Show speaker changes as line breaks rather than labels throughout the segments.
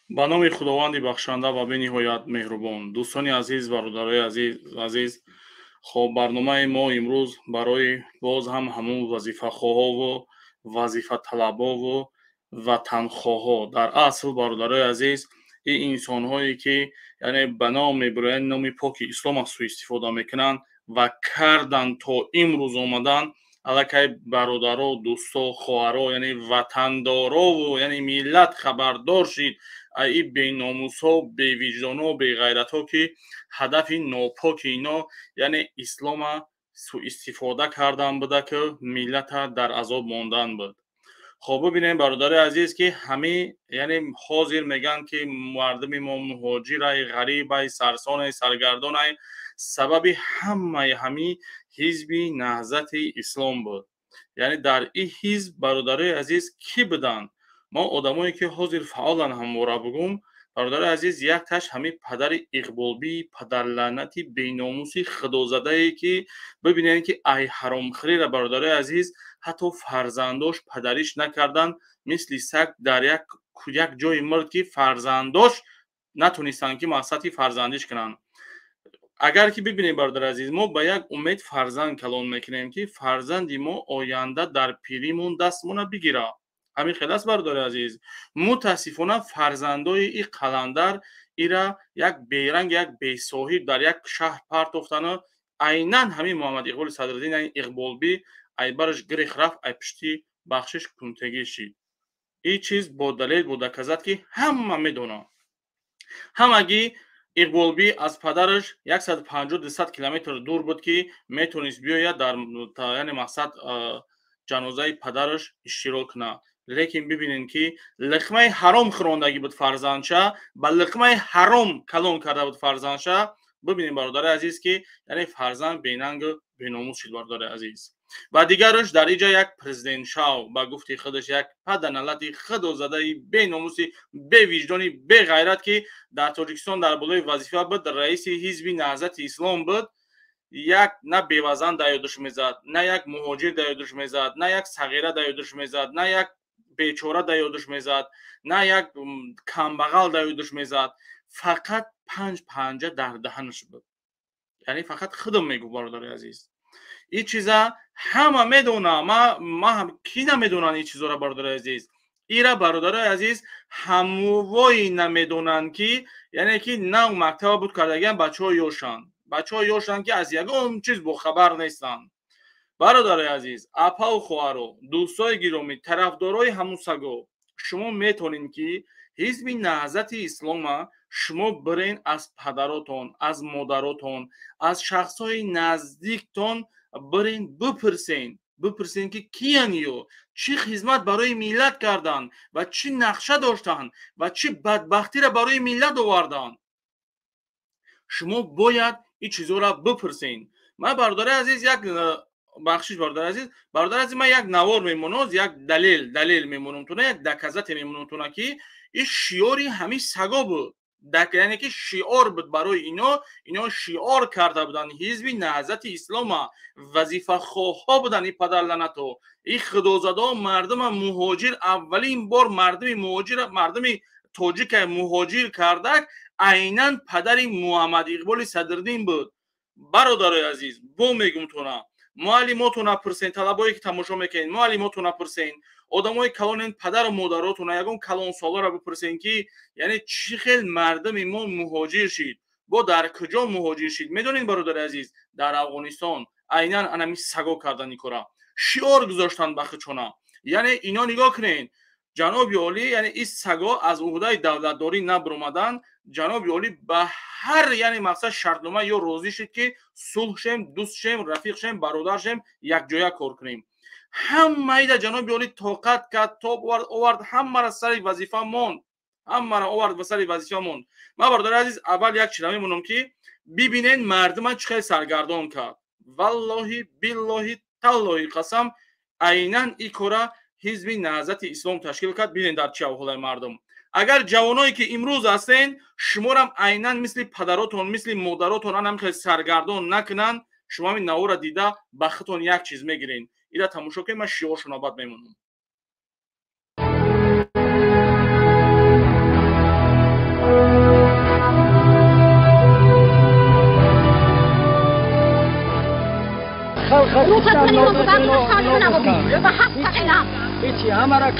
Ба номи Худованди бахшанда ва бениҳоят меҳрубон. Дӯстони азиз, бародарои азиз, хоб барномаи мо имрӯз барои боз ҳам ҳамун вазифахоҳову вазифаталабову ватанхоҳо. Дар асл, бародарои азиз, ин инсонҳое ки яъне ба ном мебироянд, номи поки ислома суистифода мекунанд ва карданд то имрӯз омадан, аллакай бародаро, дӯсто, хоҳаро, яъне ватандорову яъне миллат хабардор шид ай беномусҳо, бевиҷдонҳо, беғайратҳо, ки ҳадафи нопоки ино яъне ислома суистифода кардан буда, ки миллата дар азоб мондан буд. Хоб бибинем, бародари азиз, ки ҳами яъне ҳозир мегӯянд, ки мардуми мо муҳоҷирай, ғарибай, сарсонай, саргардонай. Сабаби ҳамаи ҳами ҳизби Наҳзати Ислом буд. Яъне дар ин ҳизб, бародарои азиз, кӣ буданд? Мо одамое ки ҳозир фаъолан ҳамвора бугум, бародари азиз, якташ ҳамин падари Иқболбии падарлаънати беномуси худозадае, ки бибинед, ки ай ҳаромхӯрира, бародарои азиз, ҳатто фарзандош падариш накарданд, мисли саг дар як ҷое мурд, ки фарзандош натонистанд, ки мақсади фарзандиш кунанд. Агар ки бибинем, бародари азиз, мо ба як умед фарзанд калон мекунем, ки фарзанди мо оянда дар пиримон дастмона бигирад. Ҳамин хел аст, бародари азиз. Мутаассифона, фарзандои и қаландар ира як беранг, як бесоҳиб дар як шаҳр партофтану айнан ҳамин Муҳаммад Иқболи Садриддин, яъне Иқболбӣ, айбараш гирих рафт, ай пишти бахшиш кунтегӣ шид. Ин чиз бо далел, бо доказат, ки ҳама медонанд. Ҳамагӣ Иқболбӣ аз падараш 150-200 километр дур буд, ки метавонист биёяд дар яъне мақсад ҷанозаи падараш иштирок кунад. Лекин бибинед, ки лиқмаи ҳаром хӯрондагӣ буд фарзандша, ба лиқмаи ҳаром калон карда буд фарзандша. Бибинед, бародари азиз, ки яъне фарзанд бенангу беномус шуд, бародари азиз. Ва дигараш дар иҷа як президент шав, ба гуфти худаш як паданалати худозадаи беномуси бевиҷдони беғайрат, ки дар Тоҷикистон дар болои вазифа буд, раиси ҳизби Наҳзати Ислом буд. Як на бевазан дар ёдаш мезад, на як муҳоҷир дар ёдаш мезад, на як сағира дар ёдаш мезад, на як бечора дар ёдаш мезад, на як камбағал дар ёдаш мезад. Фақат панҷ панҷа дар даҳанаш буд, яъне фақат худам мегуфт. Бародари азиз, ин чиза ҳама медона, ма кӣ намедонанд ин чизоро, бародари азиз? Ира, бародарои азиз, ҳамвои намедонанд, ки яъне ки нав мактаба буд кардагиан, бачаҳо ёшанд, бачаҳо ёшанд, ки аз ягон чиз бохабар нестанд. Бародарои азиз, апаву хоҳаро, дӯстои гиромӣ, тарафдорои ҳамун саго, шумо метавонед, ки ҳизби Наҳзати Ислома шумо бирен, аз падаротон, аз модаротон, аз шахсҳои наздиктон бирен, бипурсен, бипурсен, ки киян ё чӣ хизмат барои миллат карданд ва чӣ нақша доштанд ва чӣ бадбахтиро барои миллат оварданд. Шумо бояд ин чизҳоро бипурсен. Ман, бародари азиз, як бахшиш, бародари азиз, бародари азиз, ман як навор мемонам, як далел мемонам туна, як доказате мемонам туна, ки ин шиори ҳамин саго буд, яъне ки шиор буд барои ино. Ино шиор карда буданд ҳизби Наҳзати Ислома. Вазифахоҳҳо буданд ин падарланато, ин худозадо. Мардума муҳоҷир, аввалин бор мардуми муҳоҷир, мардуми тоҷика муҳоҷир кардак айнан падари Муҳаммад Иқболи Садриддин буд. Бародарои азиз, бо мегум туна, муаллимотона пурсен, талабое ки тамошо мекунед, муаллимотона пурсен, одамои калонен, падару модаротона, ягон калонсоларо бипурсен, ки яъне чӣ хел мардуми мо муҳоҷир шид, бо дар куҷо муҳоҷир шид. Медонед, бародари азиз, дар Афғонистон айнан анами саго кардани кора шиор гузоштанд ба худшона. Яъне ино нигоҳ кунед, ҷаноби олӣ, яъне ин саго аз уҳдаи давлатдорӣ набаромаданд. Ҷаноби олӣ ба ҳар яъне мақсад шартнома ё розӣ шуд, ки сулҳ шем, дӯст шем, рафиқ шем, бародар шем, якҷоя кор кунем. Ҳамаида ҷаноби олӣ тоқат кард, тоб овард, ҳамаро сари вазифа монд, ҳамаро овард ба сари вазифа монд. Ман, бародари азиз, аввал як чиза мемонам, ки бибинед, мардума чӣ хел саргардон кард. Валлоҳи, биллоҳи, таллоҳи қасам, айнан ин кора ҳизби Наҳзати Ислом ташкил кард. Бинед, дар чӣ аҳволаи мардум. Агар ҷавоное ки имрӯз ҳастен, шуморам айнан мисли падаротон, мисли модаротон анам хел саргардон накунанд, шумо ҳамин навора дида ба худтон як чиз мегирен. Ира тамошо кунед, ман шиоршонро баъд мемонам.
و هفت فقیرم.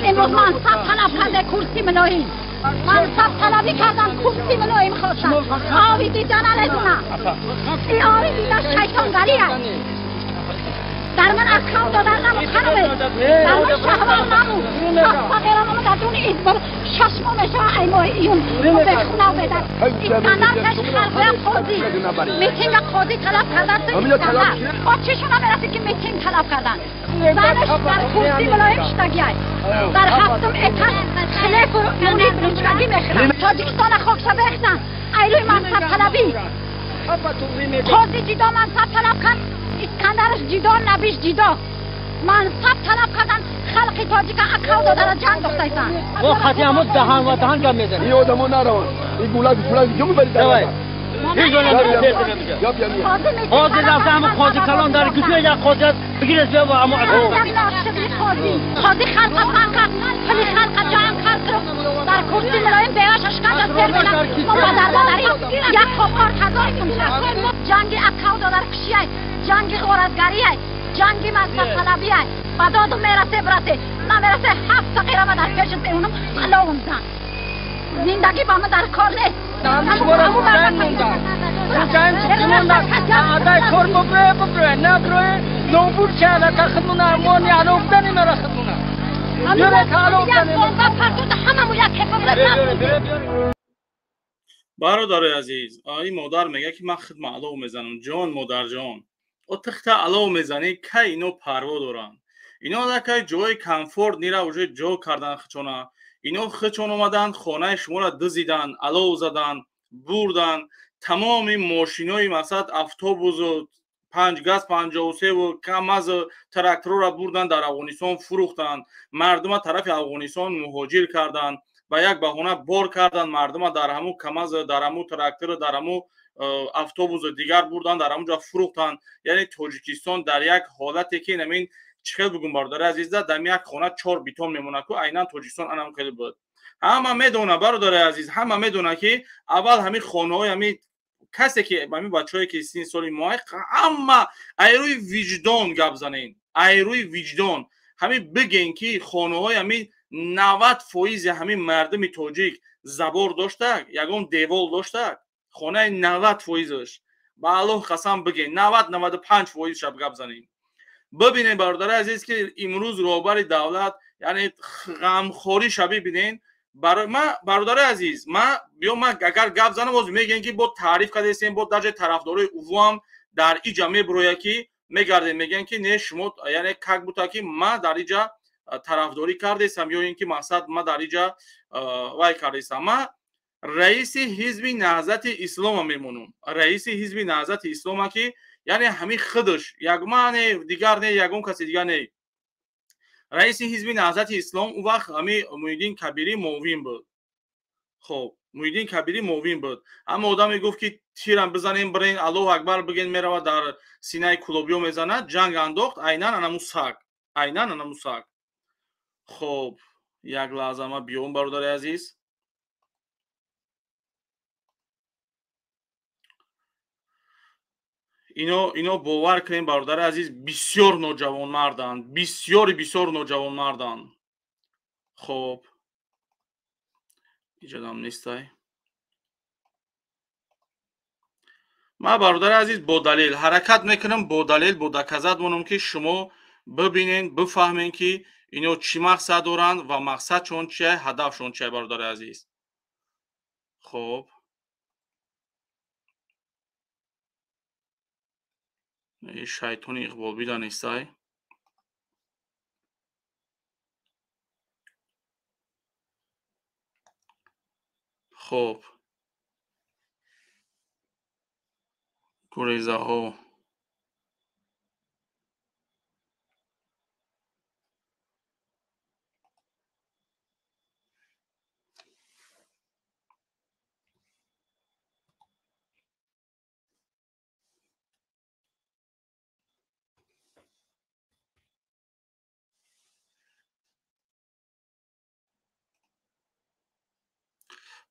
امروز منصب طلب کرده کرسی ملاییم. منصب طلبی کردم کرسی ملاییم خواستم. آبی دیدن ندونم. این آبی دیدن شیطانگری است. در من اکاو دادن نمود خانمه. در من شهوار نمود. هفت فقیرم آمد در دون ایدبار 6 ماه میشه ای ماه ایون به خونه بدن. اسکندر کش خلقه قاضی میتینگ قاضی طلب کردن. اسکندر با چشون هم که میتینگ طلب کردن. زنش در کرسی ملایم شدگی در هفتم اتش خلیف و مونی بلوچگی میخرن. تاجیکستان خاکشه بخزن ایروی منصب طلبی. قاضی جدا منصب طلب کرد. اسکندرش جدا نبیش جدا منصب طلب کردن. خلق تاجیک اکاو دادن جنگ داشتن.
ما خطی همون دهان و دهان کم میزنیم.
این آدمو نروان. این گولاک فلان جو میبری در.
قاضی رفته همون قاضی کلان داره کجا یک قاضی بگیره بیا با همون
قاضی خلق فهم کرد. پلی خلق جمع کرد. در کرسی ملایم بیاش اشکال سر بینم. ما بدر داری یک کپار هزار سوم جنگ اکاو دادن کشیه. جنگ غارتگریه. جنگ منصب طلبیه. با دادم میرسه برسه نمیرسه هفت فقیرم در پیش اونم علاوم زن. زندگی با من در کار نیست.
برادر عزیز، این مادر میگه که من خدمت علاو میزنم. جان مادر جان، او تخت علاو میزنی که اینو پروا دارن. اینا که جای کمفورت نیره وجه جو کردن خچونه. اینا خچون اومدن خانه شما را دزیدن، علاو زدن، بردن. تمام ماشینای مثلا اتوبوس و 5 گاز 53 و کماز تراکتور را بردن در افغانستان فروختن. مردم طرف افغانستان مهاجر کردن. با یک بهانه بار کردن مردم در همو کماز، در همو تراکتور، در همو اتوبوس دیگر بردن در همونجا فروختن. یعنی تاجیکستان در یک حالتی که نمین چخیل بگم برادر عزیز در یک خانه 4 بیتون میمونه که عینا تاجیکستان انم خیلی بود. همه میدونه برادر عزیز، همه میدونه که اول همین خانه های همین کسی که همین بچه‌ای که 30 سالی ماه اما ایروی وجدان گپ زنین، ایروی وجدان همین بگین که خانه های همین 90% همین مردم تاجیک زبور داشته، یگان دیوال داشته. خانه 90%ش با الله قسم بگین 90-95% شب گپ زنین. ببینین برادر عزیز که امروز رهبر دولت یعنی غمخوری شبیه ببینین. برای ما برادر عزیز، ما بیا ما اگر گپ زنم باز میگن که با تعریف کردیم، با درجه طرفدارای او هم در اینجا میبروید که میگردن میگن که نه شما یعنی کک بوتا که ما در اینجا طرفداری کردیم یا اینکه مقصد ما در اینجا وای کردیم. ما رئیس حزب نهضت اسلام میمونم. رئیس حزب نهضت اسلام که یعنی همین خودش یک معنی دیگر نه، یگون کسی دیگر نه. رئیس حزب نهضت اسلام اون وقت همین محی‌الدین کبیری معاون بود. خب محی‌الدین کبیری معاون بود. اما آدم میگفت که تیرم بزنیم برین الله اکبر بگین میرود در سینه کلوبیو میزنه. جنگ انداخت عینا انمو سگ، عینا انمو سگ. خب یک لحظه ما بیام برادر عزیز. اینو باور کنیم برادر عزیز، بسیار نوجوان مردن، بسیار بسیار نوجوان مردن. خب ایجادم نیستای. ما برادر عزیز با دلیل حرکت میکنم، با دلیل با دکازت مونم که شما ببینین بفهمین که اینو چی مقصد دارن و مقصدشون چیه، هدفشون چیه برادر عزیز. خب شیطان اقبال بیدن نیستای. خب گریزه ها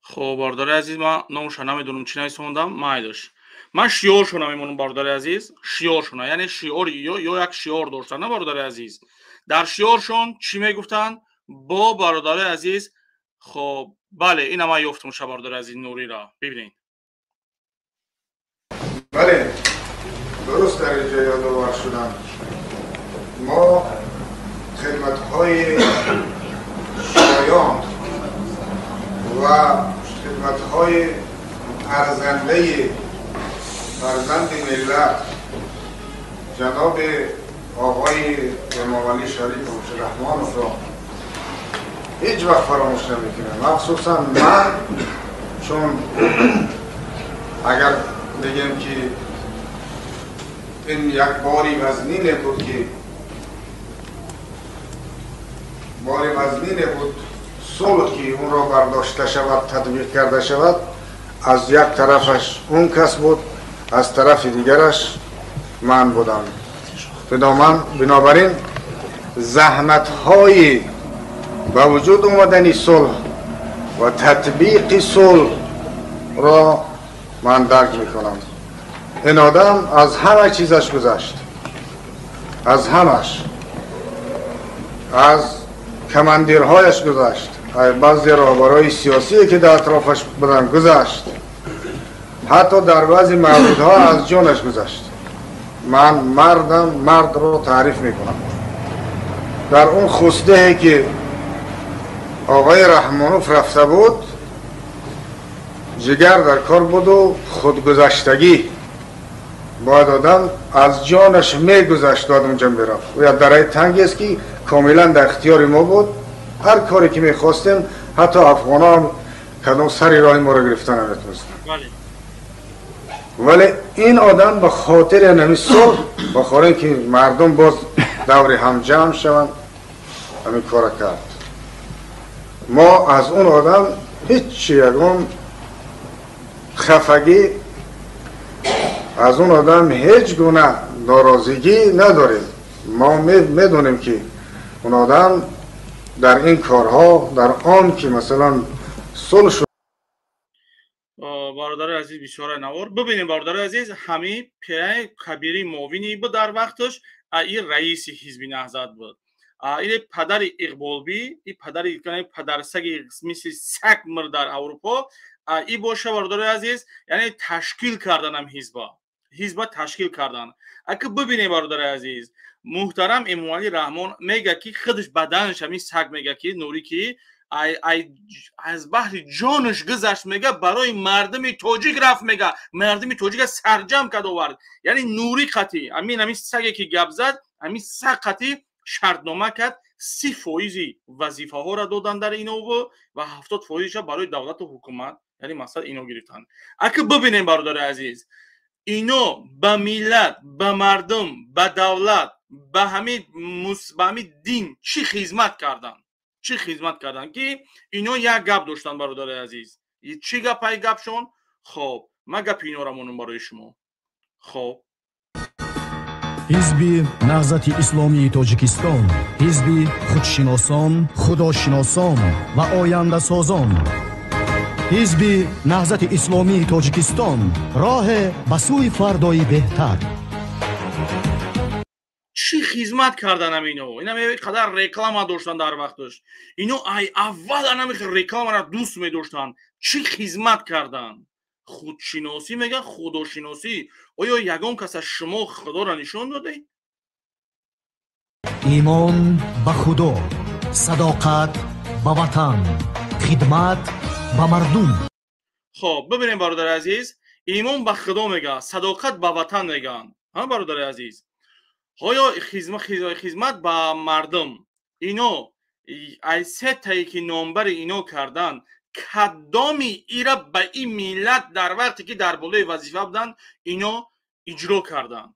خب بردار عزیز، من نامش نمیدونم چی نویسوندم، مایدش. Ман шиоршона мемонам, бародари азиз, шиоршона, яъне шиори ё як шиор доштанд, на, бародари азиз. Дар шиоршон чӣ мегуфтанд? Бо бародари азиз, хоб, бале, ина ман ёфтам ша, бародари азиз, Нурира бибинед.
Бале, дуруст дар инҷо ёдовар шудам. Мо хидматҳои шоён ва хидматҳои арзандаи фарзанди миллат ҷаноби оғои Эмомалӣ Шарипович Раҳмоновро ҳеҷ вақт фаромӯш намекунам. Махсусан ман, чун агар бигем ки ин як бори вазнине буд, ки бори вазнине буд сулҳ, ки онро бардошта шавад, татбиқ карда шавад, аз як тарафаш он кас буд, аз тарафи дигараш ман будам. Бинобар ин заҳматҳои ба вуҷуд омадани сулҳ ва татбиқи сулҳро ман дарк мекунам. Ин одам аз ҳама чизаш гузашт, аз ҳамаш, аз командирҳояш гузашт, баъзе роҳбарои сиёсие ки дар атрофаш буданд гузашт, ҳатто дар баъзе мавридҳо аз ҷонаш гузашт. Ман мардам, мардро таъриф мекунам. Дар он хусдеҳе ки оғои Раҳмонов рафта буд, ҷигар дар кор буду худгузаштагӣ. Бояд одам аз ҷонаш мегузашт, бояд онҷа мерафт. Як дараи тангест ки комилан дар ихтиёри мо буд. Ҳар коре ки мехостем, ҳатто афғонҳо ҳам кадом сари роҳи моро гирифта наметонистанд. Вале ин одам ба хотири ҳамин сулҳ, ба хотире ки мардум боз даври ҳам ҷамъ шаванд, ҳамин кора кард. Мо аз он одам ҳеҷ ягон хафагӣ, аз он одам ҳеҷ гуна норозигӣ надорем. Мо медонем ки он одам дар ин корҳо, дар он ки масалан сулҳ шуд.
Бародари азиз, бисёра навор бибинем, бародари азиз, ҳамин пираи Кабири муовини буд дар вақташ, ин раиси ҳизби Наҳзат буд. Ин падари Иқболбӣ, ин падари падарсаги мисли саг мир дар Аврупо, ин боша, бародари азиз, яъне ташкил карданам ҳизба, ҳизба ташкил кардан. Ака бибинем, бародари азиз, муҳтарам Эмомалӣ Раҳмон мега ки худаш баданаш ҳамин саг мега ки Нурӣ ки аз баҳри ҷонаш гузашт, мега барои мардуми тоҷик рафт, мега мардуми тоҷика сарҷам кард овард. Яъне Нурӣ қатӣ ҳамин саге ки гап зад, ҳамин саг қатӣ шартнома кард, 30% вазифаҳоро додан дар инову ва 70%-ша барои давлату ҳукумат, яъне мақсад ино гирифтанд. Ака бибинем, бародари азиз, ино ба миллат, ба мардум, ба давлат, ба ҳамин дин чӣ хизмат карданд? Чӣ хизмат карданд ки ино як гап доштанд, бародари азиз. Чӣ гапай гапшон? Хоб, ман гапи инора монам барои шумо. Хоб,
ҳизби Наҳзати Исломии Тоҷикистон, ҳизби худшиносон, худошиносон ва ояндасозон. Ҳизби Наҳзати Исломии Тоҷикистон, роҳе ба сӯи фардои беҳтар.
Чӣ хизмат кардан ино? Ина қадар реклама доштанд дар вақташ. Ино ай аввал анами рекламаро дӯст медоштанд. Чӣ хизмат карданд? Худшиносӣ мега, худошиносӣ. Оё ягон кас аз шумо худоро нишон додед?
Имон ба Худо, садоқат ба ватан, хидмат ба мардум.
Хоб, бибинем, бародари азиз, имон ба Худо мега, садоқат ба ватан мегӯянд. Ҳа, бародари азиз, оё хизмат ба мардум ино ай сетае ки номбари ино карданд, кадоми ира ба ин миллат дар вақте ки дар болои вазифа буданд ино иҷро карданд?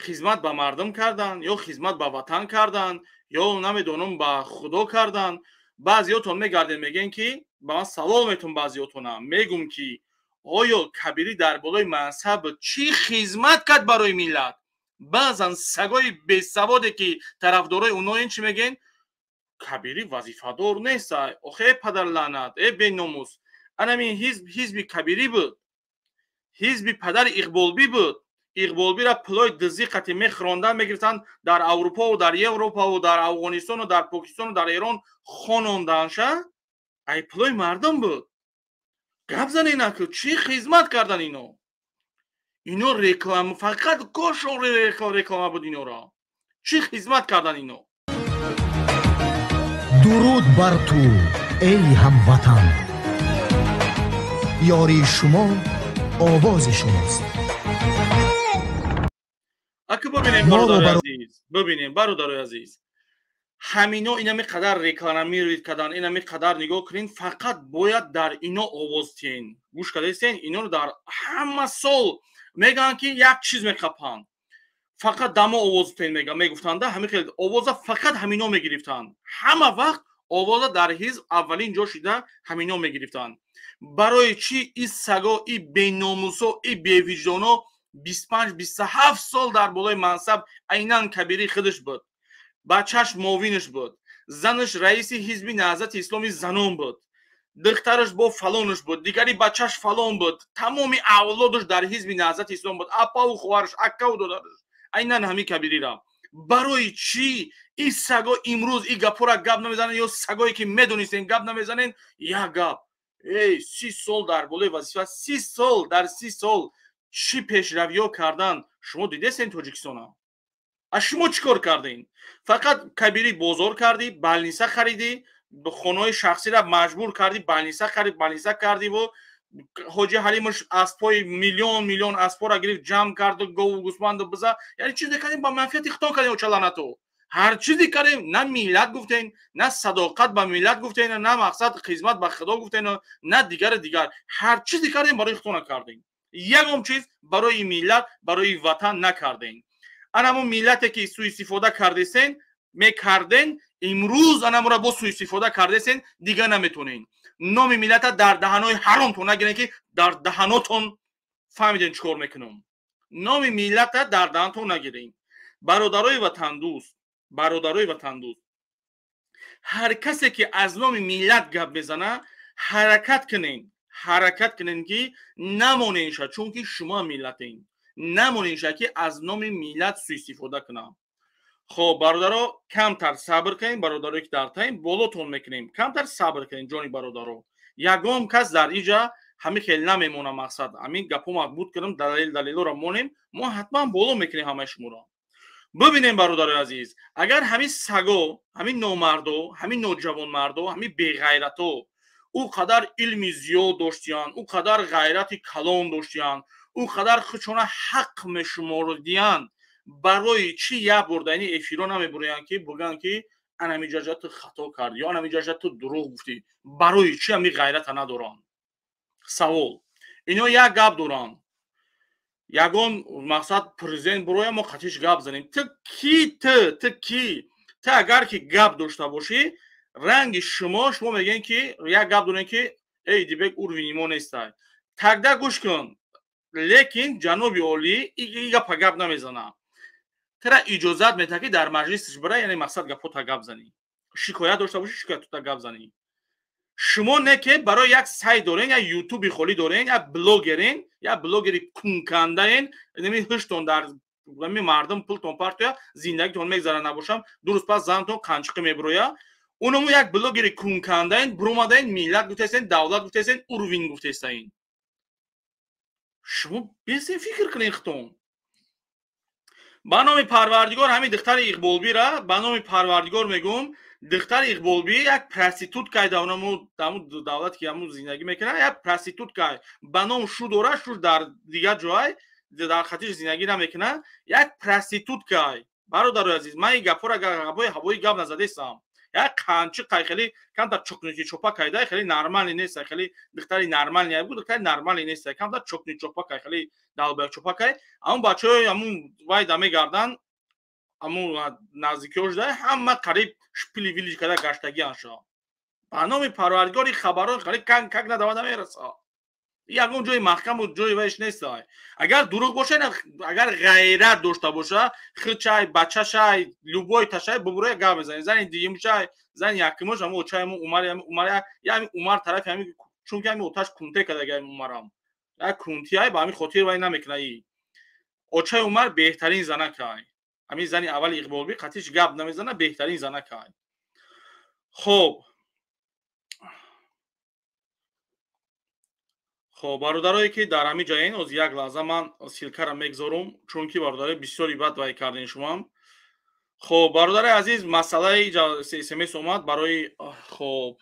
Хизмат ба мардум карданд ё хизмат ба ватан карданд ё намедонам ба Худо карданд? Баъзеётон мегардем, мегӯем ки ба ман савол метун, баъзеётона мегӯм ки оё Кабирӣ дар болои мансаб чӣ хизмат кард барои миллат? Баъзан сагои бесаводе ки тарафдорои оноен чӣ мегӯен? Кабирӣ вазифадор нест. Охе, падарлаънат, э беномус, анамин ҳизб ҳизби Кабирӣ буд. Ҳизби падари Иқболбӣ буд. Иқболбира пулои дизӣ қати мехӯрондан мегирифтанд дар Аврупову дар Европаву дар Афғонистону дар Покистону дар Эрон хононданша, ай пулои мардум буд. Гап занен аку, чӣ хизмат кардан ино? Ино реклама, фақат кошон реклама буд инора. Чӣ хизмат кардан ино?
Дуруд бар ту, эй ҳамватан. Ёрии шумо овози шумост.
Аку бибинем, бародарои азиз, бибинем, бародарои азиз, ҳамино инами қадар рекламировать кардан, инами қадар нигоҳ кунен, фақат бояд дар ино овоз тиҳен. Гӯш кардастен, иноро дар ҳама сол мегӯянд, ки як чиз меқапанд, фақат дамо овоз тиҳен мегуфтанда, ҳамин хел овоза фақат ҳамино мегирифтанд. Ҳама вақт овоза дар ҳизб аввалин ҷо шида ҳамино мегирифтанд. Барои чӣ и саго, и беномусо, и бевиҷдоно 25-27 сол дар болои мансаб айнан Кабирӣ худаш буд, бачаш муовинаш буд, занаш раиси ҳизби Наҳзати Исломи занон буд, духтараш бо фалонаш буд, дигари бачаш фалон буд, тамоми авлодаш дар ҳизби Наҳзати Ислом буд, апаву хоҳараш, аккаву додараш, айнан ҳамин Кабириро. Барои чӣ и саго имрӯз и гапҳоро гап намезананд ё сагое ки медонистен гап намезанен? Як гап, эй, 30 сол дар болои вазифа, 30 сол, дар 30 сол чӣ пешравиҳо кардан шумо дидесен Тоҷикистона? А шумо чӣ кор кардем? Фақат Кабирӣ бозор кардӣ, балниса харидӣ, хонаҳои шахсиро маҷбур кардӣ, балниса харид, балниса кардиву ҳоҷи Ҳалимаш аспҳои миллион миллион аспҳоро гирифт, ҷамъ карду гову гӯсфанду биза. Яъне чизе кардем ба манфиати худтон кардем, очаланату. Ҳар чизе кардем, на миллат гуфтем, на садоқат ба миллат гуфтем, на мақсад хизмат ба худо гуфтем, на дигари дигар. Ҳар чизе кардем барои худтона кардем. Ягон чиз барои миллат, барои ватан накардем. Анамун миллате ки суистифода кардесен, мекарден, имрӯз анамура бо суистифода кардесен, дига наметонен. Номи миллата дар даҳанои ҳаромтон нагирен, ки дар даҳанотон фаҳмиден чӣ кор мекунам. Номи миллата дар даҳантон нагирен. Бародарои ватандӯст, бародарои ватандӯст, ҳар касе ки аз номи миллат гап мезана, ҳаракат кунен, ҳаракат кунен, ки намоненша, чунки шумо миллатен, намоненша ки аз номи миллат суистифода кунам. Хоб, бародаро, камтар сабр кунем, бародарое ки дар таим болотон мекунем, камтар сабр кунем, ҷони бародаро. Ягон кас дар иҷа ҳамин хел намемона. Мақсад ҳамин гапҳо мақбуд кунем, далел далелоро монем, мо ҳатман боло мекунем ҳамаи шуморо. Бибинем, бародарои азиз, агар ҳамин саго, ҳамин номардо, ҳамин ноҷавонмардо, ҳамин беғайрато ӯ қадар илми зиёд доштиянд, ӯ қадар ғайрати калон доштиянд, ӯ қадар худшона ҳақ мешумордиянд, барои чӣ як бор дар ини эфиро намебуроянд, ки бигӯянд, ки анами ҷаҷа ту хато кардӣ ё анами ҷаҷа ту дурӯғ гуфтӣ? Барои чӣ ҳами ғайрата надоранд? Савол. Ино як гап доранд: ягон мақсад президент буроя, мо қатиш гап занем. Ту ки? Ту ки? Ту агар ки гап дошта бошӣ, ранги шумо мегӯем, ки як гап дорем, ки эй, Дибек уровни мо нестай. Тогда гӯш кун, лекин ҷаноби олӣ и гапа гап намезанам, тара иҷозат метаҳад, ки дар маҷлисш бира, яъне мақсад гапота гап занӣ, шикоят дошта бошӣ, шикоятота гап занӣ. Шумо не ки барои як сайт дорен, як ютуби холӣ дорен, як блогерен, як блогери кункандаен, неми ҳуштон дар ами мардум пултон партоя, зиндагитон мегзара набошам, 2 рӯз пас занатон қанчиқӣ мебироя. Уному як блогери кункандаен, буромадаен, миллат гуфтаестен, давлат гуфтаестен, уровень гуфтаестаин. Шумо бесен фикр кунен худтон. Ба номи Парвардигор, ҳамин духтари Иқболбира, ба номи Парвардигор мегӯм, духтари Иқболби як проституткай давнаму давлате ки ҳамун зиндагӣ мекунад, як проституткай ба ном шу дора, шу дар дигар ҷой дар хатиш зиндагӣ намекунад, як проституткай. Бародарои азиз, ман ин гапҳоро гапҳои ҳавоӣ гап назадестам. Як қанчиқай хеле камтар чокнути чопа кайда, хеле нормалӣ нест, хеле духтари нормалӣ буд, духтари нормалӣ нест, камтар чокни чопа кай, хеле далбаяк чопа кай. Ҳамун бачаҳои ҳамун вай да мегарданд, ҳамун наздикиҳош да ҳама қариб шпили вилиш карда гаштагиан шо. Ба номи Парвардигори, хабарҳо қариб как надавада мераса. Ягон ҷои маҳкаму ҷои вайш нест. Агар дурӯғ боша, агар ғайрат дошта боша, хичай, бачашай, любой ташай бубуроя гап мезанем. Зани дуюмшай, зани якумош, ҳамун очай, ҳамун Умар, Умар, ями Умар тарафи ҳами, чунки ҳами оташ кунте кардаги ҳами Умарам. Як кунти ай, ба ҳамин хотир вай намекуна. И очаи Умар беҳтарин занак ай. Ҳамин зани аввали Иқболби қатиш гап намезана, беҳтарин занак ай. Хоб, хоб, бародарое ки дар ҳамин ҷоен, оз як лаҳза ман ссылка ра мегзорум, чунки бародаре бисёри бад вай кардем шумоам. Хоб, бародари азиз, масъалаи смс омад барои, хоб,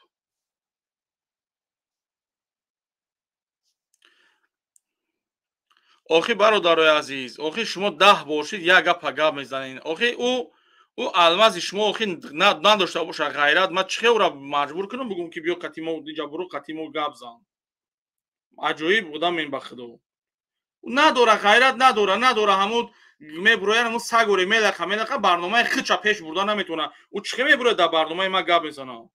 охи, бародарои азиз, охи, шумо 10 бошид, як гапа гап мезанед. Охи, ӯ алмази шумо, охи, надошта боша ғайрат, ман чӣ хел ӯра маҷбур кунам, бигӯм ки биё қати мо инҷа буру, қати мо гап зан? Аҷоиб одам ин, ба худо, надора ғайрат, надора, надора. Ҳамун мебурояд, ҳамун сагоре мелақа, мелақа, барномаи хича пеш бурда наметавона. Ӯ чӣ хел мебурояд дар барномаи ман гап мезана?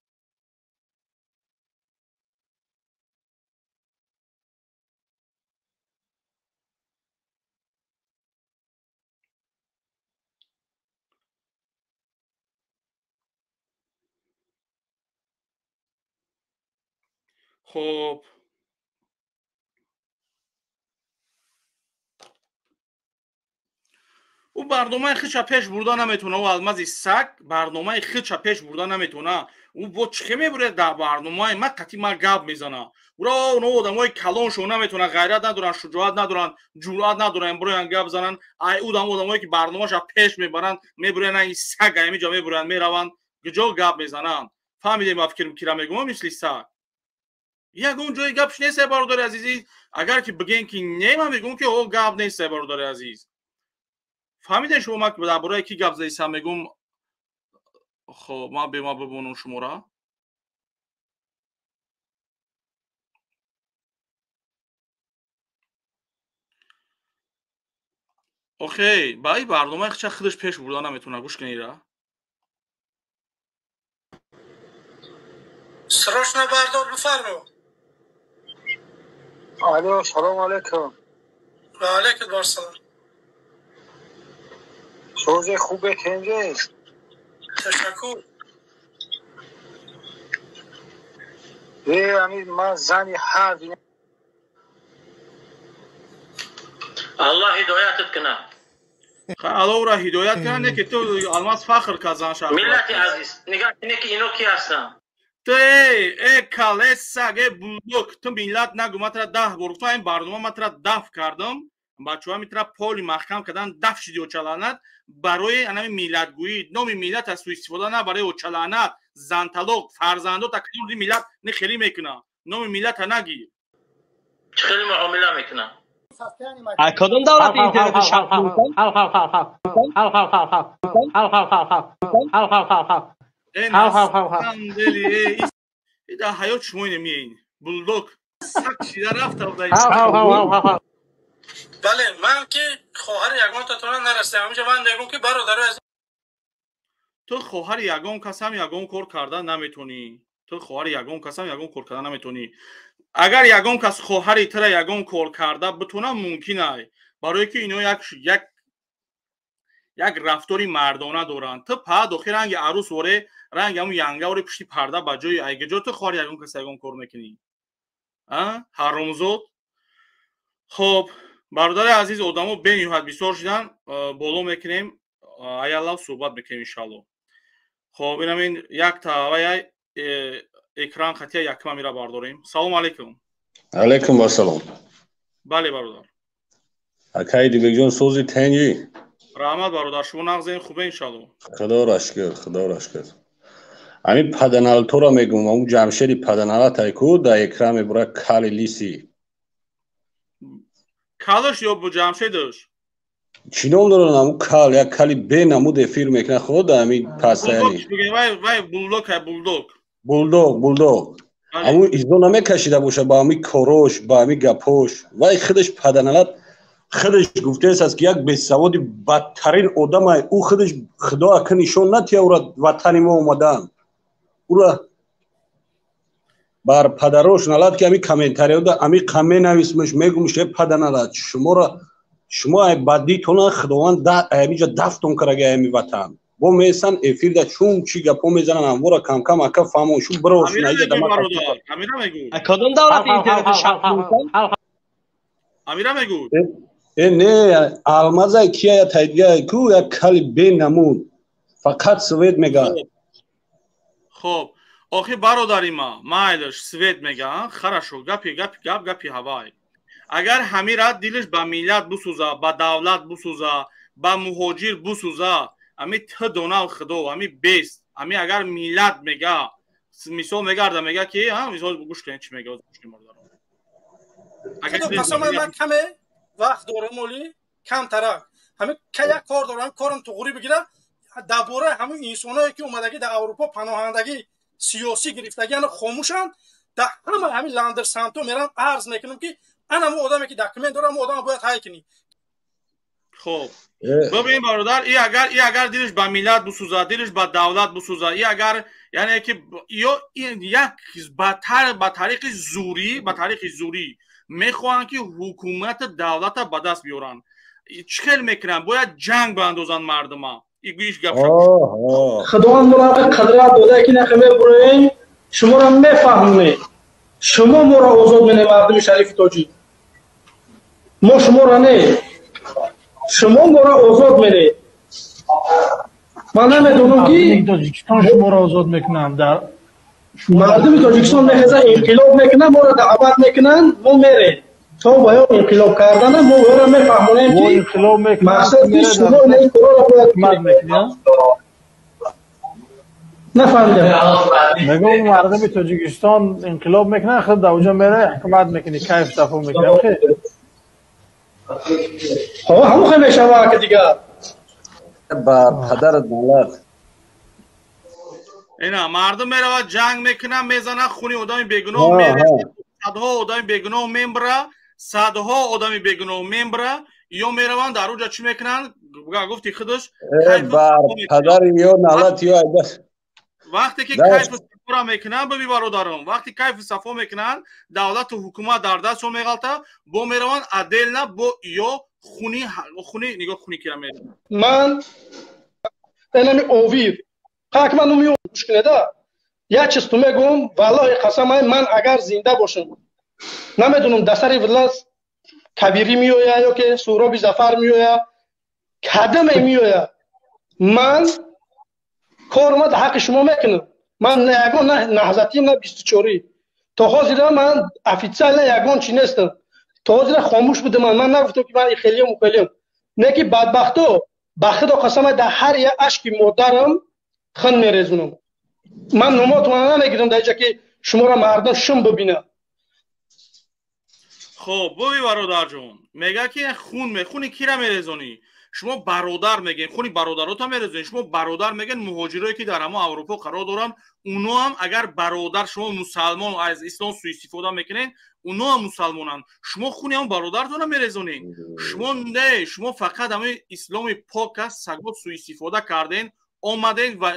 Хоб, ӯ барномаи хича пеш бурда наметавона. Ӯ алмази саг барномаи хича пеш бурда наметавона. Ӯ бо чӣ хел мебурад дар барномаи ман қати ман гап мезана? Ура оно одамои калоншо наметавонанд, ғайрат надоранд, шуҷоат надоранд, ҷуръат надоранд бироянд гап зананд. Ай ӯ одамое ки барномаша пеш мебаранд, мебуроянд, ин саг ҳамиҷа мебуроянд, мераванд, куҷо гап мезананд? Фаҳмидем, ба фикрм, кира мегӯм, мисли саг. Ягон ҷои гапш нест, бародари азизи. Агар ки бигем ки не, ман мегӯм ки о гап нест, бародари азиз. Фаҳмидем шумо ман дар бораи ки гап задисам мегӯм? Хоб, ман бема бибонам шумора. Охей, ба ин барномаи хича худаш пеш бурда наметавона. Гӯш кунира.
Срочно бардор, бифармо.
Алло, салом алейкум.
Ва алейкум ассалом.
Созе хубе, тенҷест?
Ташаккур.
Э, ами ман зани ҳар
Аллоҳ ҳидоятат кунад.
Аллоҳ ӯра ҳидоят кунад, не ки ту алмаз фахр кард зан шаҳр.
Миллати азиз, нигаҳ кунед ки ино ки ҳастанд.
Ту э кал, э саг, э булдок, ту миллат нагӯ. Ман тра 10 бор гуфтам, ин барнома ман тра даф кардам. Бачаҳо ми тра поли маҳкам кардан, даф шиди, очаланат, барои анами миллатгӯӣ. Номи миллат аз суистифода на барои, очаланат, занталоқ, фарзандо та кадом миллат не хелӣ мекуна. Номи миллата нагир.
Чӣ хеле муомила мекунад?
Кадом давлати интернети
дар ҳаёт шумо инамиен булдок саг шида рафта.
Бале, ман ки хоҳари ягонтатона нарасидам ҳаминҷа, ман мегӯм ки бародаро аз
Ту хоҳари ягон касам ягон кор карда наметонӣ. Ту хоҳари ягон касам ягон кор карда наметонӣ. Агар ягон кас хоҳари тура ягон кор карда битона, мумкин ай, барое ки ино як рафтори мардона доранд. Ту па дохи ранги арӯс воре, ранги ҳамун янга воре, пушти парда ба ҷои айгаҷо ту хоҳари ягон кас ягон кор мекунӣ, ҳаромзод. Хоб, бародари азиз, одамо бениҳоят бисёр шудан, боло мекунем, аяллав суҳбат мекунем, иншаалло. Хоб, инамин як таваяй экран хатия якма мира бардорем. Салом алейкум.
Алейкум вассалом.
Бале, бародар.
Акаи Дибекҷон, сози, тенҷи?
Раҳмат, бародар, шумо нағзем, хубе, иншаалло.
Худоро шукр, худоро шукр. Ҳамин паданалторо мегӯм, ҳамун Ҷамшеди паданалатай ку дар экран мебура, кали лиси.
Калаш ё Ҷамшедаш?
Чӣ ном дорад ҳамун кал? Як кали бенамуд эфир мекунад, худо, дар ҳамин пастаяни.
Вай булдог, булдог.
Булдог, булдог. Ҳамун изо намекашида боша ба ҳамин корош, ба ҳамин гапош. Вай худаш паданалат, худаш гуфтааст ки як бесаводи бадтарин одамай. Ӯ худаш худо ака нишон натия ӯра ватани мо омадан. Ӯра бар падарош налад ки ҳамин комментариёда ҳамин қа менависмаш, мегумш, э паданалат, шуморо, шумо ай баддитона худованд ҳаминҷа дафтон карага ҳами ватан. Бо месан эфирда чун чӣ гапо мезанан, ҳамвора камкам ака фаҳмон шу бирош.
Амира мегӯ.
Кадом давлати интернети
Амира мегӯ?
Э не, алмазай кия я тайдига ку як кали бенамуд. Фақат свет мега.
Хоб, охи бародари ма, майлаш свет мега, хорошо, гапи гапи гап гапи ҳавай. Агар ҳамира дилаш ба миллат бусӯза, ба давлат бусӯза, ба муҳоҷир бусӯза, ами т донал худо, ами бест, ами агар миллат мега, мисол мегарда мега ки, мисол гӯш кунед чӣ мега, гӯш кунед бародарон.
Агар ман каме вақт дорам, оли камтарак. Ҳами як кор дорам, корам туғрӣ бигирам, дар бораи ҳамин инсоное ки омадагӣ дар Аврупо паноҳандагӣ сиёсӣ гирифтагӣ, ана хомӯшанд, дар ҳама ҳамин ландерсамто мерам арз мекунам ки ана ҳамун одаме ки документ дорам, ҳамун одама бояд ҳай кунӣ.
Хоб, бибин бародар, и агар дилаш ба миллат бисӯзад, дилаш ба давлат бисӯзад, и агар яъне ки ё як ба тариқи зурӣ, ба тариқи зурӣ мехоҳанд ки ҳукумати давлата ба даст биёранд. Чӣ хел мекунанд? Бояд ҷанг баандозанд мардума.
Худованд моро қадрат додае ки нахе мебуроем, шуморо мефаҳмем. Шумо моро озод мене, мардуми шарифи тоҷик. Мо шуморо не, шумо моро озод мене. Ман намедонам ки
Тоҷикистон шуморо озод мекунанд. Дар
мардуми Тоҷикистон мехеза инқилоб мекунанд, моро даъват мекунанд, мо мерем. То ба ё инқилоб кардана мо ӯро мефаҳмонем ки мақсад ки шумо ин корро бояд
кунед.
Нафаҳмидам.
Мегӯм мардуми Тоҷикистон инқилоб мекунанд, худ дар оҷо меравӣ ҳукумат мекунӣ, кайф сафо мекунӣ.
Ҳо, ҳамон хел мешавад ки дигар.
Ба падарат налат.
Ина мардум меравад ҷанг мекунад, мезанад, хуни одами бегуноҳ мерезад, садҳо одами бегуноҳ мембара, садҳо одами бегуноҳ мембара, ё мераванд дар оҷа чӣ мекунанд? Гуфти худаш
падари ё налат ё айдас.
Вақте ки кайфу сафоро мекунанд, биби бародарон, вақте кайфу сафо мекунанд, давлату ҳукумат дар дастшон меғалта, бо мераванд отдельно бо ё хуни хуни нигоҳ хуни кира мераванд.
Ман энами овир қак ман умиём гӯш кунеда. Як чиз ту мегӯм, валлоҳи қасам, ман агар зинда бошам, намедонам дар сари власт Кабирӣ меоя ё ки Суҳроби Зафар меоя, кадаме меоя, ман корма дар ҳаққи шумо мекунам. Ман на ягон на наҳзатим, на 24-ӣ. То ҳозира ман официально ягон чӣ нестам. То ҳозира хомӯш будам. Ман нагуфтам ки ман хелиям хелиям. Не ки бадбахто, ба худо қасам, дар ҳар як ашки модарам хун мерезунам. Ман номотона намегирам дар ҷа ки шуморо мардум шум бибинад.
Хоб, буви бародарҷон, мега ки хун хуни кира мерезонӣ? Шумо бародар мегӯед, хуни бародарота мерезонед. Шумо бародар мегӯед муҳоҷирое ки дар ҳамон Аврупо қарор доранд, уно ҳам агар бародар, шумо мусалмон аз ислом суистифода мекунед, уно ҳам мусалмонанд. Шумо хуни ҳам бародаратона мерезонед. Шумо не, шумо фақат ҳамин исломи пока саго суистифода карден, омаден ва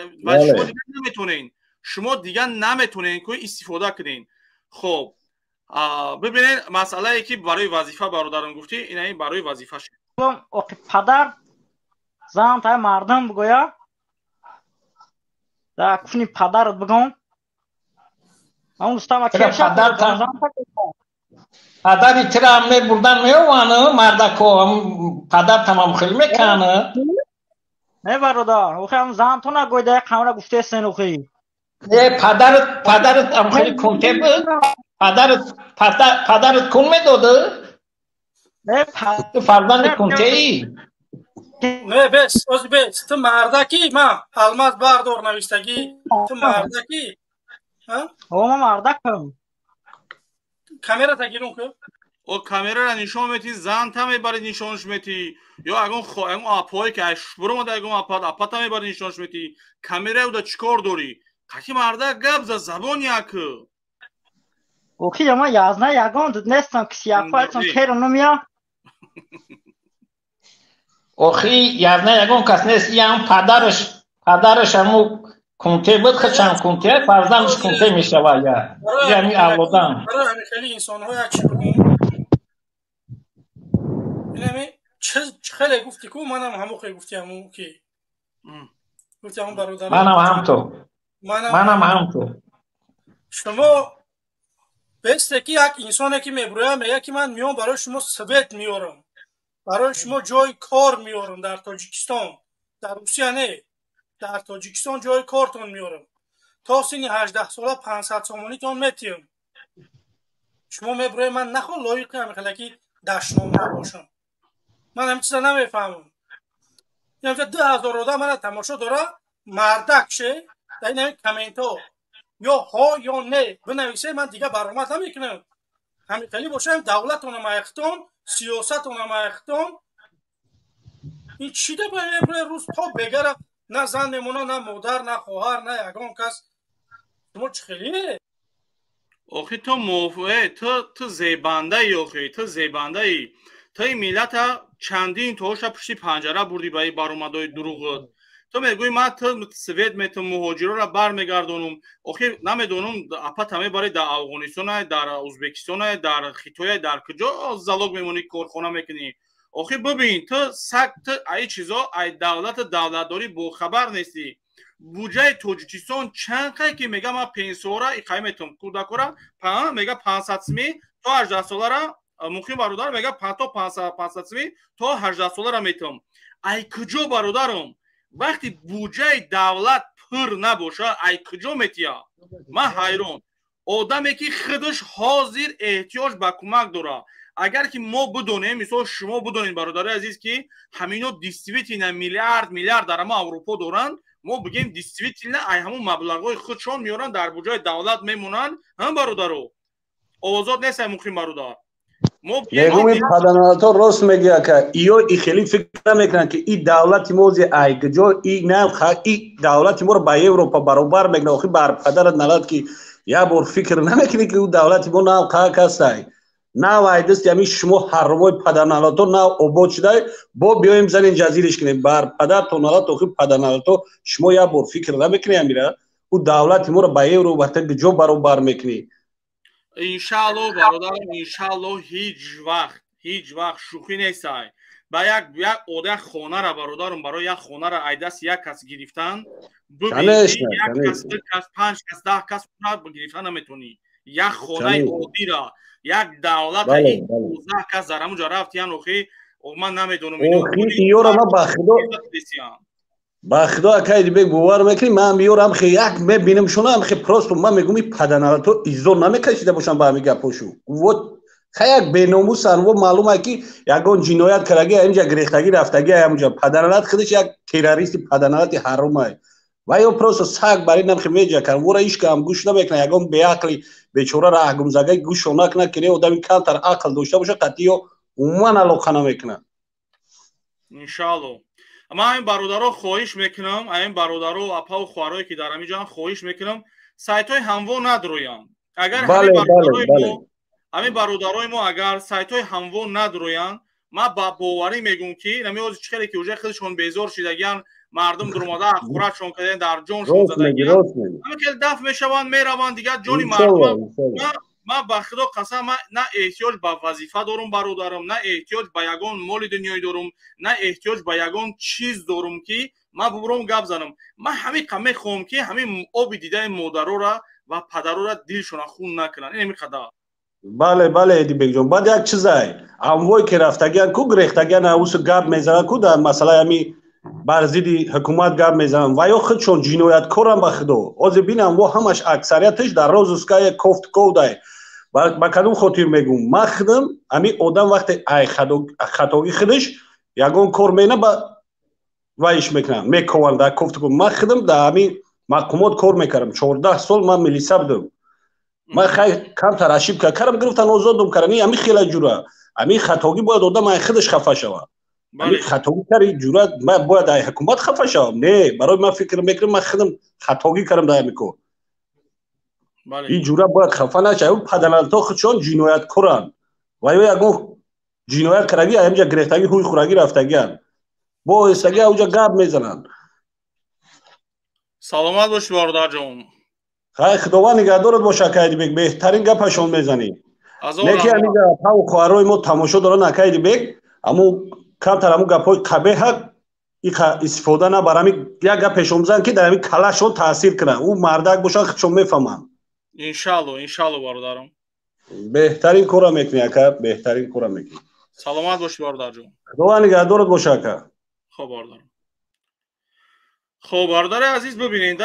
шумо дигар наметонед. Шумо дигар наметонед ки истифода кунед. Хоб, бибинед масъалае ки барои вазифа бародарам гуфтӣ, ина ин барои вазифа шуд.
Оқи падар зан тай мардум бигӯя, да куфни падарат бигӯм. Ҳамун устама
падари тира мебурдан меованы мардако, падар тамам хел меканы.
Не бародар, охи ҳам зан ту нагӯй, да қамра гуфтесен охи.
Не падарат ам хели кунте буд, падарат кун медоды? Ту фарзанди кунтеӣ?
Не, бес, оз бес. Ту мардакӣ, ма алмаз бардор навиштагӣ. Ту мардакӣ? Ҳа?
О, ма мардакам.
Камерата гирун ку?
О, камерара нишон метӣ, занта мебарӣ нишонш метӣ, ё ягон апое ки буромада ягон апата мебарӣ нишонш метӣ. Камера уда чӣ кор дорӣ? Қаки мардак гап за забон як.
Охи, ма язна ягон нестам, ки сияпайтон керо намия.
Охи, язна ягон кас нест, иам падараш ҳаму кунте буд, худшам кунте, фарзандаш кунте мешавад я. Яъни авлодан.
Барои ҳамин хеле инсонҳо як чӣ бигӯм. Инами чӣ хеле гуфтӣ ку, манам ҳамон хеле гуфтӣ ҳамун ки. Гуфтӣ ҳамун бародар.
Манам ҳам ту. Манам ҳам ту.
Шумо Бесте ки як инсоне ки мебурӯяд, мегӯяд ки ман меом, барои шумо свет меорам, барои шумо ҷои кор меорам дар Тоҷикистон, дар Русия не, дар Тоҷикистон ҷои кортон меорам, то синни 18 сола 500 сомонитон метиҳам. Шумо мебурӯед, ман нахо лоиқи ҳамихела ки дашном набошам. Ман ҳамин чиза намефаҳмам. 2000 одам мана тамошо дора. Мардак ше, дар ин ҳамин комментҳо ё ҳо ё не бинависе, ман дигар баромад намекунам. Ҳамин хеле бошам, давлатонам айхтон, сиёсатонам айхтон. Ин чӣ да рӯз то бегара на зан мемона, на модар, на хоҳар, на ягон кас. Шумо чӣ хеле?
Охи, ту ту зебандаи, охи, ту зебандаи. Ту ин миллата чандин тоша пушти панҷара бурдӣ ба ин баромадҳои дурӯғот. Ту мегӯӣ, ман ту свет метум, муҳоҷироро бармегардонум. Охир намедонам, апата мебарӣ дар Афғонистона, дар Ӯзбекистона, дар Хитоя, дар куҷо залог мемонӣ, корхона мекунӣ. Охир бибин, ту саг, ту ай чизо, ай давлату давлатдорӣ бохабар нестӣ. Буҷаи Тоҷикистон чанд қай, ки мега ман пенсиора иқай метум, кӯдакора мега 500 сими то 18 солара, муқим бародар мега то 500 сими то 18 солара метум. Ай куҷо, бародарам, вақти буҷаи давлат пур набоша, ай куҷо метия? Ман ҳайрон. Одаме ки худаш ҳозир эҳтиёҷ ба кӯмак дорад. Агар ки мо бидонем, мисол, шумо бидонед, бародари азиз, ки ҳамино действительно миллиард миллиард дар ҳама Аврупо доранд, мо бигем, действительно ай ҳамун маблағҳои худшон меоранд, дар буҷаи давлат мемонанд. Ҳам бародаро, овозот нест, ай муқим бародар.
Мегум, ин паданалато рост мегӯяд, ка иё и хеле фикр намекунанд, ки и давлати мо ози ай куҷо, и на и давлати моро ба Европа баробар мекунад. Охи, бар падарат налад, ки як бор фикр намекунӣ, ки ӯ давлати мо нав қак ҳастай, нав ай дасти ҳамин шумо ҳаррумои падарналато нав обод шудай. Бо биёем занем, ҷазириш кунем, бар падартон налад. Охи, падарналато, шумо як бор фикр намекунӣ, амира ӯ давлати моро ба Европа куҷо баробар мекунӣ?
Иншаалло, бародарам, иншаалло, ҳеҷ вақт, ҳеҷ вақт. Шӯхӣ нестай. Ба як як ода хонара, бародарам, барои як хонара ай дасти як кас гирифтан, як кас, ду кас, панҷ кас, 10 кас гирифтан наметонӣ. Як хонаи оддира, як давлата 12 кас дар ҳамунҷо рафтиян. Охи, ман намедонам.
Иёра ма, ба худо, ба худо, акай Дибек, бовар мекунӣ, ман биёрам хе як мебинам шуна, хе просто ман мегум, и паданалато изор намекашида бошам ба ҳами гапошу. Вот ха як беномусан, во маълум ай, ки ягон ҷиноят кардаги, инҷа гирехтагӣ рафтагӣ ҳамунҷа. Паданалат худаш як террористи паданалати ҳарумай ва ё просто саг бар инам хе меҷакан. Вора ҳичкам гӯш намекунад. Ягон беақли бечора раҳгумзагаи гӯшо накунад, ки не одами камтар ақл дошта боша, қатъиё умуман алоқа намекунад.
Иншаалло, ман ин бародаро хоҳиш мекунам, ин бародаро, апаву хоҳарое ки дар ҳамин ҷоам, хоҳиш мекунам, сайтҳои ҳамво надроянд. Агар ҳамин бародарои мо агар сайтҳои ҳамво надроянд, ман ба боварӣ мегӯм, ки намеози чӣ хеле ки уже худшон безор шидагиян, мардум дуромада хӯракшон кардаян, дар ҷоншон задагиян, ҳамин хел дафт мешаванд, мераванд дигар ҷони мардум. Ман ба худо қасам, ман на эҳтиёҷ ба вазифа дорум, бародарам, на эҳтиёҷ ба ягон моли дунёӣ дорум, на эҳтиёҷ ба ягон чиз дорум, ки ман бубуром, гап занам. Ман ҳамин қа мехоҳам, ки ҳамин оби дидаи модарора ва падарора дилшона хун накунанд. Ин ҳамин қадар.
Бале, бале, Эдибекҷон. Баъд як чизай, амвое ки рафтагиан ку, гирехтагиан, усу гап мезананд ку, дар масъалаи ҳами бар зидди ҳукумат гап мезананд, ва ё худшон ҷинояткорам. Ба худо, ҳозир бинам, во ҳамаш аксарияташ дар розыскае, кофтуковдай. Ба кадом хотир мегӯм? Ман худам ҳамин одам вақте ай хатогӣ худаш ягон кор мена ба вайш мекунам, мекованд дар кофтуков. Ман худам дар ҳамин мақомот кор мекардам, 14 сол ман милиса будам. Ман хай камтар ошибка кардам, гирифтан, озодум кардам. Ин ҳамин хела ҷура, ҳамин хатогӣ бояд одам ай худаш хафа шавад. Ҳамин хатогӣ кари ҷура, ман бояд ай ҳукумат хафа шавам? Не, барои ман фикр мекунам, ман худам хатогӣ кардам дар ҳамин кор. Ин ҷура бояд хафа нашавад. Паданалто худшон ҷинояткоранд ва ё ягон ҷиноят кардагӣ, ҳаминҷа гирехтагӣ, ҳуй хӯрагӣ рафтагианд, бо оҳистагӣ ауҷа гап мезананд.
Саломат бошӣ, бародарҷон.
Хай, худованд нигаҳдорат боша, акай Эдибек, беҳтарин гапашон мезанӣ. Неки ҳамин апаву хоҳарои мо тамошо доранд, акай Эдибек, аммо камтар ҳамун гапҳои қабеҳа иқа истифода набар. Ҳамин як гап пешомзан, ки дар ҳамин калашон таъсир кунад. Ӯ мардак бошанд, худшон мефаҳманд.
Иншаалло, иншаалло, бародарам.
Беҳтарин кора мекунӣ ака, беҳтарин кора мекунӣ.
Саломат бошӣ бародарҷон.
Худо нигаҳдорат боша ака.
Хоб бародар. Хоб бародари азиз, бибинед,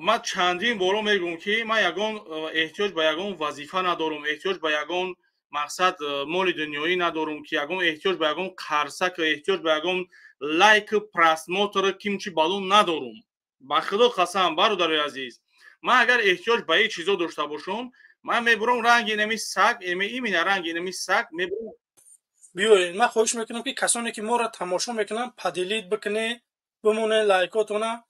ман чандин боро мегӯм ки ман ягон эҳтиёҷ ба ягон вазифа надорум, эҳтиёҷ ба ягон мақсад моли дунёӣ надорум, ки ягон эҳтиёҷ ба ягон қарсак, эҳтиёҷ ба ягон лайк, просмотр, кимчи балон надорум. Ба худо қасам бародари азиз, ман агар эҳтиёҷ ба ин чизо дошта бошам, ман мебурам ранги инами саг, имина ранги инами саг мебурам.
Биёед, ман хоҳиш мекунам ки касоне ки моро тамошо мекунанд, поделить бикунед, бимонед лайкотона,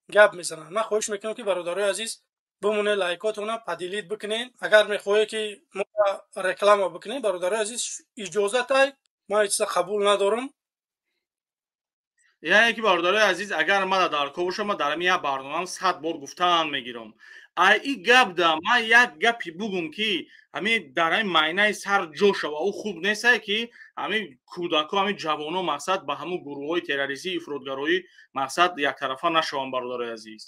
гап мезананд. Ман хоҳиш мекунам ки бародарои азиз бимонед лайкотона, поделить бикунед. Агар мехоҳед ки моро реклама бикунед, бародарои азиз, иҷозатай, ман ҳеҷ чиза қабул надорам.
Яъне ки бародарои азиз, агар мана дар кор бошам, ман дар ҳамин як барномаам 100 бор гуфтаан мегирам. Ай и гап да ман як гапи бугум ки ҳамин дар ҳамин майнаи сар ҷо шава, ӯ хуб нестае ки ҳамин кӯдако, ҳамин ҷавоно мақсад ба ҳамун гурӯҳҳои террористӣ, ифротгароӣ мақсад яктарафа нашаванд бародарои азиз.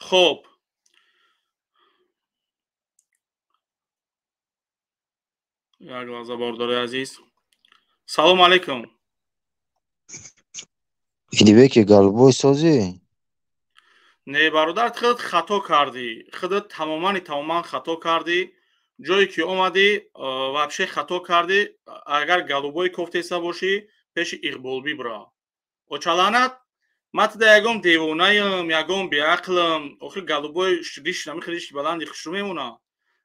Хоб, як лаҳза бародарои азиз. Салом алейкум.
Идибеки голубой созӣ?
Не бародар, худат хато кардӣ. Худат тамоман хато кардӣ. Ҷое ки омадӣ, вообще хато кардӣ. Агар голубой кофтеса бошӣ, пеши Иқболбӣ бира. Очаланат, ман туда ягон девонаям, ягон беақлам. Охир голубой риш нами риши баланди хушрӯ мемона.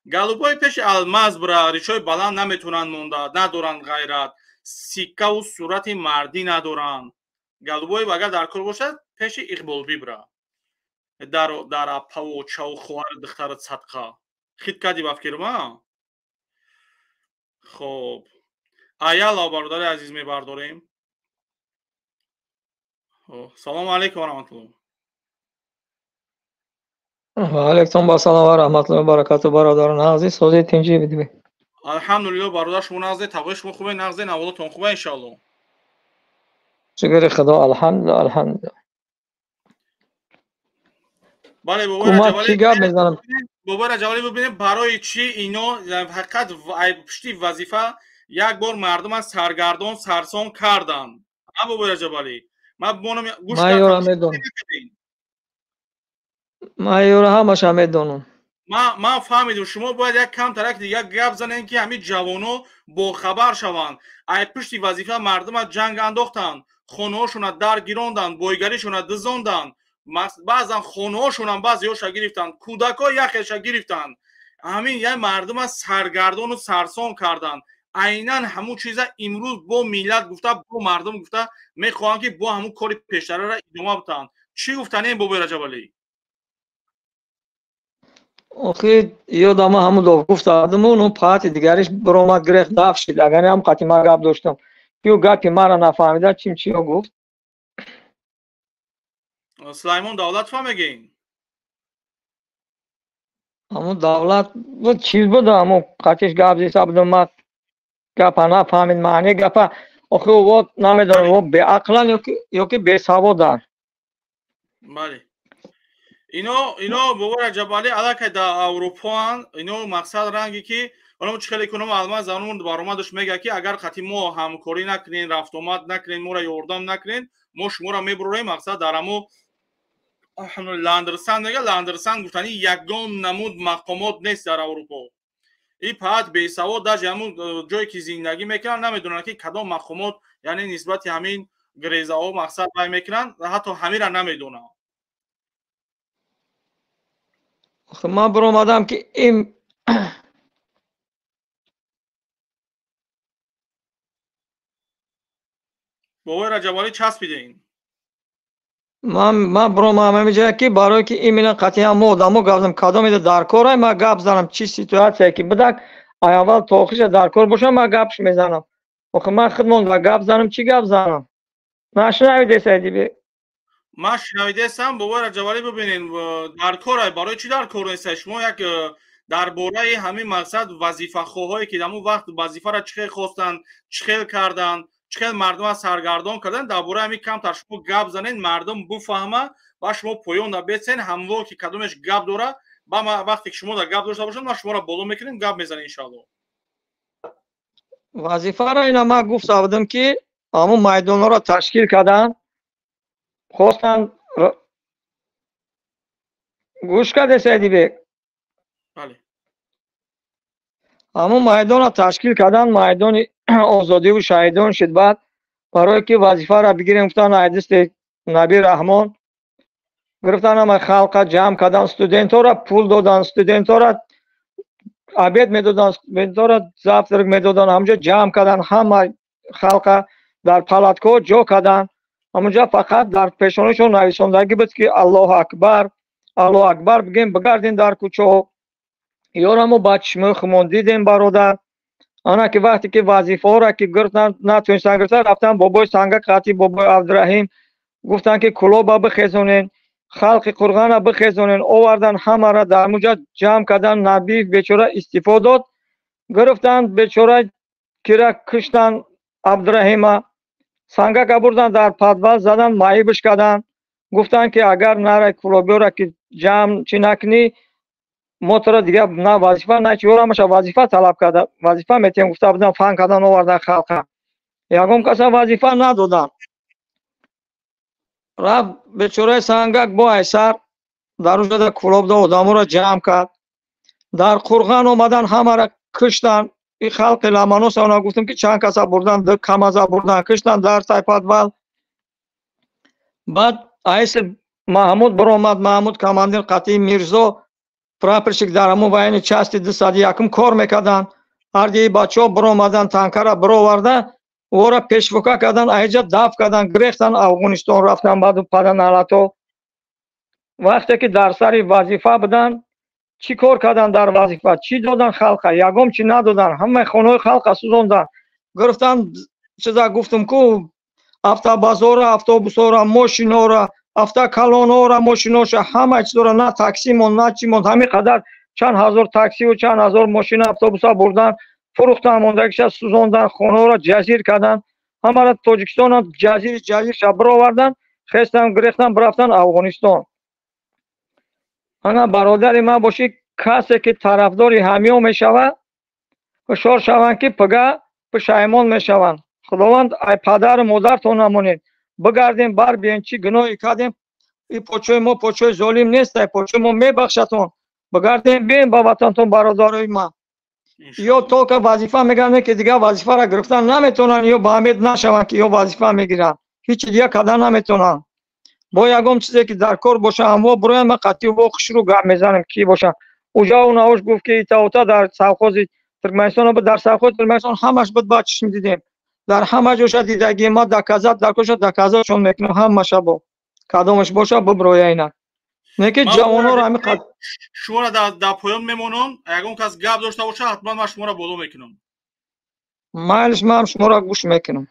Голубой пеши алмаз бира, ришои баланд наметавонанд монда, надоранд ғайрат, сиккаву сурати мардӣ надоранд. Голубой агар дар кор бошад, пеши Иқболбӣ бира. Дар апаву очаву хоҳару духтарат садқа. Хит кардӣ ба фикрма? Хоб. Аялло бародари азиз мебардорем. Салому алейкум ва раҳматуллоҳ.
Ва алейкум ассалом ва раҳматуллоҳи ва баракатуҳ. Бародарон азиз, созед тинҷӣ бидибе.
Алҳамдулиллоҳ бародар, шумо нағзе, тағои шумо хубе, нағзе, наволатон хубе иншоаллоҳ.
Шукри Худо, алҳамдулиллоҳ, алҳамдулиллоҳ.
Бале, бобои Раҷабалӣ, бибинем барои чӣ ино ҳақиқат пушти вазифа як бор мардума саргардон сарсон карданд. А бобои Раҷабалӣ, ман бонам гӯш
ман ёра ҳамаша медонам.
Ман фаҳмидам, шумо бояд як камтарак дигар гап занем ки ҳамин ҷавоно бохабар шаванд. Ай пушти вазифа мардума ҷанг андохтанд, хонаҳошона дар гиронданд, бойгаришона дизонданд, баъзан хонаҳошонам баъзеҳоша гирифтанд, кӯдакҳо яхеша гирифтанд. Ҳамин як мардума саргардону сарсон карданд. Айнан ҳамун чиза имрӯз бо миллат гуфта, бо мардум гуфта мехоҳанд ки бо ҳамун кори пештарара идома битаҳанд. Чӣ гуфтанем бобои Раҷабалӣ?
Охир ёдама ҳамун дов гуфтаадуму ну паҳати дигариш биромад гирехт даф шид. Агар ҳам қати ман гап доштам, ки ӯ гапи маро нафаҳмида чим чиё гуфт.
Сулаймон Давлатова мегӯем?
Ҳамун давлат буд, чиз буд, ҳамун қатиш гап зиса будум, ман гапа нафаҳмид маъни гапа. Охир ӯ намедонам, ӯ беақлан ё ки бесаводанд.
Бале. Ино бобои Раҷабалӣ аллакай дар Аврупоанд. Ино мақсад ранге ки оно чӣ хеле кунам алмаз занун баромадаш мегӯяд ки агар қати мо ҳамкорӣ накунен, рафтомад накунен, моро ёрдам накунен, мо шуморо мебурорем. Мақсад дар ҳамо Ландерсан мега, Ландерсан гуфтани ягон намуд мақомот нест дар Аврупо. И паҳат бесавод даже ҳамун ҷое ки зиндагӣ мекунанд намедонанд ки кадом мақомот, яъне нисбати ҳамин грезаҳо мақсад вай мекунанд, ҳатто ҳамира намедонанд.
Ман биромадам ки ин
бобои Раҷабалӣ часпидем.
Ман биромадам ҳамиҷа ки барое ки именно қатъиян мо одамо гап занам, кадомеда дар корай ман гап занам, чӣ ситуатсия ки бидак, ай аввал то охириша дар кор бошам ман гапш мезанам. Охир ман худмон ва гап занам, чӣ гап занам? Нашунавидесай диби?
Ман шунавидесам бобои Раҷабалӣ, бибинед дар корай, барои чӣ дар кор нестай? Шумо як дар бораи ҳамин мақсад вазифахоҳое ки дар он вақт вазифаро чӣ хел хостанд, чӣ хел карданд, Чӣ қадр мардума саргардон кардан, дар бораи ҳамин камтар шумо гап занед, мардум буфаҳма ва шумо поён да бесен, ҳамво ки кадомеш гап дора, ба вақте ки шумо да гап дошта бошад, ма шуморо боло мекунем, гап мезанем иншаалло.
Вазифаро ина ман гуфта будам, ки ҳамун майдонҳоро ташкил карданд, хостанд. Гӯш карде, Саидибек? Ҳамун майдонро ташкил карданд, майдони озодиву шаҳидон шуд. Баъд барое ки вазифаро бигирем, гуфтанд, айдисти Наби Раҳмон гирифтан, ҳама халқа ҷамъ карданд, студентҳоро пул доданд, студентҳоро обед медоданд, студентҳоро завтрак медоданд. Ҳамунҷо ҷамъ карданд ҳама халқа, дар палаткаҳо ҷо карданд. Ҳамунҷо фақат дар пешонишон нависондагӣ буд, ки Аллоҳу акбар, Аллоҳу акбар бигем, бигардем дар кӯчаҳо. Ёра мо ба чишмои худмон дидем, бародар. Ана ки вақте ки вазифаҳоро ки гирифтанд, натонистанд гирифта, рафтанд бобои Сангак қатӣ бобои Абдураҳим, гуфтанд, ки Кулоба бихезонен, халқи Қурғана бихезонен. Овардан, ҳамаро дар ҳамунҷа ҷамъ карданд. Набиев бечора истифо дод. Гирифтанд бечора кира, куштанд Абдураҳима, Сангака бурданд, дар подвал заданд, маибш карданд. Гуфтанд, ки агар нарай кулобиёра ки ҷамъ чӣ накунӣ, мо туро дигар на вазифа, на чи. Ёрамаша вазифа талаб карда, вазифа метиҳем гуфта буданд, фан кардан, овардан халқа, ягон каса вазифа надоданд. Рафт бечораи Сангак бо айсар дар уҷода Кулобда одаморо ҷамъ кард. Дар Қурған омадан, ҳамаро куштанд. И халқи Ламаносона гуфтем, ки чанд каса бурдан, ду камаза бурдан, куштанд дар тай подвал. Баъд айси Маҳмуд биромад. Маҳмуд командир қатъии Мирзо прапорщик дар ҳамун военный части 201-ум кор мекарданд. Ҳардии бачаҳо биромаданд, танкара бироварда, ӯро пешвока карданд, айҷа даф карданд, гирехтанд, Афғонистон рафтанд. Баъду паданалато вақте ки дар сари вазифа буданд, чӣ кор карданд дар вазифа? Чӣ доданд халқа? Ягон чӣ надоданд. Ҳамаи хонаҳои халқа сӯзонданд, гирифтанд. Чиза гуфтум ку, автобазора, автобусҳоро, мошинҳоро, автокалонҳоро, мошиноша, ҳама чизоро, на такси монд, на чӣ монд. Ҳамин қадар чанд ҳазор таксиву чанд ҳазор мошина, автобуса бурданд, фурӯхтанд, мондагиша сӯзонданд, хонаҳоро ҷазир карданд, ҳамаро Тоҷикистонам ҷазири ҷазирша бироварданд, хестанд, гирехтанд, бирафтанд Афғонистон. Ана бародари ман бошӣ, касе ки тарафдори ҳамиё мешавад, ҳушёр шаванд, ки пига пушаймон мешаванд. Худованд ай падару модартон намонед, бигардем, бар биен, чӣ гуноҳе кардем? И почои мо почои золим нест, ай почои мо мебахшатон. Бигардем, бием ба ватантон, бародарои ман. Ё только вазифа мегиранд, ки дигар вазифаро гирифтан наметавонанд, ё ба ҳамед нашаванд, ки ё вазифа мегиранд, ҳечи дигар кардан наметавонанд. Бо ягон чизе ки дар кор боша, ҳамво буроянд, ман қатъи во хушрӯ гап мезанем, ки боша. Уҷа унаош гуфт, ки итаота дар совхози Туркманистон буд. Дар совхози Туркманистон ҳамаш буд, ба чишм дидем, дар ҳама ҷоша дидагӣ. Ма доказать дар коша доказатшон мекунам ҳамаша, бо кадомаш боша, биброя ина. Не ки ҷавонҳоро ҳамин қад
Шуморо дар поён мемонам, ягон кас гап дошта боша, ҳатман ман шуморо боло мекунам.
Майлиш, ман шуморо гӯш мекунам.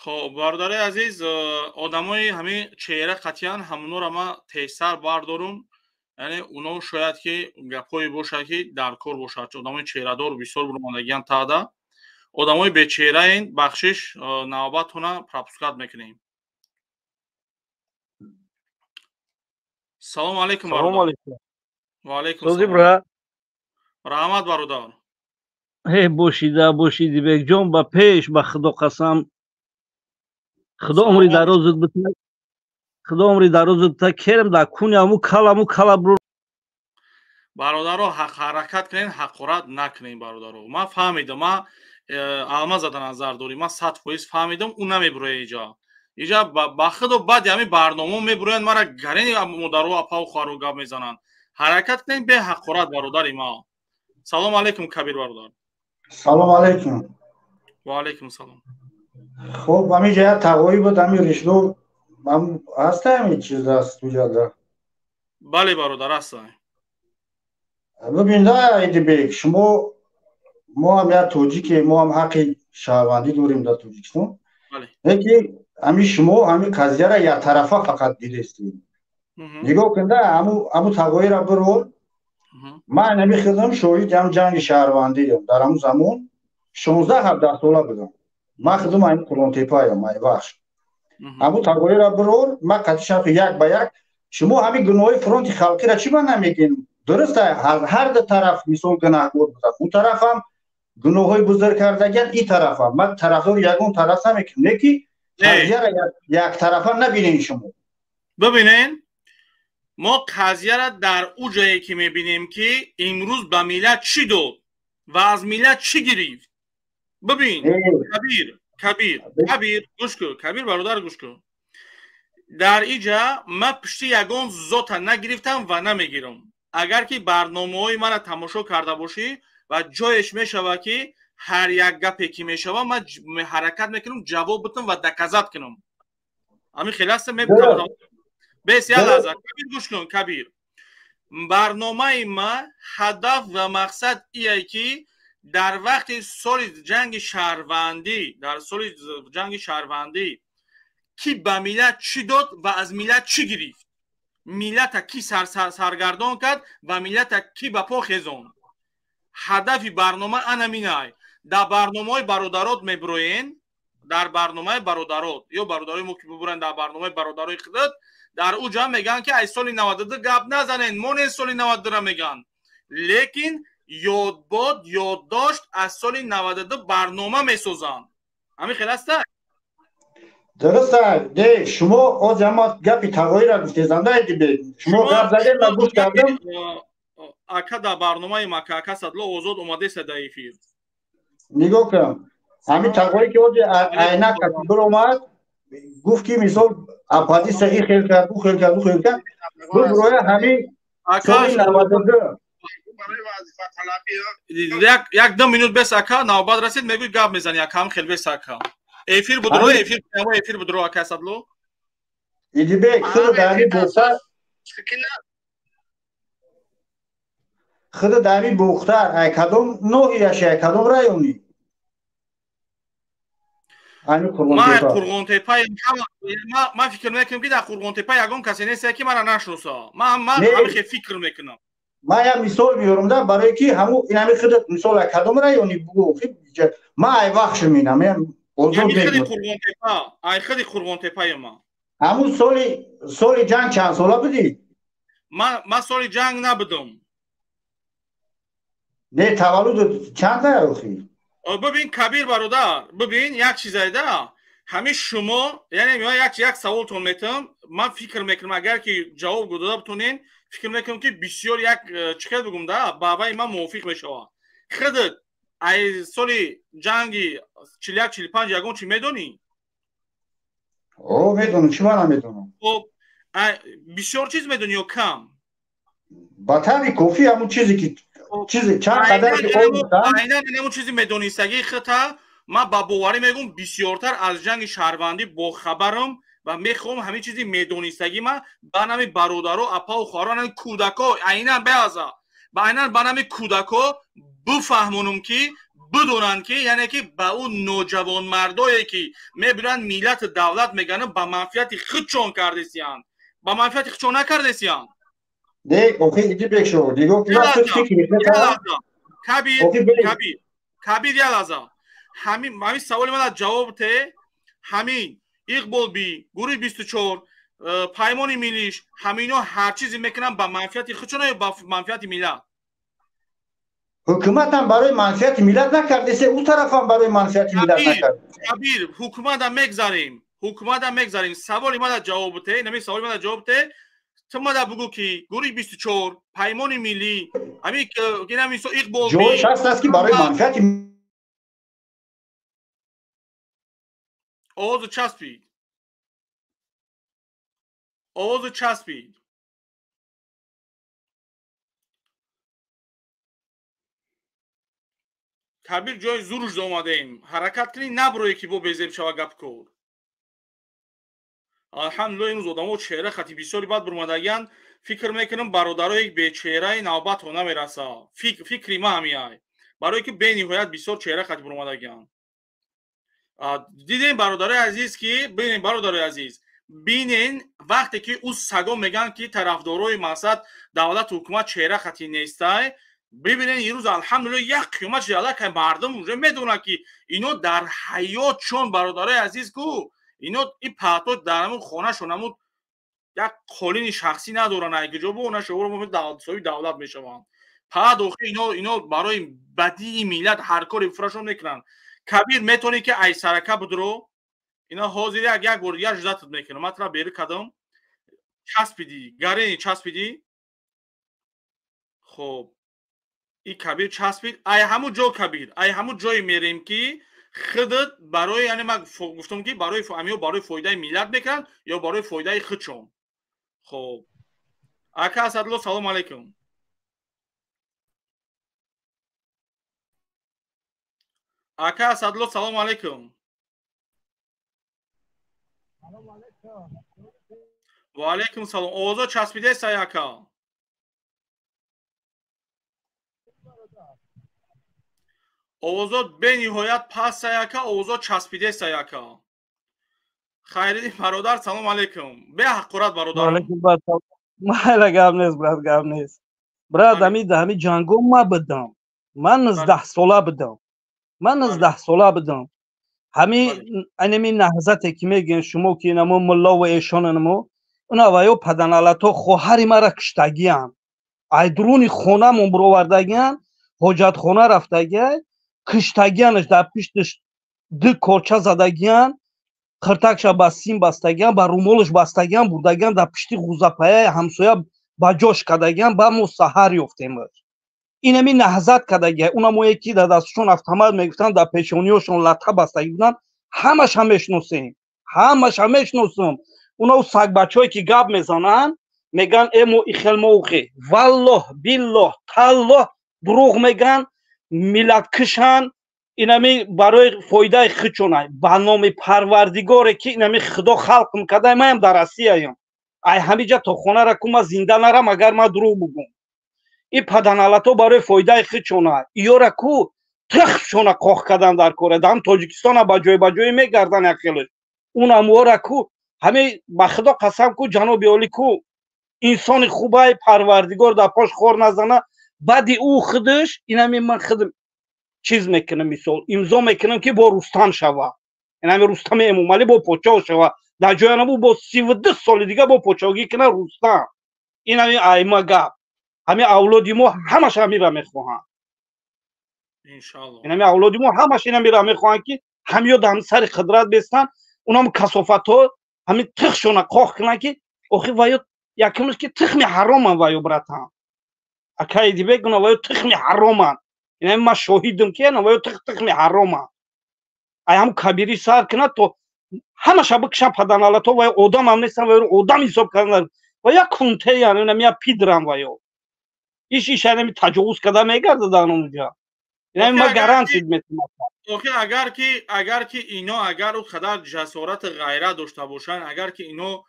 Хоб, бародари азиз, одамои ҳамин чеҳра қатъиян ҳамонҳоро ман тезтар бардорум, яъне оно шояд ки гапҳое бошад, ки дар кор бошад. Одамои чеҳрадор бисёр буромадагиян таъда, одамои бечеҳраин, бахшиш, навбатона пропускать мекунем. Салому алайкум.
Салому алайкум.
Ва алайкум.
Сози бра.
Раҳмат, бародар.
Ҳе, бошида бошиди, бекҷон, ба пеш, ба Худо қасам. Худо умри дарозат бита. Худо умри дарозат бита. Керм да куни аму каламу кала бро.
Бародаро, ҳаракат кунед, ҳақорат накунед, бародаро. Ман фаҳмидам, ман алма зада назар дорӣ, ман 100% фаҳмидам, ӯ намебуроя иҷа. Иҷа ба худо баъди ҳамин барнома мебуроянд, мара гарени модаро, апаву хоҳаро гап мезананд. Ҳаракат кунед бе ҳақорат, бародари ма. Салому алайкум, Кабир бародар.
Салому алайкум.
Ва алайкум салом.
Хуб, ҳаминҷа як тағоӣ буд, ҳамин решло ҳаста, ҳамин чиз аст уҷада?
Бале, бародар, ҳаста.
Бибин да, Идибек, шумо, мо ҳам як тоҷике, мо ҳам ҳаққи шаҳрвандӣ дорем дар Тоҷикистон. Лекин ҳамин шумо ҳамин қазияра яктарафа фақат дидестед. Нигоҳ кунда, ҳаму тағоиро бирор. Ман ҳамин худам шоҳид ҳам ҷанги шаҳрвандиам. Дар ҳамун замон 16-17 сола будам. Ман худум ҳамин Қурғонтепаям, ай Вахш. Ҳамун тағоира бирор, ман қатишам як ба як. Шумо ҳамин гуноҳи фронти халқиро чӣ ба намегӯед? Дуруст, ҳар ду тараф мисол гунаҳкор буданд. Он тарафам гуноҳҳои бузург кардагианд, ин тарафам. Ман тарафдори ягон тараф намекунам, не ки қазияро яктарафа набинед шумо.
Бибинед, мо қазияро дар ӯ ҷое ки мебинем, ки имрӯз ба миллат чӣ дод ва аз миллат чӣ гирифт. Бибин, Кабир, Кабир, Кабир, гӯш кун, Кабир бародар, гӯш кун. Дар иҷа ман пушти ягон зота нагирифтам ва намегирам. Агар ки барномаҳои маро тамошо карда бошӣ ва ҷоеш мешавад, ки ҳар як гапе ки мешавад, ман ҳаракат мекунам ҷавоб битам ва доказат кунам. Ҳамин хел аст, мебинам. Бес як лаҳза, Кабир, гӯш кун, Кабир. Барномаи ма ҳадаф ва мақсад ие ки дар вақти соли ҷанги шаҳрвандӣ, дар соли ҷанги шаҳрвандӣ ки ба миллат чӣ дод ва аз миллат чӣ гирифт, миллата ки саргардон кард ва миллата ки ба по хезонд. Ҳадафи барнома анаминай. Дар барномаҳои бародарот мебироен, дар барномаи бародарот ё бародарои мо ки бибуранд дар барномаи бародарои худат, дар ӯ ҷа мегӯянд ки аз соли 92 гап назанен, мо не соли 92-ра мегӯянд. Лекин ёдбод ёддошт аз соли 92 барнома месозанд. Ҳамин хел аста?
Дуруст, не, шумо оз ама гапи тағоира гуфтезанда дибед. Шумо гап задед, ман гӯш кардам.
Ака дар барномаи мака ака Садло Озод омадеса дар эфир.
Нигоҳ кун, ҳамин тағое ки ози айнак биромад, гуфт ки мисол оппозитсия ин хел кард, ӯ хел кард, ӯ хел кард. Буброя ҳамин соли 92.
Як ду минут бес ака, навбат расид, мегӯй гап мезани ака, ҳам хел бес ака. Эфир будро, эфир, эфир будро ака Садло.
Идибек, худ дар ин бухтар, худ дар ин бухтар, ай кадом ноҳияш, ай кадом райони?
Ман Қурғонтепа, ман фикр мекунам ки дар Қурғонтепа ягон касе нест ки маро нашноса. Ман ҳамин фикр мекунам.
Ман як мисол меорам да, барое ки ҳамун ин ҳамин худат мисол ай кадом райони бугӯ, ман ай Вахш минам,
ай Қурғонтепа, ай худи Қурғонтепаи ман.
Ҳамун соли ҷанг чанд сола будӣ?
Ман соли ҷанг набудам.
Не, таваллуд чанд охи?
Бибин Кабир бародар, бибин як чизайда. Ҳамин шумо, яъне ман як саволтон метам, ман фикр мекунам агар ки ҷавоб дода битонен, фикр мекунам ки бисёр як чӣ хел бигӯм да, ба вай ман мувофиқ мешавам. Худат ай соли ҷанги 41-45 ягон чӣ медонӣ?
О, медонам, чӣ ман намедонам?
Хоб, бисёр чиз медонӣ ё кам?
Ба таври кофӣ ҳамун чизе ки чизе чанд қадар ки
айнан ҳамун чизи медонистагии худта ман ба боварӣ мегӯм бисёртар аз ҷанги шаҳрвандӣ бохабарам ва мехоҳам ҳамин чизи медонистагӣ ман ба нами бародаро, апаву хоҳаро, нами кӯдако, айнан беаза, ба айнан ба нами кӯдако бифаҳмонам ки бидонанд ки яъне ки ба ӯ ноҷавонмардое ки мебинанд миллату давлат мегӯянд ба манфиати худшон кардесиянд, ба манфиати худшон накардесиянд.
Не, охи Идибек шо, нигоҳ кун,
Кабир, Кабир, Кабир, як лаҳза. Ҳамин саволи ман ҷавоб те, ҳамин Иқболби, гурӯҳи 24, паймони миллиш, ҳамино ҳар чизе мекунанд ба манфиати худшон ё ба манфиати миллат?
Ҳукуматам барои манфиати миллат накардесе, ӯ тарафам барои манфиати миллат накард.
Кабир, ҳукуматам мегзарем, ҳукуматам мегзарем. Саволи ман ҷавоб те, ҳамин саволи ман ҷавоб те. Ту мада бугӯ ки гурӯҳи 24, паймони миллӣ, ҳамин Иқболби
ҷояш ҳаст аст ки барои манфиати
овозу часпид, овозу часпид. Кабир ҷои зуруш омадаем. Ҳаракат кунӣ набурое ки бо безеб шава гапкор. Алҳамдулилла имрӯз одамо чеҳра хати бисёри бад бурмадагиянд. Фикр мекунам бародарои бечеҳраи навбатҳо намераса. Фикри ма ҳамиай. Барое ки бениҳоят бисёр чеҳра хати бурмадагиянд. Дидем бародарои азиз ки бинем бародарои азиз, бинен вақте ки ӯ саго мегӯянд ки тарафдорои мақсад давлату ҳукумат чеҳра хати нестай, Бибинед, имрӯз алҳамдулилла як қиёмат шуда, аллакай мардум уже медонад, ки ино дар ҳаётшон, бародарои азиз, ку ино и паҳто дар ҳамун хонашон ҳамун як қолини шахсӣ надоранд, айкиҷо бо нашоро соҳиби давлат мешаванд. Паҳт охир ино барои бадии миллат ҳар коре фурашон мекунанд. Кабир, метавонӣ ки ай сарака будро, ино ҳозир як бор дигар ждатат мекунам. Ман тура бери кадам, часпидӣ, гарени часпидӣ. Хоб, и Кабир часпид. Ай ҳамун ҷо, Кабир, ай ҳамун ҷое мерем, ки худат барои, яъне ман гуфтам, ки барои амиё барои фоидаи миллат мекунанд ё барои фоидаи худшон. Хоб, ака Асадулло, салому алайкум. Ака Асадулло, салому алайкум. Ва алайкум салом. Овозо часпидесай, ака? Овозот бениҳоят пастсай, ака, овозот часпидесай, ака. Хайриддин бародар, салому алайкум. Беҳаққурат, бародар.
Майла, гап нест, брат, гап нест, брат. Ами да ҳами ҷанго ма будам, ман 19 сола будам, ман 19 сола будам. Ҳами анами наҳзате ки мегӯем шумо, ки намо муллову эшонанамо уна ваё паданалато хоҳари мара киштагиам, ай дуруни хонамон буровардагиан, ҳоҷатхона рафтагиай, киштагианаш, дар пишташ ду корча задагиан, хиртакша ба сим бастагиан, ба румолаш бастагиан, бурдагиан, дар пишти ғузапаяи ҳамсоя ба ҷош кардагиан. Ба мо саҳар ёфтемаш. Инами наҳзат кардагиай. Унамое ки дар дастшон автомат мегуфтанд, дар пешониёшон латта бастагӣ буданд, ҳамаша мешиносем, ҳамаша мешиносам. Унау сагбачое ки гап мезананд, мегӯянд: «Э, мо ихел, мо ухе». Валлоҳ, биллоҳ, таллоҳ, дурӯғ мегӯянд, миллаткушанд. Инами барои фоидаи худшонай. Ба номи Парвардигоре ки инами Худо халқм кардай, маям дар Россияям, ай ҳамиҷа то хонара ку ма зинда нарам, агар ма дурӯғ бугум. И паданалато барои фоидаи худшонай. Иёра ку тухшона қоқ кардан дар кора дар Тоҷикистона ба ҷой ба ҷое мегардан якхелеш. Унамуора ку ҳами, ба Худо қасам ку, ҷаноби олӣ ку инсони хубай, Парвардигор дар пош хор назана. Баъди ӯ худаш инами ман худам чиз мекунам, мисол, имзо мекунам, ки бо Рустам шава, инами Рустами Эмомалӣ бо подшоҳ шава. Дар ҷоя набу, бо 32 соли дига бо подшоҳгӣ кина Рустам. Инами айма гап, ҳами авлоди мо ҳамаш ҳамира мехоҳанд. Инами авлоди мо ҳамаш инамира мехоҳанд, ки ҳамиё дар сари қудрат бестанд, унам касофатҳо ҳамин тухшона қоқ кунанд, ки охи ваё якумш ки тухми ҳароман ваё, братан, акаи дибек, уна ваё тухми ҳароман. Инами ман шоҳидам, ки ана ваё тухми ҳароман. Ай ҳам Кабирӣ сар кунад то ҳамаша бикшан паданалато. Ваё одамам нестан, ваё одам ҳисоб кардан ва як кунтеян, инами як пидран. Ваё иш ишанами таҷовуз карда мегардадан онҷа. Инами ман гарантид метавонам.
Охи, агар ки ино агар ӯ қадар ҷасорату ғайрат дошта бошанд, агар ки ино,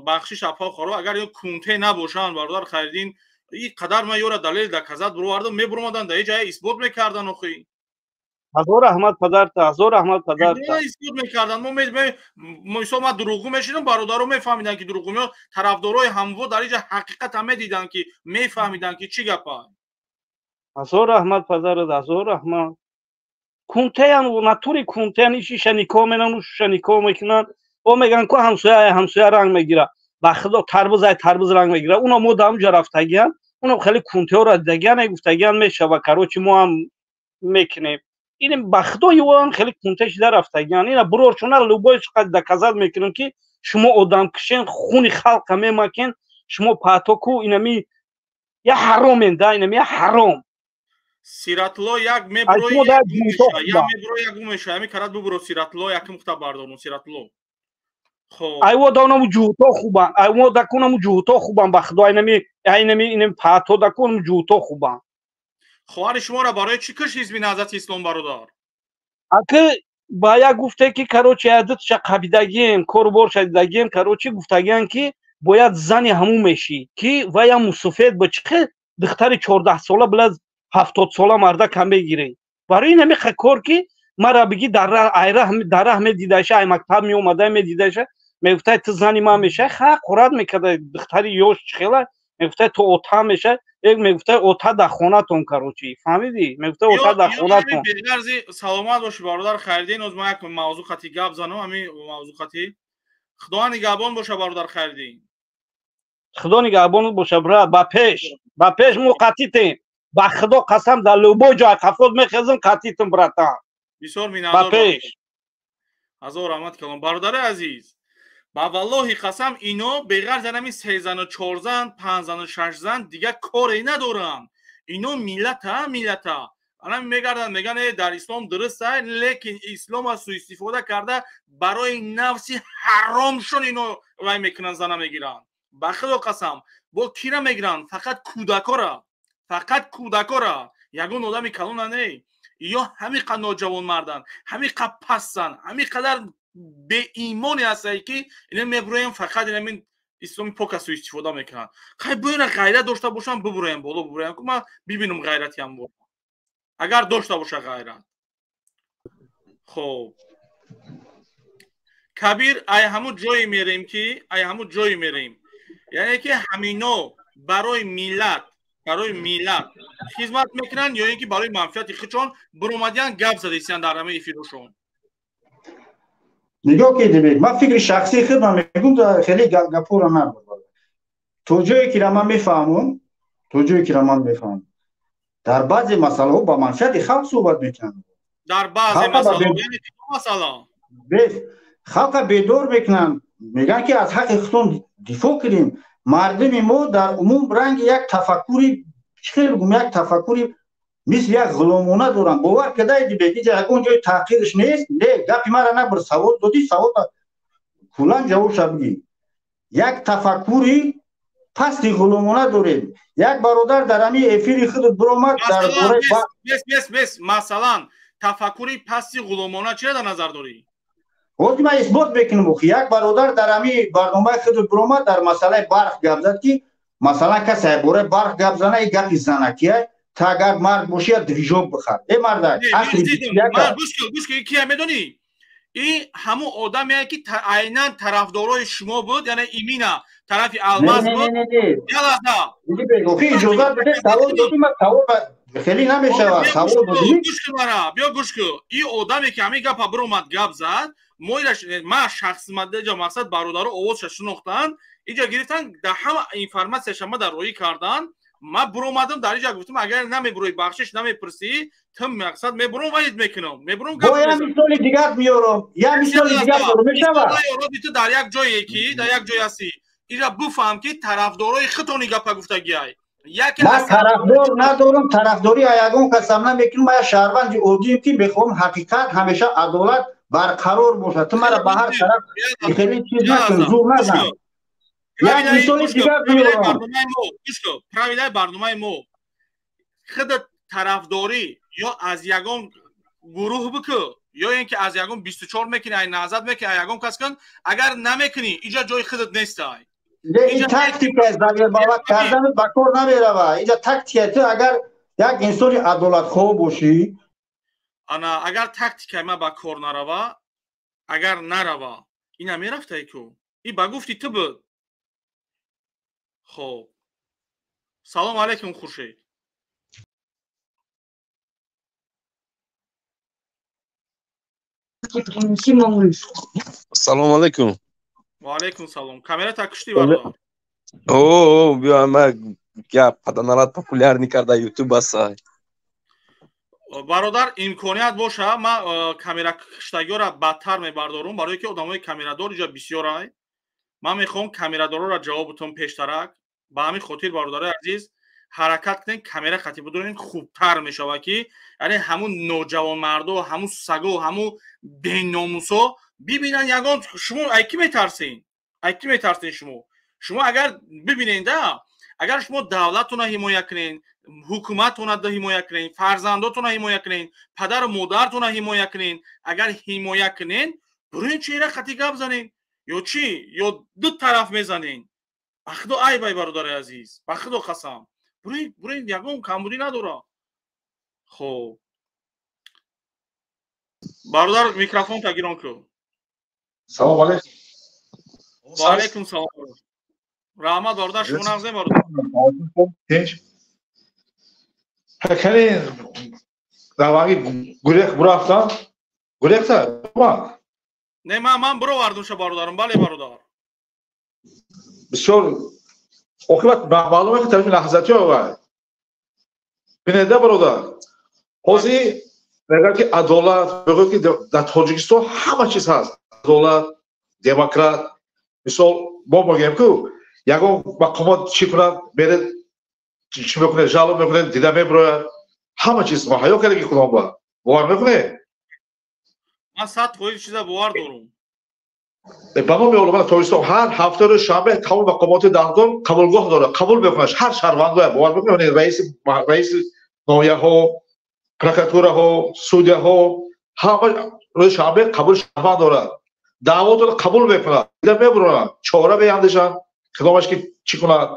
бахшиш, апа хоро, агар ино кунте набошанд, бародар Хайриддин, и қадар ман ёра далел доказать бировардам, мебуромадан, дар ҷая исбот мекардан охи.
Ҳазор раҳмат падарта, ҳазор раҳмат падарта.
Исбот мекардан. Мо мисол, ман дурӯғгӯ мешидам, бародаро мефаҳмиданд, ки дурӯғгӯ, тарафдорои ҳамво дар инҷа ҳақиқата медиданд, ки мефаҳмиданд, ки чӣ гапа.
Ҳазор раҳмат падарат, ҳазор раҳмат. Кунтеян, натури кунтеян. Ишиша никоҳ менан, ушуша никоҳ мекунанд. О, мегӯянд ку ҳамсоя ҳамсоя ранг мегира, ба Худо, тарбуз ай тарбуз ранг мегира. Уно мо дар онҷа рафтагиян, уно хеле кунтеҳоро дидагиян, гуфтагиян мешава, короче, мо ҳам мекунем. Ин ба Худо ёан хеле кунте шида рафтагиян. Ина бурорчуна любой чиқад доказать мекунем, ки шумо одамкушен, хуни халқа мемакен шумо патоку. Инами я ҳаромен да, инами я ҳаром.
Сиратло як мебуро, як мебуро, як гум меша. Ами карат бубуро, Сиратло, яким хта бардорум, Сиратло.
Айво да унаму ҷуҳуто хубан, айво да кунаму ҷуҳуто хубан, ба Худо, айнами инами пато да кунаму ҷуҳуто хубан.
Хоҳари шуморо барои чӣ киш ҳизби Наҳзати Ислом, бародар?
Аки ба як гуфте, ки короче, ядитша қабидагием, коруборша дидагием, короче, гуфтагиан, ки бояд зани ҳамун мешӣ, ки вая мусуфед ба чихе духтари 14 сола била 70 сола мардака мегирӣ. Барои ин ҳами кор, ки мара биги дар раҳ медидаша, ай мактаб меомада медидаша, мегуфтай: «Ту зани ман мешай». Ха, қурат мекарда, духтари ёш чихела. Мегуфтай то ота меша, як мегуфтай ота дар хонатон, короче. Фаҳмидӣ? Мегуфтай ота дар хонатон.
Бегарзи саломат бошӣ бародар Хайриддин, оз ман як мавзӯъ қати гап занам, ҳамин мавзӯъ қати. Худо нигаҳбон боша бародар Хайриддин.
Худо нигаҳбон боша брат, ба пеш. Ба пеш мо қатитем. Ба Худо қасам дар любой ҷой қафот мехезам қатитем братан.
Бисёр миннатдор.
Ба пеш.
Ҳазор раҳмат калом. Бародари азиз, ба валлоҳи қасам ино беғарз анами се зану чор зан, панҷ зану шаш зан дига коре надоранд. Ино миллата, миллата. Анами мегарданд, мегӯянд э дар ислом дуруст аст, лекин ислома суистифода карда барои нафси ҳаромшон ино вай мекунанд, зана мегиранд. Ба Худо қасам, бо кира мегиранд? Фақат кӯдакора. Фақат кӯдакора. Ягон одами калона не. Ё ҳамин қадр ноҷавонмарданд, ҳамин қадр пастанд, ҳамин қадар беимоне ҳастанд ки ина мебуроем фақат инамин исломи пока суистифода мекунанд. Хай бояд ғайрат дошта бошам, бубуроем боло, бубуроем, ку ман бибинам ғайратиам бо. Агар дошта боша ғайрат. Хоб. Кабир ай ҳамун ҷое мерем ки, ай ҳамун ҷое мерем. Яъне ки ҳамино барои миллат, барои миллат хизмат мекунанд ё ин ки барои манфиати худшон буромадиян гап задисиян дар ҳамаи эфирушон.
Нигоҳ кунед, ман фикри шахсии худам мегӯм, хеле гапҳоро набуд. То ҷое ки ман мефаҳмам, то ҷое ки ман мефаҳмам, дар баъзе масъалаҳо ба манфиати халқ суҳбат мекунанд.
Дар баъзе масъалаҳо, яъне кадом масъала?
Халқа бедор мекунанд, мегӯянд ки аз ҳаққи худтон дифоъ кунем. Мардуми мо дар умум ранги як тафаккури, чӣ хел бигӯм, як тафаккури мисли як ғуломона доранд. Бовар кардаед, инҷа ягон ҷои таҳқирш нест. Не, гапи мара набур, савол додӣ, савол куллан ҷавобша бигӣ. Як тафаккури пасти ғуломона дорем. Як бародар дар ҳамин эфири худ биромад дар бораи
бес бес, масалан, тафаккури пасти ғуломона чиро дар назар дорӣ?
Ҳозир ман исбот мекунам. Як бародар дар ҳамин барномаи худ биромад дар масъалаи барқ гап зад ки масалан касе бораи барқ гап зана, ин гапи занакия, та агар мард бошӣ я движок бихар. Э мардак, асри
гӯш кун, кия медонӣ? Ин ҳамун одаме ки айнан тарафдорои шумо буд, яъне имина тарафи Алмаз буд. Я лаҳза.
Охи иҷозат биде, савол додӣ, ман савол хеле намешавад. Савол додӣ?
Гӯш кун мара, биё гӯш кун. Ин одаме ки ҳамин гапа биромад гап зад, ма шахси мадаҷа мақсад бародаро овозша шинохтанд, инҷа гирифтан дар ҳама информатсияша ма дар роӣ кардан. Ма буромадам дар инҷа гуфтам агар намебурои бахшиш намепурсӣ, ту мақсад мебурам валид мекунам. Мебурам
гап. Я мисоли дигар меорам. Я мисоли дигар дорам, мешавад.
Ту дар як ҷое ки дар як ҷой ҳастӣ, инҷа бифаҳм ки тарафдорои худтони гапа гуфтагиай.
Ман тарафдор надорам, тарафдорӣ ягон касам намекунам. Ман як шаҳрванди оддием ки мехоҳам ҳақиқат ҳамеша адолат барқарор бошад. Ту мара ба ҳар тараф хеле чиз накун, зур назан. Як мисоли дигар меорам.
Правилаи барномаи мо худат тарафдорӣ ё аз ягон гурӯҳ бикӯ, ё ин ки аз ягон 24 мекунӣ, ай назад мекунӣ, ай ягон кас кун. Агар намекунӣ, инҷа ҷои худат нестай.
Ин тактика завербоват кардан ба кор намерава. Инҷа тактика, ту агар як инсони адолатхоҳ бошӣ,
ана агар тактикаи ман ба кор нарава, агар нарава, ина мерафтай ку. Ин ба гуфти ту буд. Хоб. Салом алейкум Хуршед.
Салом алейкум.
Ва алейкум салом. Камера та кушти бародар.
О, биё ма гап паданарат популярни карда YouTube аса.
Бародар, имконият боша, ман камера куштагиёра бадтар мебардорум, барое ки одамои камерадор инҷа бисёрай. Ман мехоҳам камерадорора ҷавоб бутам пештарак. Ба ҳамин хотир бародарои азиз, ҳаракат кунед, камера хати бидорем, хубтар мешавад ки яъне ҳамун ноҷавонмардо, ҳамун саго, ҳамун беномусо бибинанд ягон. Шумо ай ки метарсен? Ай ки метарсен шумо? Шумо агар бибинед, да, агар шумо давлатона ҳимоя кунед, ҳукуматона ҳимоя кунед, фарзандотона ҳимоя кунед, падару модаратона ҳимоя кунед, агар ҳимоя кунед, бурин чеҳра хати гап занед ё чӣ? Ё ду тараф мезанед. Ба худо айб ай бародари азиз, ба худо қасам. Бурин ягон камбудӣ надора. Хоб. Бародар, микрофон тагирон кун.
Салом алейкум.
Ва алейкум салом. Раҳмат бародар, шумо нағзе бародар?
Тинч. Ҳакани даваги гурех бурафтам. Гурехта?
Не, ман бировардумша бародарам, бале бародар.
Бисёр оқибат маълуме ки тарафи наҳзатиё вай. Бинеда бародар. Ҳозир мегӯяд ки адолат, мегӯяд ки дар Тоҷикистон ҳама чиз ҳаст. Адолат, демократ. Мисол мо мегӯем ку ягон мақомот чӣ кунад, меред чӣ мекунед, жалоб мекунед, дида мебирояд. Ҳама чиз муҳайё карда ки худо ба. Бовар мекунед?
Ман 100% чиза бовар дорам.
Ба мо меолам Тоҷикистон ҳар ҳафта рӯз шанбе тамоми мақомоти давлатдор қабулгоҳ дорад, қабул мекунад ҳар шаҳрвандоя. Бовар мекунед? Раиси ноҳияҳо, прокуратураҳо, судяҳо ҳама рӯзи шанбе қабули шаҳрванд дорад. Даъвотро қабул мекунад, дида мебуранд, чора меандешанд, кадомаш ки чӣ кунад.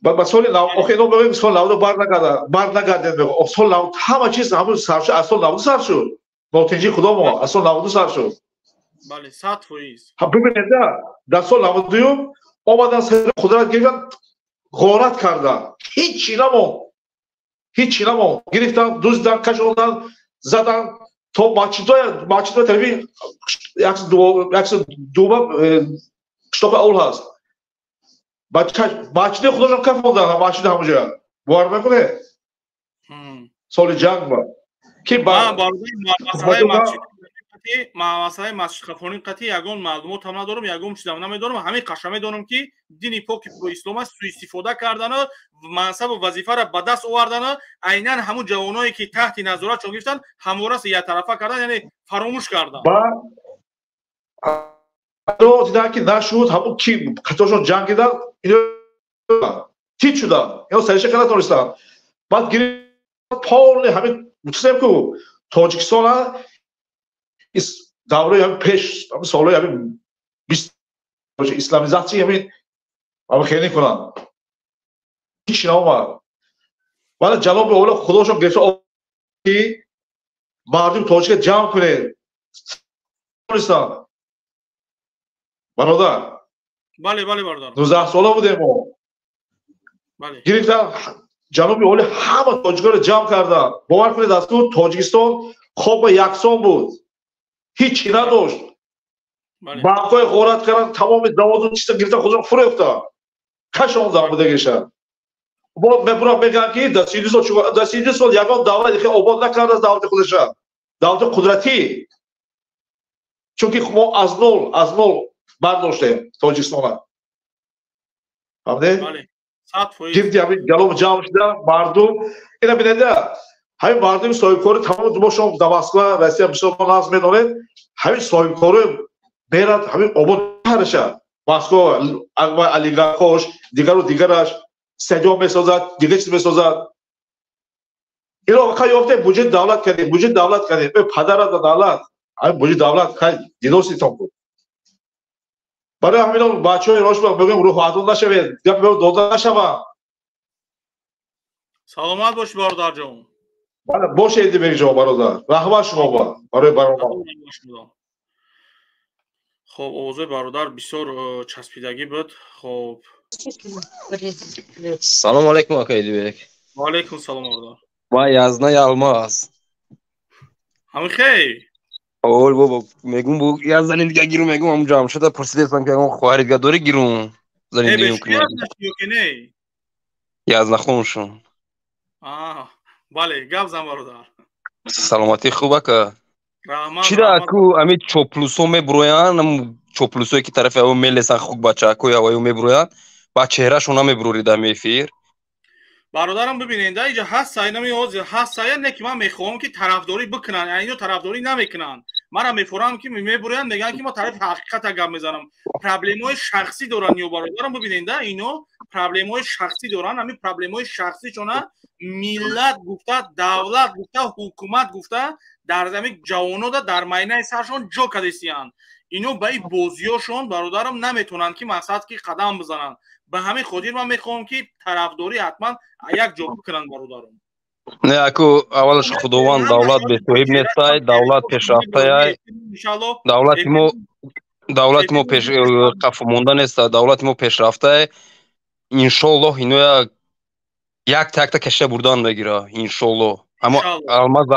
Ба соли нав, охи ино мегӯем соли навду бар нагардед, мегӯем сол нав ҳама чиз ҳамун сар шуд, аз сол навду сар шуд. Нотинҷии худо мо аз сол навду сар шуд.
Бале, 100%.
Ҳа бибинед, дар сол 92 омадан сари қудрат гирифтан, ғорат карданд. Ҳеҷ намонд. Ҳеҷ намонд. Гирифтан, дуздидан, кашондан, задан то масҷидҳои тарафи 102 қишлоқи аул ҳаст. Масҷиди худошон кафондан, масҷиди ҳамонҷоя. Бовар мекунед? Соли ҷанг ба. Ки
масъалаи масҷидхафонӣ қатъи ягон маълумот ҳам надорам, ягон чизам намедонам. Ҳамин қаша медонам ки дини поки ислом аст, суистифода кардану мансабу вазифаро ба даст овардану айнан ҳамун ҷавоное ки таҳти назоратшон гирифтан, ҳамвора яктарафа кардан, яъне фаромӯш кардан.
Дидан ки нашуд, ҳамун ки қатошон ҷанг дидан, тит шудан, ино сариша карда натонистанд. Баъд гирифт полни ҳамин чизем ку Тоҷикистона давраи ҳамин пеш, ҳамин солҳои ҳамин 20 исламизатсия ҳамин ҳамин хеле кунанд. Ҳеҷ наомад. Вале ҷаноби олӣ худошон гирифта ки мардуми тоҷика ҷамъ кунед. Бародар.
Бале, бале бародар.
19 сола будем мо.
Бале.
Гирифта ҷаноби олӣ ҳама тоҷикоро ҷамъ карданд. Бовар кунед, аз Тоҷикистон хоб яксон буд. Ҳеҷ чӣ надошт. Банкҳои ғорат карданд, тамоми заводу чиза гирифтан, худашон фурӯхтанд. Кашондан будагиша. Бо мебурам мегӯянд ки дар 32 сол, дар 32 сол ягон давлат хеле обод накардааст давлати худаша. Давлати қудратӣ. Чунки мо аз нол бардоштем Тоҷикистонро. Фаҳмидед?
Бале. 100%.
Гирди ҳамин галоб ҷамъ шуда мардум. Ина бинед, ҳамин мардуми соҳибкори тамоми мо шумо дар Москва, Россия бисёр мо нағз медонед, ҳамин соҳибкори мерад ҳамин обод шаҳраша. Москва олигархош, дигару дигараш стадион месозад, дигар чиз месозад. Ино қа ёфте буҷети давлат кардем, буҷети давлат кардем. Падарада давлат, ҳамин буҷети давлат хай дидоситон буд. Барои ҳамин бачаҳои рош мегӯем рӯҳоатон нашавед, гап дода нашаванд.
Саломат бошӣ бародарҷон.
Бале, бошед Идибекҷон бародар. Раҳмат шумо ба барои барнома.
Хоб, овозои бародар бисёр часпидагӣ буд. Хоб.
Салом алейкум ака Идибек.
Ва алейкум салом бародар.
Ма язна Ялмаз.
Ҳамин хей?
Ол бобо, мегум бу я зани дига гирум, мегум ҳамун ҷамъ шуда пурсидестам ки ягон хоҳари дига дорӣ гирум. Зани дуюм кунем. Язна хоншон.
Бале, гап зан бародар.
Саломатӣ хуб ака?
Раҳмат.
Чира аку ами чоплусо мебуроянд, ам чоплусое ки тарафи аво мелесанд хук бачаакои аваю мебуроянд, ба чеҳрашон намебурорид ами эфир?
Бародарам бибинед, инҷа ҳаст сайнами ҳозир ҳаст сая, не ки ман мехоҳам ки тарафдорӣ бикунанд, яъне ино тарафдорӣ намекунанд. Мара мефорам ки мебуранд, мегӯянд ки мо тарафи ҳақиқата гап мезанам. Проблемаҳои шахсӣ доранд ё бародарам бибинед, ино проблемаҳои шахсӣ доранд, ҳамин проблемаҳои шахсишона миллат гуфта, давлат гуфта, ҳукумат гуфта дар замин ҷавонода дар майнаи саршон ҷо кадесиянд. Ино ба ин бозиёшон бародарам наметавонанд ки мақсад ки қадам бизананд. Ба ҳамин хотир ман мехоҳам ки тарафдорӣ ҳатман як ҷо бикунанд бародарам.
Не, аку аввалаш худованд давлат бесоҳиб нестай, давлат пешрафтаяй. Давлати мо Давлати мо пеш қафо монда нест, давлати мо пешрафта. Иншоллоҳ иноя якта якта кашида бурдан мегира, иншоллоҳ. Аммо алмаз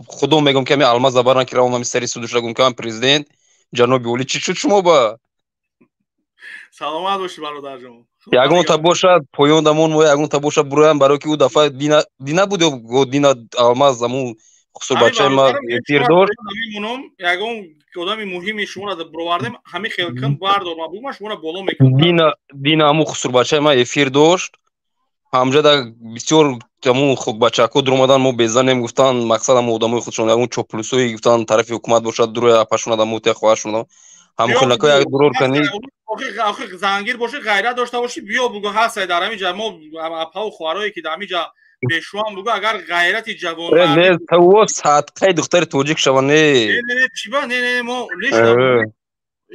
худо мегӯм ки ами алмаз забаран ки равон ами сари судушра гум ки президент ҷаноби олӣ чӣ шуд шумо ба?
Саломат бошӣ бародарҷон.
Ягонта бошад поён дамон мо ягонта бошад буроям барои ки ӯ дафъа дина дина буд ё дина алмаз аму хусурбачаи ма эфир дошт.
Мемонам ягон одами муҳими шуморо бировардем, ҳамин хел кун бардор ма бугма шуморо боло мекунам.
Дина дина аму хусурбачаи ма эфир дошт. Ҳамҷада бисёр аму хокбачако дуромадан мо безанем гуфтан мақсад аму одамои худшон ягон чоплусои гуфтан тарафи ҳукумат бошад дуроя апашонад аму тя хоҳаршонад ҳамхелако як дурор кани
охи зангир боши ғайрат дошта боши биё бугу ҳастай дар ҳамин ҷа мо апаву хоҳарое ки дар ҳамин ҷа бешуам бугу агар ғайрати ҷавон
не таво садқаи духтари тоҷик шава не
не чиба не не мо лишна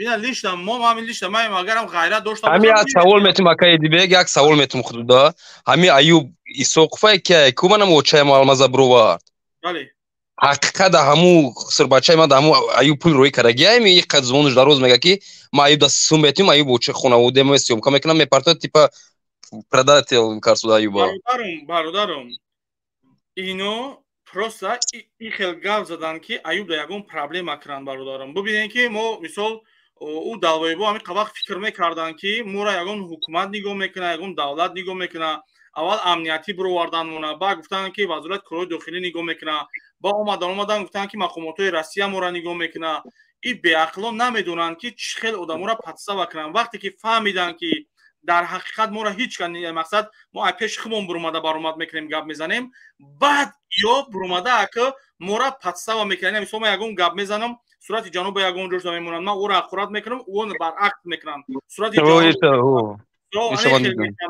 ина лишна мо ҳамин лишна ма агарам ғайрат дошта
ҳамин як савол метум акаи Дибек як савол метум худуда ҳамин Аюб Исоқовай ки ку манам очаям алмаза бировард
бале
ҳақиқат да ҳаму хусурбачаи ман да ҳаму Аюб пул рӯй карагиам и қад зубонаш дароз мега ки ма Аюб да сум метум Аюб оча хонаводаи ма съёмка мекунам мепартояд типа предатель карсуда Аюба.
Бародарум, бародарум, ино просто и хел гап задан ки Аюб да ягон проблема кунанд бародарум. Бубинед ки мо мисол ӯ далвоибо ҳамин вақт фикр мекарданд ки моро ягон ҳукумат нигоҳ мекунад, ягон давлат нигоҳ мекунад. Аввал амниятӣ бировардан мона, баъд гуфтанд ки вазорати корҳои дохилӣ нигоҳ мекунад, ба омадан гуфтанд ки мақомотҳои Россия моро нигоҳ мекунад. И беақлон намедонанд ки чӣ хел одаморо подстава кунанд. Вақте ки фаҳмиданд ки дар ҳақиқат моро ҳеҷ мақсад мо аз пеши худмон буромада баромад мекунем, гап мезанем, баъд ё буромада ака моро подстава мекунанд. Мисол ман ягон гап мезанам, сурати ҷаноба ягон ҷошда мемонам, ман ӯро ҳақорат мекунам, ӯ баръакс мекунанд. Сурати ҷаноба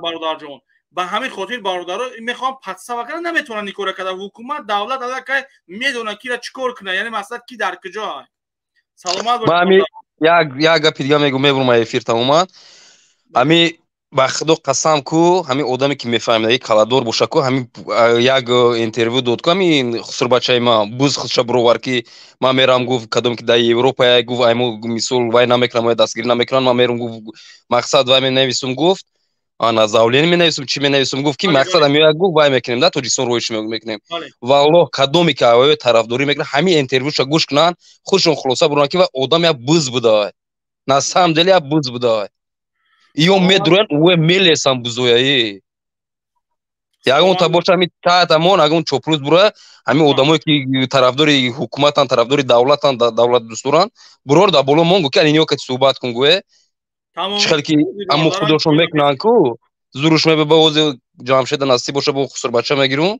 бародарҷон. Ба ҳамин хотир бародаро мехоҳам подстава кунанд, наметавонанд ин кора карда. Ҳукумат, давлат аллакай медонад кира чӣ кор кунад, яъне мақсад ки дар куҷо. Саломат
бошед. Як гапи дига мегӯм, мебурам эфир тамоман. Ҳами ба худо қасам ку ҳамин одаме ки мефаҳмид ки каладор боша ку ҳамин як интервю дод ку ҳамин хусурбачаи ман буз худша бировар ки ман мерам гуфт кадом ки дар Европа як гуфт айму мисол вай намекунам, вай дастгирӣ намекунам, ман мерам гуфт мақсад вай менависум гуфт ана заявление менависум чӣ менависум гуфт ки мақсад ҳамин як гуфт вай мекунем да Тоҷикистон роҳиш мекунем. Валлоҳ кадоме ки авои тарафдорӣ мекунад ҳамин интервюша гӯш кунанд, худшон хулоса буранд ки вай одам як буз буда, на самом деле як буз буда. Иё медуранд ӯ мелесам бузояи. Ягон та боша ҳамин таатамон ягон чоплус бура ҳамин одамое ки тарафдори ҳукуматан, тарафдори давлатан, давлат дӯстдоранд, бурор дар боло мон гу ки ани кати суҳбат кун гӯе. Чӣ хел ки аммо худошон мекунанд ку зуруш мебаба ози Ҷамшеда насиб боша бо хусурбача мегирум,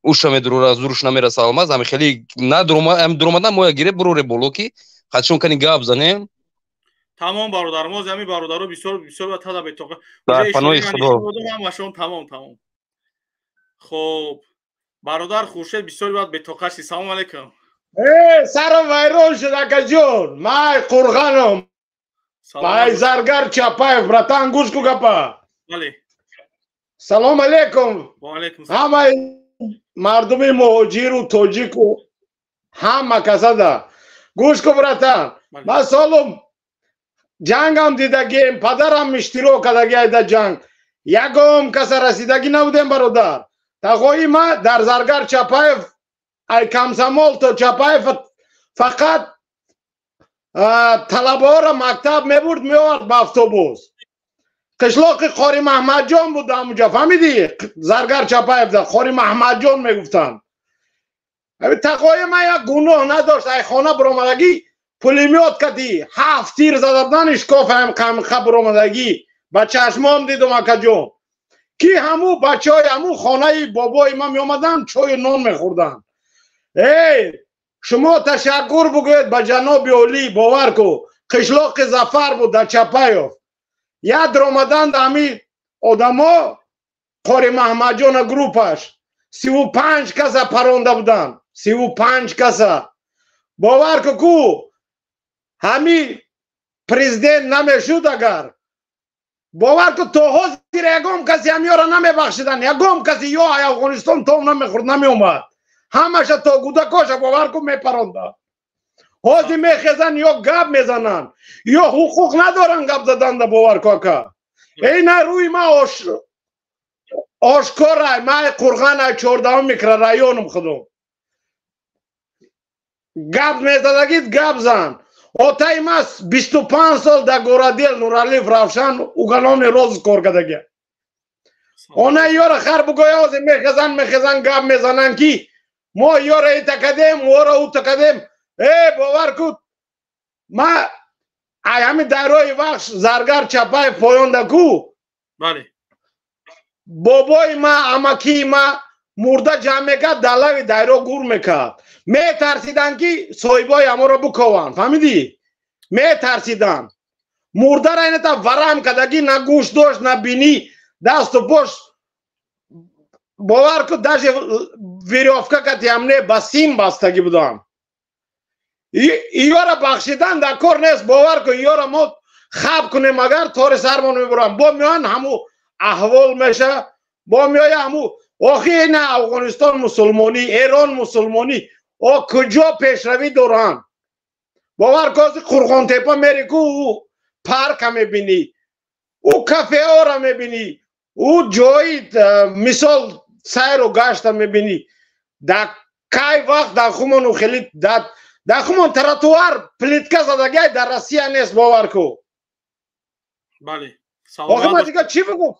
уша медурора зуруш намераса алмаз, ҳамин хеле надурома ҳам дуромадан моя гире буроре боло ки хатшон кани гап занем.
Тамом бародар, мо ҳамин бародаро бисёр бисёр ба тада бетоқа.
Дар паноҳи Худо.
Ҳамашон тамом тамом. Хоб бародар Хуршед бисёр бад бетоқа шди. Салом алейкум.
Сарам вайрон шуд акаҷон. Май Қурғаном. Май Заргар Чапаев, братан, гӯш ку гапа.
Бале.
Салом алейкум.
Ва алейкум салом.
Ҳамаи мардуми муҳоҷиру тоҷику ҳама касада. Гӯш ку братан. Ман солум ҷангам дидагием, падарам иштирок кардагиай дар ҷанг. Ягон каса расидагӣ набудем бародар. Тағои ма дар Заргар Чапаев ай комсомол то Чапаев фақат талабаҳоро мактаб мебурд, меовард ба автобус. Қишлоқи Қори Маҳмадҷон буд ҳамуҷа, фаҳмидӣ? Заргар Чапаевда Қори Маҳмадҷон мегуфтанд. Тағои ма як гуноҳ надошт, ай хона биромадагӣ пулемёт кардӣ, 7 тир зада будан ишкофаям қамқа биромадагӣ, ба чашмом дидум акаҷон. Ки ҳаму бачаҳои ҳаму хонаи бобои ман меомаданд, чою нон мехӯрданд. Эй, шумо ташаккур бигӯед ба ҷаноби олӣ, бовар ку, қишлоқи Зафар буд дар Чапаев. Як омаданд ҳами одамо, Қори Маҳмадҷона группаш, 35 каса паронда буданд, 35 каса. Бовар ку ку ҳами президент намешуд агар. Бовар ку то ҳозир ягон каси ҳамиёро намебахшиданд, ягон каси ё Афғонистон том намехӯрд, намеомад. Ҳамаша то гудакоша бовар ку мепаронда. Ҳозир мехезанд ё гап мезананд, ё ҳуқуқ надоранд гап заданда, бовар ку ака. Эй на рӯи ма ошкорай, ман Қурғанай, 14 микрорайоном худум. Гап мезадагит гап зан. Отаи ма 25 сол дар городел Нуралиев Равшан уголовный розыск кор кардагия. Она ёра хар бугоя ҳозир мехезанд гап мезананд ки мо ёра ита кардем, ора ута кардем. Э, бовар ку, ма ай ҳамин дарои Вахш Заргар Чапаев поёнда ку.
Бале.
Бобои ма, амакии ма мурда ҷамъ мекард, дар лави дайро гур мекард. Метарсиданд ки соҳибои ҳамонро бикованд, фаҳмидӣ? Метарсиданд. Мурдара ината варам кардагӣ, на гӯш дошт, на бинӣ, дасту пош, бовар ку, даже верёвка катиам не, ба сим бастагӣ буданд. Иёра бахшидан дар кор нест, бовар ку, иёра мо хаб кунем агар тори сармон мебуранд. Бо меоянд ҳаму аҳвол меша, бо меоя ҳаму охи ина Афғонистон мусулмонӣ, Эрон мусулмонӣ, о куҷо пешравӣ доранд? Бовар ку, Қурғонтепа мери ку, ӯ парка мебинӣ, ӯ кафеора мебинӣ, ӯ ҷои мисол сайру гашта мебинӣ. Дар кай вақт дар хумону хеле дар хумон тротуар плитка задагиай дар Россия нест, бовар ку.
Бале.
Охи ман дига чӣ бигӯм?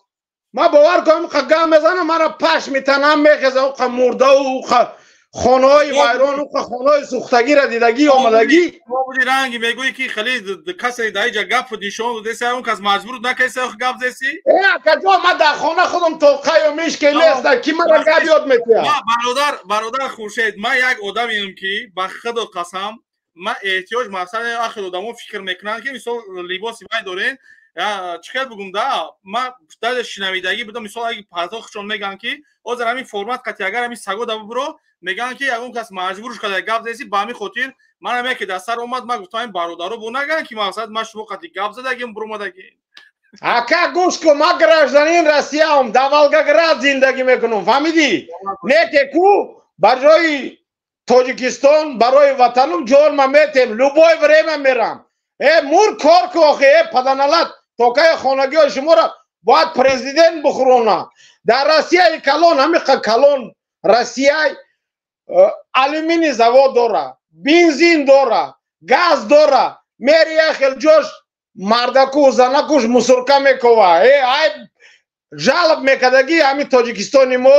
Ман бовар кунам қа гап мезанам, мара паш метанам, мехезам, қа мурдау, қа хонаҳои вайрон, қа хонаҳои сӯхтагиро дидагӣ омадагӣ.
Буди ранги мегӯӣ ки хеле касе дар иҷа гап нишон додеси, он кас маҷбур накаси гап зеси?
Э, акаҷон, ман дар хона худам тоқаю мишке нест, ки мара гап ёд метиҳад?
Бародар, бародар Хуршед, ман як одамеам ки ба худо қасам, ман эҳтиёҷ мақсад ахир одамо фикр мекунанд ки мисол либоси вай дорен, чӣ хел бугум да, ман дар шинавидагӣ будам, мисол аги пардохтшон мегӯянд ки ҳозир ҳамин формат қати агар ҳамин сагода бубуро, мегӯянд ки ягон кас маҷбурш карда гап зеси. Ба ҳамин хотир манам яке дар сар омад, ман гуфтам ин бародаро бо нагӯянд ки мақсад ман шумо қати гап задагим, буромадагим.
Ака, гӯш кун, ман гражданин Россияам, дар Волгоград зиндагӣ мекунам, фаҳмидӣ? Не ке ку барои Тоҷикистон, барои ватанум ҷон ма метем, любое время мерам. Э, мур кор ку охи, э, паданалат, токаи хонагиҳои шуморо бояд президент бихӯрона. Дар Россияи калон, ҳамиқа калон Россияй алюминий завод дора, бензин дора, газ дора, мери яхел ҷош мардаку занакуш мусурка мекова. Э, ай жалоб мекардагӣ ҳамин Тоҷикистони мо,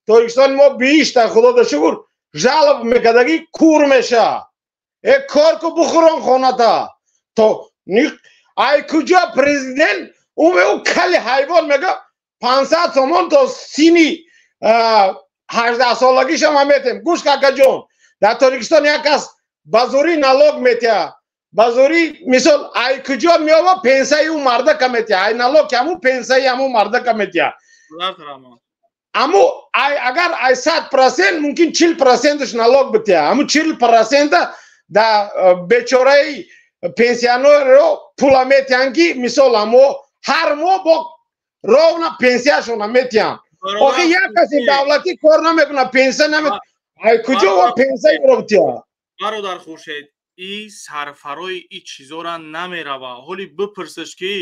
Тоҷикистони мо биҳишта, худода шукр, жалоб мекардагӣ кур меша. Э, кор ку бихӯрон хоната. То ай куҷо президент ӯ кали ҳайвон мега 500 сомон то сини 18 солагиша ма метем. Гӯш какаҷон, дар Тоҷикистон як кас ба зӯрӣ налог метиҳад, ба зӯрӣ мисол ай куҷо меова пенсияи ӯ мардака метиҳад, ай налог ки ҳамун пенсияи ҳамун мардака метиҳад. Аму ай агар ай 100% мумкин 40%-ш налог битиҳад, ҳамун 40%-а дар бечораи пенсионерро пула метиҳанд ки мисол ҳамо ҳар моҳ бо ровно пенсияшона метиҳанд. Охи як каси давлатӣ кор намекунад, пенсия наметиҳад, ай куҷо во пенсияро битиҳад?
Бародар Хуршед, и сарфарои и чизора намерава. Ҳоли бипурсиш ки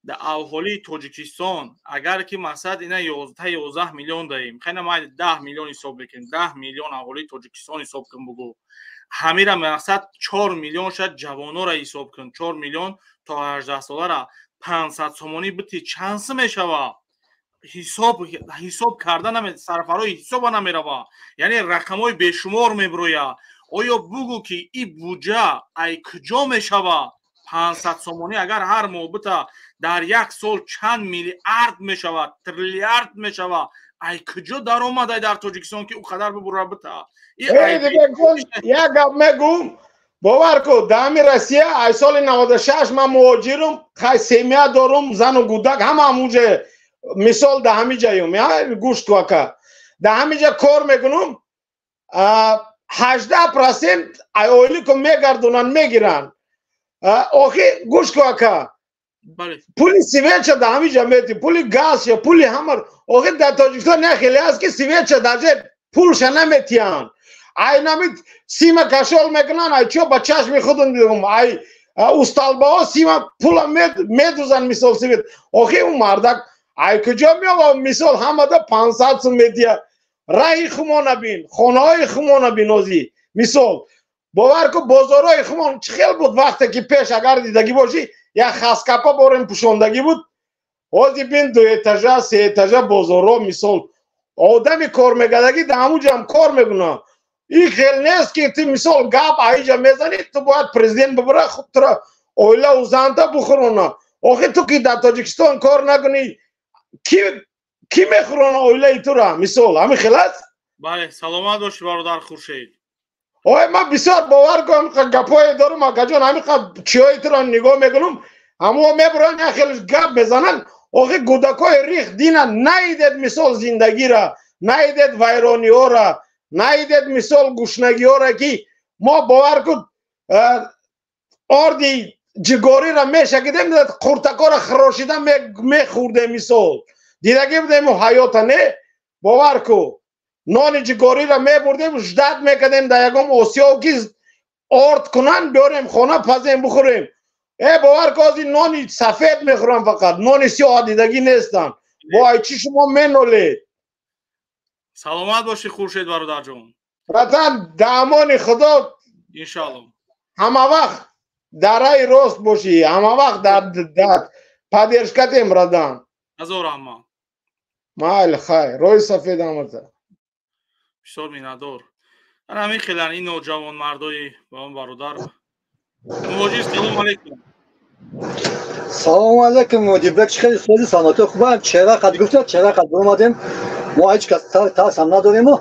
дар аҳолии Тоҷикистон агар ки мақсад ина 11 миллион даем, хайна ма 10 миллион ҳисоб мекунем, 10 миллион аҳолии Тоҷикистон ҳисоб кун бугӯ, ҳамира мақсад 4 миллион шад ҷавонора ҳисоб кун, 4 миллион то 18 солара 500 сомонӣ бити чанд сум мешава? Ҳисоб карда сарфарои ҳисоба намерава, яъне рақамҳои бешумор мебирояд. Оё бугӯ ки и буҷа ай куҷо мешава? 500 сомонӣ агар ҳар моҳ бита дар як сол чанд миллиард мешавад, триллиард мешавад. Ай куҷо даромадай дар Тоҷикистон ки ӯ қадар бибура бита?
Як гап мегӯм, бовар ку, дар ҳамин Россия ай соли 96 ман муҳоҷирум, хай семья дорум, зану гудак ҳама ҳамунҷа, мисол дар ҳамин ҷаём, гӯш ку ака, дар ҳамин ҷа кор мекунум, 18% ай ойлику мегардонанд, мегиранд. Охи гӯш ку ака, пули свеча дар ҳамин ҷа мети, пули газша, пули ҳама. Охи дар Тоҷикистон як хеле аст ки свеча даже пулша наметиҳанд. Ай нами сима кашол мекунанд, ай чо ба чашми худам дидам, ай усталбаҳо сима пула медузанд, мисол свет. Охи ӯ мардак ай куҷо меёбад, мисол ҳамада 500 сум медиҳад. Раҳи хумона бин, хонаҳои хумона бин озӣ. Мисол бовар кун, бозорҳои хумон чӣ хел буд вақте ки пеш агар дидагӣ бошӣ, як хаскапа борем пӯшондагӣ буд. Ҳозир бин дуэтажа, сеэтажа бозорҳо, мисол одами кор мекардагӣ дар ҳамун ҷам кор мекунад. Ин хел нест ки ту мисол гап аиҷа мезанӣ, ту бояд президент бибара, хуб тура оилаву занта бухӯрона. Охи ту ки дар Тоҷикистон кор накунӣ, ки мехӯрона оилаи тура? Мисол ҳамин хел аст?
Бале, саломат бошӣ, бародар Хуршед.
Ой, ман бисёр бовар кун, гапҳое дорум, акаҷон, ҳамин қад чиҳои туро нигоҳ мекунам, ҳамоо мебуранд, як хел гап мезананд. Охи гудакҳои рих дина наидед, мисол зиндагира наидед, вайрониҳора наидед, мисол гушнагиҳора, ки мо бовар кун орди ҷигориро мешакидем, қуртакҳоро хирошида мехӯрдем, мисол дидагӣ будем ҳаёта, не? Бовар кун, нони ҷигориро мебурдем, ждат мекардем дар ягон осиё ки орд кунанд, биёрем хона, пазем, бихӯрем. Бовар кун, ҳозир нони сафед мехӯрам, фақат нони сиёҳ дидагӣ нестам. Бо ай чӣ шумо менолед?
Саломат бошӣ, Хуршед бародарҷон.
Братан, дар амони Худо.
Иншоалло.
Ҳама вақт дар раи рост бошӣ, ҳама вақт дар поддержкатем, братан.
Ҳазор раҳмат.
Майли, хайр, роҳи сафед ҳамата.
Бисёр миннатдор. Ана ҳамин хелан ин ноҷавонмардои ба он бародар Муҳоҷир. Салому алайкум.
Салому алайкум, Муҷиббек, чӣ хеле сози саломатӣ хубам. Чера қад гуфта, чера қад омадем. Мо ҳеҷ кас тарсам надорему.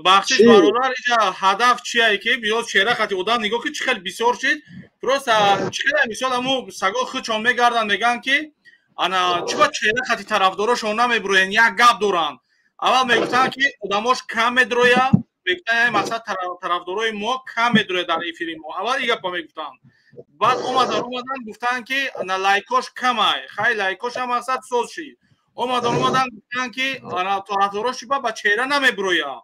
Бахшиш, бародар, иҷа ҳадаф чие ки биёз чера қати одам нигоҳ ки чӣ хел бисёр шид. Просто чӣ хел мисол ҳаму саго худшон мегарданд, мегӯянд ки ана чӣ ба чера қати тарафдорошон намебуроянд, як гап доранд. Аввал мегуфтанд ки одамош кам медроя, мегуфтанд мақсад тарафдорои мо кам медроя дар эфири мо. Аввал ин гапа мегуфтанд. Баъд омадан гуфтанд ки ана лайкош камай, хай лайкошам мақсад соз шид. Омадан гуфтанд ки ана тарафдорош ба чеҳра намебуроя.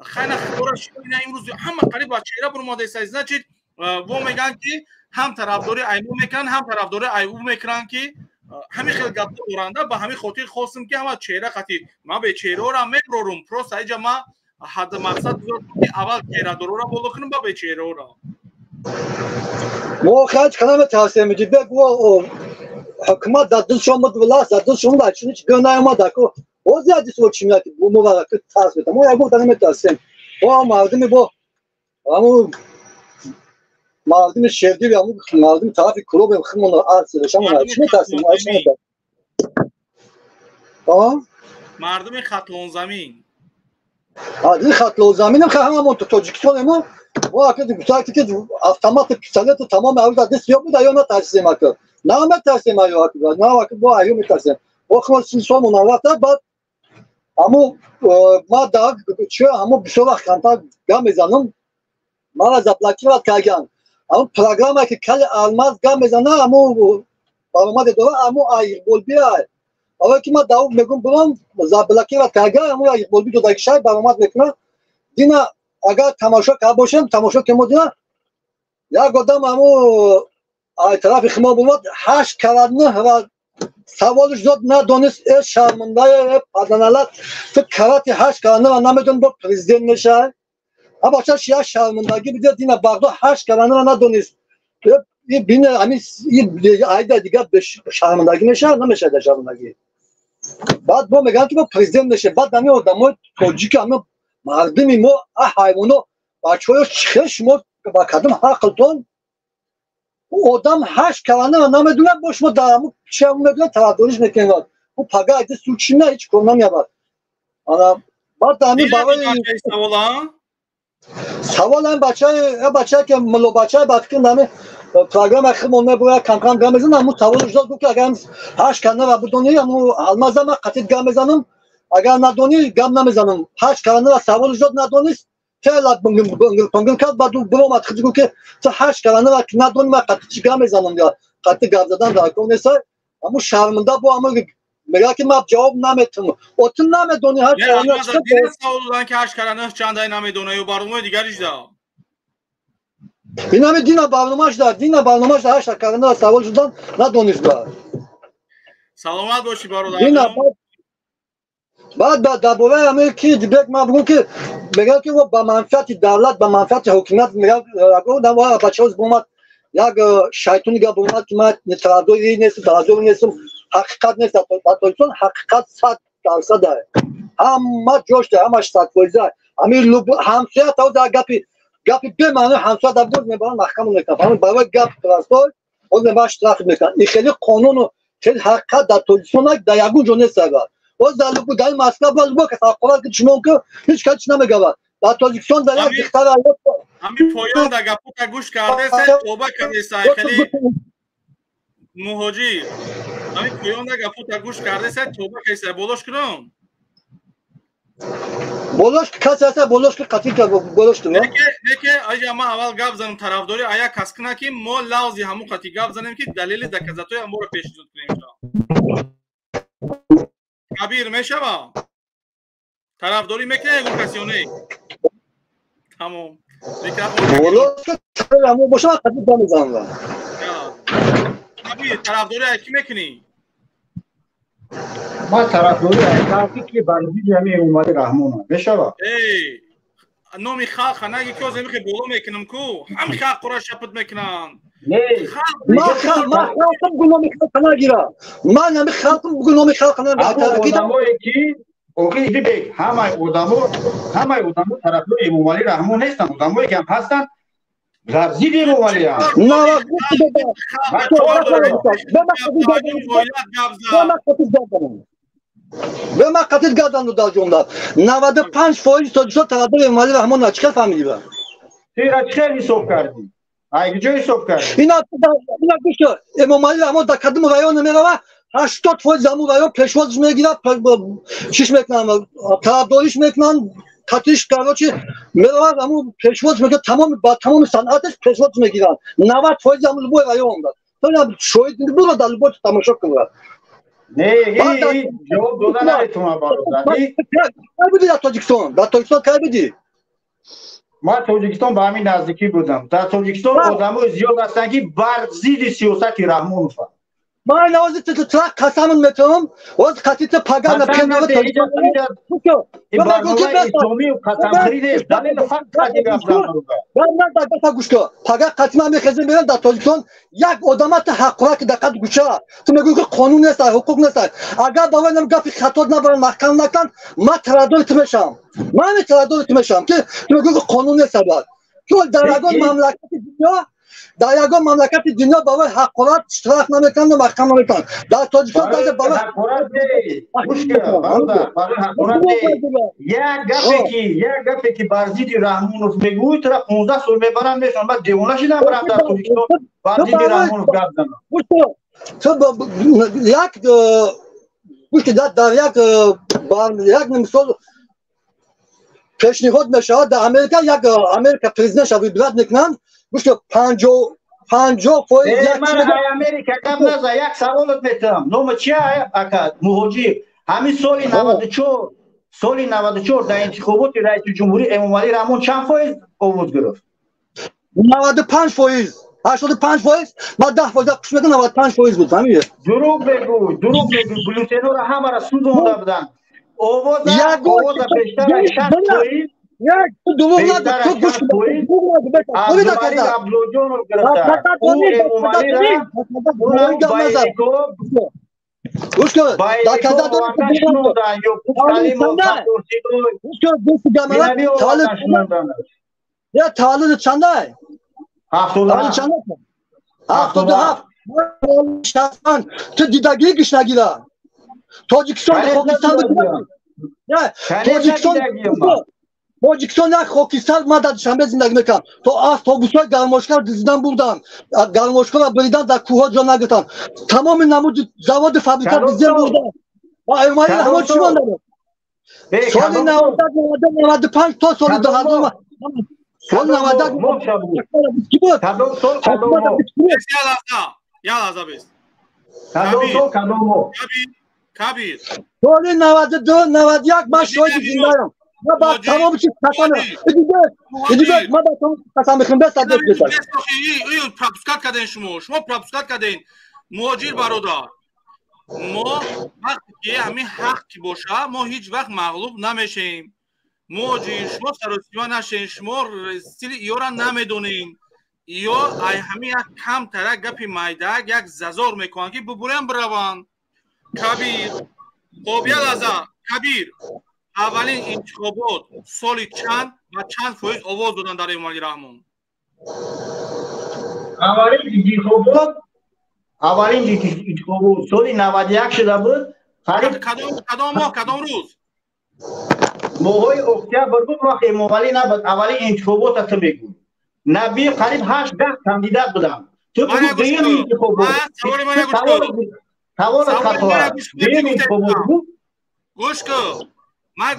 Хай на худора шина имрӯз ҳама қариб ба чеҳра бурмодаиста. Значит, во мегӯянд ки ҳам тарафдори ай мо мекунанд, ҳам тарафдори ай ӯ мекунанд, ки ҳамин хел гапҳо доранда. Ба ҳамин хотир хостем ки ҳама чеҳра қати ман бечеҳраро меброрум. Просто иҷа ма ҳад мақсад гузоштам ки аввал чеҳрадорора боло кунем, ба бечеҳраро.
Мо ҳеҷ кана метарсем, Муҷиббек, ҳукумат дар дилшон буд, власт дар дилшон буд, чун ҳеҷ гӯ наомад аку. Ҳозир ҳадис во чӣ меяд, мо вараки тарс метам. Мо ягон наметарсем. Мо мардуми бо ҳамун мардуми шердиви, ҳамун мардуми тарафи клубем, худмон арз шамон чӣ метарсем? Мо ҳеҷ наметарсем.
Мардуми Хатлонзамин.
Ин Хатлонзаминам ҳамамон Тоҷикистонем. Мо ака гуфтаки ки автомат, пистолет тамоми ҳар дар даст ёб ё натарсем ака. На метарсем аю ака, на ака бо аю метарсем. Мо худмон сомон рафта баъд ҳаму ма дар чӣ ҳаму бисёр вақт камтар гап мезанам, мара заблокировать карданд. Ҳамун программа ки кали алмаз гап мезана, ҳаму баромаде дора, ҳаму айиқболби ай. Барое ки ман дар мегӯм бурам заблокировать карда, ҳаму айиқболби додагишай баромад мекунад. Дина агар тамошо карда бошем, тамошо ки мо дина як одам ҳаму ай тарафи химо бумад, 8 карат 9 ва саволиш дод, надонист. Э шармандае, э паданалат, ту карати 8 карат 9 намедони, бо президент мешавай. Абачаш як шармандагӣ биде, дина Бағдод 8 карат 9 надонист. Бине ҳамин айда дигар шармандагӣ мешавад, намешавад шармандагӣ. Баъд мо мегӯям ки мо президент мешавем. Баъд ҳамин одамои тоҷики, ҳамин мардуми мо, а ҳайвоно, бачаҳоё, чихел шумо ба кадом ҳақлтон одам 8 карат 9 намедонад, бо шумо дар ҳамун чи медонад, тарафдориш мекунад. Ӯ пага айди суд чи на ҳеҷ кор намеявад. Ана баъд ҳамин барои савол ҳам бачае ки муллобачае ба фикр ҳамин программа худмон мебояд кам-кам гап мезанам, ҳамун саволш дод, гуфт ки агар 8 карат 9 бидонӣ, ҳамун алмаза ман қатъи гап мезанам, агар надонӣ гап намезанам. 8 карат 9 саволш дод, надонист, хеле пунгил кард, баъд биромад худ гуфт ки ту 8 карат 9 надонӣ, ман қатъи чӣ гап мезанам? Я қатъи гап задан дар кор нест. Ҳамун шарманда бо ҳамун Мегӯяд ки ман ҷавоб наметавонам. О ту намедонӣ ҳашт кара нӯҳ чӣ
хел? Савол додан ки ҳашт кара нӯҳ чандай намедонаю барномаи дигариш да.
Инами дина барномаш да, дина барномаш да ҳашт кара нӯҳ савол шудан надонист ба.
Саломат бошӣ бародар.
Баъд дар бораи ҳамин ки Дибек ман бигӯм ки мегӯяд ки ба манфиати давлат, ба манфиати ҳокимият мегӯяд, бачаҳо омад як шайтони гап омад ки ман тарафдори нестам, тарафдори нестам, ҳақиқат нест дар Тоҷикистон, ҳақиқат 100% аст. Ҳама ҷошта, ҳамаш 100%. Ҳамин ҳамсоя та дар гапи бемаъно ҳамсоя дар боз мебаранд маҳкама мекунанд. Барои гап простой боз мебаранд штраф мекунанд. Ин хеле қонуну хеле ҳақиқат дар Тоҷикистон дар ягон ҷо нест агар. Боз дар Москва боз бо кас ҳақорат ки шумо ки ҳеҷ кас чиз намегавад. Дар Тоҷикистон дар як духтар
ҳамин поён дар гапота гӯш кардеса тоба кардеса хеле муҳоҷир. Ҳамин поён дар гапота гӯш кардеса тоба кардеса болош кунам.
Болош касе ҳаста болош ки қатъи болош кунам.
Неке аҷа ман аввал гап занам тарафдори ая кас куна ки мо лавзи ҳамун қатъи гап занем ки далели доказатҳои ҳаморо пешниҳод кунем. Кабир мешава? Тарафдорӣ мекунӣ ягон кас ё не? Тамом. Кабир тарафдорӣ ай кӣ мекунӣ?
Ман тарафдорӣ ай халқе ки бар зидди ҳамин Эмомалӣ Раҳмонам. Мешава?
Эй, номи халқа наги ки ҳозир мехоҳи боло мекунам ку? Ҳам халқ қура шапут мекунанд.
Ман халқам бугу номи халқа нагирам. Ман ҳами халқам бугу номи халқа нагирам.
Одамое ки охи Идибек, ҳамаи одамо тарафдори Эмомалӣ Раҳмон нестанд. Одамое ки ҳам ҳастанд бар зидди Эмомалианд.
Бе ман қатъи гап дар ҷумла. 95% тоҷикистон тарафдори Эмомалӣ Раҳмон чӣ хел фаҳмидӣ ба?
Тира чӣ хел ҳисоб кардӣ? Ай куҷо ҳисоб кардӣ?
Ина гӯш кун, Эмомалӣ Раҳмон дар кадом район мерава, 80% ҳамун район пешвозиш мегирад, чиш мекунанд, тарафдориш мекунанд, қатиш короче меравад ҳамун пешвоз мекунад, тамоми ба тамоми санъаташ пешвоз мегиранд. 90% ҳамун любой район. То шоҳид буро дар любой тамошо кунад.
Не, ҷавоб дода наметавонам бародар.
Кай будӣ дар Тоҷикистон? Дар Тоҷикистон кай будӣ?
Ман Тоҷикистон ба ҳамин наздикӣ будам. Дар Тоҷикистон одамои зиёд ҳастанд ки бар зидди сиёсати Раҳмонованд.
Ман навози тра қасамон метавонам, оз қатъи пага на пенава Тоҷикистон. Гӯш кун, пага қатъи ман мехезем мерам дар Тоҷикистон як одамата ҳаққурат ки дар қад гӯша. Ту мегӯӣ ки қонун нест, ҳуқуқ нест. Агар ба вай гапи хато набаранд, маҳкам накунанд, ман тарафдори ту мешавам. Ман тарафдори ту мешавам ки ту мегӯӣ ки қонун нест. Чун дар ягон мамлакати дунё дар ягон мамлакати дунё барои ҳақорат штраф намекунанд ва маҳкам намекунанд. Дар Тоҷикистон даже барои
ҳақорат як гапе ки бар зидди Раҳмонов мегӯӣ, тура 15 сол мебаранд, мешаванд. Баъд девона шидам барам дар Тоҷикистон бар зидди Раҳмонов гап занам.
Як гӯш дар як мисол пешниҳод мешавад дар Америка, як Америка президентша выбирать мекунанд, гӯш 50%
ман ай Америка гап наза, як саволот метавам. Нома чи ака муҳоҷир? Ҳамин соли 94, соли 94 дар интихоботи раиси ҷумҳурӣ Эмомалӣ Раҳмон чанд фоиз овоз гирифт?
95%, 85%, ман 10% қуш мекунам, 95% буд. Ҳамин.
Дурӯғ мегӯй, дурӯғ мегӯй. Бюллетенҳоро ҳамаро сӯзонда буданд. Овоза бештар аз 60%
як дурӯғ нагӯ, ту гӯш
Абдумалик Абдуллоҷонов гирифта. Ӯ Эмомалиро
гӯш кун, дар таваллуд чандай? 77. 65. Ту дидагии гӯш нагира. Тоҷикистон хокистан буд. Тоҷикистон як хокистан, ман дар Душанбе зиндагӣ мекардам. То автобусҳои гармошкаро дизидан бурданд, гармошкаро бридан дар кӯҳҳо ҷо нагирифтанд. Тамоми намуди заводи фабрика дизидан бурданд. Ва Эмомалӣ Раҳмон чӣ монда буд? Соли 95 то соли 2000, соли 91 ки буд?
Я лаҳза бес. Кабир.
Соли 92 91 ман шоҳиди зиндаям. Ман ба тамоми чиз қасам Идибек, ман ба тамоми чиз қасам мехӯрам, бес адбек бесад.
Пропускать карден шумо. Шумо пропускать карден. Муҳоҷир бародар. Мо вақте ки ҳамин ҳақ ки боша, мо ҳеҷ вақт мағлуб намешем. Муҳоҷир, шумо саросима нашен, шумо стили иёра намедонен. Иё ай ҳамин як камтарак гапи майдаак як зазор мекунанд ки бубурям бираванд. Кабир, хоб як лаҳза, Кабир, аввалин интихобот соли чанд ва чанд фоиз овоз доданд дар Эмомалӣ Раҳмон?
Аввалин интихобот соли 91 шуда буд.
Кадом моҳ, кадом рӯз?
Моҳҳои октябр буд, вақте Эмомалӣ набуд. Аввалин интихобота ту мегӯй. Наби қариб 8-10 кандидат буданд. Ту бигӯ дуюм интихобот.
Саволи мана гӯш кун.
Саволи хато. Дуюм интихобот буд.
Гӯш кун. Ман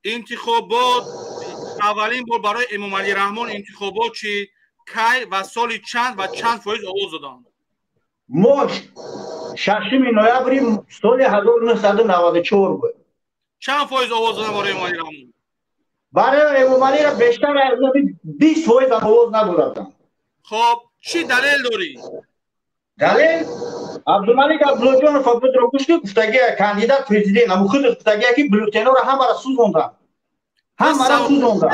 интихобот аввалин бор барои Эмомалӣ Раҳмон интихобот чи кай ва соли чанд ва чанд фоиз овоз доданд?
Мо 6 ноябри соли 1994 буд.
Чанд фоиз овоз доданд барои Эмомалӣ Раҳмон?
Барои Эмомалӣ бештар аз 20 фоиз овоз надоданд.
Хоб, чӣ далел дорӣ?
Далел Абдумалик Абдуллоҷонов будро гӯш ки гуфтагия кандидат президент, аммо худ гуфтагия ки бюллетенҳоро ҳамаро сӯзонданд. Ҳамаро сӯзонданд.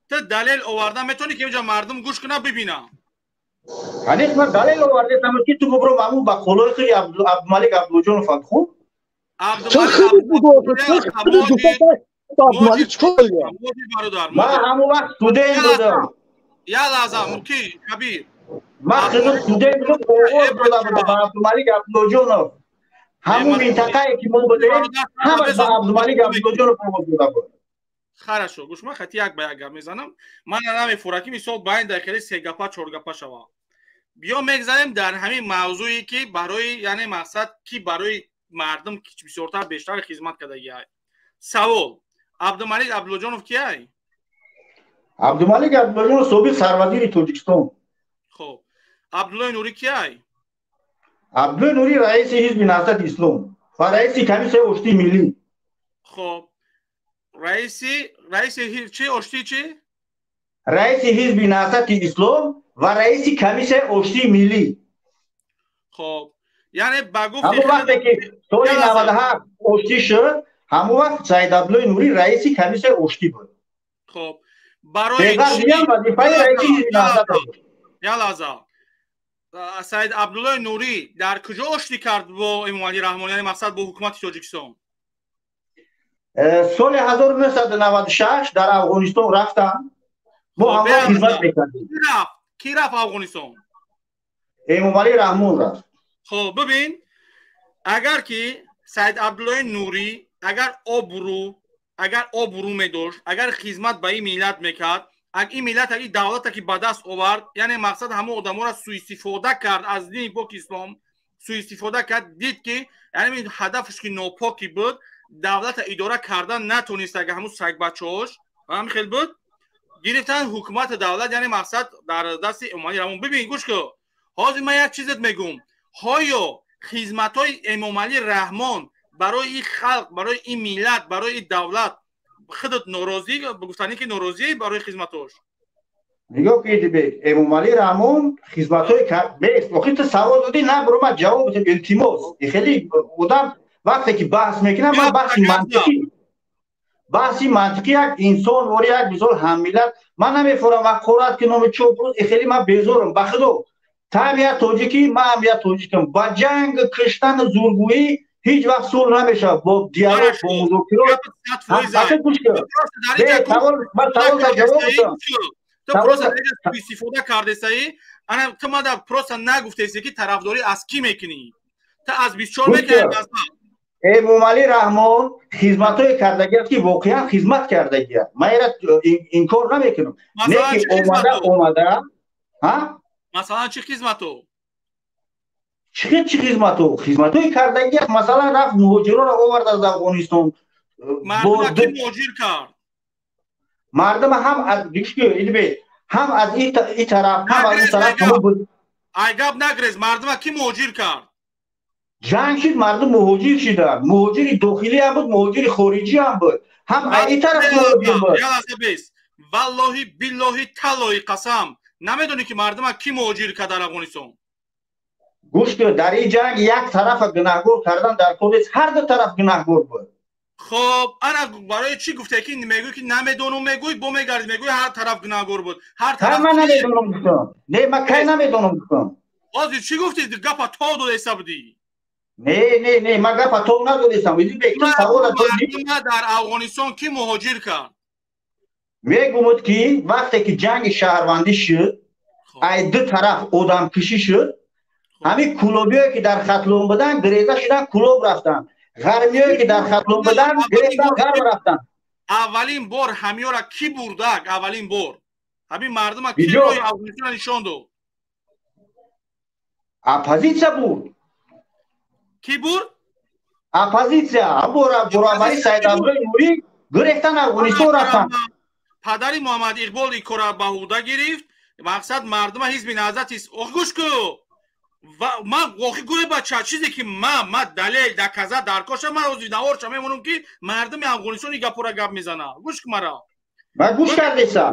Ту далел овардан метавонӣ ки инҷа мардум гӯш кунад бибинанд?
Ҳанӯз ман далел овардам ки ту бубро ҳамун ба қолои худи Абдумалик Абдуллоҷонов хуб. Ман ҳамон вақт студент будам.
Як лаҳза, мумкин Кабир.
Ман худам студент будам, овоз дода будам ба Абдумалик Абдуллоҷонов. Ҳамун минтақае ки мо будем, ҳама ба Абдумалик Абдуллоҷонов овоз дода буд.
Хорошо, гӯш ман хати як ба як гап мезанам. Ман намефурам ки мисол ба ин дақиқаи се гапа, чор гапа шава. Биё мегзарем дар ҳамин мавзӯе ки барои, яъне мақсад ки барои мардум бисёртар бештар хизмат кардагиай. Савол: Абдумалик Абдуллоҷонов киай?
Абдумалик Абдуллоҷонов собиқ сарвазири Тоҷикистон.
Хоб, Абдуллои Нурӣ киай?
Абдуллои Нурӣ раиси ҳизби Наҳзати Ислом ва раиси комиссияи оштии миллӣ.
Хоб, раиси чи оштии чи?
Раиси ҳизби Наҳзати Ислом ва раиси комиссияи оштии миллӣ.
Хоб, яъне ба гуфти
ҳамон вақте ки соли 97 оштӣ шуд, ҳамон вақт Саид Абдуллои Нурӣ раиси комиссияи оштӣ буд.
Хоб, барои
вазифаи раиси ҳизби Наҳзат буд.
Як лаҳза, Саид Абдуллои Нурӣ дар куҷо оштӣ кард бо Эмомалӣ Раҳмон, яъне мақсад бо ҳукумати Тоҷикистон?
Соли 1996 дар Афғонистон рафтам. Мо ҳамон хизмат мекардем.
Ки рафт Афғонистон?
Эмомалӣ Раҳмон рафт.
Хоб, бибин, агар ки Саид Абдуллои Нурӣ агар обрӯ медошт, агар хизмат ба ин миллат мекард, ин миллат, ин давлате ки ба даст овард, яъне мақсад ҳамон одаморо суистифода кард аз дини поки ислом, суистифода кард, дид ки яъне ҳадафш ки нопокӣ буд, давлата идора кардан натонист, агар ҳамун сагбачаҳош ҳам хел буд, гирифтан ҳукумати давлат, яъне мақсад дар дасти Эмомалӣ Раҳмон. Бибин, гӯш кун, ҳозир ман як чизет мегӯм. Ҳоё хизматҳои Эмомалӣ Раҳмон барои ин халқ, барои ин миллат, барои ин давлат худат норозӣ, гуфтанӣ ки норозӣ барои хизматҳош?
Нигоҳ кунед, Эмомалӣ Раҳмон хизматҳои бест. Охир ту савол додӣ, на баро ман ҷавоб додам, илтимос. Хеле одам вақте ки баҳс мекунам, ман баҳси мантиқӣ, як инсон вори як мисол ҳаммиллат, ман намефорам ҳақорат ки номи чоп рӯз, хеле ман безорам ба худо. Там як тоҷикӣ, ман ҳам як тоҷикам. Ба ҷанг, киштан, зургӯӣ ҳеҷ вақт сулҳ намешавад. Бо диалог, бо музокирот. Ман саволда ҷавоб додам.
Ту просто истифода кардесаи, ана ту мада просто нагуфтеси ки тарафдорӣ аз кӣ мекунӣ? Ту аз 24 мекунӣ.
Эмомалӣ Раҳмон хизматҳое кардагиаст ки воқеан хизмат кардагиаст. Ман инро инкор намекунам. Не ки омада, ҳа?
Масалан чӣ хизмату?
Чӣ хизмату? Хизматҳои кардагиаст. Масалан рафт муҳоҷироро овард аз Афғонистон.
Мардума ки муҳоҷир кард?
Мардума ҳам аз ҳам аз ин тараф, ҳам аз он тараф.
Ай гап нагрез, мардума ки муҳоҷир кард?
Ҷанг шид, мардум муҳоҷир шиданд. Муҳоҷири дохилӣ ҳам буд, муҳоҷири хориҷӣ ҳам буд. Ҳам ин тараф муҳоҷир буд.
Валлоҳи биллоҳи таллоҳи қасам, намедонӣ ки мардума кӣ муҳоҷир кард дар Афғонистон?
Гӯш кун, дар ин ҷанг як тарафа гунаҳгор кардан дар кор нест, ҳар ду тараф гунаҳгор буд.
Хоб, ана барои чӣ гуфте ки мегӯӣ ки намедонам, мегӯӣ, бо мегардӣ мегӯӣ ҳар тараф гунаҳгор буд. Ҳар тараф.
Ман намедонам гуфтам. Не, ман кай намедонам гуфтам.
Ҳозир чӣ гуфтӣ? Гапа то додеста будӣ.
Не, не, не, ман гапа то надодестам. Савола додӣ.
Дар Афғонистон кӣ муҳоҷир кард?
Мегумуд ки вақте ки ҷанги шаҳрвандӣ шуд, ай ду тараф одамкушӣ шуд, ҳамин кулобиое ки дар Хатлон буданд, гиреза шуданд, Кулоб рафтанд. Ғармиое ки дар Хатлон буданд, гирезан ғарм рафтанд.
Аввалин бор ҳамиёра кӣ бурдак? Аввалин бор ҳамин мардума кӣ роҳи Афғонистонро нишон дод?
Оппозитсия буд.
Кӣ бурд?
Оппозитсия. Буравари Саид Абдуллои Нурӣ гирехтан Афғонистон рафтанд.
Падари Муҳаммад Иқбол ин кора ба ҳуда гирифт. Мақсад мардума ҳизби наҳзат. Ох, гӯш ку, ман охи гӯе бача, чизе ки ман далел доказа дар коша, ман ҳозир наворча мемонам ки мардуми Афғонистон ин гапора гап мезана. Гӯш ку мара.
Ман гӯш кардесам.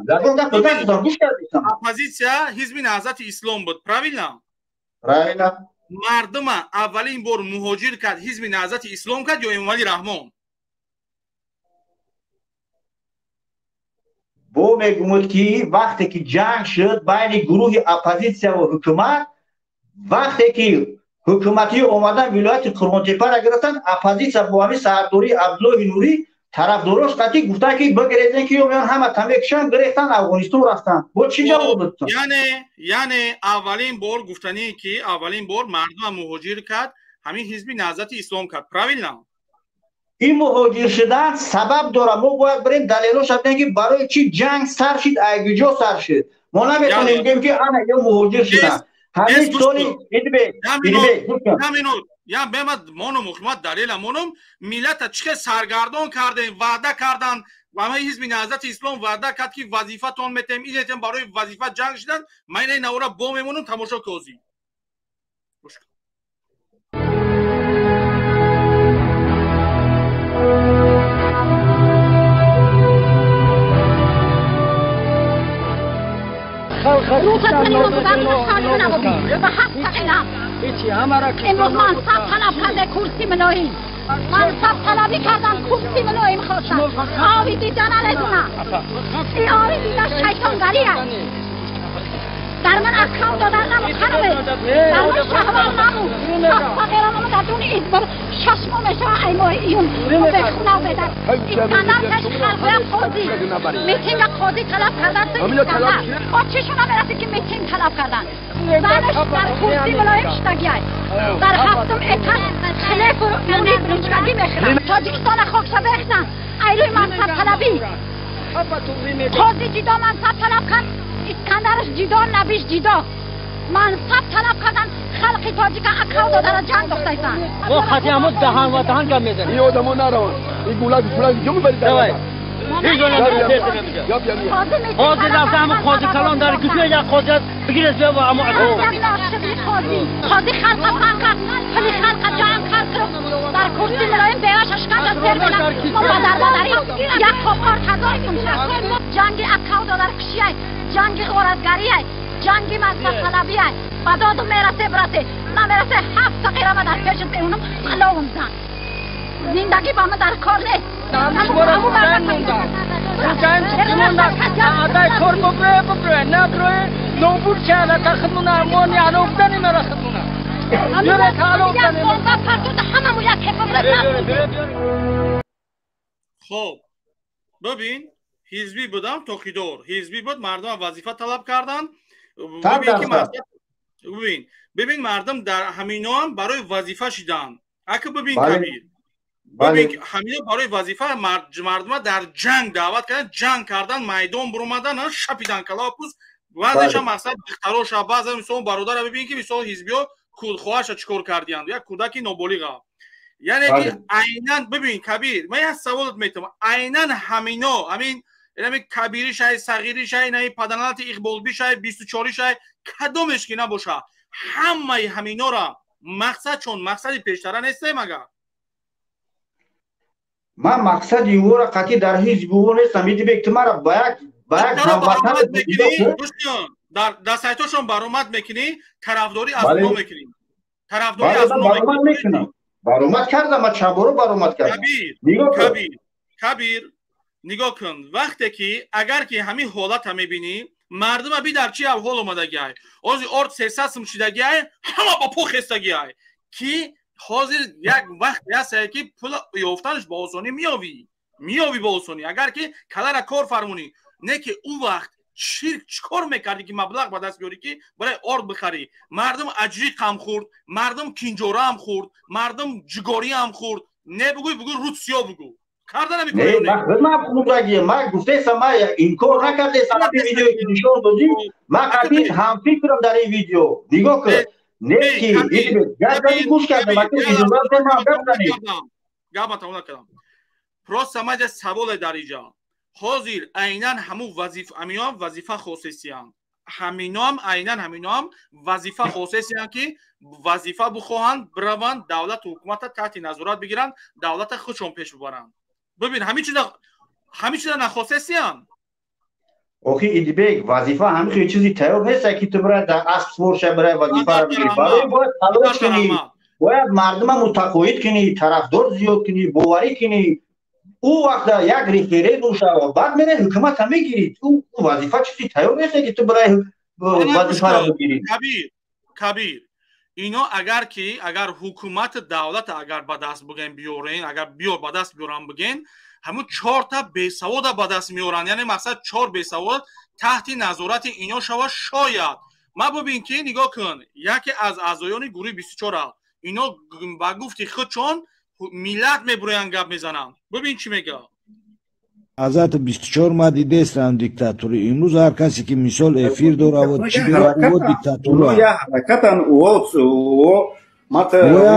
Гӯш кардесам.
Оппозитсия ҳизби наҳзати ислом буд, правильно?
Правильно.
Мардума аввалин бор муҳоҷир кард ҳизби наҳзати ислом кард ё Эмомалӣ Раҳмон?
Бо мегумуд ки вақте ки ҷанг шуд байни гурӯҳи оппозитсия ва ҳукумат, вақте ки ҳукуматӣ омадан вилояти Қурғонтеппаро гирифтанд, оппозитсия бо ҳамин сардории Абдуллоҳи Нурӣ тарафдорош қатъӣ гуфтанд ки бигирезен ки ё меён ҳама тамекушанд, гирехтанд Афғонистон рафтанд. Бо чӣ ҷавоб додтон?
Яъне аввалин бор гуфтанӣ ки аввалин бор мардума муҳоҷир кард ҳамин ҳизби наҳзати ислом кард, правильно?
Ин муҳоҷир шудан сабаб дорад. Мо бояд бирем далелоша бинем ки барои чӣ ҷанг сар шид, айгиҷо сар шид. Мо наметавонем бигӯем ки ана ё муҳоҷир шуданд. Ҳамин соли
я бемад монум ҳукумат далела монум миллата чӣ хел саргардон кардем, ваъда карданд ва ҳамаи ҳизби наҳзати ислом ваъда кард ки вазифатон метем, ин метем, барои вазифа ҷанг шуданд. Ман ина навора бо мемонам, тамошо козӣ.
امروز منصب طلب کرده کرسی ملاییم، منصب طلبی کردم کرسی ملاییم خواستم. آبی دیدن ندونم، این آبی دیدن شیطانگری است. در من اکاو دادن نمود خانمه، در من شهوار نمود. فقیران در دون ایزبر شش ماه میشه ای ماه ایون به خونه بدن. اسکندر کش خلقه قاضی میتینگ قاضی طلب کردن. اسکندر با چشون میرسه که میتینگ طلب کردن. زنش در کرسی ملایم شدگی است. در هفتم اتش خلیف و مونی بلوچگی میخرن. تاجیکستان خاکشه بخزن ایروی منصب طلبی. قاضی جدا منصب طلب کرد، اسکندرش جدا، نبیش جدا. منصب طلب کردن خلق تاجیک اکاو دادن جنگ دختایسن.
ما خطی همو دهن و دهن گم میزنیم.
این آدمو نروان، این گولک گولک جو میبری در.
قاضی رفته همو قاضی کلان داره گوشی یک قاضی است بگیر از و همو
قاضی خلق فرق پلی خلق جنگ کرد در کرسی ملایم بیاش اشکال از سر بلند. ما بدر مادری یک کپار هزار سوم جنگ اکاو دادن کشیه، جنگ غارتگریه، جنگ مذهب طلبیه. بدادم میرسه برسه نمیرسه هفت فقیرم در پیش اونم علاوم زن. زندگی با من در کار نیست.
خب ببین حزبی بودم توخیدور حزبی بود، مردم وظیفه طلب کردن. ببین ببین مردم در همینا هم برای وظیفه شدن. اگه ببین کبیر ببین همینا برای وظیفه مردم در جنگ دعوت کردن، جنگ کردن، میدان برآمدن، شپیدن کلاپوس. بعضیش هم مقصد دختراش، بعضی مثلا برادر ببین که مثلا حزبیا خواهرش چیکار کردیان، یک کودکی نابالغ. یعنی که عیناً ببین کبیر من یک سوالت میتونم، عیناً همینا همین همین کبیری شای صغیری شای نه پدنالت اقبال بی شای 24 شای کدومش که نباشه، همه همینا را Мақсад чон мақсади пештара несте магар?
Ман мақсади ӯро қатъӣ дар ҳизби ӯ нестам. Идибек, ту мара ба як ҳамватан
дар сайтошон баромад мекунӣ, тарафдорӣ аз онҳо мекунӣ. Тарафдорӣ аз онҳо
мекунам. Баромад кардам, ман чанд бора баромад кардам.
Кабир, нигоҳ кун, вақте ки агар ки ҳамин ҳолата мебинӣ, мардума би дар чи авҳол омадагиай. Ҳозир орд 300 сум шидагиай, ҳама ба по хестагиай. Ки ҳозир як вақте ҳастае ки пул ёфтанаш ба осонӣ меёвӣ. Меёвӣ ба осонӣ. Агар ки калара кор фармонӣ, не ки ӯ вақт чирк чикор мекардӣ ки маблағ ба даст биёрӣ ки барои орд бихарӣ. Мардум аҷриқам хӯрд, мардум кинҷораам хӯрд, мардум ҷигориам хӯрд. Не бугӯй, бугӯй рӯд сиёҳ бугӯ. Карда намекунӣ.
Не, ман худам хӯрдагием. Ман гуфтаестам, ман инкор накардаестам. Ин видеое ки нишон додӣ, ман қатъӣ ҳамфикрам дар ин видео. Нигоҳ кун. Не ки гап задӣ, гӯш кардам. Ака иҷозат де ман гап занем.
Гапа тамом накардам. Просто ман ҷа саволе дар инҷа. Ҳозир айнан ҳамун вазифа, ҳаминоам вазифа хосесиянд. Ҳаминоам айнан ҳаминоам вазифа хосесиянд ки вазифа бихоҳанд, бираванд давлату ҳукумата таҳти назорат бигиранд, давлата худшон пеш бибаранд. Бибин, ҳамин чиза нахосесиянд.
Охи Идибек, вазифа ҳамин хел чизи тайёр нест ки ту бирай дар асп сувор шавӣ, бирай вазифаро бигирӣ. Барои бояд талош кунӣ, бояд мардума мутақоид кунӣ, тарафдор зиёд кунӣ, боварӣ кунӣ. Ӯ вақта як референдум шава, баъд мерай ҳукумата мегирӣ. Ӯ вазифа чизи тайёр нест ки ту бирай вазифаро бигирӣ.
Кабир, ино агар ки агар ҳукумати давлата агар ба даст бигӯем биёрен, агар биёр ба даст биёран бигӯен, ҳамун чорта бесавода ба даст меоранд. Яъне мақсад чор бесавод таҳти назорати ино шава шояд. Ма бубин ки нигоҳ кун, яке аз аъзоёни гурӯҳи 24 ино ба гуфти худшон миллат мебуроянд, гап мезананд. Бубин чӣ мегӯяд.
Азат 24 ма дидестам диктатури. Имрӯз ҳар касе ки мисол эфир доравад, чӣ дорад, ӯ диктатура.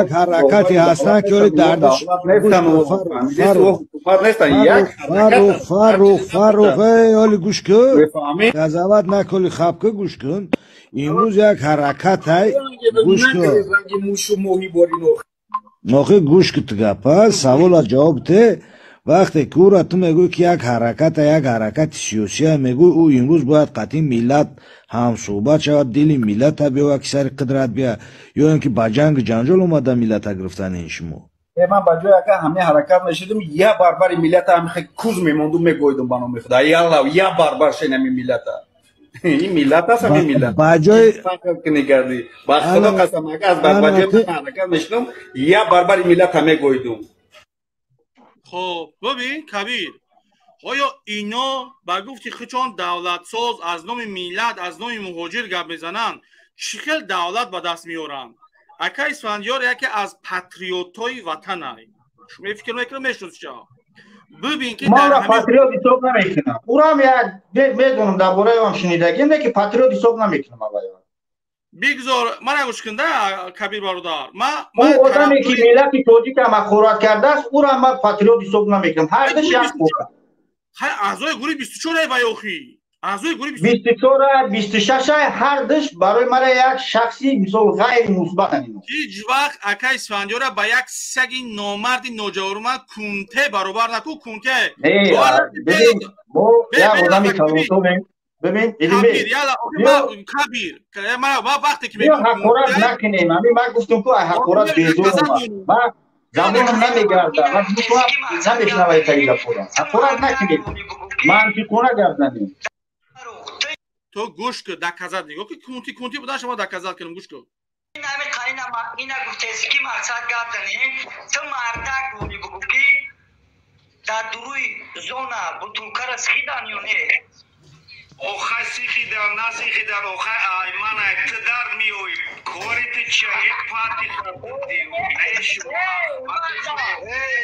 Як ҳаракате ҳастанд ки оли дардаш Фаррух, Фаррух, оли гӯш кун, қазоват наколи, хаб кун, гӯш кун. Имрӯз як ҳаракатай, гӯш кун. Охи гӯш кун ту гапа, савола ҷавоб те. Вақте ки ӯра ту мегӯӣ ки як ҳараката, як ҳаракати сиёсия мегӯӣ, ӯ имрӯз бояд қатъи миллат ҳамсӯҳбат шавад, дили миллата биёяд ки сари қудрат биёяд, ё ин ки ба ҷангу ҷанҷол омада миллата гирифтани ин шумо.
Ман ба ҷои ака ҳамин ҳаракат мешудам, я барбари миллата ҳамин хел куз мемондум, мегӯйдум ба номи худо. Ялла, я барбар шен ҳамин миллата. Ин миллат аст, ҳамин миллат.
Ба ҷои
фахр кунӣ кардӣ. Ба худо қасам, ака аз ба ҷои ман ҳаракат мешудам, я барбари миллата мегӯйдум.
Хоб, бибин Кабир, оё ино ба гуфти худшон давлатсоз аз номи миллат, аз номи муҳоҷир гап мезананд, чӣ хел давлат ба даст меоранд? Ака Исфандиёр яке аз патриотҳои ватанай. Шумо фикр мекунед, мешиносиша? Бибин ки
ман ӯро патриот ҳисоб намекунам. Ӯрам як медонам, дар бораи он шунидагиам, не ки патриот ҳисоб намекунам аввал.
Бигзор, мана гӯш кун да, Кабир бародар.
Ӯ одаме ки миллати тоҷикам ҳақорат кардааст, ӯро ман патриот ҳисоб намекунам. Ҳардуш як хӯрд.
Хай аъзои гурӯҳи 24 вай охи. Аъзои гурӯҳи
24 26 ҳардуш барои мара як шахси мисол ғайримусбатан ино.
Ҳеҷ вақт ака Исфандиёра ба як саги номарди ноҷавонмард кунте баробар наку, кунте.
Бибин, мо як одами калонсолем. Бибин,
Кабир, яла, Кабир, ман вақте ки
мегӯям ҳақорат накунем, ҳамин ман гуфтам ку ҳақорат безорам. Ман забонам намегардад, ман намешнавам таги гапҳоро. Ҳақорат накунем, мантиқона гап занем.
Ту гӯш кун, доказат нигоҳ ки кунти кунти будан шумо доказат кунем, гӯш кун.
Ина гуфтеси ки мақсад гап занем, ту мардак буди бугӯ ки дар дуруи зона бутулкара сихидан ё не?
Охай сихидан, насихидан, охай аймана ту дард меоӣ, кори ту чия, як парти нешу.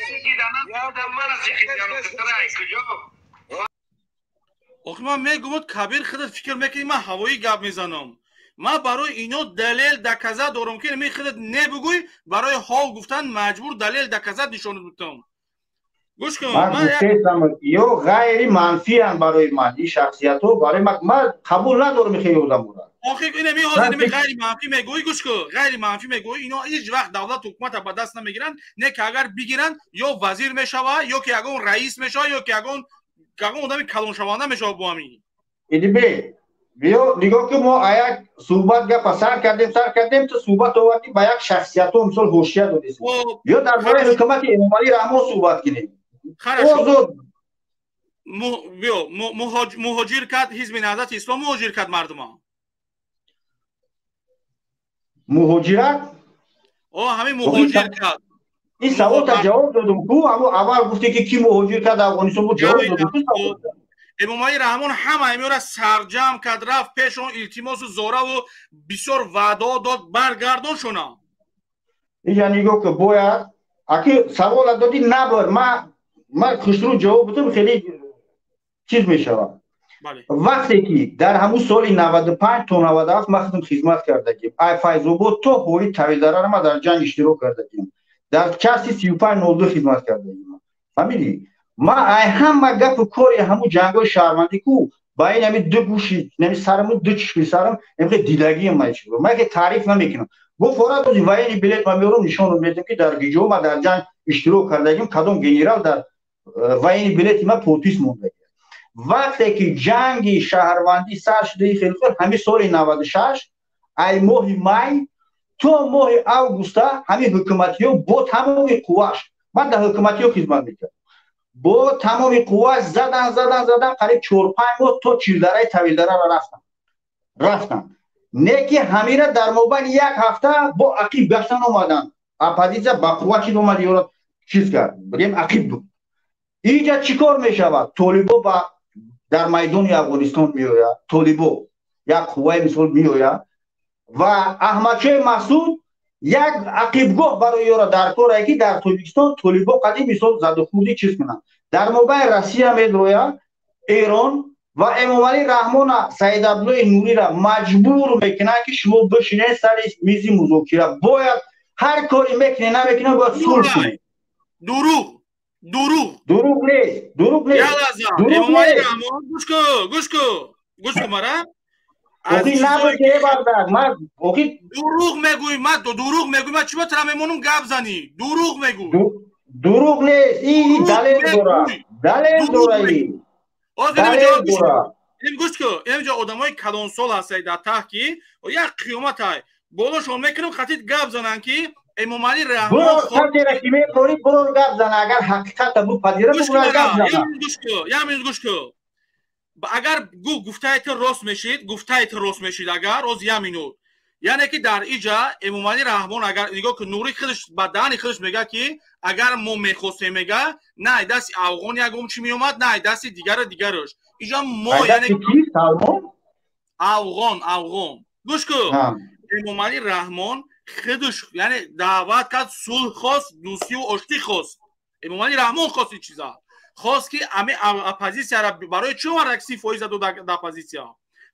Сихидан, насихидан, мана сихидан, трай куҷо?
Охи ман мегӯям, Кабир худат фикр мекунӣ ман ҳавоӣ гап мезанам. Ман барои ино далел доказат дорам ки ми худат не бугӯй, барои ҳол гуфтан маҷбур далел доказат нишон додам. Гӯш кун,
ман гуфтаам, ё ғайри манфианд барои ман ин шахсиятҳо, барои ман, ман қабул надорам хеле одаморо.
Охир ина меҳозир ин ғайри манфӣ мегӯӣ, гӯш кун, ғайри манфӣ мегӯӣ, ино ҳеҷ вақт давлат ҳукумата ба даст намегиранд, не ки агар бигиранд ё вазир мешавад, ё ки ягон раис мешавад, ё ки ягон одами калоншаванда мешавад бо ҳамин.
Идибек, биё нигоҳ ки мо як суҳбат гапа сар кардем, ту суҳбат овардӣ ба як шахсиятҳо, мисол ҳошия додӣ. Биё дар бораи ҳукумати Эмомалӣ Раҳмон суҳбат кунем.
Биё, муҳоҷир кард Ҳизби Наҳзати Ислом, муҳоҷир кард мардума.
Муҳоҷират?
О, ҳамин муҳоҷир кард.
Ин саволта ҷавоб додум ку, ҳамо аввал гуфте ки ки муҳоҷир кард Афғонистон буд, ҷавоб додум ку саволта.
Эмомалӣ Раҳмон ҳама ҳамиёра сарҷамъ кард, рафт пешон, илтимосу зораву бисёр ваъдаҳо дод, баргардон шона.
Инҷа нигоҳ ки бояд аки савола додӣ набар, ман хушрӯ ҷавоб бидам, хеле чиз мешавад. Вақте ки дар ҳамун соли 95 то 97 ман худам хизмат кардагим, ай Файзобод то ҳоли Тавилдарара ман дар ҷанг иштирок кардагим, дар части 3502 хизмат кардагим. Фаҳмидӣ? Ман ай ҳама гапу кори ҳамун ҷангҳои шаҳрвандӣ ку ба ин ҳами ду гӯши, ҳами сараму ду чишми сарам, ҳами дидагиам ман чиз. Ман ки таъриф намекунам. Гуфт форат ози военный билет ман меорам, нишон медиҳам ки дар гиҷо ман дар ҷанг иштирок кардагим, кадом генерал дар военный билети ман подпис мондагӣ. Вақте ки ҷанги шаҳрвандӣ сар шудаи хеле хел, ҳамин соли 96 ай моҳи май то моҳи августа ҳамин ҳукуматиҳо бо тамоми қувваш, ман дар ҳукуматиҳо хизмат мекардам, бо тамоми қувваш задан задан задан қариб 4-5 моҳ то Чилдараи Тавилдарара рафтан. Не ки ҳамира дар мобайни як ҳафта бо ақиб гаштан омаданд. Оппозитсия ба қувва чиз омад, ёро чиз кард, бигем ақиб буд. Инҷа чӣ кор мешавад? Толибо ба дар майдони Афғонистон меояд, толибо як қувваи мисол меояд ва Аҳмадшоҳи Маҳсуд як ақибгоҳ барои ёро дар корае ки дар Тоҷикистон толибо қадим мисол задухӯрдӣ чиз кунанд. Дар мобайни Россия медрояд, Эрон ва Эмомалӣ Раҳмона Саид Абдуллои Нурира маҷбур мекунанд ки шумо бишинед сари мизи музокира. Бояд ҳар коре мекунед намекунед бояд сулҳ кунед.
Дурӯғ, дурӯғ.
Дурӯғ нест, дурӯғ нест.
Эмомалӣ Раҳмон, гӯш кун, гӯш кун, гӯш кун мара.
Охи набуд ки бардак, ман охи
дурӯғ мегӯӣ, ман дурӯғ мегӯӣ, ман чӣ ба тара мемонам гап занӣ? Дурӯғ мегӯ.
Дурӯғ нест, ин далел дорад. Далел дорад ин. Далел дорад.
Ин гӯш кун, инҷо одамои калонсол ҳастанд дар таҳ ки як қиёмат ай. Болошон мекунам хатит гап зананд ки Эмомалӣ Раҳмон
бурор касеро ки мехоҳӣ бурор гап зана, агар ҳақиқатро бипазирад бурор гап зана.
Гӯш кун, як минут гӯш кун. Агар гуфтаи ту рост мешид, гуфтаи ту рост мешид агар, роз як минут. Яъне ки дар иҷа Эмомалӣ Раҳмон агар нигоҳ кун, Нури худаш ба даҳани худаш мега ки агар мо мехостем мега, на ай дасти афғон ягон чӣ меомад, на ай дасти дигару дигараш. Иҷа мо яъне афғон, афғон. Гӯш кун. Эмомалӣ Раҳмон худаш яъне даъват кард, сулҳ хост, дӯстию оштӣ хост. Эмомалӣ Раҳмон хост ин чиза. Хост ки ами оппозитсияра барои чӣ омад 30% дод дар оппозитсия?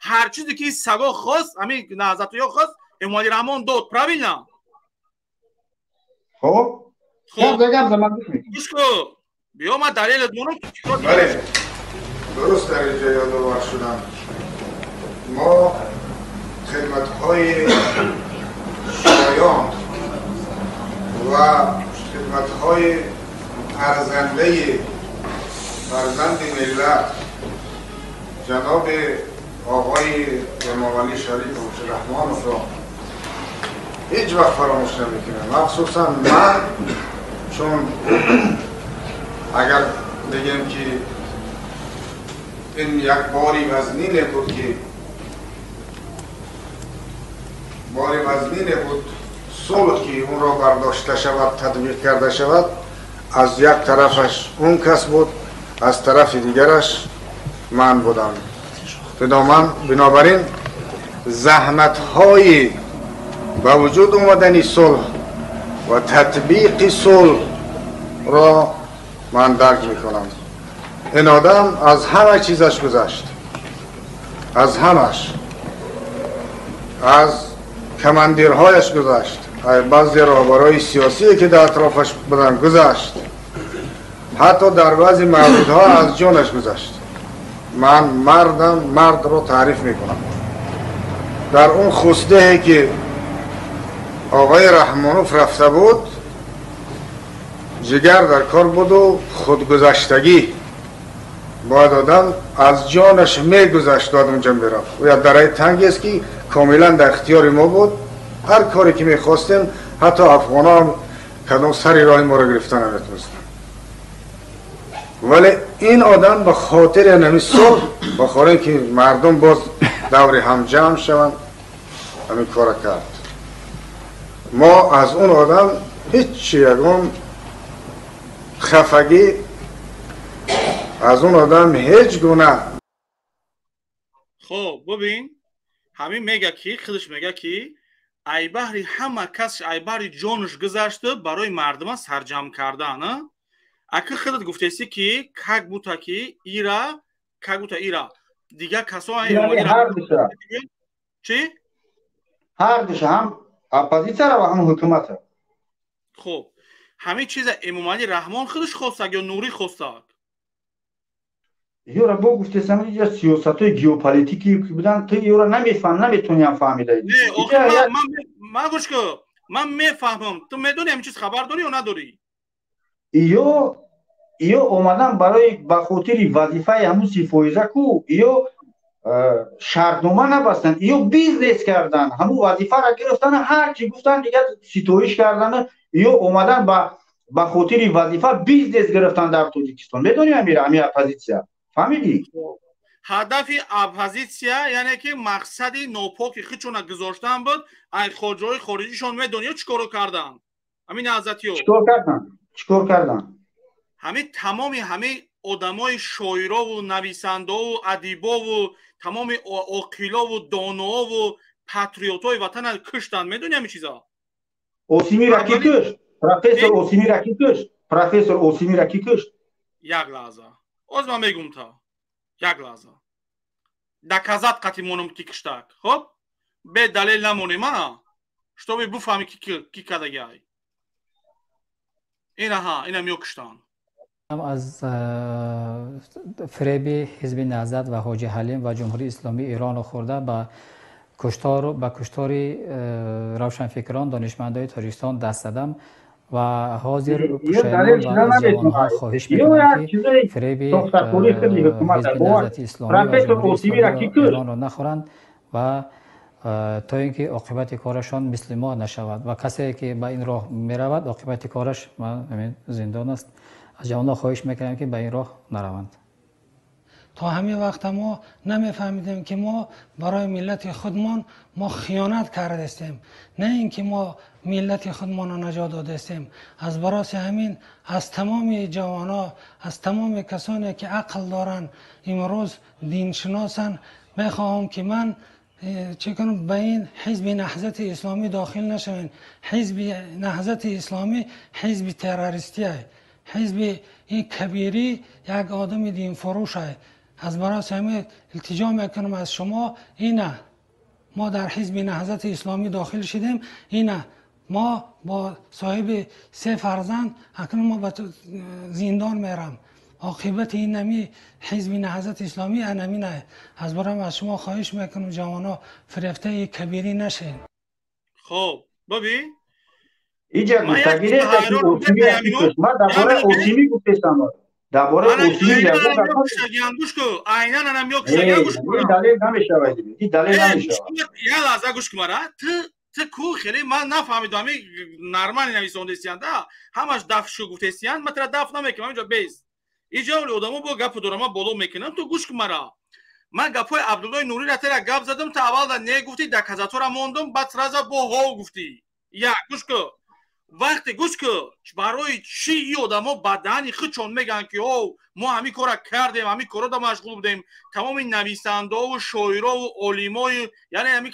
Ҳар чизе ки саго хост, ами наҳзатиё хост, Эмомалӣ Раҳмон дод. Правильно?
Хоб.
Гӯш кун. Биё ман далелат монам.
Бале. Дуруст дар инҷо ёдовар шудам. Мо хидматҳои шоён ва хидматҳои арзандаи фарзанди миллат ҷаноби оғои Эмомалӣ Шарифович Раҳмоновро ҳеҷ вақт фаромӯш намекунам. Махсусан ман, чун агар бигем ки ин як бори вазнине буд ки бори вазнине буд сулҳ ки онро бардошта шавад, татбиқ карда шавад, аз як тарафаш он кас буд, аз тарафи дигараш ман будам. Бинобар ин заҳматҳои ба вуҷуд омадани сулҳ ва татбиқи сулҳро ман дарк мекунам. Ин одам аз ҳама чизаш гузашт, аз ҳамаш, аз командирҳояш гузашт, аз баъзе роҳбарои сиёсие ки дар атрофаш буданд гузашт. Ҳатто дар баъзе мавридҳо аз ҷонаш гузашт. Ман мардам, мардро таъриф мекунам. Дар он хусдеҳе ки оғои Раҳмонов рафта буд, ҷигар дар кор буду худгузаштагӣ. Бояд одам аз ҷонаш мегузашт, бояд унҷа мерафт. Ӯ як дараи тангест ки комилан дар ихтиёри мо буд. Ҳар коре ки мехостем, ҳатто афғонҳо ҳам кадом сари роҳи моро гирифта наметонистанд. Вале ин одам ба хотири ҳамин сулҳ, ба хотире ки мардум боз даври ҳам ҷамъ шаванд, ҳамин кора кард. Мо аз он одам ҳеҷ ягон хафагӣ, аз он одам ҳеҷ гуна.
Хоб, бубин, ҳамин мега ки худаш мега ки ай баҳри ҳама кас, ай баҳри ҷонаш гузашта барои мардума сарҷамъ кардан. Ака, худат гуфтеси ки как будто ки ира, как будто ира дигар касо. Чӣ?
Ҳар душа, ҳам оппозитсияра ва ҳам ҳукумата.
Хуб, ҳамин чиза Эмомалӣ Раҳмон худаш хостак ё Нурӣ хостак?
Ёра бо гуфтесам, иҷа сиёсатҳои геополитикӣ будан, ту ёра намефаҳм, наметониям фаҳмида.
Не, ман гӯш ку, ман мефаҳмам. Ту медонӣ, ҳамин чиз хабар дорӣ ё надорӣ?
Ё омадан барои ба хотири вазифаи ҳамун 30 фоиза ку, ё шартнома набастанд, ё бизнес кардан, ҳамун вазифаро гирифтан, ҳар чӣ гуфтан, дигар ситоиш кардан, ё омадан ба хотири вазифа бизнес гирифтан дар Тоҷикистон. Медонӣ, амира, ҳамин оппозитсия, фаҳмидӣ?
Ҳадафи оппозитсия, яъне ки мақсади нопоки худшона гузоштан буд. Ай хоҷаҳои хориҷишон медонӣ чӣ коро карданд ҳамин наҳзатиё?
Чикор карданд? Чикор карданд?
Ҳамин тамоми ҳамин одамои шоирову нависандаову адибову тамоми оқилову доноову патриотҳои ватана куштанд. Медонӣ ҳамин чиза?
Осимира ки кушт? Профессор Осимира ки кушт? Профессор Осимира ки кушт?
Як лаҳза, оз ман мегум та, як лаҳза, доказать қати монум ки киштак. Хоб, бе далел намонем, а чтобы буфаҳми ки кардагиай. Инаҳа, ина миё киштанд.
Аз фиреби Ҳизби Наҳзат ва Ҳоҷи Ҳалим ва Ҷумҳурии Исломии Иронро хӯрда, ба куштори равшанфикрон, донишмандои Тоҷикистон даст задам ва ҳозир пушаймон ва аз ҷавонҳо хоҳиш мекунам, ки фиреби Ҳизби Наҳзати Исломӣ ва Ҷумҳурии Исломии Иронро нахӯранд ва то ин ки оқибати корашон мисли мо нашавад. Ва касе ки ба ин роҳ меравад, оқибати кораш зиндон аст. Аз ҷавонҳо хоҳиш мекунам, ки ба ин роҳ нараванд.
То ҳамин вақта мо намефаҳмидем, ки мо барои миллати худмон мо хиёнат кардастем, на ин ки мо миллати худмонро наҷот додастем. Аз бароси ҳамин аз тамоми ҷавонҳо, аз тамоми касоне ки ақл доранд, имрӯз диншиносанд, мехоҳам, ки ман чӣ кунам, ба ин Ҳизби Наҳзати Исломӣ дохил нашавем. Ҳизби Наҳзати Исломӣ ҳизби террористия, ҳизби ин Кабирӣ як одами динфурӯш. Аз бароси ҳамин илтиҷо мекунам аз шумо. Ина мо дар Ҳизби Наҳзати Исломӣ дохил шидем, ина мо бо соҳиби се фарзанд акнун мо ба зиндон мерам. Оқибати ин нами Ҳизби Наҳзати Исломӣ анамина. Аз барам аз шумо хоҳиш мекунам, ҷавонҳо, фирефтаи Кабирӣ нашед.
Хоб, бибин.
Иҷа гуфтагӣ нест. Ман дар бораи Осимӣ гуфтестам, дар бораи Осимӣ.
Гӯш ку, айнан анам ё кушагиам, гӯш
ку. Далел намешавад, ин далел намешавад.
Як лаҳза, гӯш ку мара. Ту ку хеле ман нафаҳмидам, ҳами нормально нависондестиян да, ҳамаш даф шу гуфтестиян. Ман тара даф намекунам инҷо, бес иҷа одамо бо гапу дорам, ман боло мекунам. Ту гӯш ку мара. Ман гапҳои Абдуллои Нуриро тера гап задам, ту аввал да не гуфтӣ, доказатора мондум, баъд сразу бо ҳов гуфтӣ. Як, гӯш ку, вақте, гӯш ку, барои чӣ и одамо ба даҳани худшон мегӯянд, ки о мо ҳамин кора кардем, ҳамин корода машғул будем, тамоми нависандаову шоирову олимою, яъне ҳамин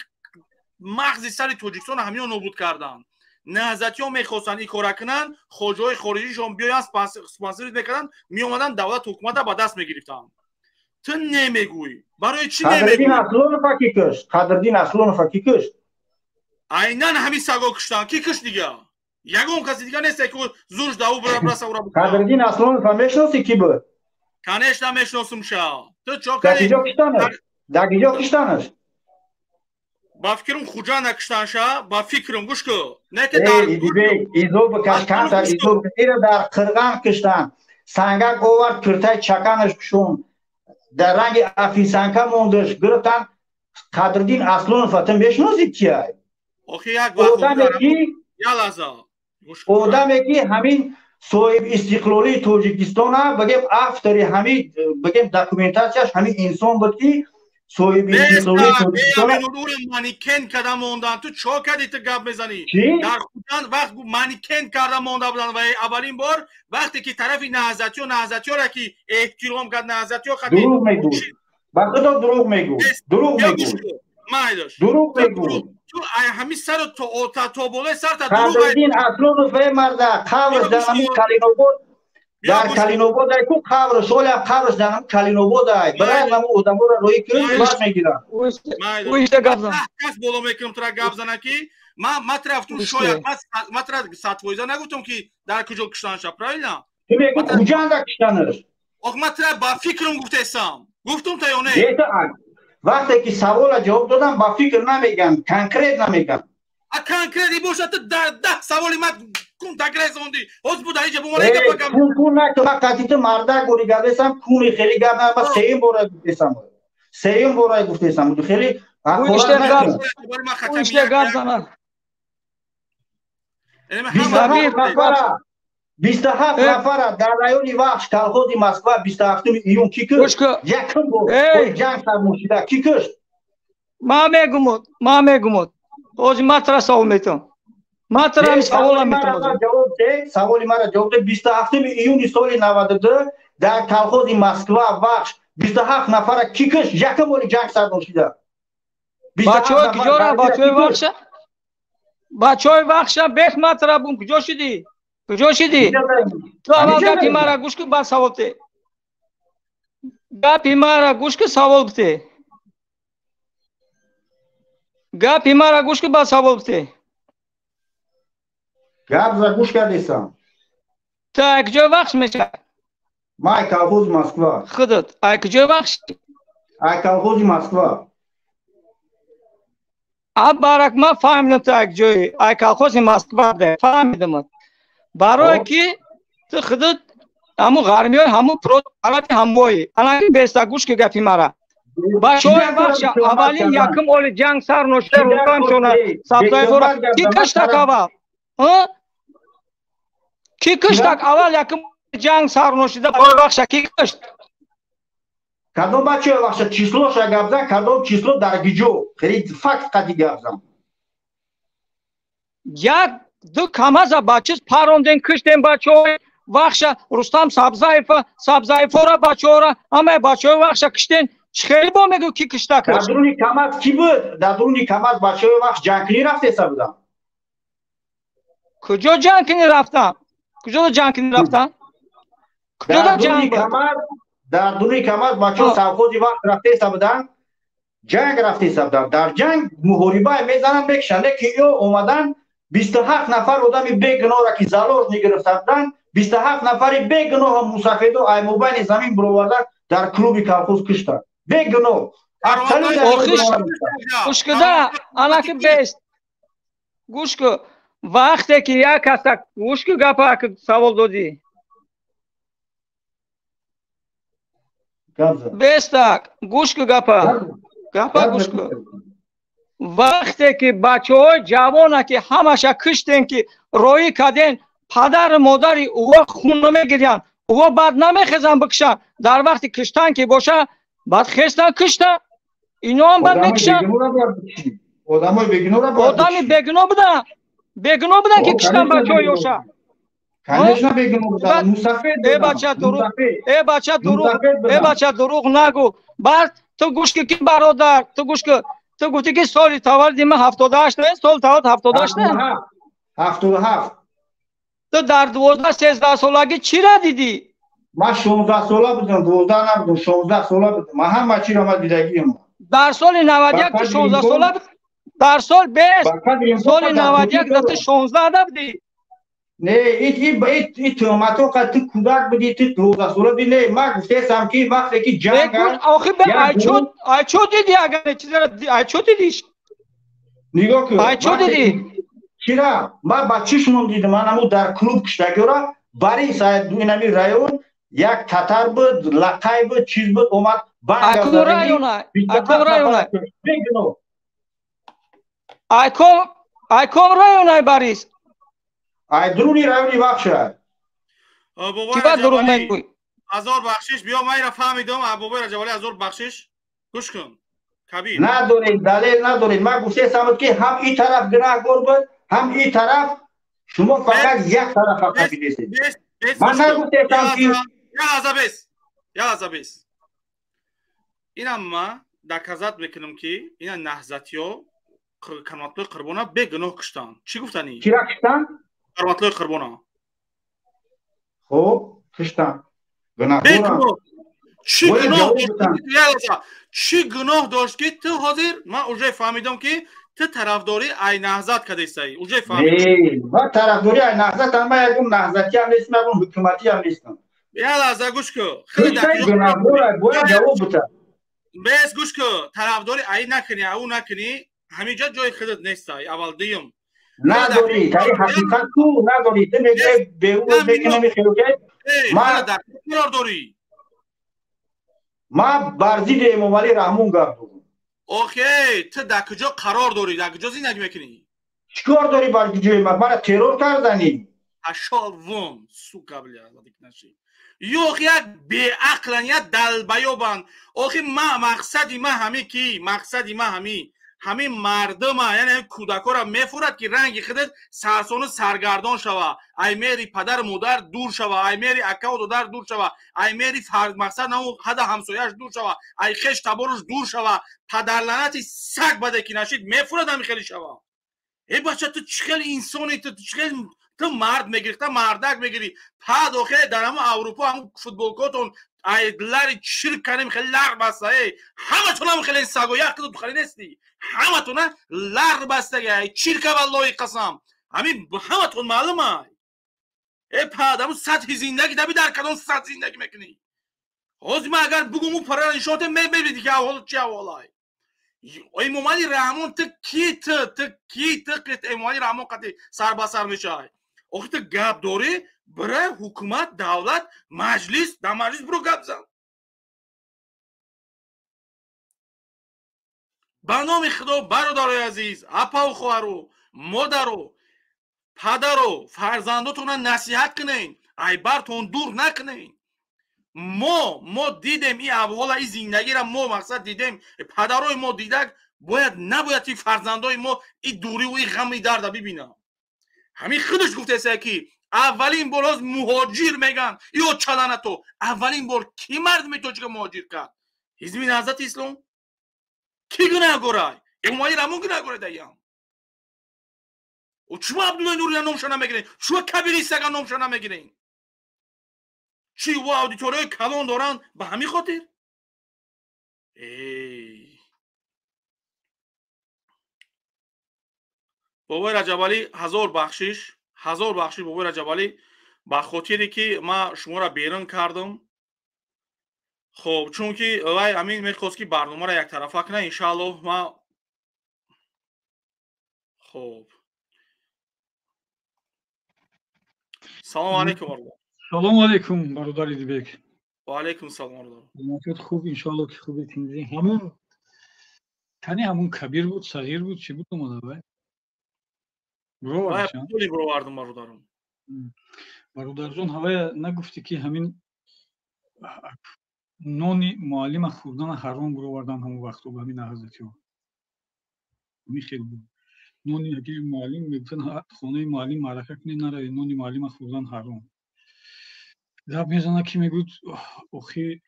мағзи сари Тоҷикистон ҳамино нобуд карданд. Наҳзатиҳо мехостанд ин кора кунанд, хоҷаҳои хориҷишон биёянд, спонсорит мекарданд, меомаданд, давлат, ҳукумата ба даст мегирифтанд. Ту немегӯӣ, барои чӣ
немегӯӣ? Ки кушт? Қадрдин Аслонова ки кушт?
Айнан ҳамин саго куштанд. Ки кушт дига? Ягон каси дига нест ки зурш да ӯ бираса ӯра бикушад.
Қадриддин Аслоновро мешиносӣ ки буд?
Конечно мешиносумша. Ту чо
Дар киҷо киштанаш? Дар киҷо киштанаш?
Ба фикрам Хуҷанда киштанша, ба фикрам гӯш ку. Не ки дар
изо бикаш, камтар изо бикаш. Ира дар Қирған киштан. Сангак овард, киртаи чаканаш кушон. Дар ранги афисанка мондаш, гирифтан Қадриддин Аслонов ту мешиносӣ кияй?
Охи як вақт я лаҳза.
Одаме ки ҳамин соҳиб истиқлолии Тоҷикистона, бигем автори ҳамин, бигем документатсияш ҳамин инсон буд ки соҳиби истиқлолии Тоҷикистона
маникен карда мондан. Ту чо кардӣ, ту гап мезанӣ? Дар Хуҷанд вақт маникен карда монда буданд ва аввалин бор вақте ки тарафи наҳзатиё, наҳзатиёра ки эҳтиром кард, наҳзатиё хати
дурӯғ мегӯ. Ба худо дурӯғ мегӯ. Дурӯғ мегӯ.
Майдош.
Дурӯғ мегӯ.
Ту ҳамин сару то болои сарта дурӯғ.
Қадриддин Аслонов е марда қабраш дар ҳамин Калинобод, дар Калинобод ай ку қабраш, оля қабраш дар ҳамин Калинобод ай. Барои ҳамон одаморо роҳӣ кунӣ, баъд мегирам.
Кас боло мекунам тура гап зана ки ман трафтум шояд ман тра 100% нагуфтам ки дар куҷо киштанша, правильно?
Ту мегӯ Хуҷанда киштанаш.
Ох ман тра ба фикрам гуфтесам. Гуфтум та ё не?
Вақте ки савола ҷавоб додам, ба фикр намегам, конкрет намегам.
А конкрет бошад, ту дар 10 саволи ман кун дагрезондӣ. Ҳозир бу дар инҷа бумона гапа гап.
Кун кун накун, ман қатъи ту мардак гури гапесам, куни хеле гап на, ман сеюм бора гуфтесам. Сеюм бора гуфтесам, хеле
ҳақорат накун. Иште гап зана.
27 нафара дар райони Вахш, колхози Москва 27 июн ки кушт? Якум бор ҷанг сармошида ки кушт?
Ман мегумод, ман мегумод. Ҳозир ман тра савол метавам. Ман тра ҳамин савола метавам.
Ҷавоб де, саволи мара ҷавоб де. 27 июни соли 92 дар колхози Москва Вахш 27 нафара ки кушт? Якум бори ҷанг сармошида.
Бачаҳои куҷора? Бачаҳои Вахша? Бачаҳои Вахша бех ман тра бум куҷо шудӣ? Куҷо шудӣ? Ту аввал гапи мара гӯш кун, баъд савол бите. Гапи мара гӯш кун, савол бите. Гапи мара гӯш кун, баъд савол бите.
Гап за гӯш кардесам.
Ту ай куҷои Вахш мешавӣ?
Ман ай колхози Москва.
Худат ай куҷои Вахш?
Ай колхози Москва.
А барак ман фаҳмидам ту ай куҷои, ай колхози Москва фаҳмидам. Барое ки ту худат ҳамун ғармиёи ҳамун тарафи ҳамвои. Анаки беста гӯш ки гапи мара. Бачаҳои Вахша аввалин якум оли ҷанг сар ношида рӯкам шона сабзаевора ки киштак аввал? Ки киштак аввал якум ҷанг сар ношида бачаҳои Вахша ки кишт?
Кадом бачаҳои Вахша числоша гап зан, кадом число дар гиҷо? Хеле факт қади гап зан.
Як ду камаза бачиз паронден киштен бачаҳои Вахша Рустам Сабзаева, Сабзаевора бачаҳора, ҳамаи бачаҳои Вахша киштен. Чӣ хеле бо мегӯ ки кишта кишт?
Дар дуруни камаз кӣ буд? Дар дуруни камаз бачаҳои Вахш ҷангкунӣ рафтеса буданд.
Куҷо ҷангкунӣ рафтан? Куҷо ҷангкунӣ рафтан? Куҷо ҷанг буд?
Дар дуруни камаз бачаҳо совхози Вахш рафтеса буданд, ҷанг рафтеса буданд. Дар ҷанг муҳориба мезананд, мекушанд, ки ё омадан 27 нафар одами бегуноҳро ки заложник гирифта буданд, 27 нафари бегуноҳро мусафедо ай мобайни замин бироварда дар клуби колхоз куштанд. Бегуноҳ.
Гӯш куда, анаки бест. Гӯш ку, вақте ки як каса гӯш ку гапа савол додӣ. Бестак, гӯш ку гапа. Гапа гӯш ку. Вақте ки бачаҳои ҷавона ки ҳамаша киштен ки роҳӣ карден, падару модари ӯ хун намегирянд, ӯ баъд намехезанд бикушанд. Дар вақти киштан ки боша, баъд хестан киштан, иноам баъд мекушанд.
Одамои бегуноҳро бояд
одами бегуноҳ буданд, бегуноҳ буданд ки киштан бачаҳои ёша.
Конечно бегуноҳ буданд, мусафед
буданд. Э бача дурӯғ, э бача дурӯғ, э бача дурӯғ нагӯ. Баъд ту гӯш ки ки бародар, ту гӯш ки, ту гуфтӣ ки соли таваллуди ман 78 не, соли таваллуд 78 не?
77.
Ту дар 12-13 солагӣ чиро дидӣ?
Ман 16 сола будам, 12 набудам, 16 сола будам. Ман ҳама чиро ман дидагиам.
Дар соли 91 ту 16 сола будӣ? Дар сол 20, соли 91 ту 16 будӣ.
Не, и туҳматҳо қа ту кӯдак будӣ, ту 12 сола будӣ. Не, ман гуфтаестам, ки вақте ки ҷанг
Охи, ай чо дидӣ, агар чизара ай чо дидиш?
Нигоҳ кун.
Ай чо дидӣ?
Чира ман ба чишмон дидам, ман ҳамун дар клуб киштагиёра Борис, инами район як татар буд, лақай буд, чиз буд, омад.
Акун района, акун района, айком районай Борис?
Ай дуруни райони Вахша.
Чиба дурӯғ мегӯй?
Ҳазор бахшиш, биё, ман ира фаҳмидам. Бобои Раҷабалӣ, ҳазор бахшиш, гӯш кун, Кабир.
Надоред далел, надоред. Ман гуфтаестам, ки ҳам ин тараф гунаҳгор буд, ҳам ин тараф. Шумо фақат як тарафа қабилесед. Ман нагуфтаестам, ки
Як лаҳза бес, як лаҳза бес. Инам ма доказать мекунам, ки ина наҳзатиё Кароматлои Қурбона бегуноҳ куштанд. Чӣ гуфтанӣ?
Кира куштанд?
Кароматлои Қурбона.
Хуб, куштанд.
Чӣ гуноҳ, чӣ гуноҳ дошт, ки ту ҳозир, ман уже фаҳмидам, ки ту тарафдорӣ ай наҳзат кардесаи, уже
фаҳмидам. Ман тарафдорӣ ай наҳзат, ман ягон наҳзатиам нестам, ягон ҳукуматиам нестам.
Як лаҳза гӯш кун.
Бояд ҷавоб бита.
Бес, гӯш кун, тарафдорӣ ай накунӣ, ау накунӣ, ҳаминҷа ҷои худат нестай. Аввал, дуюм.
Надорӣ тари ҳақиқат, ку надорӣ, ту мегӯи берун мекунами хелокай.
Ман қарор дорӣ.
Ман бар зидди Эмомалӣ Раҳмон гап дорам.
Окей, ту дар куҷо қарор дорӣ, дар куҷо зиндагӣ мекунӣ?
Чӣ кор дорӣ бар ҷои ман? Мара террор карданӣ.
Пошёл вон, сука, бля. Ёх, як беақлан, як долбоёб анд. Охи, ма мақсади ма ҳами ки, мақсади ма ҳамин мардума, яъне кӯдакҳоро мефурад, ки ранги худат сарсону саргардон шава, ай мери падару модар дур шава, ай мери акаву додар дур шава, ай мери мақсад наву ҳада ҳамсояш дур шава, ай хеш таборуш дур шава. Падарланати саг баде ки нашид, мефурад, ҳами хеле шава. Э, бача, ту чӣ хел инсони? Ту чӣ хел, ту мард мегирӣ, мардак мегирӣ? Пад, охе, дар ҳамун Аврупо ҳамун футболкотон ай лари чирк канем, хеле лар баста. Э, ҳаматонам хеле саго, як қиду хеле нести, ҳаматона лар бастага, ай чирка, валлоҳи қасам, ҳамин ҳаматон маълум. Ай, э, пад, ҳамун сатҳи зиндагӣ даби, дар кадом сатҳ зиндагӣ мекунӣ? Ҳозир ман агар бугум, ӯ парара нишон дем, мебинӣ, ки аҳвол чи аҳволай. Эмомали Раҳмон, ту ки? Ту ки? Ту Эмомали Раҳмон қати сар ба сар мешавай? Охи, ту гап дорӣ, бира ҳукумат, давлат, маҷлис, дар маҷлис биро гап зан. Ба номи Худо, бародарои азиз, апаву хоҳару, модару падару, фарзандотонро насиҳат кунен, айбартон дур накунен. Мо дидем ин аҳвола, ин зиндагиро мо мақсад дидем, падарои мо дидак. Бояд, набояд ки фарзандои мо ин дуриву ин ғами дарда бибинанд. Ҳамин худаш гуфтеса, ки аввалин бор ҳоз муҳоҷир меган ё чаланато. Аввалин бор кӣ мардуми тоҷика муҳоҷир кард? Ҳизби Наҳзати Ислом. Кӣ гунаҳгорай? Эмомалӣ Раҳмон гунаҳгорай даям. Чума Абдуллои Нурия номша намегирен? Чума Кабири сага номша намегирен? Чи во аудиторияи калон доранд, ба ҳамин хотир? Эй, бобои Раҷабалӣ, ҳазор бахшиш, ҳазор бахшиш, бобои Раҷабалӣ, ба хотире ки ман шуморо берун кардам. Хоб, чунки вай ҳамин мехост, ки барномаро яктарафа кунад. Иншааллоҳ, ман хоб, салому алайкум, бародар.
Салому алайкум, бародар Идибек.
Ва алайкум салом, бародар.
Саломатият хуб, иншоалло, ки хубе, тинҷӣ. Ҳамун кани, ҳамун Кабир буд, Сағир буд, чӣ буд омада вай?
Бировардам, бировардам, бародарам.
Бародарҷон, ҳавая нагуфтӣ, ки ҳамин нони муаллима хӯрдана ҳаром бировардан ҳамон вақтҳо ба ҳамин наҳзатиҳо. Ҳамин хел буд. Нони аги муаллим мегуфтан, хонаи муаллим маърака кунед, наравед, нони муаллима хӯрдан ҳаром. Гап мезана, ки мегӯд, охи,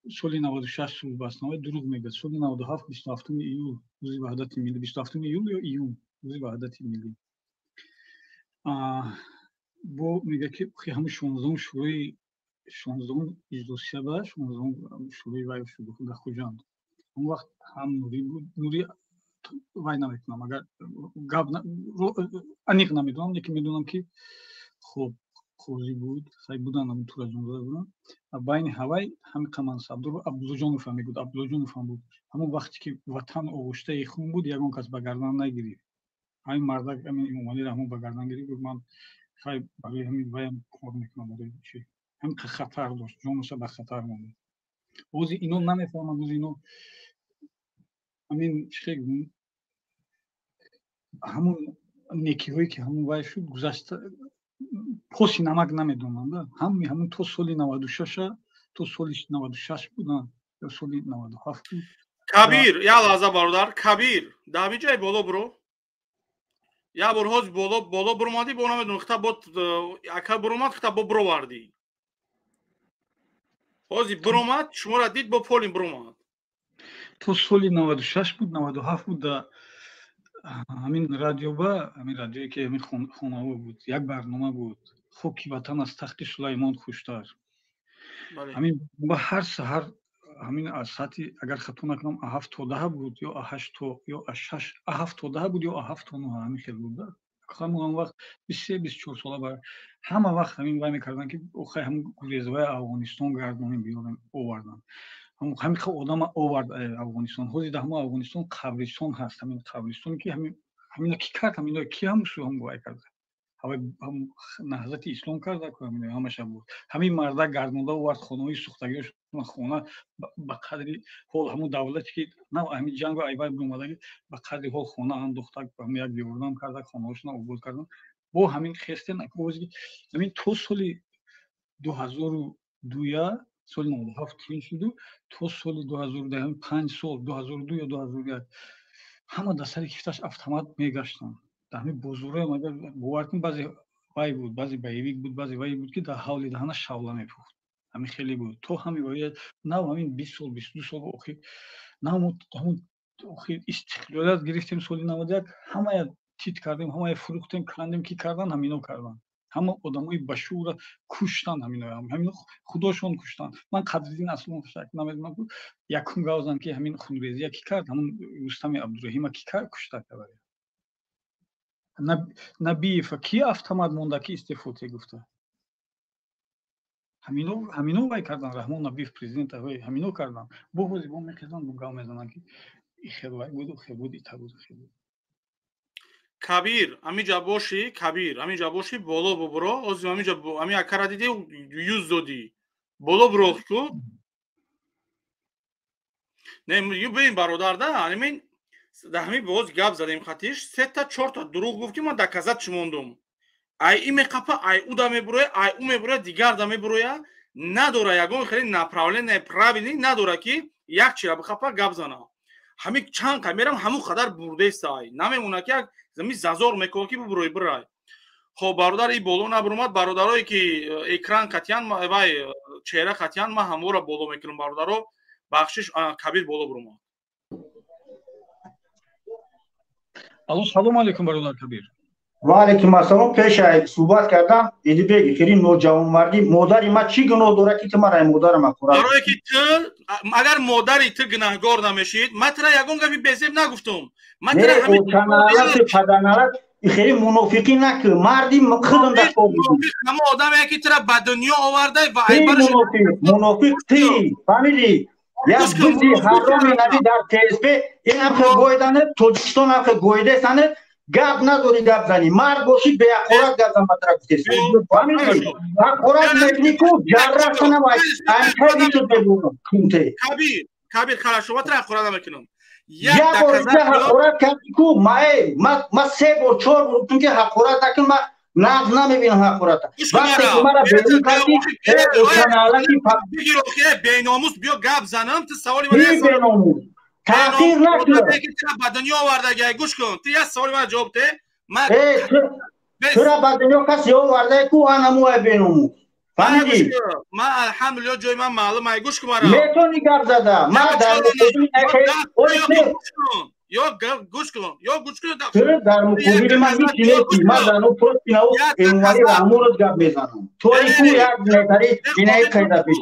соли 96 сулҳ баст. Навай дурӯғ мегӯяд. Соли 97, 27-уми июл, рӯзи ваҳдати миллӣ, 27-уми июл ё июн, рӯзи ваҳдати миллӣ. Бо мегӯяд, ки охи, ҳамин 16-ум шӯрои, 16-ум иҷлосия ба 16-ум шӯрои вай шуд дар Хуҷанд. Он вақт ҳам Нурӣ буд, Нурӣ вай намекунам, агар гап аниқ намедонам, лекин медонам, ки Хоб, қозӣ буд, хай будан, ҳамун Тураҷонзода будан. Байни ҳавай ҳамиқа мансабдор Абдуллоҷонов ҳам мегуд, Абдуллоҷонов ҳам буд. Ҳамон вақте ки ватан оғоштаи хун буд, ягон кас ба гардан нагирифт. Ҳамин мардак, ҳамин Эмомалӣ Раҳмон ба гардан гирифт, гуфт ман хай барои ҳамин ваям кор мекунам, барои чи ҳамин хатар дошт, ҷоноша ба хатар монд. Бози ино намефаҳманд, бози ино ҳамин чи ҳамун некиҳое ки ҳамун вай шуд гузашта поси намак намедонанд. Ҳами ҳамун то соли 96-а, то соли 96 буд, ё соли 97 буд.
Кабир, як лаҳза бародар, Кабир, дар ҳамин ҷай боло биро. Як бор ҳоз боло боло биромадӣ, бо намедонам, хита бо ака биромад, хита бо бировардӣ. Ҳози биромад, шуморо дид, бо полин биромад.
То соли 96 буд, 97 буд, да ҳамин радиоба, ҳамин радиое ки ҳамин хонаҳо буд, як барнома буд, хоки ватан аз тахти Сулаймон хуштар. Ҳамин ба ҳар саҳар ҳамин аз саати, агар хато накунам, а 7 то 10 буд, ё а 8 то, ё а 6, а 7 то 10 буд, ё а 7 то 9, ҳамин хел буд. Ҳамон он вақт 23, 24 сола бар ҳама вақт ҳамин вай мекарданд ки охай ҳамин гурезаҳои Афғонистон гардонем, биёрем, оварданд. Ҳамин хел одама овард Афғонистон. Ҳозир дар ҳамон Афғонистон қабристон ҳаст, ҳамин қабристоне ки ҳамина ки кард, ҳамино ки ҳамсу ҳам вай карда, наҳзати ислом карда, ҳамаша буд. Ҳамин марда гардонда овард хонаҳои сӯхтагиҳошон, хона ба қадри ҳол ҳамун давлате ки нав ҳамин ҷангу айвай биромадаги, ба қадри ҳол хона андохта, як ёрдам карда, хонаҳошона обод кардан. Бо ҳамин хестен ҳамин то соли 2002-я, соли 97 тин шуду то соли 2010, 5 сол, 2002 ё 2001, ҳама дар сари кифташ автомат мегаштанд. Дар ҳамин бозорҳоям, агар бовар кунед, баъзе вай буд, баъзе боевик буд, баъзе вай буд, ки дар ҳавли даҳана шавла мепухт. Ҳамин хеле буд. То ҳамин вай нав ҳамин 20 сол, 22 сол охир нав ҳамун охир истиқлолият гирифтем соли 91, ҳамая тит кардем, ҳамая фурӯхтем, кандем, ки кардан, ҳамино кардан. Ҳама одамои башуура куштанд, ҳамино худошон куштанд. Ман Қадриддин Аслонов шак намедонам, якум гавзам ки ҳамин хунрезия ки кард, ҳамун Рустами Абдураҳима ки кард, кушта кард. Набиева ки автомат монда, ки истеъфо те гуфта. Ҳамино вай кардан, Раҳмон Набиев президент ҳамино кардан. Бо ҳози бо мехезанд, бо гав мезананд ки ихел вай буд, хел буд, ита буд, хел буд.
Кабир, ҳаминҷа бошӣ, Кабир, ҳаминҷа бошӣ, боло бубуро. Ҳозир ҳаминҷа ҳамин акара дидӣ, юз додӣ. Боло буро ку. Не, бибин бародар, да, ҳамин дар ҳамин боз гап задем хатиш, сета чорта дурӯғ гуфт ки ман доказат чӣ мондум. Ай и меқапа, ай ӯ да мебуроя, ай ӯ мебуроя, дигар да мебуроя, надора ягон хеле направление правильный надора ки як чира бихапа гап зана. Ҳамин чанд қа мерам, ҳамун қадар бурдестай. Намемона ки як зами зазор мекунад ки бубурой бирай. Хоб бародар, и боло набуромад, бародарое ки экран қатиян вай чеҳра қатиян, ман ҳамвора боло мекунам бародаро, бахшиш, Кабир боло буромад.
Алло, салом алейкум, бародар Кабир.
Ва алейкум ассалом. Пеш аз суҳбат кардан, Идибек, хеле ноҷавонмардӣ, модари ман чӣ гуноҳ дорад ки ту мара модарам ақурат?
Барое ки ту агар модари ту гунаҳгор намешид, ман тура ягон гапи безеб нагуфтум. Ман тура
ҳамин падарналат, хеле мунофиқӣ накун, марди худам дар кор будӣ.
Ҳамон одаме ки тура ба дунё оварда ва айбараш
мунофиқ ти, фаҳмидӣ? Як бузи ҳароми наби дар ТСП ин ҳам хел гоидане, Тоҷикистон ҳам хел гоидесане, гап надори гап зани, мард бошӣ беақорат гап зан, матра гуфтеси. Фаҳмидӣ? Ҳақорат мекунӣ ку ҷаррахтанам айкариту мебурам кунте.
Кабир, Кабир, хорошо, ман тура ҳақорат намекунам.
Як бор инҷа ҳақорат кардӣ ку, ма се бор, чор бор гуфтум ки ҳақорат накун, ма нағз намебинам ҳақората. Вақте ки мара берун кардӣ,
бигир охе беномус, биё гап занам, ту саволи
ман беномус. Таъхир накун.
Ба дунё овардагӣ, гӯш кун, ту як саволи ман ҷавоб де.
Тура ба дунё касе оварда ку, анамуай беномус. Фаҳмидӣ?
Ман алҳамдулиллоҳ ҷои ман маълум ай, гӯш кун мара.
Метони гап зада. Ман дар
ё гӯш кун, ё гӯш кун.
Ту дар муқобили ман ҳеҷ нести. Ман дар против Эмомалӣ Раҳмонов гап мезанам. То ку як метари бинаи қайда пеш.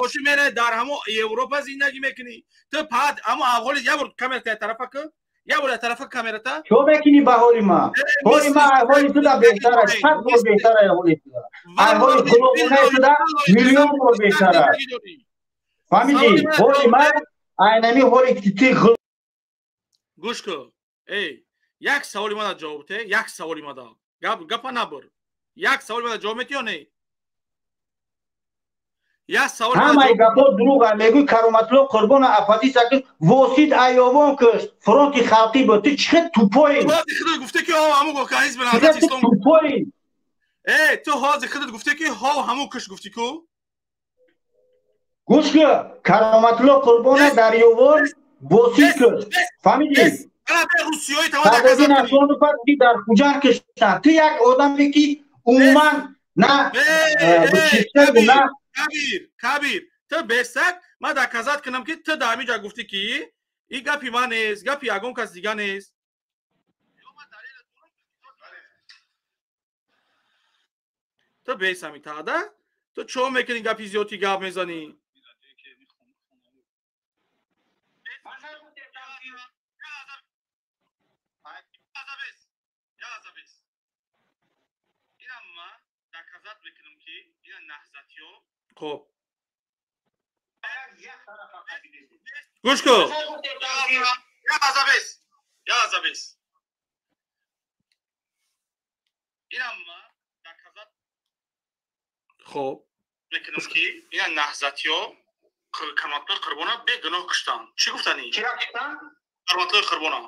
Бошӣ мере дар ҳамо Европа зиндагӣ мекунӣ. Ту пад ҳамо аввали як бор камера тарафа кун. Я бор тарафа камерата.
Чо мекунӣ ба ҳоли ма? Ҳоли ма ҳоли ту да беҳтар аст, 100 бор беҳтар аст ҳоли ту. Ҳоли ғуломонаи ту да миллион бор беҳтар аст. Фаҳмидӣ? Ҳоли ма айнами ҳоле ки ти
гӯш кун. Эй, як саволи мана ҷавоб те, як саволи мада. Гап гапа набур. Як саволи мана ҷавоб метӣ ё не? Як савол.
Ҳамаи гапҳо дурӯғ аст. Мегӯй Кароматулло Қурбона оппозитсия кушт, Восит Айёвон кушт, фронти халқӣ буд. Ту чӣ хел тупоӣ?
Ҳозир худат гуфте ки ҳо ҳамун ҳизби Наҳзати Ислом.
Тупоӣ.
Эй, ту ҳозир худат гуфте ки ҳо ҳамун кушт гуфтӣ ку?
Гӯш кун, Кароматулло Қурбона дар Ёвон Восит кушт. Фаҳмидӣ? Садриддин Аслонов ки дар Хуҷанд куштанд. Ту як одаме ки умуман на на
Кабир, Кабир, ту бесак, ман доказать кунам ки ту дар ҳамин ҷо гуфтӣ ки ин гапи ман нест, гапи ягон кас дига нест. Ту бесами тада? Ту чо мекунӣ гапи зиёдӣ гап мезанӣ? Хоб. Гӯш кун. Я лаҳза бес. Инам ма доказать хоб мекунам ки ина наҳзатиё Кароматуллои Қурбона бегуноҳ куштанд. Чӣ гуфтанӣ?
Кира куштанд?
Кароматуллои Қурбона.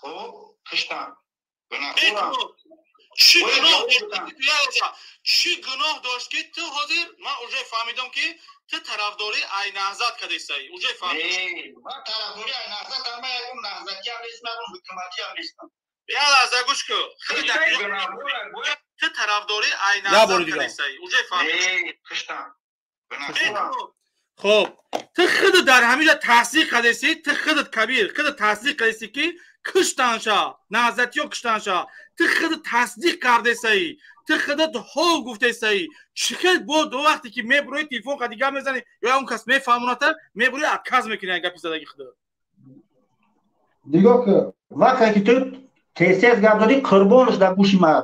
Хоб, куштанд.
Чӣ гуноҳ чӣ гуноҳ дошт ки ту ҳозир ман уже фаҳмидам ки ту тарафдории ай наҳзат кардесаи. Уже фаҳмидам.
Ман тарафдории ай наҳзат ама ягон наҳзатиам нестам, ягон ҳукуматиам нестам.
Я лаҳза гӯш кун. Ту тарафдории ай наҳзат кардесаи. Уже фаҳмидам. Хоб, ту худат дар ҳамин ҷо тасдиқ кардеси, ту худат Кабир, худат тасдиқ кардеси ки куштанша, наҳзатиё куштанша. Ту худат тасдиқ кардесаи, ту худат ҳо гуфтесаи. Чӣ хел бо ду вақте ки мебурои телефон қади гап мезанӣ ё он кас мефаҳмоната, мебурои отказ мекунӣ аз гапи задаги худат.
Нигоҳ кун, вақте ки ту тез-тез гап задӣ, Қурбонаш дар гӯши ман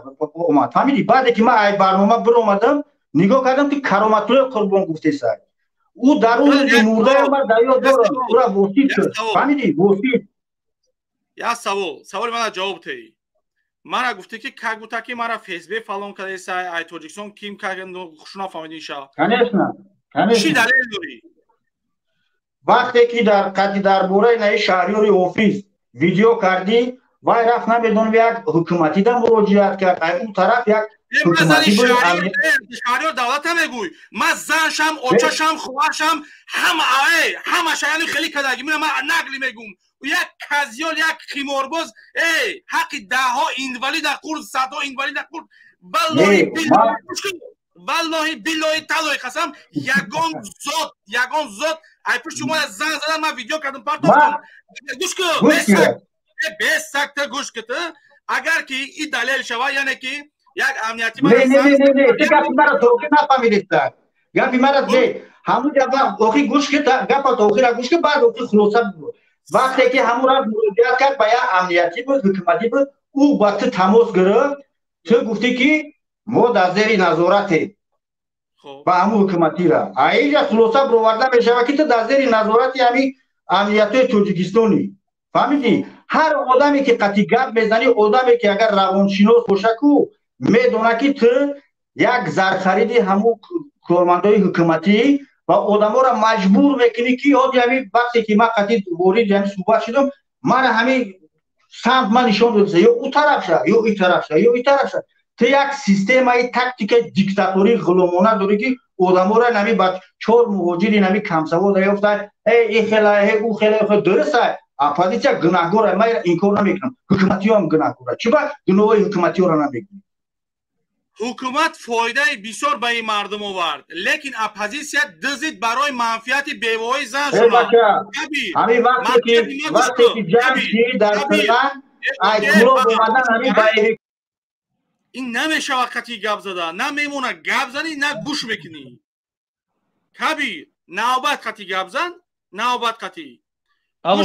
омад. Фаҳмидӣ? Баъде ки ман ай барнома биромадам, нигоҳ кардам ки Кароматуллои Қурбон гуфтесай. Ӯ дар он рӯзи мурдая ман дар ёд дорам, ӯра Восит шуд. Фаҳмидӣ? Восит.
Як савол, саволи мана ҷавоб теҳӣ. Мара гуфтӣ ки как будто ки мара ФСБ фалон кардесай, ай Тоҷикистон ким хуш нафаҳмидӣ иша.
Конечно, конечно.
Чӣ далел дорӣ?
Вақте ки дар қади дар бораи наи Шаҳриёри Ҳофиз видео кардӣ, вай рафт намедонам як ҳукуматида муроҷиат кард, ай он тараф як
Шаҳриёр давлата мегӯй. Ман заншам, очашам, хоҳаршам, ҳама ҳамаша яъне хеле кадаги. Ман нақли мегӯм. Як казиёл, як химорбоз, эй, ҳаққи даҳҳо инвалида хӯрд, садҳо инвалида хӯрд. Валлоҳи биллоҳи таллоҳи қасам, ягон зот ай пушти шумо зан задан, ман видео кардам, партофтам. Гӯш кун, бесакта гӯш кун. Агар ки ин далел шавад, яъне ки як амнияти
не не не не не, ту гапи маро то охир нафаҳмидиста. Гапи маро не, ҳамун ҷа вақт охир гӯш ки гапа то охира гӯш ки, баъд охир хулоса бигӯ. Вақте ки ҳамун рафт муроҷиат кард ба як амниятӣ буд, ҳукуматӣ буд, ӯ ба ту тамос гирифт, ту гуфтӣ ки мо дар зери назоратем ба ҳамун ҳукуматира. А инҷа хулоса бароварда мешавад ки ту дар зери назорати ҳамин амниятҳои Тоҷикистонӣ. Фаҳмидӣ? Ҳар одаме ки қатъи гап мезанӣ, одаме ки агар равоншинос боша ку, медонад ки ту як зархариди ҳамун кормандои ҳукуматӣ ва одаморо маҷбур мекунӣ ки ҳози ҳамин вақте ки ман қатъи ворид ҳамин суҳбат шудам, мана ҳамин самт ман нишон додаса, ё ӯ тараф ша, ё ин тараф ша, ё ин тараф ша. Ту як системаи тактикаи диктатории ғуломона дорӣ ки одаморо нами ба чор муҳоҷири нами камсавод ёфта, эй ин хела, эй ӯ хела, дуруст ай оппозитсия гунаҳгор, ман инкор намекунам, ҳукуматиёам гунаҳгор. Чӣ ба гуноҳои ҳукуматиёро намекунӣ?
Ҳукумат фоидаи бисёр ба ин мардум овард, лекин оппозитсия дизид барои манфиати бевоҳои зан шуд.
Ҳамин вақте ки ҷанг шид дар Қирған, ай клуб омадан ҳамин байри
ин намешавад қатъи гап зада, на мемона гап занӣ, на гӯш мекунӣ. Кабир, навбат қатъи гап зан, навбат қатъи.
Алло.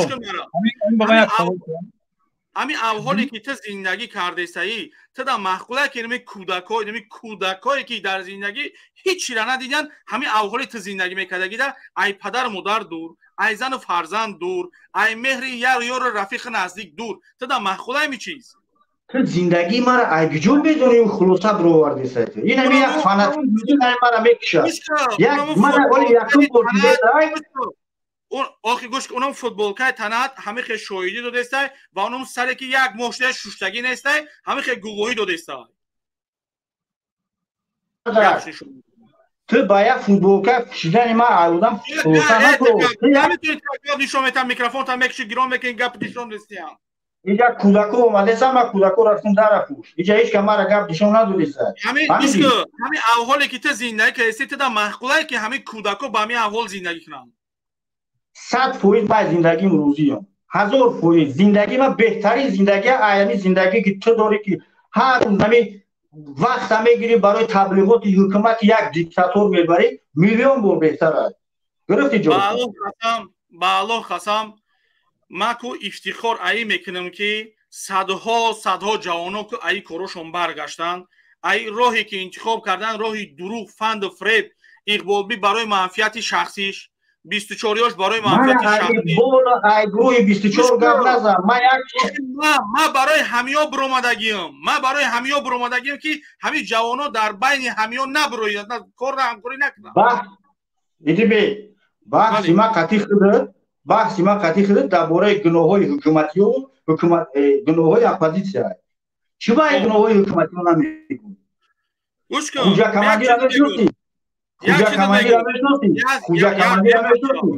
Ҳамин авҳоле ки ту зиндагӣ кардесаӣ, ту дар маъқулае ки нами кӯдакҳо, нами кӯдакҳое ки дар зиндагӣ ҳеҷ чира надиданд, ҳамин авҳоле ту зиндагӣ мекардагида, ай падару модар дур, ай зану фарзанд дур, ай меҳри яр ёру рафиқи наздик дур, ту дар маъқулае ми чиз?
Ту зиндагии мара ай куҷо медонӣ, хулоса бировардеса ту? Ин ҳами як фанатизм мара мекушад. Як мара оли якум бор дидесай.
Охи гӯш, онам футболкаи танат ҳамин хел шоҳидӣ додестай ва онам саре ки як моҳ шуда шуштагӣ нестай, ҳамин хел гувоҳӣ додестай.
Ту ба як футболка пӯшидани ман одам хулоса накун.
Нишон метам, микрофонта мекуши, гирон мекунӣ, гап нишон дестиям.
Иҷа кӯдако омадеса, ман кӯдако рафтум дара пӯш. Иҷа ҳеҷ ка мара гап нишон надодеса.
Ҳамин авҳоле ки ту зиндагӣ кардеси, ту дар маъқулае ки ҳамин кӯдако ба ҳамин аҳвол зиндагӣ кунанд?
100% ман зиндагим розиям. 1000% зиндагӣ ман беҳтарин зиндагӣ аями зиндагӣ ки ту дорӣ, ки ҳар рӯз ҳамин вақта мегирӣ барои таблиғоти ҳукумати як диктатор мебарӣ, миллион бор беҳтар аст. Гирифти ҷо?
Ба Аллоҳ қасам, ман ку ифтихор аи мекунам ки садҳо садҳо ҷавонон ку аи корошон баргаштанд, аи роҳе ки интихоб кардан, роҳи дурӯғ, фанду фреб, иқболбӣ барои манфиати шахсиш, 24 ёш барои манфиати шахсӣ.
Ай гурӯҳи 24 гап назан. Ман як
ман барои ҳамиё биромадагиам, ман барои ҳамиё биромадагиам ки ҳамин ҷавонон дар байни ҳамиё набироянд, корро ҳамкорӣ накунанд.
Идибе, баҳси ман қатъи худат, баҳси ман қатъи худат дар бораи гуноҳҳои ҳукуматиё, ҳукумат, гуноҳҳои оппозитсия. Чӣ ба гуноҳҳои ҳукуматиё намегӯ?
Гӯш кун.
Хуҷа командира мешносӣ? Хуҷа командира мешносӣ? Хуҷа командира мешносӣ?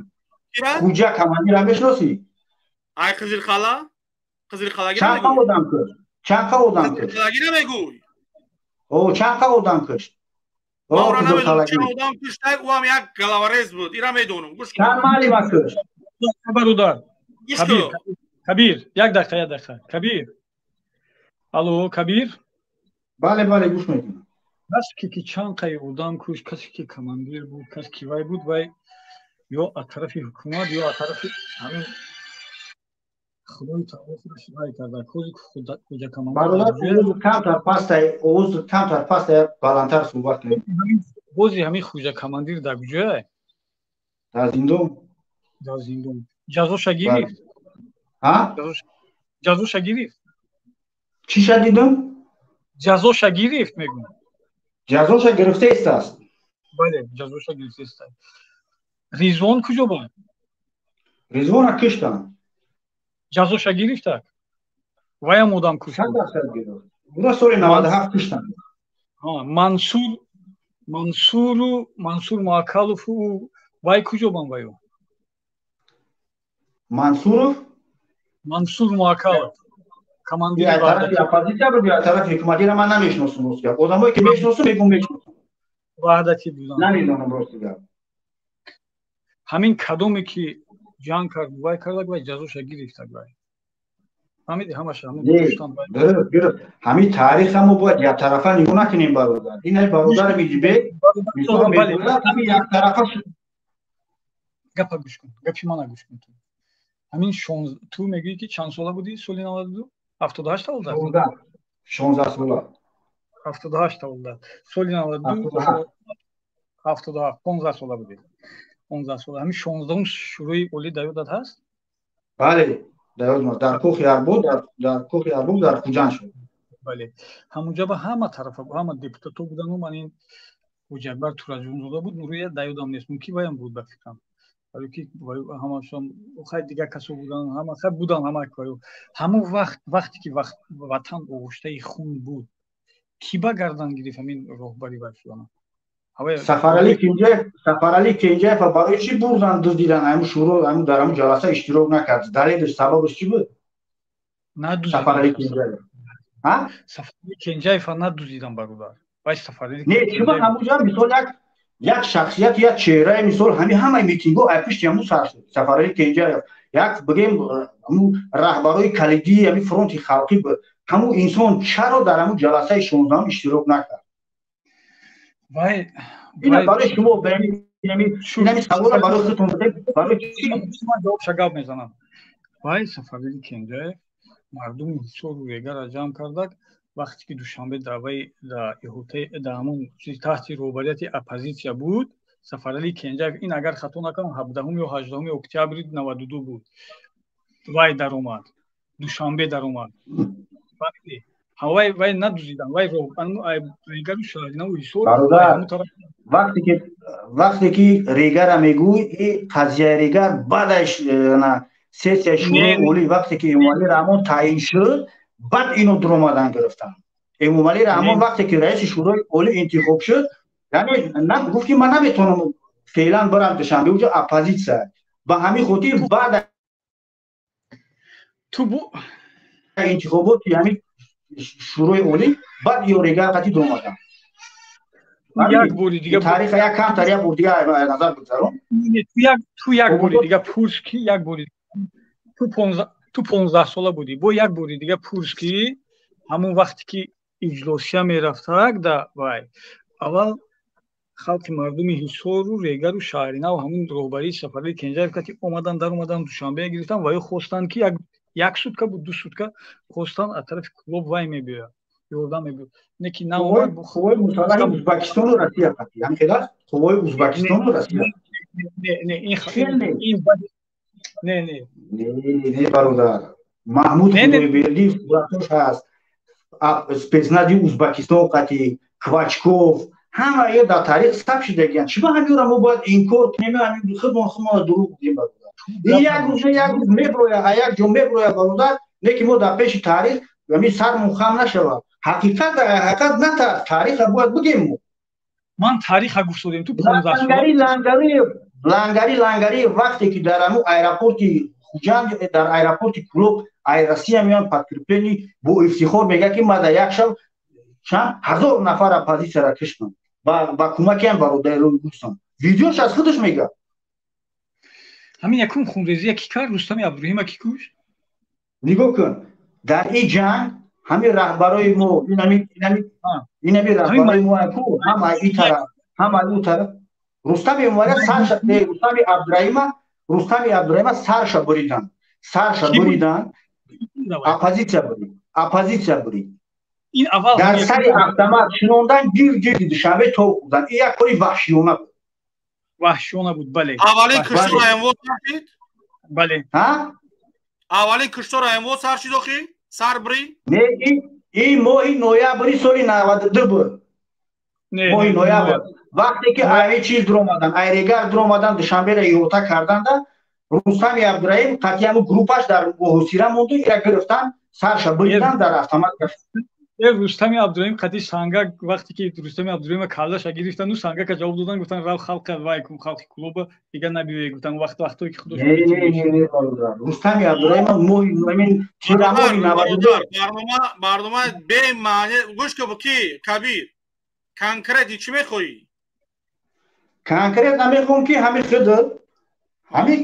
Хуҷа командира мешносӣ?
Ай Қизилқала? Қизилқалагӣ
чанд қа одам кушт? Чанд қа одам кушт?
Қизилқалагӣ намегӯй.
О, чанд қа одам кушт?
Ман ӯро намедонам чанд одам кушт, ӯ ҳам як головорез буд, ира медонам. Гӯш кун.
Чанд маълима кушт?
Бародар. Кабир, Кабир, як дақиқа, як дақиқа. Кабир. Алло, Кабир?
Бале, бале, гӯш мекунам.
Касе ки чанд қай одам кушт, касе ки командир буд, касе ки вай буд, вай ё аз тарафи ҳукумат, ё аз тарафи ҳамин Худои таоло худаш вай карда. Кози хуҷа командир.
Бародар, овоз камтар пастай, овоз камтар пастай, баландтар суҳбат кунед.
Бози ҳамин хуҷа командир дар куҷое?
Дар зиндон.
Дар зиндон. Ҷазоша гирифт?
Ҳа?
Ҷазоша гирифт?
Чиша дидам?
Ҷазоша гирифт, мегӯям.
Ҷазоша гирифта истааст.
Бале, ҷазоша гирифта истааст. Ризвон куҷо буд?
Ризвона киштанд.
Ҷазоша гирифта? Ваям одам кушт.
100% гирифт. Ура соли 97 киштанд.
Мансур, Мансуру, Мансур Муаккалов вай куҷо бан ваю?
Мансуров?
Мансур Муаккалов. Командири
тарафи оппозитсия буд ё тарафи ҳукуматиро ман намешиносам, рост гап. Одамое ки мешиносам, мегӯм мешиносам.
Ваҳдатӣ буданд.
Намедонам, рост гап.
Ҳамин кадоме ки ҷанг кард, вай карда, вай ҷазоша гирифта, вай. Фаҳмидӣ, ҳамаша ҳамин куштан вай.
Дуруст, дуруст. Ҳамин тариха мо бояд яктарафа нигоҳ накунем, бародар. Ин ай бародари Миҷибек, мисол мегӯяд, ҳамин яктарафа
Гапа гӯш кун, гапи мана гӯш кун ту. Ҳамин ту мегӯӣ ки чанд сола будӣ соли 92? 78 таваллуд?
16 сола.
78 таваллуд. Соли 92, 77, 15 сола будӣ. 15 сола. Ҳамин 16-ум шӯрои олӣ дар ёдат ҳаст?
Бале, дар ёдам ҳаст. Дар кӯхи Арбоб, дар кӯхи Арбоб дар Хуҷанд шуд.
Бале. Ҳамунҷа ба ҳама тарафа, ҳама депутатҳо будану ман ин Ҳуҷакбар Тураҷонзода буд, Нурия дар ёдам нест. Мумкин ваям буд ба фикрам. Барои ки ҳамашон хай дигар касо будан, ҳама хай будан, ҳама ваю. Ҳамон вақт, вақте ки вақт ватан оғуштаи хун буд, ки ба гардан гирифт ҳамин роҳбари вай шудана?
Сафарали Кенҷаев, Сафарали Кенҷаев барои чӣ бурдан, дуздидан ҳамун шӯро, ҳамун дар ҳамун ҷаласа иштирок накард? Далелаш, сабабаш чӣ буд?
Надуздидан.
Сафарали Кенҷаев. Ҳа?
Сафарали Кенҷаева надуздидан, бародар. Вай Сафарали
Не, чӣ ба ҳамунҷа мисол як шахсият, як чеҳраи мисол ҳамин ҳамаи митингҳо ай пушти ҳамун сар шуд. Сафарали Кенҷаев як бигем ҳамун раҳбарои калидии ҳамин фронти халқӣ буд. Ҳамун инсон чаро дар ҳамун ҷаласаи 16-ум иштирок накард?
Вай
Ина барои шумо Инами савола барои худтон бидед, барои чӣ?
Ман ҷавобша гап мезанам. Вай Сафарали Кенҷаев мардуми Ҳисору Регара ҷамъ кардак, вақте ки Душанбе даъваи да иҳотаи да ҳамон чиз таҳти роҳбарияти оппозитсия буд, Сафарали Кенҷаев, ин агар хато накунам, 17 ё 18 октябри 92 буд, вай даромад, Душанбе даромад. Фаҳмидӣ? Вай надузидан, вай Регару Шаҳринаву Ҳисор.
Бародар, вақте ки Регара мегӯй, и қазияи Регар баъдаш на сессияи Шӯрои Олӣ, вақте ки Эмомалӣ Раҳмон таъин шуд, баъд ино дуромадан гирифтанд. Эмомалӣ Раҳмон вақте ки раиси Шӯрои Олӣ интихоб шуд, яъне гуфт ки ман наметавонам феълан барам Душанбе, уҷо оппозитсия. Ба ҳамин хотир баъд интихоботи ҳамин Шӯрои Олӣ баъд ё Регар қатъи дуромаданд.
Як бори дига
тариха як камтар, як бор дига назар бигзарон.
Ту як бори дига пурс, ки як бори ту 15 сола будӣ, бо як бори дига пурс, ки ҳамон вақте ки иҷлосия мерафтак да вай аввал халқи мардуми Ҳисору Регару Шаҳринаву ҳамун роҳбарии Сафарали Кенҷаев кати омадан, даромадан, Душанбе гирифтан ва ё хостанд, ки як сутка буд, 2 сутка хостанд, аз тарафи Кӯлоб вай мебиёяд, ёрдам мебиёяд, не ки наомад.
Қуввои мусаллаҳи Ӯзбекистону Россия қатъи ҳамин хел аст? Қуввои Ӯзбекистону Россия.
Не, не, ин не, не,
не, бародар, Маҳмуд Худойбердиев суратош ҳаст, спецнази Ӯзбекистон қатъи Квачков, ҳама ё дар таърих сабт шудагиянд. Чӣ ба ҳаминро мо бояд инкор кунем? Ҳамин худмон худмонро дурӯғ гӯем, бародар? Ин як рӯз, як рӯз меброяд, а як ҷо меброяд, бародар, не ки мо дар пеши таърих ҳамин сармон хам нашавад. Ҳақиқат ҳақиқат натарс, таъриха бояд бигем мо.
Ман таъриха гуфтодем, ту 15
сола. Лангари, лангари, лангари, вақте ки дар ҳамун аэропорти Хуҷанд, дар аэропорти Кӯлоб ай Россия меоянд подкрепление, бо ифтихор мегӯяд, ки ман дар як шаб чанд ҳазор нафар оппозитсияра киштам ба кӯмаки ҳам бародари гуфтам. Видеош аз худаш мегӯяд.
Ҳамин якум хунрезия ки кард? Рустами Абдураҳима ки кушт?
Нигоҳ кун, дар ин ҷанг ҳамин раҳбарои мо, инами раҳбарои мо ку, ҳама ин тараф, ҳама ӯ тараф. Рустами Эмомалӣ сарша, Рустами Абдураҳима, Рустами Абдураҳима сарша буридан, сарша буридан, оппозитсия бурид, оппозитсия бурид.
Ин аввал
дар сари автомат шинондан, гир гирди Душанбе тов хӯрдан. Ин як кори ваҳшиёна буд.
Ваҳшиёна буд, бале.
Аввалин куштор АМВО сар шид?
Бале.
Ҳа?
Аввалин куштор АМВО сар шид охи? Сар бирӣ?
Не, ин моҳи ноябри соли 92 буд. Моҳи ноябр. Вақте ки ами чиз дуромадан, айрегар дуромадан, Душанберо иҳота карданда, Рустами Абдураҳим қатъи ҳамун группаш дар муҳосира монду, ира гирифтан, сарша буридан, дар автомат кашиданд.
Рустами Абдураҳим қатъи сангак, вақте ки Рустами Абдураҳима каллаша гирифтан, сангака ҷавоб додан, гуфтан рав халқа вай кун, халқи Кӯлоба дигар набиёе, гуфтан вақт вақтое ки худо.
Не, не, не, бародар, Рустами Абдураҳима моҳи ҳамин тирамоҳи 92.
Барнома, барнома бемаъни. Гӯш кун, ки Кабир, конкретно чӣ мехоҳӣ?
Конкрет намехоҳам, ки ҳамин худ ҳамин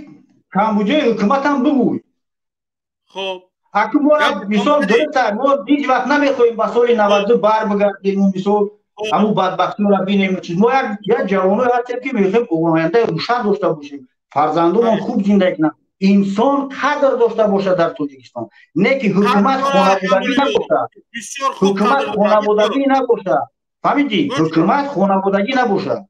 камбуҷаи ҳукуматам бигӯй.
Хоб.
Аку мо мисол дуруста, мо ҳеҷ вақт намехоҳем ба соли 92 бар бигардем, мисол ҳамун бадбахтиро бинем. Чиз мо як ҷавоное ҳастем, ки мехоҳем ояндаи рӯшан дошта бошем, фарзандонмон хуб зиндагӣ кунанд, инсон қадр дошта бошад дар Тоҷикистон, не ки ҳукумат хонаводагӣ набошад, ҳукумат хонаводагӣ набошад. Фаҳмидӣ? Ҳукумат хонаводагӣ набошад.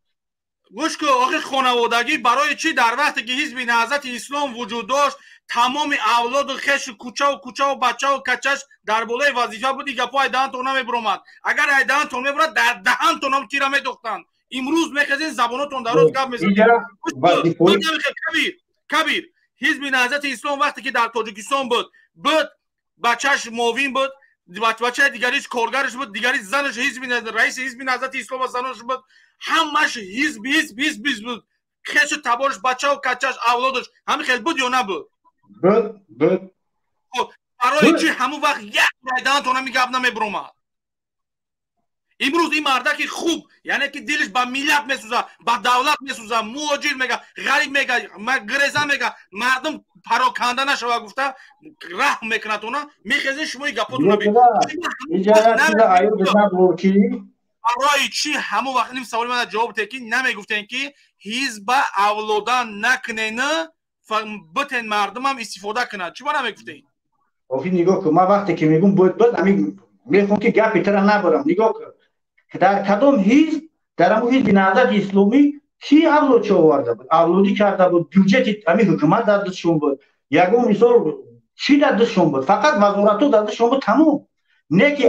Гӯш кун, охи, хонаводагӣ барои чӣ дар вақте ки Ҳизби Наҳзати Ислом вуҷуд дошт, тамоми авлоду хешу кӯчаву кӯчаву бачаву качаш дар болои вазифа буд, ин гапҳо ай даҳантон намебуромад. Агар ай даҳантон мебурад, дар даҳантонам тира медохтанд. Имрӯз мехезен, забонотон дароз гап мезанед. Кабир, Кабир, Ҳизби Наҳзати Ислом вақте ки дар Тоҷикистон буд, бачаш муовин буд, бачаи дигариш коргараш буд, дигари занаш ҳизби раиси Ҳизби Наҳзати Ислом занаш буд, ҳамаш ҳизб, ҳизб, ҳизб, ҳизб буд. Хешу табораш, бачаву качаш, авлодаш ҳамин хел буд ё набуд?
Буд, буд.
Барои чӣ ҳамун вақт як райдаҳантон ҳамин гап намебуромад? Имрӯз ин мардаки хуб, яъне ки дилаш ба миллат месӯзад, ба давлат месӯзад, муҳоҷир мега, ғариб мега, греза мега, мардум пароканда нашава гуфта раҳм мекунад она, мехезен шумо ин гапотона. Барои чӣ ҳамон вақт ним саволи мана ҷавоб те ки намегуфтен ки ҳизба авлодан накунен, битен мардумам истифода кунад? Чӣ ба намегуфтен?
Охи нигоҳ кун, ман вақте ки мегӯм бояд бояд ҳамин мехоҳам ки гапи тара набарам. Нигоҳ кун, дар кадом ҳизб, дар ҳамон ҳизби Наҳзати Исломӣ кӣ авлодча оварда буд, авлодӣ карда буд? Бюҷети ҳамин ҳукумат дар дастшон буд, ягон мисол чӣ дар дастшон буд? Фақат вазоратҳо дар дастшон буд, тамом. Не ки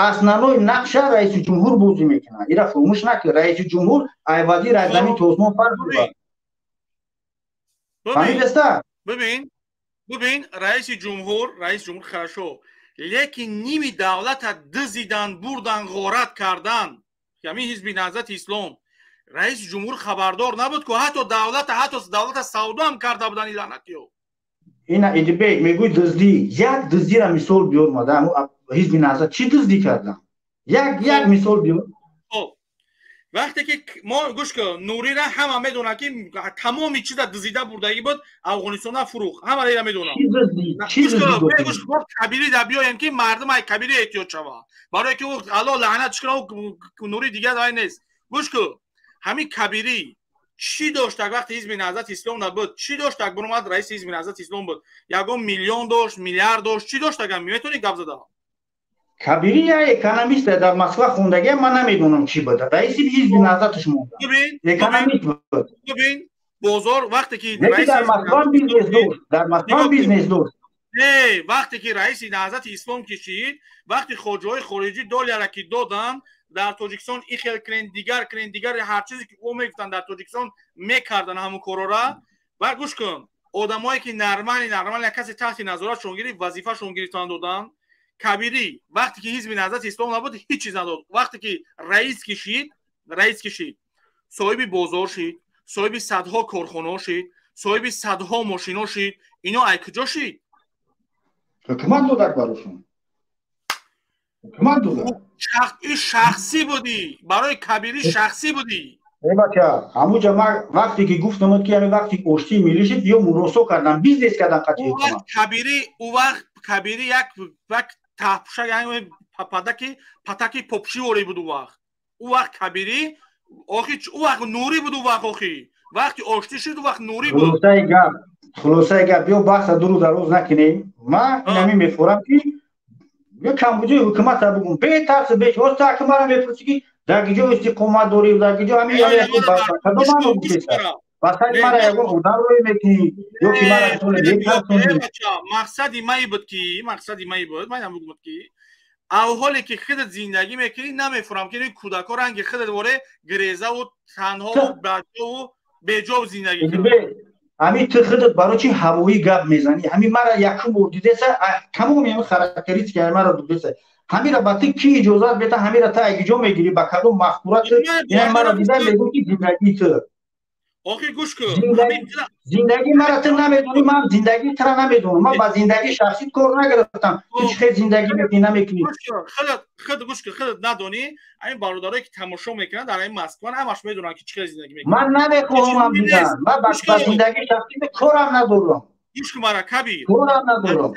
основной нақша раиси ҷумҳур бозӣ мекунад. Ира фуромӯш накун, раиси ҷумҳур ай вазир аз замин то осмон фарқ дорад. Фаҳмидаста?
Бибин, раиси ҷумҳур хорошо, лекин ними давлата дизидан, бурдан, ғорат кардан ҳамин ҳизби Наҳзати Ислом, раиси ҷумҳур хабардор набуд ку? Ҳатто давлата савдоам карда будан и лаънатиё.
Ина, Идибек, мегӯй дуздӣ. Як дуздира мисол биёр. Мада ҳизби Наҳзат чӣ дуздӣ кардам? Як мисол биёр.
Хоб, вақте ки мо, гӯш кун, Нурира ҳама медонад ки тамоми чиза дизида бурдагӣ буд, Афғонистона фурӯх, ҳама ира медонад. Кабири да биёем ки мардум ай Кабири эҳтиёт шавад, барое ки Алло лаънатш кунад, Нури дигар ай нест. Гӯш кун, ҳамин Кабирӣ чӣ доштак вақте ҳизби Наҳзати Ислом набуд? Чӣ доштак, буромад раиси ҳизби Наҳзати Ислом буд? Ягон миллион дошт, миллиард дошт, чӣ доштагам? Метавонӣ гап зада?
Кабирӣ я экономист, дар Москва хондагия, ман намедонам чӣ буд. Раиси ҳизби Наҳзаташ монда, экономист буд.
Бибин, бозор вақте ки
дар Москва бизнес дошт, дар Москва бизнес дошт.
Не, вақте ки раиси Наҳзати Ислом кишид, вақти хоҷаҳои хориҷӣ доллара ки доданд, дар Тоҷикистон ихел кунен, дигар кунен, дигар ҳар чизе ки ӯ мегуфтанд, дар Тоҷикистон мекардан ҳамун корора. Ва гӯш кун, одамое ки нормальный касе таҳти назоратшон гирифт, вазифашон гирифтан доданд. Кабирӣ вақте ки ҳизби Наҳзати Ислом набуд, ҳеҷ чиз надод. Вақте ки раис кишид, соҳиби бозор шид, соҳиби садҳо корхонаҳо шид, соҳиби садҳо мошино шид. Ино ай куҷо шид?
Ҳукумат додак барошон, ҳукумат додак.
И шахсӣ будӣ, барои Кабирӣ шахсӣ будӣ.
Э бача, ҳамуҷа ман вақте ки гуфтамад ки ҳамин вақти оштии миллӣ шид, ё муросо кардан, бизнес кардан қатъи.
Кабирӣ, ӯ вақт Кабирӣ як таҳпушак, патаки патаки попшиворӣ буд ӯ вақт Кабирӣ. Охи ӯ вақт Нурӣ буд, ӯ вақт, охи вақти оштӣ шуд, ӯ вақт Нурӣ буд.
Хулосаи гап, ё баҳса дуру дароз накунем. Ман инами мефорам ки ё камбуҷои ҳукумата бугум, бетарсу беч. Ҳозир аки мара мепурсӣ ки дар киҷо истиқомат дорӣ, дар киҷо ҳамин, кадом маъно гуфтеса? Ба сари мара ягон удар рӯй мекунӣ ё ки мара метарсонӣ?
Мақсади май буд, ман буд ки авҳоле ки худат зиндагӣ мекунӣ, намефурам ки кӯдако ранги худат воре гирезаву танҳову баҷову беҷов зиндагӣ
кунад. Ҳамин ту худат барои чи ҳавоӣ гап мезанӣ? Ҳамин мара якум бор дидеса, тамоми ҳамин характеристикаи мара дидеса. Ҳамира ба ту ки иҷозат бета? Ҳамира та агиҷо мегирӣ, ба кадом мафкура ту ина мара дида мегӯ ки зиндагии ту?
Охи гӯш кун.
Зиндагӣ мара ту намедонӣ, ман зиндагии тура намедонам. Ман ба зиндагии шахсит кор нагирифтам, ту чӣ хел зиндагӣ мекунӣ, намекунӣ.
Худ гӯш кун, худат надонӣ, ҳамин бародарое ки тамошо мекунанд дар ҳамин Москва, ҳамаш медонанд ки чӣ хел зиндагӣ мекунӣ.
Ман намехоҳам дидан, ман ба зиндагии шахсит корам надорам.
Гӯш кун мара, Кабир.
Корам надорам,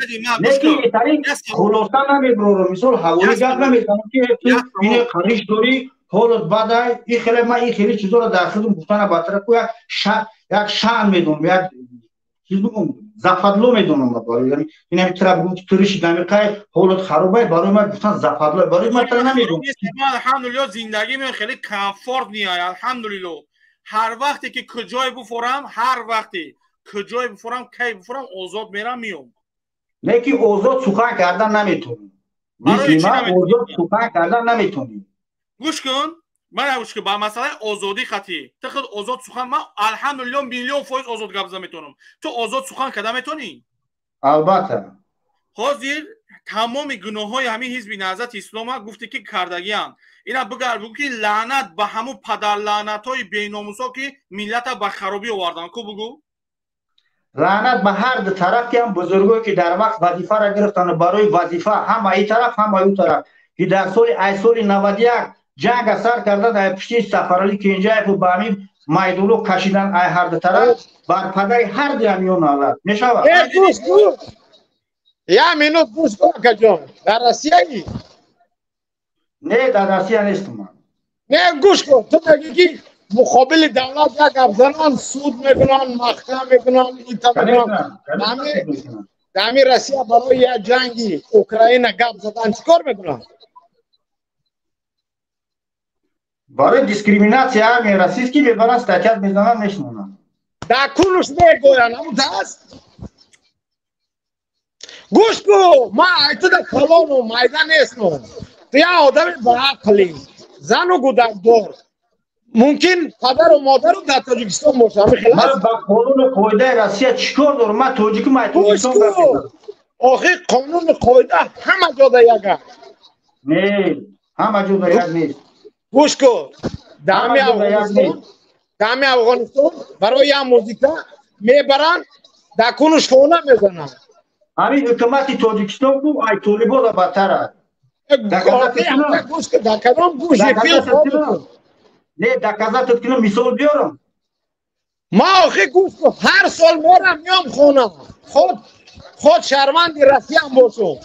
лекин хулоса намебарорам. Мисол, ҳавои гап намезанам ки ту ине қариш дорӣ, ҳолат бадай. И хеле ман ин хеле чизоро дар худам гуфтана батара ку як шаън медонам, як чиз бигум, западло медонам. Инами тра бигум ки ту риши дамиқай, ҳолат харобай, барои ман гуфтан западло, барои ман тра намедонам.
Ман алҳамдулилло зиндагӣ меои хеле комфортный, алҳамдулилло. Ҳар вақте ки куҷое буфорам, ҳар вақте куҷое буфорам, кай буфорам, озод мерам, миём.
Лекин озод сухан кардан наметонӣ. Мисли ман озод сухан кардан наметонӣ.
Гӯш кун ман, гӯш кун, ба масъалаи озодӣ хатӣ ту худ озод сухан, ман алҳамдулилло миллион фоиз озод гап зада метавонам. Ту озод сухан карда метавонӣ?
Албатта.
Ҳозир тамоми гуноҳҳои ҳамин ҳизби Наҳзати Ислома гуфте ки кардагианд, ина бигард, бугӯ ки лаънат ба ҳамун падарлаънатҳои беномусо ки миллата ба харобӣ оварданд ку, бугӯ.
Лаънат ба ҳар ду тараф, ки ҳам бузургое ки дар вақт вазифаро гирифтанд, барои вазифа ҳам аи тараф, ҳам аю тараф, ки дар соли ай соли 91 ҷанга сар кардан, ай пушти Сафарали Кенҷаеву ба ҳамин майдоно кашидан, ай ҳар ду тараф бар падари ҳар ду ҳамиён налат мешавад.
Я минут гӯш кун, акаҷон, дар Россияи
Не, дар Россия нестам ман.
Не, гӯш кун, ту мегӣ ки муқобили давлат як гап занан суд мекунанд, маҳкам мекунанд, ита мекунанд. Ҳами Россия барои як ҷанги Украина гап задан чӣ кор мекунанд?
Барои дискриминатсия армияи российский мебаранд, статья мезананд, мешинонанд.
Дар кунуш мегӯянд, ҳамун даст? Гӯш кун, ман айтуда калону майда нестам. Ту як одами баақлӣ, зану гудакдор. Мумкин падару модару дар Тоҷикистон бошад, ҳамин хел аст?
Ман ба қонуну қоидаи Россия чӣ кор дорам? Ман тоҷикум, ай Тоҷикистон
Гӯш кун, охир қонуну қоида ҳама ҷода як аст.
Не, ҳама ҷода як нест.
Гӯш кун, дар Афғонистон барои як музика мебаранд, дар кунуш хона мезананд.
Ҳамин ҳукумати Тоҷикистон ку ай толибода бадтар аст.
Дар кадом гӯши фил хоб?
Не, доказать кунам, мисол биёрам.
Ман охир гӯш кун, ҳар сол мерам меом хона. Худ шаҳрванди Россиям бошам.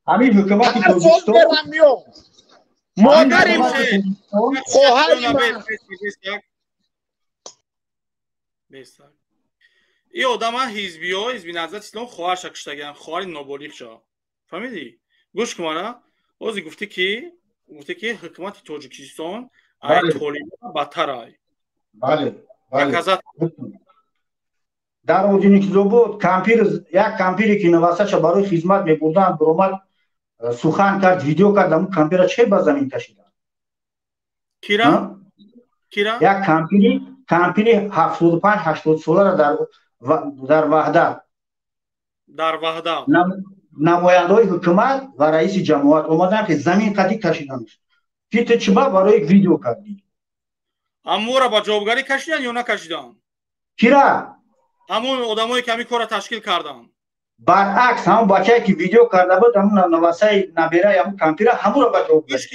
Ҳамин ҳукумати
Ҳар сол
Тоҷикистон
мерам меом. Модари ман, хоҳари ман.
И одама ҳизбиё, ҳизби Наҳзати Ислом хоҳарша куштагиан, хоҳари ноболиғша. Фаҳмидӣ? Гӯш кун мана, ҳозир гуфтӣ ки ҳукумати Тоҷикистон ай толибон бадтар ай.
Бале, бале. Дар Одиникизобод кампир, як кампире ки навасаша барои хизмат мебурданд, баромад сухан кард, видео кард, ҳамун кампира чӣ ба замин кашиданд?
Кира? Кира?
Як кампири 75-80 солара дар Ваҳдат.
Дар Ваҳдат.
Намояндаҳои ҳукумат ва раиси ҷамоат омаданд ки замин қатӣ кашиданд. Ки ту чӣ ба барои видео кардӣ?
Амморо ба ҷавобгарӣ кашиданд ё накашиданд?
Кира?
Ҳамон одамое ки ҳамин корро ташкил карданд.
Баръакс, ҳамон бачае ки видео карда буд, ҳамон навасаи набераи ҳамон кампира, ҳамонро ба ҷавобгарӣ.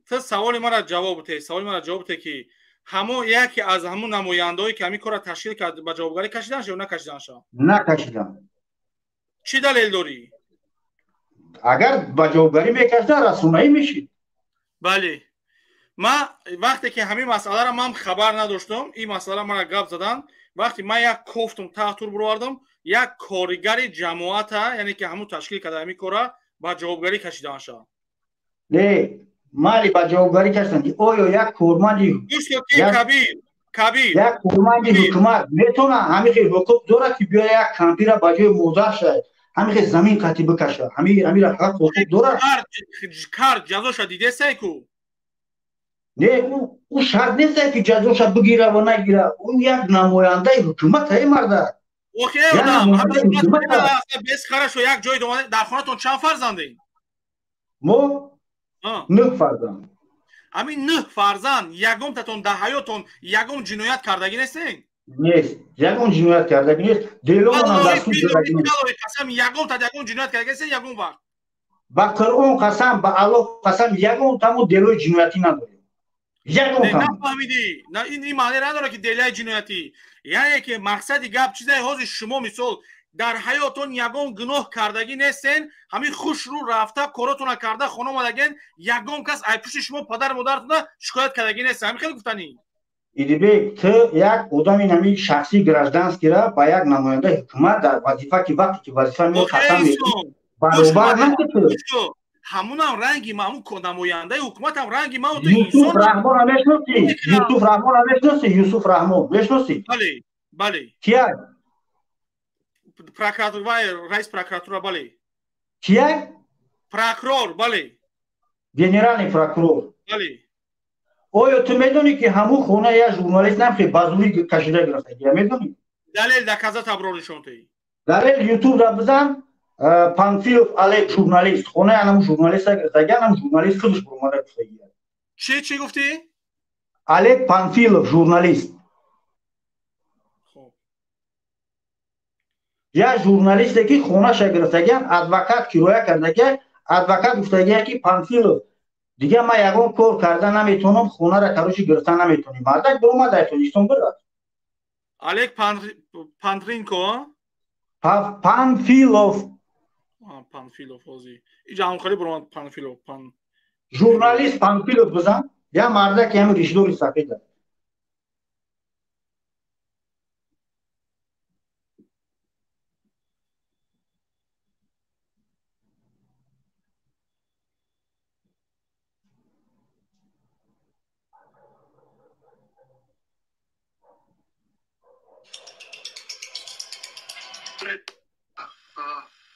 Ту саволи маро ҷавоб те, саволи маро ҷавоб те ки ҳамон яке аз ҳамон намояндаҳое ки ҳамин корро ташкил кард ба ҷавобгарӣ кашиданд ё накашиданд?
Накашиданд.
Чӣ далел дорӣ?
Агар ба ҷавобгарӣ мекашиданд, расонаӣ мешид.
Бале. Ман вақте ки ҳамин масъаларо ман хабар надоштам, ин масъала мара гап задан, вақте ман як кофтум таҳтур бировардам, як коригари ҷамоата, яъне ки ҳамун ташкил карда ҳамин корра ба ҷавобгарӣ кашидаанд ша.
Не, майли ба ҷавобгарӣ кашиданд. Оё як корманди
Кабир,
як корманди ҳукумат метавонад ҳамин хел ҳуқуқ дорад ки биёяд як кампира ба ҷои модар шавад, ҳамин хел замин қатӣ бикашад? Ҳамин ҳақ ҳуқуқ дорад?
Кар ҷазоша дидесай ку?
Не, ӯ шарт нест ки ҷазоша бигира ва нагира. Ӯ як намояндаи ҳукумат ай марда.
Охе, одам, бес хорошо, як ҷой дар хонатон чанд фарзандем?
Мо 9 фарзанд.
Ҳамин 9 фарзанд ягонтатон дар ҳаётон ягон ҷиноят кардагӣ нестен?
Нест, ягон ҷиноят кардагӣ нест. Делонам дар суд задагӣ нест.
Қасам ягонта ягон ҷиноят кардагӣ нестен ягон вақт.
Ба Қуръон қасам, ба Аллоҳ қасам, ягон таму делои ҷиноятӣ надорем. Ягон таму.
Нафаҳмидӣ? Ин маъне надорад ки делаи ҷиноятӣ. Яъне ки мақсади гап чизае ҳозир шумо мисол дар ҳаётон ягон гуноҳ кардагӣ нестен, ҳамин хушрӯ рафта коротона карда хона омадаген, ягон кас ай пушти шумо падару модаратона шикоят кардагӣ нестен. Ҳамин хел гуфтанӣ?
Идибек, ту як одами нами шахси гражданскира ба як намояндаи ҳукумат дар вазифа ки вақте ки вазифа меояд қасам мехӯрӣ, баробар накунӣ.
Ҳамунам ранги ма, ҳамун намояндаи ҳукуматам ранги ма.
Юсуф Раҳмонро мешиносӣ? Юсуф Раҳмонро мешиносӣ? Юсуф Раҳмон мешиносӣ?
Бале, бале.
Кия?
Прокуратура, раис прокуратура, бале.
Кия?
Прокурор, бале.
Генеральный прокурор.
Бале.
Оё ту медонӣ ки ҳамун хона як журналист намхе ба зӯрӣ кашида гирифтагия, медонӣ?
Далел доказат аброр нишон теҳӣ.
Далел ютуб-ра бизан, Панфилов Олег журналист, хонаи анамун журналиста гирифтагия, анамун журналист худаш баромада гуфтагия.
Чӣ гуфтӣ?
Олег Панфилов журналист. Як журналисте ки хонаша гирифтагиан, адвокат кироя кардагия, адвокат гуфтагия ки Панфилов дигар ман ягон кор карда наметавонам, хонара короче гирифта наметавонем. Мардак баромад дар Тоҷикистон бирад.
Олег Пантринко?
Панфилов.
Панфилов ҳозир. Иҷа ҳамкорӣ баромад Панфилов,
Журналист Панфилов бизан, як мардаки ҳамин ришдори сафед аст.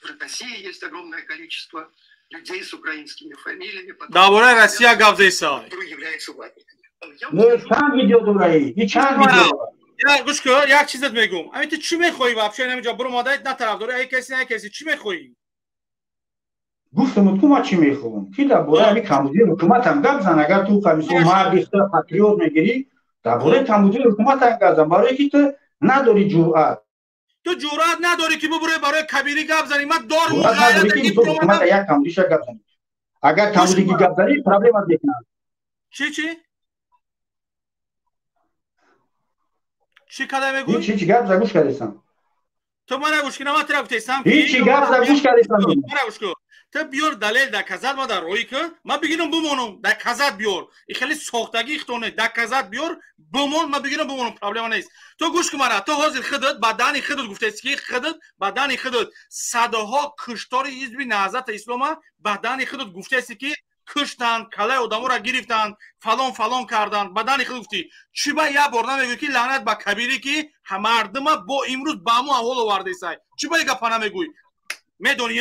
В России есть огромное количество людей с украинскими фамилиями.
Дар Россия гап зесай.
Которые являются ватниками.
Не, чанд видео дораи? И чанд видео?
Я гӯш кун, як чизат мегӯм. Ами ту чӣ мехоҳӣ вообще инҷа буромадаит на тарафдори ай каси, на каси, чӣ мехоҳӣ?
Гуфтам ту ма чӣ мехоҳам? Ки дар бораи ами камбудии ҳукуматам гап зан, агар ту мисол марди патриот мегирӣ, дар бораи камбудии ҳукуматам гап зан, барои ки ту надорӣ ҷуръат.
Ту ҷуръат надорӣ ки бубурӣ барои кабирӣ гап занӣ. Ман дорам
ғайрат ки ҳукумат як камбудиша гап занӣ. Агар камбудиги гап занӣ, проблема мекунанд.
Чӣ чӣ? Чӣ када мегӯӣ?
Чӣ чӣ гап за гӯш кардесам.
Ту мана гӯш кунам, ман тура гуфтесам
ки ҳеҷ гап за гӯш кардесам.
Мана гӯш кун. Ту биёр далел доказать ма дар рӯи ки ман бигирам бимонам, доказать биёр. И хеле сохтагӣ ихтоне, доказать биёр, бимон, ман бигирам бимонам, проблема нест. Ту гӯш кун мара, ту ҳозир худат ба дани худат гуфтест ки худат ба дани худат садҳо куштори ҳизби Наҳзати Ислома ба дани худат гуфтест ки куштанд, калаи одаморо гирифтанд, фалон фалон карданд, ба дани худ гуфтӣ. Чӣ ба як бор намегӯӣ ки лаънат ба кабирӣ ки мардума бо имрӯз ба ҳамон аҳвол овардесай? Чӣ ба гапа намегӯӣ? Медонӣ,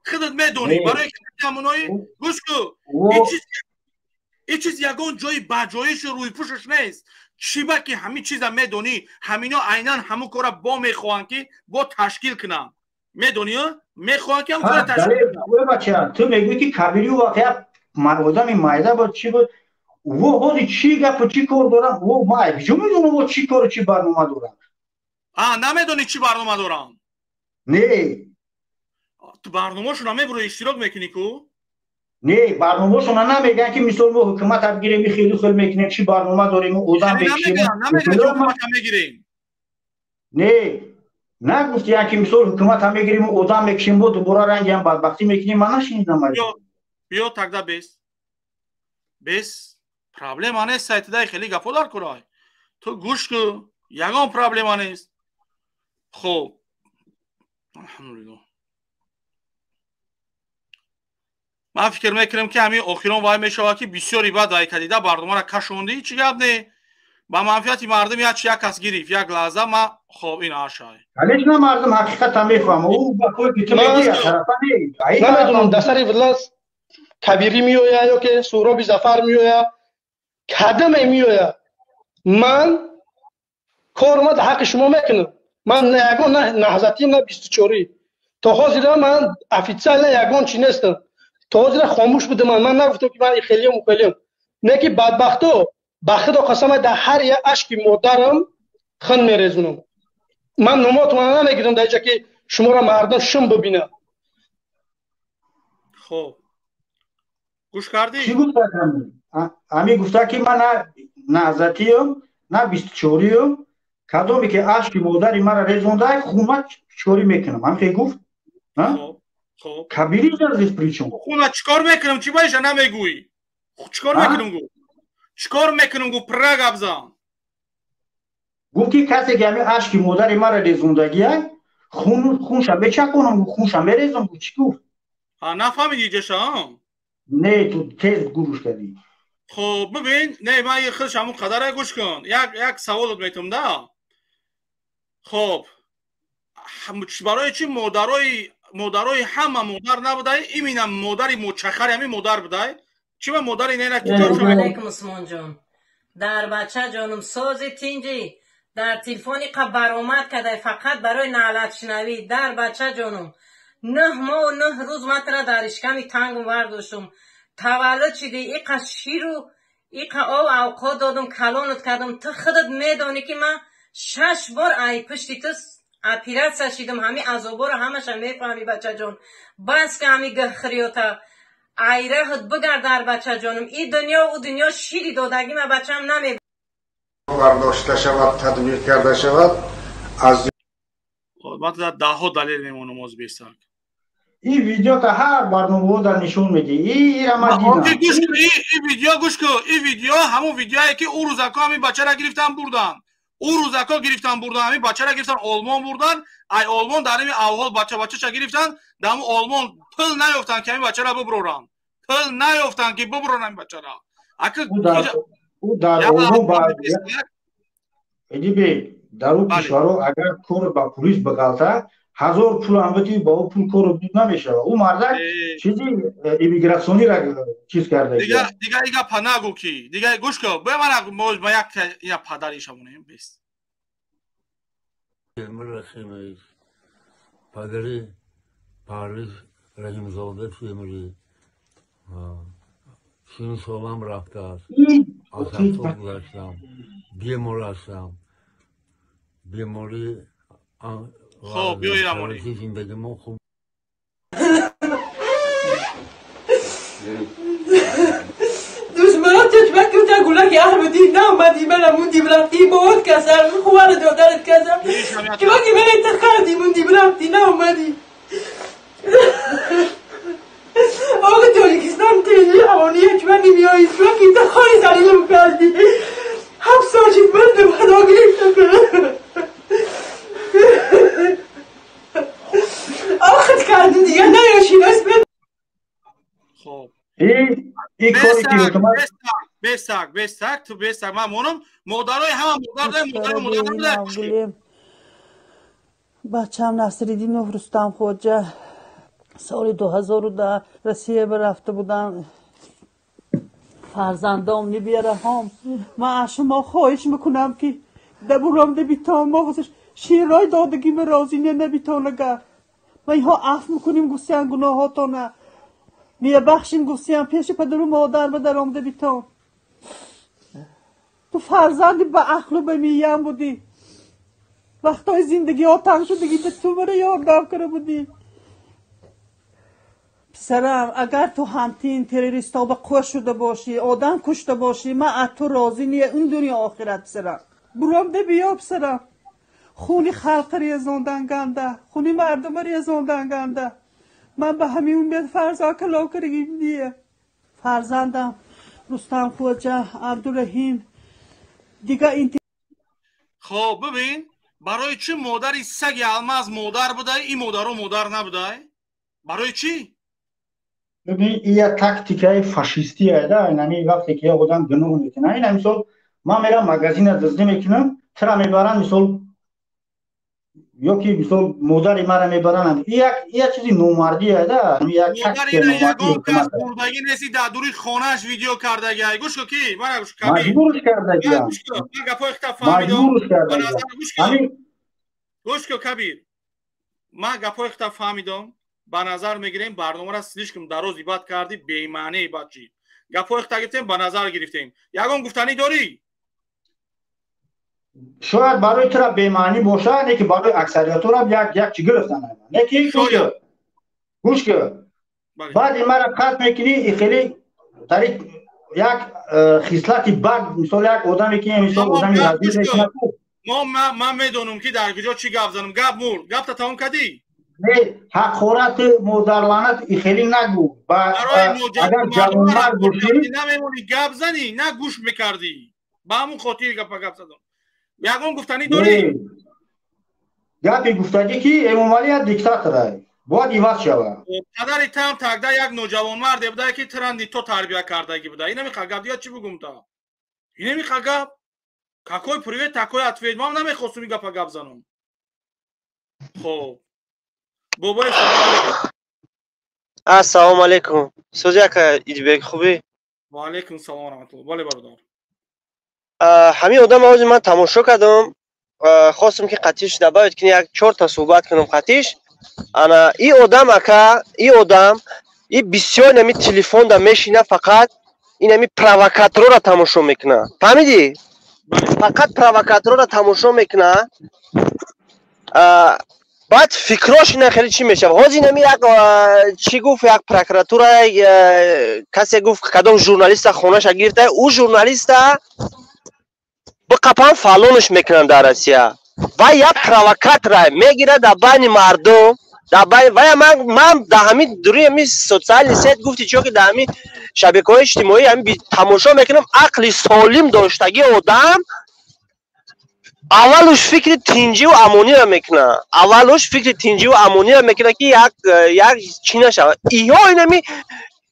худат медонӣ, барои ҳамонои гӯш кун, ин чиз ягон ҷои баҷоишу рӯйпӯшаш нест. Чӣ ба ки ҳамин чиза медонӣ, ҳамино айнан ҳамон кора бо мехоҳанд ки бо ташкил кунанд. Медонӣ, мехоҳанд ки ҳамон кора ташкил
кунанд. Ту мегӯӣ ки кабирӣ воқеа одами майда буд, чӣ буд? Во ҳози чӣ гапу чӣ кор дорам? Во ма куҷо медонам во чӣ кору чӣ барнома дорам?
А, намедонӣ чӣ барнома дорам?
Не.
Ту барномаошона мебурӣ, иштирок мекунӣ ку?
Не, барномаошона намегӯянд ки мисол мо ҳукумата бигирем, хелу хел мекунем, чӣ барнома дорем, одам мекушем.
Намегӯянд ки ҳукумата мегирем.
Не, нагуфтиянд ки мисол ҳукумата мегирем, одам мекушем, бо дубора рангиам бадбахтӣ мекунем. Ман нашунидам.
Биё тогда без проблема нест, сайтидаи хеле гапо дар курай. Ту гӯш кун, ягон проблема нест. Хоб, алҳамдулиллоҳ. Ман фикр мекунам ки ҳамин охирон вай мешавад ки бисёри баъд вай кадида барномаро кашондӣ, чӣ гап не? Ба манфиати мардум як чи як кас гирифт, як лаҳза ма хоб ин ашай.
Конечно, мардум ҳақиқатан мефаҳмад. Ӯ ба кор ки ту мегӯӣ, тарафа не.
Намедонам дар сари влас кабирӣ меояд ё ки Суҳроби Зафар меояд, кадаме меояд. Ман корма дар ҳаққи шумо мекунам. Ман на ягон на наҳзатим, на 24-ӣ. То ҳозира ман официально ягон чӣ нестам. То ҳозира хомӯш будам. Ман нагуфтам ки ман хелиям хелиям. Не ки бадбахто ба худо қасам дар ҳар як ашки модарам хун мерезунам. Ман номотона намегирам дар инҷа ки шуморо мардум шум бибинад.
Хоб, гӯш кардӣ?
Чӣ гуфта? Ами гуфта ки ман на наҳзатиам, на 24-иам, кадоме ки ашки модари маро резонда, хуна чикорӣ мекунам. Ҳамин гуфт? Кабирӣ здесь при чём?
Хуна чикор мекунам? Чӣ баиша намегӯӣ? Чикор мекунам гу? Чикор мекунам гу? Пурра гап зан.
Гуфт ки касе ки ҳамин ашки модари маро резондагия, хунша мечаконам, хунша мерезам. Чӣ гуфт?
Нафаҳмидӣ ҷаша?
Не, ту тез гӯш кардӣ.
Хоб, бибин, не, ман худш ҳамон қадаре гӯш кун. Як саволот метум да. Хоб, барои чӣ модарои ҳама модар набудай, именно модари мочахари ҳамин модар будай? Чӣ ба модари нена ки
алайкум Усмонҷон. Дар бача ҷонум сози тинҷӣ, дар телефони қа баромад кадай фақат барои наълатшунавӣ. Дар бача ҷонум 9 моҳу 9 рӯз ман тура дар ишками тангум вардоштум. Таваллуд шидӣ, иқа ширу иқа об авқот додум, калонат кардум. Ту худат медонӣ ки ман 6 бор ай пушти ту оператсия шидум. Ҳами азоборо ҳамаша мефаҳмӣ бачаҷон. Бас ки ҳами гахриёта айраҳат бигард дар бачаҷонум. И дунё ӯ дунё шири додагӣ ма бачам наме
бардошта шавад, тадбиқ карда шавад. Аз
ман даҳҳо далел мемонам оз бесак.
Ин видео та ҳар барномаҳо дар нишон медиҳӣ. Ира ман дидам.
Гӯш кун, ин видео гӯш кун, ин видео ҳамон видеое ки ӯ рӯзако ҳамин бачаро гирифтан бурдан. Ӯ рӯзако гирифтан бурдан, ҳамин бачаро гирифтан Олмон бурдан, ай Олмон дар ҳамин авҳол бачача гирифтан, дар ҳамон Олмон пул наёфтанд ки ҳамин бачаро бибуроранд. Пул наёфтанд ки бибуроранд ҳамин бачаро. Ака
ӯ дар Олмон ба Эдибек, дар ӯ кишварҳо агар кор ба пулис биғалта, ҳазор пул ҳам битӣ, ба ӯ пул кору буд намешавад. Ӯ мардак чизи иммигратсиониро чиз карда.
Дига ига па нагӯ ки дига гӯш кун, бе мана мо як я падари шавонем бес.
Темур Рахимович, падари Парвиз Раҳимзода Темури, сину солам рафтааст, аз 70 гузаштам, бемор ҳастам. Беморӣ
хоб биёй рамонӣ.
Зиндагимо хуб.
دشمنات چشمک که گوله که احمدی نامدی من موندی رفتی بود کسر خوار دادرت کسر که وقتی من انتخابی موندی رفتی نامدی آقا تاجیکستان تیجی همانیه که من نمیایی چون که انتخابی زلیلم کردی 7 سال شد من به خدا گرفتم آخد کردی دیگه نیاشین اسم.
خب
ин кори ки ҳукумат
бесак бесак ту бесак ман монам модарои ҳама модар дорем, модар модар
модар. Бачам Насриддинов Рустам Хоҷа соли 2010 Россия рафта буданд. Фарзандом нибираҳом, ман аз шумо хоҳиш мекунам ки дабуром дебитон мо широй додагима розӣ не набитонага. Ма инҳо афв мекунем гуфтиян гуноҳотона. Мебахшим гуфтиян пеши падару модар ба даромда битон. Ту фарзанди ба ақлу ба миям будӣ. Вақтҳои зиндагиҳо танг шудагӣ ту мара ёрдам кара будӣ. Писарам, агар ту ҳамтин террористҳо ба қӯш шуда бошӣ, одам кушта бошӣ, ман аз ту розӣ не ин дунё охират писарам. Буромда биё писарам. Хуни халқа резондан ганда, хуни мардума резондан ганда. Ман ба ҳамин умед фарзанд калон кардагим не. Фарзандам Рустам Хоҷа, Абдураҳим, дига ин.
Хоб бибин, барои чӣ модари саги алмаз модар будай, ин модаро модар набудай? Барои чӣ?
Бибин, ин як тактикаи фашистие да, инами вақте ки як одам гуноҳ мекунад. Ина мисол ман мерам магазина дуздӣ мекунам, тира мебаранд, мисол ё ки мисол модари мара мебаранд. Ин як чизи номардие да, як тактикаи номардии ҳукумат.
Бурдагӣ неси дар дури хонааш видео кардагиай. Гӯш кун ки, мана гӯш кун.
Маҷбурш кардагиам.
Гӯш кун, ман гапҳои худта фаҳмидам.
Маҷбурш кардагиам.
Гӯш кун Кабир. Ман гапҳои худта фаҳмидам. Ба назар мегирем барномаро слишком дароз ибад кардӣ, бемаъне ибад шид. Гапҳои худта гирифтем, ба назар гирифтем. Ягон гуфтанӣ дорӣ?
Шояд барои тура бемаънӣ бошад, не ки барои аксариятора як чӣ гирифтан. Не ки гӯш кун. Баъди мара қатъ мекунӣ, и хеле тари як хислати бад, мисол як одаме ки мисол одами разил мекунад.
Ман медонам ки дар куҷо чӣ гап занам. Гап мурд. Гапта тамом кардӣ?
Не, ҳақорат модарланат и хеле нагӯ. Агар ҷавонмард бошӣ,
намемонӣ гап занӣ, на гӯш мекардӣ. Ба ҳамон хотир гапа гап задам. Ягон гуфтанӣ дорӣ?
Гапи гуфтагӣ ки Эмомалӣ як диктатор бояд иваз шавад.
Падари там тагда як ноҷавонмарде буда ки тира нито тарбия кардагӣ буда. Инамиқа гап дигар чӣ бугум та? Инамиқа гап? Какой привет, такой ответ. Ман намехостум ин гапа гап занам. Хоб. Бобои
Ассалому алайкум. Сӯзи ака Идибек хубӣ?
Ва алайкум салом ва раҳматуллоҳ. Бале бародар.
Ҳамин одам ҳозир ман тамошо кардам, хостам ки қатиш добавить кунем, як чорта суҳбат кунам қатиш. Ана и одам ака, и одам и бисёр нами телефонда мешина, фақат инами провокаторро тамошо мекуна. Фаҳмидӣ? Фақат провокаторро тамошо мекуна. Баъд фикрош ина хеле чӣ мешавад. Ҳозир инами як чӣ гуфт, як прокуратура касе гуфт, кадом журналиста хонаша гирифта, ӯ журналиста биқапан фалонш мекунанд дар Россия. Ва як провокатора мегирад дар байни мардум, Вая ман дар ҳамин дури ҳамин социальный сеть гуфти чо ки дар ҳамин шабакаҳои иҷтимоӣ ҳамин тамошо мекунам, ақли солим доштагӣ одам аввалуш фикри тинҷиву амониро мекунад, аввалуш фикри тинҷиву амониро мекунад, ки як чӣ нашавад. Иҳо инами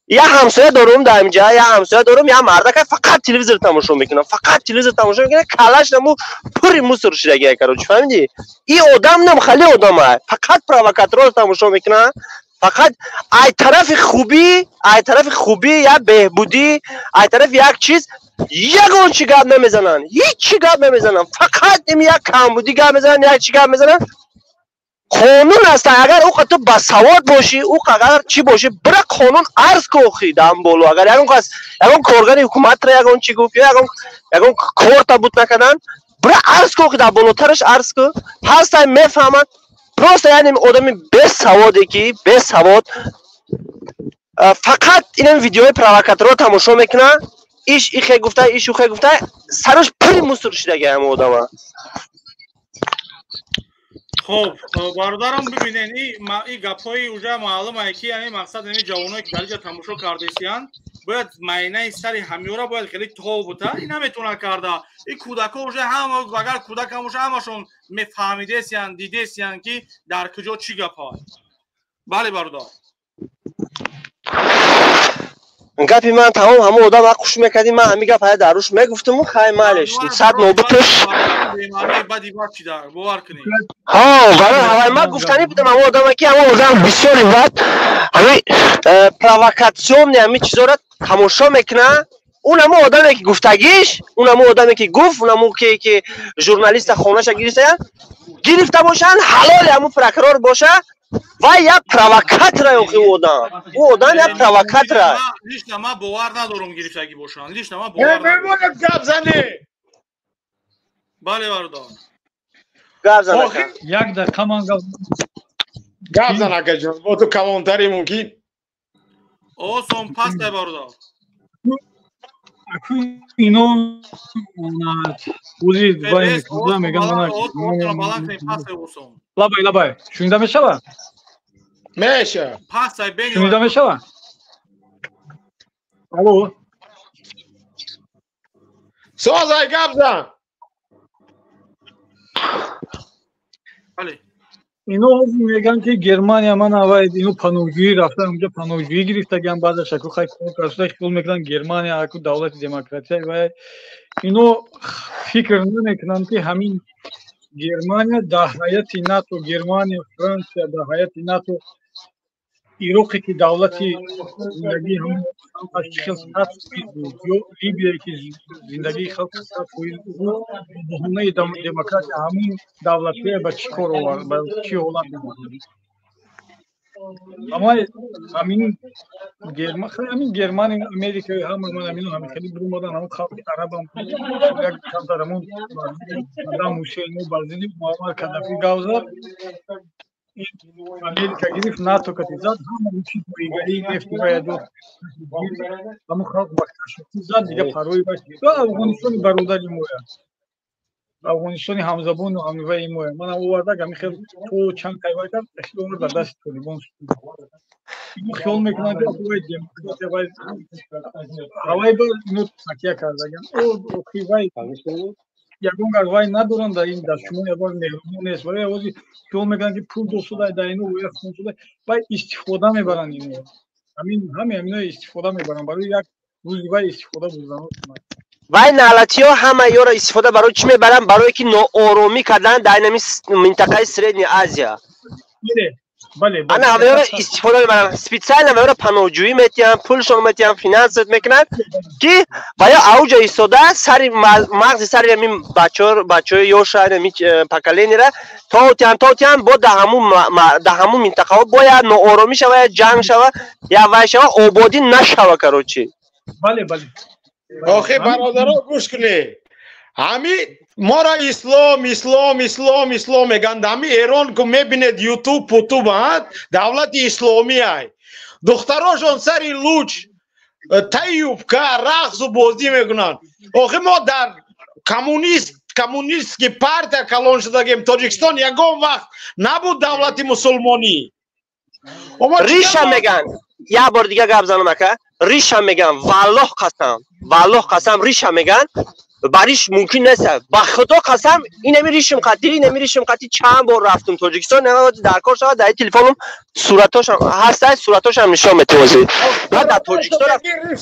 як ҳамсоя дорум дар инҷа, як ҳамсоя дорум, як мардака фақат телевизор тамошо мекунад, фақат телевизор тамошо мекунад, калаш наму пури мусор шудагия, короче, фаҳмидӣ? И одам нам хали одама, фақат провокаторро тамошо мекунад, фақат ай тарафи хубӣ, ай тарафи хубӣ, як беҳбудӣ, ай тарафи як чиз ягон чӣ гап намезананд, ҳеҷ чӣ гап намезананд, фақат им як камбудӣ гап мезананд, як чӣ гап мезананд. Қонун аст, агар ӯ ту басавод бошӣ, ӯ агар чӣ бошӣ, бира қонун арз ку охи дар боло. Агар ягон кас, ягон коргари ҳукуматро ягон чӣ гуфт ё ягон корта буд накардан, бира арз ку охи, дар болотараш арз ку. Ҳастай мефаҳманд. Просто яъне одами бесаводе ки бесавод фақат инам видеои провокаторро тамошо мекунад, иш ихе гуфта, иш ухе гуфта, сараш пури мусор шудаги ҳама одама.
Хоб, бародарам, бибинен, и гапҳои уже маълумае ки яъне мақсад ами ҷавоное ки дар инҷа тамошо кардесиянд, бояд майнаи сари ҳамёра бояд хеле тов бута, и наметавонад карда. И кӯдакҳо уже ҳама, агар кӯдакам боша, ҳамашон мефаҳмидесиянд, дидесиянд ки дар куҷо чӣ гапҳо. Бале, бародар.
Гапи ман тамом, ҳамон одам ҳақ хуш мекардӣ, ман ҳамин гап ҳая дар руш мегуфтуму хай малеш сад нобуташ. Ҳо, барои ҳавай ман гуфтанӣ будам ҳамон одама ки ҳамон одам бисёри вақт ҳамин провокатсионни ҳамин чизоро тамошо мекунад. Он ҳамон одаме ки гуфтагиш, он ҳамон одаме ки гуфт, он ҳамон ки журналиста хонаша гирифта бошанд, ҳалоли ҳамон прокурор боша, вай як провокатора охи ӯ одам як провокатора.
Лично ман бовар надорам гирифтагӣ бошанд. Лично ман бовар
надорам. Гап зани.
Бале, бародар.
Гап зан.
Як дақиқа ман гап
гап зан акаҷон, бо ту калонтарӣ мумкин.
Осон пастай, бародар.
Ино ӯзи вай меган мана лабай лабай шунида мешавад?
Меша.
Пастай бени.
Шунида мешавад? Алло.
Созай гап зан.
Бале.
Ино меган ки Германия мана вай ино паноҳҷӯӣ рафтан, унҷа паноҳҷӯӣ гирифтагиан, баъза шаку хай кор карда хиёл мекунанд Германия аку давлати демократия вай. Ино фикр намекунанд ки ҳамин Германия дар ҳайати НАТО, Германия, Франсия дар ҳайати НАТО, Ироқе ки давлати зиндагии ҳамон халқаш хел 100% буд, ё Либияе ки зиндагии халқ 100% буд, бо баҳонаи демократия ҳамин давлатҳое ба чӣ кор овард, ба чӣ ҳолат овард. Аммо ҳамин ҳамин Германия, Америка ҳама ман ҳамино ҳамин хеле бурумадан, ҳамон халқи арабам як камтар ҳамон Саддам Ҳусейну бар зидди Муаммар Каддафи гап зад, Америка гирифт, НАТО кати зад, ҳама чиз боигарии нефти вая дод, ҳамон халқ ба кашофӣ зад, дига парвои вай. Афғонистони бародари моя, Афғонистони ҳамзабону ҳамваи моя, манам овардак ҳамин хел то чанд қайвай кард, ахир овард дар дасти Толибон. Ино хиёл мекунанд ки вай демократия, вай ҳавай ба ино такя кардаган. Охи вай ягон гар вай надоранд дар ин дар шумо ягон меҳрубон нест, вале овози хиёл мекунанд ки пул дошта дар ино вая хун шуда, вай истифода мебаранд ино. Ҳамин ҳаме ҳамино истифода мебаранд барои як рӯзи вай истифода бурдан.
Вай налатиҳо ҳама ёро истифода барои чӣ мебаранд? Барое ки нооромӣ кардан дар инами минтақаи Средняя Азия. Ана ҳамаёро истифода мебаранд, специально ҳамаёро паноҳҷӯӣ метиҳанд, пулшон метиҳанд, финансат мекунанд, ки ва ё ауҷа истода сари мағзи сари ҳамин бачаҳои ёша, ҳамин поколенияра то тиҳанд, бо дар ҳамун минтақаҳо бояд нооромӣ шава, я ҷанг шава, я вай шава, ободӣ нашава, короче.
Бале, бале.
Охи бародаро, гӯш кунед. Ҳами моро ислом, ислом, ислом, ислом мегӯянд. Ҳами Эрон ку мебинед ютуб, путуб, давлати исломӣ ай. Духтарошон сари луч, таюбка, рақсу бозӣ мекунанд. Охи мо дар коммунистский партия калон шудагем. Тоҷикистон ягон вақт набуд давлати мусулмонӣ.
Риша меган, як бор дига гап занам ака, риша меган, валлоҳ қасам, валлоҳ қасам, риша меган, бариш мумкин нест. Ба худо қасам, инами ришим қатӣ, инами ришим қатӣ чанд бор рафтум Тоҷикистон, дар кор шавад, дар телефонум суратошам ҳаста, суратошам нишон метавозӣ. Ман дар Тоҷикистон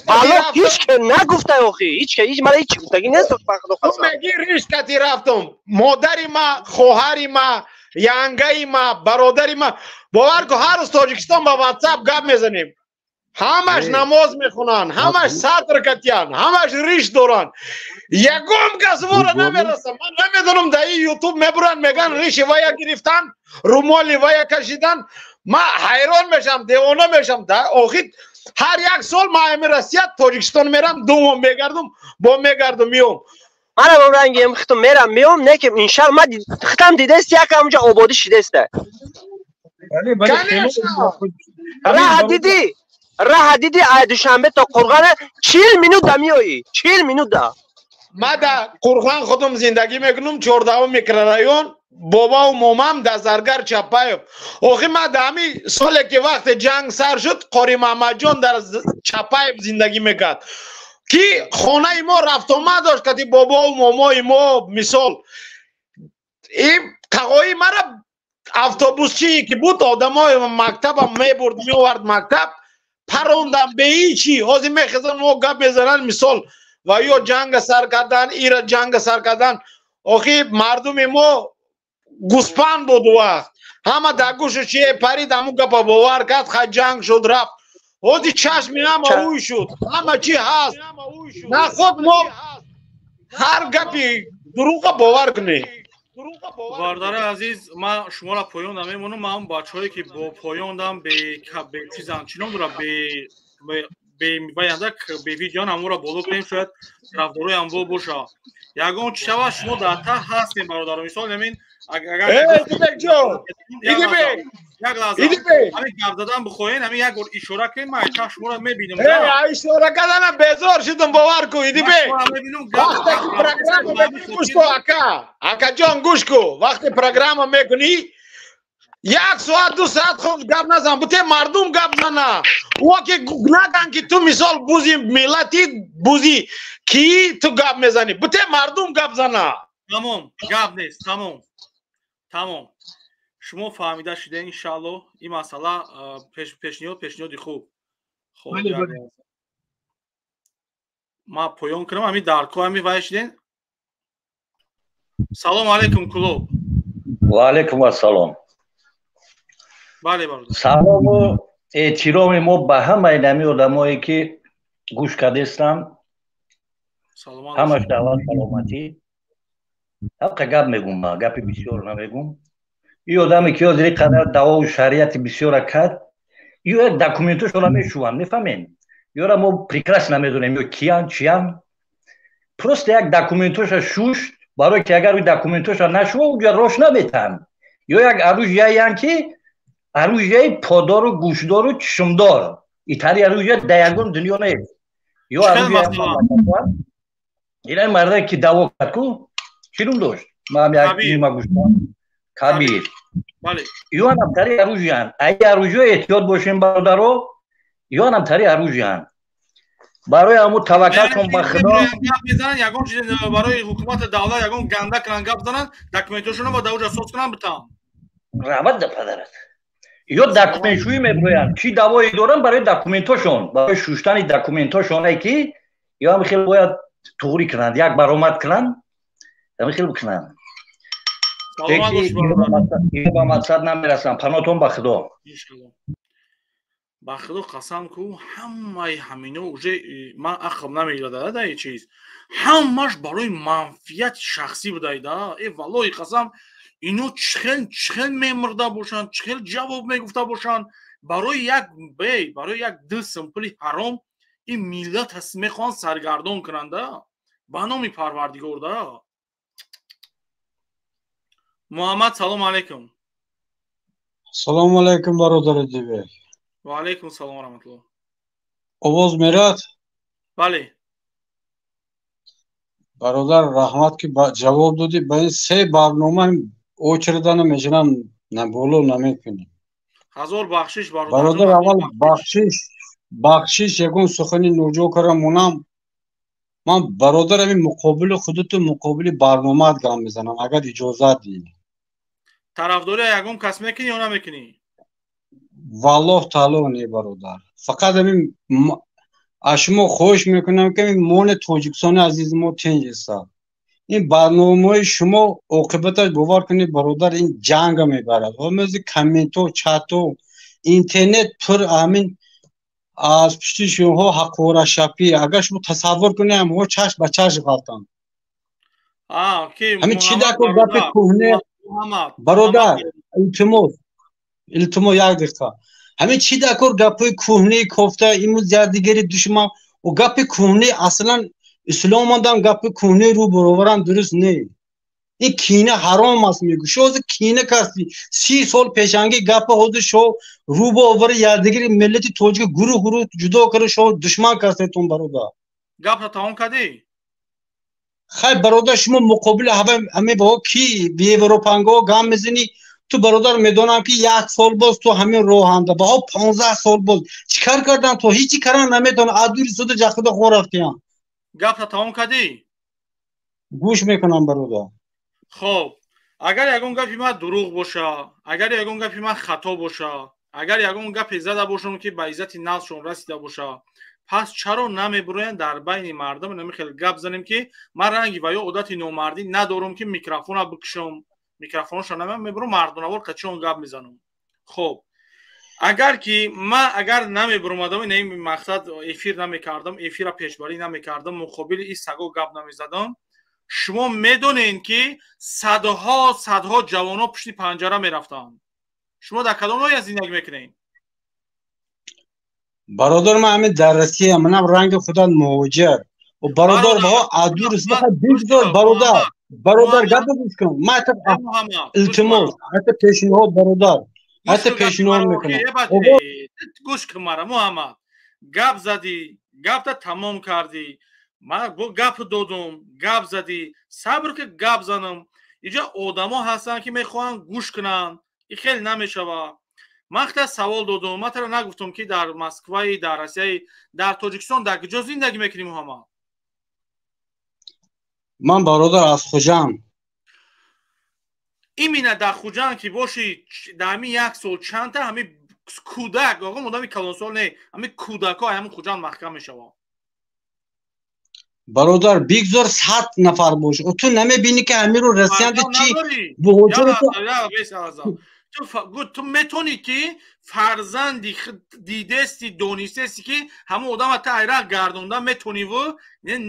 валлоҳ ҳеч ке нагуфта охи, ҳеч ке, ҳеч мара ҳеч гуфтагӣ нест, ба худо қасам.
Меги риш қатӣ рафтум, модари ма, хоҳари ма, янгаи ма, бародари ма, бовар ку, ҳар рӯз Тоҷикистон ба WhatsApp гап мезанем. Ҳамаш намоз мехонанд, ҳамаш сатр катиян, ҳамаш риш доранд. Ягон кас вора намерасам. Ман намедонам, дар ин ютуб мебуранд, меган риши вая гирифтан, румоли вая кашидан. Ман ҳайрон мешам, девона мешам. Охир ҳар як сол ман ами Россия Тоҷикистон мерам, 2 моҳ мегардум, бо мегардум миём.
Манам он рангием хитум мерам миём, не ки иншалло ман хитам дидаст, як ҳамунҷа ободӣ шидаста. Раҳа дидӣ? Раҳа дидӣ, ай Душанбе то Қурғана 40 минута миёӣ, 40 минута.
Ман дар Қурған худум зиндагӣ мекунам, 14 микрорайон, бобаву момам дар Заргар Чапаев. Охи ман дар ҳамин соле ки вақте ҷанг сар шуд, Қори Маҳмадҷон дар Чапаев зиндагӣ мекард, ки хонаи мо рафтомад дошт кати бобову момои мо. Мисол, и тағои мара автобусчие ки буд, одамои мактабам мебурд, меовард мактаб, парондам беҳичи. Ҳозир мехезан, мо гап мезананд, мисол, ва ё ҷанга сар кардан, ира ҷанга сар кардан. Охи мардуми мо гӯспанд буд вақт, ҳама дар гӯшу чие парид, ҳамун гапа бовар кард, ха ҷанг шуд, рафт. Ҳозир чашми ҳама ӯй шуд, ҳама чӣ ҳаст. Наход мо ҳар гапи дурӯға бовар кунем.
Бародари азиз, ман шуморо поён намемонам. Ман он бачаҳое ки бо поён дам бечизан, чӣ ном дорад, беваяндак, бевидеон, ҳамонро боло кунем, шояд тарафдорои ҳамво боша. Ягон чӣ шавад, шумо дар таҳ ҳастем, бародаро. Мисол, ҳамин як лаҳза ҳамин гап задан бихоҳен, ҳамин як бор ишора кунем, ман чах шуморо мебинам.
Ишора карданам безор шудам, бовар ку, Идибек. Вақте ки программа мекунӣ, гӯш ку, ака, акаҷон, гӯш ку, вақте программа мекунӣ, 1 соат 2 соат худ гап назан, буте мардум гап зана. О ки наган ки ту мисол бузи миллати, бузи ки ту гап мезанӣ, буте мардум гап зана.
Тамом, гап нест, тамом, тамом. Шумо фаҳмида шуда, иншаалло. Ин масъала пешниҳод, пешниҳоди хуб. Хоб, ман поён кунам ҳамин дарко, ҳамин вай шуден. Салом алейкум, Кулоб.
Ва алейкум ассалом.
Бале, бародар.
Салому эҳтироми мо ба ҳамаи нами одамое ки гӯш кардестанд. Ҳамаш даъват саломатӣ. Ҳамқа гап мегум, гапи бисёр намегум. И одаме ки ҳозир ин қадар даъвову шариати бисёра кард, ё як документошонро мешуванд, мефаҳмем? Ёра мо прекрасно намедонем, ё киян, чиян. Просто як документоша шушт, барое ки агар ӯ документоша нашува, уҷа рош наметаҳанд. Ё як оружияян ки оружияи подору гӯшдору чишмдор. Итари оружия дар ягон дунё нест. Ё оружия ина марде ки даъво кард ку, чӣ ном дошт? Ман як нима гӯштам. Кабир. Ё тари оружиян. Ай оружия эҳтиёт бошем, бародаро, ё тари оружиян. Барои ҳамун таваккалшон ба Худо.
Гап мезананд, ягон чиз барои ҳукумати давлат ягон ганда кунанд, гап зананд, документошонро ба давлат соз кунанд, битам.
Раҳмат да падарат. Ё документшӯӣ меброянд. Чӣ даъвое доранд барои документошон, барои шуштани документошоне ки ё ҳам хел бояд туғрӣ кунанд, як баромад кунанд, ҳамин хел бикунанд. Ба мақсад намерасам. Панотон ба Худо.
Ба Худо қасам ку, ҳамаи ҳамино уже ман ақлм намегирад да ин чиз. Ҳамаш барои манфиати шахсӣ будаида. Э валлоҳи қасам, ино чихел мемурда бошанд, чихел ҷавоб мегуфта бошанд, барои як бей, барои як ду симпли ҳаром ин миллат ҳаст мехоҳанд саргардон кунанда. Ба номи Парвардигор да. Муҳаммад, салом алейкум.
Салому алейкум, бародари Дибек.
Ва алейкум салом ва раҳматуллоҳ.
Овоз мерад?
Бале.
Бародар, раҳмат ки ҷавоб додӣ. Ба ин се барнома очередана мешинам, на боло намекунӣ.
Ҳазор бахшиш.
Бародар, аввал бахшиш, бахшиш, ягон сухани ноҷо кара монам. Ман, бародар, ҳамин муқобили худату муқобили барномаат гап мезанам, агар иҷозат диҳӣ.
Тарафдория ягон кас мекунӣ ё намекунӣ?
Валлоҳ таоло, не, бародар, фақат ҳамин аз шумо хоҳиш мекунам, ки мони Тоҷикистони азизи мо тинҷ истад. Ин барномаҳои шумо оқибаташ, бовар кунед, бародар, ин ҷанга мебарад. Ҳомези комментҳо, чатҳо, интернет пур ҳамин аз пушти шумоҳо ҳақорашапӣ. Агар шумо тасаввур кунед, ҳамҳо чашм ба чашм ғалтанд. Ҳамин чӣ дако гапи кӯҳне, бародар, илтимос, илтимос, як дақиқа. Ҳамин чӣ дакор гапҳои кӯҳнаи кофта, имрӯз якдигари душман. Гапи кӯҳне аслан исломадам, гапи кӯҳнаи рӯ бароварам дуруст не. Ин кина ҳаром аст, мегӯ. Шо ҳозир кина касти 30 сол пешанги гапа ҳозир шо рӯ ба овари якдигари миллати тоҷика гурӯҳ гурӯҳ ҷудо карда, шо душман кастетон, бародар.
Гапта тамом кардӣ?
Хай, бародар, шумо муқобили ҳаме бо ки европанго гам мезанӣ. Ту, бародар, медонам, ки як сол боз ту ҳамин роҳанда баҳо 15 сол боз чӣ кар кардан, то ҳечи каран наметавон, аз дури суда ҷахуда хо рафтиям.
Гапта тамом кардӣ?
Гӯш мекунам, бародар.
Хоб, агар ягон гапи ман дурӯғ боша, агар ягон гапи ман хато боша, агар ягон гапе зада бошам, ки ба иззати нафсшон расида боша, пас чаро намебуроянд дар байни мардум намихел гап занем, ки ман ранги ва ё одати номардӣ надорам, ки микрофона бикушам, микрофонашо намебурам, мардонавор қачон гап мезанам. Хоб, агар ки ман агар намебуромадам, ин мақсад эфир намекардам, эфира пешбарӣ намекардам, муқобили ин саго гап намезадам, шумо медонед, ки садҳо садҳо ҷавонҳо пушти панҷара мерафтанд. Шумо дар кадом ноҳия зиндагӣ мекунед?
Бародар, ман ҳамин дар Россия, манам ранги худат муҳоҷир. Бародар, баҳо адур бигзор, бародар, бародар, гапа гӯш кун. Ман илтимос, ҳатто пешниҳод, бародар, ҳатто пешниҳод мекунам.
Гӯш кун мара, Муҳаммад. Гап задӣ, гапта тамом кардӣ, ман гап додум, гап задӣ, сабр ки гап занам. Иҷа одамо ҳастанд, ки мехоҳанд гӯш кунанд. И хеле намешавад. Ман хата савол додум, ман тара нагуфтум, ки дар Москваи, дар Россияи, дар Тоҷикистон дар куҷо зиндагӣ мекунӣ, Муҳаммад?
Ман, бародар, аз Хуҷанд.
Именно дар Хуҷанд ки бошӣ, дар ҳамин як сол чандта ҳамин кӯдак, оғом одами калонсол не, ҳамин кӯдакҳо ҳамин Хуҷанд маҳкам мешаванд?
Бародар, бигзор 100 нафар боша. Ту намебинӣ, ки ҳаминро Россиянда чи
ту метавонӣ, ки фарзанди дидести, донистести, ки ҳамон одама та айрақ гардонда метавониву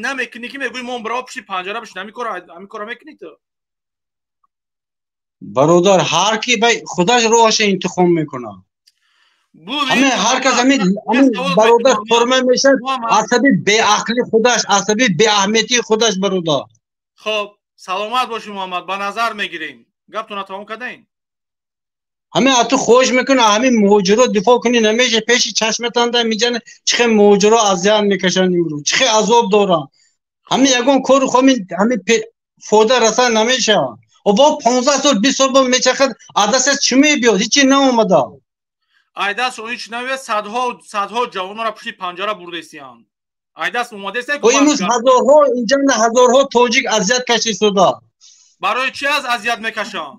намекунӣ, ки мегӯи мо бираво пушти панҷара бишин, ҳамин кора мекунӣ ту?
Бародар, ҳар ки худаш роҳаша интихоб мекунад. Ҳамин ҳар кас ҳамин, бародар, форма мешавад асаби беақли худаш, асаби беаҳамиятии худаш, бародар.
Хоб, саломат бошӣ, Муҳаммад, ба назар мегирем. Гаптона тамом кардаем.
Ҳамин аз ту хоҳиш мекунам, ҳамин муҳоҷиро дифоъ кунӣ, намеша. Пеши чашматанда миҷана, чӣ хел муҳоҷиро азият мекашанд имрӯз, чӣ хел азоб доранд. Ҳамин ягон кору ҳамин фоида расан намешавад. Бо 15 сол, 20 сол бо мечахад, аз дасташ чӣ мебиёд? Ҳечи наомада.
Айдаст ҳеч намеояд. Садҳо садҳо ҷавононро пушти панҷара бурдестиянд. Айдаст омадест.
Имрӯз ҳазорҳо инҷа, ҳазорҳо тоҷик азият кашистода.
Барои чи аз азият мекашанд?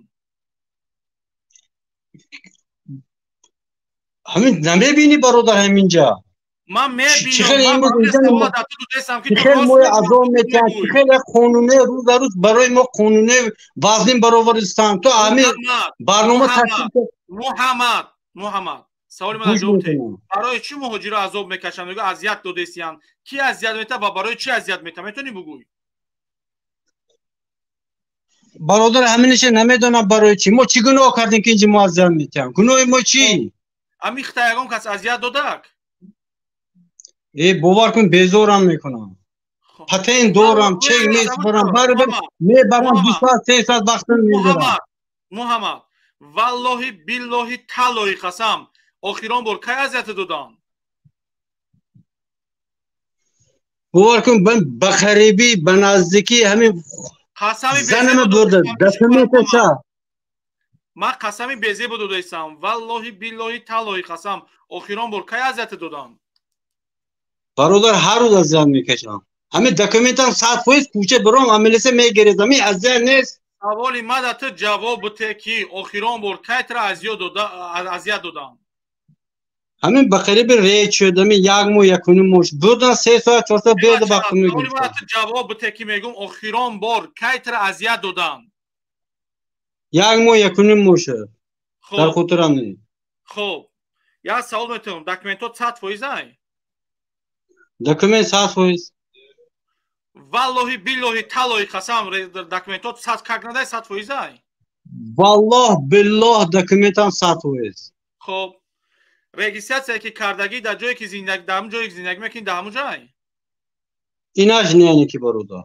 Ҳамин намебинӣ, бародар, ҳаминҷа?
Ман
мебинам, мо азоб метиҳанд, чӣ хеле қонуне рӯз дар рӯз барои мо қонуне вазнин бароваристанд. Ту ҳамин барнома
Муҳаммад, Муҳаммад, саволи мана ҷавоб те. Барои чӣ муҳоҷиро азоб мекашанд? Мегӯ, азият додестиянд. Ки азият метавад ва барои чӣ азият метавад, метавонӣ бугӯй?
Бародар, ҳаминаша намедонам, барои чӣ. Мо чӣ гуноҳ кардем, ки инҷа мо азият метиҳам? Гуноҳи мо чӣ?
Ами хита ягон кас азият додак?
Э, бовар кун, безорам мекунам. Патент дорам, чек месупорам, барибир мебарам, 2 соат, 3 соат вақтам мегирам.
Муҳаммад, валлоҳи, биллоҳи, таллоҳи қасам, охирон бор кай азияте доданд?
Бовар кун, ба қарибӣ, ба наздикӣ ҳамин занама бурда, документаша.
Ман қасами безебу додаистам, валлоҳи биллоҳи таллоҳи қасам, охирон бор кай азияте додам?
Бародар, ҳар рӯз азият мекашам. Ҳамин документам 100% кӯча биром, милиса мегиред, ҳамин азият нест.
Саволи мада ту ҷавоб бите, ки охирон бор кай тура азият додам?
Ҳамин ба қариби рейд шуд, ҳамин як моҳ, якуним моҳ бурдан, 3 соат, 4 соат берда вақт
мегирифтам. Ҷавоб бите, ки мегӯм, охирон бор кай тура азият додам?
Як моҳ, якуним моҳ шуд, дар хотирам не.
Хуб, як савол метавонам: документот 100% ай?
Документ 100%.
Валлоҳи биллоҳи таллоҳи қасам, документот сад как надай, 100% ай?
Валлоҳ биллоҳ, документам 100%.
Хуб, регистрация ки кардагӣ дар ҷое ки зиндагӣ, дар ҳамун ҷое ки зиндагӣ мекунӣ, дар ҳамун ҷай?
Инаш неяне ки, бародар.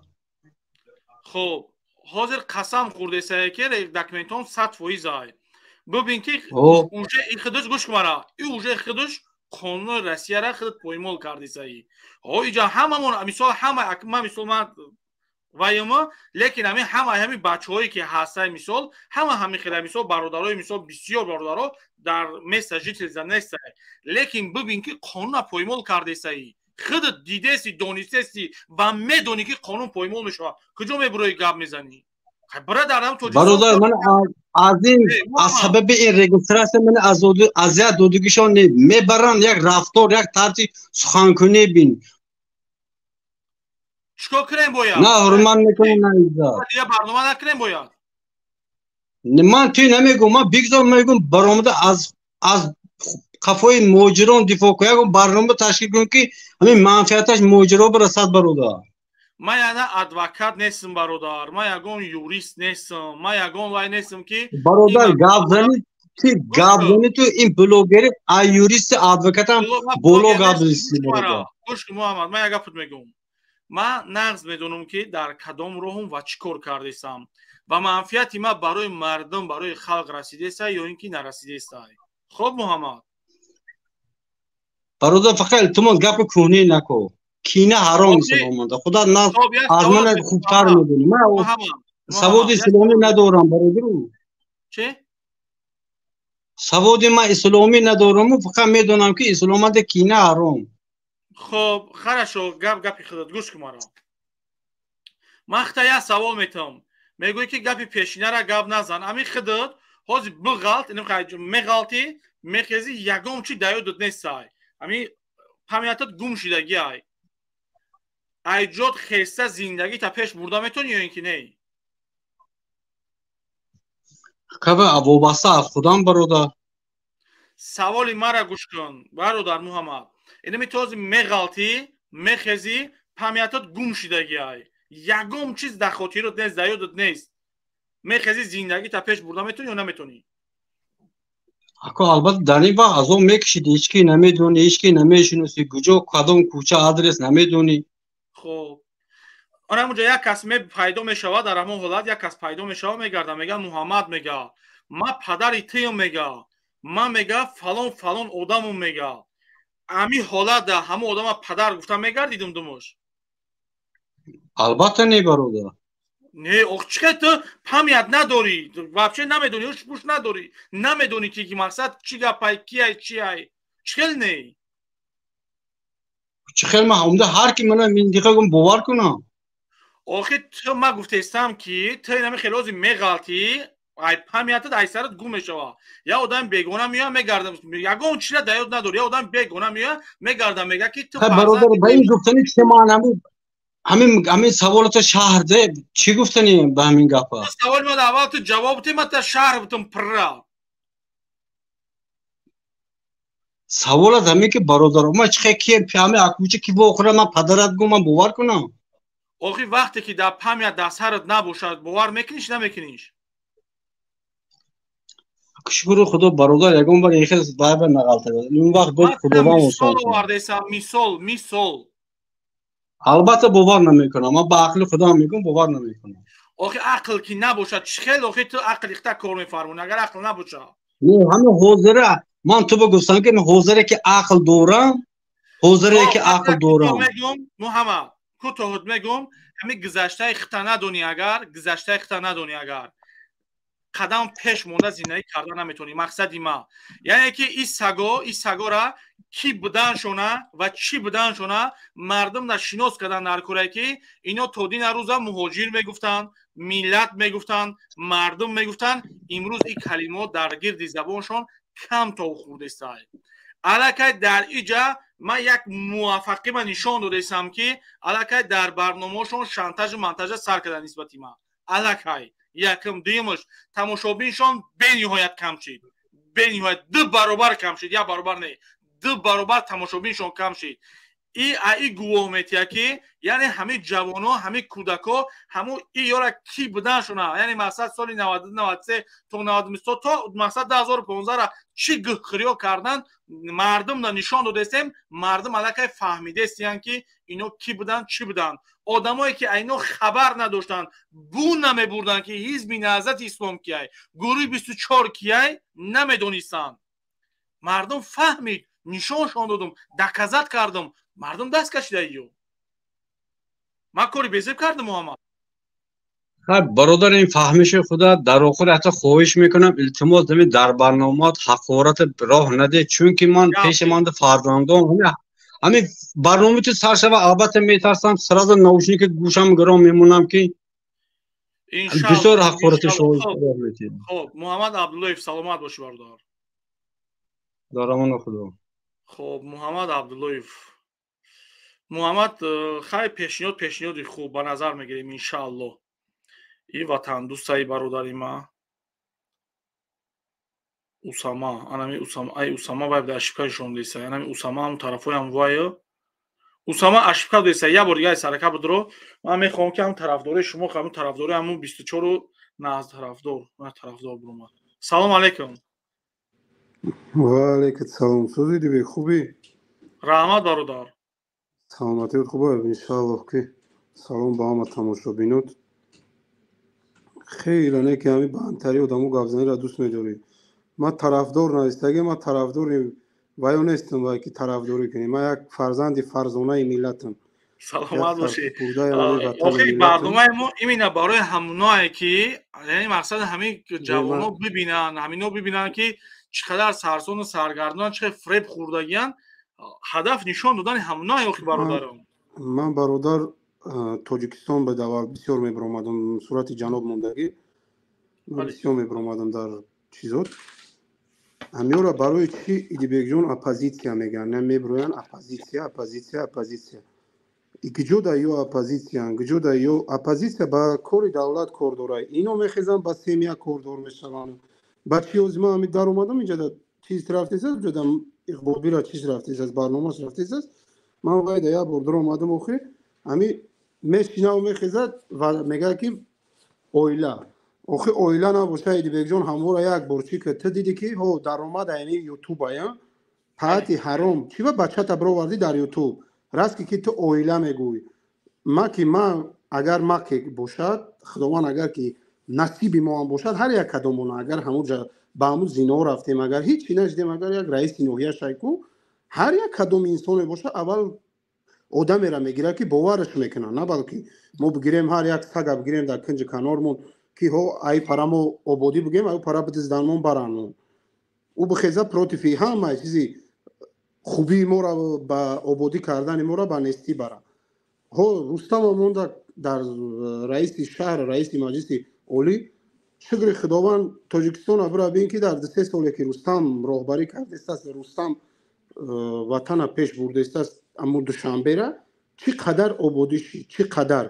Хуб, ҳозир қасам хӯрдесае, ки документон 100% ай. Бибин, ки уже и худаш, гӯш кун мара, и уже худаш қонуни Россияра худат поймол кардисаи. Ҳо, иҷа ҳамамон, мисол, ҳама ман, мисол, ман вайма, лекин ҳамин ҳама ҳамин бачаҳое ки ҳастай, мисол, ҳама ҳамин хела, мисол, бародарои, мисол, бисёр бародаро дар место жительства нестай, лекин бибин, ки қонуна поймол кардесаи. Худат дидеси, донистеси ва медонӣ, ки қонун поймол мешавад. Куҷо мебурои, гап мезанӣ?
Бародар, ман аз ин, аз сабаби ин регистрация ман азият додагишон не мебаранд. Як рафтор, як тарзи суханкунӣ бин.
Чикор кунем бояд?
На ҳурмат мекунам, на иззат.
Дигар барнома накунем бояд?
Ман туй намегӯм, ман бигзор мегӯм, баромада аз қафои муҳоҷирон дифоъ кун, ягон барнома ташкил кун, ки ҳамин манфиаташ муҳоҷиро бирасад, бародар.
Ман яна адвокат нестам, бародар, ман ягон юрист нестам, ман ягон вай нестам, ки
Бародар, гапзани ти, гапзани ту ин блогери а юристи адвокатам боло гап зисти, бародар.
Гӯш кун, Муҳаммад, ман як гапат мегӯм. Ман нағз медонам, ки дар кадом роҳум ва чӣ кор кардесам ва манфиати ман барои мардум, барои халқ расидеста ё ин ки нарасидеста. Хуб, Муҳаммад?
Бародар, фақат илтимос, гапи кӯҳнӣ нако. Кина ҳаром исломанда. Худо аз ман хубтар медонӣ. Ман саводи исломӣ надорам, бародару.
Чӣ?
Саводи ман исломӣ надораму, фақат медонам, ки исломанда кина ҳаром.
Хоб, хорошо, гап гапи худат. Гӯш кун маро. Ман хита як савол метавам. Мегӯӣ, ки гапи пешинара гап назан. Ами худат ҳозир биғалт, меғалтӣ, мехези, ягон чи дар ёдат нестай, ами памятат гум шидагӣ ай. Айҷод хеста зиндагита пеш бурда метавонӣ ё ин ки не?
Кава вобаста аз худам, бародар.
Саволи мара гӯш кун, бародар Муҳаммад. Инами ту ҳозир меғалтӣ, мехезӣ, памятат гум шидагӣ ай, ягон чиз дар хотирот нест, дар ёдат нест, мехези, зиндагита пеш бурда метавонӣ ё наметавонӣ?
Ако, албатта, дар ин вақт азоб мекашид. Ҳеҷ ки намедонӣ, ҳеҷ ки намешиносӣ, куҷо, кадом кӯча, адрес намедонӣ.
Хуб, ана ҳамунҷо як кас пайдо мешавад. Дар ҳамон ҳолат як кас пайдо мешавад, мегарда, мега: «Муҳаммад, мега, ман падари туям, мега, ман, мега, фалон фалон одамум», мега. Ҳамин ҳолат ҳамон одама падар гуфта мегардидум думош?
Албатта не, бародар.
Не, ох, чӣ ту память надорӣ, вообще намедонӣ, ҳуш пуш надорӣ, намедонӣ, ки мақсад чӣ гапай, кияй, чиай, чӣ хел не?
Чӣ хел ман омда ҳар ки мана минтиқа гум, бовар кунам?
Охи, ту ман гуфтаистам, ки ту инами хеле ҳозир меғалтӣ, ай память ат, ай сарат гум мешава. Як одами бегона меояд, мегардам, ягон чиза дар ёд надорӣ, як одами бегона меояд, мегардам, мега, ки ту
Бародар, ба ин гуфтани чи ман ҳамин саволата шаҳр де, чӣ гуфтани ба ҳамин гапа?
Саволи ман аввал ту ҷавоб ти, ман та шаҳр бутум пурра.
Саволат ҳамин, ки бародар, ман чӣ хел ки ҳамин акуча ки вохӯра, ман падарат гум, ман бовар кунам?
Охи, вақте ки дар память, дар сарат набошад, бовар мекуниш, намекуниш?
Шукру худо, бародар, ягон бар ин хел вайба нағалтада. Он вақт боз худованд
осон. Овардесам, мисол, мисол.
Албатта, бовар намекунам. Ман ба ақли худам мегӯм, бовар намекунам.
Охи, ақл ки набошад, чӣ хел охи ту ақли хта кор мефармонӣ, агар ақл набошад?
Не, ҳамин ҳозира ман ту бигуфтам, ки ҳозире ки ақл дорам, ҳозире ки ақл дорам.
Мегӯм, Муҳаммад, кӯтоҳот мегӯм: ҳамин гузаштаи хита надонӣ, агар гузаштаи хита надонӣ, агар Қадам пеш монда зиндагӣ карда наметавонӣ. Мақсади ма, яъне ки и сагора кӣ буданшона ва чӣ буданшона мардум нашинос кардан дар кора, ки ино то дина рӯза муҳоҷир мегуфтанд, миллат мегуфтанд, мардум мегуфтанд. Имрӯз ин калимаҳо дар гирди забоншон кам тов хӯрдестай. Аллакай дар иҷа ман як муваффақима нишон додесам, ки аллакай дар барномаҳошон шантажу мантажа сар кардан нисбати ман. Аллакай якм, дуюмаш, тамошобиншон бениҳоят кам шид, бениҳоят ду баробар кам шид, як баробар не, ду баробар тамошобиншон кам шид. И аи гувоҳ метиҳад, ки яъне ҳамин ҷавоно, ҳамин кӯдако ҳамун и ёра кӣ буданшона, яъне мақсад соли 93 то 90 то мақсад 2015-ра чӣ гӯҳхӯриҳо кардан, мардумро нишон додестем. Мардум аллакай фаҳмидестиянд, ки ино кӣ буданд, чӣ буданд. Одамое ки айно хабар надоштанд, бу намебурданд, ки Ҳизби Наҳзати Ислом кияй, гурӯҳи 24 кияй, намедонистанд. Мардум фаҳмид, нишоншон додум, доказать кардум, мардум даст кашида. Ё ман кори безеб кардам, Муҳаммад?
Бародар, ин фаҳмиши худа дар охир ҳатто хоҳиш мекунам, илтимос, ҳамин дар барномаат ҳақорат роҳ наде, чунки ман пеши манда фарзандон, ҳамин барномаи ту сар шава, албатта метарсам, сразу наушники гӯшам гиром мемонам, ки бисёр ҳақорати шумо.
Хоб, Муҳаммад Абдуллоев, саломат бошӣ, бародар.
Дар амони Худо.
Хоб, Муҳаммад Абдуллоев, Муҳаммад, хай, пешниҳод, пешниҳоди хуб, ба назар мегирем, иншааллоҳ. И ватандӯстаи бародари ма Усама, анами Усама, ай Усама вай да ошибка нишон деса, анами Усама ҳам тарафоям вай Усама ошибка деса. Як бор дига сарака будро, ман мехоҳам, ки ҳам тарафдори шумо, ҳам тарафдори ҳамун 24-у на тарафдор, на тарафдор буромад. Салом алейкум.
Ва алейкум салом. Сӯзи дибек, хубӣ?
Раҳмат, бародар.
Саломатият хуб, иншааллоҳ. Ки салом ба ҳама тамошобинот. Хеле не ки ҳамин баҳамтари одамо гапзаниро дӯст медорӣ. Ман тарафдор навистагӣ, ман тарафдори ваё нестам, вай ки тарафдорӣ кунем. Ман як фарзанди фарзонаи миллатам.
Саломат бошӣ. Охири барномаи мо именно барои ҳамоное, ки яъне мақсад ҳамин ҷавоно бибинанд, ҳамино бибинанд, ки чӣ қадар сарсону саргардонанд, чӣ қадар фиреб хӯрдагиянд. Ҳадаф нишон додани ҳамоное, охи, бародарам.
Ман, бародар, Тоҷикистон ба давал бисёр мебиромадам, сурати ҷаноб мондагӣ бисёр мебиромадам дар чизот. Ҳамёра барои чӣ, Идибекҷон, оппозитсия мегӯянд? На мебироянд оппозитсия, оппозитсия, оппозитсия. Куҷо да ё оппозитсиян, куҷо да ё оппозитсия? Ба кори давлат кор дорад, ино мехезанд, ба семья кордор мешаванд. Ба чӣ? Ҳози ман ҳамин даромадам инҷа, чиз рафтесаст, ҷода Иқболбира чиз рафтесаст, барномаш рафтесаст. Ман вайда як бор даромадам, охир ҳами мешинаву мехезад ва мегӯяд, ки оила. Охи, оила набоша, Идибекҷон, ҳамвора як бор чӣ ки ту дидӣ, ки ҳо даромад аяни ютуб ая паати ҳаром, чӣ ба бачата бировардӣ дар ютуб, раст ки ту оила мегӯй. Ма ки ман агар ма ки бошад, Худованд агар ки насиби моам бошад, ҳар як кадомона агар ҳамун ба ҳамун зино рафтем, агар ҳеҷ нашидем, агар як раиси ноҳия шайку, ҳар як кадоми инсоне бошад, аввал одамеро мегирад, ки бовараш мекунад, на балки мо бигирем, ҳар як сага бигирем дар кунҷи канормон, ки ҳо ай пара мо ободӣ бигем, ай пара бидизданмон, баранмон. Ӯ бихеза против ҳама чизи хубии моро, ба ободӣ кардани моро ба нестӣ бара. Ҳо, Рустама монда дар раиси шаҳр, раиси Маҷлиси Олӣ. Шукри Худованд, Тоҷикистона бира бин, ки дар 2-3 соле ки Рустам роҳбарӣ кардестаст, Рустам ватана пеш бурдестаст, аммо Душанбера чӣ қадар ободӣ шид, чӣ қадар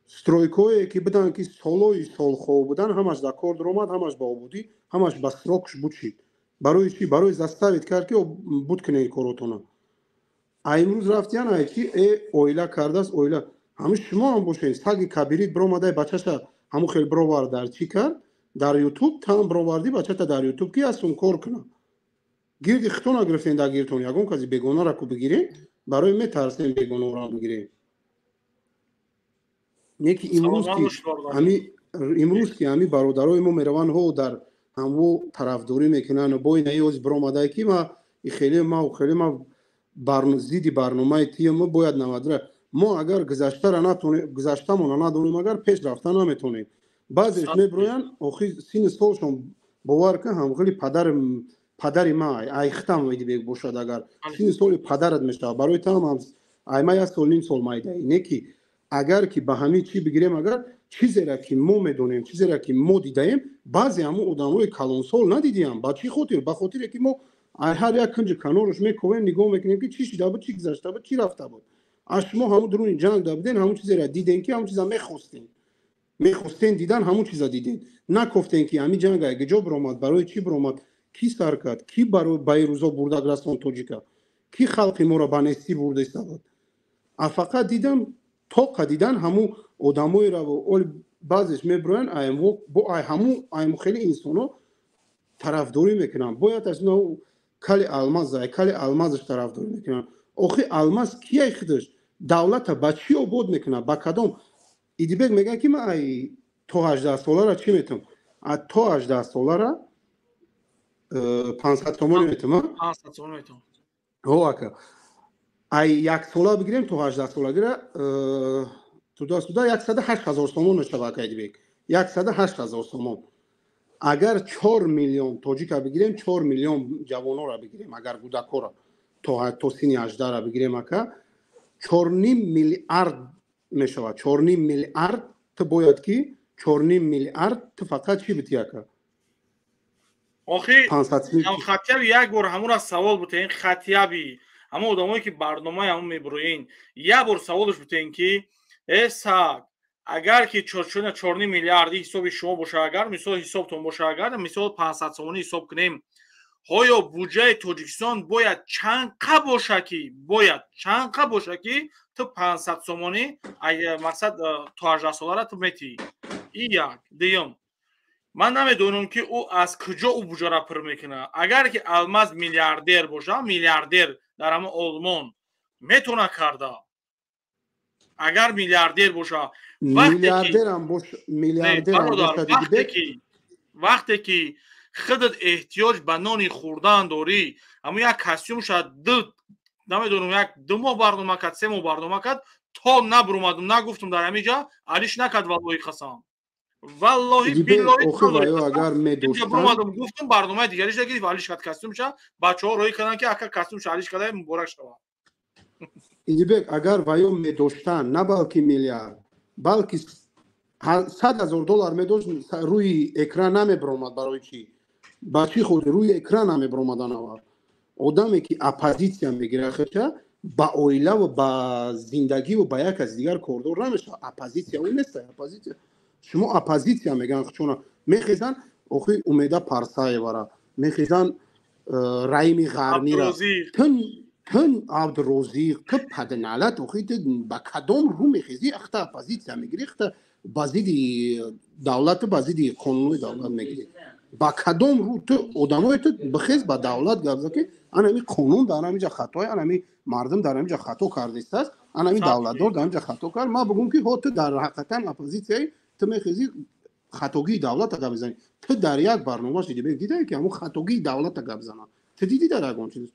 стройкое ки буданд, ки солои сол хоб буданд, ҳамаш дар кор даромад, ҳамаш ба ободӣ, ҳамаш ба срокш буд шид. Барои чӣ? Барои заставить кард, ки буд кунед коротона. А имрӯз рафтиян, ай ки оила кардааст, оила. Ҳамин шумо ҳам бошед, саги кабирит биромадай, бачаша ҳамун хел бировард, дар чӣ кард, дар ютуб там бировардӣ бачата дар ютуб, ки астун кор кунад. Гирди хитона гирифтен, дар гирдтон ягон каси бегонара ку бигирем, барои метарсем бегонора бигирем. Не ки имрӯз ки ҳами имрӯз ки ҳами бародарои мо мераванд, ҳо, дар ҳамво тарафдорӣ мекунанд, бо ина ёз биромадай, ки ма хеле ма хеле ма зидди барномаи тия мо бояд навадра. Мо агар гузаштара натонем, гузаштамона надонем, агар пеш рафта наметонем. Баъзеш меброянд, охи синни солшон, бовар кун, ҳамхели падари ма айхтам Идибек бошад, агар синни соли падарат мешавад, барои таам айма як сол ним сол майдаи. Не ки агар ки ба ҳамин чӣ бигирем, агар чизеро ки мо медонем, чизеро ки мо дидаем, баъзе ҳамун одамҳои калонсол надидиам. Ба чӣ хотир? Ба хотире ки мо ҳар як кунҷи канораш мековем, нигоҳ мекунем, ки чӣ шида буд, чӣ гузашта буд, чӣ рафта буд. Аз шумо ҳамун дуруни ҷанг да буден, ҳамун чизеро дидем, ки ҳамун чиза мехостем, мехостен дидан, ҳамун чиза дидем. Накофтем, ки ҳамин ҷанг куҷо биромад, барои чӣ биромад, кӣ сар кард, кӣ ба ин рӯзо бурдак расон тоҷика, кӣ халқи моро ба нестӣ бурдеста буд. А фақат дидам, тоқа дидан ҳамун одамоеро, оли баъзеш мебироянд, бо ҳамун айму хеле инсоно тарафдорӣ мекунанд. Бояд аз кали алмаз, кали алмазаш тарафдорӣ мекунанд. Охи алмаз кияй худаш давлата ба чӣ обод мекунад, ба кадом? Идибек мегӯяд, ки ман ай то 18 солара чӣ метавам, а то 18 солара 500 сомонӣ метавам. Ҳо, ака, ай як сола бигирем то 18 солагира, туда-сюда 108 000 сомон мешава, ака Идибек, 108 000 сомон. Агар 4 миллион тоҷика бигирем, 4 миллион ҷавонора бигирем, агар кӯдакора то синни 18-ра бигирем, ака, 4,5 миллиард мешавад. 4,5 миллиард ту бояд ки 4,5 миллиард ту фақат чӣ бити, ака?
Охи хатяби як бор ҳамура савол бутен, хатяби ҳамон одамое ки барномаи ҳамон мебуроин, як бор саволш бутен, ки э саг, агар ки 4,5 миллиарди ҳисоби шумо боша, агар мисол ҳисобтон боша, агар мисол 500 сомонӣ ҳисоб кунем, оё буҷаи Тоҷикистон бояд чанд қа боша, ки бояд чанд қа боша, ки ту 500 сомонӣ, мақсад, то 18 солара ту метиҳӣ? И як. Дуюм, ман намедонам, ки ӯ аз куҷо ӯ буҷара пур мекунад. Агар ки Алмаз миллиардер боша, миллиардер дар ҳамон Олмон метавона карда, агар миллиардер боша. Вақте ки худат эҳтиёҷ ба нони хӯрдан дорӣ, ҳамун як костюм шояд ду, намедонам, як ду моҳ барнома кард, 3 моҳ барнома кард, то набуромадум, нагуфтум, дар ҳамин ҷа алиш накард. Валлоҳи қасам, валлоҳи биллоҳи, буромадум, гуфтум, барномаи дигариша гирифт, алиш кард костюмша. Бачаҳо роҳӣ карданд, ки ака, костюмша алиш карда, муборак шавад.
Идибек, агар ваё медоштан, на балки миллиард, балки 100 000 доллар медошт, рӯи экран намебиромад. Барои чӣ? Ба чӣ хотир рӯи экран намебиромадан? Аввал одаме ки оппозитсия мегирад, хеша ба оилаву ба зиндагиву ба як каси дигар кордор намешавад. Оппозитсия ӯ неста. Оппозитсия, шумо оппозитсия мегӯянд, чуна мехезан, охи Умеда Парсаевара мехезан, Раими Ғармира, тун Абдурозиқ, ту паданалат, охи ту ба кадом рӯ мехезӣ, ахта оппозитсия мегирӣ, ахта ба зидди давлату ба зидди қонунҳои давлат мегирӣ? Ба кадом рӯ ту одамое ту бихез, ба давлат гап зад, ки анами қонун дар ҳамин ҷа хатое, анами мардум дар ҳамин ҷа хато кардистааст, анами давлатдор дар ҳамин ҷа хато кард. Ман бигӯм, ки ҳо, ту дар ҳақиқатан оппозитсияи, ту мехезӣ, хатогии давлата гап мезанӣ. Ту дар як барнома шиди, дидае, ки ҳамун хатогии давлата гап занад? Ту дидӣ дар ягон чиз?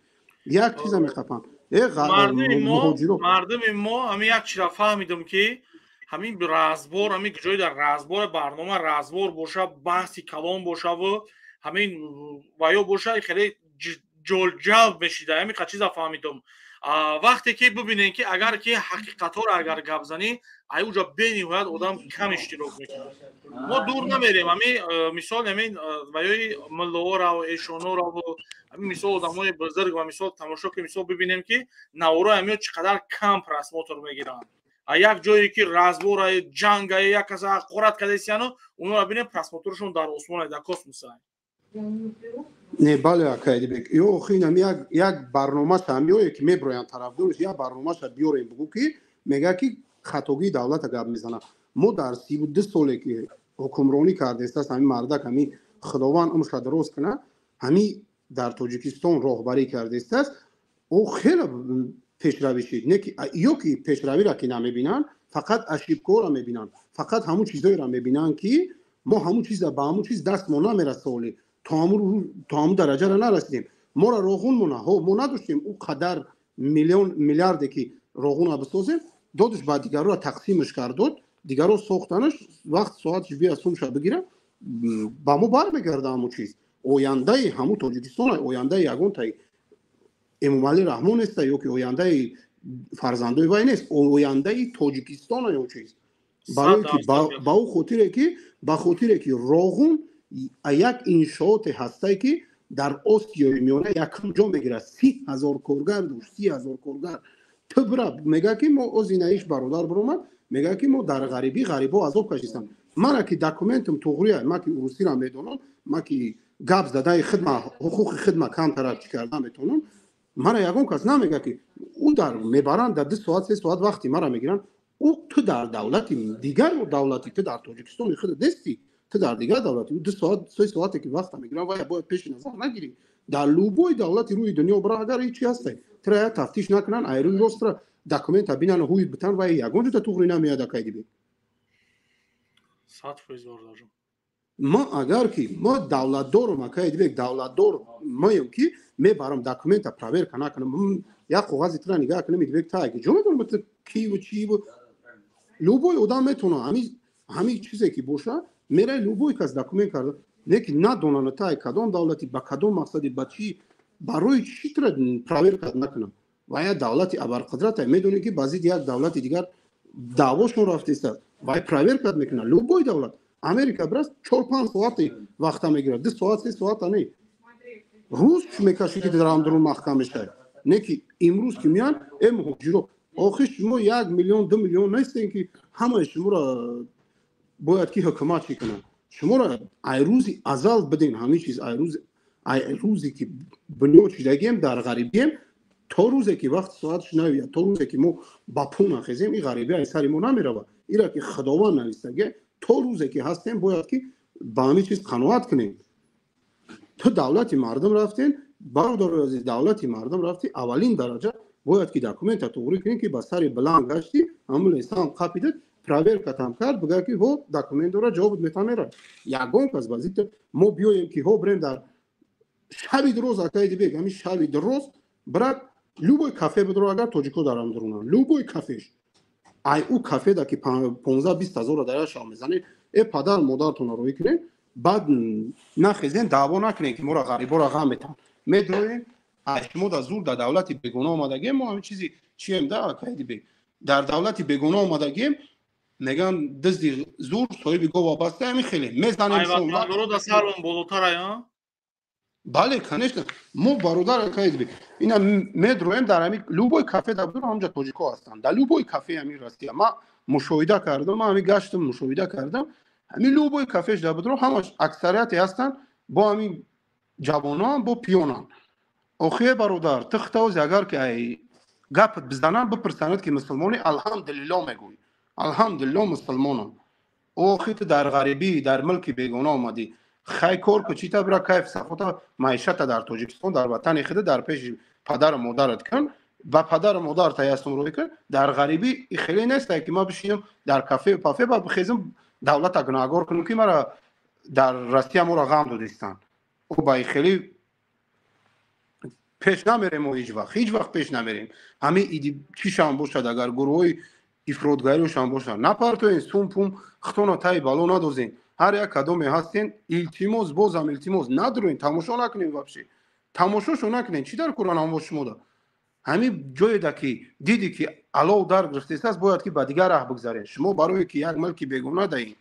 Як чиза мехапанд.
Мардуми мо ҳамин як чиза фаҳмидам, ки ҳамин разбор, ҳамин ҷои дар разбор, барнома разбор боша, баҳси калон бошаву ҳамин ваё боша, хеле ҷолҷалб мешида. Ҳамин қа чиза фаҳмидам. Вақте ки бибинем, ки агар ки ҳақиқатҳоро агар гап занӣ, ай уҷа бениҳоят одам кам иштирок мекунад. Мо дур намерем, ҳамин мисол, ҳамин ваёи муллоорав, эшонораву ҳамин мисол одамои бузург ва мисол тамошо ки мисол бибинем, ки наворои ҳамиё чӣ қадар кам просмотр мегиранд. А як ҷое ки разбора, ҷанга, як каса ҳақорат кардесияну, онро бинем, просмотршон дар осмона, дар космоса.
Не, бале, акайдибек, ё охи инам як барномаша, ҳамиёе ки меброянд тарафдориш, як барномаша биёрем, бугӯ, ки мега, ки хатогии давлата гап мезанад. Мо дар 32 соле ки ҳукмронӣ кардестаст ҳамин мардак, ҳамин Худованд умрша дароз кунад, ҳамин дар Тоҷикистон роҳбарӣ кардестааст, ӯ хеле пешравӣ шид. Не ки ё ки пешравиро ки намебинанд, фақат ошибкаҳоро мебинанд, фақат ҳамун чизҳоеро мебинанд, ки мо ҳамун чиза ба ҳамун чиз дастмо намераса, олӣ то ҳамун дараҷаро нарасидем. Моро роғун мона, ҳо, мо надоштем ӯ қадар миллион миллиарде ки роғуна бисозем. Додиш ба дигарро тақсимаш кардод. Дигаро сохтанаш вақт соатш бия сумша бигира, ба мо бармегарда ҳамун чиз. Ояндаи ҳамун Тоҷикистон, ояндаи ягонтаи Эмомалӣ Раҳмон неста ё ки ояндаи фарзандои вай нест, ояндаи Тоҷикистон ё чиз. Барое ки ба ӯ хотире ки ба хотире ки Роғун як иншооте ҳастае, ки дар Осиёи Миёна якум ҷо мегирад, 30 000 коргар дошт, 30 000 коргар. Ту бира, мега ки мо озинаиш бародар биромад, мега ки мо дар ғарибӣ, ғарибо азоб кашистам. Мана ки документам туғрия, ма ки урусиро медонам, ма ки гап задаи хидма, ҳуқуқи хидма камтара чӣ карда метавонам, мара ягон кас намега ки ӯ дар мебаранд, дар 2 соат, 3 соат вақти мара мегиранд. Ӯ ту дар давлати дигар давлати, ту дар Тоҷикистони худ нестӣ, ту дар дигар давлати. 2 соат, 3 соате ки вақта мегиранд, вая бояд пеши назар нагирӣ. Дар любой давлати рӯи дунё бира, агар ҳечи ҳасте, тура як тафтиш накунанд, ай рӯи ростра документа бинанд, ҳуй битан, вай ягон ҷода туғри намеяд, акайдиби.
100%, бародарҷон.
Ма агар ки ма давлатдорум, акайдибек, давлатдор маем, ки мебарам документа проверка накунам, як коғази тура нигаҳ кунам, идибек, та ки ҷо медонам ту киву чиву. Любой одам метавона ҳами чизе ки боша, мерай любой кас документ карда, не ки надонана тай кадом давлати, ба кадом мақсади, ба чӣ, барои чӣ тура проверка накунам. Ва як давлати абарқудрата, медонӣ ки ба зидди як давлати дигар даъвошон рафтеста, вай проверка мекунад. Любой давлат, Америка бираст, 4-5 соати вақта мегирад, 2 соат, 3 соата не, рӯз чӣ мекашӣ, ки дар ҳамдурун маҳкам мешавад. Не ки имрӯз ки меян э муҳоҷиро, охи шумо 1 миллион, 2 миллион нестем, ки ҳамаи шуморо бояд ки ҳукумат чӣ кунад. Шуморо ай рӯзи азал бидин ҳамин чиз, ай рӯзе ки бунёд шудагием, дар ғарибием, то рӯзе ки вақти соатш наояд, то рӯзе ки мо ба пӯ нахезем, ин ғарибӣ ай сари мо намеравад. Ира ки Худованд навистагия, то рӯзе ки ҳастем, бояд ки ба ҳамин чиз қаноат кунем. Ту давлати мардум рафтен, бародари азиз, давлати мардум рафти, аввалин дараҷа бояд ки документа туғрӣ кунӣ, ки ба сари баланд гаштӣ, ҳамун лесам қапидат, проверкатам кард, бигӯяд ки ҳо, документ дора, ҷавобат метамера. Ягон кас ба зидди мо биёем ки ҳо, бирем дар шаби дроз, акайди бег, ҳамин шаби дроз брат, любой кафе бидро, агар тоҷико дар ҳамдурунанд, любой кафеш, ай ӯ кафеда ки 15-20 ҳазора дар як шаб мезанед, э падар модаратонро рӯй кунед, баъд нахезен, даъво накунед, ки моро ғариборо ғам метан. Медроем, ай шумо да зур дар давлати бегона омадагием, мо ҳамин чизи чием да, акайди бег, дар давлати бегона омадагием, меган дизди зур соҳиби гова баста, ҳамин хеле мезанем.
Болотар.
Бале, конечно, мо бародар, акайди бег, ина медроем дар ҳамин любой кафе да будро, ҳамҷа тоҷико ҳастанд. Дар любой кафе ҳамин Россия ма мушоҳида кардам, ма ҳамин гаштам, мушоҳида кардам, ҳамин любой кафеш да будро, ҳамаш аксарияте ҳастанд, бо ҳамин ҷавонон, бо пиёнанд. Охие бародар, ту хитози агар ки ай гапат бизананд, бипурсанад ки мусулмони, алҳамдулилло мегӯй, алҳамдулилло, мусулмонам. Охи ту дар ғарибӣ, дар мулки бегона омадӣ, хай кор ку, чита бира, кайф сафота, маишата дар Тоҷикистон, дар ватани худа, дар пеши падару модарат кун, ба падару модарта ястум рӯй кун. Дар ғарибӣ хеле нестае, ки ман бишинам дар кафею пафе, баъд бихезам, давлата гунаҳгор кунам, ки мара дар Россия моро ғам додистанд. Ӯ ба хеле пеш намерем, мо ҳеҷ вақт, ҳеҷ вақт пеш намерем. Ҳамин иди чишам бошад, агар гурӯҳҳои ифротгариёшам бошад, напартоен сум пум, хитона таи бало надозен. Ҳар як кадоме ҳастен, илтимос, бозам илтимос, надроен, тамошо накунем, вообще тамошошо накунем. Чӣ дар куран ҳамво шумода? Ҳамин ҷоеда ки диди ки алов дар гирифтесааст, бояд ки ба дигар раҳ бигзарен. Шумо барое ки як мулки бегона даин,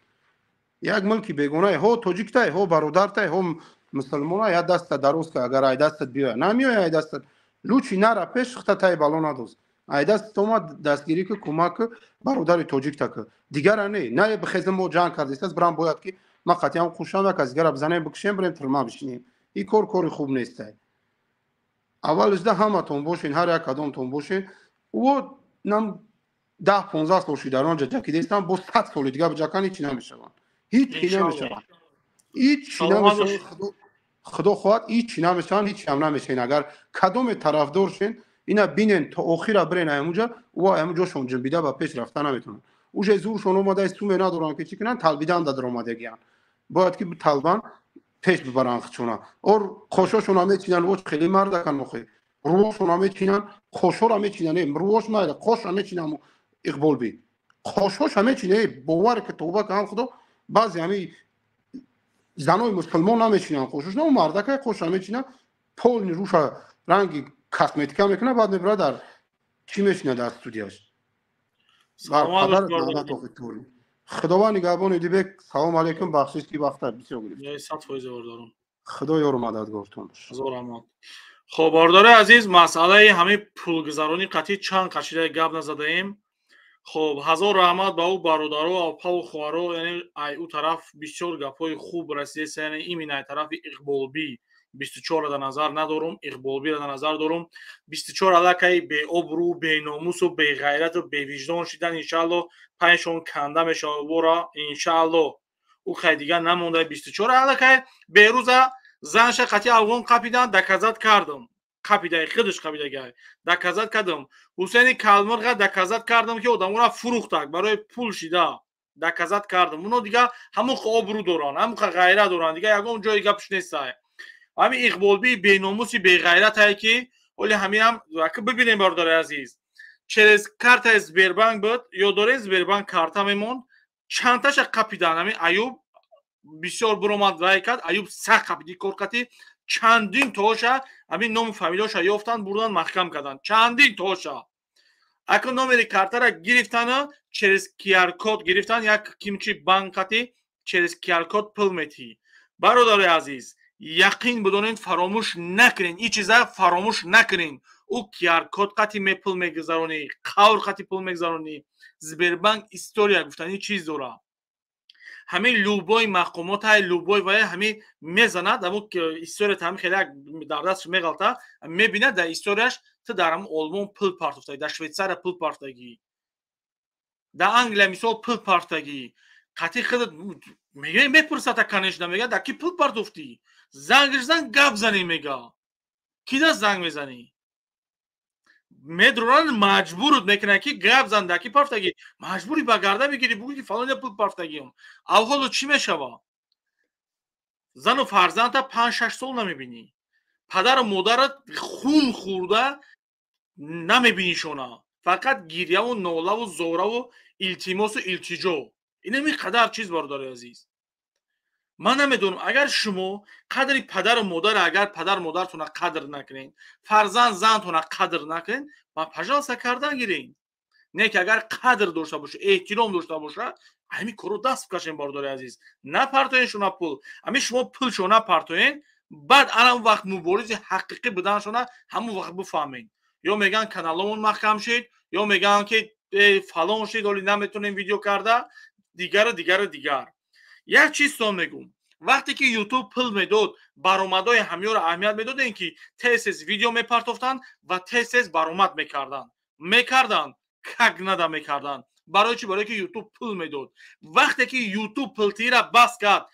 як мулки бегонае, ҳо тоҷиктай, ҳо бародартай, ҳо мусулмона, як даста дароз ка, агар ай дастат биёя, намеоя ай дастат, лучше нара пеш, хита таи бало надоз. Ай дастат омад, дастгирӣ ку, кӯмак ку бародари тоҷикта ку, дигара не. На бихезем, мо ҷанг кардистаст, бирам, бояд ки ма қатъиан хушам, як аз дигара бизанем, бикушем, бирем тюрьма бишинем. Ин кор кори хуб нестай. Аввалишда ҳаматон бошен, ҳар як кадомтон бошен. Ӯ нам 10-15 сол ши дар он ҷа ҷакидестам, бо 100 соли дига биҷакан, ҳечи намешаванд, ҳечи намешаванд, ҳечи намешаванд. Худо хоҳад, ҳечи намешаванд, ҳечи ҳам намешавен. Агар кадоме тарафдор шен, ина бинен, то охира бирен аймуҷа, ӯ айму ҷошон ҷунбида ба пеш рафта наметавонанд. Уже зуршон омада, суме надоранд, ки чӣ кунанд, талбидан дар омадагиянд. Бояд ки талбан пеш бибаранд хичона. Ор қошошона мечинанд, воч хеле мардакан, охи рӯошона мечинанд, қошора мечинанд, рӯош майла, қоша мечинам. Иқболби Қошҳоша мечине, бовар ки тавба кунам худо, баъзе ҳами занои мусулмон намечинанд қошош, на мардакай қоша мечина, полный руша ранги косметика мекунад, баъд мебарад дар чӣ мечина дар студияш. Худованд нигаҳбон. Идибек, салом алейкум, бахшиш ки вақта бисёр гирифт.
100% бародарон.
Худо ёру мададгортон бош.
Ҳазор раҳмат. Хоб, бародари азиз, масъалаи ҳамин пулгузаронӣ қатъи чанд қашида гап назадаем. Хоб, ҳазор раҳмат ба ӯ бародаро, апаву хоҳаро, яъне ай ӯ тараф бисёр гапҳои хуб расидест, яъне именно ай тарафи Иқболбӣ 24 дар назар надорум, Иқболбиро дар назар дорум. 24 аллакай беобрӯ, беномусу, беғайрату бевиҷдон шидан, иншаалло панҷшон канда мешавад бора, иншаалло. Ӯ хай дигар намонда 24 аллакай берӯза занша қатъи афғон қапидан, доказать кардам. Қапидаи худаш қапидагай. Доказать кардам. Ҳусейни Калмирға доказать кардам, ки одаморо фурӯхтак барои пул шида. Доказать кардам. Уно дигар ҳамон обрӯ доранд, ҳамон ғайрат доранд, дигар ягон ҷои гапш нестай. Ҳамин Иқболбии беномуси беғайратае ки оли ҳаминам бибинем, бародари азиз, через картаи Сбербанк буд, ё дорем Сбербанк карта мемонд, чандташа қапидан. Ҳамин Аюб бисёр буромад вай кард, Аюб сахт қапиди кор кати, чандин тоша ҳамин ному фамилияша ёфтанд, бурдан маҳкам карданд, чандин тоша. Акун номери картара гирифтана, через QR-код гирифтан, як кимчи банк кати через QR-код пул метиҳӣ. Бародари азиз, яқин бидонед, фаромӯш накунед, ин чиза фаромӯш накунед. Ӯ QR-код қати пул мегузаронӣ, қавр қати пул мегузаронӣ. Сбербанк история гуфтани чиз дора. Ҳамин любой мақомотай, любой вай ҳамин мезанад, амо история ҳамин хеле дар дастш меғалта, мебинад дар историяш ту дар ҳамин Олмон пул партофтагӣ, дар Швейтсария пул партофтагӣ, дар Англия мисол пул партофтагӣ. Қатъи худат мега, мепурсата, конечно, мега, дар ки пул партофтӣ? Зангш зан, гап занӣ, мега. Ки да занг мезанӣ? Медроранд, маҷбурут мекунад ки гап зан, дар ки партофтагӣ? Маҷбури ба гарда бигирӣ, бугӯ ки фалоня пул партофтагиам. Авҳоло чӣ мешава? Зану фарзандта 5-6 сол намебинӣ. Падару модарат хун хӯрда намебинишона. Фақат гирьяву нолаву зораву илтимосу илтиҷо. Инами қадар чиз, бародари азиз. Ман намедонам, агар шумо қадри падару модар, агар падару модаратонро қадр накунед, фарзанд зантонро қадр накунед, ба пожалуйста кардан гиред. Не ки агар қадр дошта боша, эҳтиром дошта боша, ҳамин корро даст бикашем, бародари азиз. Напартоен шуна пул. Ҳамин шумо пулшо напартоен, баъд ана он вақт муборизи ҳақиқӣ буданшона ҳамон вақт бифаҳмед. Ё мегӯянд каналомон маҳкам шид, ё мегӯянд ки фалон шид, оли наметонем видео карда, дигару дигару дигар. Як чизтон мегӯм, вақте ки Ютуб пул медод, баромадҳои ҳамёро аҳамият медодем, ки тез-тез видео мепартофтанд ва тез-тез баромад мекарданд. Мекарданд, как нада мекарданд. Барои чӣ? Барои ки Ютуб пул медод. Вақте ки Ютуб пултиира бас кард,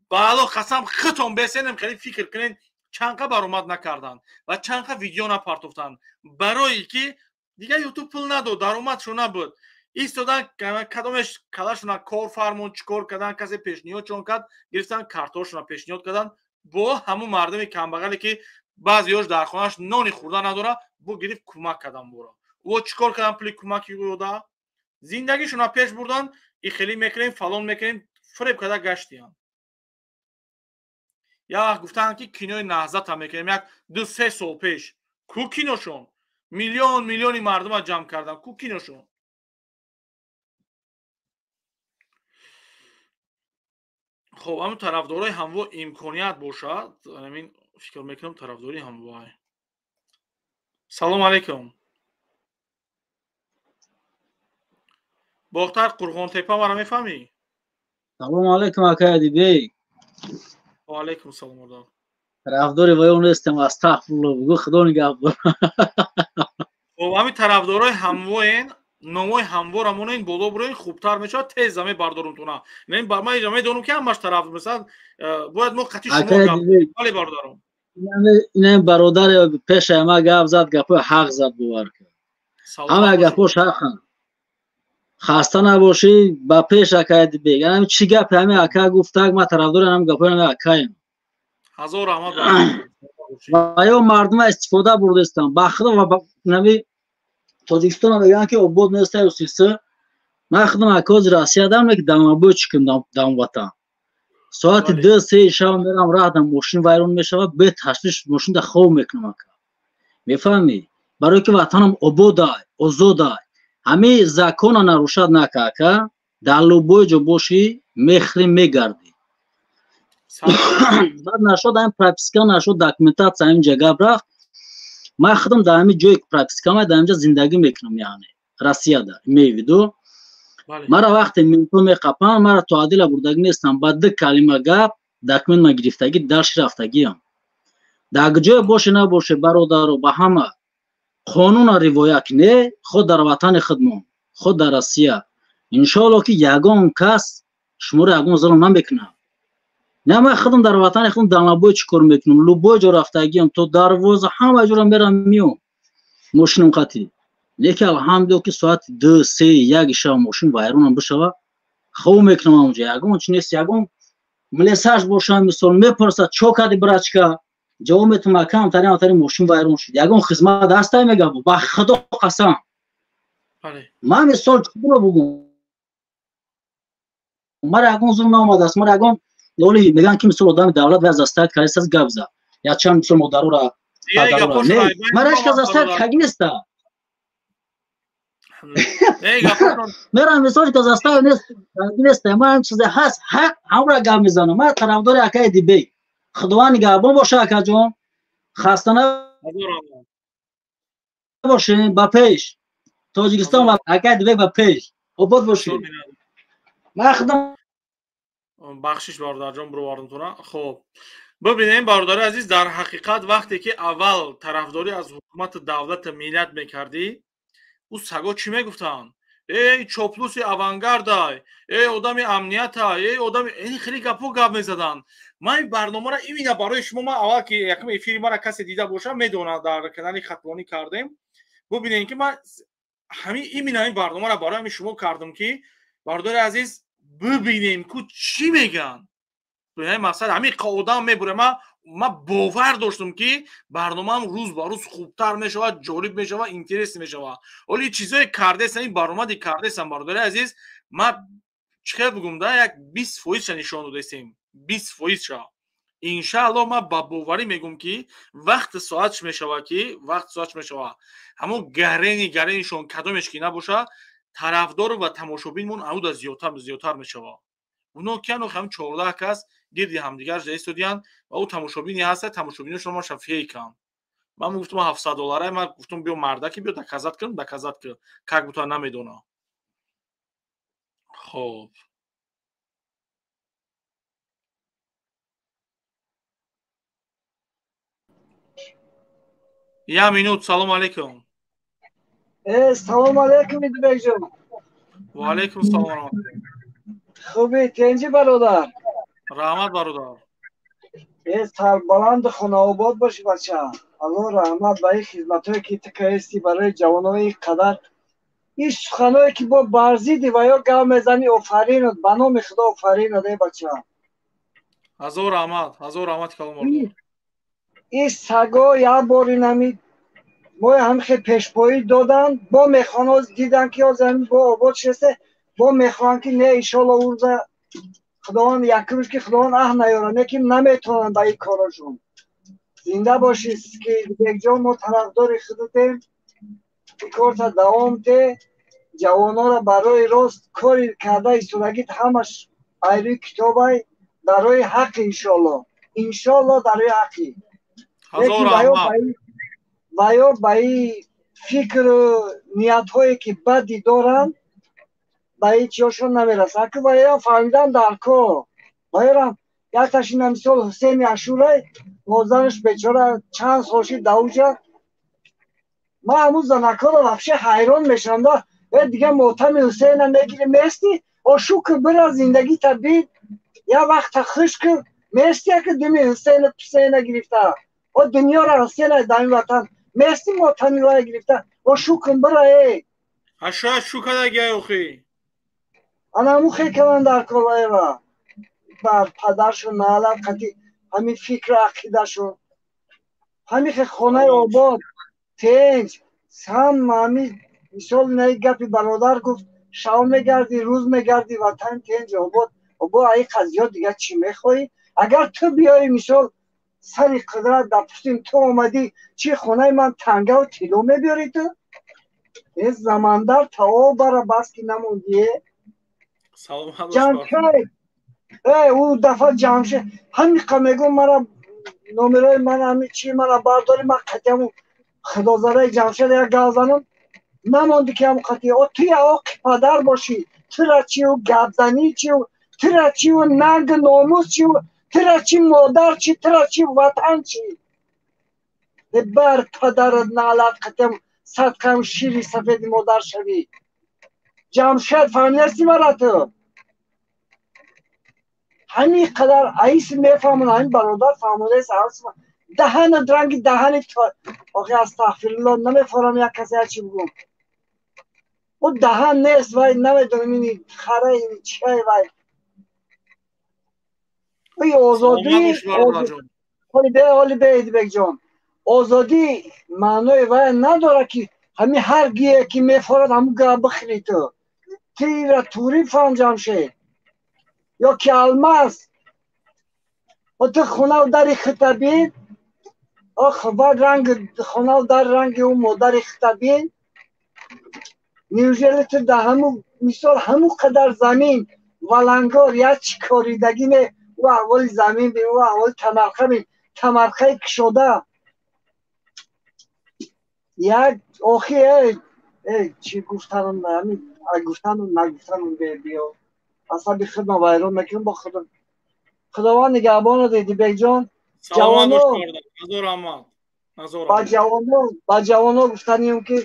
ба Аллоҳ қасам, худтон бесенем, хеле фикр кунед, чанд қа баромад накарданд ва чанд қа видео напартофтанд. Барое ки дигар Ютуб пул надод, даромадшо набуд. Истодан кадомеш калашона кор фармон, чӣ кор кардан, касе пешниҳод чон кард, гирифтан картошона пешниҳод кардан бо ҳамун мардуми камбағале ки баъзеёш дар хонааш нони хӯрда надора, бо гирифт кӯмак кардан бора. Ӯ чӣ кор кардан пули кӯмаки дода? Зиндагишона пеш бурдан, и хеле мекунем, фалон мекунем, фиреб карда гаштиянд. Як вақт гуфтанд ки кинои наҳзата мекунем, як 2-3 сол пеш. Ку киношон? Миллион миллиони мардума ҷамъ кардан, ку киношон? Хоб, ҳамн тарафдорои ҳамво имконият бошад, ҳамин фикр мекунам тарафдори ҳамвоай. Салом алейкум. Бохтар Қурғонтепа мара мефаҳмӣ?
Салом алейкум, акай Адибек.
Ва алейкум салом, бародар.
Тарафдори ваён нестам, астағфируллоҳ, бугӯ худо нигаҳбон.
Хоб, ҳамин тарафдорои ҳамвоен, номои ҳамвора монен боло буроен, хубтар мешавад, тез заме бардорумтона. Ман инҷа медонам ки ҳамаш тараф, масалан, бояд мо қатъи шумо гап. Бале, бародаром.
Ин бародар пешаи ма гап зад, гапои ҳақ зад, бовар кун. Ҳама гапош ҳақанд. Хаста набошӣ, ба пеш, акай Адибек. Ҳамин чӣ гапе ҳамин ака гуфтак, ман тарафдори ҳамин гапои ҳамин акаем.
Ҳазор раҳмат.
Ва ё мардума истифода бурдастанд. Ба худо ва нави Тоҷикистон мегӯянд ки обод нест, ЮСС. Ман худам акози Россия дам, ки дамабӯй чикам дам ватан. Соати 2-3 шаб мерам, раҳдам мошин вайрон мешавад, бе ташвиш мошинда хоб мекунам ака. Мефаҳмӣ? Барои ки ватанам ободай, озодай. Ҳамин закона нарушать нака ака, дар любой ҷо бошӣ, мехӯрӣ, мегардӣ. Баъд нашуд ҳамин прописка, нашуд документация, ҳамин ҷа гап рафт. Ман худам дар ҳамин ҷое прописка ма, дар ҳамин ҷа зиндагӣ мекунам, яъне Россияда, имею в виду. Мара вақте минто меқапанд, мара то адила бурдагӣ нестам, ба ду калима гап документ ма гирифтагӣ, дальше рафтагиам. Дар ҷое боше набоше, бародаро, ба ҳама қонуна ривоя кине, худ дар ватани худмон, худ дар Россия. Иншоалло, ки ягон кас шуморо ягон зулм намекунад. Не, ман худам дар ватани худам дальнобой чӣ кор мекунам, любой ҷо рафтагиам, то дарвоза ҳама ҷоро мерам, миём мошинам қатӣ. Лекин алҳамдулилло, ки соати 2, 3, 1 шаб мошин вайронам бишава, хоб мекунам ҳамонҷо, ягон чи нест, ягон млесаш бошам, мисол, мепурсад: «Чо кади, брачка?» Ҷавоб метавам: «Акам, тари тари мошин вайрон шуд». Ягон хизмат ҳастай, мегам, ба худо қасам. Ман мисол чиро бугум? Мара ягон зулм наомадааст, мара ягон оли мегӯянд, ки мисол одами давлат ва заставить кардааст, гап зад якчанд мисол модарора, падарора. Не, мара ҳеч кас заставить карди неста. Мерам, мисол, ки заставить неста. Ман чизе ҳаст, ҳақ ҳамра гап мезанам. Ман тарафдори акаи Дибек. Худованд нигаҳбон боша, акаҷон, хаста набошем. Ба пеш Тоҷикистон ва акаи Дибек, ба пеш, обод бошед. Ман худам
Бахшиш, бародарҷон, бировардумтона. Хоб, бибинем, бародари азиз, дар ҳақиқат вақте ки аввал тарафдорӣ аз ҳукумату давлату миллат мекардӣ, ӯ саго чӣ мегуфтанд? Эй, чоплуси авангардай, эй, одами амниятай, эй, одами ин, хеле гапҳо гап мезаданд. Ман ин барномаро имина барои шумо, ман аввал ки якум эфири мара касе дида боша, медонад, дар канали Хатлонӣ кардем. Бубинем, ки ман ҳамин имина ин барномаро барои ҳамин шумо кардам, ки бародари азиз, бибинем, ку чӣ мегӯянд. Мақсад ҳамин одам мебуре. Ман бовар доштам, ки барномаам рӯз ба рӯз хубтар мешавад, ҷолиб мешавад, интерес мешавад. Оли чизое кардесам, ин баромади кардесам, бародари азиз, ман чӣ хел бигӯм, да як 20 фоизша нишон додестем, 20 фоизша. Иншаалло, ман ба боварӣ мегӯм, ки вақти соатш мешавад, ки вақти соатш мешавад, ҳамон гарени гаренишон кадомеш ки набошад, тарафдору ва тамошобинмон ауда зиёдтар мешавад. Оно кияну ҳам 14 кас гирди ҳамдигар жда истодиянд ва ӯ тамошобине ҳаста, тамошобиношон маша фейкам. Ман гуфтам, 700 доллара, ман гуфтам, биё, мардаки, биё доказать кунам, доказать кун, как будто намедонам. Хоб, як минут. Салому алейкум.
Салому алейкум, Идибекҷон.
Ва алейкум салом.
Хуби, тенҷи, бародар?
Раҳмат, бародар.
Сарбаланду хонаобод бошӣ, бача. Алло раҳмат ба ин хизматҳое, ки ту кардисти барои ҷавонои қадар. Ин суханое, ки бо бар зидди ва ё гап мезанӣ, офаринот, ба номи худо, офаринот, э бача.
Ҳазор раҳмат, ҳазор раҳмат, калом бародар.
Ин саго як бор инами мои ҳамихе пешпоӣ доданд, бо мехоҳанд, оз диданд, ки оз ҳами бо обод шудааст, бо мехоҳанд, ки не, иншоалло, урза худованд якумш, ки худованд аҳ наёрад, лекин наметавонанд ба ин корошон. Зинда бошӣ, ки Бекҷон, мо тарафдори худатем. Ин корта давом де, ҷавононро барои рост кори карда истодагит ҳамаш айрӯи китобай, барои ҳаққи, иншоалло, иншоалло, дарои ҳаққи.
Ҳазор раҳмат.
Ва ё ба ин фикру ниятҳое, ки бадӣ доранд, ба ин чиёшон намерасанд. Аку ваёам фаҳмидан дар кор. Ваёрам якташ ина мисол Ҳусейни Ашурай, мозанаш бечора чанд сол шид дауҷа. Ман ҳамун занакҳоро вообще ҳайрон мешавам да. Э, дига мотами Ҳусейна мегири, мести, о шукр, бира зиндагита бид, як вақта хушк мести, яки думи Ҳусейна Пусейна гирифта. О дунёра Ҳусейна дар ин ватан мести, мотами вая гирифта. О шукр, бира э.
А шояд шукадаги охи.
Ана ҳамун хел карданд дар кор ваева. Бар падаршон наалат, қати ҳамин фикру ақидашон. Ҳамин хел хонаи обод, тенҷ, ҳама ҳамин мисол инаи гапи бародар гуфт. Шав мегардӣ, рӯз мегардӣ, ватан тинҷ обод. Бо ай қазиё дига чӣ мехоҳӣ? Агар ту биёӣ, мисол, сари қудрат, допустим, ту омадӣ, чӣ хонаи ман тангаву тилло мебиёрӣ ту? Э замандар тао бара бас ки намондие. Ҷамшед, э ӯ дафъа Ҷамшед ҳамиқа мегӯм, мара номерои ман ҳами чи мара бардорӣ, ман қатиаму худозадаи Ҷамшед як гап занам, намонди ки ҳам қати о ту я оқи падар бошӣ, тура чиу гапзанӣ чиу, тура чиу нанг номус чиу, тура чи модар чи, тура чи ватан чи? Бар падарат наълат, қатиам садқам шири сафеди модар шавӣ. Ҷамшед, фаҳмидасти мара ту? Ҳамин қадар аис мефаҳмон, ҳамин бародар фаҳмодаест. Даҳанат ранги даҳани, охи, астағфирулло, намефорам як касе ҳарчи бигӯм. Ӯ даҳан нест вай, намедонам ини хара ини чиай вай. И озодӣ оли бе, Идибекҷон, озодӣ маънои вай надорад, ки ҳамин ҳар гие ки мефорад, ҳамун га бихӯри ту. Тира турӣ фаҳм, Ҷамшед, ё ки алмаз. Ту хонаву дари хита бин, ох, баъд ранги хонаву дар ранги ӯ модари хита бин. Неужели ту да ҳамун, мисол, ҳамун қадар замин валангор як чӣ коридагӣ не? Ӯ аҳволи замин бин, ӯ аҳволи тамарқа бин, тамарқаи кушода як. Охи, э чӣ гуфтанам, гуфтану нагуфтанам биё, асаби худма вайрон мекунам бо худам. Худованд нигаҳбонат, Идибекҷон. Ҷавоно, ба ҷавоно гуфтанием, ки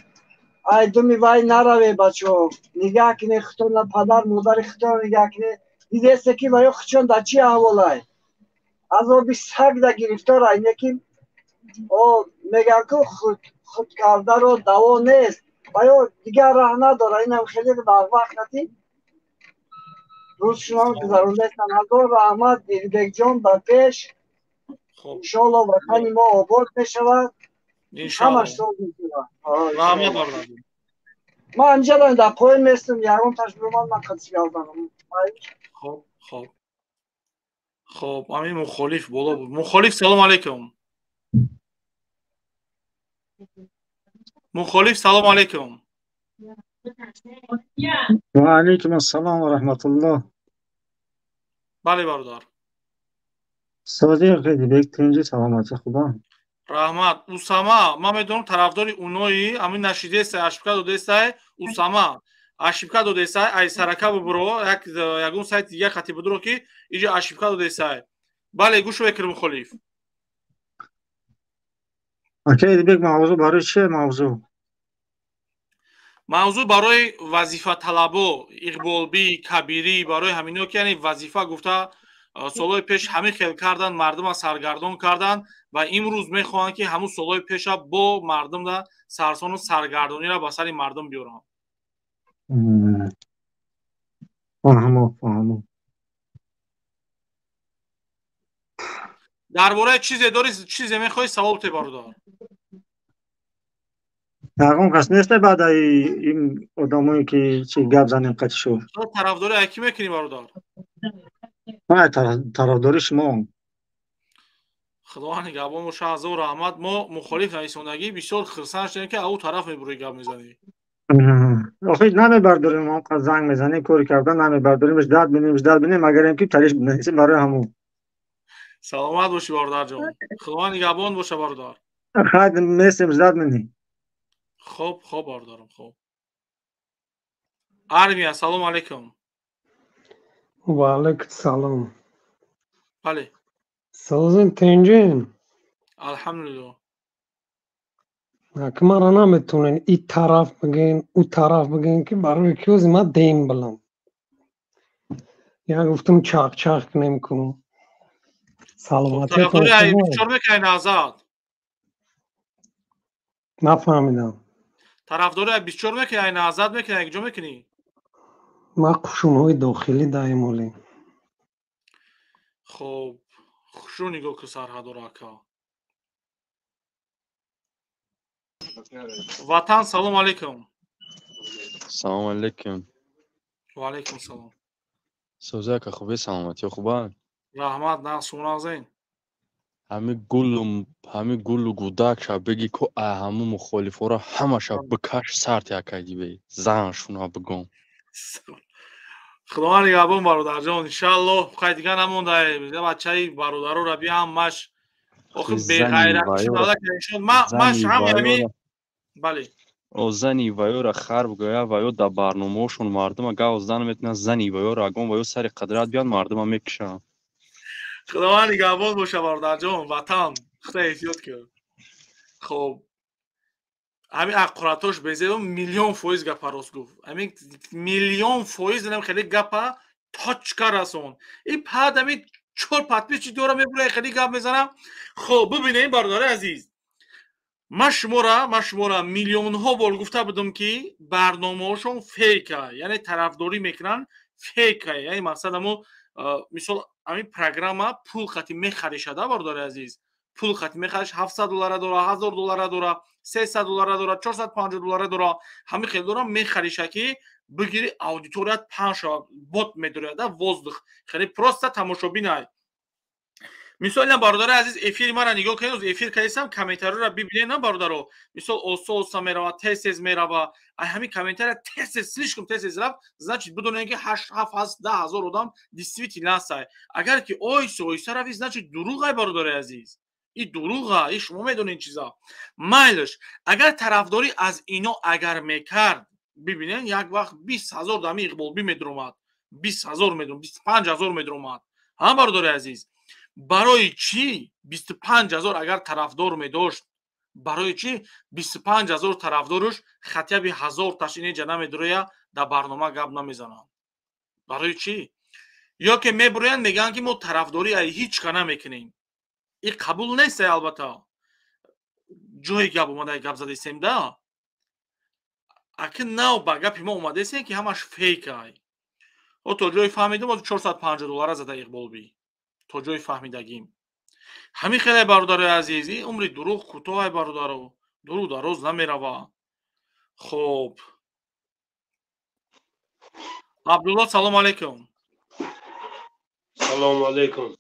ай думи вай нараве, бачаҳо, нигаҳ кине худтона, падар модари худтона нигаҳ кине. Дидесте, ки ваё худшон дар чӣ аҳволай, азоби саг да гирифтор ай. Неки о мегӯям, ку худкардаро даво нест, ваё дигар раҳ надора. Инам хеле дар вақт нати рӯзшунон гузарондаестан. Ҳазор раҳмат, Идибекҷон, ба пеш. Иншоалло, ватани мо обод мешавад, ҳамаш соз мешавад. Ман инҷа дар поён местам, ягон ташбиҳ ман қадис гавзанам.
Хоб, хоб, хоб, ҳамин мухолиф боло буд. Мухолиф, салом алейкум. Мухолиф, салом алейкум.
Ва алейкум ассалом ва раҳматуллоҳ.
Бале, бародар.
Сози, Идибек, тинҷи, саломатӣ, хубам.
Раҳмат. Усама, ман медонам, тарафдори унои ҳамин нашидестай, ошибка додестай. Усама, ошибка додестай, ай сарака бубуро, ягон сайти дигар хати будуро, ки иҷо ошибка додестай. Бале, гӯш мекунем, мухолиф.
Ака Идибек, мавзӯъ барои чие мавзӯъ?
Мавзӯъ барои вазифаталабо, Иқболбӣ, Кабирӣ, барои ҳамино, ки яъне вазифа гуфта солҳои пеш ҳамин хел кардан, мардума саргардон кардан ва имрӯз мехоҳанд, ки ҳамун солҳои пеша бо мардумда сарсону саргардониро ба сари мардум биёранд.
Фаҳмо, фаҳмо.
Дар бораи чизе дорӣ, чизе мехоҳӣ савол те, бародар?
Ягон кас нест баъдаи ин одамое, ки чи гап занем қатишо?
Тарафдори ай кӣ мекунӣ, бародар?
Тарафдори шумо.
Худованд нигаҳбон боша, ҳазор раҳмат. Мо мухолиф нависондагӣ бисёр хирсанд шудем, ки ау тараф мебурӣ, гап мезанӣ.
Охи, намебардорем, онқадр занг мезанем, кори карда намебардорем, ждать бинем, ждать бинем, агарем ки талиш бинависем барои ҳамон.
Саломат бошӣ, бародарҷон, Худованд нигаҳбон боша, бародар.
Хайр, местем, ждать менем.
Хоб, хоб, бародарам, хоб. Армия, салому алейкум.
Ва алейкум салом.
Бале.
Созин, тинҷин?
Алҳамдулилло.
Ки маро наметонен и тараф бигӯен, ӯ тараф бигӯен, ки барои ки ози ман дем билам. Я гуфтам, чақ-чақ кунем ку. Саломатиятон.
Чор мекунед, Азад?
Нафаҳмидам.
Тарафдори 24 мекунӣ, ай Азад мекунӣ, ай куҷо мекунӣ?
Ман қушунҳои дохилӣ даимолӣ.
Хоб, хушу нигоҳ ку сарҳадора, ака. Ватан, салом алейкум.
Салом алейкум.
Ва алайкум салом.
Сӯзи ака, хубе, саломатиё хубанд?
Раҳмат, нағз, шумо нағзен?
Ҳами гулу ҳами гулу гудак ша бигӣ ку, ҳаму мухолифоро ҳамаша бикаш сарт якайдибе зан шуна бигом.
Худованд нигаҳбон, бародарҷон, иншааллоҳ. Хай, дига намонда, бачаи бародароро би ҳамаш охир беғайрат. Маш ҳами, бале.
О, зани ваёра хар бигӯя, ваё дар барномаҳошон мардума гав зан метунад, зани ваёра агон ваё сари қадрат биёд, мардума мекушанд.
Худованд нигаҳбон боша, бародарҷон, ватан худо эҳтиёт кун. Хоб, ҳамин аққуратош безеб, миллион фоиз гапа рост гуфт. Ҳамин миллион фоиз инам хеле гапа точка расон. И пад ҳамин чор подписчик дора, мебура, хеле гап мезанам. Хоб, бибинем, бародари азиз, ман шумора миллионҳо бор гуфта будам, ки барномаҳошон фейка, яъне тарафдорӣ мекунанд, фейка. Яъне мақсад амо, мисол, ҳамин программа пул хати мехаришада, бародари азиз, пул хати мехариш, 700 доллара дора, 1000 доллара дора, 300 доллара дора, 450 доллара дора, ҳамин хел дора, мехариша, ки бигири, аудиторият паҳн шавад. Бот медоряда, воздух хеле просто тамошобинай. Мисол, ина, бародари азиз, эфири мара нигоҳ кунед, эфир кардисам, комментариро бибинед, на, бародаро. Мисол, оста оста мерава, тез тез мерава. Ай ҳамин комментария тез тез, слишком тез тез рафт, значит, бидонед, ки ҳашт, ҳафт, ҳаст, 10 000 одам действительно ҳастай. Агар ки оҳиста оҳиста рави, значит, дурӯғай, бародари азиз, и дурӯға, и шумо медонед чиза. Майлаш, агар тарафдорӣ аз ино агар мекард, бибинед, як вақт 20 000 дами Иқболбӣ медуромад, 20 000 медуром, 25 000 медуромад. Ҳа, бародари азиз, барои чӣ 25 000 агар тарафдор медошт, барои чӣ 25 000 тарафдоруш хотя бы ҳазорташ инеҷа намедуроя, дар барнома гап намезананд? Барои чӣ? Ё ки мебуроянд, мегӯянд, ки мо тарафдорӣ ҳеҷ ка намекунем. И қабул нест. Албатта, ҷои гап омада, гап задесем да, аки нав ба гапи мо омадесем, ки ҳамаш фейкай. О, то ҷои фаҳмидум, 450 доллара зада Иқболбӣ, то ҷои фаҳмидагим ҳамин хеле. Бародарои азиз, ин умри дурӯғ кӯтоҳай, бародаро, дурӯғ дароз намерава. Хоб, Абдулло, салому алайкум.
Салому алайкум.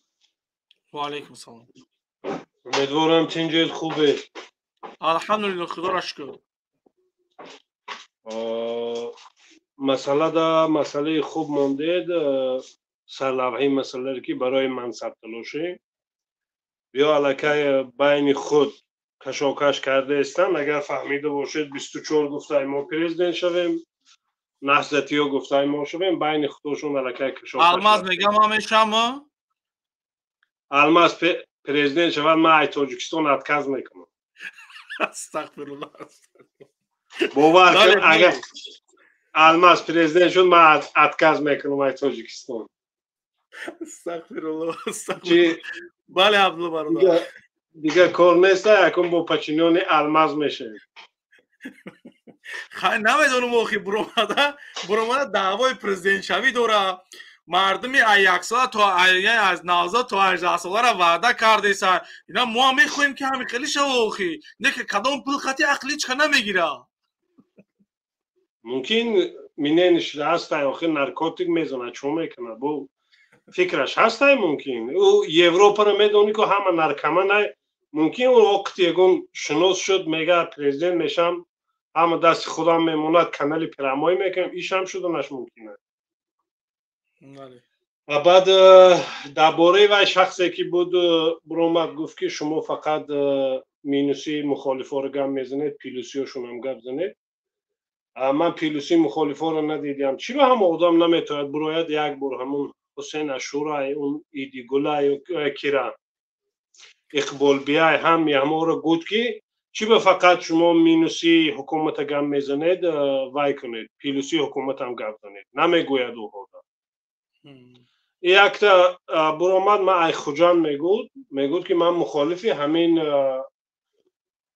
Ва алайкум салом.
Умедворам, тинҷед, хубед.
Алҳамдулилло, худоро шукр.
Масъала да масъалаи хуб мондед, сарлавҳаи масъаларе, ки барои мансабталошӣ биё аллакай байни худ кашокаш кардаистанд. Агар фаҳмида бошед, 24 гуфтай, мо президент шавем, Наҳзатиё гуфтай, мо шавем, байни худошон аллакай кашокаш.
Алмаз мегам, ман мешам.
Алмаз президент шавад, ман ай Тоҷикистон отказ мекунам.
Астағфируллоҳ.
Бовар кун, агар Алмаз президент шуд, ман отказ мекунам ай Тоҷикистон.
Астағфируллоҳ. Бале, Абдулло бародар.
Дигар кор нест, якун бо подчинённый Алмаз мешавем.
Хай, намедонам, охи буромада даъвои президентшавӣ дора. Мардуми аз яксола то, аз 9 то 18 солара ваъда кардеса. Ина мо ҳам мехоҳем, ки ҳами хеле шава, охи не ки кадом пул хати ақли ҳеч ка намегира.
Мумкин минен шуда, охи наркотик мезанад, чо мекунад, бо фикраш ҳастай. Мумкин ӯ Европаро медонӣ, ку ҳама наркоманай. Мумкин ӯ вақти ягон шинос шуд, мега, президент мешам, ҳама дасти худам мемонад, канали прямой мекунам, ишам шуданаш мумкин аст. Ва баъд дар бораи вай шахсе, ки буд, буромад, гуфт, ки шумо фақат минуси мухолифоро гап мезанед, плюсиёшонам гап занед. Ман плюси мухолифоро надидиам. Чиро ҳама одам наметавонад бурояд як бор, ҳамун Ҳусейн Ашурай, он Идигулай, кира Иқболбиай, ҳами ҳаморо гуфт, ки чӣ ба фақат шумо минуси ҳукумата гап мезанед, вай кунед, плюси ҳукуматам гап занед, намегӯяд ӯ одам. Якта буромад, ман ай Хуҷанд, мегӯд, ки ман мухолифи ҳамин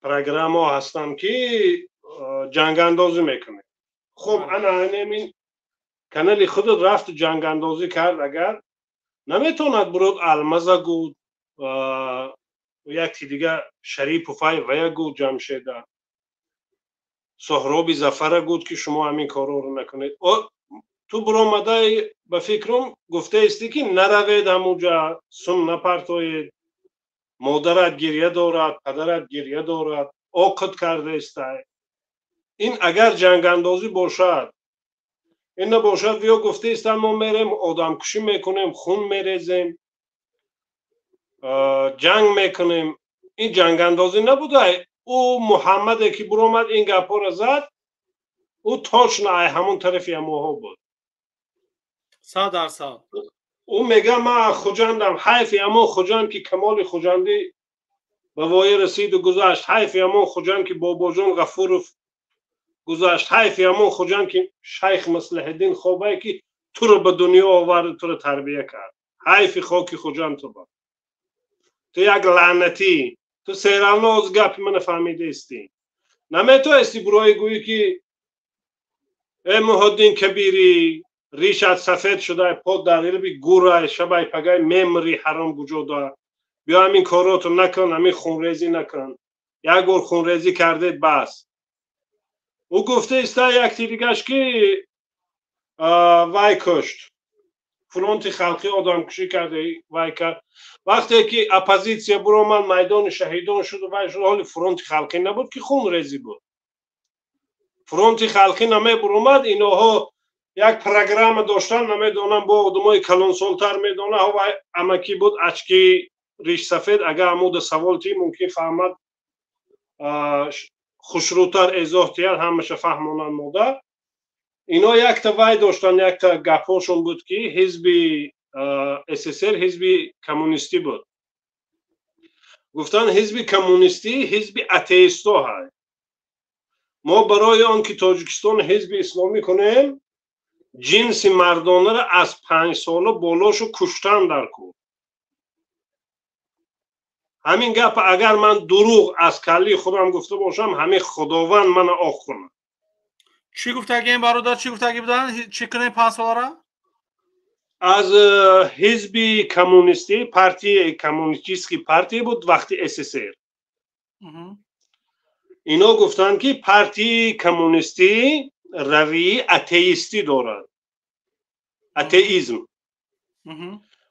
программао ҳастам, ки ҷангандозӣ мекунед. Хуб, ана ҳамин канали худат рафт, ҷангандозӣ кард. Агар наметавонад буруд, Алмаза гуд, якти дига Шарипуфай вая гуд, Ҷамшеда, Соҳроби Зафара гуд, ки шумо ҳамин корҳоро накунед. Ту буромадай, ба фикрам, гуфтаистӣ, ки наравед ҳамуҷа, сум напартоед, модарат гирья дорад, падарат гирья дорад, оқид кардаистай. Ин агар ҷангандозӣ бошад, ин набошад, ё гуфтаистанд, мо мерем, одамкушӣ мекунем, хун мерезем, ҷанг мекунем. Ин ҷангандозӣ набуда. Ӯ Муҳаммаде ки буромад, ин гапҳоро зад, ӯ точно ай ҳамон тарафи ҳамоҳо буд.
100%.
Ӯ мега, ман Хуҷандам, ҳайфи ҳамон Хуҷанд, ки Камоли Хуҷандӣ ба воя расиду гузашт, ҳайфи ҳамон Хуҷанд, ки Бобоҷон Ғафуров гузашт, ҳайфи ҳамон Хуҷанд, ки Шайх Маслиҳиддин хобае, ки туро ба дунё овард, туро тарбия кард, ҳайфи хоки Хуҷанд ту ба ту як лаънатӣ. Ту серавно оз гапи мана фаҳмидаистӣ, наметавонисти бурои гӯӣ, ки э Муҳиддин Кабирӣ, ришат сафед шуда, под дар илби гурай, шабай пагай мемри, ҳаром гуҷода, биё, ҳамин коротро накун, ҳамин хунрезӣ накун, як бор хунрезӣ кардед, бас. Ӯ гуфтаиста, якти дигаш, ки вай кушт, фронти халқӣ одамкушӣ карда, вай кард. Вақте ки оппозитсия буромад, майдони шаҳидон шуду вай шуд, ҳоли фронти халқӣ набуд, ки хунрезӣ буд. Фронти халқӣ намебуромад, иноҳо як программа доштан, намедонам, бо одамои калонсолтар медонад, вай амакӣ буд, очки, ришсафед, агар амуда савол тӣ, мумкин фаҳмад, хушрӯтар эзоҳ тиҳад, ҳамаша фаҳмонанд. Модар ино якта вай доштан, якта гапҳошон буд, ки ҳизби СССР ҳизби коммунистӣ буд. Гуфтанд, ҳизби коммунистӣ ҳизби атеисто ҳай, мо барои он ки Тоҷикистон ҳизби исломӣ кунем, ҷинси мардонаро аз 5 сола болошу куштан дар кӯ. Ҳамин гап, агар ман дурӯғ аз каллии худам гуфта бошам, ҳамин Худованд мана оқ кунад.
Чӣ гуфтагием, бародар, чӣ гуфтагӣ буданд? Чӣ кунем 5 солара?
Аз ҳизби коммунистӣ, партияи коммунистический партия буд вақти СССР. Ино гуфтанд, ки партияи коммунистӣ равии атеистӣ дорад, атеизм.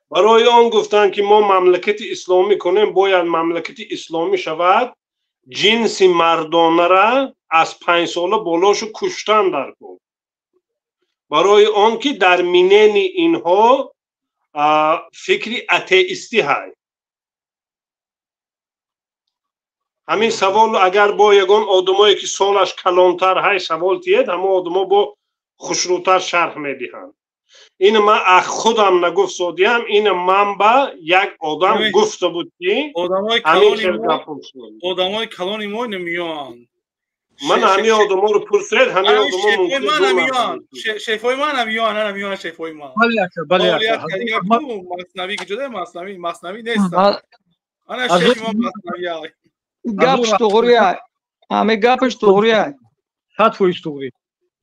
Барои он гуфтанд, ки мо мамлакати исломӣ кунем, бояд мамлакати исломӣ шавад, ҷинси мардонара аз 5 сола болошу куштан дар кун, барои он ки дар минени инҳо фикри атеистӣ ҳай. Ҳамин савол, агар бо ягон одамое, ки солаш калонтар ҳай, савол тиҳед, ҳамон одамо бо хушрӯтар шарҳ медиҳанд. Ин ман аз худам нагуфтсодиям, ин ман ба як одам гуфта буд, ки
одамои калони мо намеёнд.
Ман ҳамин одаморо пурсед, ҳамин одамо.
Мумкин шефои ман намеёнд, намеёнд шефои ман.
Бале, ака.
Маснавӣ ки ҷуда маснавӣ, маснавӣ нест, ана шефи мо маснавӣ.
Гапш туғрия, ҳамин гапш туғрия.
100% туғри.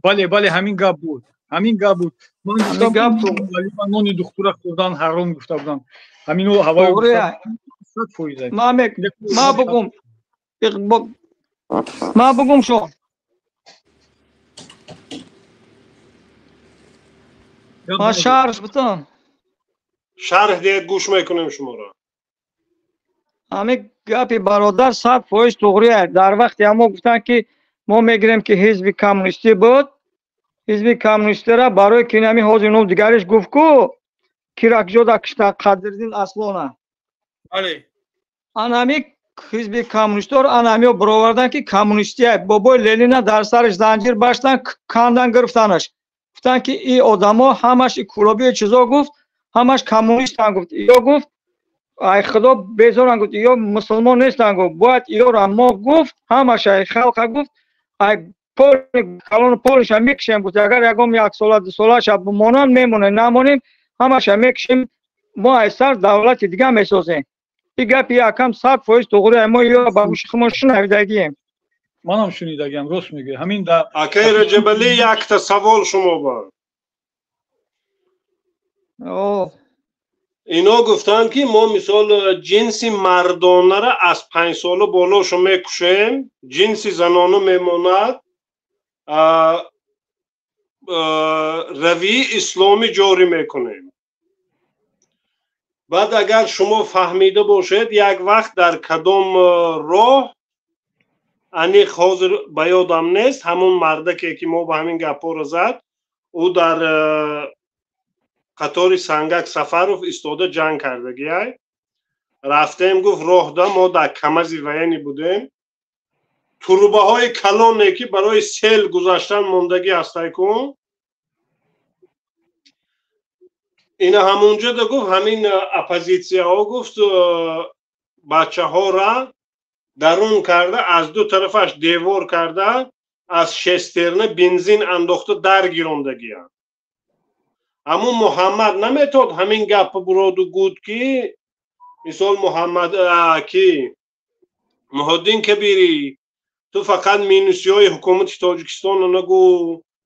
Бале, ҳамин гап буд, ҳамин гап буд. Ман гуфтам, нони духтура хӯрдан ҳаром гуфта будам, ҳамино ҳавои.
100%. Ма бугум, ма бугум шо. Ма шарҳ бутам.
Шарҳ диҳед, гӯш мекунем шуморо.
Ҳамин гапи бародар 100% туғрия. Дар вақте ҳамо гуфтанд, ки мо мегирем, ки ҳизби коммунистӣ буд, ҳизби коммунистира барои ки ҳамин ҳозир ном дигариш гуфт ку, киракҷода кишта Қадриддин Аслона. Ан ҳамин ҳизби коммунистиро ан ҳамиё баровардан, ки коммунистия. Бобои Ленина дар сараш занҷир баштан, кандан гирифтанаш, гуфтанд, ки и одамо ҳамаш и кӯлобиё чизо, гуфт, ҳамаш коммунистан, гуфт, ё гуфт, ай худо безоран, гуфт, ё мусулмон нестан, гуфт, бояд иёра мо, гуфт, ҳамаш ай халқа, гуфт, ай калону полиша мекушем, гуфт, агар ягон яксола дусолаша бимонанд, мемонем, намонем, ҳамаша мекушем, мо ай сар давлати дига месозем. И гапи якам 100% туғри, мо ё ба гӯши хумо шунавидагием.
Манам шунидагиам, рост мегӯӣ, ҳамин да.
Акай Раҷабалӣ, якта савол шумо ба. Ино гуфтанд, ки мо мисол ҷинси мардонара аз 5 сола болошо мекушем, ҷинси занона мемонад. равии исломӣ ҷорӣ мекунем. Баъд агар шумо фаҳмида бошед, як вақт дар кадом роҳ, аниқ ҳозир ба ёдам нест, ҳамон мардаке ки мо ба ҳамин гапҳоро зад, ӯ дар қатори Сангак Сафаров истода ҷанг кардагиай. Рафтем, гуфт, роҳда мо дар камази военӣ будем, турбаҳои калоне ки барои сел гузаштан мондагӣ ҳастай кун, ина ҳамонҷода, гуфт, ҳамин оппозитсияҳо, гуфт, бачаҳора дарун карда, аз ду тарафаш девор карда, аз шестерна бензин андохта дар гирондагианд. Ҳамун Муҳаммад наметод ҳамин гапа буроду гуд ки мисол Муҳаммад ки Муҳиддин Кабирӣ, ту фақат минусиҳои ҳукумати Тоҷикистонро нагӯ,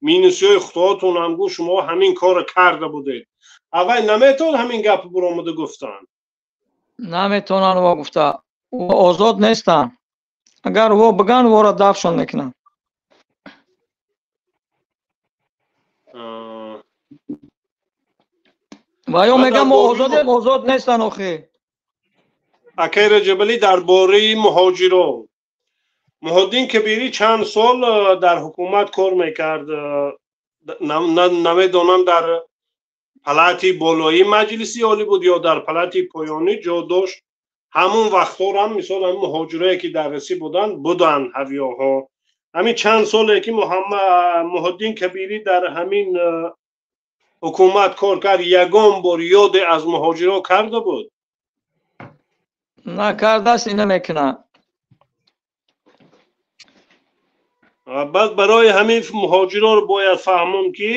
минусиҳои худотонам гӯ, шумо ҳамин корро карда будед. Аввай наметод ҳамин гапа буромада гуфтан?
Наметонанд во гуфта, озод нестанд. Агар во биган, вора дафшон мекунанд. Ва ё меган мо озодем, озод нестанд охи.
Акай Раҷабалӣ, дар бораи муҳоҷирон, Муҳиддин Кабирӣ чанд сол дар ҳукумат кор мекард, намедонам дар палати болоии Маҷлиси Олӣ буд ё дар палати поёнӣ ҷо дошт. Ҳамун вақтҳорам мисол ҳамин муҳоҷирое ки дар Россия буданд ҳавиёҳо. Ҳамин чанд соле ки Муҳиддин Кабирӣ дар ҳамин ҳукумат кор кард, ягон бор ёде аз муҳоҷиро карда буд?
Накардааст, ина мекунад.
Баъд барои ҳамин муҳоҷироро бояд фаҳмон ки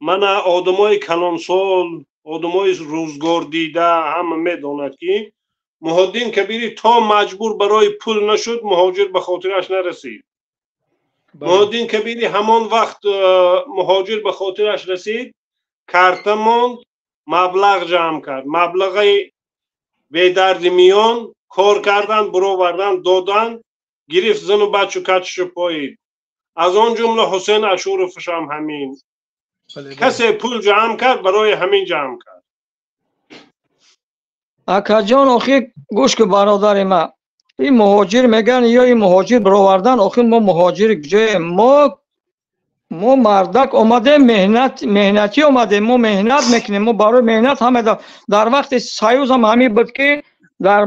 мана одамои калонсол, одамои рӯзгордида ҳама медонад ки Муҳиддин Кабирӣ то маҷбур барои пул нашуд, муҳоҷир ба хотираш нарасид. Муҳиддин Кабирӣ ҳамон вақт муҳоҷир ба хотираш расид, карта монд, маблағ ҷамъ кард, маблағи бедарди миён кор кардан, буровардан, додан, гирифт зану бачу качшу поид. Аз он ҷумла Ҳусен Ашуровшам ҳамин. Касе пул ҷамъ кард, барои ҳамин ҷамъ кард.
Акаҷон, охи гӯш ку бародари ман, ин муҳоҷир меган ё ин муҳоҷир баровардан, охи мо муҳоҷир куҷоем? Мо мардак омадем, меҳнатӣ омадем, мо меҳнат мекунем, мо барои меҳнат ҳама дар вақти союз ҳам ҳамин буд ки дар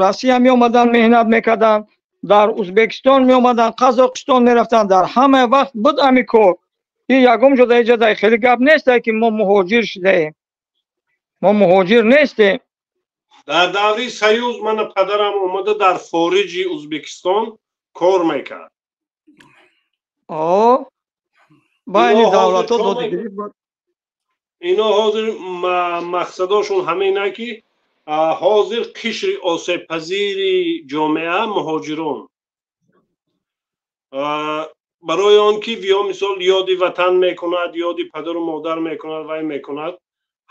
Россия меомаданд, меҳнат мекарданд, дар Ӯзбекистон меомаданд, Қазоқистон мерафтанд, дар ҳама вақт буд ҳамин кор. Ин ягон ҷо дар ҷо хеле гап нест ки мо муҳоҷир шудаем. Мо муҳоҷир нестем.
Дар даври союз мана падарам омада дар хориҷи Ӯзбекистон кор мекард.
Байни давлатҳо додигирӣ буд.
Ино ҳозир мақсадошон ҳамина ки ҳозир қишри осебпазири ҷомеа муҳоҷирон. Барои он ки виё мисол ёди ватан мекунад, ёди падару модар мекунад, вай мекунад,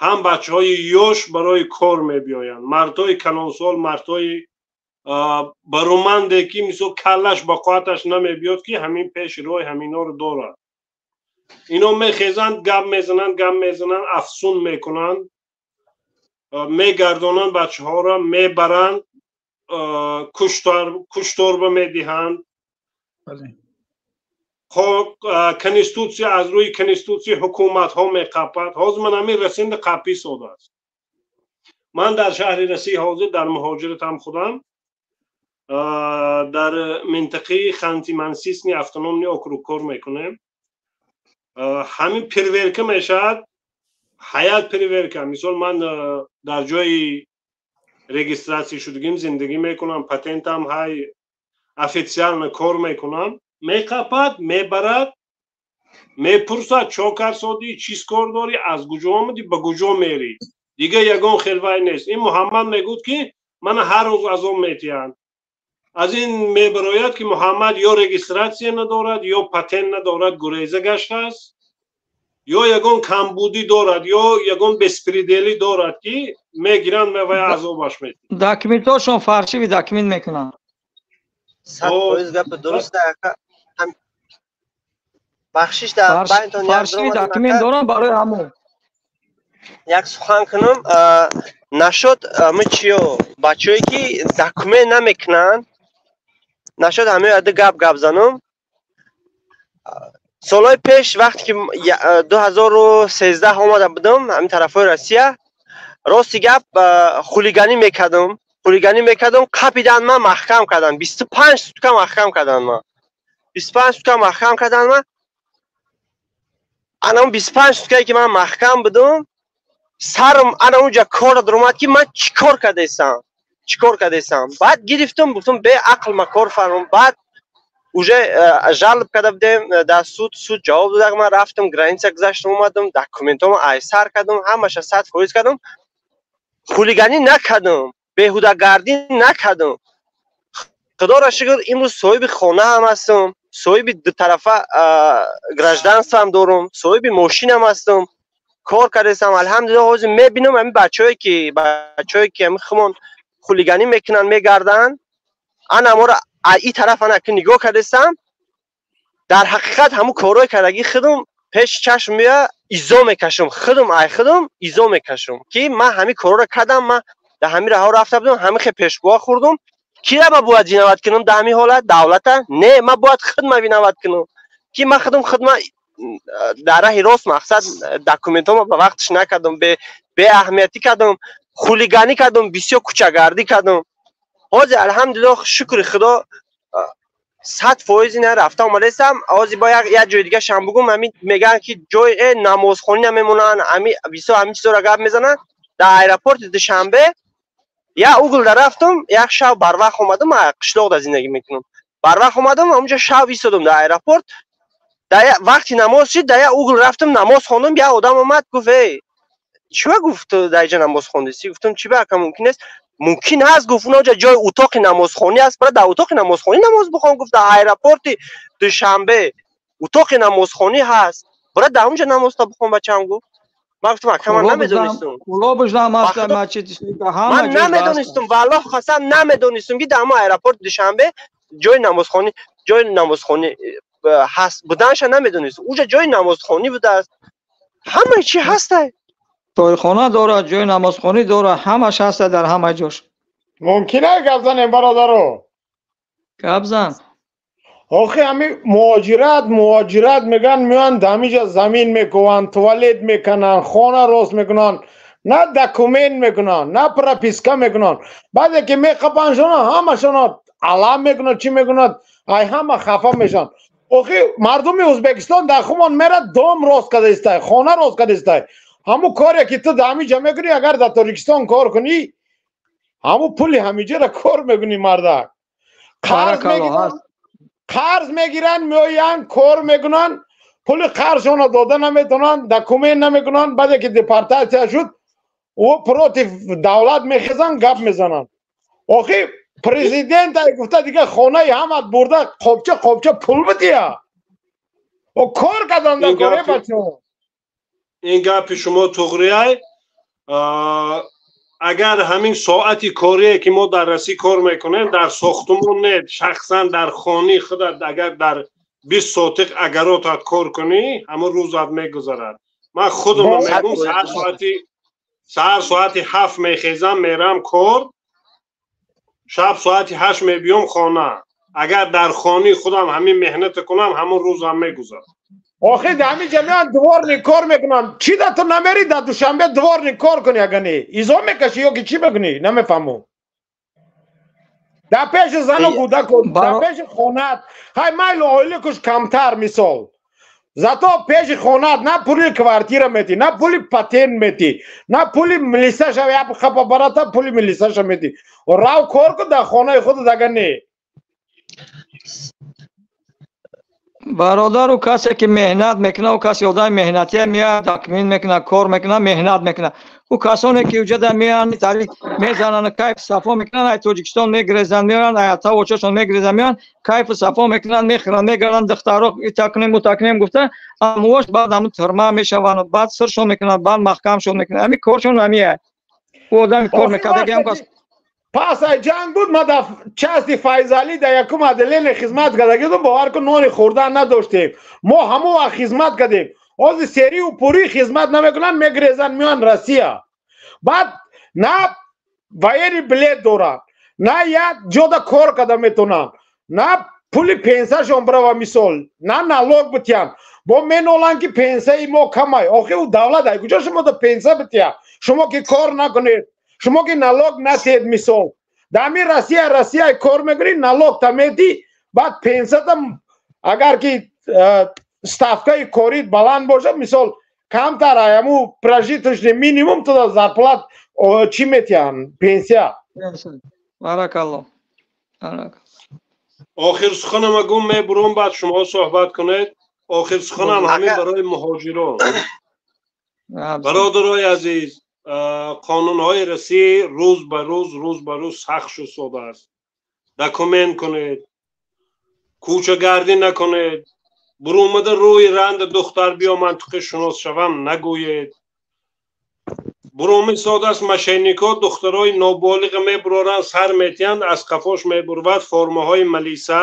ҳам бачаҳои ёш барои кор мебиёянд, мардҳои калонсол, мардҳои бароманде ки мисол каллаш ба қувваташ намебиёд ки ҳамин пеши роҳи ҳаминҳоро дорад. Ино мехезанд, гап мезананд, гап мезананд, афсун мекунанд, мегардонанд бачаҳоро, мебаранд, кушторба медиҳанд. Конститутсия аз рӯи конститутсия ҳукуматҳо меқапад. Ҳозир ман ҳамин Россия қапӣ содааст. Ман дар шаҳри Россия ҳозир дар муҳоҷиратам худам, дар минтақаи Ханти-Мансийский автономный округ кор мекунем. Ҳамин проверка мешавад, ҳаят проверка. Мисол ман дар ҷои регистратсия шудагим зиндагӣ мекунам, патентам ҳай, официально кор мекунам. Меқапад, мебарад, мепурсад чо кар содӣ, чиз кор дорӣ, аз куҷо омадӣ, ба куҷо мерӣ. Дигар ягон хелвай нест. Ин Муҳаммад мегӯд ки мана ҳар рӯз азоб метиҳанд. Аз ин мебарояд ки Муҳаммад ё регистратсия надорад, ё патент надорад, гуреза гаштааст, ё ягон камбудӣ дорад, ё ягон беспределӣ дорад ки мегиранд вай азобаш метиҳанд.
Документҳошон фаршиви документ мекунанд.
100% гапи дуруст ака. Бахшиш дар байнтон як
Фарши документ дорам барои ҳамон.
Як сухан кунам, нашод ами чиё бачаҳое ки документ намекунанд, нашод ҳамаи ада гап занам. Солҳои пеш вақте ки 2013 омада будам ҳамин тарафҳои Россия, рости гап хулиганӣ мекардам, қапидан ман маҳкам кардам, 25 сутка маҳкам кардан ман. 25 сутка маҳкам кардан ман. Ана он 25 суткае ки ман маҳкам будам, сарам ана онҷа кор даромад ки ман чӣ кор кардаистам. Баъд гирифтам, гуфтам беақл ма кор фармон. Баъд уже жалоб карда будем дар суд, суд ҷавоб дод, ман рафтам граница гузаштам, омадам, документҳоро айсар кардам, ҳамаша 100% кардам. Хулиганӣ накардам, беҳудагардӣ накардам. Худоро шукр, имрӯз соҳиби хона ҳам ҳастам, соҳиби дутарафа гражданство ҳам дорам, соҳиби мошинам ҳастам, кор кардаистам, алҳамдулиллоҳ. Ҳозир мебинам ҳамин бачаҳое ки ҳамин хумон хулиганӣ мекунанд, мегарданд, ана моро ин тараф ана ки нигоҳ кардаистам, дар ҳақиқат ҳамун корҳои кардагии худам пеши чашм меояд, изо мекашам, худам ай худам изо мекашам ки ман ҳамин корҳоро кардам, ман дар ҳамин раҳо рафта будам, ҳамин хел пешгоҳ хӯрдум. Кира ман бояд виноват кунам дар ҳамин ҳолат? Давлата? Не, ман бояд худма виноват кунам ки ман худма дар раҳи рост мақсад документҳоро ба вақташ накардам, беаҳамиятӣ кардам, хулиганӣ кардам, бисёр кӯчагардӣ кардам. Ҳозир алҳамдулиллоҳ, шукри Худо, 100% ина рафта омадаистам. Ҳозир бо як ҷои дига шам бугум, ҳамин мегӯянд ки ҷои намозхонӣ намемонанд, ҳамин бисёр ҳамин чизҳоро гап мезананд. Дар аэропорти Душанбе як угл да рафтам, як шаб барвақт омадам, қишлоқда зиндагӣ мекунам. Барвақт омадам, ҳамонҷо шаб истодам дар аэропорт. Дар вақти намоз шид, дар як угл рафтам, намоз хондам, як одам омад, гуфт: эй, чӣ гуфт дар инҷа намоз хондисӣ? Гуфтам: чӣ ба ака мумкин нест? Мумкин ҳаст, гуфт, унаҷа ҷои утоқи намозхонӣ аст, бара дар утоқи намозхонӣ намоз бихон. Гуфт: дар аэропорти Душанбе утоқи намозхонӣ ҳаст, бара дар онҷа намозта бихон, бачаам. Гуфт. Ман гуфтам: ака, ман намедонистам. Ман намедонистам, валлоҳ қасам, намедонистам ки дар ҳамон аэропорти Душанбе ҷои намозхонӣ ҳаст буданша намедонистам. Уҷа ҷои намозхонӣ будааст, ҳамаи чӣ ҳастай.
Тойхона дорад, ҷои намозхонӣ дорад, ҳамаш ҳаста дар ҳама ҷош.
Мумкин аст гап занем, бародаро?
Гап зан.
Охи ҳами муҳоҷират мегӯянд, меоянд ҳамиҷа замин мекуванд, туалет мекунанд, хона рост мекунанд, на документ мекунанд, на прописка мекунанд. Баъде ки меқапандшона, ҳамашона алам мекунанд, чӣ мекунанд, ай ҳама хафа мешаванд. Охи мардуми Ӯзбекистон дар хумон мерад, дом рост карда истай, хона рост карда истай. Ҳамун коре ки ту дар ҳамиҷа мекунӣ, агар дар Тоҷикистон кор кунӣ, ҳамун пули ҳамиҷаро кор мекунӣ, мардак. Қарз мегиранд, меоянд, кор мекунанд, пули қарзшонро дода наметавонанд, документ намекунанд. Баъде ки депортатсия шуд, ӯ против давлат мехезанд, гап мезананд. Охи президент ай гуфта дига хонаи ҳамат бурда қопча қопча пул бидия. О кор кардан дар коре, бачаҳо.
Ин гапи шумо туғрияй. Агар ҳамин соати корие ки мо дар Россия кор мекунем, дар сохтумон не, шахсан дар хонаи худат агар дар 20 сотиқ агаротат кор кунӣ, ҳамон рӯзат мегузарад. Ман худам мегӯм, саҳар соати 7 мехезам, мерам кор, шаб соати 8 мебиём хона. Агар дар хонаи худам ҳамин меҳнат кунам, ҳамон рӯзам мегузарад.
Охи дар ҳамин ҷа меоянд дворник кор мекунанд. Чӣ да ту намерӣ дар Душанбе дворник кор кунӣ? Ага не, изо мекашӣ ё ки чӣ мекунӣ? Намефаҳмам. Дар пеши зану кӯдаку, дар пеши хонаат, ҳай майлу ойликуш камтар мисол. Зато пеши хонаат на пули квартира метӣ, на пули патент метӣ, на пули милисаша як хапа барата пули милисаша метӣ. Рав кор кун дар хонаи худат, ага не.
Бародар, ӯ касе ки меҳнат мекунад, ӯ касе одами меҳнатия меояд, документ мекунад, кор мекунад, меҳнат мекунад. Ӯ касоне ки уҷада меоянд, таърих мезананд, кайф сафо мекунанд, ай Тоҷикистон мегирезанд, меоянд, ай ата очашон мегирезанд, меоянд, кайфу сафо мекунанд, мехӯранд, мегарданд, духтаро итакунем, утакунем гуфта, амвош баъд ҳамун тюрьма мешаванд, баъд сиршон мекунанд, баъд маҳкамшон мекунанд. Ҳамин коршон ҳамия. Ӯ одами кор мекардаги ҳам кас.
Пас ай ҷанг буд, ма дар части Файзалӣ дар якум отделение хизмат кардагидум. Бовар кун, нони хӯрдан надоштем. Мо ҳамон вақт хизмат кардем. Ҳозир серию пурӣ хизмат намекунанд, мегрезанд, меоянд Россия. Баъд на военный билет доранд, на як ҷода кор карда метавонанд, на пули пенсияшон бирава, мисол, на налог битиҳанд. Бо меноланд, ки пенсияи мо камай. Охи ӯ давлат ай куҷо шумо да пенсия битиҳад, шумо ки кор накунед, шумо ки налог натиҳед? Мисол, дар ҳамин Россия кор мекунӣ, налог та медиҳӣ, баъд пенсията, агар ки ставкаи корит баланд бошад, мисол, камтар ҳаму прожиточный минимум туда зарплат чӣ метиҳанд, пенсия.
Баракалло.
Охир суханама гум мебурам, баъд шумо суҳбат кунед. Охир суханам ҳамин барои муҳоҷирон. Бародарои азиз, қонунҳои Россия рӯз ба рӯз, рӯз ба рӯз сахт шудааст. Документ кунед, кӯчагардӣ накунед, бурумада рӯи ранда духтар биё ман туқи шунос шавам нагӯед. Буруми содааст, мошенникҳо духтарои ноболиға мебуроранд, сар метиҳанд, аз қафош мебурвад формаҳои малиса,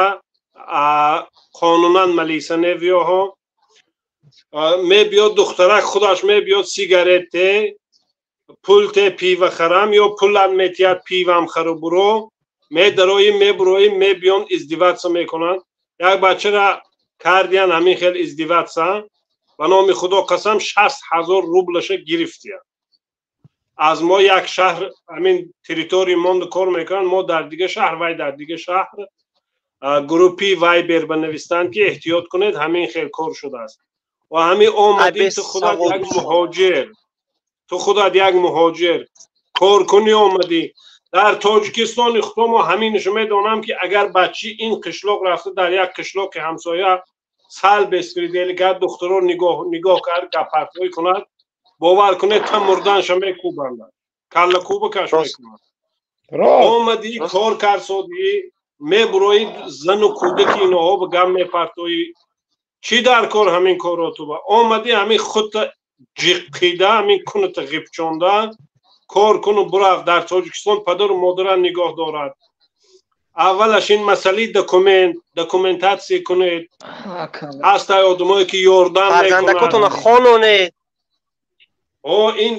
қонунан малиса невиёҳо мебиёд, духтарак худаш мебиёд, сигарете, пулте, пива харам ё пулат метиҳад, пивам хару буро, медароӣ, мебуроӣ, мебиён, издеваться мекунанд. Як бачара кардиян ҳамин хел издеваться, ба номи Худо қасам, 60 000 рублаша гирифтиян аз мо. Як шаҳр, ҳамин территория монда кор мекунанд, мо дар дига шаҳр, вай дар дига шаҳр. Группи Вайбер ба навистанд, ки эҳтиёт кунед, ҳамин хел кор шудааст. Ва ҳамин омадӣ, ту худат як муҳоҷир, ту худат як муҳоҷир коркунӣ омадӣ дар Тоҷикистони худо. Мо ҳаминашо медонам, ки агар бачи ин қишлоқ рафта дар як қишлоқи ҳамсоя сал беспредел кард, духтаро нигоҳ кард, гаппартоӣ кунад, бовар кунед, та мурданша мекӯбандад, каллакӯбакаш мекунад. Омадӣ, кор карсодӣ, мебуроӣ, зану кӯдаки иноҳо ба гап мепартоӣ. Чӣ дар кор ҳамин корро ту ба омадӣ? Ҳамин худта ҷиққида, ҳамин куната ғибчонда кор куну бурав. Дар Тоҷикистон падару модара нигоҳ дорад. Аввалаш ин масъалаи документ, документация кунед. Ҳастай одамое, ки ёрдам
фарзандакотона хононед.
О, ин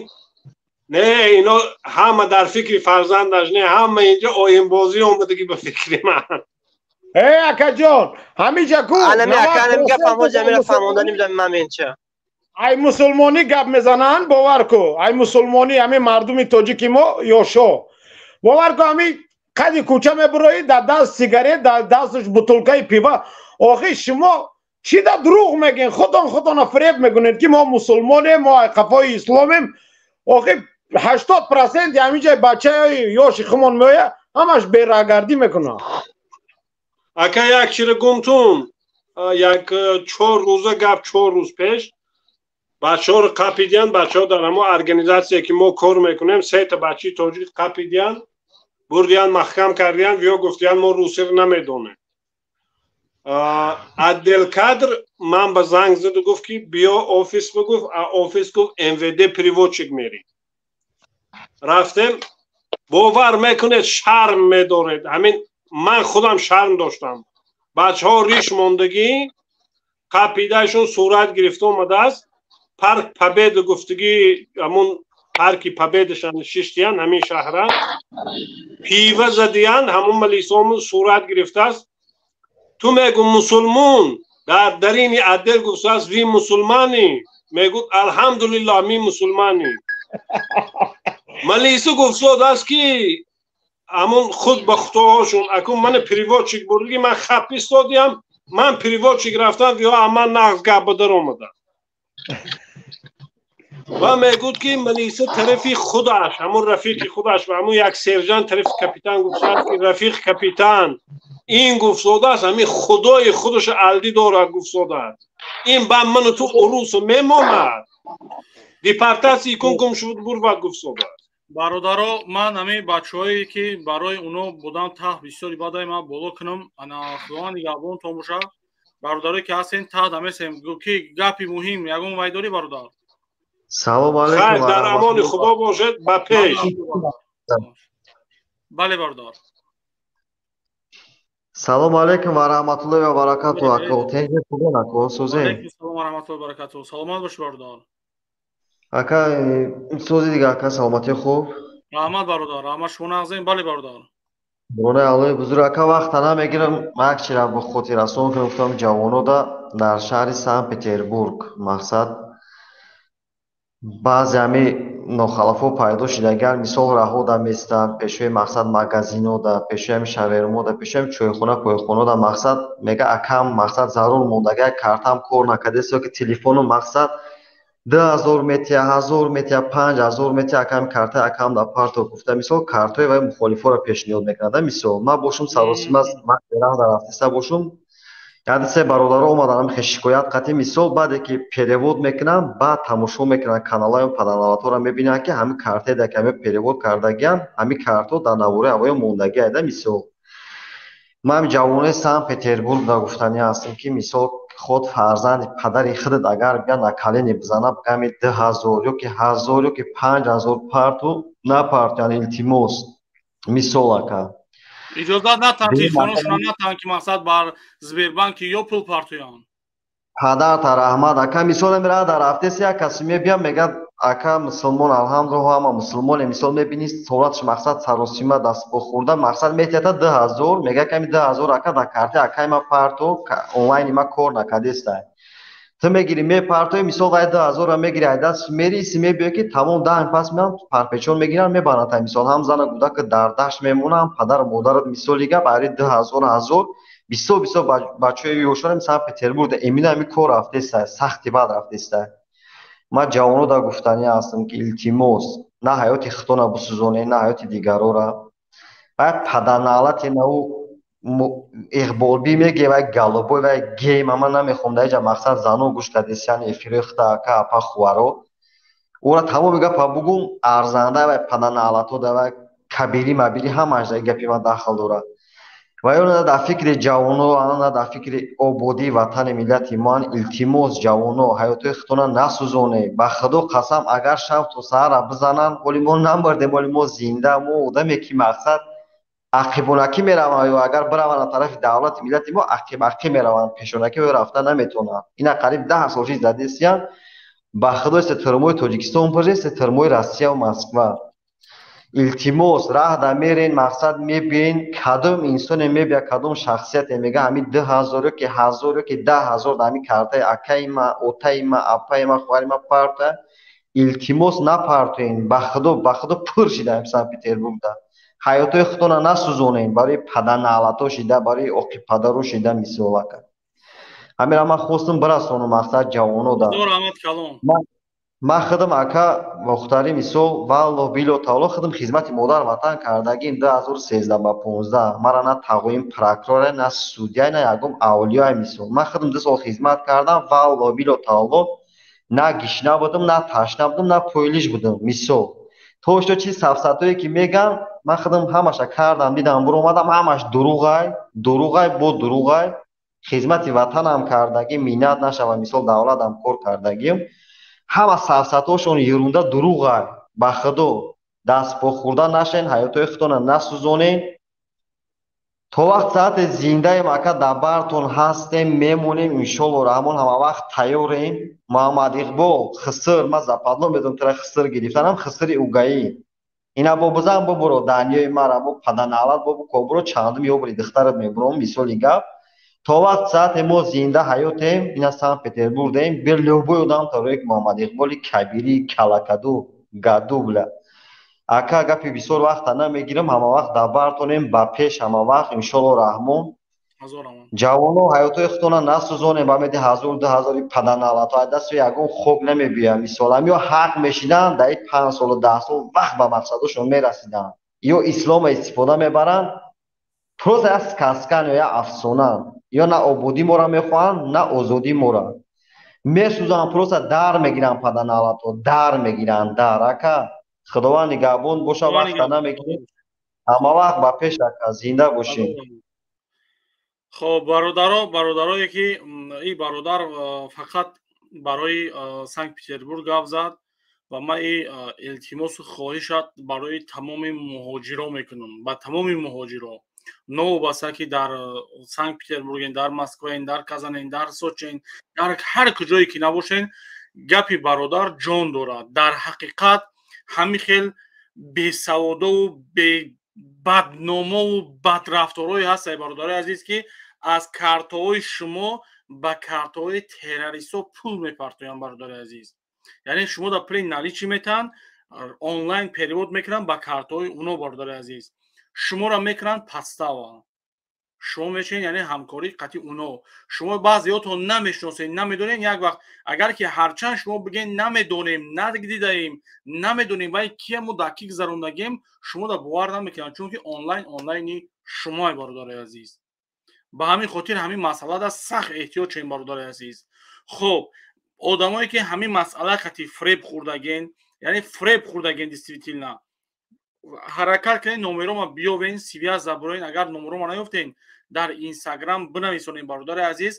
не, ино ҳама дар фикри фарзандаш не, ҳама инҷа оинбозӣ омадагӣ, ба фикри ман.
Э, акаҷон, ҳамиҷа ку
Анами ака, анами гапам ҳоҷа мера фаҳмонданим маменча.
Ай мусулмонӣ гап мезананд, бовар ку, ай мусулмонӣ ҳамин мардуми тоҷики мо ёшо, бовар ку, ҳамин қади кӯча мебуроӣ, дар даст сигарет, дар дасташ бутулкаи пива. Охи шумо чӣ да дурӯғ мегӯен? Худон худона фиреб мекунед, ки мо мусулмонем, мо ай қафои исломем. Охи 80 проценти ҳаминҷаи бачаи ёши хумон меояд, ҳамаш бераҳгардӣ мекунад.
Ака, як чиро гумтун. Як 4 рӯза гап, 4 рӯз пеш бачаҳоро қапидиян. Бачаҳо дар ҳамо организация, ки мо кор мекунем, сета бачаи тоҷик қапидиян, бурдиян, маҳкам кардиян. Ё гуфтиян, мо русиро намедонем. Отдел кадр ман ба занг заду, гуфт, ки биё офис. Бигуфт, офис гуфт, МВД переводчик мери. Рафтем, бовар мекунед, шарм медоред. Ҳамин ман худам шарм доштам. Бачаҳо риш мондагӣ, қапидаашон, сурат гирифта омадааст. Парк Победа гуфтагӣ, ҳамун парки Победашан шиштиян, ҳамин шаҳра пива задиян, ҳамун малисому сурат гирифтааст. Ту мегу мусулмон дар дарини отдел гуфтааст: «Вы мусулмане?» Мегӯд: «Алҳамдулиллоҳ, мы мусулмане». Малису гуфтодааст, ки ҳамун худ ба худоҳошон акун мана переводчик бурдги, ман хап истодиям, ман переводчик рафтам, ё ман нағз гап ба дар омадам. Ва мегӯд, ки малиса тарафи худаш, ҳамун рафиқи худаш ва ҳамун як сержант тарафи капитан гуфтааст, ки рафиқ капитан, ин гуфтодааст, ҳамин худои худаш алдӣ дорад гуфтодааст, ин ба ману ту урусу мемонад, депортация кун, гум шуд, бурвад гуфтодааст.
Бародаро, ман ҳамин бачаҳое, ки барои оно будам, таҳт бисёри бадай ман боло кунам. Ана, Худованд нигаҳбонтон боша. Бародарое, ки ҳастен, таҳт ҳамесем, ки гапи муҳим ягон вай дорӣ, бародар?
Салом алейкум.
Хайр, дар амони Худо бошед, ба пеш.
Бале, бародар.
Салому алейкум ва раҳматуллоҳи ва баракатуҳ, ако. Тенҷи хубон, ако, сӯзем?
Алейкум салом ва раҳматуллоҳи ва баракатуҳ. Саломат бош, бародар.
Ака, сӯзи дига, ака, саломатӣ хуб?
Раҳмат, бародар, раҳмат, шумо нағзем. Бале, бародар.
Борои Аллоҳи бузург, ака, вақта намегирам, ман як чира ба хотиррасон кунам, гуфтам ҷавонода дар шаҳри Санкт Петербург мақсад баъзе ҳами нохалафҳо пайдо шудагиан, мисол раҳода местанд пешои мақсад магазинода, пешои ҳами шавермода, пешои ҳами чойхона пойхонода, мақсад мега акам мақсад зарур мондага, картам кор накардест ё ки телефону мақсад 2000 метия, 1000 метия, 5000 метия, акам картаи акам дар парто гуфта, мисол картҳои вай мухолифоро пешниҳод мекунад. Мисол ман бошум саросима раҳ дар рафтиста бошум, яъне се бародаро омадан хе шикоят қатъи, мисол баъде ки перевод мекунанд, баъд тамошо мекунанд каналҳои падарнаватҳоро, мебинанд ки ҳамин картае дар ки ҳами перевод кардагианд, ҳамин картҳо дар навораи ҳавоё мондагӣ айда. Мисол ман ҷавонои Санкт Петербург да гуфтанӣ ҳастем, ки мисол худ фарзанди падари худат агар бия на колени бизана, бигами 2000 ё ки 1000 ё ки 5000 парту, напарту, яъне илтимос, мисол ака.
Иҷозат натан, телефоношона натан, ки мақсад бар Сбербанки ё пул партоян.
Падарта раҳмат, ака. Мисол мера дар рафтеси як каси мебиям, мегӯяд: ака, мусулмон, алҳамдулиллоҳ, ҳама мусулмоне. Мисол мебини суратш мақсад саросима, дастпо хӯрда, мақсад метиҳата 2000, мегӯяд ками 2000 ака дар картаи акаи ма парто, онлайни ма кор накардеста. Ту мегири, мепартои, мисол вай 2000-ро мегири, ай даст мериси, мебиёй ки тамом даҳ пас меан, парпечон мегиранд, мебаранд. Мисол ҳам зана кӯдака дар дашт мемонад, ҳам падару модарат. Мисоли гап ари 2000 ҳазор бисёр бисёр бачаҳои ёшонам Санкт Петербург эмина ҳами кор рафтеста, сахти бад рафтеста. Ман ҷавоно да гуфтанӣ ҳастам, ки илтимос, на ҳаёти худтона бисӯзонед, на ҳаёти дигарора. Вай падарналате наву иқболбӣ меге, вай голубой, вай гейма, ман намехоҳам дар инҷа мақсад зано гӯш кардесиян эфирои худа, ака, апа, хуваро, ӯра тамоми гапа бугум, арзанда вай падарналато да вай кабири мабири ҳамааш дар гапи ман дахл дорад. Ва ё на дар фикри ҷавоно, на дар фикри ободии ватани миллати ман. Илтимос, ҷавоно, ҳаётҳои худтона насӯзонед. Ба худо қасам, агар шаб то саҳара бизананд, ҳоли мо намурдем, ҳоли мо зинда, мо одаме ки мақсад ақибонакӣ мераванд, ё агар бираванд аз тарафи давлати миллати мо ақиб мераванд, пешонакӣ рафта наметавонанд. Ина қариб 10 сол шид задесиян. Ба худо, се тюрьмои Тоҷикистон пуред, се тюрьмои Россияву Москва. Илтимос, раҳ да мерен, мақсад мебиен, кадом инсоне мебия, кадом шахсияте мега ҳамин 2000 ё ки 1000 ё ки 10 000 дар ҳамин картаи акаи ма, отаи ма, апаи ма, хоҳари ма парта, илтимос, напартоен. Ба худо, ба худо, пур шидаем Санкт Петербургда. Ҳаётҳои худтона насӯзонен барои падарнаълато шида, барои оқибпадаро шида. Мисол ака, ҳамира ман хостум бирасонам мақсад ҷавоно да. Ман худам, ака Мохтарӣ, мисол валлоҳ било таоло, худам хизмати модар ватан кардагим 2013 ба 15. Мара на тағоим прокуроре, на судья, на ягон авлиёе. Мисол ман худам 2 сол хизмат кардам, валлоҳ било таоло, на гишна будам, на ташна будам, на пойлиш будам. Мисол то что чи сафсатое ки меган, ман худам ҳамаша кардам, дидам, буромадам, ҳамаш дуруғай, дуруғай, бо дуруғай. Хизмати ватанам кардагим, миннат нашава, мисол давлатам кор кардагим, ҳама сафсатҳошон ерунда, дуруғай. Ба худо, дастпо хӯрда нашен, ҳаётҳои худтона насӯзонен. То вақт саате зиндаем, ака, дар бартон ҳастем, мемонем, иншолло раҳмон, ҳама вақт тайёрем. Муҳаммад Иқбол хиср, ман западло медонам тура хиср гирифтанам, хисри угаӣ ина бо бизан, бобуро даниёи мара, бо паданалат, бобу кобуро чандум ёбри духтарат мебуром. Мисоли гап, то вақт саате мо зинда ҳаётем, ина Санкт Петербургдаем, бир любой одам тарои Муҳаммад Иқболи кабири калакаду гаду бля. Ака, гапи бисёр вақта намегирам, ҳама вақт дар бартонем, ба пеш, ҳама вақт, иншолло раҳмон. Ҷавоно, ҳаётҳои худтона насӯзонем ба меди ҳазор 2000-и паданалато, ай дасту ягон хок намебиям. Мисол ё ҳақ мешиданд, дар 5 солу 10 сол вақт ба мақсадошон мерасиданд, ё ислома истифода мебаранд, просто як сказкан ё як афсонан, ё на ободӣ мора мехоҳанд, на озодӣ мора месӯзанд, просто дар мегиранд, паданалато дар мегиранд, дар. Ака, Худованд нигаҳбон боша, вақта намегирем, ҳама вақт ба пеш, ака, зинда бошем.
Хоб, бародаро, бародарое ки ин бародар фақат барои Санкт Петербург гап зад. Ва ман илтимосу хоҳишат барои тамоми муҳоҷиро мекунам, ба тамоми муҳоҷиро, новобаста ки дар Санкт Петербурген, дар Москваен, дар Казанен, дар Сочен, дар ҳар куҷое ки набошен, гапи бародар ҷон дорад. Дар ҳақиқат ҳамин хел бесаводову бадномову бадрафторҳое ҳастанд, бародарои азиз, ки аз картаҳои шумо ба картаҳои террористҳо пул мепартоянд, бародари азиз. Яъне шумо дар пули наличи метаҳанд, онлайн перевод мекунанд ба картаҳои уно, бародари азиз. Шуморо мекунанд подстава. Шумо мешавед, яъне ҳамкории қатъи уно. Шумо баъзеҳотон намешиносед, намедонед. Як вақт агар ки ҳарчанд шумо бигӯед намедонем, надидаем, намедонем, вай кия мо дар ки гузарондагем, шумо дар бовар намекунанд, чунки онлайн онлайни шумое, бародари азиз. Ба ҳамин хотир ҳамин масъалада сахт эҳтиёт шавем, бародари азиз. Хуб, одамое ки ҳамин масъала қати фреб хӯрдаген, яъне фреб хӯрдаген, действительно ҳаракат кунед, номерома биёвен, связь заброен. Агар номерома наёфтен, дар Инстаграм бинависонед, бародари азиз.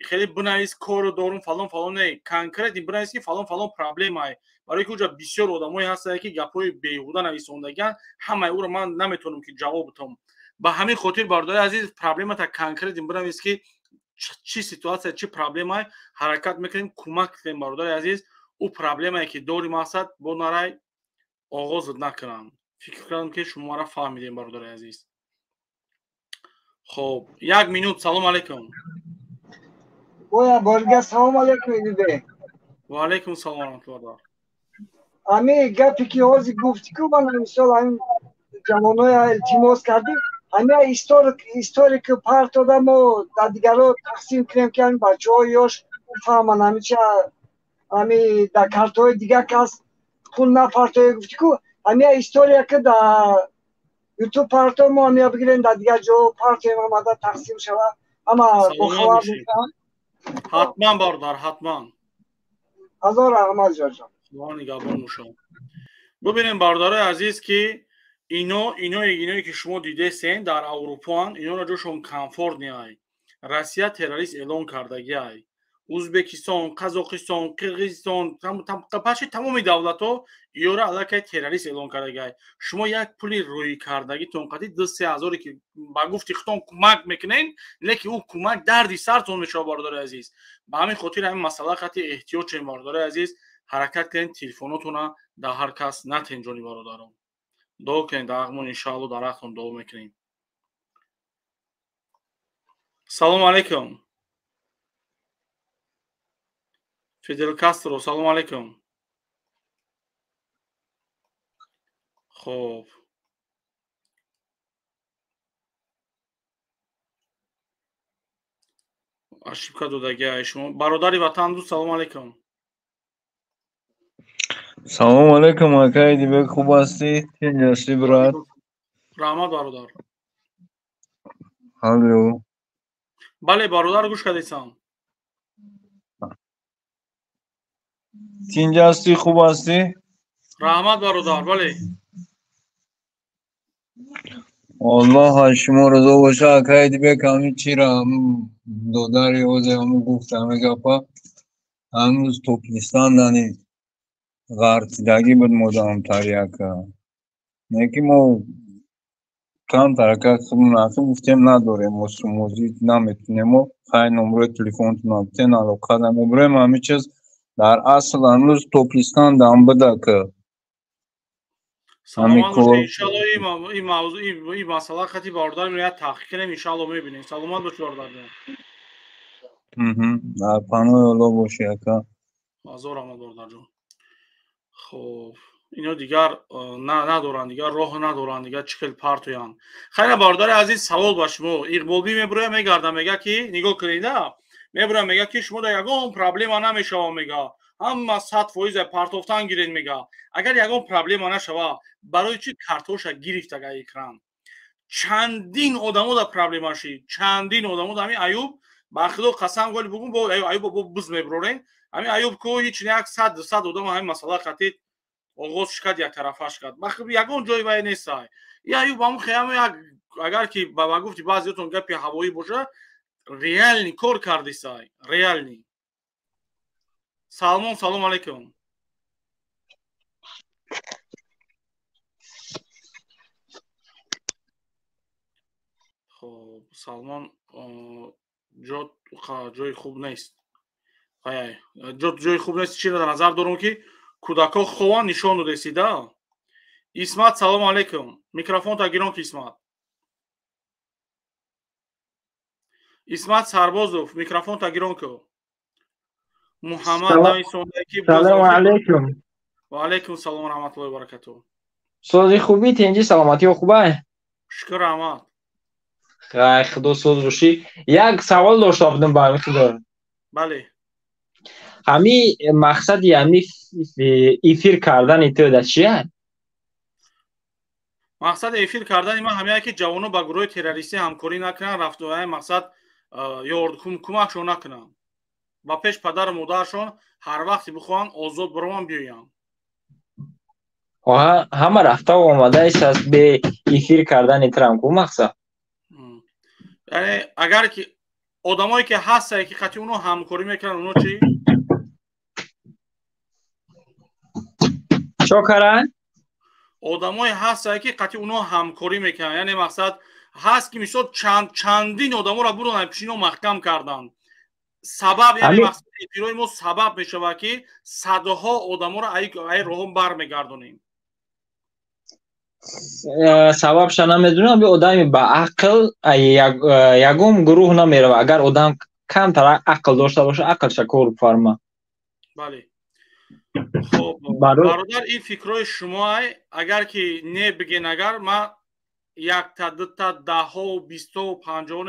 Хеле бинавис кору дорум фалон фалон, не, конкретно бинавис ки фалон фалон проблемае, барои ки уҷа бисёр одамое ҳастанд ки гапҳои беҳуда нависондагианд, ҳамаи ӯро ман наметавонам ки ҷавоб битам. Ба ҳамин хотир, бародари азиз, проблемата конкретно бинавис ки чӣ ситуация, чӣ проблемае, ҳаракат мекунем, кӯмак кунем, бародари азиз. Ӯ проблемае ки дори мақсад бо нарай оғозат накунанд. Фикр кардам ки шумо маро фаҳмидем, бародари азиз. Хоб, як минут. Салом алейкум.
Боя борга салом алейкум, Идибек.
Ва алейкум салом раҳматуллоҳ.
Ами гапе ки ҳозир гуфтӣ ку, ман мисол ҳамин ҷавоноя илтимос кардем, ҳамин историк партода мо дар дигаро тақсим кунем, ки ҳамин бачаҳои ёш фаҳманд, ҳамича ҳами дар картаҳои дигар кас пул напартоя гуфтӣ ку, ҳамин история ки дар ютуб парто мо ҳамия бигирем, дар дигар ҷо партоем, ҳамада тақсим шава, ҳама бохабар мешаванд.
Ҳатман, бародар, ҳатман.
Ҳазор раҳмат, ҷонҷон.
Худо нигаҳбон бошад. Бубинем, бародарои азиз, ки иное ки шумо дидесен дар Аврупоанд, инора ҷошон комфорт неай. Россия террорист эълон кардагиай. Узбекистон, Қазоқистон, Қирғизистон, паши тамоми давлатҳо иёра аллакай террорист эълон кардагиай. Шумо як пули рӯйкардагитон қати 2-3 ҳазоре ки ба гуфти худтон кӯмак мекунед, лекин ӯ кӯмак дарди сартон мешавад, бародари азиз. Ба ҳамин хотир ҳамин масъала қати эҳтиёт шавем, бародари азиз. Ҳаракат кунед, телефонотона дар ҳар кас натен, ҷони бародарон. Дуо кунед, дар ҳақмон иншоалло дар ҳақтон дуо мекунем. Салому алайкум. Фидел Кастро, салому алайкум. Хоб. Ошибка додагиай шумо. Бародари ватандӯст, салому алайкум.
Салом алейкум, акай Дибек, хуб ҳастӣ? Тинҷ ҳастӣ, брат?
Раҳмат, бародар.
Алло.
Бале, бародар, гӯш кардесам.
Тинҷ ҳастӣ, хуб ҳастӣ?
Раҳмат, бародар, бале.
Аллоҳ аз шумо розо бошад, акай Дибек, ҳамин чира додари ҳозир ҳамун гуфт ҳамин гапа, ҳанӯз Топлистан дани ғартидагӣ буд модам таряка. Не ки мо камтар худмон гуфтем надорем, мо сумозӣ наметунем, мо хай номрои телефонтон бутен алоқа намебурем, ҳамин чиз дар асл ҳанӯз Топлистан дам буда ки
Саломат бошед, иншалло ин мавзӯъ, ин масъала қати бародар меояд таҳқиқ кунем, иншалло мебинем. Саломат бошед, бародарҷон.
Дар паноҳи Аллоҳ бошӣ, ака.
Ҳазор раҳмат, бародарҷон. Хоб, ино дигар надоранд, дигар роҳ надоранд, дигар чӣ хел партоянд. Хайра, бародари азиз, савол ба шумо. Иқболбӣ мебуроя, мегарда, мега ки нигоҳ кунед, мебуроя, мега ки шумо дар ягон проблема намешава, мега ҳама 100% партофтан гиред, мега. Агар ягон проблема нашава, барои чӣ картоша гирифт ага экран? Чандин одамо дар проблема шид, чандин одамо дар ҳамин Аюб, ба худо қасам голи бугум, бо Аюб бо буз мебурорен. Ҳамин Аюб ку ҳеч як 100-200 одам ҳамин масъала қатид оғоз шикад, яктарафа шикад. Ба ягон ҷои вай нестай. И Аюб ҳамун хеямо як, агар ки ба гуфти баъзеотон гапи ҳавоӣ боша, реальный кор кардисай, реальный. Салмон, салом алейкум. Хоб, Салмон ҷои хуб нест. Ҷои хуб нест, чиро дар назар дорам ки кӯдакҳо хованд нишон додесида. Исмат, салому алайкум. Микрофонта гирон ки Исмат. Исмат Сарбозов, микрофонта гирон ку. Муҳаммад нависонда ки
Салому алайкум.
Ва алайкум салом ва раҳматуллоҳи ва баракатуҳ.
Сози хубӣ, тинҷӣ, саломатиё хубай?
Шукр, раҳмат.
Хай, худо соз бошӣ. Як савол дошта будам ба ҳамин худо.
Бале.
Ҳами мақсади ҳами эфир кардани ту да чия?
Мақсади эфир кардани ман ҳамяе ки ҷавонон ба гурӯҳи террористӣ ҳамкорӣ накунанд, рафтуои мақсад кӯмакшон накунанд. Ба пеш падару модарашон ҳар вақте бихоҳанд озод бираванд биёянд.
Ҳама рафтаву омадаист аст бе эфир кардани Трамп ку мақсад?
Яъне агар ки одамое ки ҳастае ки қатъи онҳо ҳамкорӣ мекунанд, онҳо чӣ?
Чо каранд?
Одамое ҳастае ки қатъи онҳо ҳамкорӣ мекунанд. Яъне мақсад ҳаст ки мисол чандин одаморо бурданд пеши инҳо маҳкам карданд. Сабаб, яъне мақсади эфирҳои мо сабаб мешавад ки садҳо одаморо ай роҳон бармегардонем.
Сабабша намедонам, одами ба ақл ягон гурӯҳ намеравад. Агар одам камтар ақл дошта бошад, ақлша кор фарма.
Бале. Хоб, бародар, ин фикрҳои шумоай, агар ки не биген, агар ман якта, дута, даҳҳо, бистҳо, панҷоҳ,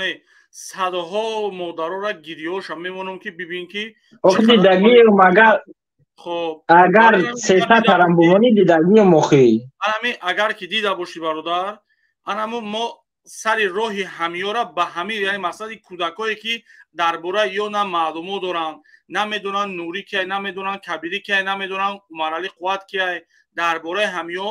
садҳо модароро гирёша мемонам ки бибин ки
охи дидагием, агар
хоб
агар сета тарам бумонӣ дидагием охи.
Ҳамин агар ки дида бошӣ бародар, анамо мо сари роҳи ҳамиёра ба ҳамин, яъне мақсади кӯдакое ки дар бораи ё на маълумот доранд, намедонанд Нурӣ киай, намедонанд Кабирӣ киай, намедонанд Умаралӣ Қувват киай, дар бораи ҳамиё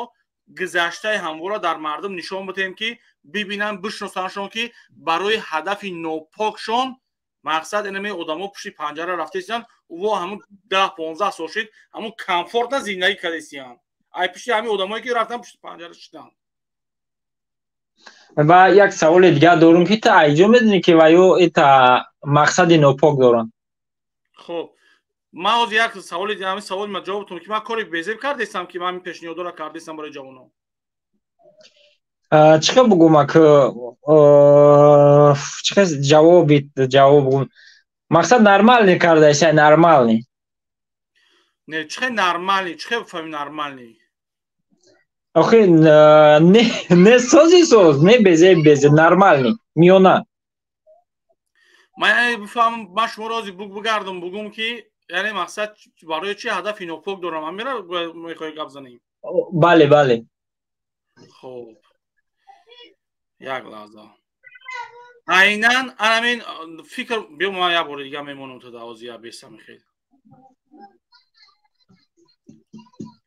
гузаштаи ҳамвора дар мардум нишон бидиҳем ки бибинанд, бишносандшон ки барои ҳадафи нопокшон мақсад инаме одамо пушти панҷара рафтаистанд, ӯ ҳамун 10-15 сол шид, ҳамун комфортна зиндагӣ кардастиянд. Ай пушти ҳамин одамое ки рафтан пушти панҷара шиданд.
Ва як саволи дигар дорум ки та айҷо медонӣ ки ваё ита мақсади нопок доранд?
Хоб, ман ҳозир як саволи ҳамин саволи ма ҷавоб тум ки ман кори безеб кардастам ки ман ҳамин пешниҳодҳоро кардастам барои ҷавонон.
Чӣ хел бугум ак, чӣ хел ҷавоби ҷавоб бугум? Мақсад нормални кардаиса, нормални.
Не, чӣ хел нормални, чӣ хел фаҳми нормални?
Охи, не сози соз, не безеб безеб, нормални, миёна.
Ман яъне бифаҳмам, ман шуморо ҳозир бугардам бугум ки яъне мақсад барои чӣ ҳадафи нопок дорам, ҳамира мехоҳӣ гап занем?
Бале, бале.
Хоб, як лаҳза. Айнан анамин фикр биё, ман як бори дига мемонам то ҳозир як бесами хел.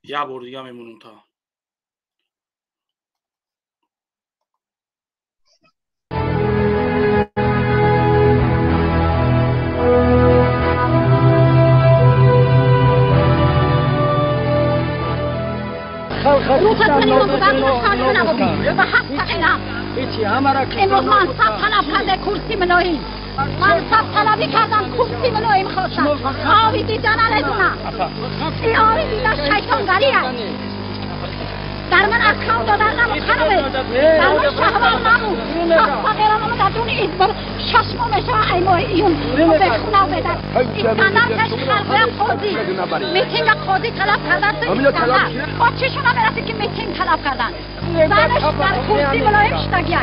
Як бори дига мемонам та.
امروز منصب طلب کرده کرسی ملایم، منصب طلبی کردم کرسی ملایم خواستم. آبی دیدن ندونم، این آبی دیدن شیطانگری است. در من اکاو دادن نمود خانمه، در من شهوار نمود. فقیران در دون ایزبر 6 ماه میشه ای ماه ایون به خونه بدن. اسکندر کش خلقه قاضی میتینگ قاضی طلب کردن تو اسکندر با چشون هم که میتینگ طلب کردن. زنش در کرسی ملایم شدگی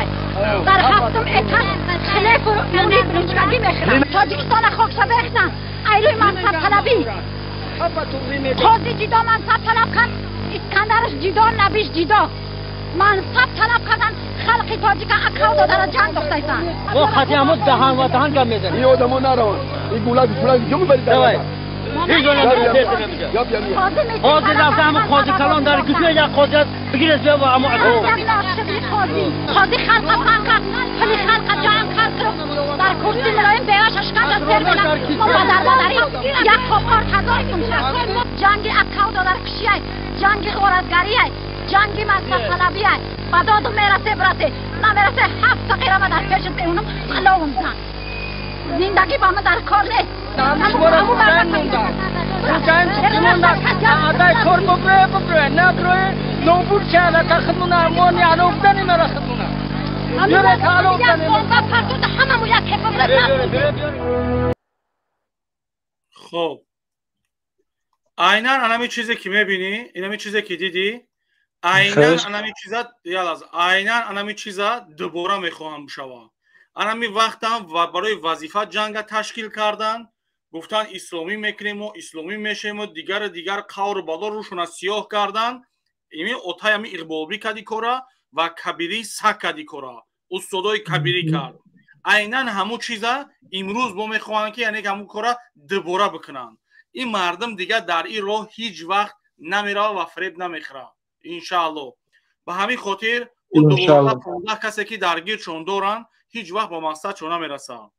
در هفتم اتش خلیف و منیب رچگی میخرن. تاجیکستان خاکشه بخنن ایروی منصب طلبی. قاضی جدا منصب طلب کرد، اسکندرش جدا، نبیش جدا. منصب طلب کردن خلق تاجیک اکاو دادن جنگ داشتن.
او خاطی همو دهان و دهان کم میزنه.
این آدمو نروان. این گولک پولک جو میبری در.
هیچ جا نمیشه. قاضی رفته همو قاضی کلان داره کسی یک قاضی بگیرش بیا با همو
قاضی قاضی خلق پنگ کرد، پلی خلق جنگ کرد. در کرسی ملایم بیاش اشکال از سر بلند. ما پدر مادری یک کاپار هزار سوم شد. جنگ اکاو دادن کشیه، جنگ غارتگریه، Ҷанги мансабталабӣ ай. Ба доду мерасе, бирасе, намерасе, ҳафт фақира ма дар пешат мемонам, аловум зан. Зиндагӣ ба ма дар кор нест.
Адай кор буброе, буброе, наброе, нобуд шава, ка худмуна, мони алов дани мара худмуна. Биёре ка алов дани.
Ҳамаму як кеф.
Хоб, айнан анами чизе ки мебинӣ, инами чизе ки дидӣ, айнан анами чиза ялаз, айнан анами чиза дубора мехоҳам бишава. Анами вақтам ва барои вазифа ҷанга ташкил кардан, гуфтан исломӣ мекунему, исломӣ мешему, дигару дигар қавру бало рӯшона сиёҳ кардан. Ими отай ами иқболбӣ кади кора ва кабирӣ сак кади кора, устодои кабирӣ кард. Айнан ҳамун чиза имрӯз бо мехоҳанд ки яъне ҳамун кора дубора бикунанд. Ин мардум дигар дар ин роҳ ҳеҷ вақт намерава ва фиреб намехӯрад, иншаалло. Ба ҳамин хотир ӯ 12-15 касе ки дар гирдшон доранд, ҳеҷ вақт ба мақсадшон намерасанд.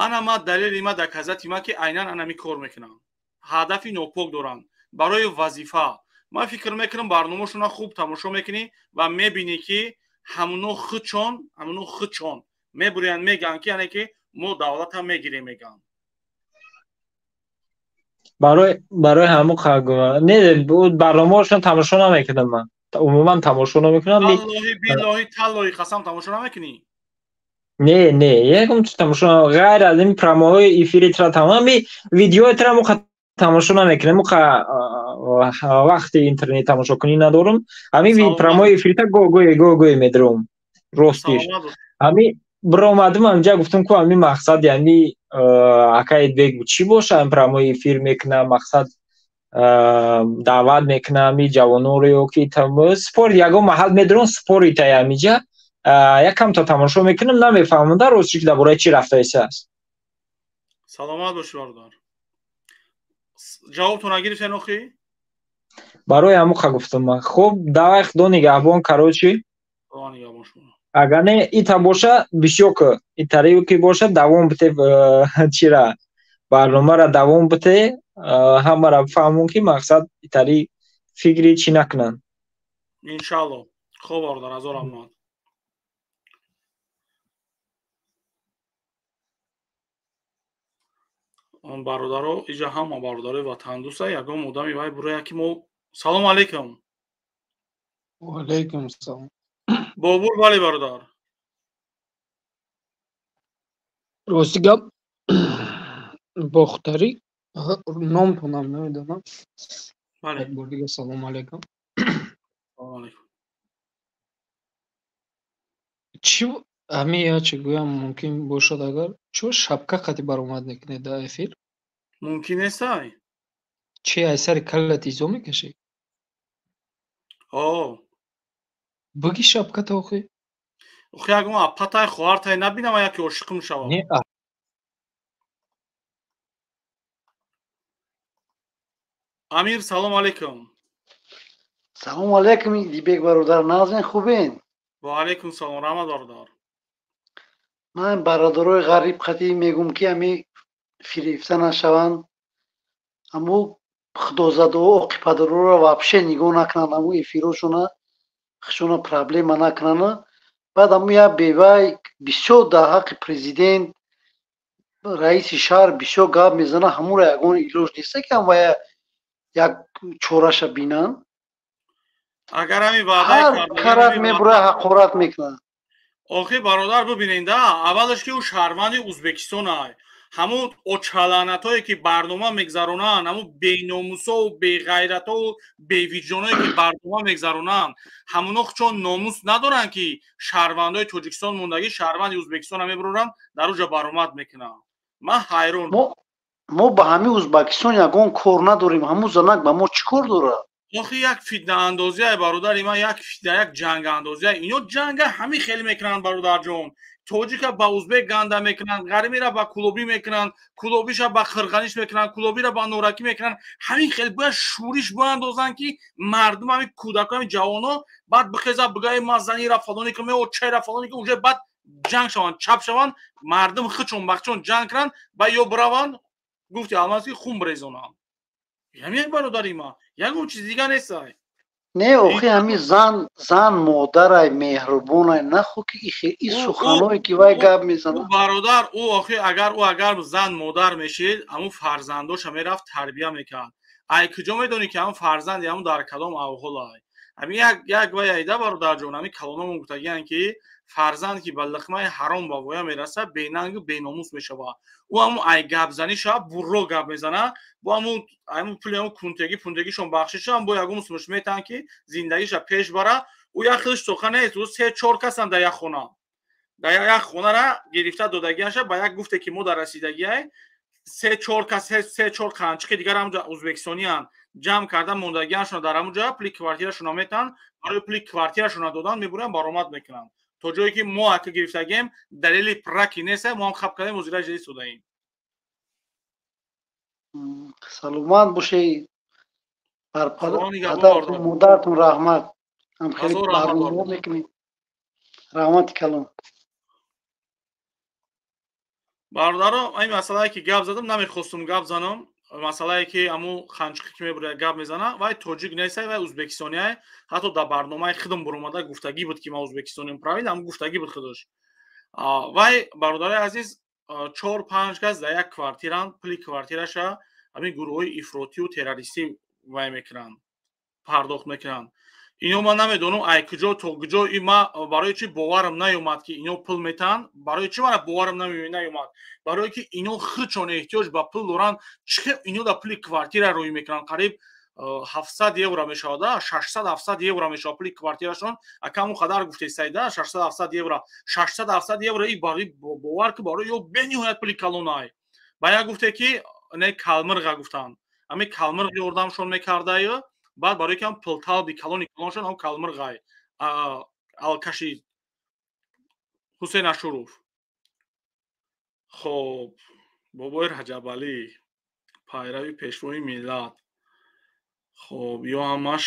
Ана ма далели ма доказати ма ки айнан анами кор мекунанд, ҳадафи нопок доранд барои вазифа. Ман фикр мекунам барномашона хуб тамошо мекунӣ ва мебинӣ ки ҳамуно худшон мебурянд, мегӯянд ки яъне ки мо давлатам мегирем, мегӯянд.
Барои ҳамун не, барномаҳошон тамошо намекунам ман. Умуман тамошо намекунам.
Валлоҳи биллоҳи таллоҳи қасам тамошо намекунӣ?
Не, не, якум тамошо, ғайр аз ин промоҳои эфири тра тамом, видеои тра муқа тамошо намекунам, муқа вақти интернет тамошо кунӣ надорам. Ҳамин промоҳои эфири та го-го медром. Ростиш. Ҳамин биромадам ҳамҷа гуфтам ку ҳамин мақсад яъни акай бег чӣ боша, ҳамин промои эфир мекунам, мақсад даъват мекунам ҳамин ҷавононро ё ки спорт ягон маҳал медурам, спори тай ҳамиҷа якам то тамошо мекунам, намефаҳмам дар ростиш ки дар бораи чӣ рафтаиса аст.
Саломат бошӣ бародар. Ҷавобтон нагирифтен охи?
Барои ҳамуқа гуфтам ман. Хуб, давай худо нигаҳбон, короче.
Худо нигаҳбон шумо.
Агар не ита боша, бисёр ки итарею ки боша, давом бите, чира барномаро давом бите, ҳамаро фаҳмон ки мақсад итари фикри чӣ накунанд.
Иншаалло. Хуб бародар, ҳазор раҳмат. Он бародаро иҷа ҳама бародарои ватандӯста, ягон одами вай буроя ки мо. Салом алейкум.
Ва алейкум салом.
Бобур, бале бародар.
Рости гап, бохтарӣ номтонам намедонам. Як бор дига салом алейкум.
Салом алейкум.
Чӣ ҳамин я чӣ гӯям мумкин бошад, агар чӣ шапка қати баромад мекунед дар эфир?
Мумкин нестай?
Чӣ ай сари каллат изо мекашӣ?
О.
Буги шапката охи?
Охи ягон апатай хоҳартай набинам, яке ошиқм шавам.
Не,
Амир, салом алейкум.
Салом алейкум, Дибек бародар, назин хубен?
Ва алейкум салом, раҳмат бародар.
Ман бародарои ғариб қатӣ мегум ки ами фирифта нашаванд, аммо худозадао оқипадароро вообще нигоҳ накунанд, аммо эфирошона хушона проблема накунанд. Баъд аммо як бевай бисёр дар ҳаққи президент, раиси шаҳр бисёр гап мезанад, ҳамонро ягон илоҷ неста ки ҳам як чораша бинанд.
Агар ҳамин ваъдаи
ҳар карат мебура ҳақорат мекунад.
Охи бародар, бибинед, аввалаш ки ӯ шаҳрванди Ӯзбекистон ай. Ҳамун очаланатое ки барнома мегзаронанд, ҳамун беномусову беғайратову бевиҷдоное ки барнома мегзаронанд, ҳамуно чон номус надоранд ки шаҳрвандои Тоҷикистон мондагӣ шаҳрванди Ӯзбекистонро мебуранд, дар уҷа баромад мекунанд. Ман ҳайрон.
Мо ба ҳамин Ӯзбекистон ягон кор надорем, ҳамун занак ба мо чӣ кор дорад?
Охи як фитнаандозия бародари ман, як фитна, як ҷангаандозия. Ино ҷанга ҳамин хеле мекунанд бародарҷон. Тоҷика ба узбек ганда мекунанд, ғармира ба кулобӣ мекунанд, кулобиша ба қирғаниш мекунанд, кулобира ба норакӣ мекунанд. Ҳамин хеле бояд шӯриш биандозанд ки мардум, ҳамин кӯдако, ҳамин ҷавоно баъд бихезад бигӯяд ман занира фалоне кунам, ё чайра фалоне кунам, уже баъд ҷанг шаванд, чап шаванд, мардум хичон бахчон ҷанг кунанд, ба ё бираванд, гуфти алмаз ки хун бирезонанд. Ҳамин бародари ман, ягон чиз дига нестай.
Не, охи ҳами зан модарай, меҳрубонай, нахо ки и суханое ки вай гап мезанад.
Бародар, ӯ охи агар ӯ агар зан модар мешид, ҳамун фарзандоша мерафт тарбия мекард. Ай куҷо медонӣ ки ҳамун фарзанди ҳамун дар кадом авҳолай? Ҳамин як вай айда, бародарҷон, ҳамин калономон гуфтагиянд ки фарзанд ки ба лиқмаи ҳаром ба воя мерасад, бенангу беномус мешавад. Ӯ ҳамун ай гапзаниша бурро гап мезанад, бо ҳамун пули ҳамун кунтегӣ пунтегишон бахшишам, бо ягон сумаш метаҳанд ки зиндагиша пеш бара. Ӯ як хелиш соха нест, ӯ се чор касанд дар як хона. Дар як хонара гирифта додагиаша ба як гуфте ки мо дар расидагиай, се чор кас, се чор қанчиқи дигар ҳамунҷа ӯзбекистонианд, ҷамъ карда мондагиашона дар ҳамунҷа пули квартирашона метаҳанд, барои пули квартирашона додан мебуранд, баромад мекунанд. То ҷое ки мо ака гирифтагием, далели праки нест, мо ҳам хаб кардем, озира ҷадид содаем.
Саломат бошед, бар падартон модартон раҳмат, ҳам хеле барнома мекунед, раҳмати калон.
Бародаро, ин масъалае ки гап задам, намехостум гап занам, масъалае ки ҳамун ханчиқе ки мебурад гап мезана, вай тоҷик нестай, вай ӯзбекистониай. Ҳатто дар барномаи худам буромада гуфтагӣ буд ки ман ӯзбекистониам, правильно, ҳамун гуфтагӣ буд худаш. Вай, бародарои азиз, чор панҷ кас дар як квартиранд, пули квартираша ҳамин гурӯҳҳои ифротию террористӣ вай мекунанд, пардохт мекунанд. Ино ман намедонам ай куҷо то куҷо, ма барои чи боварам наёмад ки ино пул метаҳанд, барои чи мана боварам наёмад, барое ки ино худшон эҳтиёҷ ба пул доранд. Чи ино дар пули квартира рӯй мекунанд? Қариб 700 евро мешавад, 600-700 евро мешавад пули квартирашон. Акаму қадар гуфтесайда 600-700 евро, 600-700 евро и барои бовар ки барои ё бениҳоят пули калонай. Ба як гуфте ки не калмирға гуфтанд, ҳамин калмирғ ёрдамшон мекардаю, баъд барои ки ҳам пулталби калони калоншон ҳам калмирғай алкаши Ҳусейн Ашуров. Хоб, бобои Раҷабалӣ, пайрави пешвои миллат. Хоб, ё ҳамаш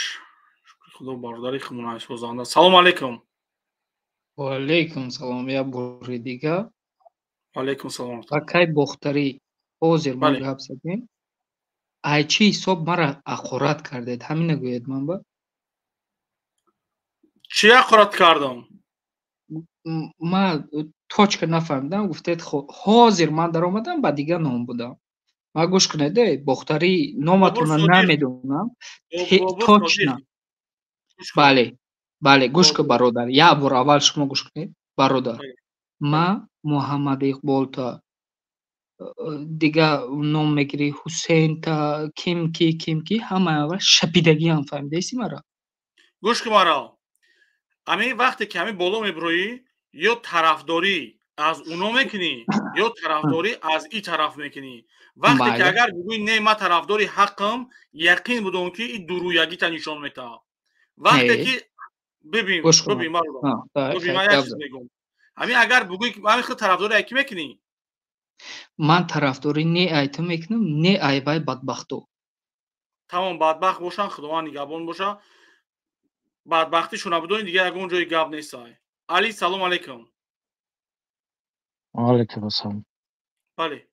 шукри худо бародари хумунайсозанда. Салом алейкум.
Ва алейкум салом, як бори дига.
Ва алейкум салом.
Акай Бохтарӣ, ҳозир мо гап задем. Ай чӣ ҳисоб мара ақорат кардед? Ҳамина гӯед ман ба?
Чӣ ақорат кардам?
Ман точка нафаҳмидам, гуфтед ҳозир ман даромадам, ба дигар ном будам. Ман гӯш кунед, Бохтарӣ номатонро намедонам. Точно. Бале, бале, гӯш кун бародар. Як бор аввал шумо гӯш кунед, бародар. Ман Муҳаммад Иқболта дига ном мегирӣ, Ҳусейнта, ким ки, ким ки, ҳамаи аввал шапидагиам, фаҳмидаисӣ мара?
Гӯш кун мара. Ҳамин вақте ки ҳамин боло мебуроӣ, ё тарафдорӣ аз уно мекунӣ, ё тарафдорӣ аз и тараф мекунӣ. Вақте ки агар бигӯӣ не, ман тарафдори ҳаққам, яқин будам ки и дурӯягита нишон метаҳад. Вақте ки бибин, бибин маро, бибин, ман як чиз мегӯям. Ҳамин агар бигӯӣ ҳамин худ тарафдори ай кӣ мекунӣ?
Ман тарафдорӣ не ай ту мекунам, не ай вай бадбахту.
Тамом, бадбахт бошанд, Худованд нигаҳбон боша. Бадбахтишона бидонед, дигар ягон ҷои гап нест. Али, салом алейкум.
Ва алейкум ассалом.
Бале.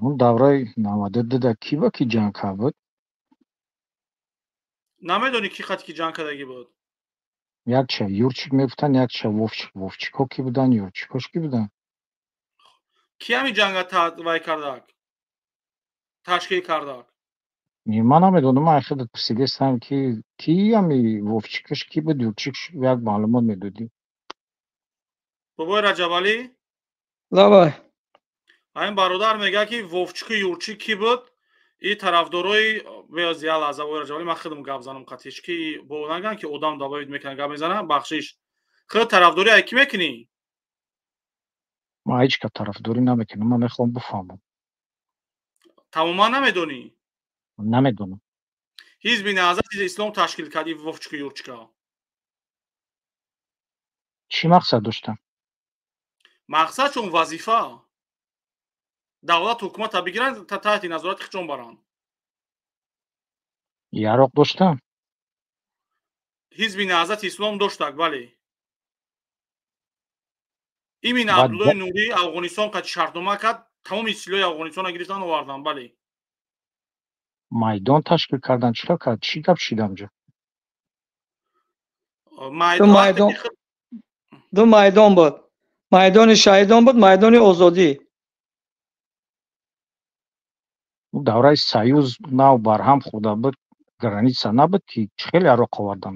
Он давраи 92-да кӣ ба кӣ ҷанг кард буд?
Намедонӣ кӣ қати ки ҷанг кардагӣ буд?
Якча Юрчик мегуфтанд, якча Вовчик. Вовчикҳо кӣ буданд, Юрчикҳош кӣ буданд?
Кӣ ҳамин ҷанга вай кардак? Ташкил кардак?
Ман намедонам, ман худат пурсидастам ки кӣ ҳами Вовчикаш кӣ буд, Юрчик, як маълумот медодӣ.
Бобои Раҷабалӣ?
Давай.
Ҳамин бародар мегӯяд ки Вовчику Юрчик кӣ буд? И тарафдорои беоз як лаҳза, бобои Раҷабалӣ, ман худам гап занам қатиш ки бо нагӯянд ки одам добавить мекунад, гап мезанад, бахшиш. Худ тарафдорӣ ай кӣ мекунӣ?
Ман ҳеҷ кас тарафдорӣ намекунам, ман мехоҳам бифаҳмам.
Тамоман намедонӣ?
Намедонам.
Ҳизби Наҳзати Ислом ташкил кард и Вовчику Юрчика.
Чӣ мақсад доштам?
Мақсад чун вазифа. Давлат ҳукумата бигиранд, таҳти назорати худшон баранд.
Яроқ доштам?
Ҳизби Наҳзати Ислом доштак, бале. Имин Абдуллои Нурӣ Афғонистон қати шартнома кард, тамоми силоҳи Афғонистонро гирифтан овардан, бале.
Майдон ташкил кардан, чӣ кард, чӣ гап шид амҷо?
Ду майдон буд. Майдони шаҳидон буд, майдони озодӣ.
Давраи Союз нав барҳам хӯрда буд, граница набуд, ки чӣ хеле ароқ овардан?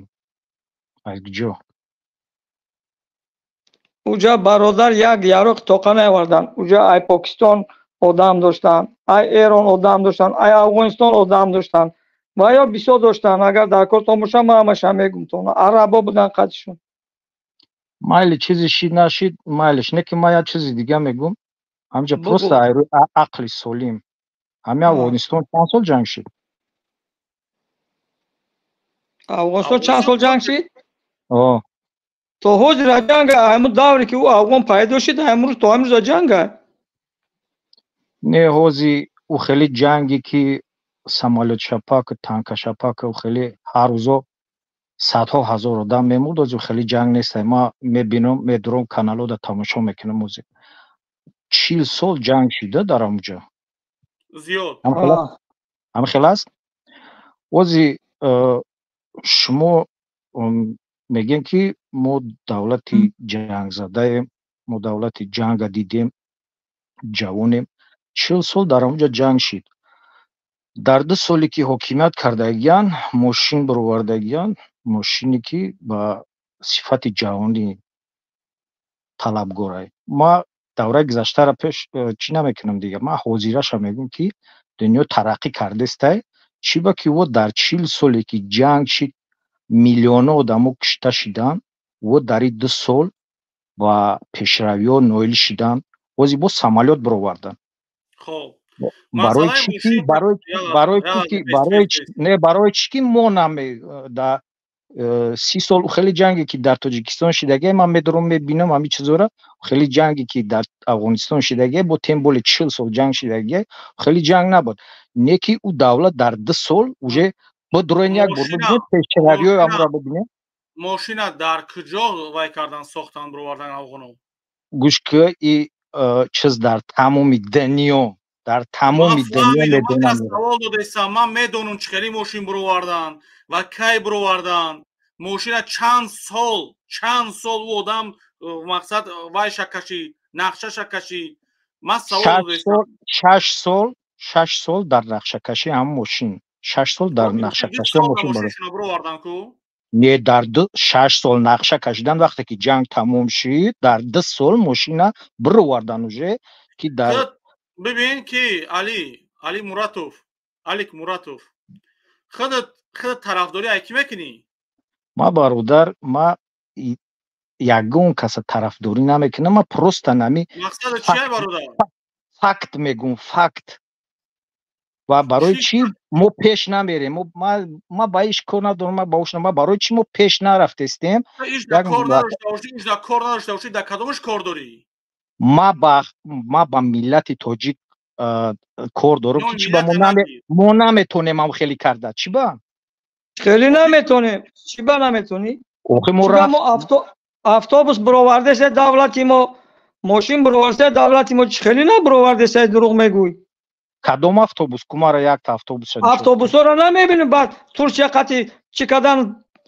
Аз куҷо?
Уҷа бародар як яроқ тоқа наовардан. Уҷа ай Покистон одам доштанд, ай Эрон одам доштанд, ай Афғонистон одам доштанд. Ва ё бисёр доштанд. Агар дар кортон бошам, ман ҳамаша мегум тон. Арабо буданд қатишон.
Майли, чизе шид нашид, майлиш. Не ки ман як чизи дига мегум. Ҳамҷа просто ақли солим. Ҳами Афғонистон чанд сол ҷанг шид?
Афғонистон чанд сол ҷанг шид? То ҳозира ҷанга, ҳамун давре ки ӯ афғон пайдо шид, ҳамрӯз то ҳамрӯза ҷанга.
Не, ҳози ӯ хеле ҷанге ки самолёт шапак, танка шапак, ӯ хеле ҳар рӯзо садҳо ҳазор одам мемурд, ҳози хеле ҷанг нест. Ман мебинам, медурам каналода тамошо мекунам ҳози. 40 сол ҷанг шида дар ҳамуҷо.
Зиёд.
Ҳам хел аст? Ҳози шумо мегӯем ки мо давлати ҷангзадаем, мо давлати ҷанга дидем, ҷавонем. 40 сол дар ҳамуҷо ҷанг шид. Дар 2 соле ки ҳокимият кардагиян, мошин баровардагиян, мошине ки ба сифати ҷаҳонӣ талабгорай. Ма давраи гузаштаро пеш чӣ намекунам дига, ман ҳозираша мегӯм ки дунё тараққӣ кардестай, чӣ ба ки ӯ дар 40 соле ки ҷанг шид, миллионҳо одамо кушта шиданд, ӯ дар ин 2 сол ба пешравиҳо ноил шиданд, ҳози боз самолёт бароварданд.
Хоб.
Барои чӣ ки барои чӣ ки мо наме да 30 сол хеле ҷанге ки дар Тоҷикистон шидагия, ман медурам мебинам ҳамин чизора, хеле ҷанге ки дар Афғонистон шидагия, бо тем боле 40 сол ҷанг шидагия, хеле ҷанг набуд. Не ки ӯ давлат дар 2 сол уже бо дуроин як бор бибинед пешравиҳои амро бибинед.
Мошина дар куҷо вай кардан, сохтан, баровардан афғонҳо?
Гӯш ки и чиз дар тамоми дунё, дар тамоми дунё медонам.
Савол додесам, ман медонам чӣ хеле мошин баровардан ва кай баровардан. Мошина чанд сол ӯ одам мақсад вайша кашид, нақшаша кашид. Ман савол додесам.
6 сол дар нақшакашӣ ҳам мошин. 6 сол дар нақшакашӣ мошин
баровардан ку?
Не, дар 6 сол нақша кашидан, вақте ки ҷанг тамом шид, дар 2 сол мошина баровардан уже ки дар
бибин ки Али Муратов, Алик Муратов, худат тарафдорӣ ай кӣ мекунӣ?
Ма бародар, ма ягон каса тарафдорӣ намекунам, ма просто нами
мақсадат чия бародар?
Факт мегум, факт. Ва барои чӣ мо пеш намерем? Ма ба иш кор надорам, ма ба уш ма барои чӣ мо пеш нарафтестем?
Иш да кор надошта бошӣ, иш да кор надошта бошӣ, да кадомаш кор дорӣ?
Ма ба миллати тоҷик кор дорам ки чӣ ба мо наметонем ҳам хеле карда. Чӣ ба?
Хеле наметонем. Чӣ ба наметонӣ?
Охи мо
автобус баровардеса давлати мо, мошин баровардеса давлати мо, чӣ хеле набаровардеса дурӯғ мегӯй?
Кадом автобус? Кумара якта автобус.
Автобусҳоро намебинем, баъд Турсия қати чӣ кардан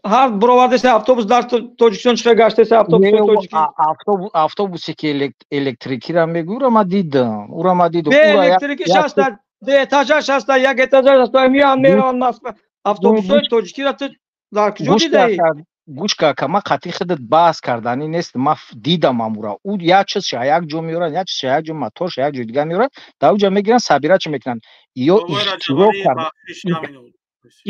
ҳар баровардеса автобус дар Тоҷикистон чӣ гаштеса автобуси тоҷикӣ?
Автобусе ки электрикиро мегӯй, ура ма дидам, ура ма дидам.
Бе электрикиш ҳаста, ду этажаш ҳаста, як этажаш ҳаста, меоянд мераванд Москва. Автобусҳои тоҷикиро ту дар куҷо дидаӣ?
Гӯш ка, ка ман қатъи худат баҳс карданӣ нест, ман дидам амура. Ӯ як чизша як ҷо меоранд, як чизша як ҷо, моторша як ҷо дига меоранд, дар уҷа мегиранд, сабира чӣ мекунанд. Ё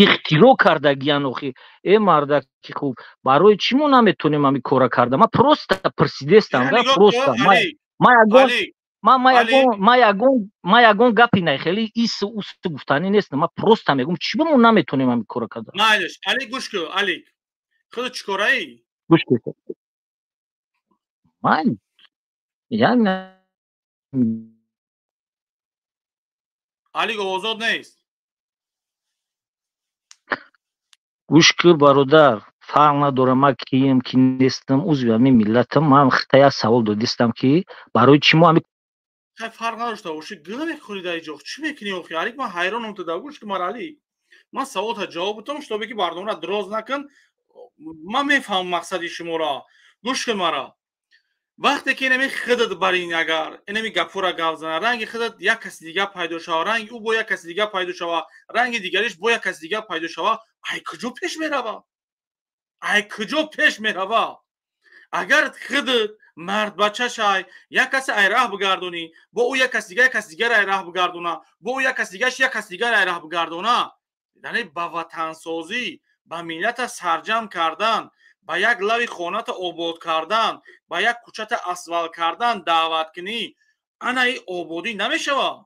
ихтироъ кардагиян охи. Э мардаки хуб, барои чӣ мо наметонем ҳамин кора карда? Ман просто пурсидестам, да, просто. Ман ягон гапи най хеле ис ус гуфтанӣ нест, ман просто мегӯм чӣ ба мо наметонем ҳамин кора карда?
Майлиш, Али гӯш кун, Али. Худат чӣ кораӣ?
Гӯш кун. Ман як
Али овозот нест.
Гӯш кун бародар, фарқ надорам ман кием ки нестам, узви ҳамин миллатам. Ман хита як савол додистам ки барои чӣ мо ҳамин
Хай фарқ надошта боши, гила мехӯри дар иҷо. Чӣ мекунӣ охи? Алик, ман ҳайронам ту да гӯш ки мара Алик. Ман саволта ҷавоб бутам, шутобе ки барномаро дроз накун. Ман мефаҳмам мақсади шуморо. Гӯш кун мара. Вақте ки инами худат бар ин агар инами гапҳоро гап зана, ранги худат як каси дига пайдо шава, ранги ӯ бо як каси дига пайдо шава, ранги дигариш бо як каси дига пайдо шава, ай куҷо пеш мерава? Ай куҷо пеш мерава? Агар худат мардбача шай, як касе ай раҳ бигардонӣ, бо ӯ як каси дига як каси дигар ай раҳ бигардона, бо ӯ як каси дигаш як каси дигар ай раҳ бигардона, яъне ба ватансозӣ, ба миллата сарҷам кардан, ба як лави хоната обод кардан, ба як кӯчата асфалт кардан даъват кунӣ, ана и ободӣ намешава.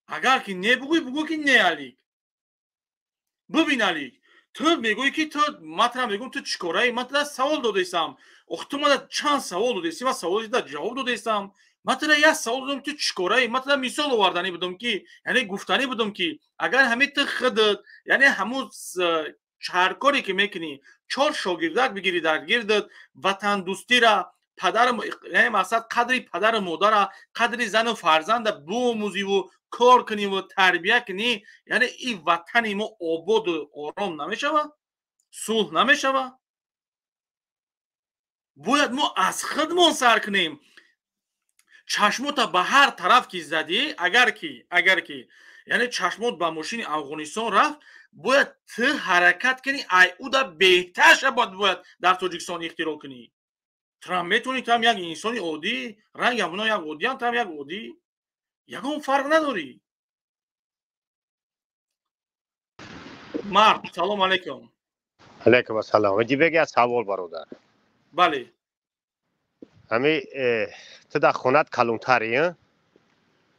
Агар ки не бугӯй, бугӯ ки не, Алик. Бибин, Алик, ту мегӯӣ ки ту матра мегӯм, ту чӣ кораи? Ман туда савол додаистам. Ох, ту мада чанд савол додаистӣ, ман саволи туда ҷавоб додаистам. Ман туда як савол додам, ту чӣ кораи? Ман туда мисол оварданӣ будам ки, яъне гуфтанӣ будам ки агар ҳамин ту худат, яъне ҳамун ҳар коре ки мекунӣ, чор шогирдак бигирӣ дар гирдат, ватандӯстира, падар, яъне мақсад қадри падару модара, қадри зану фарзанда биомӯзиву кор куниву тарбия кунӣ, яъне ин ватани мо ободу ором намешава, сулҳ намешава. Бояд мо аз худмон сар кунем. Чашмота ба ҳар тараф ки задӣ, агар ки яъне чашмот ба мошини Афғонистон рафт, бояд ту ҳаракат кунӣ, ай уда беҳтарша бояд дар Тоҷикистон ихтироъ кунӣ. Трам метавонӣ, там як инсони оддӣ, ранги ҳамоно як оддиам, там як оддӣ, ягон фарқ надорӣ. Мард, салом алейкум.
Алейкум ассалом. Ҷибег, як савол, бародар.
Бале.
Ҳами ту дар хонат калонтарӣ?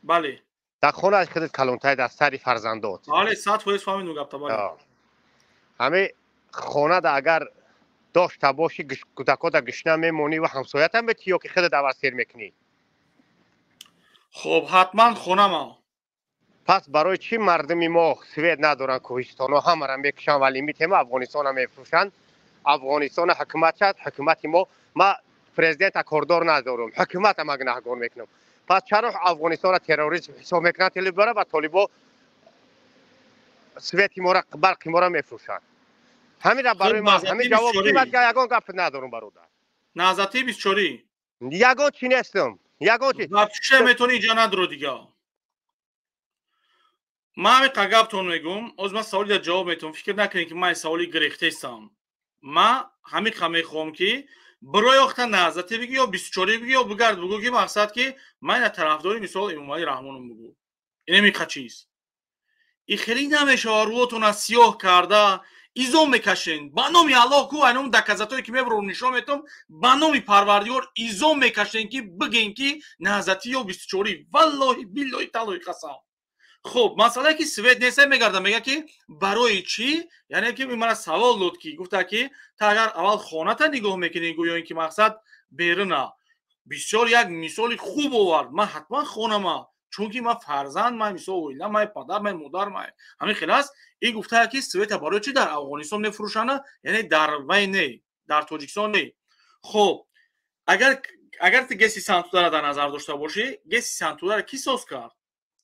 Бале.
Дар хонаат худат калонтарӣ, дар сари фарзандот.
Бале, 100% фаҳмидум гапта, бале.
Ҳами хонада агар дошта бошӣ, кӯдакода гушна мемонӣ ва ҳамсоятам метӣ ё ки худат аввал сер мекунӣ?
Хоб, ҳатман хонама.
Пас барои чӣ мардуми мо свет надоранд? Кӯҳистоно ҳамаро мекушанд ва лимитема Афғонистона мефурӯшанд. Афғонистона ҳукумат шад, ҳукумати мо, ма президента кордор надорам, ҳукумата ма гунаҳгор мекунам. Пас чаро Афғонистонро терроризм ҳисоб мекунанд толибора ва толибо свети мора, барқи мора мефурӯшанд? Ҳамира барои ман ҳамин ҷавоб ки ягон гап надорам, бародар.
Наҳзати бисчорӣ.
Ягон чӣ нестам, ягон чи.
Вообще метавонӣ инҷа надро дига. Ман ҳамин гаптон мегӯм, оз ман саволи да ҷавоб метавам, фикр накунед ки ман саволи гирехтаистам. Ман ҳамин қа мехоҳам ки бирои охта наҳзатӣ бигӯ ё бисчорӣ бигӯ ё бигард бигӯ ки мақсад ки ман ина тарафдори мисол Эмомалӣ Раҳмоном бигӯ. Инами қа чиз. И хеле намешава рӯотона сиёҳ карда изо мекашен. Ба номи Аллоҳ ку айном доказатое ки мебарам нишон метам, ба номи Парвардигор изо мекашен ки бигӯен ки наҳзатӣ ё бисчорӣ. Валлоҳи биллоҳи таллоҳи қасам. Хуб, масъалае ки свет нест мегардам, мега ки барои чӣ? Яъне ки мана савол дод ки гуфта ки та агар аввал хоната нигоҳ мекунӣ, гӯё ин ки мақсад беруна. Бисёр як мисоли хуб овард. Ман ҳатман хонама, чунки ман фарзанд, ман мисол оила, ман падар, ман модар, ман ҳамин хел аст. Ин гуфта ки света барои чӣ дар Афғонистон мефурӯшанд, яъне дар вай не, дар Тоҷикистон не. Хуб, агар ту ГЭСи Сантудара дар назар дошта бошӣ, ГЭСи Сантударо кӣ соз кард?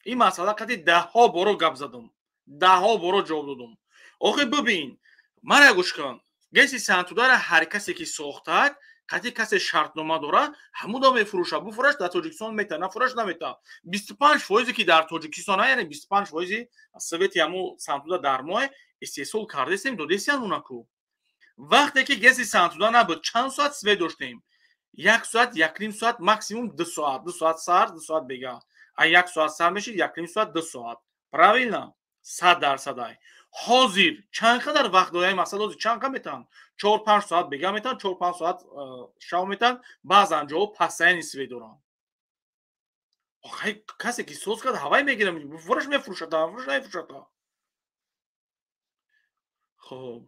Ин масъала қати даҳҳо боро гап задам, даҳҳо боро ҷавоб додам. Охи бибин, мара гӯш кун, ГЭСи Сантудара ҳар касе ки сохтад, қати касе шартнома дорад, ҳамуда мефурӯшад. Буфурӯш дар Тоҷикистон мета, нафурӯш намета. 25% ки дар Тоҷикистон, яъне 25% свети ҳаму Сантуда дар моҳ истеҳсол кардесем, додесиан унаку. Вақте ки ГЭСи Сантуда набуд, чанд соат свет доштем? Як соат, якним соат, максимум 2 соат, 2 соат сар, 2 соат бега. А як соат сар мешид, якним соат, 2 соат. Правильно? 100%. Ай. Ҳозир чанд қадар вақт дорем? Масалан, ҳозир чанд қа метавон? 4-5 соат бега метавон, 4-5 соат шав метавон, баъзан ҷоҳо пасаяни свет доранд. Охай, касе ки соз кард, ҳавай мегирам, фурӯш мефурӯшад, фурӯш намефурӯшад. Хоб.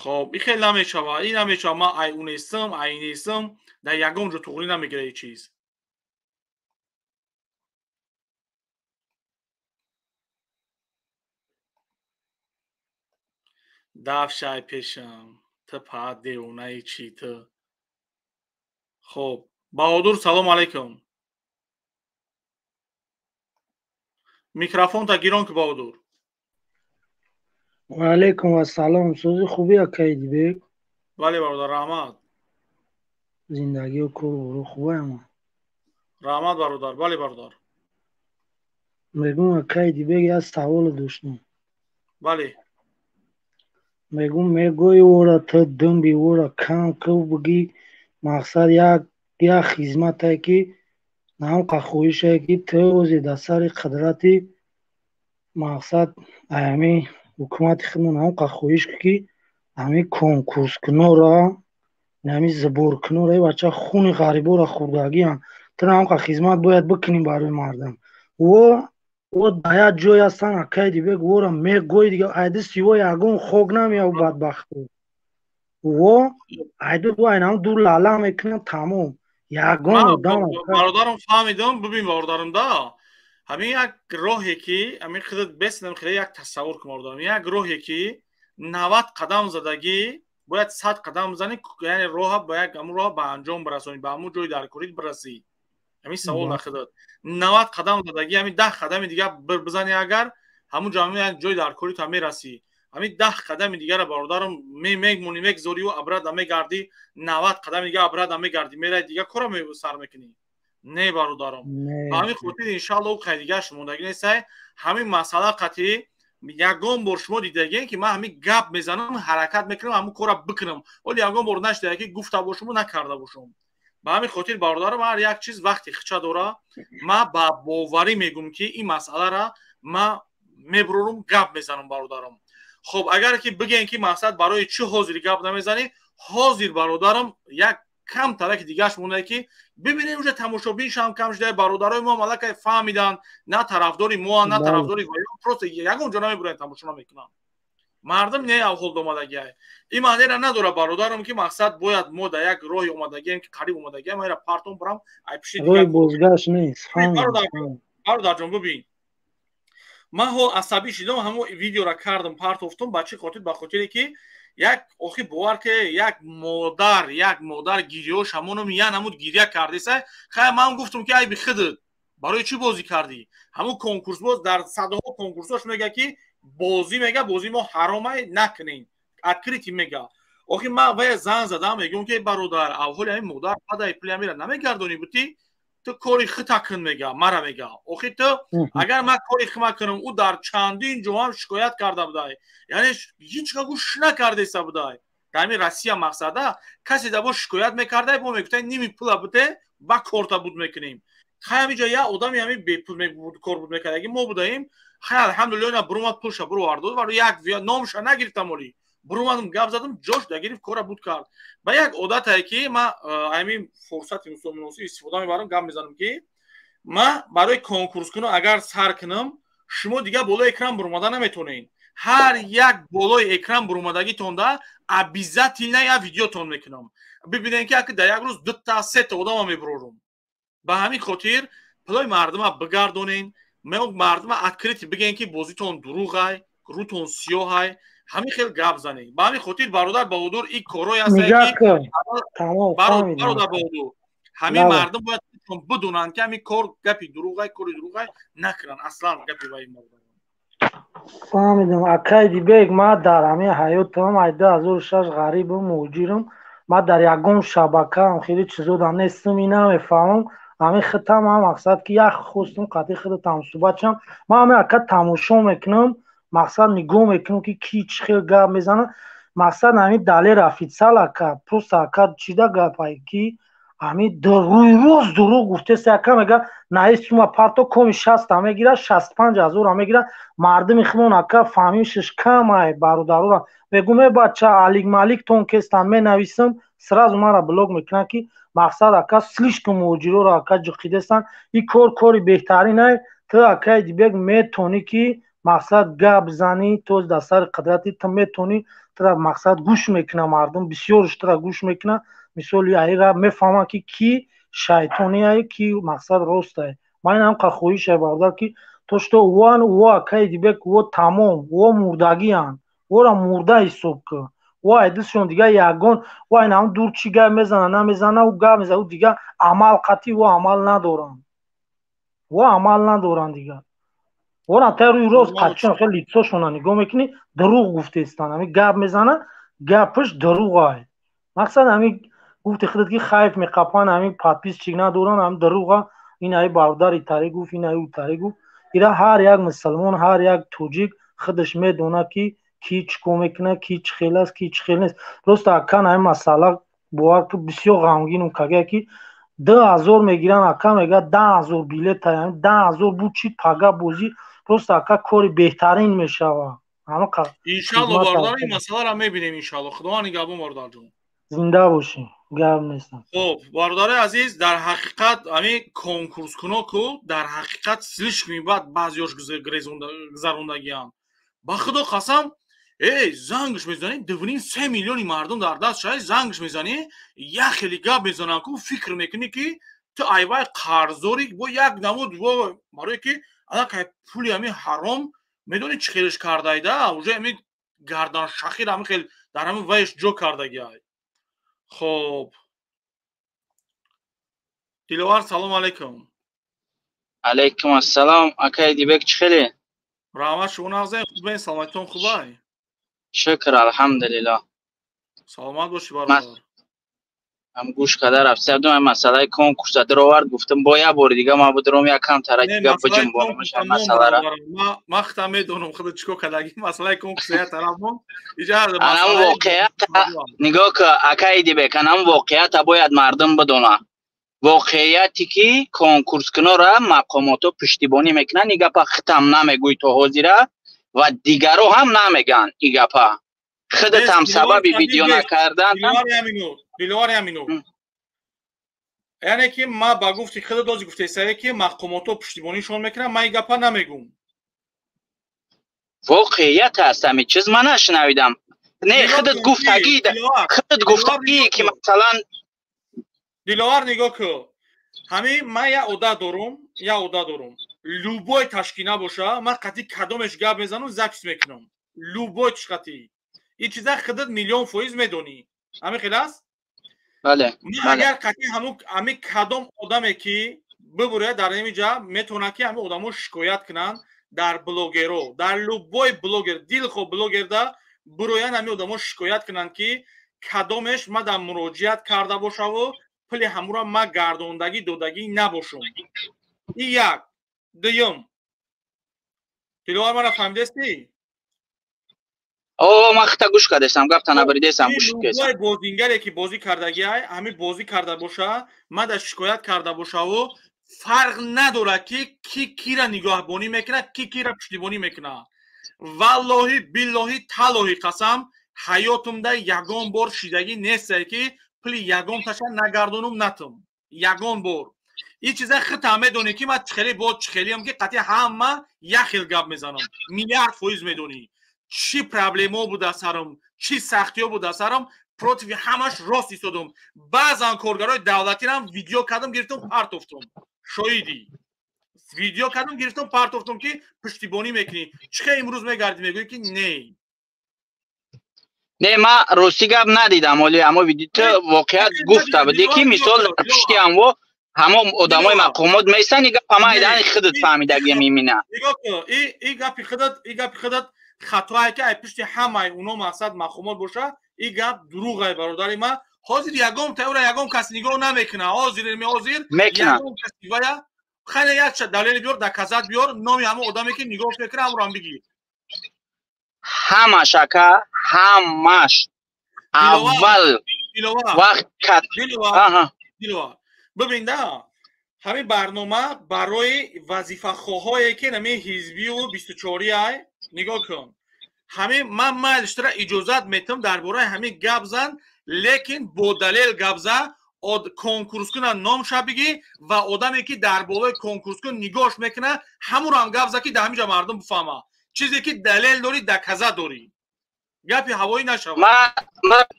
Хоб, ин хел намешава, ин намешава, ман ай у нестам, ай нестам, дар ягон ҷо туғрӣ намегира ин чиз. Дафшай пешам. Ту па девонаи чӣ ту? Хоб, Баҳодур, салом алайкум. Микрофонта гирон ки, Баҳодур.
Ва алайкум ассалом. Сӯзи хубӣ, акаи Дибек?
Бале, бародар, раҳмат.
Зиндагию кору хуб ама?
Раҳмат, бародар, бале, бародар.
Мегум, акаи Дибек, як саволе доштам.
Бале.
Мегум, мегӯи ора ту думби ора кам кӯ, бигӣ мақсад як хизмате ки наҳамқа хоҳише ки ту ози дар сари қудрати мақсад ҳамин ҳукумати худмон ҳамқа хоҳиш ки ҳамин конкурскунора, ҳамин сборкунора, бача хуни ғарибора хӯрдагиам, ту ҳамқа хизмат бояд бикунӣ барои мардум. Во дар як ҷой ҳастанд, акаи Дибек, вора мегӯи дига айдисти во ягон хок намеяв, бадбахту во айду айнам ду лала мекунанд, тамом, ягон одам.
Бародарам, фаҳмидам. Бибин, бародарам, да ҳамин як роҳе ки ҳамин худат бесинам хеле як тасаввур кун, бародарам, як роҳе ки 90 қадам задагӣ бояд 100 қадам бизанӣ, яъне роҳа ба як ҳамун роҳа ба анҷом бирасонӣ, ба ҳамун ҷои даркорит бирасӣ. Ҳамин савол дар худат: 90 қадам задагӣ, ҳамин 10 қадами дига бизанӣ, агар ҳамун ҷо ҷои даркорита мерасӣ. Ҳамин 10 қадами дигара, бародарам, мемонӣ, мегзорию обратно мегардӣ, 90 қадами дига обратно мегардӣ, мераи, дига кора сар мекунӣ. Не, бародарам, ба ҳамин хотир, иншалло, қайдигаш мондагӣ нестай. Ҳамин масъала қатъӣ ягон бор шумо дидагем, ки ман ҳамин гап мезанам, ҳаракат мекунам, ҳамун кора бикунам. Оли ягон бор нашида, ки гуфта бошуму накарда бошум. Ба ҳамин хотир, бародарам, ҳар як чиз вақти хича дора. Ман ба боварӣ мегӯм, ки ин масъалара ман мебурорум, гап мезанам, бародарам. Хоб, агар ки бигӯем, ки мақсад барои чӣ ҳозир гап намезанӣ, ҳозир, бародарам, як кам тараки дигаш монда, ки бибинем, уже тамошобиншам кам шуда, бародарои мо аллакай фаҳмиданд, на тарафдори моа, на тарафдори просто ягон ҷо намебуранд, тамошо намекунанд мардум. Не, авҳол омадагиай ин маънеро надорад, бародарам, ки мақсад бояд мо дар як роҳи омадагием, ки қариб омадагием, айра партон бурам ай пиши.
Бозгашт нест.
Бародарҷон, бибин, ман ҳо асабӣ шидам, ҳамон видеора кардам, партофтум. Ба чӣ хотир? Ба хотире ки як охи бовар ки як модар гирёш ҳамонум я намуд гиря кардеса. Хай, ман гуфтум, ки айби худат, барои чӣ бозӣ кардӣ? Ҳамун конкурсбоз дар садҳо конкурсош мега, ки бозӣ мега, бозӣ мо ҳаромай, накунем, открытый мега. Охи ман вая зан задам, мегӯм, ки бародар, авҳоли ҳамин модар падаи пули ҳамира намегардонӣ бутӣ, ту кори хита кун, мега, мара мега. Охи ту агар ман кори хима кунам, ӯ дар чандин ҷо ҳам шикоят карда будай, яъне ҳеҷ ка гӯш накардеса будай. Дар ҳамин Россия мақсада касе да бо шикоят мекардай, бо мегуфтай, ними пула буте, ба корта буд мекунем. Хай, ҳамин ҷо як одами ҳамин бепул кор буд мекардаги мо будаем. Хай, алҳамдулилла, ина бурумад, пулша буровард, як номша нагирифтам, оли бурумадам, гап задам, ҷош дагирифт, кора буд кард. Ба як одатае, ки ман ҳамин фурсати муносиб истифода мебарам, гап мезанам, ки ман барои конкурс кунам агар сар кунам, шумо дига болои экран бурумада наметонед. Ҳар як болои экран бурумадагитонда обязательно як видеотон мекунам, бибинем, ки дар як рӯз дута сета одама мебурорум. Ба ҳамин хотир пулои мардума бигардонен, мардума открытый бигӯен, ки бозитон дурӯғай, рӯтон сиёҳай, ҳамин хел гап занед. Ба ҳамин хотир, бародар Баҳодур, ин корҳое ҳастае, ки бародар Баҳодур, ҳамин мардум бояд бидонанд, ки ҳамин кор гапи дурӯғай, кори дурӯғай накунанд аслан гапи ваи.
Фаҳмидам, акай Дибек. Ман дар ҳамин ҳаётам ай 2006 ғарибам, муҳоҷирам. Ман дар ягон шабакаам хеле чизодам нестам, и намефаҳмам. Ҳамин хитам ҳам мақсад ки як хостум қатъи худатам суҳбат шам. Ман ҳамин ака тамошо мекунам, мақсад нигоҳ мекунам, ки ки чӣ хел гап мезанад. Мақсад ҳамин Далер официал, ака, просто ака чида гапай, ки ҳамин рӯйрост дурӯғ гуфтест. Ака мега, наи сума парто коми 60-а мегирад, 65 ҳазора мегирад. Мардуми худмон, ака, фаҳмишаш камай. Бародарора мегӯм, е бача, алик маликтон кестан, менависам, сразу мара блок мекунанд, ки мақсад ака слишком муҳоҷироро ака ҷиқидестанд. Ин кор кори беҳтаринай. Ту, акаи Дибек, метонӣ, ки мақсад гап занӣ, то дар сари қудрати ту метонӣ, тура мақсад гӯш мекунад мардум, бисёрш тура гӯш мекунад. Мисоли аира мефаҳманд, ки ки шайтоние, ки мақсад ростае. Ман ин ҳамқа хоҳише, бародар, ки то что ван во, акаи Дибек, во тамом, во мурдагианд, вора мурда ҳисоб кун. Вай дастшон дига ягон вай нам дур чӣ гап мезана намезана, ӯ гап мезана, ӯ дига амал қатъи ӯ амал надоранд, ӯ амал надоранд дига. Ора та рӯи рост қатчон хеле лицошона нигоҳ мекунӣ, дурӯғ гуфтестан. Ҳами гап мезана, гапаш дурӯғай. Мақсад ҳами гуфти худат ки хайф меқапан, ҳами подписчик надоранд, ҳами дурӯға. Ин ай бародари таре гуфт, ин ай ӯ таре гуфт. Ира ҳар як мусалмон, ҳар як тоҷик худаш медонад ки ки чӣ кор мекунад, ки чӣ хел аст, ки чӣ хел нест. Просто акан ҳами масъала бовар ку бисёр ғамгинум кага ки 2000 мегиранд, ака мега 10 000 билет, 10 000 буд чи пага бозӣ. Просто ака кори беҳтарин мешава.
Иншалло, бародар, ин масъаларо мебинем, иншалло. Худованд нигаҳбон, бародарҷон.
Зинда бошӣ, гап нестам.
Хоб, бародари азиз, дар ҳақиқат ҳамин конкурскуно ку дар ҳақиқат слишком бад баъзеёш гузарондагианд. Ба худо қасам, эй, зангш мезанӣ, 2,5-3 миллиони мардум дар даст шай, зангш мезанӣ, як хеле гап мезанам ку, фикр мекунӣ ки ту айвай қарздорӣ бо як намуд, барое ки аллакай пули ҳамин ҳаром медонӣ чӣ хелеш кардайда, уже ҳамин гарданшахир ҳамин хел дар ҳамин вайш ҷо кардагиай. Хоб, Диловар, салом алайкум.
Алайкум ассалом, акай Дибек, чӣ хеле?
Раҳмат, шумо нағзем, хубен, саломатитон хубай?
Шукр, алҳамдулилло.
Саломат бошӣ, бародар.
Ҳам гӯш карда рафта будам, масъалаи конкурса даровард, гуфтам бо як бори дига ма будуром, якам тара дига биҷунбонамаш масъалара.
Ман худам медонам худат чӣ кор кардагӣ. Масъалаи конкурса як тараф мон.
Анам воқеата нигоҳ ку, акаи Дибек, анам воқеата бояд мардум бидона. Воқеияте ки конкурскунора мақомотҳо пуштибонӣ мекунанд, ин гапа хитам намегӯй то ҳозира ва дигаро ҳам намегӯянд ин гапа. Худатам сабаби видео накардан.
Диловари Аминов, яъне ки ма ба гуфти худат ози гуфтесае ки мақомотҳо пуштибонишон мекунанд, ман ин гапа намегӯм.
Воқеият аст ҳамин чиз, ман нашунавидам. Не, худат гуфтагӣ, худат гуфтагӣ ки масалан.
Диловар, нигоҳ ку, ҳамин ман як одат дорум, як одат дорум: любой ташкил набоша, ман қатъи кадомеш гап мезанам, запись мекунам, любой чиқатӣ. Ин чиза худат миллион фоиз медонӣ, ҳамин хел аст?
Бале.
Агар қатъи ҳамин кадом одаме ки бибуряд дар ҳамин ҷа, метавонад ки ҳамин одамо шикоят кунанд дар блогеро, дар любой блогер, дилхоҳ блогерда бироянд, ҳамин одамо шикоят кунанд ки кадомеш ма дар муроҷиат карда бошаву пули ҳамура ма гардондагӣ додагӣ набошум. И як. Дуюм, Диловар, мара фаҳмидестӣ?
О, ман хита гӯш кардастам, гапта набаридестам, гӯш.
Любой бозингаре ки бозӣ кардагиай, ҳамин бозӣ карда боша, ма дар шикоят карда бошаву, фарқ надорад ки ки кира нигоҳбонӣ мекунад, ки кира пуштибонӣ мекунад, валлоҳи, биллоҳи, таллоҳи қасам, ҳаётумда ягон бор шидагӣ нестае ки пули ягон таша нагардонум, натум ягон бор. Ин чиза худтам медонӣ ки ман чихеле бо чихелиам ки қатъи ҳама як хел гап мезанам, миллиард фоиз медонӣ чӣ проблемао буда сарам, чӣ сахтиҳо буда сарам, против ҳамаш рост истодум. Баъзан коргарои давлатирам видео кардам, гирифтам, партофтум, шоҳидӣ, видео кардам, гирифтам, партофтум ки пуштибонӣ мекунӣ. Чӣ хел имрӯз мегардӣ, мегӯӣ ки не?
Не, ма рости гап надидам оли амо видео. Ту воқеат гуфта будӣ ки мисол дар пушти ҳамво ҳамо одамои мақомот меистанд, и гапа ма айдани худат фаҳмидагиам имина.
Нигоҳ кун, и гапи худат, и гапи худат хатое ки ай пушти ҳамаи уно мақсад мақомот боша, и гап дурӯғай, бародари ма. Ҳозир ягон теора ягон кас нигоҳ намекуна. Ҳозир ҳозир ягон кас вая хеле якча далел биёр, доказать биёр, номи ҳамон одаме ки нигоҳ мекуна, ҳамонро ҳам бигир.
Ҳамаш, ака, ҳамаш аввал вақт.
Диловар, бибин да, ҳамин барнома барои вазифахоҳое ки нами ҳизбию 24-ай. Нигоҳ кун, ҳамин ман майлиштара иҷозат метам дар бораи ҳамин гап зан, лекин бо далел гап зан. Конкурскуна номша бигӣ ва одаме ки дар болои конкурскун нигоҳш мекуна, ҳамонро ҳам гап зан, ки дар ҳамин ҷа мардум бифаҳма. Чизе ки далел дорӣ, доказать дорӣ, гапи ҳавоӣ нашавад.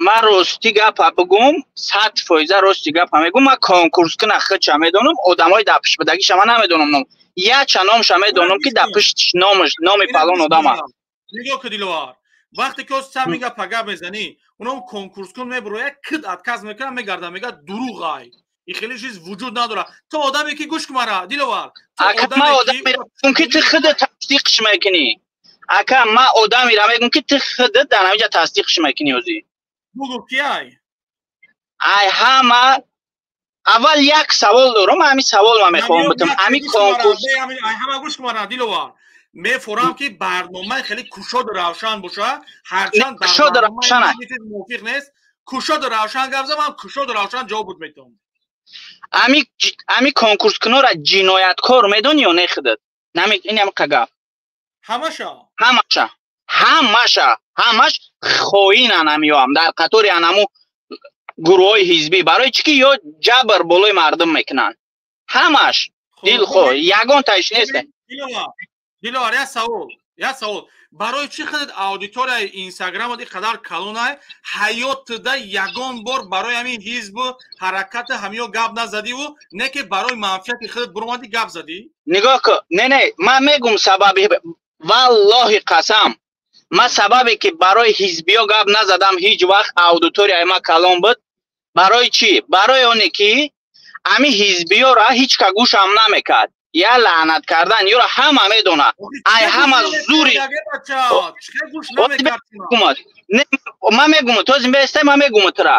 Ман рости гапа бигум, 100%-а рости гапа мегум, ман конкурскуна худша медонам, одамои дар пишт будагиша ман намедонам ном. Яча номша медонам ки дар пишт номаш номи фалон одама.
Нигоҳ ку, Диловар. Вақте ки оз сами гапа гап мезанӣ, уном конкурскун мебурояд, кид отказ мекунад, мегарда, мегӯяд дурӯғ ай. И хеле чиз вуҷуд надорад. Ту одаме ки, гӯш кун мара, Диловар.
Ака, ман одаме ки ту худат тасдиқш мекунӣ. Ака, ман одамеро мегӯм, ки ту худат дар ҳаминҷа тасдиқш мекунӣ озӣ.
Бугӯ, ки ай?
Ай, ҳама аввал як савол дорам, ҳамин савол ман мехоҳам битам. Ҳамин конкурс
Ай, ҳама гӯш кун мара, Диловар. Мефорам, ки барномаи хеле кушоду равшан боша, ҳарчанд
кушоду равшан
мувофиқ нест, кушоду равшан гап зам, кушоду равшан ҷавоб буд метавон.
Ами конкурскунора ҷинояткор медонӣ ё не худат? Нами ин ҳам қагап.
Ҳамаша?
Ҳамаша. Ҳамаша. Ҳамаш хоинан ҳамиёам дар қатори анаму гурӯҳҳои ҳизбӣ. Барои чӣ ки ё ҷабр болои мардум мекунанд. Ҳамаш дилхоҳ, ягон таиш нест.
Диловар, як савол, як савол. Барои чӣ худат аудиторияи инстаграмат ин қадар калонай, ҳаётда ягон бор барои ҳамин ҳизбу ҳаракати ҳамиё гап назадиву, не ки барои манфиати худат буромадӣ, гап задӣ?
Нигоҳ кун, не, не, ман мегум сабаби, валлоҳи қасам, ман сабабе ки барои ҳизбиё гап назадам ҳеҷ вақт, аудиторияи ман калон буд. Барои чӣ? Барои оне ки ҳамин ҳизбиёра ҳеҷ ка гӯшам намекард. Я лаънат кардан ёра ҳама медона. Ай ҳама зури ман мегум, то зимбестай, ман мегум тура.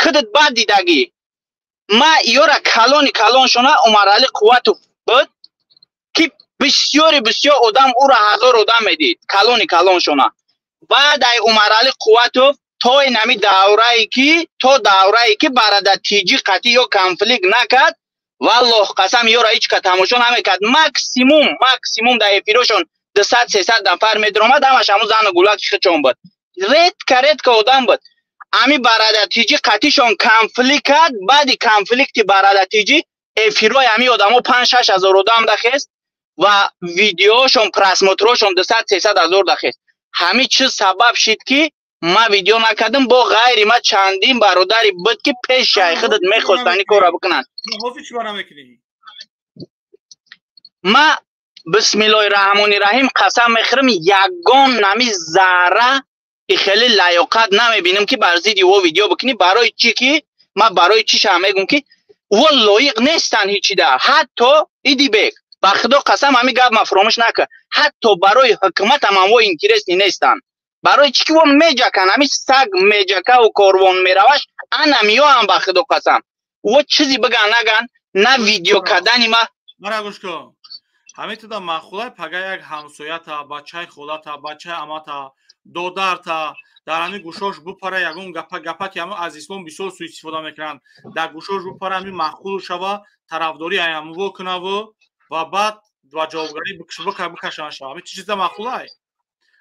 Худат бад дидагӣ. Ма ёра калони калоншона Умарали Қувватов буд, ки бисёри бисёр одам ӯра, ҳазор одам медид, калони калоншона. Баъд ай Умарали Қувватов то инами даврае ки, то даврае ки барада тиҷи қатъӣ ё конфликт накард, валлоҳ қасам, ёра ҳеҷ ка тамошо намекард. Максимум, максимум дар эфирошон 200, 300 нафар медиромад, ҳамаш ҳамун зану гулаки хичон буд. Редко, редко одам буд. Ами барада тиҷи қатишон конфликт кард, баъди конфликти барада тиҷи эфирои ҳами одамо 5-6 ҳазор одам дахест ва видеошон, просмотрошон 200, 300 ҳазор дахест. Ҳамин чиз сабаб шид, ки ман видео накардам. Бо ғайри ма чандин бародари буд, ки пеши ай худат мехостанд ин корро бикунанд. Ма бисмиллоҳи раҳмони раҳим қасам мехӯрам, ягон нами зарра и хеле лаёқат намебинам, ки бар зидди ӯ видео бикунӣ. Барои чӣ ки ман барои чиша мегӯм, ки ӯ лоиқ нестанд ҳечида. Ҳатто Идибек, ба худо қасам, ҳамин гап ма фуромӯш накард, ҳатто барои ҳукуматам ҳам во интересный нестанд. Барои чӣ ки во меҷакан, ҳамин саг меҷакаву корвон мераваш, анамиёам, ба худо қасам, во чизе биган наган, на видео кардани ма.
Мара гӯш кун, ҳамин туда маъқулай, пага як ҳамсоята, бачаи холата, бачаи амата, додарта дар ҳамин гӯшош бупара ягон гапа, гапа ки ҳамин аз ислом бисёр суистифода мекунанд, дар гӯшош бупара, ҳамин маъқул шава, тарафдорӣ аямво кунаву ва баъд ба ҷавобгарӣ бикашанд шава. Ҳамин чиза маъқулай?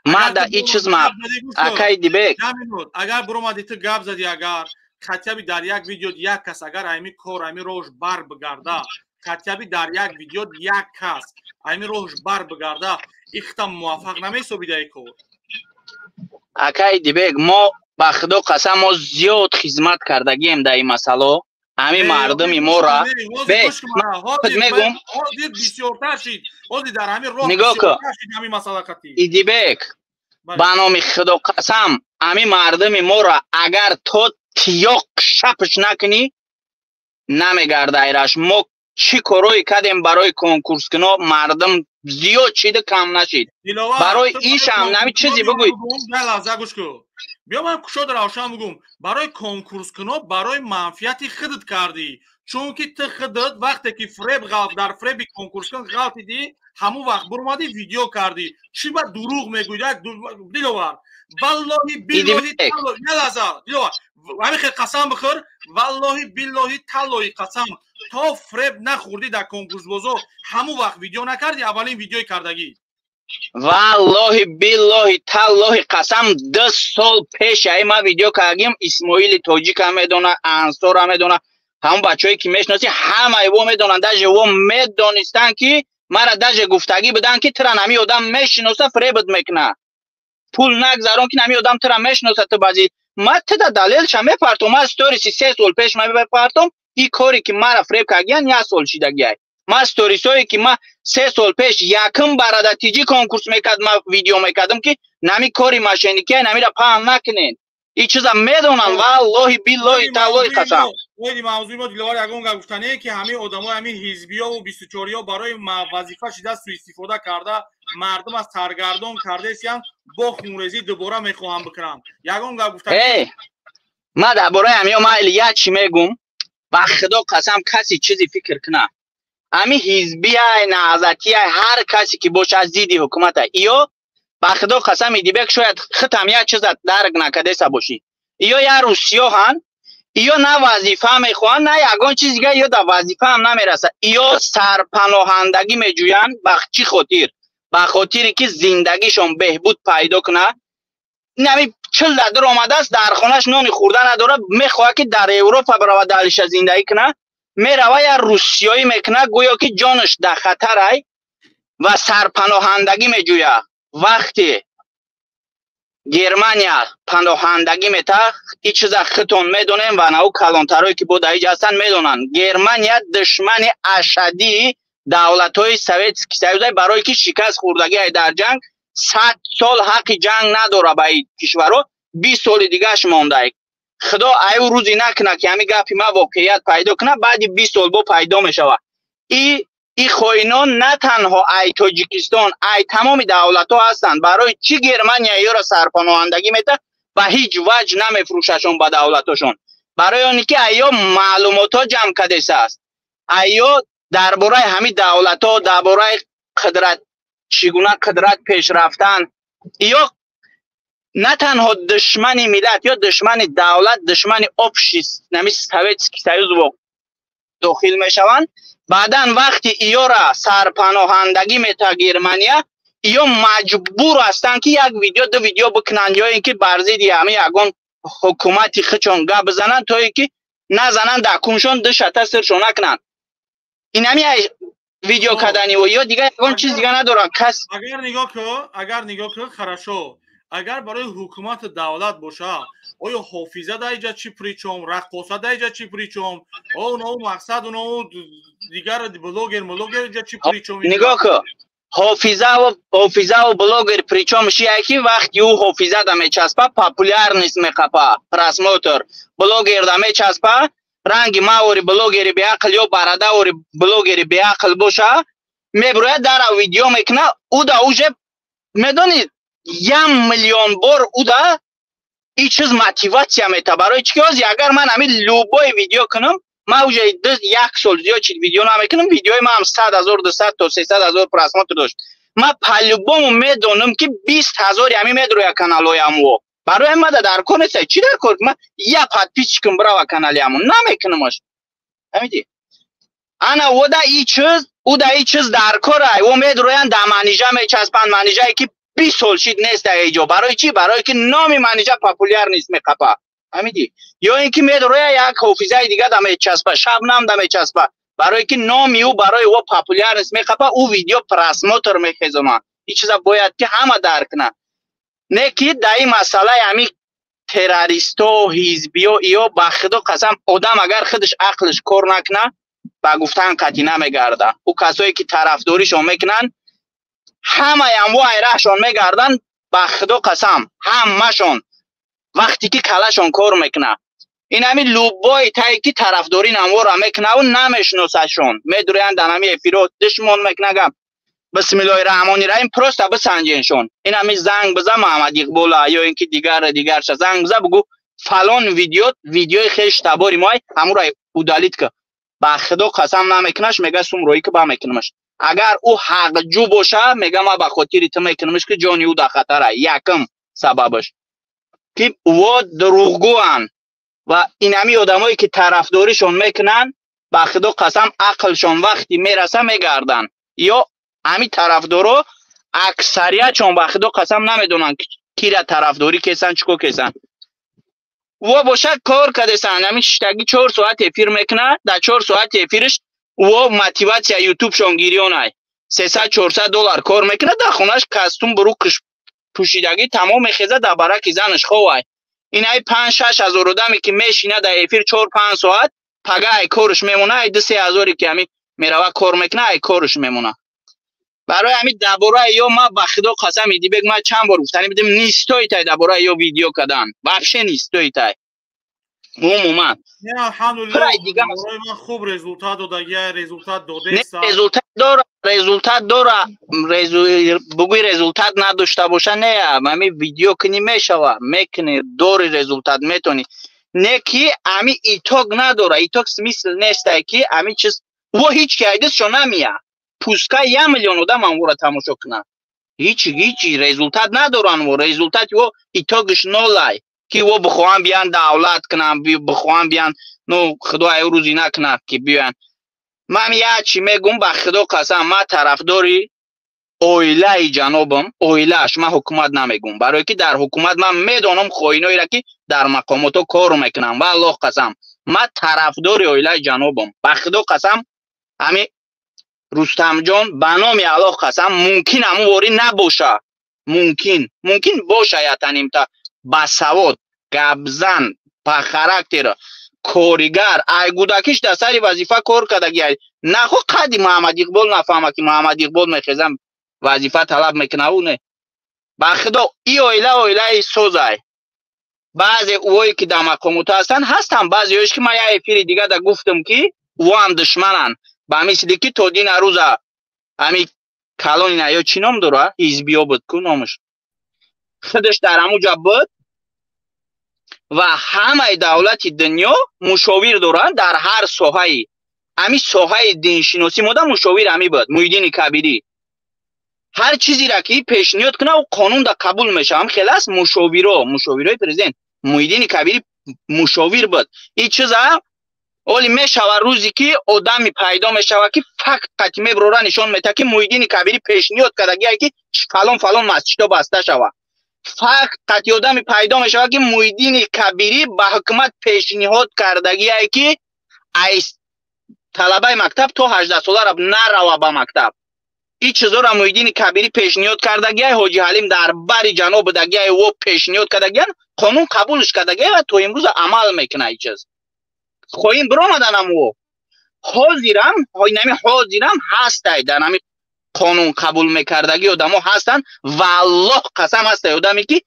Ма да и чиз ма, акай Дибек.
Агар буромади, ту гап зади, агар хотя бы дар як видео як кас, агар ҳамин кор, ҳамин роҳш бар бигарда, хотя бы дар як видео як кас ҳамин роҳш бар бигарда, ихта муваффақ намесобида и кор?
Акай Дибек, мо ба худо қасам, мо зиёд хизмат кардагием дар ин масъало, ҳамин мардуми мора.
Мегум, бисёртар шид ҳозир дар ҳамин роҳ.
Нигоҳ кун,
ҳамин масъала қатӣ.
Идибек, ба номи худо қасам, ҳамин мардуми мора агар то тиёқ шапш накунӣ, намегарда айраш. Мо чӣ корое кардем барои конкурскуно, мардум зиёд шида, кам нашид. Барои ишам нами чизе бигӯй.
Лаҳза, гӯш кун, биё, ман кушод равшан бигӯм. Барои конкурскуно барои манфиати худат кардӣ, чунки ту худат вақте ки фреб ғалт, дар фреби конкурскун ғалтидӣ, ҳамун вақт буромадӣ, видео кардӣ. Чӣ ба дурӯғ мегӯӣ, Диловар? Валлоҳи биллоҳи, лаҳза, Диловар, ҳамин хел қасам бихӯр: валлоҳи биллоҳи таллоҳи қасам, то фреб нахӯрдӣ дар конкурсбозор, ҳамун вақт видео накардӣ, аввалин видеои кардагӣ.
Валлоҳи биллоҳи таллоҳи қасам, 2 сол пеш ай ман видео кардагим. Исмоили тоҷика медона, Ансора медона, ҳамон бачаҳое ки мешиносӣ, ҳамаи во медонанд. Даже во медонистанд, ки мара даже гуфтагӣ буданд, ки тира нами одам мешиноса, фребат мекуна, пул нагзарон, ки нами одам тира мешиноса. Ту баъзи ма тида далелша мепартом, ман сториси 3 сол пеш ма мепартом. И коре ки мара фреб кардагиян, як сол шидагиай. Ман сторисое ки ман 3 сол пеш якм барада тиҷи конкурс мекард, ман видео мекардам, ки нами кори мошенникия, намира паҳн накунен. Ин чиза медонам, валлоҳи, биллоҳи, таллоҳи, қасам.
Оиди мавзӯи мо, Диловар, ягон гап гуфтане, ки ҳамаи одамои ҳамин ҳизбиёву 24иё барои вазифа шида суистифода карда, мардум аз саргардон кардесиян, бо хунрезӣ дубора мехоҳам бикунам, ягон гап гуфта?
Ма дар бораи ҳамиё майли як чӣ мегум. Ба Худо қасам, касе чизе фикр куна, ҳами ҳизбияй, наҳзатияй, ҳар касе ки бошад, зидди ҳукумата иё, ба Худо қасам, Идибек, шояд худам як чиза дарк накардеса бошӣ. Иё як рӯзсиёҳанд. Иё на вазифа мехоҳанд, на ягон чиз дига. Иё дар вазифаам намерасад. Иё сарпаноҳандагӣ меҷӯянд. Ба чӣ хотир? Ба хотире ки зиндагишон беҳбуд пайдо кунад. Нами 40 дар омадааст, дар хонаш нони хӯрда надорад, мехоҳад, ки дар Европа баравад, далиша зиндагӣ кунад. Мерава, як рӯзсиёӣ мекунад, гӯё ки ҷонаш дар хатарай, ва сарпаноҳандагӣ меҷӯяд. Вақте Германия паноҳандагӣ мета, ин чиза худтон медонем ва нав калонтарое ки бо дар иҷа ҳастанд, медонанд. Германия душмани ашаддии давлатҳои Советский Союз, барое ки шикаст хӯрдагиай дар ҷанг, 100 сол ҳаққи ҷанг надора ба ин кишварҳо, 20 соли дигаш мондай. Худо аю рӯзе накунад, ки ҳамин гапи ман воқеият пайдо кунад, баъди 20 сол бо пайдо мешавад. И хоинон на танҳо ай Тоҷикистон, ай тамоми давлатҳо ҳастанд. Барои чӣ Германия ёро сарпаноҳандагӣ мета ва ҳеҷ ваҷ намефурӯшашон ба давлатошон? Барои оне ки айё маълумотҳо ҷамъ кардесааст, айё дар бораи ҳамин давлатҳо, дар бораи қудрат, чӣ гуна қудрат пеш рафтан. Ё на танҳо душмани миллат ё душмани давлат, душмани общий нами Советский Союз дохил мешаванд. Баъдан вақти иёра сарпаноҳандагӣ мета Германия, иё маҷбур ҳастанд, ки як видео, ду видео бикунанд ё ин ки бар зидди ҳамин ягон ҳукумати худшон гап бизананд, то ин ки назананд дар куншон, ду шата сиршон накунанд. Инами видео кардани ё дигар ягон чиз дига надоранд кас.
Агар нигоҳ ку, агар нигоҳ ку, хорошо, агар барои ҳукумати давлат боша, оё ҳофиза дар иҷа чӣ причём, раққоса дар иҷа чӣ причём, оно мақсад, оно дигар блогер, блогер иҷа чӣ причём?
Нигоҳ ку, ҳофизаву блогер причём шия, ки вақти ӯ ҳофиза да мечаспа, популярность меқапа, просмотр. Блогер да мечаспа, ранги мавори блогери беақл ё барадавори блогери беақл боша, мебирояд, дара видео мекуна, ӯ да уже медонид, 1 миллион бор ӯ да ин чиз мотивация мета. Барои чӣ ки ҳозир агар ман ҳамин любой видео кунам, ман уже як сол зиёд чиз видео намекунам, видеои ман ҳам 100 000, 200 то 300 000 просмотр дошт. Ман по-любому медонам, ки 20 ҳазори ҳамин медроя каналҳои ҳамво. Барои мада дар кор нест. Чӣ дар кор? Ман як подписчикам бирава канали ҳамон намекунамаш, фаҳмидӣ? Ана ода и чиз, ӯ да и чиз дар корай. О медроянд, да Манижа мечаспанд, Манижае ки 20 сол шид нест дар иҷо. Барои чӣ? Барое ки номи Манижа популярность меқапа, фаҳмидӣ? Ё ин ки медроя, як ҳофизаи дига да мечаспа, Шабнам да мечаспа, барое ки номи ӯ барои ӯ популярность меқапа, ӯ видео просмотр мехезона. Ин чиза бояд ки ҳама дарк кунад. Не ки дар ин масъалаи ҳамин террористо, ҳизбиё, иё, ба Худо қасам, одам агар худаш ақлаш кор накунад, ба гуфтан қатъӣ намегарда. Ӯ касое ки тарафдоришон мекунанд, ҳамаям во айраҳшон мегарданд, ба Худо қасам, ҳамашон, вақте ки калашон кор мекунад. Ин ҳамин любой тае ки тарафдорӣ намвора мекунаву намешиносашон, медурянд дар ҳамин эфиро, душмон мекуна гап. Бисмиллоҳи раҳмони раҳим, просто бисанҷеншон. Ин ҳамин занг биза Маҳаммад Иқбола ё ин ки дигар дигарша занг биза, бугӯ: фалон видео видеои хеш табори мой, ҳамура удалить ка. Ба Худо қасам, намекунаш. Мега: сум роӣ ки, ба мекунамаш. Агар ӯ ҳақҷӯ боша, мега: ма ба хотири ту мекунамаш, ки ҷони ӯ дар хатара. Якм сабабаш ки во дурӯғгӯанд ва инами одамое ки тарафдоришон мекунанд, ба Худо қасам, ақлшон вақти мераса, мегарданд. Ё ҳамин тарафдоро аксариятшон, ба Худо қасам, намедонанд, кира тарафдорӣ кесан, чӣ кор кесан. Во бошад, кор кардесанд. Ҳамин шиштагӣ 4 соат эфир мекунад, дар 4 соати эфириш во мотивация ютубшон гирёнай, 300, 400 доллар кор мекунад, дар хонаш костюм брюкаш пӯшидагӣ тамом, мехезад, дар бараки занаш ховай. Ин ай 5-6 ҳазор одаме ки мешина дар эфир 4-5 соат, пага ай корш мемона, ай 2-3 ҳазоре ки ҳамин. Мерава кор мекуна, ай корш мемона. Барои ҳамин дар бораи ё ма ба худо қасам Идибек, ма чанд бор гуфтанӣ будем, не стоит ай дар бораи ё видео кардан. Вообще не стоит ай. Умуман.
Не, алҳамдулиллоҳ, барои ман хуб результат додагия, результат додеста.
Результат дора, результат дора, бугӯи результат надошта боша, не, ҳами видео кунӣ мешава, мекунӣ, дори результат метонӣ. Не ки ами итог надора, итог смысл нестай ки ами чиз, во ҳеҷ ки айдисшо намия. Пускай 1 миллион одам амвора тамошо кунад. Ҳеҷ ҳеҷ результат надоран во, результати во итогш нолай. Ки во бихоҳанд биён давлат кунанд, бихоҳанд биён, ну худо ай рӯзи накунад ки биёянд. Ман як чӣ мегӯм, ба худо қасам, ман тарафдори оилаи ҷанобам, оилааш, ман ҳукумат намегӯм, барое ки дар ҳукумат ман медонам хоиноеро ки дар мақомотҳо кор мекунанд. Ва Аллоҳ қасам, ман тарафдори оилаи ҷанобам. Ба худо қасам, ҳами Рустамҷон, ба номи Аллоҳ қасам, мумкин ҳамун ворӣ набоша. Мумкин боша ятанимта басавод, гапзан, ба характер, коригар, ай гудакиш дар сари вазифа кор кардагӣ. Нахо қади Муҳаммад Иқбол нафаҳма ки Муҳаммад Иқбол мехезам вазифа талаб мекуна, ӯ не. Ба худо, и оила оилаи созай. Баъзе ӯое ки дар мақомотҳо ҳастанд, ҳастанд баъзеҳоеш ки ман як эфири дига да гуфтам ки ӯ ҳам душмананд. Ба мисли ки то дина рӯза ҳами калонина ё чӣ ном дора? Ҳизбиё буд ку номаш. Худаш дар ҳамуҷа буд ва ҳамаи давлати дунё мушовир доранд дар ҳар соҳаи. Ҳами соҳаи диншиносӣ мода мушовир ҳами буд, Муҳиддини Кабирӣ. Ҳар чизеро ки пешниҳод кунад, ӯ қонун да қабул мешавад. Ҳам хел аст мушовиро, мушовирои президент. Муҳиддини Кабирӣ мушовир буд. Ин чиза оли мешава рӯзе ки одами пайдо мешава ки факт қати меброра нишон метаҳад ки Муҳиддини Кабирӣ пешниҳод кардагие ки фалон фалон масҷидҳо баста шава. Факт қати одами пайдо мешава ки Муҳиддини Кабирӣ ба ҳукумат пешниҳод кардагие ки ай талабаи мактаб то 18 солара нарава ба мактаб. Ин чизоро Муҳиддини Кабирӣ пешниҳод кардагие, Ҳоҷи Ҳалим дар бари ҷаноб будагие, ӯ пешниҳод кардагиян, қонун қабулш кардагие ва то имрӯза амал мекунад ин чиз. Хоҳим биромаданам ӯ. Ҳозирам, инами ҳозирам ҳастай дар ҳами қонун қабул мекардагӣ одамо ҳастанд ва Аллоҳ қасам ҳастай одаме ки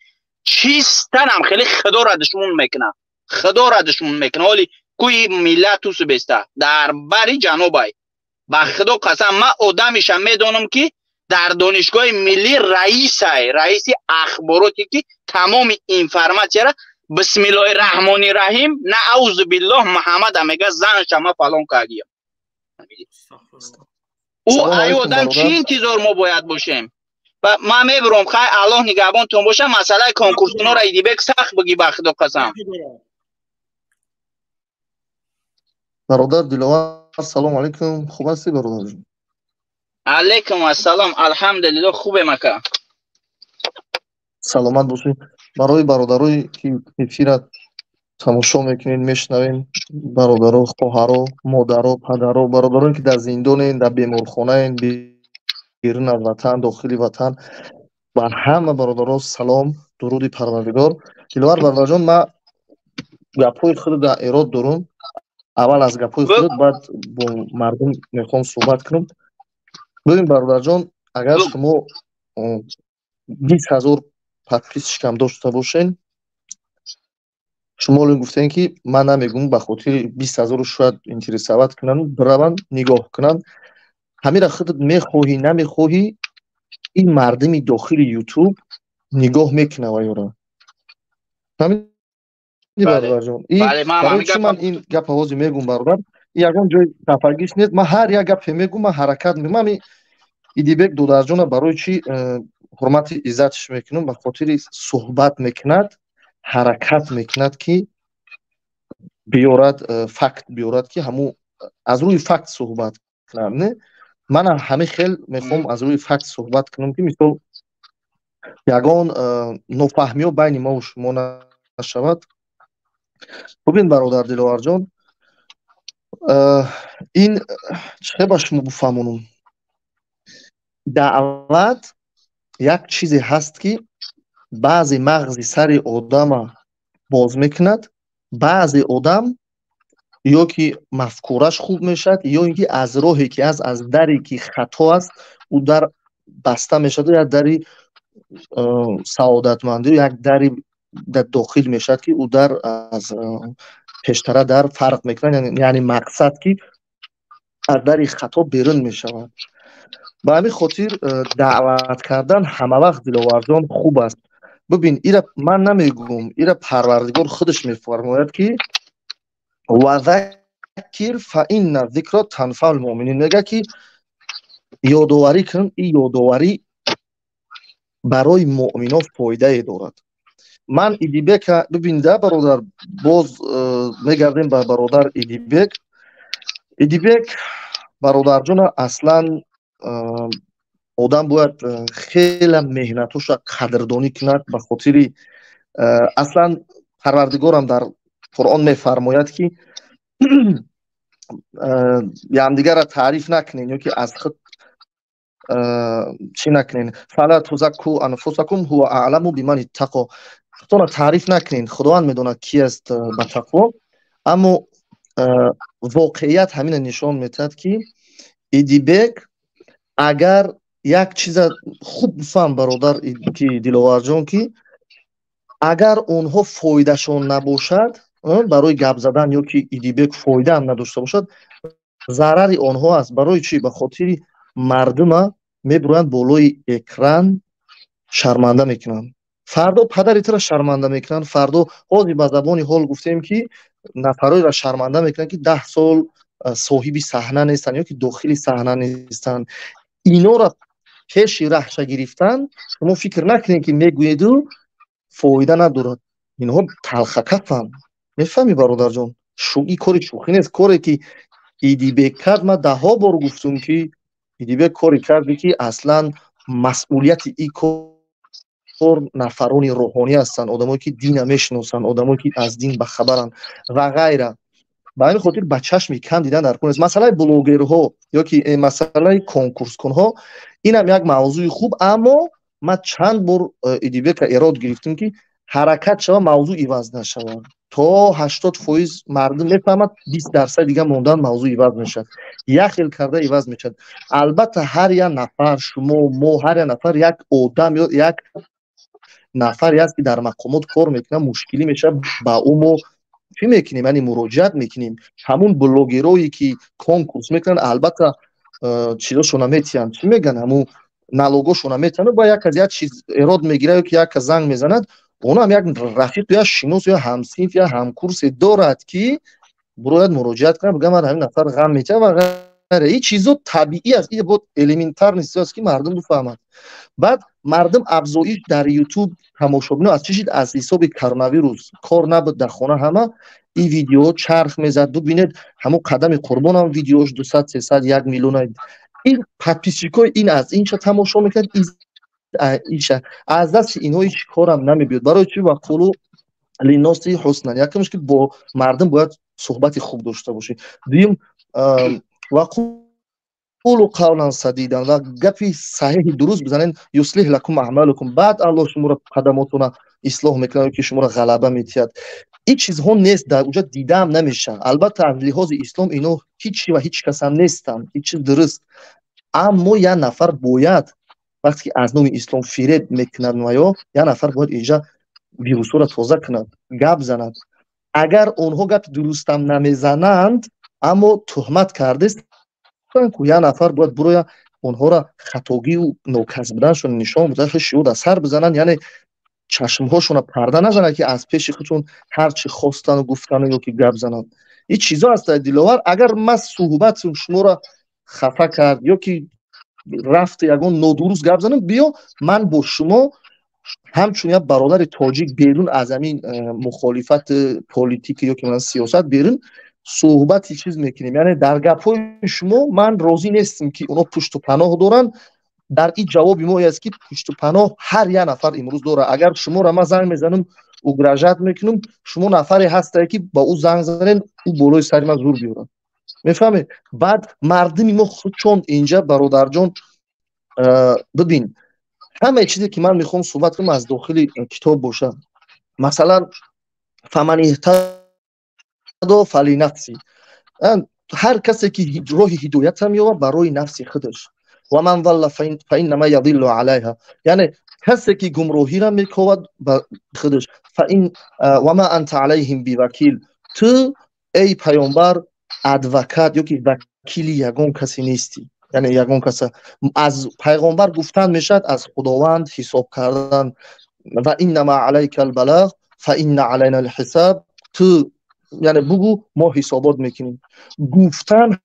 чистанам хеле худоро душмон мекунад. Худоро душмон мекунад. Оли кӯи миллат усу беста дар бари ҷанобай. Ба худо қасам ман одамиша медонам ки дар донишгоҳи миллӣ раисай, раиси ахбороте ки тамоми информатсияро бисмиллоҳи раҳмони раҳим, на аузу биллоҳ Муҳаммада мега занша ма фалон кардиям. Ӯ ай одам чӣ интизор мо бояд бошем? Ва ман мебурам, хай Аллоҳ нигаҳбонтон боша, масъалаи конкурскунора Идибек сахт бигӣ ба худо қасам.
Бародар Диловар, салом алейкум, хуб ҳастӣ бародарҷон?
Алейкум ассалом, алҳамдулиллоҳ, хубем ака.
Саломат бошед. Барои бародарое ки эфира тамошо мекунед, мешунавем, бародаро, хоҳаро, модаро, падаро, бародарое ки дар зиндонен, дар беморхонаен, берун аз ватан, дохили ватан, ба ҳама бародаро салом, дуруди Парвардигор. Диловар бародарҷон, ман гапҳои худро дар эрод дорум. Аввал аз гапҳои худ, баъд бо мардум мехоҳам суҳбат кунам. Бибин бародарҷон, агар шумо 20 000 подписчикам дошта бошен, шумо олин гуфтем ки ман намегӯм ба хотири 20 000 шояд интересоват кунанд, бираванд, нигоҳ кунанд. Ҳамира худат мехоҳӣ, намехоҳӣ, ин мардуми дохили YouTube нигоҳ мекунад вайора. Фаҳмидӣ бародарҷон? Барои чӣ ман ин гапа ҳозир мегӯм бародар? Ягон ҷои хафагиш нест. Ман ҳар як гапе мегӯм, ман ҳаракат мекунам. Идибек додарҷона барои чӣ ҳурмати иззатш мекунам? Ба хотири суҳбат мекунад, ҳаракат мекунад ки биёрад, факт биёрад ки ҳамун аз рӯи факт суҳбат кунад. Не? Манам ҳамин хел мехоҳам аз рӯи факт суҳбат кунам ки мисол ягон нофаҳмиҳо байни мову шумо нашавад. Бубин бародар Диловарҷон, ин чӣ ба шумо бифаҳмонам? Даъват як чизе ҳаст ки баъзе мағзи сари одама боз мекунад, баъзе одам Ё ки мафкураш хуб мешавад, ё ин ки аз роҳе ки аст, аз даре ки хато аст, ӯ дар баста мешавад, як дари саодатмандӣ, як дари дохил мешавад, ки ӯ дар аз пештара дар фарқ мекунад, яъне мақсад ки аз дари хато берун мешавад. Ба ҳамин хотир даъват кардан ҳамавақт, Диловарҷон, хуб аст. Бибин, ира ман намегӯм, ира Парвардигор худаш мефармояд, ки вазаккир фа инна зикро танфаул муъминин, мегӯяд ки ёдоварӣ кун, ин ёдоварӣ барои муъминон фоидае дорад. Ман Идибека бибинда, бародар, боз мегардем ба бародар Идибек. Идибек бародарҷона, аслан одам бояд хеле меҳнатоша қадрдонӣ кунад, ба хотири аслан Парвардигорам дар Қуръон мефармояд, ки якдигарро таъриф накунед ё ки аз худ чӣ накунед: фала тузакку анфусакум ҳува аъламу биман иттақо. Худтонро таъриф накунед, Худованд медонад, ки аст ба тақво. Аммо воқеият ҳамина нишон медиҳад, ки Идибек агар як чиза хуб бифаҳм, бародар, ки Диловарҷон, ки агар онҳо фоидашон набошад барои гап задан ё ки Идибек фоидаам надошта бошад, зарари онҳо аст. Барои чӣ? Ба хотири мардума мебуроянд болои экран, шарманда мекунанд. Фардо падари туро шарманда мекунанд. Фардо, ҳозир ба забони ҳол гуфтем, ки нафароеро шарманда мекунанд, ки 10 сол соҳиби саҳна нестанд ё ки дохили саҳна нестанд. Инора пеши раҳша гирифтан, шумо фикр накунед, ки мегӯеду фоида надорад. Инҳо талхакафанд, мефаҳмӣ, бародарҷон? Ин кори шӯхӣ нест. Коре ки Идибек кард, ман даҳҳо бор гуфтум, ки Идибек коре карде, ки аслан масъулияти ин кор нафарони рӯҳонӣ ҳастанд, одамое ки дина мешиносанд, одамое ки аз дин бахабаранд ва ғайра. Ба ҳамин хотир ба чашми кам дидан дар кор нест масъалаи блогерҳо ё ки масъалаи конкурскунҳо. Инам як мавзӯи хуб, аммо ман чанд бор Идибека эрод гирифтам, ки ҳаракат шава, мавзӯъ иваз нашавад. То 80% мардум мефаҳмад, 20% дига мондан, мавзӯъ иваз мешавад, як хел карда иваз мешавад. Албатта, ҳар як нафар, шумо, мо, ҳар як нафар, як одам ё як нафаре аст, ки дар мақомот кор мекунад, мушкилӣ мешавад, ба ӯ мо чӣ мекунем? Яъне муроҷиат мекунем. Ҳамун блогерое ки конкурс мекунанд, албатта, чизошона метиҳанд, чӣ мегӯянд, ҳамун налогошона метиҳанд. Ба як аз як чиз эрод мегирад ё ки як кас занг мезанад, онам як рафиқ ё шинос ё ҳамсинф ё ҳамкурсе дорад, ки бояд муроҷиат кунад, бигӯяд, ман ҳамин нафар ғам метиҳад ва ғайра. Ин чизо табиӣ аст, ин бод элементарный чиз аст, ки мардум бифаҳмад. Баъд мардум афзоиш дар Ютуб тамошобино аз чӣ шид? Аз ҳисоби коронавирус кор набуд, дар хона ҳама, ин видео чарх мезад. Бубинед, ҳамон Қадами Қурбонам видеош 200, 300, 1 миллиона. Ин подписчикои ин аз инча тамошо мекунад, иша аз дасти инҳо ҳеҷ корам намебиёд. Барои чӣ? Вақулу линноси ҳуснан. Якумш, ки бо мардум бояд суҳбати хуб дошта бошӣ. Дуюм, вақулу қавлан садидан, ва гапи саҳеҳи дуруст бизанед. Юслиҳ лакум аъмалукум, баъд Аллоҳ шуморо қадамотона ислоҳ мекунад, ки шуморо ғалаба метиҳад. Ин чизҳо нест, дар уҷа дидаам намешавад. Албатта, аз лиҳози ислом ино ҳеҷ ва ҳеҷ касам нестанд, ҳеҷ чиз дуруст, аммо як нафар бояд, вақте ки аз номи ислом фиреб мекунад, ё як нафар бояд инҷа вирусҳоро тоза кунад, гап занад. Агар онҳо гапи дурустам намезананд, аммо туҳмат кардест, як нафар бояд буроя, онҳоро хатогию нокас буданашон нишон буда, шиёда сар бизананд, яъне чашмҳошонро парда назанад, ки аз пеши худшон ҳар чӣ хостану гуфтану ё ки гап зананд. Ин чизо аст, Диловар. Агар ман суҳбати шуморо хафа кард ё ки рафт ягон нодуруст гап занам, биё, ман бо шумо ҳамчун як бародари тоҷик, берун аз ҳамин мухолифати политика ё ки сиёсат, берун суҳбати чиз мекунем. Яъне дар гапҳои шумо ман розӣ нестам, ки онҳо пушту паноҳ доранд. Дар ин ҷавоби мо аст, ки пушту паноҳ ҳар як нафар имрӯз дорад. Агар шуморо ман занг мезанам, угрожать мекунам, шумо нафаре ҳастае, ки ба ӯ занг занед, ӯ болои сари ман зур биёрад, мефаҳмед? Баъд мардуми мо худчон инҷа, бародарҷон, бибин, ҳамаи чизе ки ман мехоҳам суҳбат кунам, аз дохили китоб бошад. Масалан, фаман иҳтадо фалинафси. Ҳар касе ки роҳи ҳидоятам ёбад, барои нафси худаш. Ва ман залла фаиннама язиллу алайҳа, яъне касе ки гумроҳиро мекобад, ба худаш. Ва ма анта алайҳим бивакил, ту эй паёмбар адвокат ё ки вакили ягон касе нестӣ. Яъне ягон каса аз пайғомбар гуфтан мешавад, аз Худованд ҳисоб кардан. Ва иннама алайка албалағ фа инна алайна алҳисаб, ту яъне бугӯ, мо ҳисобот мекунем. Гуфтан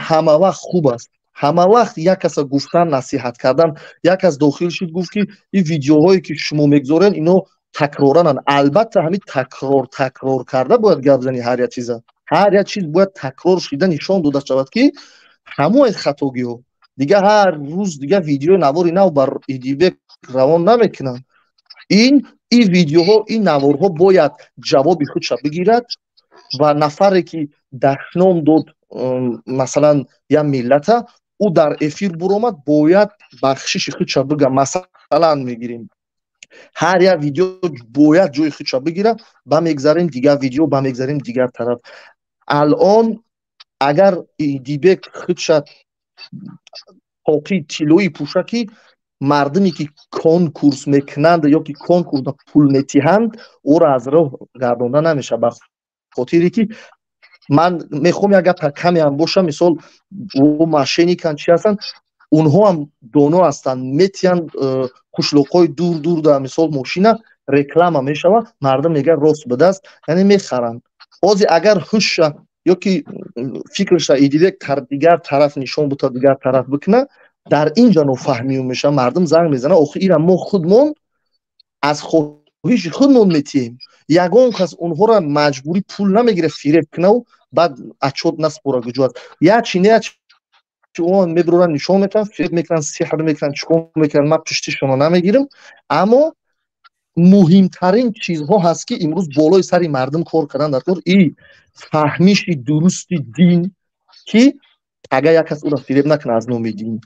ҳама вақт хуб аст, ҳама вақт як каса гуфтан, насиҳат кардан. Як кас дохил шуд, гуфт ки ин видеоҳое ки шумо мегузорен, ино такрорананд. Албатта, ҳамин такрор такрор карда бояд гап зани. Ҳар як чиза, ҳар як чиз бояд такрор шида нишон дода шавад, ки ҳамои хатогиҳо. Дигар ҳар рӯз дигар видеои навори нав бар Идибек равон намекунанд. Ин видеоҳо, ин наворҳо бояд ҷавоби худша бигирад ва нафаре ки дашном дод, масалан, як миллата, ӯ дар эфир буромад, бояд бахшиши худша бига. Масалан мегирем, ҳар як видео бояд ҷои худша бигирад. Ба мегзарем дигар видео, ба мегзарем дигар тараф. Алон агар Идибек худша тоқи тиллоӣ пӯша, ки мардуме ки конкурс мекунанд ё ки конкурс пул метиҳанд, ӯро аз роҳ гардонда намешавад. Ба хотире ки ман мехоҳам як гапа камеам боша, мисол, ӯ мошенникан, чи ҳастанд, онҳо ҳам доно ҳастанд, метиҳанд қушлоқҳои дур дур да, мисол, мошина реклама мешавад, мардум мегӯяд рост будааст, яъне мехаранд. Ҳозир агар ҳушша ё ки фикрша Идибек дигар тараф нишон бута, дигар тараф бикуна, дар ин ҷа нофаҳмиё мешавад. Мардум занг мезанад: охи, ира мо худмон аз хоҳиши худмон метиҳем, ягон кас онҳоро маҷбурӣ пул намегирад, фиреб кунаву баъд отчёт наспора куҷо аст. Як чи не, як чи он мебуранд, нишон метиҳанд, фиреб мекунанд, сеҳр мекунанд, чикор мекунанд, ман пуштишонро намегирам. Аммо муҳимтарин чизҳо ҳаст, ки имрӯз болои сари мардум кор кардан дар кор, и фаҳмиши дурусти дин, ки агар як кас ӯро фиреб накунад аз номи дин.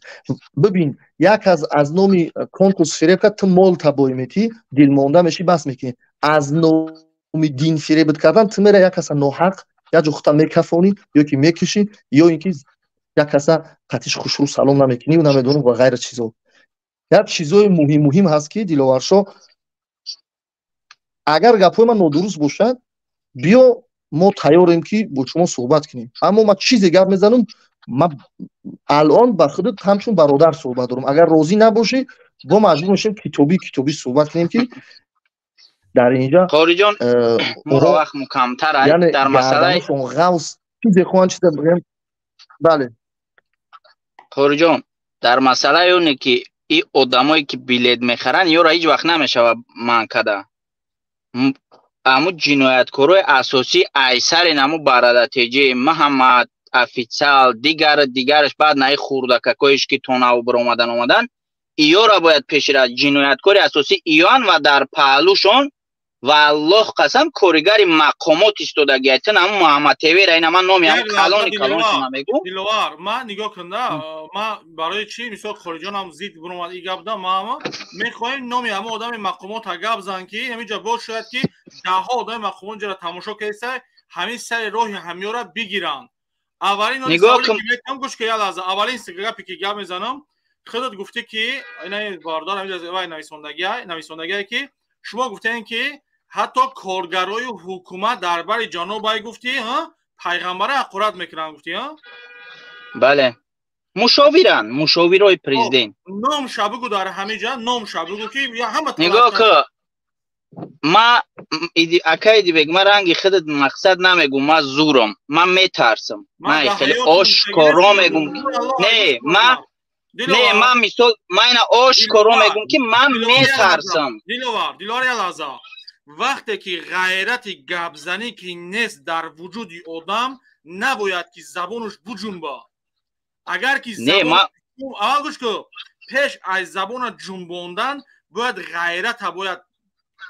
Бибин, як кас аз номи конкурс фиреб кард, ту мол табоӣ метиҳӣ, дилмонда мешӣ, бас мекунӣ. Аз номи дин фиребат кардан, ту мера як каса ноҳақ як ҷо хута мекафонӣ ё ки мекушӣ, ё ин ки як каса қатиш хушрӯ салом намекунӣ, намедонам, ва ғайра чизо. Як чизои муҳим муҳим ҳаст, ки Диловаршо, агар гапҳои ман нодуруст бошад, биё, мо тайёрем ки бо шумо суҳбат кунем. Аммо ман чизе гап мезанам, ман алон ба худат ҳамчун бародар суҳбат дорам. Агар розӣ набошӣ, бо маҷбур мешем китобӣ китобӣ суҳбат кунем, ки дар инҷа
Қориҷон, моро вақт мукамтар дар масъалаи
ғавс чизе хоҳанд, чизе бигӯям, бале.
Қориҷон, дар масъалаи оне ки и одамое ки билет мехаранд, ёро ҳеҷ вақт намешавад манъ када. Аму ҷинояткорои асосӣ айсари наму барадатеҷи Маҳаммад офитсиал, дигар дигараш, баъд наи хурдакакоиш ки тонаву биромадан омадан, иёра бояд пеширад. Ҷинояткори асосӣ иёан ва дар паҳлӯшон, валлоҳ қасам, коригари мақомот истодагиай. Тин ҳамун Муҳаммад Тевера, ина ман номи ҳамун калони калоншона мегӯм.
Диловар, ман нигоҳ кунда, ман барои чӣ, мисол, хориҷонам зид биромад и гап да, ма мехоҳем номи ҳамун одами мақомота гап зан, ки ҳаминҷа боз шояд ки даҳҳо одами мақомот ҷара тамошо кардеса, ҳамин сари роҳи ҳамёра бигиранд. Аввалин гӯш ки, як лаҳза, аввалин гапе ки гап мезанам, худат гуфтӣ ки ина бародар ҳаминҷа нависондагия, нависондагие ки шумо гуфтем, ки ҳатто коргарои ҳукумат дар бари ҷанобай гуфтӣ, пайғамбара ҳақорат мекунанд, гуфтӣ.
Бале, мушовиранд, мушовирои президент.
Номша бугӯ, дар ҳамин ҷа номша бугӯ, ки ҳама
нигоҳ ку. Ма, акаи Дибек, ма ранги худат мақсад намегӯм, ма зурам, ман метарсам, ман хеле ошкоро мегӯм. Не, ма не, ман мисол, ма ина ошкоро мегӯм, ки ман метарсам.
Диловар, Диловар, як лаҳза. Вақте ки ғайрати гапзанӣ ки нест дар вуҷуди одам, набояд ки забонаш буҷунба. Агар ки аввал гӯш ку, пеш аз забона ҷунбондан бояд ғайрата бояд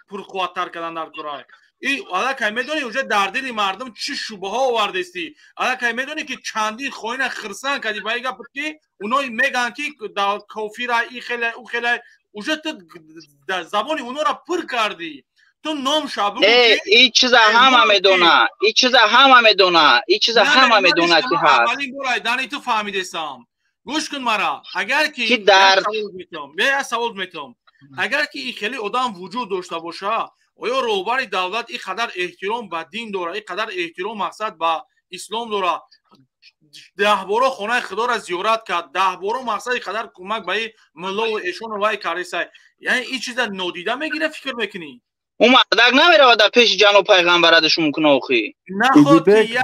пурқувваттар кардан дар кора. И аллакай медонӣ, уже дар дили мардум чӣ шубҳаҳо овардестӣ. Аллакай медонӣ, ки чандин хоина хирсан кардӣ ба и гап, ки оно мегӯянд, ки кофира, и хеле, ӯ хеле. Уже ту забони онора пур кардӣ. Ту ном ша бугӯ.
Не, ин чиза ҳама медона, ин чиза ҳама медона, ин чиза ҳама медона ки ҳаст.
Аввалин бор айдани ту фаҳмидесам. Гӯш кун мара, агар ки
дар
як савол метавам, агар ки ин хеле одам вуҷуд дошта боша, оё роҳбари давлат ин қадар эҳтиром ба дин дора, ин қадар эҳтиром мақсад ба ислом дора, 10 боро хонаи худоро зиёрат кард, 10 боро мақсад ин қадар кӯмак ба ин муллову эшону вай кардесай, яъне ин чиза нодида мегира, фикр мекунӣ?
Ӯ мардак намеравад дар пеши ҷаноб пайғамбарадаш мумкин охи.
Наход ки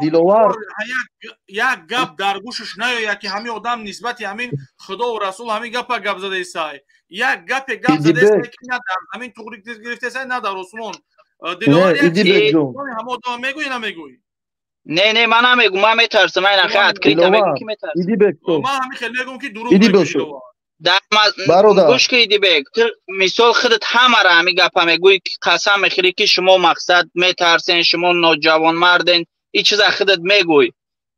як гап дар гӯшаш наёяд, ки ҳамин одам нисбати ҳамин худову расул ҳамин гапа гап задаисай. Як гапе гап задаисай, ки на дар замин туғри гирифтесай, на дар осмон. Диловар, ҳама одама мегӯӣ, намегӯӣ?
Не, не, ман намегӯм, ман метарсам, ман ахи открыто мегӯм ки метарсам.
Ман ҳамин хел мегӯм, ки дурӯғ мегӯӣ.
Гӯш ки, Идибек, ту мисол худат ҳамаро ҳамин гапа мегӯӣ, ки қасам мехӯрӣ, ки шумо мақсад метарсен, шумо ноҷавонмарден, ин чиза худат мегӯй.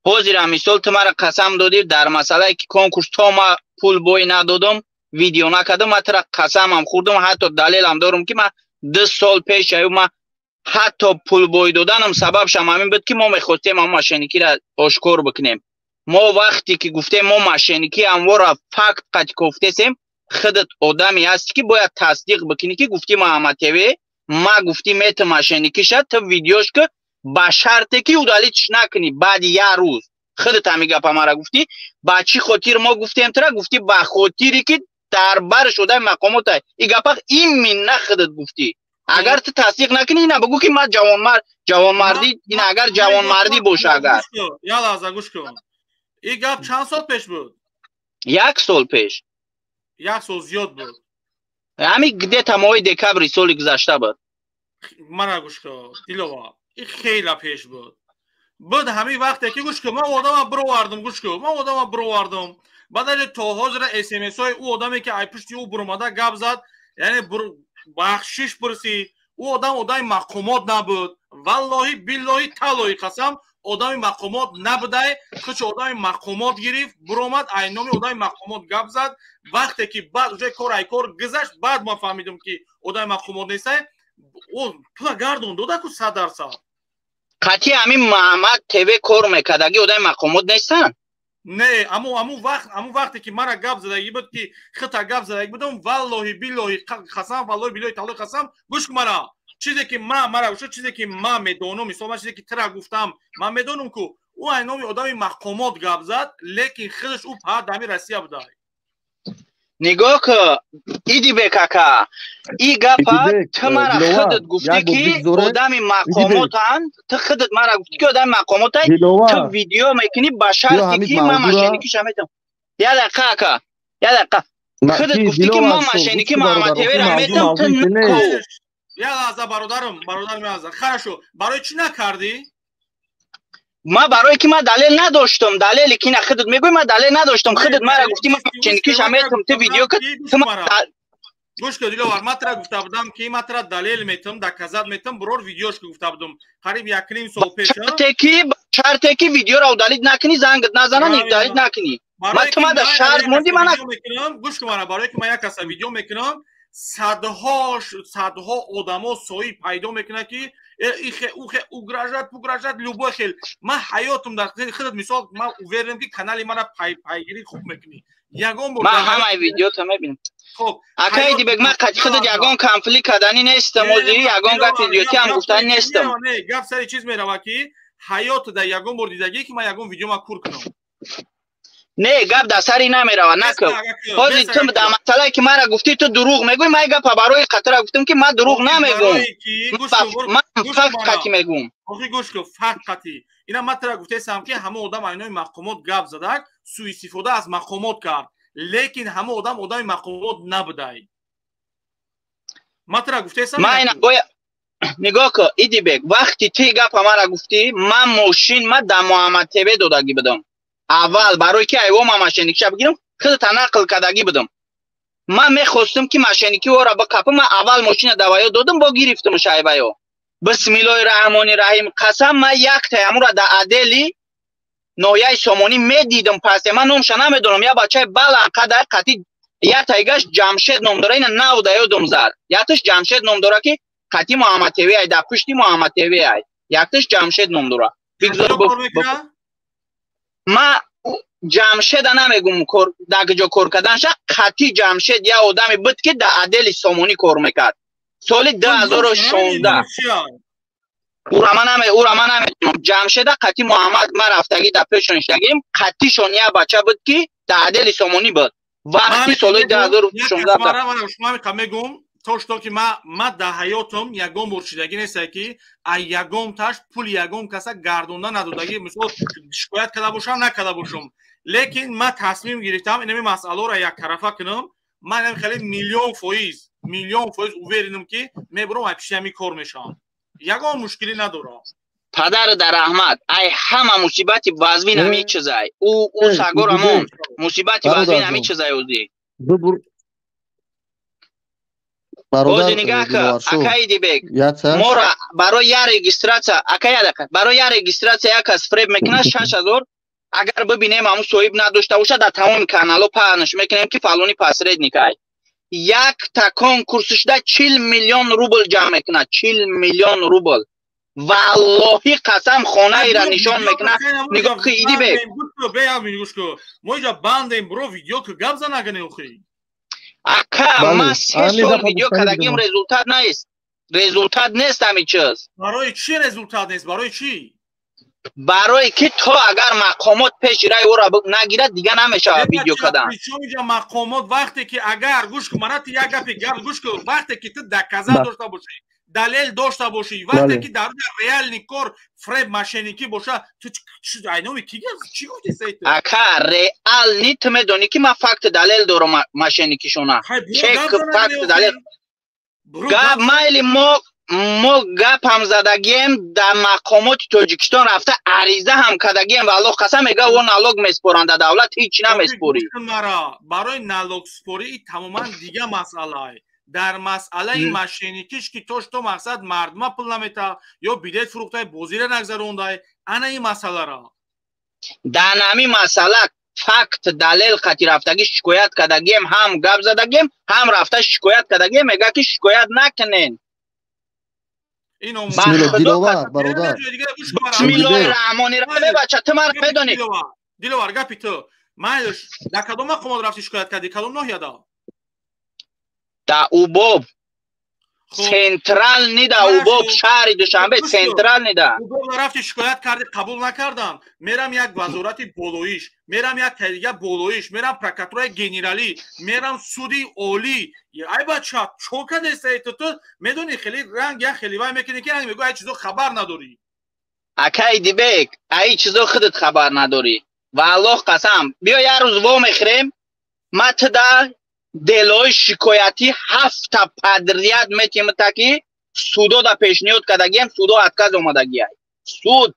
Ҳозирам мисол ту мара қасам додӣ дар масъалае ки конкурс, то ма пул бой надодам, видео накардам, ман тура қасамам хӯрдам, ҳатто далелам дорам, ки ман 2 сол пеш аю ман ҳатто пул бой доданам сабабшам ҳамин буд, ки мо мехостем ҳамон мошенникиро ошкор бикунем. Мо вақте ки гуфтем, мо мошенникӣ амвора факт қати кофтесем, худат одаме ҳасти, ки бояд тасдиқ бикунӣ, ки гуфтӣ Муҳаммад ТВ ма гуфтӣ мета мошенникиша, ту видеош ки ба шарте ки удалить накунӣ. Баъди як рӯз худат ҳамин гапа мара гуфтӣ. Ба чӣ хотир мо гуфтем тура? Гуфтӣ ба хотире ки дар барш одами мақомота. И гапа именно худат гуфтӣ. Агар ту тасдиқ накунӣ, ина бигӯ, ки ман ҷавонмард, ҷавонмардӣ ина, агар ҷавонмардӣ боша, агар
Як лаҳза, гӯш кун. Ин гап чанд сол пеш буд?
Як сол пеш.
Як сол зиёд буд.
Ҳамин где-то моҳи декабри соли гузашта буд.
Мара гӯш кун, Диловар, ин хела пеш буд. Ҳамин вақте ки, гӯш кун, ман одама бировардам, гӯш кун, ман одама бировардам, баъд то ҳозира смсҳои ӯ одаме, ки ай пушти ӯ буромада гап зад, яъне бахшиш пурсид, ӯ одам одами мақомот набуд. Валлоҳи, биллоҳи, таллоҳи қасам, одами мақомот набудай. Худшо одами мақомот гирифт, буромад, ай номи одами мақомот гап зад. Вақте ки баъд уже кор ай кор гузашт, баъд ман фаҳмидам, ки одами мақомот нестай. Ӯ пула гардон дода ку, 100%.
Қатъи ҳамин Маҳаммад ТВ кор мекардаги одами мақомот нестанд?
Не, аму вақт, аму вақте ки мара гап задагӣ буд, ки хита гап задагӣ будам, валлоҳи, биллоҳи қасам, валлоҳи, биллоҳи, таллоҳи қасам, гӯш кун мара, чизе ки ма мара гӯш, чизе ки ма медонам, мисол ман чизе ки тира гуфтам, ман медонам ку ӯ ай номи одами мақомот гап зад, лекин худаш ӯ паҳат дами Россия буда.
Нигоҳ ку, Идибек ака, и гапа ту мара худат гуфтӣ, ки одами мақомотанд. Ту худат мара гуфтӣ, ки одами мақомотай, ту видео мекунӣ ба шарте ки ман мошенникиша метам. Як дақиқа, ака, як дақиқа. Худат гуфтӣ, ки ман мошенники Муҳаммад ТВра метам, ту наку.
Як лаҳза, бародарам, бародарам, як лаҳза. Хорошо, барои чӣ накардӣ?
Ма барое ки ман далел надоштам. Далеле ки на худат мегӯй, ман далел надоштам. Худат мара гуфтӣ, ман мошенникиша метам, ту видео ки ту.
Гӯш кун, Диловар, ман тира гуфта будам, ки ман тира далел метам, доказать метам, бурор видеош ки гуфта будам қариб 1,5 сол пеш.
Шарте ки видеоро удалить накунӣ, зангат назанан, удалить накунӣ. Ман ту мада шарт монди, ман
гӯш кун мара, барое ки ман як каса видео мекунам, садҳо садҳо одамо соҳиб пайдо мекунад, ки ухе угрожать, пугрожать, любой хел. Ман ҳаётум дар худат мисол, ман уверен, ки канали мара пайгирӣ хуб мекунӣ, ягон бор.
Ман ҳамаи видеото мебинам.
Хоб.
Акаи Дибек, ман қати худат ягон конфликт кардани нестам, озири ягон гапи идиотӣ ҳам гуфтани нестам.
Не, гап сари чиз мерава, ки ҳаёт дар ягон бор дидагӣ, ки ман ягон видео ма кур кунам?
Не, гап дар сари намерава, накун. Ҳозир ту дар масъалае ки мара гуфтӣ, ту дурӯғ мегӯӣ. Ман гапа барои қатра гуфтам, ки ман дурӯғ намегӯм, ман факт қатӣ мегӯм.
Охи, гӯш кун, факт қатӣ. Ина ман тара гуфтаистам, ки ҳама одам айнои мақомот гап задак, суистифода аз мақомот кард, лекин ҳама одам одами мақомот набудай. Ман тара гуфтаистам.
Ман ина бояд нигоҳ кун, Идибек, вақти ти гапа мара гуфтӣ, ман мошин ма дар Муҳаммад ТВ додагӣ будам аввал, барое ки айво ман мошенникиша бигирам, худата нақл кардагӣ будам. Ман мехостам, ки мошенники ора бикапам. Ман аввал мошина даваё додам, бо гирифтамш айваё. Бисмиллоҳи раҳмони раҳим, қасам, ман яктаи ҳамура дар отдели ноҳияи Сомонӣ медидам. Пасе ман номша намедонам, як бачаи баланқадар қати, яктайгаш Ҷамшед ном дора, ина нав да ёдум зад, якташ Ҷамшед ном дора, ки Қати Муҳаммад ТВ ай, дар пушти Муҳаммад ТВ ай. Якташ Ҷамшед ном дора. Бигзор ма Ҷамшеда намегум кор дар куҷо кор карданша, қати Ҷамшед як одаме буд, ки дар отдели Сомонӣ кор мекард. Соли 2016. Ура ман намедонам. Ҷамшеда қати Муҳаммад ма рафтагӣ дар пешон иштагим, қатишон як бача буд, ки дар отдели Сомонӣ буд. Вақти соли 2016.
Шумо мегум то что ки ма дар ҳаётам ягон бор шидагӣ нестае, ки ай ягонташ пули ягон каса гардонда надодагӣ, мисол, шикоят карда бошам, накарда бошам, лекин ма тасмим гирифтам инами масъаларо яктарафа кунам. Ман инами хеле 1,000,000% уверенам, ки мебурам, ай пиши ҳами кор мешавам, ягон мушкилӣ надорам.
Падар дар раҳмат, ай ҳама мусибати вазвин ҳами чизай. Ӯ сагорамон мусибати вазвин ҳами чизай ӯзи. Бози нигаҳ ка, акаи Дибек, мора барои як регистрация, ака, як дақиқа, барои як регистрация як кас фреб мекунад 6000. Агар бибинем, ҳамун соҳиб надошта бошад, дар тамоми каналҳо паҳнш мекунем, ки фалони посредник ай. Якта конкурсшда 40 миллион рубл ҷамъ мекунад, 40 миллион рубл. Валлоҳи қасам, хонаира нишон мекунад. Нигоҳ ки, Идибек.
Мо иҷа бандем, бро, видео ки гап занагане охи.
Ака, ман 3 сол видео кардагим, результат нест, результат нест ҳами чиз.
Барои чӣ результат нест, барои чӣ?
Барое ки то агар мақомот пеши рай ӯро нагирад, дига намешавад видео кардан.
Причём иҷа мақомот? Вақте ки агар, гӯш кун, мана ти як гапи гап, гӯш кун, вақте ки ту доказать дошта бошӣ, далел дошта бошӣ, вақте ки дар реальный кор фреб, мошенникӣ боша, ту айноми ки чӣ гуфти?
Ака, реальный ту медонӣ, ки ман факт далел дорам мошенникишона, чек, факт, далел, гап майли. Мо гапам задагием, дар мақомоти Тоҷикистон рафта ариза ҳам кардагием. Валлоҳ қасам, мега, о налог меспоранд дар давлат, ҳеҷ намеспорӣ.
Барои налогспорӣ тамоман дига масъалае. Дар масъалаи мошенникиш, ки то что мақсад мардума пул намета ё билет фурӯхтай, бозира нагзарондай, ана ин масъалара.
Дар нами масъала факт далел қати рафтагӣ шикоят кардагием, ҳам гап задагием, ҳам рафта шикоят кардагием. Мега, ки шикоят накунен.
Диловар, бародар.
Бисмиллоҳи раҳмони раҳим, бача, ту мара медонӣ.
Диловар, гапи ту майлш, дар кадом мақомот рафти шикоят кардӣ, кадом ноҳияда?
Да Убоб, центральный, да Убоб, шаҳри Душанбе, центральный да.
Убоб рафти шикоят кардӣ, қабул накардан. Мерам як вазорати болоиш, мерам як тайдига болоиш, мерам прокуратураи генералӣ, мерам суди олӣ. Ай бача, чо кардеста? Ту медонӣ, хеле ранг як хеле вай мекунӣ, ки ранг мегӯ, ай чизо хабар надорӣ.
Акаи Дибек, ай чизо худат хабар надорӣ. Валлоҳ қасам, биё як рӯз во мехӯрем, ма туда делои шикоятӣ ҳафта подряд метимта, ки судо да пешниҳод кардагием, судо отказ омадагиай. Суд,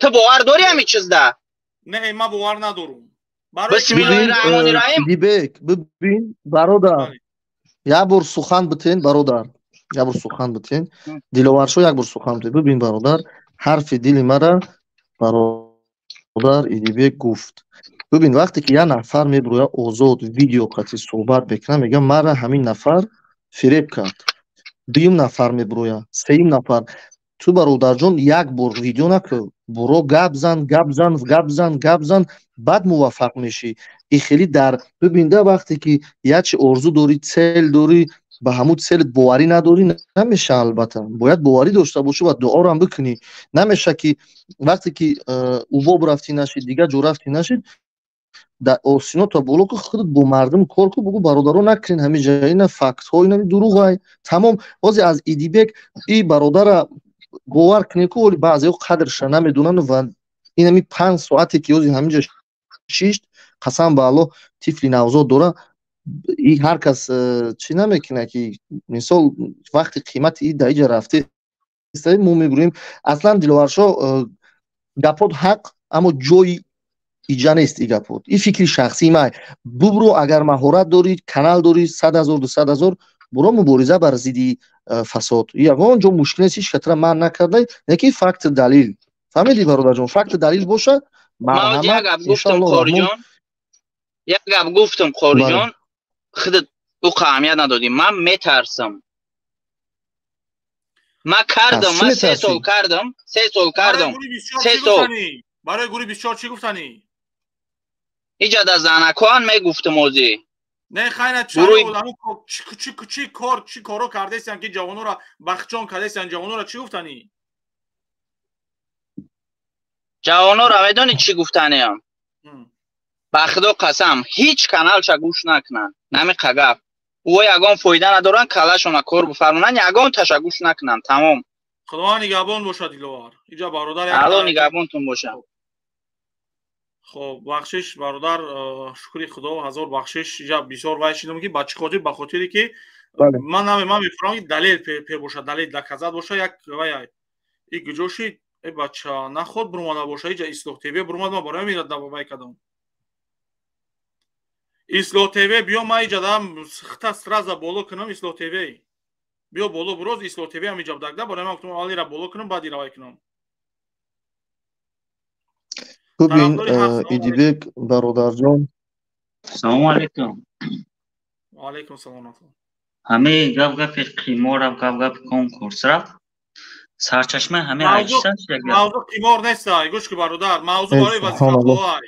ту бовар дорӣ ҳами чизда?
Не, ман бовар надорум.
Бисмиллоҳи раҳмони раҳим.
Дибек, бибин, бародар, як бор сухан битен, бародар, як бор сухан битен, Диловаршо, як бор сухан битен. Бибин, бародар, ҳарфи дили мара бародар Идибек гуфт. Бибин, вақте ки як нафар мебироя, озод видео қатӣ суҳбат мекунад, мегӯяд, мара ҳамин нафар фиреб кард, дуюм нафар мебироя, сеюм нафар. Ту, бародарҷон, як бор видео накун, буро, гап зан, гап зан, гап зан, гап зан, баъд муваффақ мешӣ. И хеле дар бибинда, вақте ки як чи орзу дорӣ, цель дорӣ, ба ҳамун цель боварӣ надорӣ, намеша. Албатта, бояд боварӣ дошта бошӣ ва дуорам бикунӣ. Намеша, ки вақте ки Убоб рафтӣ, нашид, дигар ҷо рафтӣ, нашид, дар осино то боло ку, худат бо мардум кор ку, бугӯ, бародаро, накунед ҳамин ҷа, ина фактҳо, ина дурӯғай, тамом. Ҳозир аз Идибек и бародара бовар кунед ку, оли баъзеҳо қадрша намедонанд ва инами 5 соате ки ҳозир ҳамин ҷа шишт, қасам ба Аллоҳ, тифли навзод дора. И ҳар кас чӣ намекунад, ки мисол вақти қимати и дар иҷа рафте, мо мегӯем. Аслан, Диловаршо, гапот ҳақ, аммо ҷои иҷа нест и гапот. И фикри шахсии май. Бубро, агар маҳорат дорӣ, канал дорӣ, 100 000, 200 000, буро, мубориза бар зидди фасод. Ягон ҷо мушкил нест, ҳеҷ катра манъ накардай, лекин факт далил, фаҳмидӣ, бародарҷон, факт далил боша.
Марҳамат, иншоаллоҳ. Як гап гуфтам, Қориҷон, худат ӯ аҳамият надодӣ. Ман метарсам. Ман кардам, ман 3 сол кардам, 3 сол кардам. 3 сол.
Барои гурӯҳи 24 чӣ гуфтанӣ?
Иҷа да занакон мегуфтам озӣ.
Не, хайна чаро чӣ кор, чӣ коро кардесиян ки ҷавонора бахчон кардесиян, ҷавонора чӣ гуфтанӣ?
Ҷавонора медонӣ чӣ гуфтаниям? Ба худо қасам, ҳеҷ каналша гӯш накунанд. Нами қагап. Ӯ ягон фоида надоранд, калашона кор бифармонанд, ягон таша гӯш накунанд, тамом.
Худо нигаҳбон бошад, Диловар. Иҷа бародар
Алло нигаҳбонтон бошад.
Хоб, бахшиш бародар, шукри худо, ҳазор бахшиш. Иҷа бисёр вай шидам ки ба чӣ хотир, ба хотире ки ман ман мефурам ки далел пе бошад, далел доказат бошад, як вай и куҷо шид? Э бача, наход бурмада боша, иҷа Ислоҳ ТВ бурмад, ман барои мира вай кардам. Ислоҳ ТВ биё, ман иҷа дам хта сразу боло кунам Ислоҳ ТВ. Биё боло буроз Ислоҳ ТВ ҳам иҷа дагда, барои ман гуфтам алира боло кунам, баъд ира вай кунам.
Бубин, Идибек бародарҷон.
Салому алейкум.
Ва алейкум салом.
Ҳамаи гап гапи қимор рафт, гап гапи конкурс рафт. Сарчашмаи ҳамаи аҷисаш як гап.
Мавзӯъ қимор нест, гӯш ки бародар, мавзӯъ барои вазифаҳо.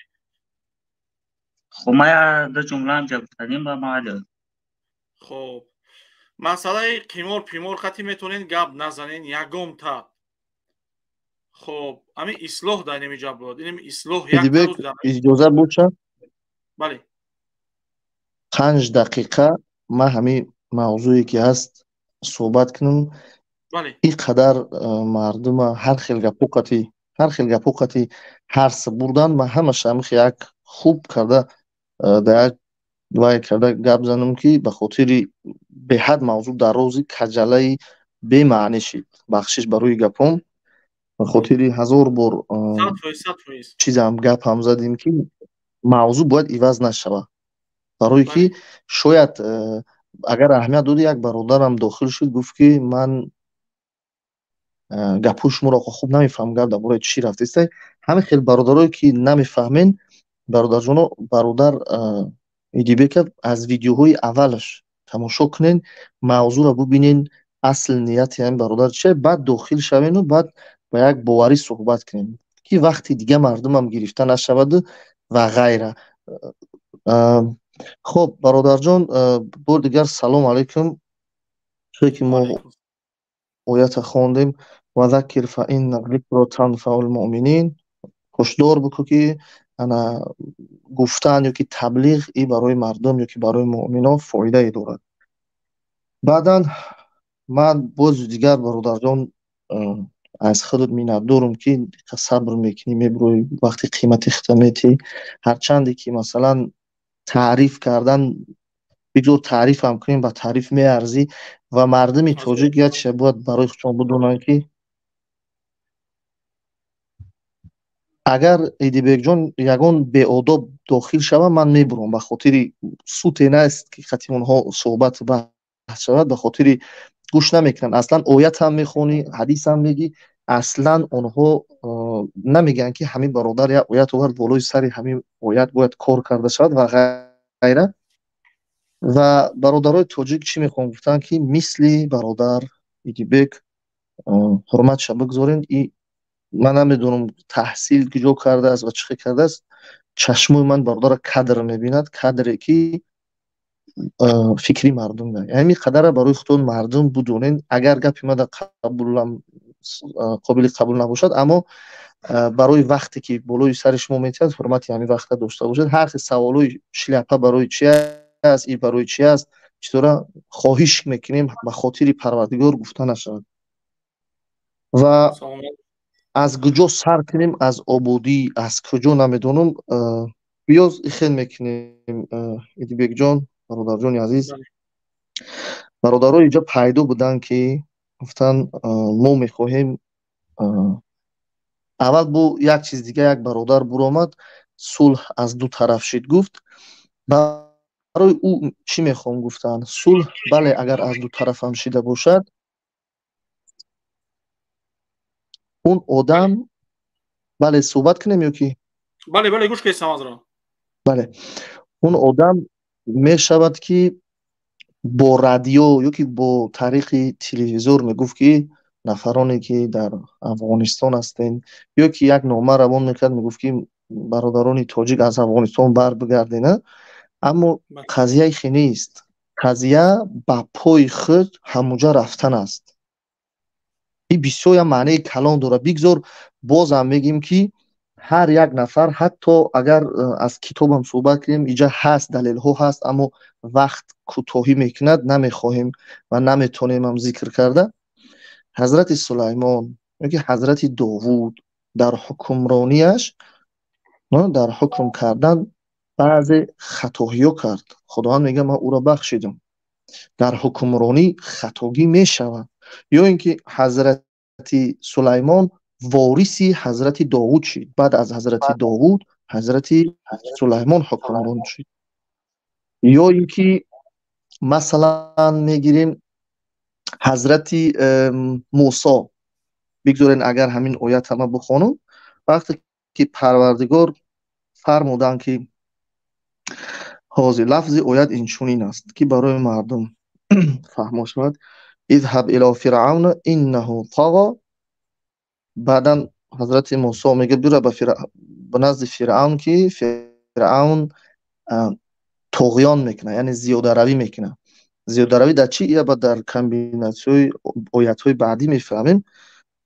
Хуб, ман ду ҷумла ҳам ҷа гуфтагим ба майли.
Хуб, масъалаи қимор пимор хати метавонед гап назанен ягон та. Хуб, ҳамин ислоҳ дар инами ҷа буд. Инами ислоҳ як
Идибек, иҷоза бошад?
Бале.
5 дақиқа ман ҳамин мавзӯе ки ҳаст суҳбат кунам.
Бале.
Ин қадар мардума ҳар хел гапо қати ҳарс бурдан, ман ҳамаша ҳамин як хуб карда дар як вай карда гап занам ки ба хотири беҳад мавзӯъ дарози каҷалаи бемаънӣ шид. Бахшиш барои гапом. Ба хотири ҳазор бор чизам гап ҳам задем ки мавзӯъ бояд иваз нашавад. Барое ки шояд агар аҳамият доди, як бародарам дохил шуд, гуфт ки ман гапҳои шуморо хуб намефаҳмам, гап дар бораи чӣ рафтеста. Ҳамин хел бародарое ки намефаҳмен, бародарҷоно, бародар Идибека аз видеоҳои аввалаш тамошо кунен, мавзӯъро бубинен, асл нияти ҳамин бародар чия, баъд дохил шавену баъд ба як боварӣ суҳбат кунем ки вақти дига мардумам гирифта нашаваду ва ғайра. Хоб, бародарҷон, бор дигар салом алейкум. Чое ки мо оята хондем, ва заккир фа инна зикро танфаул муъминин, ҳушдор бикун ки ана гуфтан ё ки таблиғ и барои мардум ё ки барои муъминон фоидае дорад. Баъдан ман боз дигар бародарҷон аз худат миннатдорам ки сабр мекунӣ, мебурӯӣ, вақти қимати худта метиҳӣ. Ҳарчанде ки масалан таъриф кардан, бигзор таърифам кунем, ба таъриф меарзӣ ва мардуми тоҷик як чиза бояд барои худшон бидонанд ки агар Идибекҷон ягон беодоб дохил шавад, ман мебурам, ба хотири суте нест ки хати онҳо суҳбат баҳс шавад, ба хотири гӯш намекунанд. Аслан оят ҳам мехонӣ, ҳадис ҳам мегӣ, аслан онҳо намегӯянд ки ҳамин бародар як оят овард, болои сари ҳамин оят бояд кор карда шавад ва ғайра. Ва бародарои тоҷик чӣ мехоҳам гуфтан ки мисли бародар Идибек ҳурматша бигзорен. И ман намедонам таҳсил куҷо кардааст ва чӣ хел кардааст, чашмои ман бародара кадр мебинад, кадре ки фикри мардум. Ҳамин қадара барои худтон мардум будонен. Агар гапи ман қобили қабул набошад, аммо барои вақте ки болои сари шумо метиҳад, ҳурмати ҳамин вақта дошта бошед. Ҳар хел саволҳои шляпа барои чи аст, и барои чи аст, читора хоҳиш мекунем ба хотири Парвардигор гуфта нашавад. Ва аз куҷо сар кунем, аз ободӣ, аз куҷо намедонам. Биёз ихел мекунем, Идибекҷон, бародарҷони азиз. Бародаро инҷо пайдо буданд ки гуфтанд мо мехоҳем аввал бо як чиз дига як бародар буромад, сулҳ аз ду тараф шид гуфт. Барои ӯ чӣ мехоҳам гуфтан? Сулҳ бале, агар аз ду тараф ҳам шида бошад, он одам бале, суҳбат кунем ё ки?
Бале, бале, гӯш кунед азро.
Бале, он одам мешавад ки бо радио ё ки бо тариқи телевизор мегуфт ки Нафароне ки дар Афғонистон ҳастен, ё ки як нома равон мекард, мегуфт ки бародарони тоҷик аз Афғонистон бар бигардена. Аммо қазия хе нест, қазия ба пои худ ҳамуҷа рафтан аст. И бисёрям маънии калон дорад. Бигзор бозам мегӯем, ки ҳар як нафар, ҳатто агар аз китобам суҳбат кунем, иҷа ҳаст, далелҳо ҳаст, аммо вақт кӯтоҳӣ мекунад, намехоҳем ва наметонемам зикр карда. Ҳазрати Сулаймон ёки ҳазрати Довуд дар ҳукмронияш, дар ҳукм кардан баъзе хатоҳиё кард. Худованд мегӯяд: ман ӯро бахшидам. Дар ҳукмронӣ хатогӣ мешавад. Ё ин ки ҳазрати Сулаймон вориси ҳазрати Довуд шид, баъд аз ҳазрати Довуд ҳазрати Сулаймон ҳукмрон шид. Ё ин ки масалан мегирем ҳазрати Мусо. Бигзорен, агар ҳамин оят ҳама бихонам. Вақте ки Парвардигор фармуданд, ки ҳозир лафзи оят инчунин аст, ки барои мардум фаҳмо шавад: اذهب إلى فرعون إنه طغى. Баъдан ҳазрати Мусо мегӯяд: бира ба назди Фиръавн, ки Фиръавн туғён мекунад, яъне зиёдаравӣ мекунад. Зиёдаравӣ дар чӣ? Ия ба дар комбинатсияи оятҳои баъдӣ мефаҳмем.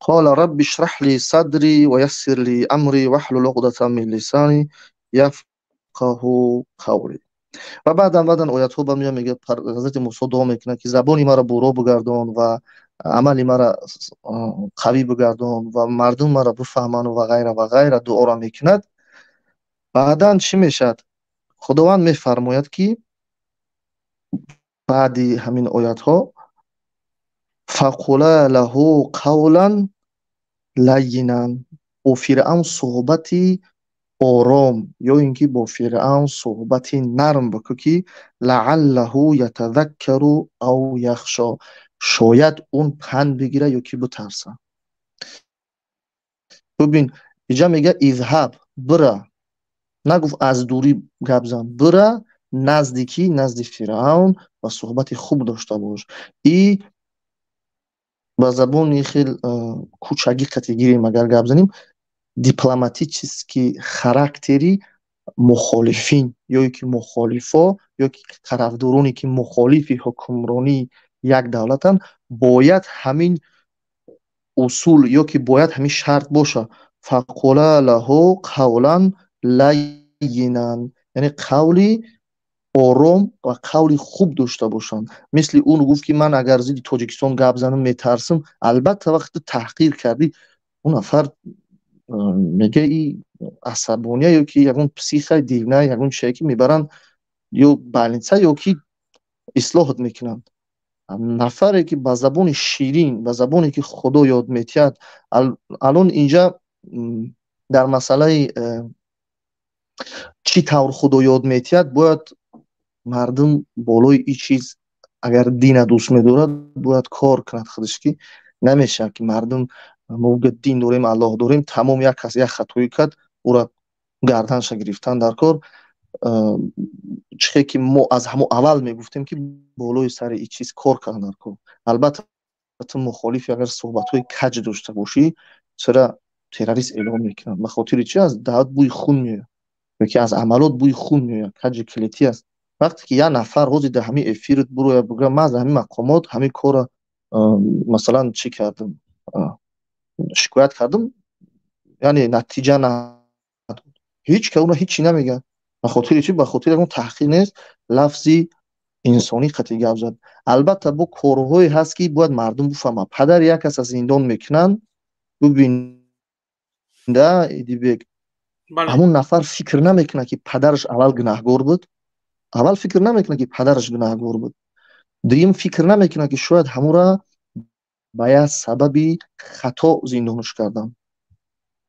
قال رب اشرح لي صدري ويسر لي أمري واحلل عقدة من لساني يفقهوا قولي. Ва баъдан оятҳо ба меояд, мегӯяд, ҳазрати Мусо дуо мекунад, ки забони маро буро бигардон ва амали маро қавӣ бигардон ва мардум маро бифаҳманд ва ғайра ва ғайра, дуоро мекунад. Баъдан чӣ мешавад? Худованд мефармояд, ки баъди ҳамин оятҳо: فقولا له قولا لينا. Бо Фиръавн суҳбати ором ё ин ки бо Фиръавн суҳбати нарм бикун, ки لعله يتذكر أو يخشى, шояд он панд бигирад ё ки битарса. Бибин, иҷа мега اذهب, бира, нагуфт аз дурӣ гап зан, бира назди ки? Назди Фиръавн ва суҳбати хуб дошта бош. И ба забони хел кӯчагӣ қати гирем, агар гап занем, дипломатический характери мухолифин ё ки мухолифо ё ки тарафдороне ки мухолифи ҳукмронии як давлатанд, бояд ҳамин усул ё ки бояд ҳамин шарт боша: فقولا له قولا لينا, яъне қавли ором ва қавли хуб дошта бошанд. Мисли он гуфт, ки ман агар зидди Тоҷикистон гап занам, метарсам. Албатта, вақте таҳқир кардӣ, он нафар мега и асабония ё ки ягон психа, дивна, ягон чие, ки мебаранд ё больница, ё ки ислоҳот мекунанд. Нафаре ки ба забони ширин, ба забоне ки Худо ёд метиҳад. Алон инҷа дар масъалаи чӣ тавр Худо ёд метиҳад, бояд мардум болои ин чиз, агар дина дӯст медорад, бояд кор кунад худаш, ки намешавад, ки мардум мо дин дорем, Аллоҳ дорем, тамом, як кас як хатоӣ кард, ӯра гарданша гирифтан дар кор. Чихе ки мо аз ҳамо аввал мегуфтем, ки болои сари ин чиз кор кардан дар кор. Албатта, ту мухолифи, агар суҳбатҳои каҷ дошта бошӣ, чара террорист эълон мекунанд. Ба хотири чи? Аз даҳат бӯи хун меояд ёки аз амалот бӯи хун меояд, каҷи килетӣ аст. Вақте ки як нафар ҳозир дар ҳамин эфират бурояд, бугӯяд: ман аз ҳамин мақомот ҳамин корро, масалан, чӣ кардам, шикоят кардам, яъне натиҷа надод, ҳеҷ ка уно ҳечи намегӯяд. Ба хотири чи? Ба хотири ягон таҳқиқ нест, лафзи инсонӣ қатъи гап зад. Албатта, бо корҳое ҳаст, ки бояд мардум бифаҳмад. Падари як кас аз зиндон мекунанд, бубинда, Идибек, ҳамон нафар фикр намекунад, ки падараш аввал гунаҳгор буд. Аввал фикр намекунад, ки падараш гунаҳгор буд. Дуюм, фикр намекунад, ки шояд ҳамура ба як сабаби хато зиндонаш карданд.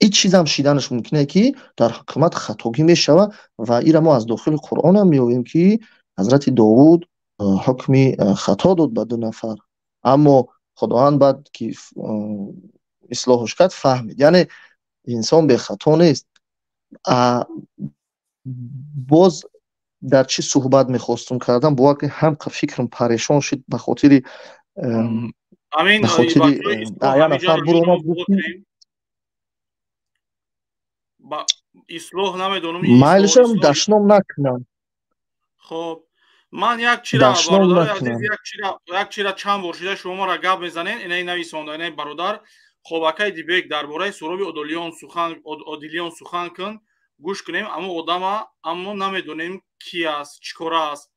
Ин чизам шиданаш мумкине, ки дар ҳукумат хатогӣ мешавад. Ва ира мо аз дохили Қуръонам меёбем, ки ҳазрати Довуд ҳукми хато дод ба ду нафар, аммо Худованд баъд ки ислоҳш кард, фаҳмид. Яъне инсон бехато нест. Боз дар чӣ суҳбат мехостум кардан, бовар ки ҳам фикрам парешон шуд ба хотири
Амин.
Хотири як нафар буромад гуфт
ислоҳ намедонам.
Майлишам дашном накунам.
Хоб, ман як чира бародари азиз, як чира чанд бор шида шумо маро гап мезанен, инаи нависонда, инаи бародар. Хоб, акай Дибек, дар бораи Суроби Одилиён сухан кун, гӯш кунем, аммо одама аммо намедонем ки аст, чӣ кора аст.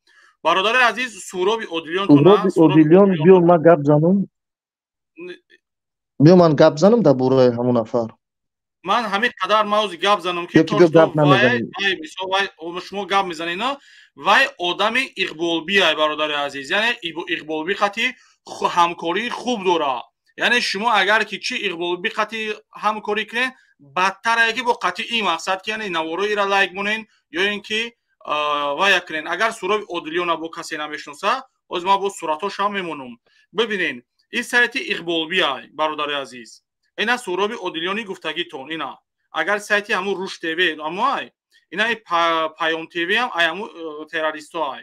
Бародари азиз, Суроби Одилиён
Одилиён, биё ман гап занам, биё ман гап занам дар бораи ҳамон нафар.
Ман ҳамин қадар мавзи гап занам ки шумо гап мезанед, вай одами иқболбиай, бародари азиз, яъне иқболби қати ҳамкории хуб дора. Яъне шумо агар ки чи иқболби қати ҳамкорӣ кунед, бадтарае ки бо қати ин мақсад ки яъне навороира лайк монен ё ин ки вая кунен. Агар Суроби Одилиёна бо касе намешноса, ҳозир ман бо суратҳошам мемонам. Бибинен, ин сайти иқболбиай, бародари азиз, ина Суроби Одилиёни гуфтагитон, ина агар сайти ҳамун Рушд ТВ амоай, ина Паём ТВ ҳам ай ҳамун террористҳоай.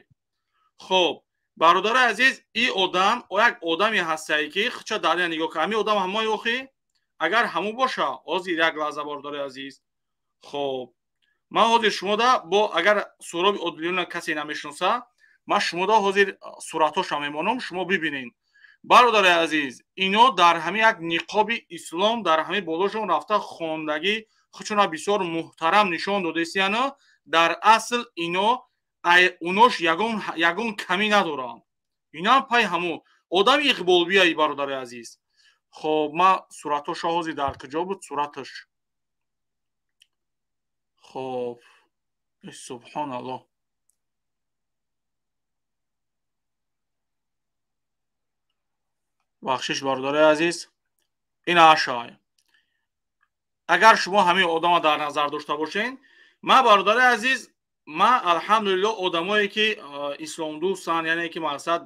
Хоб, бародари азиз, ин одам як одаме ҳастае ки хча дар ина нигоҳ кун, ҳамин одам ҳамои охи агар ҳамун боша, ҳозир як лаҳза, бародари азиз. Хоб, ман ҳозир шумода бо агар Суроби Одилиёна касе намешноса, ман шумода ҳозир суратҳоша мемонам, шумо бибинед. Бародари азиз, ино дар ҳамин як ниқоби ислом дар ҳамин болошон рафта хондагӣ худшона бисёр муҳтарам нишон додесияна, дар асл ино унош ягон камӣ надоранд. Инам пай ҳамун одами иқболбияи, бародари азиз. Хоб, ман суратҳоша ҳозир дар куҷо буд сураташ? Хоб, субҳоналлоҳ. Бахшиш, бародари азиз, ин ашай. Агар шумо ҳамин одама дар назар дошта бошед, ман, бародари азиз, ман алҳамдулилло одамое ки исломдӯстанд, яъне ки мақсад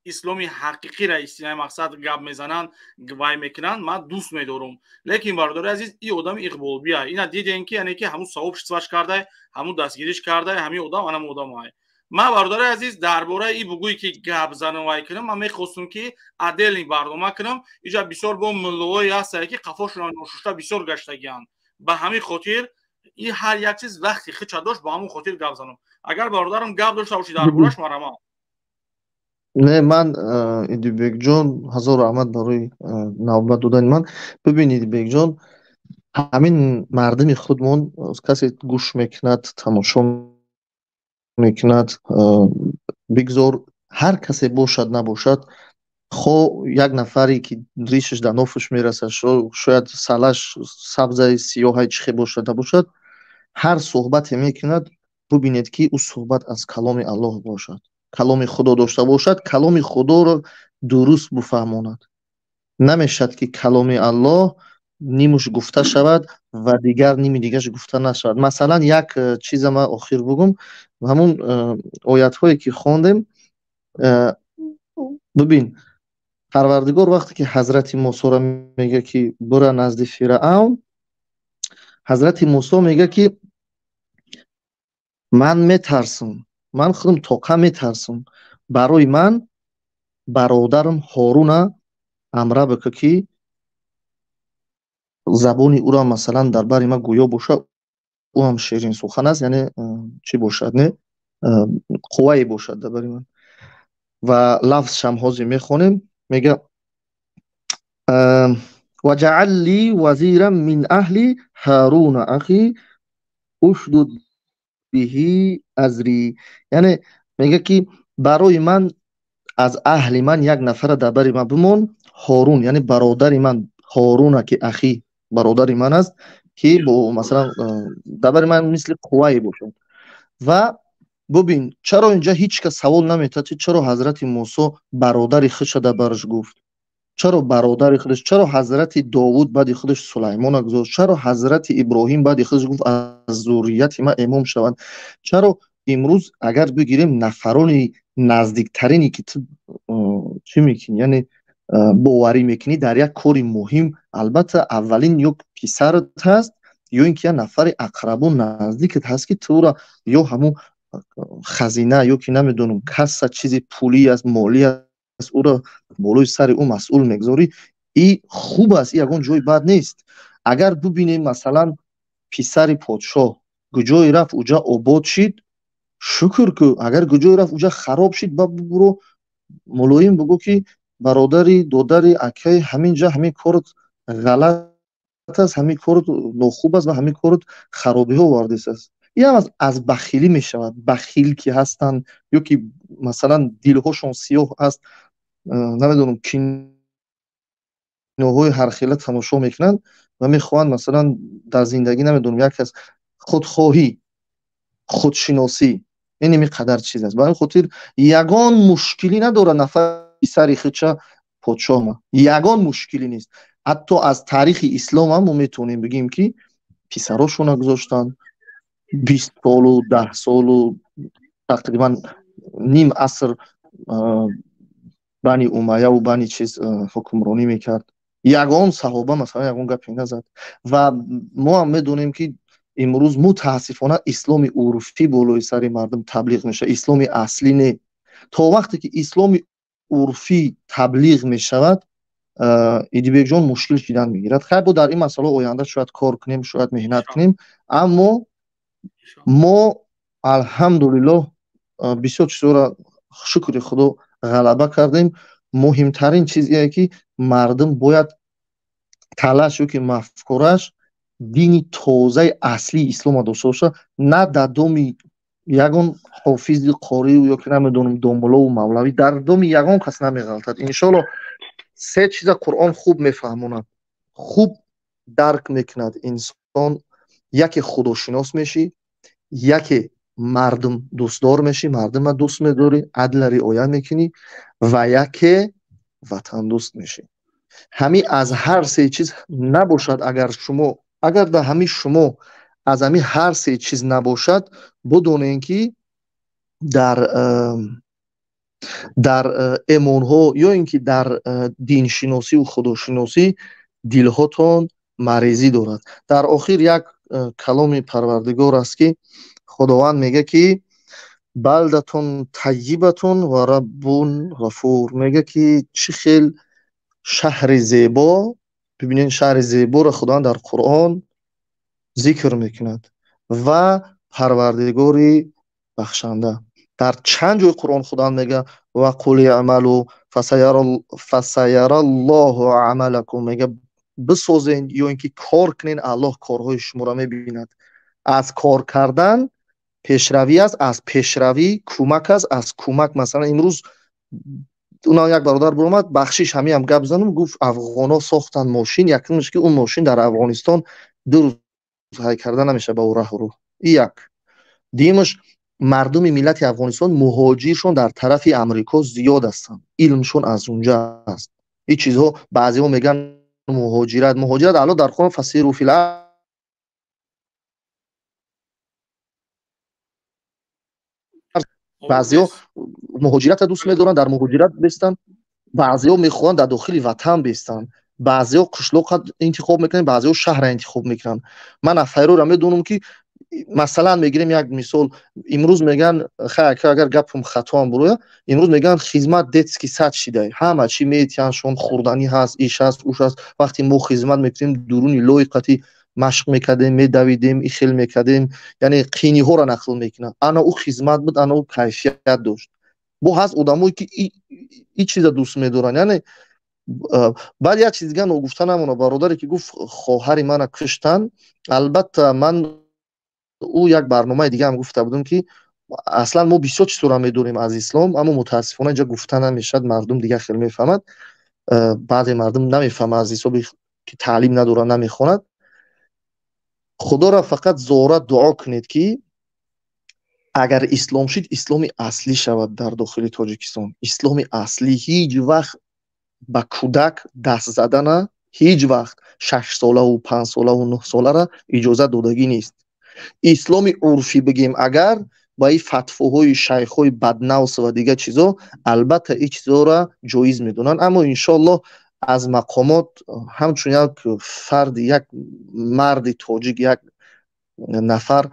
исломи ҳақиқиро истинаи мақсад гап мезананд, вай мекунанд, ман дӯст медорам. Лекин бародари азиз, ин одами иқболбия, ина дидем ки яъне ки ҳамун савоб шитваш кардай, ҳамун дастгириш кардай, ҳамин одам анам одамай. Ман, бародари азиз, дар бораи ин бугӯе ки гап занам вай кунам, ман мехостам ки отдельный барнома кунам. Иҷа бисёр бо муллоҳое ҳастае ки қафошонро ношушта бисёр гаштагианд. Ба ҳамин хотир ин ҳар як чиз вақти хича дошт, ба ҳамон хотир гап занам. Агар бародарам гап дошта бошӣ дар бораш, марҳамат.
Не, ман Идибекҷон, ҳазор раҳмат барои навбат додани ман. Бибин, Идибекҷон, ҳамин мардими худмон касе гӯш мекунад, тамошо мекунад, бигзор ҳар касе бошад набошад, хо як нафаре ки ришаш дар нофаш мерасад, шояд салаш сабзаи сиёҳай чихе бошад набошад, ҳар суҳбате мекунад, бубинед ки ӯ суҳбат аз каломи Аллоҳ бошад, каломи Худо дошта бошад, каломи Худоро дуруст буфаҳмонад. Намешавад ки каломи Аллоҳ нимуш гуфта шавад ва дигар ними дигараш гуфта нашавад. Масалан, як чиза ман охир бугум, ҳамун оятҳое ки хондем, бибин, Парвардигор вақте ки ҳазрати Мусоро мега ки бура назди Фираун, ҳазрати Мусо мега ки ман метарсам, ман худам тоқа метарсам, барои ман бародарам Ҳоруна амра бика ки забони ӯро масалан дар бари ман гӯё бошад, ӯ ҳам ширин сухан аст, яъне чӣ бошад, не қуввае бошад дар бари ман. Ва лафзшам ҳозир мехонем, мега ваҷаал ли вазиран мин аҳли ҳаруна ахи ушдуд биҳи азри, яъне мега ки барои ман аз аҳли ман як нафара дар бари ман бимон, Ҳорун, яъне бародари ман Ҳоруна ки ахи бародари ман аст, ки бо масалан дар бари ман мисли қуввае бошад. Ва бубин, чаро инҷа ҳеҷ кас савол наметавад, чаро ҳазрати Мусо бародари худша дар бараш гуфт? Чаро бародари худаш? Чаро ҳазрати Довуд баъди худаш Сулаймона гузошт? Чаро ҳазрати Иброҳим баъди худаш гуфт аз зуррияти ман имом шаванд? Чаро имрӯз агар бигирем нафарони наздиктарине ки ту чӣ мекунӣ, яъне боварӣ мекунӣ дар як кори муҳим, албатта аввалин ё писарат ҳаст ё ин ки як нафари ақрабу наздикат ҳаст ки туро ё ҳамун хазина ё ки намедонам касса чизи пулӣ аст, молӣ аст, ӯро болои сари ӯ масъул мегузорӣ, и хуб аст, и ягон ҷои бад нест. Агар бубинем, масалан, писари подшоҳ куҷое рафт, уҷа обод шид, шукр ку. Агар куҷое рафт, уҷа хароб шид, ба буро мулоим бугӯ, ки бародари, додари, акай, ҳамин ҷа ҳамин корот ғалат аст, ҳамин корот нохуб аст ва ҳамин корот харобиҳо овардааст. Ин ҳам аз бахилӣ мешавад. Бахил ки ҳастанд ё ки масалан дилҳошон сиёҳ аст, намедонам, киноҳои ҳархела тамошо мекунанд ва мехоҳанд, масалан, дар зиндагӣ, намедонам, як кас худхоҳӣ, худшиносӣ, ин ҳамин қадар чиз аст. Ба ҳамин хотир ягон мушкилӣ надорад нафар писари худша подшоҳ ма, ягон мушкилӣ нест. Ҳатто аз таърихи ислом ҳам мо метавонем бигӯем, ки писарошона гузоштанд 20 солу 10 солу тақрибан ним аср Бани Умайяву бани чиз ҳукмронӣ мекард. Ягон саҳоба, масалан, ягон гапе назад. Ва мо ҳам медонем, ки имрӯз мутаассифона исломи урфӣ болои сари мардум таблиғ мешавад, исломи аслӣ не. То вақте ки исломи урфӣ таблиғ мешавад, Идибекҷон, мушкил шидан мегирад. Хайр, бо дар ин масъала оянда шояд кор кунем, шояд меҳнат кунем, аммо мо, алҳамдулиллоҳ, бисёр чизҳоро, шукри Худо, ғалаба кардем. Муҳимтарин чиз ие, ки мардум бояд талаш ё ки мафкураш дини тозаи аслии ислома дошта бошад, на дар доми ягон ҳофизи қорию ё ки намедонам домулову мавлавӣ, дар доми ягон кас намеғалтад, иншоалло. Се чиза Қуръон хуб мефаҳмонад, хуб дарк мекунад инсон: яке худошинос мешӣ, яке мардум дӯстдор мешӣ, мардума дӯст медорӣ, адла риоя мекунӣ, ва яке ватандӯст мешӣ. Ҳамин аз ҳар се чиз набошад, агар шумо, агар дар ҳамин шумо аз ҳамин ҳар се чиз набошад, бидонед, ки дар эмонҳо ё ин ки дар диншиносиву худошиносӣ дилҳотон марезӣ дорад. Дар охир як каломи Парвардигор аст, ки Худованд мега, ки балдатун таййибатун ва раббун ғафур. Мега, ки чӣ хел шаҳри зебо. Бибинед, шаҳри зеборо Худованд дар Қуръон зикр мекунад ва Парвардигори бахшанда. Дар чанд ҷои Қуръон Худованд мега: ва қул иъмалу фасаяраллоҳу амалакум. Мега, бисозен ё ин ки кор кунен, Аллоҳ корҳои шуморо мебинад. Аз кор кардан пешравӣ аст, аз пешравӣ кӯмак аст, аз кӯмак, масалан, имрӯз унам як бародар биромад, бахшиш, ҳамиам гап занам, гуфт афғонҳо сохтанд мошин. Якумш, ки он мошин дар Афғонистон 2 рӯз ҳай карда намешавад ба ӯ раҳу рӯ. И як. Дуюмаш, мардуми миллати Афғонистон муҳоҷиршон дар тарафи Амрико зиёд ҳастанд, илмшон аз унҷа аст. Ин чизҳо баъзеҳо мегӯянд муҳоҷират, муҳоҷират. Алло дар Қуръон фасиру фил баъзеҳо муҳоҷиратро дӯст медоранд, дар муҳоҷират бестанд, баъзеҳо мехоҳанд дар дохили ватан бестанд, баъзеҳо қишлоқа интихоб мекунанд, баъзеҳо шаҳрро интихоб мекунанд. Ман афайроро медонам, ки масалан мегирем як мисол, имрӯз мегӯянд, хай, агар гапам хатоам буроя, имрӯз мегӯянд хизмат детский сад шидай, ҳама чӣ метиҳанд, шон хӯрданӣ ҳаст, иш ҳаст, уш ҳаст. Вақте мо хизмат мекунем, дуруни лоиқати машқ мекардем, медавидем, ихел мекардем, яъне қиниҳоро нақл мекунанд. Ана ӯ хизмат буд, ана ӯ кайфият дошт. Бо ҳаст одамое, ки и чиза дӯст медоранд. Яъне баъд як чиз дига ногуфта намонад. Бародаре, ки гуфт хоҳари мана куштанд, албатта, ман ӯ як барномаи дига ҳам гуфта будам, ки аслан мо бисёр чизҳоро медонем аз ислом, аммо мутаассифона инҷа гуфта намешавад, мардум дигар хел мефаҳмад. Баъзе мардум намефаҳмад аз ҳисоби ки таълим надорад, намехонад. Худоро фақат зора дуо кунед, ки агар ислом шид, исломи аслӣ шавад дар дохили Тоҷикистон. Исломи аслӣ ҳеҷ вақт ба кӯдак даст задана, ҳеҷ вақт 6-солаву 5-солаву 9-солара иҷозат додагӣ нест. Исломи урфӣ бигем, агар ба ин фатвоҳои шайхҳои баднавс ва дигар чизо, албатта, ин чизоро ҷоиз медонанд. Аммо иншоаллоҳ аз мақомот ҳамчун як фарди, як марди тоҷик, як нафар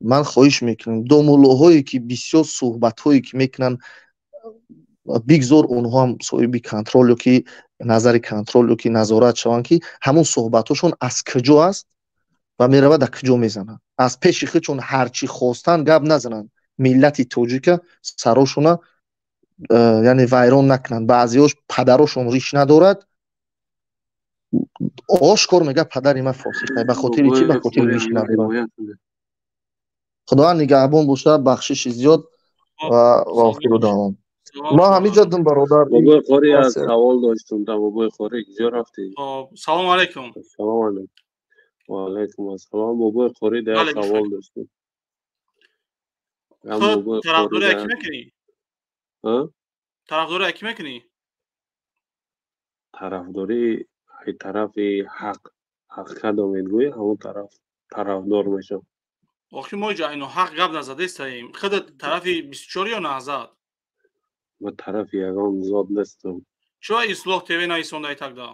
ман хоҳиш мекунам, домуллоҳое, ки бисёр суҳбатҳое ки мекунанд, Бигзор онҳо ҳам соҳиби контрол ё ки назари контрол ё ки назорат шаванд, ки ҳамон суҳбатҳошон аз куҷо аст ва меравад дар куҷо мезанад. Аз пеши худшон ҳарчи хостанд гап назананд, миллати тоҷика сарошона яъне вайрон накунанд. Баъзеҳош падарошон риш надорад, ошкор мега падари ман фосиқа. Ба хотири чӣ? Ба хотири риш надорад. Худованд нигаҳбон боша, бахшиши зиёд ва охиру давом. Ма ҳамиҷа дум бародар.
Бобои Қори, аз савол доштум. Да, бобои Қори, куҷо рафтӣ?
Салому алайкум.
Салому алайкум. Ва алайкум ассалом. Бобои Қори, да, савол доштум.
Тарафдори аки мекунӣ? Тарафдори аки мекунӣ?
Тарафдори тарафи ҳақ, ҳақ кадом мегӯӣ, ҳамон тараф тарафдор мешавам.
Охи мо иҷа айно ҳақ гап назадестаем. Худат тарафи 24 ё Наҳзат?
Ма тарафи ягон зот нестам.
Чӯ Ислоҳ ТВ наисондаи тогда?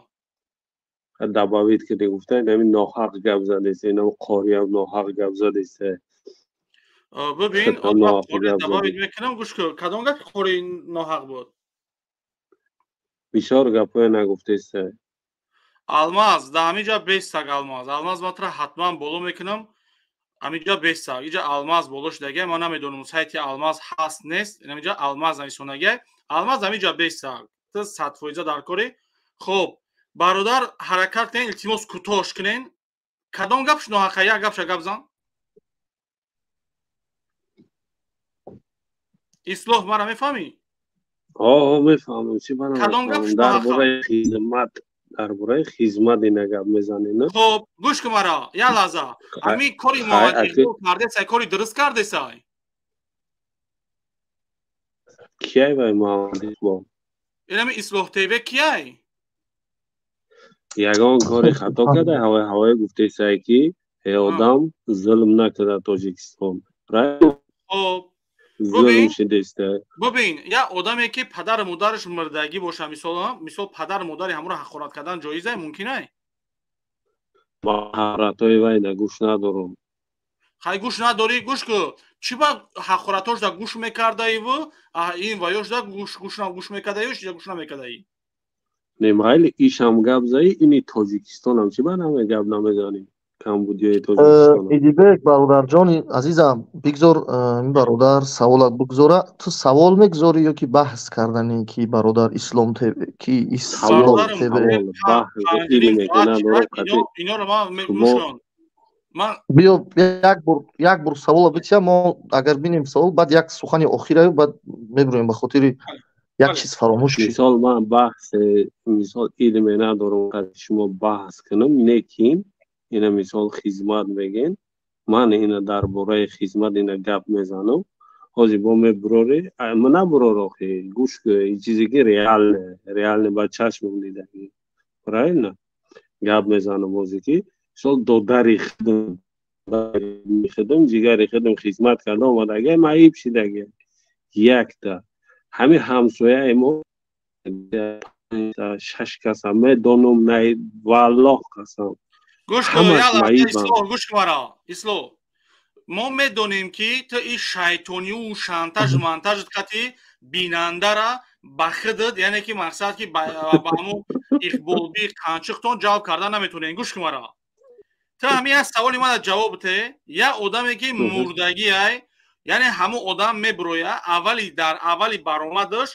Добавить киди гуфта, инами ноҳақ гап задеста, инам қориам ноҳақ гап задеста.
Бибин, добавить мекунам, гӯш кун, кадом гапи қори ноҳақ буд?
Бисёр гапҳое нагуфтеста.
Алмаз, да ҳамиҷа бестаг алмаз. Алмаз матра ҳатман боло мекунам. Ҳамиҷа бестаг. Иҷа алмаз боло шудагия, ман намедонам сайти алмаз ҳаст нест. Ҳамиҷа алмаз нависондагия. Алмаз ҳамиҷа бестаг. Ту 100% дар кори. Хоб, бародар, ҳаракат кунен, илтимос кӯтоҳш кунен. Кадом гапш ноҳақа? Як гапша гап зан. Ислоҳ, мара мефаҳмӣ?
Ҳо, мефаҳмам. Чӣ ба намефаҳмам? Дар бораи хизмат, дар бораи хизмат ина гап мезанӣ, на?
Хоб, гӯш кун мара, як лаҳза. Ҳамин кори Муҳаммад Иқбол кардесай, кори дуруст кардесай?
Кияй вай Муҳаммад Иқбол?
Инами Ислоҳ ТВ кияй?
Ягон кори хато карда, ҳавай ҳавай гуфтесай, ки э одам зулм накарда Тоҷикистон.
Хоб,
зулм шидеста.
Бубин, як одаме ки падару модараш мурдагӣ боша, мисол падару модари ҳамонро ҳақорат кардан ҷоизае, мумкинае?
Ба ҳақоратҳои вай на гӯш надорам.
Хай, гӯш надорӣ, гӯш ку. Чӣ ба ҳақоратҳошда гӯш мекардаиву ин ваёшда гӯш мекардаию гӯш намекардаӣ?
Не, майли, ишам гап заи, ини Тоҷикистонам чӣ ба наме гап намезанӣ? Камбудиёи Тоҷикистон.
Идибек бародарҷони азизам, бигзор ин бародар саволат бигзора. Ту савол мегузорӣ ё ки баҳс карданӣ, ки бародар Ислом ки Ислом ТВ? Биё, як бор савола бития, мо агар бинем савол, баъд як сухани охираю баъд мебурем, ба хотири як чиз фаромӯш шуд.
Мисол, ман баҳс, мисол, илме надорам, ки шумо баҳс кунам, лекин ина мисол хизмат мегӯен, ман ина дар бораи хизмат ина гап мезанам. Ҳозир бо мебурорӣ, ма набурор, охи, гӯш кун, ин чизе ки реалне, реалне ба чашмам дидагӣ, правильно гап мезанам. Ҳозир ки мисол додари худам, ҷигари худам хизмат карда омадагӣ, маиб шидагӣ. Якта ҳамин ҳамсояи мо шаш каса медонам, най валлоҳ қасам.
Гӯш кун, Ислоҳ, гӯш кун мара, Ислоҳ. Мо медонем, ки ту ин шайтонию шантажу мантажат қати бинандара ба худат, яъне ки мақсад ки ба ҳамун Иқболби қанчиқтон ҷавоб карда наметонем. Гӯш кун мара. Ту ҳамин як саволи мана ҷавоб те, як одаме ки мурдагиай, яъне ҳамун одам мебуроя, аввали дар аввали баромадаш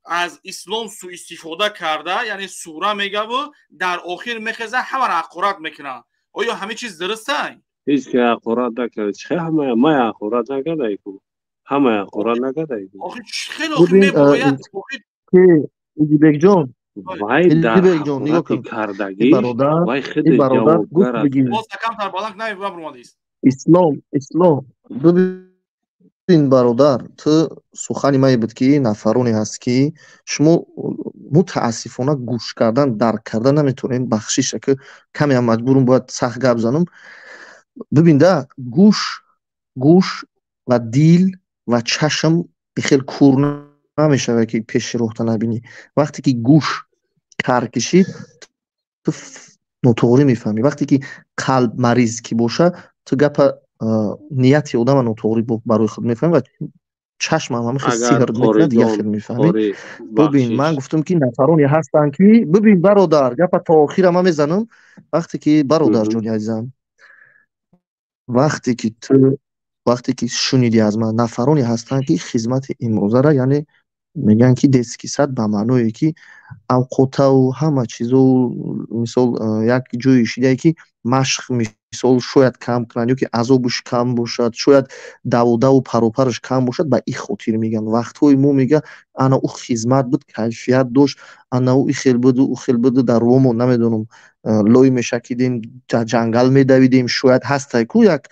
аз ислом суистифода карда, яъне сура мегаву дар охир мехеза ҳамаро ҳақорат мекунад. Оё ҳамин чиз дурустай?
Ҳеҷ ки ҳақорат накард. Чӣ ҳама ман ҳақорат накардаику? Ҳама ҳақорат накардаику.
Охи чӣ хеле охи мебурояд?
Идибекҷон,
вай дар ҳақорати кардагӣ вай худи ҷавобгар аст.
Боз камтар баланд набурмадист.
Ислом, Ислом, бибин бародар, ту сухани мае буд, ки нафароне ҳаст, ки шумо мутаассифона гӯш кардан, дарк кардан наметавонем. Бахшиша, ки камеам маҷбурум бояд сахт гап занам. Бибин да, гӯш ва дил ва чашм бихел кур намешавад, ки пеши роҳта набинӣ. Вақте ки гӯш кар кишид, ту нотуғрӣ мефаҳмӣ. Вақте ки қалб мариз ки боша, ту гапа нияти одама нотуғрӣ барои худ мефаҳмӣ ва Чашмам ҳама хел сиҳр мекунад, дигар хел мефаҳмӣ. Бибин, ман гуфтам ки нафароне ҳастанд ки, бибин бародар, гапа то охира ман мезанам. Вақте ки бародарҷони азизам, вақте ки ту, вақте ки шунидӣ аз ман, нафароне ҳастанд ки хизмати имрӯзара, яъне мегӯянд ки детский сад, ба маъное ки авқотаву ҳама чизо, мисол, як ҷое шидае ки машқ, мисол, шояд кам кунанд ё ки азобуш кам бошад, шояд давудаву паропараш кам бошад. Ба ин хотир мегӯянд, вақтҳои мо, мега, ана ӯ хизмат буд, кайфият дошт, ана ӯ хел буду ӯ хел буду, дар ромо намедонам, лой мешакидем, дар ҷангал медавидем. Шояд ҳастай ку як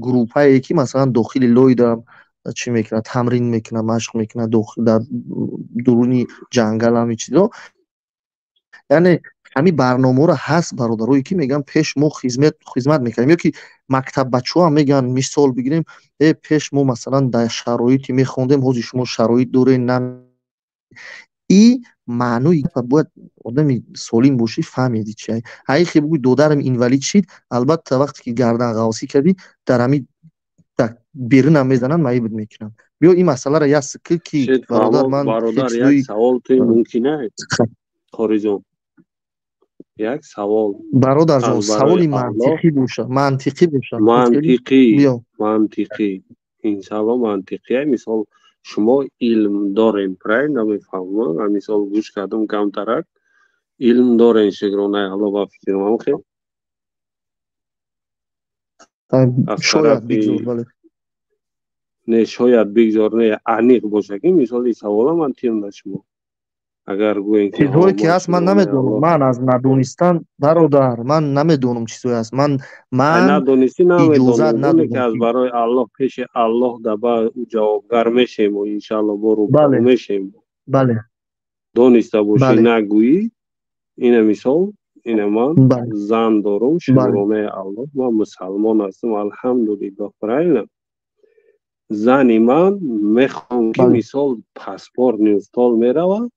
группае ки масалан дохили лой дарам чӣ мекунад, тамрин мекунад, машқ мекунад дар дуруни ҷангал, ҳами чизо. Яъне ҳамин барномаҳоро ҳаст, бародарое ки мегӯянд, пеш мо хизмат мекардем, ё ки мактаббачаҳоам мегӯянд, мисол бигирем, пеш мо масалан дар шароите мехондем, ҳозир шумо шароит доред на. И маънои бояд одами солим бошӣ, фаҳмиди чи. Ҳай хе бугӯй, додарам инвалид шид, албатта вақте ки гардан ғавсӣ кардӣ, дар ҳамин берунам мезананд, маиб мекунанд. Биё ин масъаларо як ки ки бародар, ман
бародар, як савол ту мумкин аст, Қориҷон, як савол.
Бародарҷон, саволи мантиқӣ боша, мантиқӣ боша.
Мантиқӣ, мантиқӣ, иншалло мантиқия. Мисол, шумо илм дорем, правильно мефаҳмам? Мисол, гӯш кардам камтарак, илм дорем, шукронаи Алло, ба фикрам хел.
Шояд бигзор, бале.
Не, шояд бигзор не, аниқ боша ки мисоли савола ман тирм да шумо. Агар гӯем ки
чизҳое ки ҳаст, ман намедонам, ман аз надонистан, бародар, ман намедонам чизҳое ҳаст, ман
надонистӣ,
иҷозат
намедонам ки аз барои Аллоҳ, пеши Аллоҳ даба ӯ ҷавобгар мешем, иншаалло, бо рӯбарӯ мешем.
Бале.
Дониста бошӣ, нагӯӣ. Ина мисол, ина ман зан дорум, шукронаи Аллоҳ, ман мусалмон ҳастам, алҳамдулиллоҳ, правильно? Зани ман мехоҳам ки мисол паспорт нюстол меравад,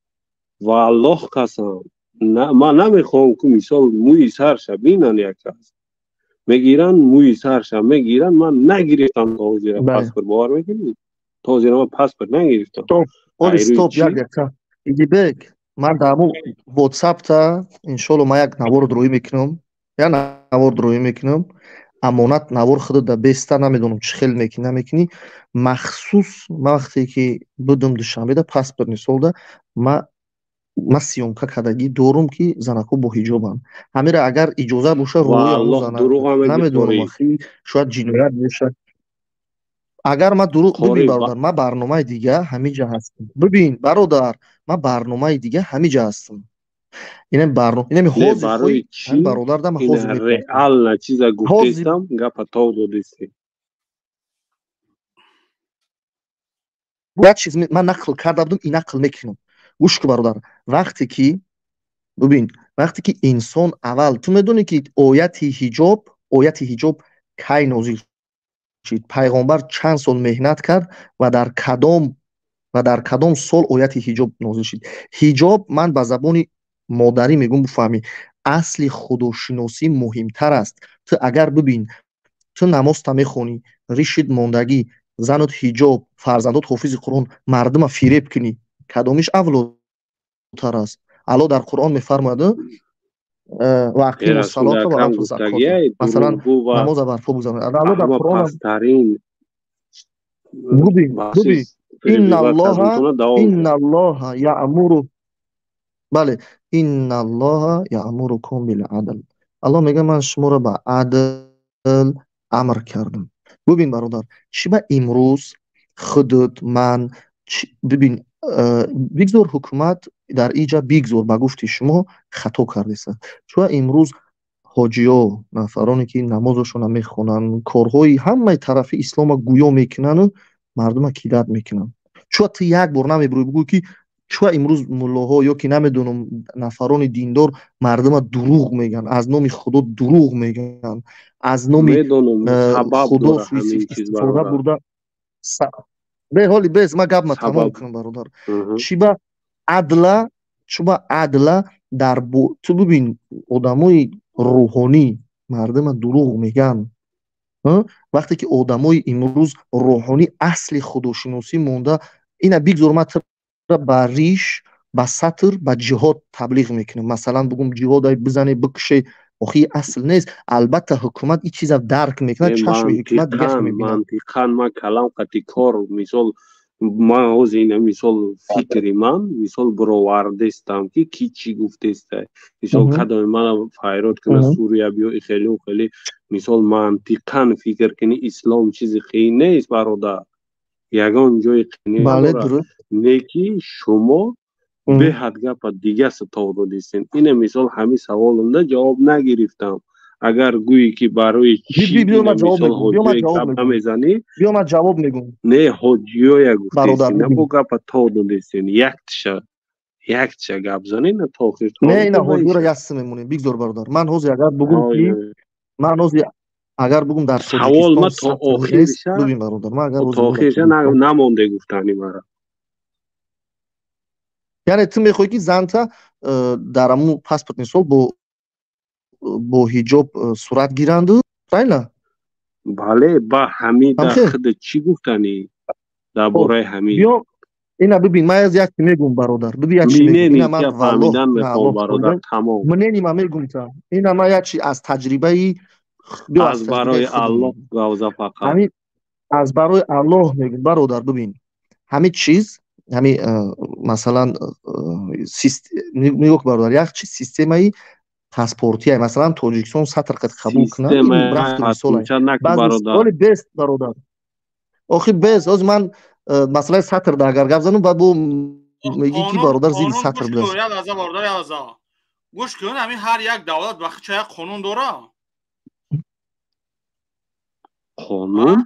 ва Аллоҳ қасам, ман намехоҳам ки мисол мӯи сарша бинан, як кас мегиранд, мӯи сарша мегиранд. Ман нагирифтам то ҳозира паспорт, бовар мекунӣ? То ҳозира ман паспорт нагирифтам.
Оли, стоп, як дақиқа, Идибек, ман дар ҳамун ватсапта иншолло ман як навор дроӣ мекунам, як навор дроӣ мекунам, амонат навор худо да беста, намедонам чӣ хел мекунӣ, намекунӣ. Махсус ман вақте ки будам Душанбеда, паспорт мисолда, ма съёмка кардагӣ дорум ки занакҳо бо ҳиҷобанд. Ҳамира агар иҷоза боша, рӯи намедонам, шояд ҷиноят бошад агар ман дурӯғ. Бибин бародар, ман барномаи дига ҳамиҷа ҳастам. Бибин бародар, ман барномаи дига ҳамиҷа ҳастам. Инам барнома, инами ҳозир бародар дам ҳозир
реально чиза гуфтестам, гапа тов додисти.
Як чиз ман нақл карда будам, и нақл мекунам. Гӯш кун бародар, вақте ки бибин, вақте ки инсон аввал, ту медонӣ ки ояти ҳиҷоб, ояти ҳиҷоб кай нозил шид, пайғомбар чанд сол меҳнат кард ва дар кадом сол ояти ҳиҷоб нозил шид? Ҳиҷоб, ман ба забони модарӣ мегӯм, бифаҳмӣ, асли худошиносӣ муҳимтар аст. Ту агар бибин, ту намозта мехонӣ, ришид мондагӣ, занот ҳиҷоб, фарзандот ҳофизи Қуръон, мардума фиреб кунӣ, кадомиш авлотар аст? Алло дар Қуръон мефармояд: ва ақиму салота ва ату закота, масалан, намоза барпо бигзаронед. Алло дар Қуръон, бубин, бубин, инналлоҳа, инналлоҳа яъмуру, бале, инналлоҳа яъмурукум билъадл. Аллоҳ мегӯяд: ман шуморо ба адл амр кардам. Бубин бародар, чӣ ба имрӯз худут ман, бибин, бигзор ҳукумат дар иҷа, бигзор ба гуфти шумо хато кардеса, чун имрӯз ҳоҷиё, нафароне ки намозашонро мехонанд, корҳои ҳамаи тарафи ислома гӯё мекунану мардума кидат мекунанд. Чун ту як бор намебурӣ бигӯй ки чун имрӯз муллоҳо ё ки намедонам нафарони диндор мардума дурӯғ мегӯянд, аз номи Худо дурӯғ мегӯянд, аз номи Худо суистифода бурда. Бе, ҳоли бес, ман гапма тамом кунам, бародар. Чӣ ба адла, чӣ ба адла дар, ту бибин, одамои рӯҳонӣ мардума дурӯғ мегӯянд. Вақте ки одамои имрӯз рӯҳонӣ асли худошиносӣ монда, ина бигзор ман тра ба риш, ба сатр, ба ҷиҳод таблиғ мекунам, масалан бугум ҷиҳодай бизане, бикуше, охи асл нест. Албатта ҳукумат ин чиза дарк мекунад, чашми ҳукумат дигаша мебинад.
Мантиқан ман калам қати кор, мисол ман ҳозир ина мисол фикри ман мисол бировардестам ки ки чӣ гуфтеста, мисол кадоми мана файрод куна Сурия биё хеле хеле, мисол мантиқан фикр кунӣ, ислом чизи қиин нест бародар, ягон ҷои қиин надорад, не ки шумо беҳад гапа дига ситоб додистен. Ина мисол ҳамин саволумда ҷавоб нагирифтам. Агар гӯӣ ки барои чӣ мисол ҳоҷиёи гап намезанӣ,
биё ман ҷавоб мегӯм.
Не, ҳоҷиёя гуфтестен, бо гапа то додистен, яктиша гап занӣ, на то охир.
Не, ина ҳоҷиёра ясси мемонем, бигзор бародар. Ман ҳозир агар бугум ки ман ҳозир агар бугум дар
савол ма то охирша,
бибин бародар, ман агар
то охирша намонде гуфтани мара.
Яъне ту мехоҳӣ ки занта дар ҳамун паспорт мисол бо ҳиҷоб сурат гиранду, правильно?
Бале, ба ҳамин дар худ чӣ гуфтанӣ дар бораи ҳамин?
Биё ина бибин, ман аз як чи мегӯм бародар, биби як чи мегӯм, ина ман валлоҳ
бародар, тамом.
Мнени ма мегӯм та, ина ман як чи аз таҷрибаи
аз барои Аллоҳ гавза фақат.
Ҳамин аз барои Аллоҳ мегӯм бародар, бибин ҳамин чиз, ҳамин масалан нигоҳ бародар, як чиз системаи паспортия, масалан Тоҷикистон сатр қад қабул кунад, рафту мисол баъзе бест бародар, охи бест. Ҳозир ман масъалаи сатр да агар гап занам, баъд бо мегӣ ки бародар зидди сатр будааст.
Гӯш кун, ҳамин ҳар як давлат ба худша як қонун дора.
Қонун?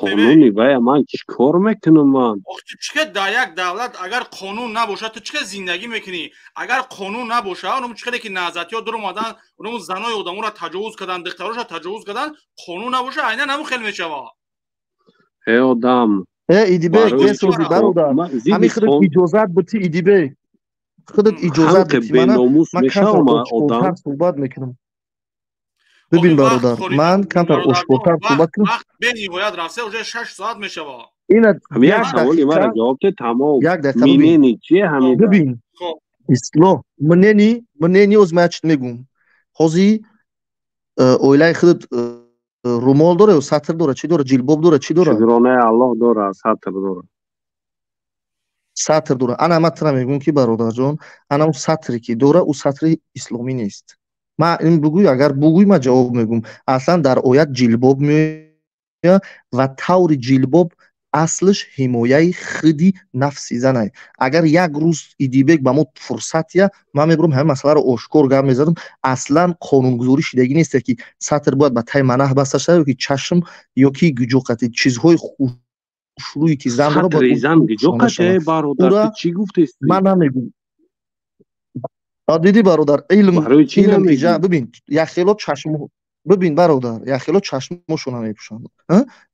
Қонуни вая ман чӣ кор мекунам ман?
Охи чӣ ка дар як давлат агар қонун набошад, ту чӣ ка зиндагӣ мекунӣ? Агар қонун набошад, онум чӣ каде ки наҳзатиҳо дур омадан, онум занои одаморо таҷовуз кардан, духтароша таҷовуз кардан, қонун набошад, айнан ҳамун хел мешавад.
Э одам.
Э Идибек, бесози бародар. Ҳамин худат иҷозат бити Идибек. Худат иҷозат бити мана, ман камтар ошкортар суҳбат мекунам. Бибин бародар, ман камтар ошкортар суҳбат кунам.
Вақт бениҳоят рафта, уже 6 соат мешавад.
Ина
як саволи мара ҷавоб де, тамом.
Як дақиқа
бибин. Чие ҳамин?
Бибин. Ислоҳ, мнени оз ман як чиз мегӯм. Ҳозир оилаи худат румол дора ё сатр дора, чӣ дора, ҷилбоб дора, чӣ дора?
Шукронаи Аллоҳ дора, сатр дора.
Сатр дора. Ана ман тра мегӯм ки бародарҷон, ана он сатре ки дора, ӯ сатри исломӣ нест. Ман ин бугӯй, агар бугӯй ман ҷавоб мегӯм. Аслан дар оят ҷилбоб меояд ва таври ҷилбоб аслиш ҳимояи худи нафси занай. Агар як рӯз Идибек ба мо фурсат я, ман мебурам ҳамин масъаларо ошкор гап мезадам. Аслан қонунгузорӣ шидагӣ нест ки сатр бояд ба таи манаҳ баста шавад ё ки чашм ё ки гуҷоқати чизҳои хушрӯе ки зан дорад бояд
зан гуҷоқате бародар, ту чӣ гуфтести?
Ман намегӯм. Дидӣ бародар, илм илм иҷа бибин, як хело чашм бибин бародар, як хело чашмошона мепӯшанд,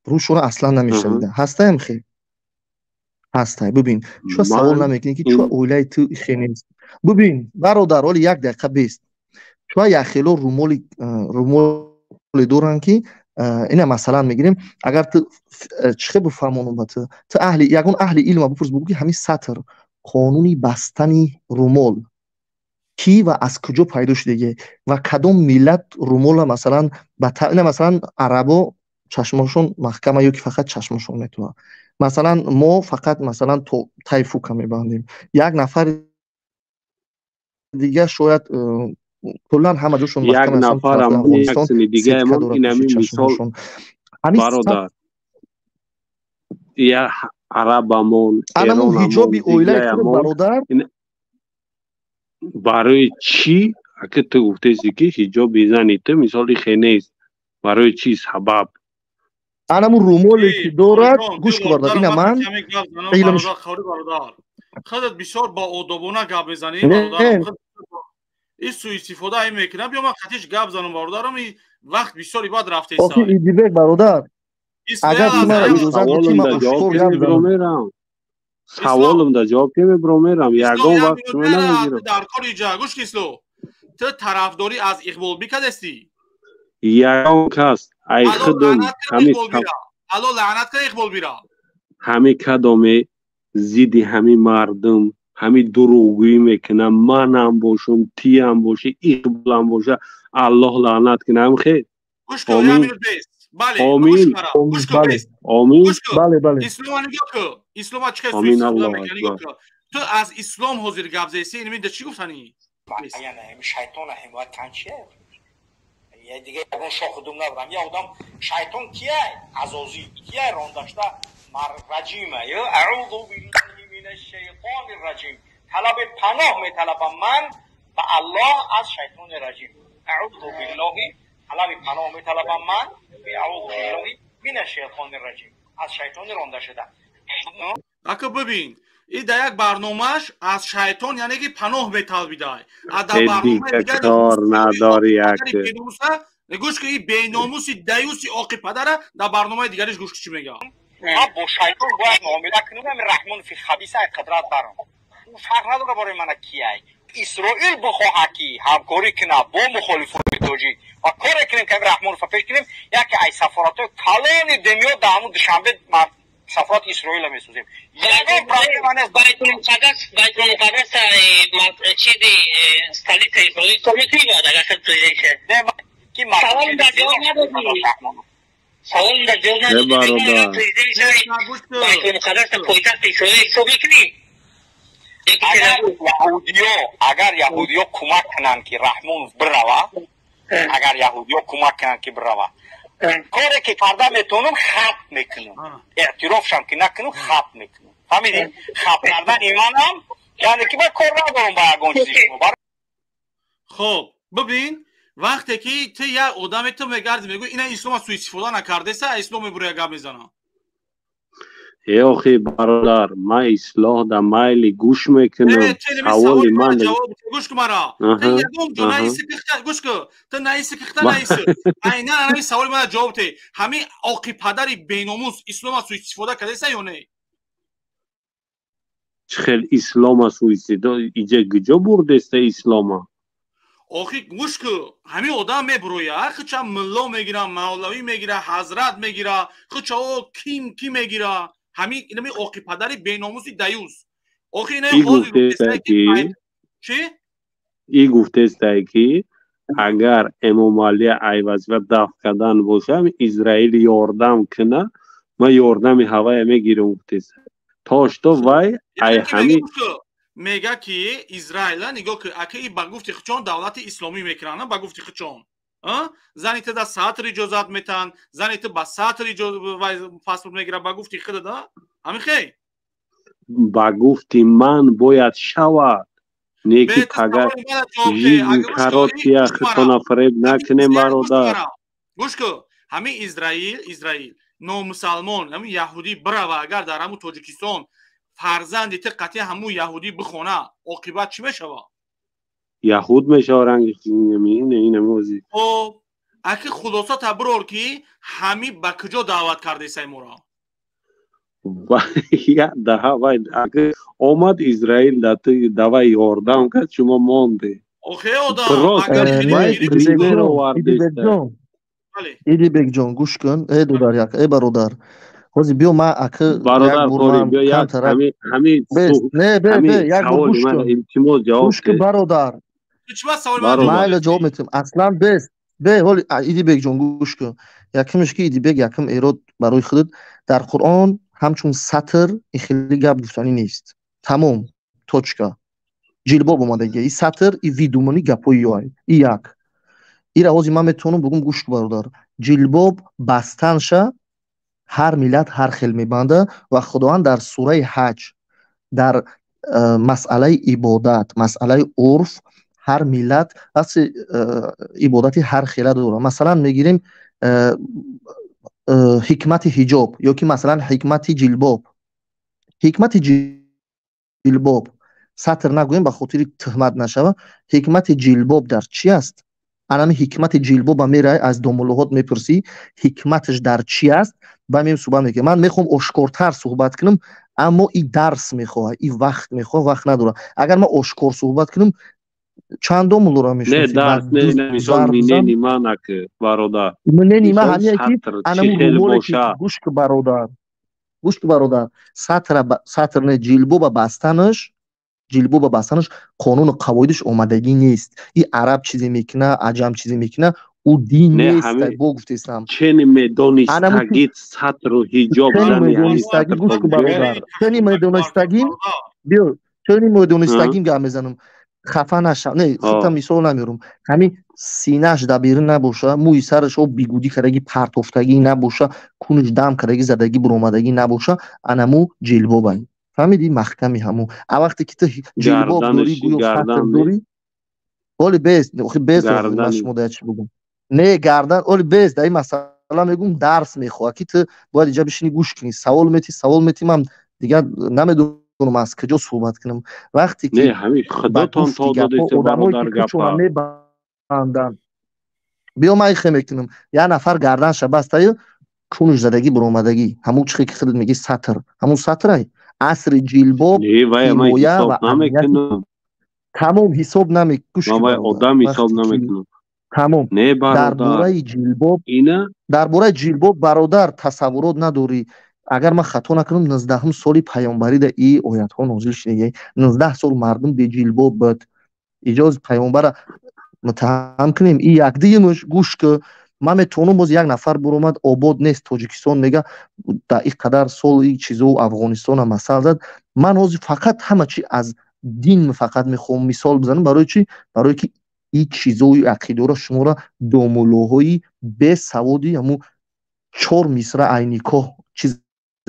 рӯшона аслан намешавида. Ҳастаям хел ҳастай. Бибин, чӯ савол намекунӣ ки чӯ оилаи ту хе нест? Бибин бародар, ҳоли як дақиқа бест. Чӯ як хело румоле доранд ки ина масалан мегирем, агар ту чӣ хел бифаҳмонам ба ту, ту аҳли ягон аҳли илма бипурс, бугӯ ки ҳамин сатр қонуни бастани румол ки ва аз куҷо пайдо шудагӣ ва кадом миллат румола масалан ина масалан арабо чашмошон маҳкама ё ки фақат чашмошон метавонад. Масалан мо фақат масалан то тайфука мебандем. Як нафар дигар шояд куллан ҳама ҷошон
як нафарам дигаамон инами мисол бародар, я арабамон,
анамун ҳиҷоби оилаи худ бародар.
Барои чӣ аки ту гуфтеси ки ҳиҷоби зани ту мисоли хе нест, барои чӣ сабаб?
Анамун румоле ки дорад, гӯш кун бародар, ина ман
илм худат бисёр боодобона гап мезанӣ бародар, ин суистифода ин мекунам. Биё ман қатиш гап занам бародарам, ин вақт бисёр ибад рафтеса.
Охи Идибек бародар, агар ту мара иҷозат бидӣ ман ошкор гап занам.
Саволам да ҷавоб ке мебурам мерам, ягон вақт шумо намегирам.
Дар кори иҷа гӯш кисло, ту тарафдорӣ аз Иқбол бикардастӣ?
Ягон кас
Ай худум ҳами
Алло лаънат кара Иқбол бира.
Ҳами кадоме зидди ҳами мардум, ҳами дурӯғгӯӣ мекунам, манам бошум, тиям боши, Иқболам боша, Аллоҳ лаънат кунам хел.
Гӯш кун, як минут бес. Бале,
Омин.
гӯш кун, бес.
Омин.
Гӯш кун.
Бале, бале.
Ислома нигоҳ кун. Ислома чӣ қадр
Омин,
суистифода
Аллоҳ
мекунад, нигоҳ
акбар.
кун. Ту аз ислом ҳозир гап заси, ин минда чӣ гуфтанӣ?
Яъне ҳами шайтона ҳимоят кан чие? Я дига ягон шоху дум набарам. Я одам шайтон кия? Азозил кия рондашта раҷима. Ё аъузу биллаҳи минаш шайтони раҷим. Талаби паноҳ металабам ман ба Аллоҳ аз шайтони раҷим. Аъузу биллаҳи талаби паноҳ металабам ман аъузу биллаҳи минаш шайтони раҷим. Аз шайтони ронда шуда.
Ака бибин, и дар як барномааш аз шайтон яъне ки паноҳ металбидай. А дар
Э,
барномаи
дига
дигари
кор надори
падари
як.
беномуса, гӯш ки и беномуси даюси оқи падара дар барномаи дигариш гӯш ки чӣ мега.
Ман бо шайтон бояд муомила кунам, ҳами Раҳмон фи хабиса ай қудрат барам. Ӯ фарқ надора барои мана кияй. Исроил бихоҳад ки ҳамкорӣ кунад бо мухолифони тоҷик ва коре кунем ки ҳами Раҳмонова пеш кунем, яке ай сафоратҳои калони дунё дар ҳамун Душанбе сафорати Исроила месозем. Ягон проблема нест.
Байтулмуқаддас, Байтулмуқаддас чизи столица Исроил ҳисоб мекунӣ бояд агар хел президент шавад.
Не, ки
Саволам дар ҷавоб надодӣ. Саволам дар ҷавоб
Э,
надодӣ.
бародар.
Президент шавад, Байтулмуқаддас пойтахти Исроил ҳисоб мекунӣ?
Агар яҳудиё, агар яҳудиё кӯмак кунанд ки Раҳмонов бирава, агар яҳудиё кӯмак кунанд ки бирава, коре ки карда метавонам хат мекунам, эътирофшам ки накунам хат мекунам. Фаҳмидӣ? Хат кардани манам яъне ки ман кор надорам ба ягон чизи шумо.
Хоб, бибин, вақте ки ту як одаме ту мегарди мегӯй ина ислома суистифода накардеса, ислом мебура гап мезана.
Э, охи бародар, ман ислоҳ да майли гӯш мекунам.
Э, ту инами
Саволи
саволи
ман
мана ҷавоб гӯш кун мара. Ту ягон ҷо наиси кихта гӯш кун. Ту наиси кихта наиси. Айнан ҳамин саволи мана ҷавоб те. Ҳамин оқи падари беномус ислома суистифода кардеса ё не?
Чӣ хел ислома суистифода иҷа куҷо бурдеста ислома?
Охи гӯш кун, ҳамин одам мебуроя, хича мулло мегира, мавлавӣ мегира, ҳазрат мегира, хича о ким ки мегира. Ҳамин инами оқи падари беномуси даюс. Охи ина
И
ҳозир
гуфтеста
гуфтеста ки
ки
чӣ?
И гуфтеста ки агар Эмомалӣ ай вазифа дафт кардан бошам, Израил ёрдам куна, ман ёрдами ҳавая мегирам гуфтеста. То что вай ай
Яъне ки
ҳами
мега гӯш кун, мега ки Израила нигоҳ кун, ака и ба гуфти хичон давлати исломӣ мекунанд, ба гуфти хичон. Зани ту да сатр иҷозат метаҳанд, зани ту ба сатр паспорт мегира ба гуфти худа да? Ҳамин хел?
Ба гуфти ман бояд шавад. Не ки
Бе, ту
пага
саволи мана ҷавоб де.
жизнь
Ага гӯш кун,
короткая
гӯш кун мара.
хитона фиреб накунем
Гӯш
бародар.
мара. Гӯш кун, ҳамин Израил номусалмон, ҳамин яҳудӣ бирава агар дар ҳамун Тоҷикистон фарзанди ту қатъи ҳамун яҳудӣ бихона, оқибат чӣ мешавад?
Яҳуд мешава ранги инамози.
Хоб, аки хулоса таброр ки ҳамин ба куҷо даъват кардесай моро?
Я даҳа вай аки омад Израил да ту давай ёрдам кард, шумо монде.
Охе одам,
Просто
агар
вай пример овардеста.
Идибекҷон,
Бале.
Идибекҷон, гӯш кун, э дудар як, э бародар. Ҳозир биё ман аки як
Бародар
бор
Қори,
ман
биё як
камтарак
ҳами ҳами
бес, не, бе,
ҳами
бе, як бор
саволи
гӯш
мана
кун.
илтимос ҷавоб
Гӯш кун
де.
бародар.
Ту чӣ ба саволи мана ҷавоб
Бародар.
Майла ҷавоб метиҳам. Аслан бес. Бе, ҳоли Идибекҷон гӯш кун. Якумш ки Идибек якум эрод барои худат дар Қуръон ҳамчун сатр ин хеле гап гуфтанӣ нест. Тамом. Точка. Ҷилбоб омадагия. И сатр, и видумонӣ гапҳои ёай. И як. Ира ҳозир ман метавонам бугум гӯш кун бародар. Ҷилбоб бастанша ҳар миллат ҳар хел мебанда ва Худованд дар сураи ҳаҷ дар масъалаи ибодат, масъалаи урф ҳар миллат асли ибодати ҳар хела дорад. Масалан мегирем ҳикмати ҳиҷоб ё ки масалан ҳикмати ҷилбоб. Ҳикмати ҷилбоб сатр нагӯем ба хотири туҳмат нашава. Ҳикмати ҷилбоб дар чӣ аст? Анами ҳикмати ҷилбоба мерай аз домуллоҳот мепурсӣ, ҳикматаш дар чӣ аст? Ба мем суҳбат мекунем. Ман мехоҳам ошкортар суҳбат кунам, аммо и дарс мехоҳад, и вақт мехоҳад, вақт надорад. Агар ман ошкор суҳбат кунам, Чанд домуллоро
Не
мешиносӣ?
Дарс не, мисол мнение ман ак, бародар.
Мнение ма
Мисол
ҳамие ки
сатр чӣ
анаму
хел
румоле ки
боша.
Гӯш ки, бародар, гӯш ки, бародар, сатра сатр не, ҷилбоба бастанаш, ҷилбоба бастанаш қонуну қавоидаш омадагӣ нест. И араб чизе мекуна, аҷам чизе мекуна, ӯ дин
Не,
нест.
ҳами
Бо гуфтесам.
Чени
Анаму
медонистагит сатру ҳиҷоб
чени
зани ҳами
медонистагӣ
сатр
гӯш
то
ки,
куҷо?
бародар, чени медонистагим, биё, чени медонистагим гап мезанам, хафа наша. Не, худта мисол намерум. Ҳамин синаш дар берун набоша, мӯи сараш об бигудӣ кардагӣ партофтагӣ набоша, кунаш дам кардагӣ задагӣ буромадагӣ набоша, анаму ҷилбобай. Фаҳмидӣ? Маҳками ҳаму. А вақте ки ту ҷилбоб дорӣ,
Гарданаш
гӯё сатр
гардан не?
дорӣ, оли бест, охи бест, охи ман
Гардани
шумо да чӣ бугум? Не, гардан оли бест. Дар ин масъала мегум, дарс мехоҳад, ки ту бояд иҷа бишинӣ, гӯш кунӣ. Савол метӣ, савол метӣ, ман дигар намедонам аз куҷо суҳбат кунам. Вақте
Не,
ки
ҳами
ба
худотон
гуфти
то
гапҳо
додете,
одамое ки
бародар,
худшона
гапа.
мебанданд, биё, ман ихе мекунам. Як нафар гарданша бастаю, кунуш задагӣ буромадагӣ, ҳамун чихе ки худат мегӣ сатр, ҳамун сатрай. Асри ҷилбоб
Не, вая ман
ҳимоя
ҳисоб
ва амнияти
намекунам.
Тамом, ҳисоб наме, гӯш
Ман
ки,
вай
бародар,
одам ҳисоб
вақте ки
намекунам.
Тамом.
Не,
Дар
бародар,
бораи ҷилбоб,
ина
дар бораи ҷилбоб, бародар, тасаввурот надорӣ. Агар ман хато накунам, 19-ум соли паёмбарида и оятҳо нозил шудаги. 19 сол мардум беҷилбоб буд. Иҷоз паёмбара муттаҳам кунем, и якдиюмш, гӯш ки, ман метавонам боз як нафар буромад, обод нест Тоҷикистон мега, дар ин қадар сол и чизо Афғонистона масал зад. Ман ҳозир фақат ҳама чи аз дин фақат мехоҳам мисол бизанам. Барои чӣ? Барое ки и чизои ақидаро шуморо домуллоҳои бесаводи ҳамун чор мисра ай никоҳ чиз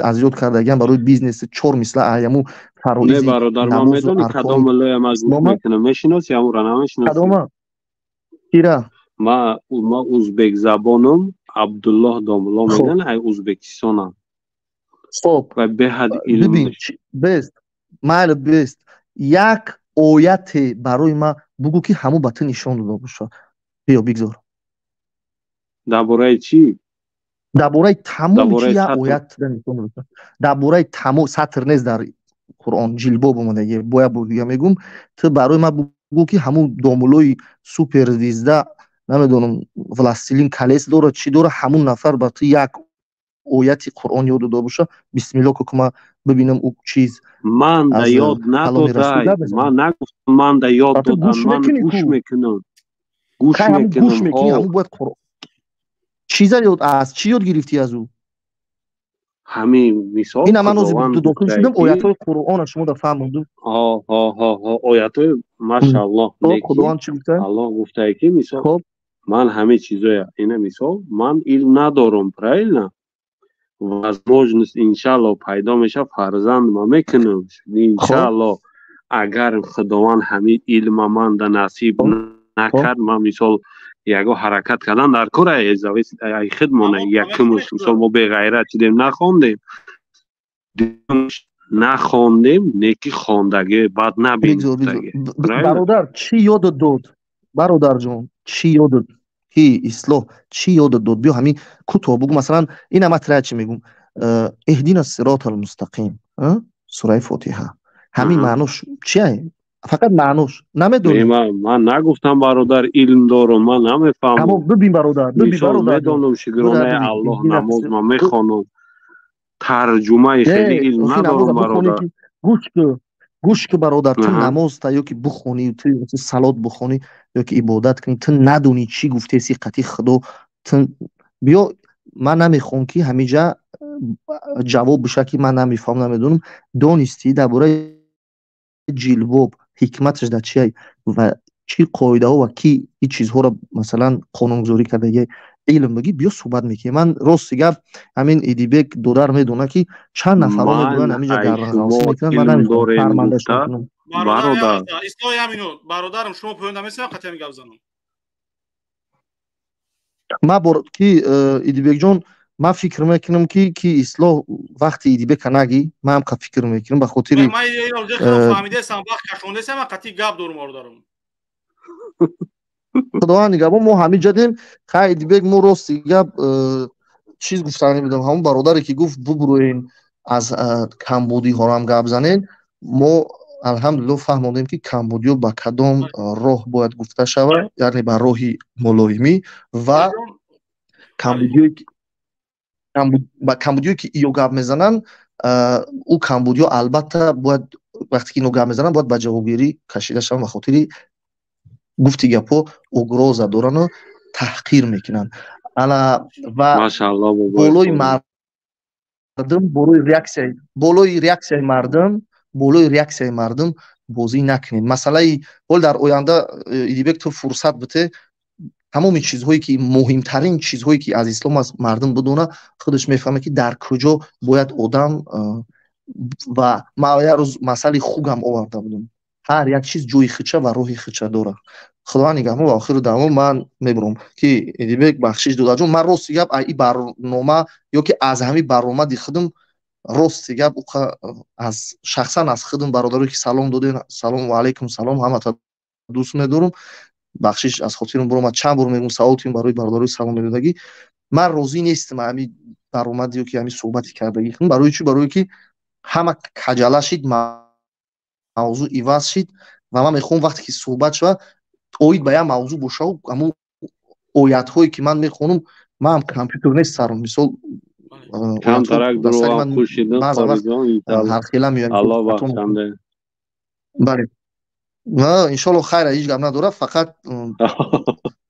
аз ёд кардагиам барои бизнеси, чор мисра ай ҳамун
Не,
фароизи
бародар, ман
намозу
медонӣ
аркони
кадом муллоям аз гӯш
ислома.
мекунам? Мешиноси ҳамура, намешиноси?
Кадома? Кира?
Ма узбекзабонам, Абдуллоҳ домулло мегӯянд, ай Узбекистонам.
Хоб.
Ва беҳад илм
Бибин, бест, майли, бест, як ояте барои ман бугӯ, ки ҳамун ба ту нишон дода боша. Биё, бигзор.
Дар бораи чӣ?
Дар бораи
Дар
тамоми чӣ
бораи
як
сатр?
оят нишон дода. Дар бораи тамом сатр нест, дар Қуръон ҷилбоб омадаги. Бояд бор дига мегӯм, ту барои ман бугӯ, ки ҳамун домуллои супер звезда, намедонам, властелин колец дорад, чӣ дорад, ҳамун нафар ба ту як ояти Қуръон ёд дода боша. Бисмилло ку, ман бибинам, ӯ чиз
Ман да
аз
ёд
каломи Расул
надодай.
гап мезанад.
Ман нагуфтам, ман да ёд
Ба ту
додан.
гӯш
Ман
мекунӣ
гӯш
ку?
мекунам, гӯш
Хай, ҳамун гӯш
мекунам.
мекунӣ,
Ҳо.
ҳамун бояд Қуръон чиза ёд, аз чӣ ёд гирифтӣ аз ӯ?
Ҳамин мисол
Ина ман ҳозир
Худованд
дохил
гуфтае
шудам,
ки
оятҳои Қуръонро шумо да фаҳмонду.
Ҳо, ҳо, ҳо, ҳо, оятҳои, машааллоҳ.
Хоб.
Неки
Худованд чӣ гуфта?
Аллоҳ гуфтае, ки мисол
Хоб.
ман ҳамин чизоя, ина мисол, ман илм надорам, правильно? Возможность иншаалло пайдо мешавад, фарзанд ма мекунам иншаалло. Агар Худованд ҳамин илма ман да насиб накард, ман мисол ягон ҳаракат кардан дар кор ай худмона. Якумш, мисол, мо беғайрат шудем, нахондем, дуюмш, нахондем, неки хондагӣ бад набин
Бигзор, бигзор.
гуфтагӣ, правильно?
Бародар, чӣ ёдат дод? Бародарҷон, чӣ ёдат, ки ислоҳ чӣ ёдат дод? Биё, ҳамин кӯтоҳ бугӯ. Масалан, ина ман тира чӣ мегӯм: иҳдина сирота алмустақим, сураи Фотиҳа, ҳамин маънош чия? Фақат маънош намедонӣ?
Не, ман нагуфтам, бародар, илм дорам, ман намефаҳмам.
Тамом, бибин, бародар, бибин.
Мисол
Бародар,
медонам, шукронаи
бибин,
Аллоҳ,
иҳдина
намоз ман мехонам, тарҷумаи
Не,
хеле илм
охи
надорам,
намоза бихонӣ
бародар.
ки, гӯш ку, гӯш ку, бародар, ту намоз та ё ки бихонӣ, ту салот бихонӣ ё ки ибодат кунӣ, ту надонӣ чӣ гуфтеси қати Худо. Ту биё, ман намехоҳам, ки ҳамиҷа ҷавоб биша, ки ман намефаҳмам, намедонам. Донистӣ дар бораи ҷилбоб ҳикматаш дар чия ва чӣ қоидаҳо ва ки ин чизҳоро, масалан, қонунгузорӣ кардагӣ, илм бигӣ, биё, суҳбат мекунем. Ман рости гап, ҳамин Идибек додар медонад, ки чанд нафарро
Ман
мебуранд ҳаминҷа,
ай
гарданғавсӣ
шумо
мекунанд. Ман
илм
намехоҳам
дорем
шармандашон
гуфта,
кунам.
Бародар,
бародар.
ислоҳи ҳамино, бародарам, шумо поён намесавам, қатъи ҳамин гап занам.
Ман бор ки Идибекҷон, ман фикр мекунам, ки ислоҳ вақти Идибека нагӣ, ман ҳам фикр мекунам ба хотири
Ман фаҳмидесам, вақт кашондесам, ман қатъи гап дорум, бародарам.
Худованд нигаҳбон, мо ҳамин ҷадем. Хай, Идибек, мо рости гап чиз гуфтанӣ будам. Ҳамон бародаре ки гуфт, бубурӯен, аз камбудиҳорам гап занен, мо Алҳамдулилло, фаҳмондем, ки камбудиё ба кадом роҳ бояд гуфта шавад, яъне ба роҳи мулоимӣ ва ба камбудиё, ки иё гап мезананд, ӯ камбудиё албатта бояд, вақте ки ино гап мезананд, бояд ба ҷавобгирӣ кашида шаванд, ба хотири гуфти гапҳо угроза дорану таҳқир мекунанд. Ана ва болои мардум, болои реаксияи мардум бозӣ накунед. Масъалаи ҳол дар оянда, Идибек, ту фурсат бите, тамоми чизҳое ки муҳимтарин чизҳое ки аз ислом аст, мардум бидона, худаш мефаҳмад, ки дар куҷо бояд одам. Ва ман як рӯз масъалаи хугам оварда будам: ҳар як чиз ҷои хича ва роҳи хича дорад. Худованд нигаҳбон. Ва охиру даъво, ман мебурам, ки Идибек, бахшиш, додаҷон, ман рости гап и барнома ё ки аз ҳамин баромади худам, рости гап, аз шахсан аз худам, бародарое ки салом додем, салому алайкум, салом, ҳамата дӯст медорам. Бахшиш, аз хотирам буромад, чанд бор мегӯм, савол тим барои бародарои салом медодагӣ. Ман розӣ нестам ҳамин баромади ё ки ҳамин суҳбати кардагӣ. Барои чӣ? Барое ки ҳама каҷала шид, мавзӯъ иваз шид. Ва ман мехоҳам, вақте ки суҳбат шавад, оид ба як мавзӯъ бошаву ҳамун оятҳое ки ман мехонам, ман компютер нест сарам, мисол.
Камтарак дурӯғам пӯшидан.
Ҳархела меояд.
Алло бахшанде.
Бале, иншолло, хайра, ҳеҷ гап надорад, фақат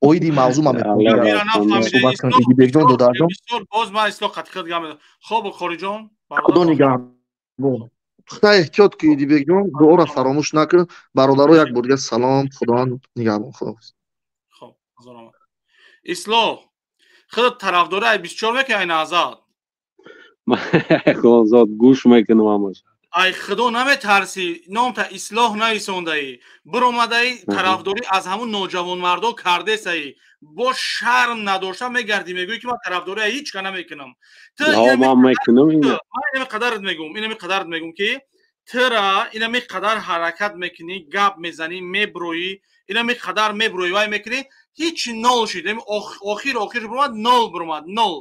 оиди мавзӯъ ман мехоҳам суҳбат кунам, Идибекҷон, додарҷон.
Боз ман ислоҳ қатиқат гап. Хоб, Хориҷон.
Худо нигаҳбон. Пухта эҳтиёт ки, Идибекҷон, дуоро фаромӯш накун. Бародаро, як бор дига салом, Худованд нигаҳбон, худоҳофиз.
Хоб, ислоҳ, худат тарафдори ай 24 мекунӣ, ай Наҳзат?
Озод гӯш мекунам ҳамаш.
Ай худо наметарсӣ? Номта ислоҳ наисондаӣ, биромадаӣ, тарафдорӣ аз ҳамун ноҷавонмардо кардесаӣ, бо шарм надошта мегардӣ, мегӯӣ, ки ман тарафдорӣ ҳеҷ ка намекунам.
Ман мекунам.
Инами қадарат мегӯм, инами қадарат мегӯм, ки тра инами қадар ҳаракат мекунӣ, гап мезанӣ, меброӣ, инами қадар меброӣ, вай мекунӣ, ҳеҷ нол шид. Охир охир биромад, нол биромад, нол.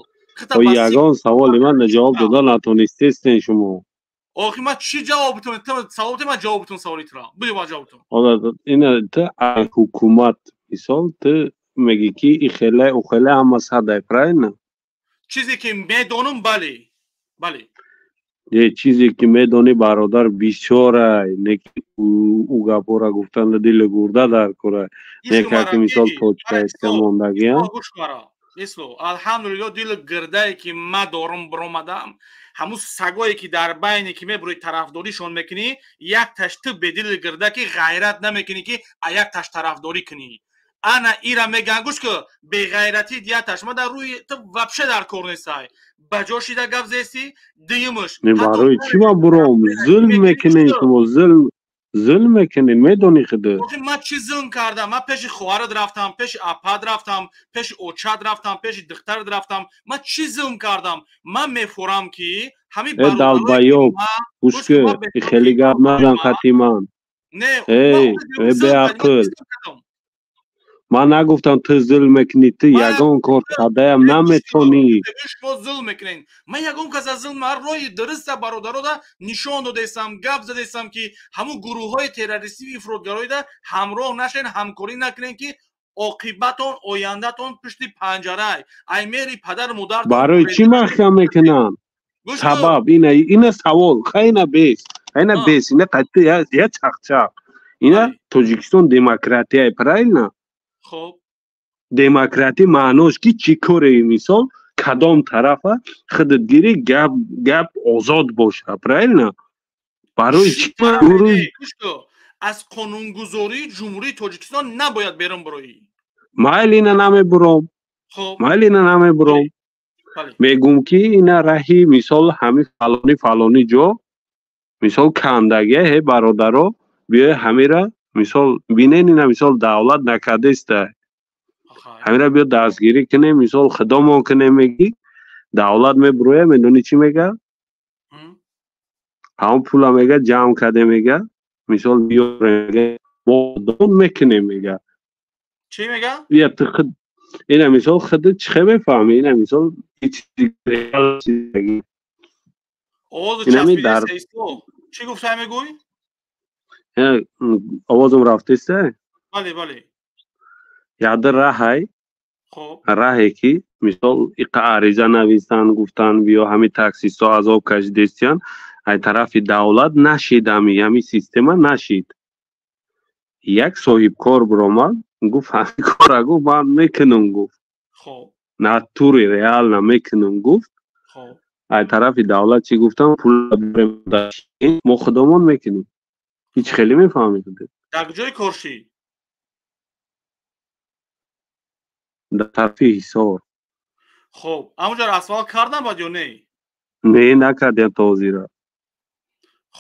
Ягон саволи ман ҷавоб дода натонистестен шумо.
Охи, ман чӣ ҷавоб битон? Савол ман ҷавоб битон, саволи тура биё, ман ҷавоб битон.
Ина ту ҳукумат, мисол, ту мегӣ, ки ихеле ухеле, ҳама садай, правильно?
Чизе ки медонам, бале, бале.
Е, чизе ки медонӣ, бародар, бисёрай, не ки ӯ гапора гуфтан дили гурда дар кора, не ки мисол точка иска мондагиам.
Исло, алҳамдулилло, дили гирдае ки ма дорум, биромадам. Ҳамун сагое ки дар байне ки мебурӣ, тарафдоришон мекунӣ, якташ ту бедили гирда, ки ғайрат намекунӣ, ки а якташ тарафдорӣ кунӣ. Ана ира меган, гӯш ки, беғайратӣ дияташ ма дар рӯи ту вообще дар кор нестай, ба ҷо шида гап зести. Дуюмаш.
Барои чӣ ман буром? Зулм мекунед шумо, зулм, зулм мекунед, медонӣ худат.
Ман чӣ зулм кардам? Ман пеши хоҳарат рафтам, пеши апад рафтам, пеши очат рафтам, пеши духтарат рафтам. Ман чӣ зулм кардам? Ман мефурам, ки ҳамин
Э, долбоёб, гӯш ки, хеле гап назан хати ман.
Не.
Эй, беақл, ман нагуфтам ту зулм мекунӣ. Ту ягон кор кардаям наметонӣ.
Шумо зулм мекунед. Ман ягон кас аз зулм, ман роҳи дуруста бародарода нишон додестам, гап задестам, ки ҳамун гурӯҳҳои террористию ифротгароида ҳамроҳ нашен, ҳамкорӣ накунем, ки оқибатон, ояндатон пушти панҷарай, ай мери падару модар.
Барои чӣ маҳкам мекунанд? Сабаб ина савол. Хайна бес, хайна бес, ина қатъи я чақчақ. Ина Тоҷикистон демократияй, правильно?
Хоб.
Демократӣ маънош ки чӣ коре, мисол, кадом тарафа худат гирӣ, гап, гап озод боша, правильно? Барои чӣ?
Аз қонунгузории Ҷумҳурии Тоҷикистон набояд берун бироӣ.
Майли, ина намебуром, майли, ина намебуром. Мегум, ки ина раҳи, мисол, ҳами фалони фалони ҷо, мисол, кандагия. Ҳе, бародаро, биёй ҳамира, мисол, бинен, ина, мисол, давлат накардеста, ҳамира биё дастгирӣ кунем, мисол, худомон кунем. Мегӣ, давлат мебуроя, медонӣ чӣ мега? Ҳамон пула, мега, ҷамъ кардем, мега, мисол, биёрем, мо худомон мекунем, мега.
Чӣ мега?
Ина, мисол, худат чӣ хел мефаҳмӣ? Ина, мисол,
Овозу чӣ гуфта мегӯй?
Овозум рафтеста?
Бале, бале.
Яда раҳай.
Хоб.
Раҳе ки мисол иқа ариза нависанд, гуфтанд биё ҳами таксистҳо азоб кашидестиян, ай тарафи давлат нашид, ҳами система нашид. Як соҳибкор биромад, гуфт ҳами кора гуфт ман мекунам гуфт.
Хоб.
Натури реально мекунам гуфт.
Хоб.
Ай тарафи давлат чӣ гуфтам, пул мо худомон мекунем. Ҳеҷ хеле мефаҳмед.
Дар куҷои кор шид?
Дар тарафи Ҳисор.
Хоб, ҳамонҷоро асфалт кардан баъд ё не?
Не, накардем то ҳозира.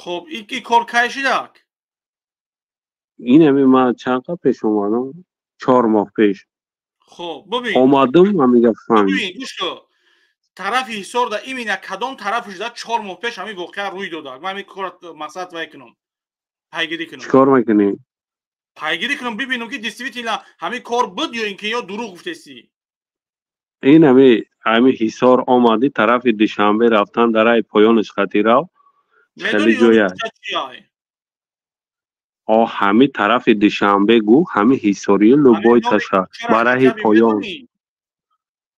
Хоб, ин кор кай шидак?
Ин ҳами ман чанд қад пеш омадам? 4 моҳ пеш.
Хоб, бубин.
Омадам, ҳамин гап фаҳмидам.
Бубин, гӯш кун. Тарафи Ҳисор да имина кадом тарафи шуда 4 моҳ пеш ҳамин воқеа рӯй додак. Ман ҳамин кор мақсад вай кунам. Пайгирӣ кунам.
Чӣ кор мекунӣ?
Пайгирӣ кунам, бибинам ки действительно ҳамин кор буд ё ин ки ё дурӯғ гуфтесӣ.
Ин ҳами Ҳисор омадӣ, тарафи Душанбе рафтан дар рай поёнаш хати рав. Хеле ҷоя. О, ҳами тарафи Душанбе гу, ҳами Ҳисорию Лубой таша, ба раҳи поён.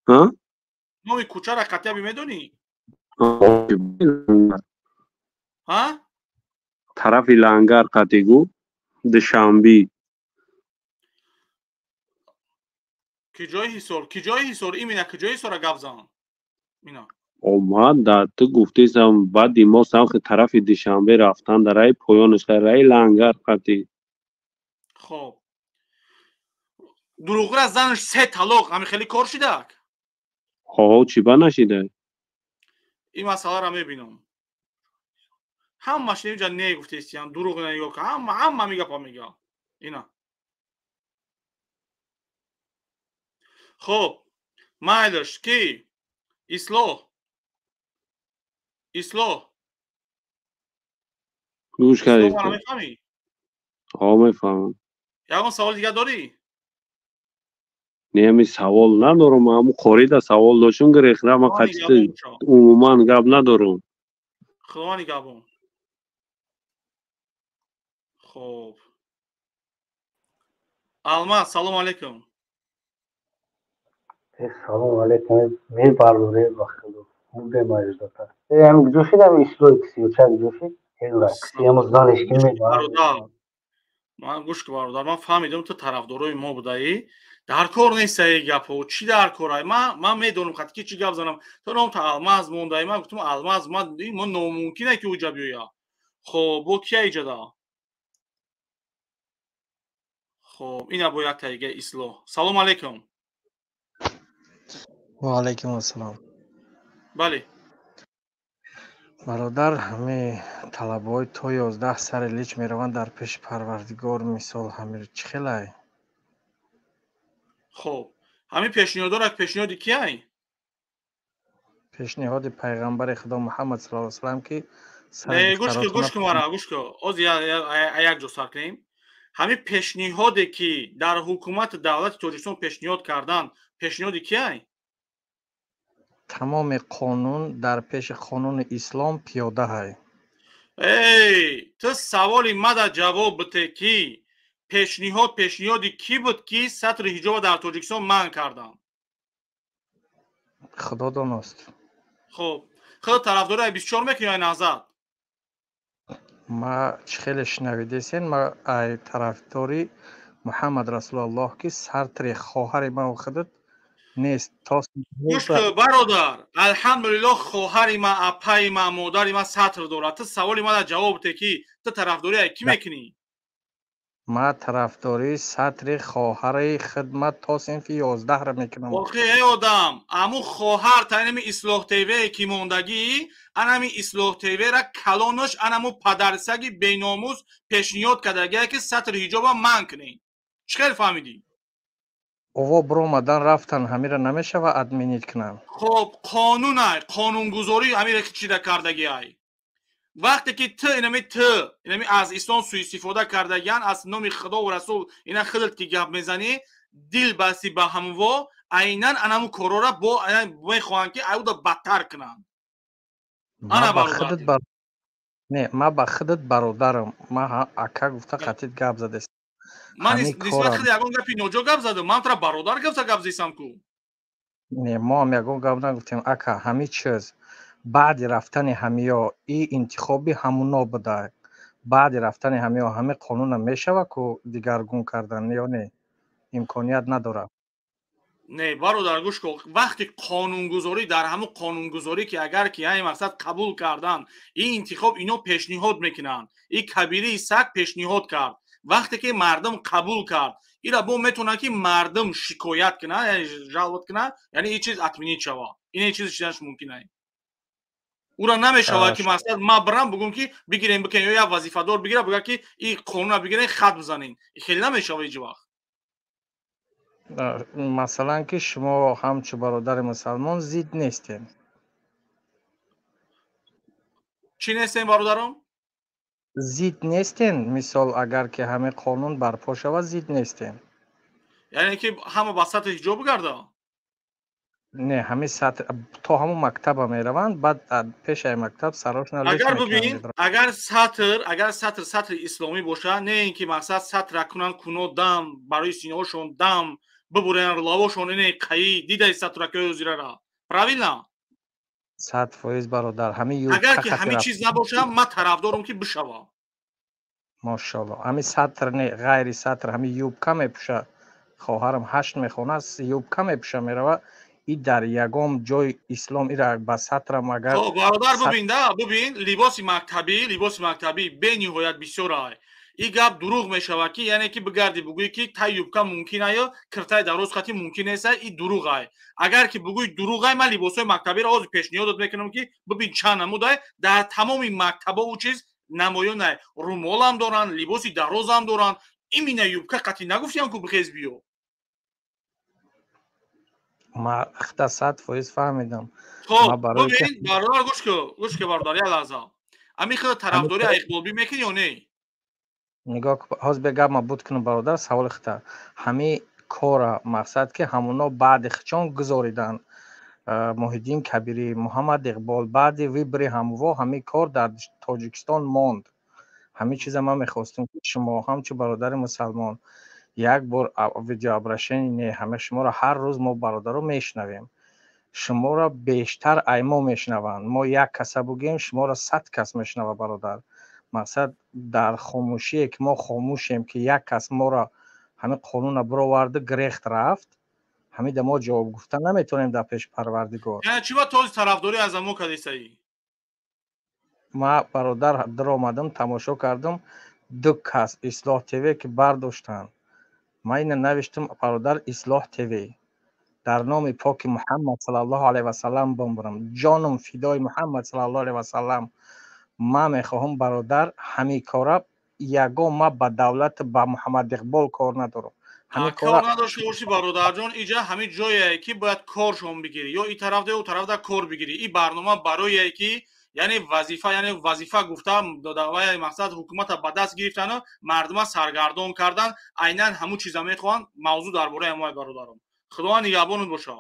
Ҳа?
Номи кӯчаро қатъия бимедонӣ? Ҳа?
Тарафи Лангар қати гу, Душанбе.
Киҷои Ҳисор? Киҷои Ҳисор? Имина киҷои Ҳисора гап зан? Ина.
Омад, дар ту гуфтесам, баъди мо самхи тарафи Душанбе рафтан дар раи поёнаш, раи Лангар қати.
Хоб. Дурӯғра занаш 3 талоқ, ҳамин хеле кор шидак?
Ҳо, чӣ ба нашида?
Ин масъаларо мебинам. Ҳамаш инҷа не гуфтестиям, дурӯғ нигоҳ кун, ҳама ҳамин гапа мега. Ина. Хоб, майлаш ки ислоҳ. Ислоҳ.
Гӯш кардӣ.
Мефаҳмӣ?
Ҳо, мефаҳмам.
Ягон савол дига дорӣ?
Не, ҳамин савол надорам, ҳамун қорида савол доштум, гирехра ман қачита умуман гап надорам.
Худо нигаҳбон. Хоб. Алмаз, салом алейкум.
Салом алейкум. Мебардоре ба худо. Бемаждата. Ам ҷӯшидам ислоҳи кисиё чак ҷӯшид. Ҳела кисияму занеш ки
мебарад. Ман гӯш кун бародар, ман фаҳмидам ту тарафдорои мо будаӣ. Дар кор нестаи гапҳо. Чӣ дар корай? Ман медонам хати ки чӣ гап занам. Ту номта Алмаз мондаӣ. Ман гуфтам Алмаз, ман номумкине ки уҷа биёя. Хоб, бо кия иҷада? Хоб, ина бо як таига ислоҳ. Салом алейкум.
Ва алейкум ассалом.
Бале.
Бародар, ҳами талабаҳои то 11 сари лич мераванд дар пеши Парвардигор, мисол ҳамир чӣ хелай?
Хоб, ҳамин пешниҳодора пешниҳоди кияй?
Пешниҳоди пайғамбари Худо Муҳаммад саллаллоҳу алайҳи васаллам ки
Не, гӯш кун, гӯш кун мара, гӯш кун. Оз як ҷо сар кунем. Ҳамин пешниҳоде ки дар ҳукумати давлати Тоҷикистон пешниҳод карданд, пешниҳоди кияй?
Тамоми қонун дар пеши қонуни ислом пиёда ҳай.
Эй, ту саволи мада ҷавоб бите ки пешниҳод пешниҳоди кӣ буд ки сатри ҳиҷоба дар Тоҷикистон манъ карданд?
Худо доност.
Хоб, худо тарафдори ай 24 мекунӣ ай Наҳзат?
Ма чӣ хеле шунавидесен, ма ай тарафдори Муҳаммад Расулаллоҳ ки сатри хоҳари ман худат нест то
гӯш кун бародар, алҳамдулиллоҳ хоҳари ман, апаи ман, модари ман сатр дорад. Ту саволи мана ҷавоб бите ки ту тарафдори ай кӣ мекунӣ?
Ма тарафдори сатри хоҳари хидмат то синфи 11-ро мекунам.
Охи эй одам, аму хоҳар та инами Ислоҳ ТВ ки мондагӣ, анами Ислоҳ ТВ-ра калонош анаму падарсаги беномус пешниҳод кардагия ки сатри ҳиҷоба манъ кунӣ. Чӣ хел фаҳмидӣ?
Ово биромадан рафтан ҳамира намешава админит кунам.
Хоб, қонунай, қонунгузорӣ ҳамира ки чида кардагиай. Вақте ки ту инами ту инами аз ислом суистифода кардагиян, аз номи Худо ва Расул ина худат ки гап мезанӣ, дил басти ба ҳамво, айнан анаму корора бо мехоҳанд ки аюда бадтар кунанд. Ана бародар.
Не, ма ба худат бародарам, ма ака гуфта қатит гап задест.
Ман нисбат худ ягон гапи ноҷо гап задам, ман тура бародар гуфта гап зесам ку.
Не, мо ҳам ягон гап нагуфтем, ака. Ҳами чиз баъди рафтани ҳамиё и интихоби ҳамуно буда. Баъди рафтани ҳамиё ҳами қонуна мешава ку дигаргун кардан ё не? Имконият надорад.
Не, бародар, гӯш кун, вақти қонунгузорӣ дар ҳамун қонунгузорӣ ки агар ки ҳамин мақсад қабул кардан, ин интихоб ино пешниҳод мекунанд. И кабирии саг пешниҳод кард. Вақте ки мардум қабул кард, ира бо метавонад ки мардум шикоят кунад, яъне жалоб кунад, яъне ин чиз отменить шавад. Ин чиз шиданаш мумкин аст. Ура намешавад ки масалан ма бирам бугум ки бигирем бикунем, ё як вазифадор бигира буга ки ин қонуна бигирем хат бизанем. Хеле намешавад ҳеҷ вақт.
Масалан ки шумо ҳамчу бародари мусалмон зид нестем.
Чӣ нестем, бародаром?
Зид нестем, мисол агар ки ҳамин қонун барпо шавад, зид нестем.
Яъне ки ҳама ба сатҳи ҳиҷоб бигарда?
Не, ҳамин сатҳ то ҳамун мактаба мераванд, баъд пешаи мактаб сарошна леш
Агар бибин,
мекунанд.
агар сатр сатри исломӣ бошад, не ин ки мақсад сатра кунанд куно дам барои синаҳошон дам бибурен лавошон ине қаи дидаи сатракҳои ҳозирара. Правильно?
100% бародар, ҳамин
Агар
юбка
ки
хати
ҳамин
рафт.
чиз набошад, ман тарафдорам ки бишава.
Мошалло. Ҳамин сатр не, ғайри сатр ҳамин юбка мепӯшад. Хоҳарам 8 мехонад, юбка мепӯша мерава. И дар ягон ҷои ислом ира ба сатрам агар
Хоб, бародар, бибин да, бибин, либоси мактабӣ бениҳоят бисёр ай. И гап дурӯғ мешавад ки яъне ки бигарди бугӯӣ ки тай юбка мумкин аю, киртаи дароз хати мумкин нест, и дурӯғ ай. Агар ки бугӯи дурӯғ ай, ман либосҳои мактабиро ҳозир пешниҳодот мекунам ки бибин чанд намуд ай, дар тамоми мактабо ӯ чиз намоён ай. Румолам доранд, либоси дарозам доранд. Имина юбка қати нагуфтиям ку бихез биё.
Ма хта 100% фаҳмидам.
Хоб,
Ма барои ки
бибин, бародар, гӯш кун, гӯш кун бародар, як лаҳза. Ами худ тарафдорӣ Иқболбӣ мекунӣ ё не?
Нигоҳ, ҳозир бе гап ма буд кунам бародар, саволи хита. Ҳами кора мақсад ки ҳамуно баъди хичон гузориданд. Муҳиддин Кабирӣ, Муҳаммад Иқбол, баъди выбори ҳамво ҳами кор дар Тоҷикистон монд. Ҳамин чиза ман мехостам ки шумо ҳамчу бародари мусалмон як бор видеообращение не, ҳама шуморо ҳар рӯз мо бародаро мешунавем. Шуморо бештар ай мо мешунаванд. Мо як каса бугем, шуморо 100 кас мешунава бародар. Мақсад дар хомӯшие ки мо хомӯшем ки як кас моро ҳамин қонуна бироварду гирехт рафт, ҳамин да мо ҷавоб гуфта наметавонем дар пеши Парвардигор.
Яъне чӣ ба този тарафдорӣ аз мо кардисаӣ?
Ма бародар даромадам, тамошо кардам, ду кас Ислоҳ ТВ ки бардоштанд. Ма ина навиштам бародар Ислоҳ ТВ. Дар номи поки Муҳаммад саллаллоҳу алайҳи васаллам бимбурам. Ҷонум фидои Муҳаммад саллаллоҳу алайҳи васаллам. Ма мехоҳам бародар ҳамин кора ягон ма ба давлат ба Муҳаммад Иқбол кор надорам. Ҳамин
Кор
кора
надошта бошӣ бародарҷон, иҷа ҳамин ҷое ки бояд коршон бигирӣ, ё ин тараф да ё тараф да кор бигирӣ. Ин барнома барое ки яъне вазифа, яъне вазифа гуфта вай мақсад ҳукумата ба даст гирифтану мардума саргардон кардан, айнан ҳамун чиза мехоҳанд. Мавзӯъ дар бораи ҳамои бародарон. Худованд нигаҳбонут боша.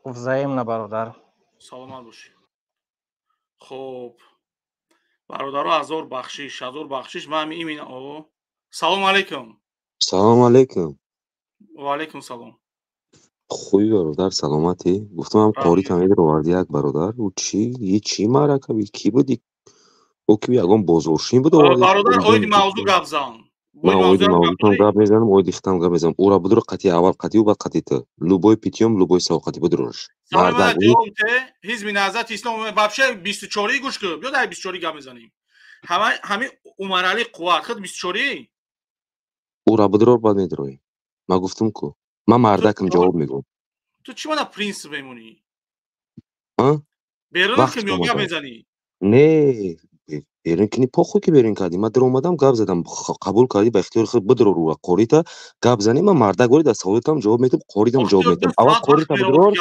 Взаимно бародар.
Саломат бошӣ. Хоб, бародаро, ҳазор бахшиш, ҳазор бахшиш. Ман ҳамин имина. О, салом алейкум.
Салом алейкум.
Ва алейкум салом.
Хуби бародар, саломатӣ. Гуфтам ҳам қори тамид оварди як бародар. Ӯ чӣ? И чӣ маърака? Кӣ буди? Ӯ ки ягон бозоршин буд оварди?
Бародар, оиди мавзӯъ гап зан.
Ман оиди мавзӯъам гап мезанам, оиди хитам гап мезанам. Ӯра будро қатъи аввал қатъи ӯ, баъд қатъи ту. Любой питьём, любой сав қатъи будрош.
Мардак. Ҳизби Наҳзати Ислом вообще 24-и гӯш кун. Биё дар 24-и гап мезанем. Ҳами Умарали Қувват худ 24-и?
Ӯра будро баъд медроӣ. Ман гуфтам ку. Ман мардакам ҷавоб мегӯям.
Ту чӣ мана принсип мемонӣ?
А?
Берун ки миё гап мезанӣ?
Не, берун кини похуй ки берун кардӣ. Ман даромадам гап задам, қабул кардӣ ба ихтиёри худ бидро рӯ қорита гап занӣ. Ман мардак вори дар саволатам ҷавоб метам, қоритам ҷавоб метам. Аввал қорита бидрор.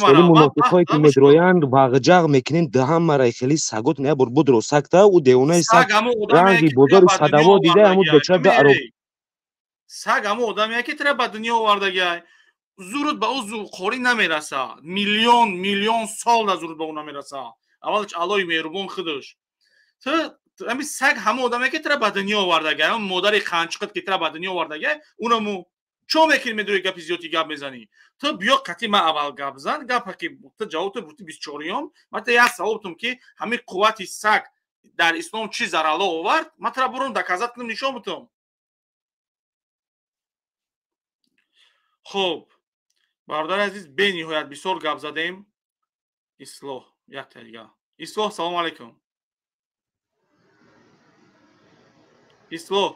Хеле мунофиқҳое ки медроянд вағҷағ мекунем даҳам мара хеле сагот не бор будро сагта ӯ девонаи саг ранги бозори садаво дида ҳамун беча да ароб.
Саг ҳамун одаме ки тира ба дунё овардагиай. Зурут ба ӯ қорӣ намераса. Миллион миллион сол да зурут ба ӯ намераса. Аввалаш Аллоҳи меҳрубон худаш. Ту ҳами саг ҳама одаме ки тура ба дунё овардага, ҳам модари қанчиқат ки тура ба дунё овардага, унаму чо мекунӣ, медурӣ гапи зиёдӣ гап мезанӣ? Ту биё қатъи ман аввал гап зан, гапа ки ту ҷавоб ту бурти 24-юм, ман ту як савол бутум ки ҳамин қуввати саг дар ислом чӣ зарало овард, ман тура бурум доказат кунам, нишон бутум. Хуб, бародари азиз, бениҳоят бисёр гап задем. Ислоҳ, якта дига. Ислоҳ, салому алайкум. Ислоҳ.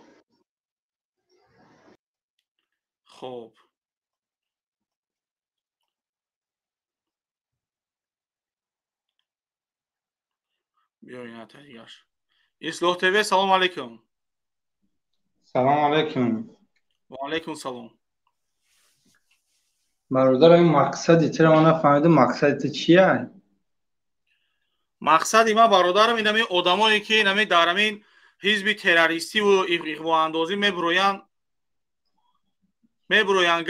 Хуб. Биёин якта дигаш. Ислоҳ ТВ, салому алайкум.
Салому алайкум.
Ва алайкум салом.
Бародар, ин мақсади туро ман нафаҳмидам, мақсади ту чия?
Мақсади ман, бародарам, ин ҳамин одамое ки ин ҳамин дар ҳамин ҳизби террористиву иғвоандозӣ мебуроянд,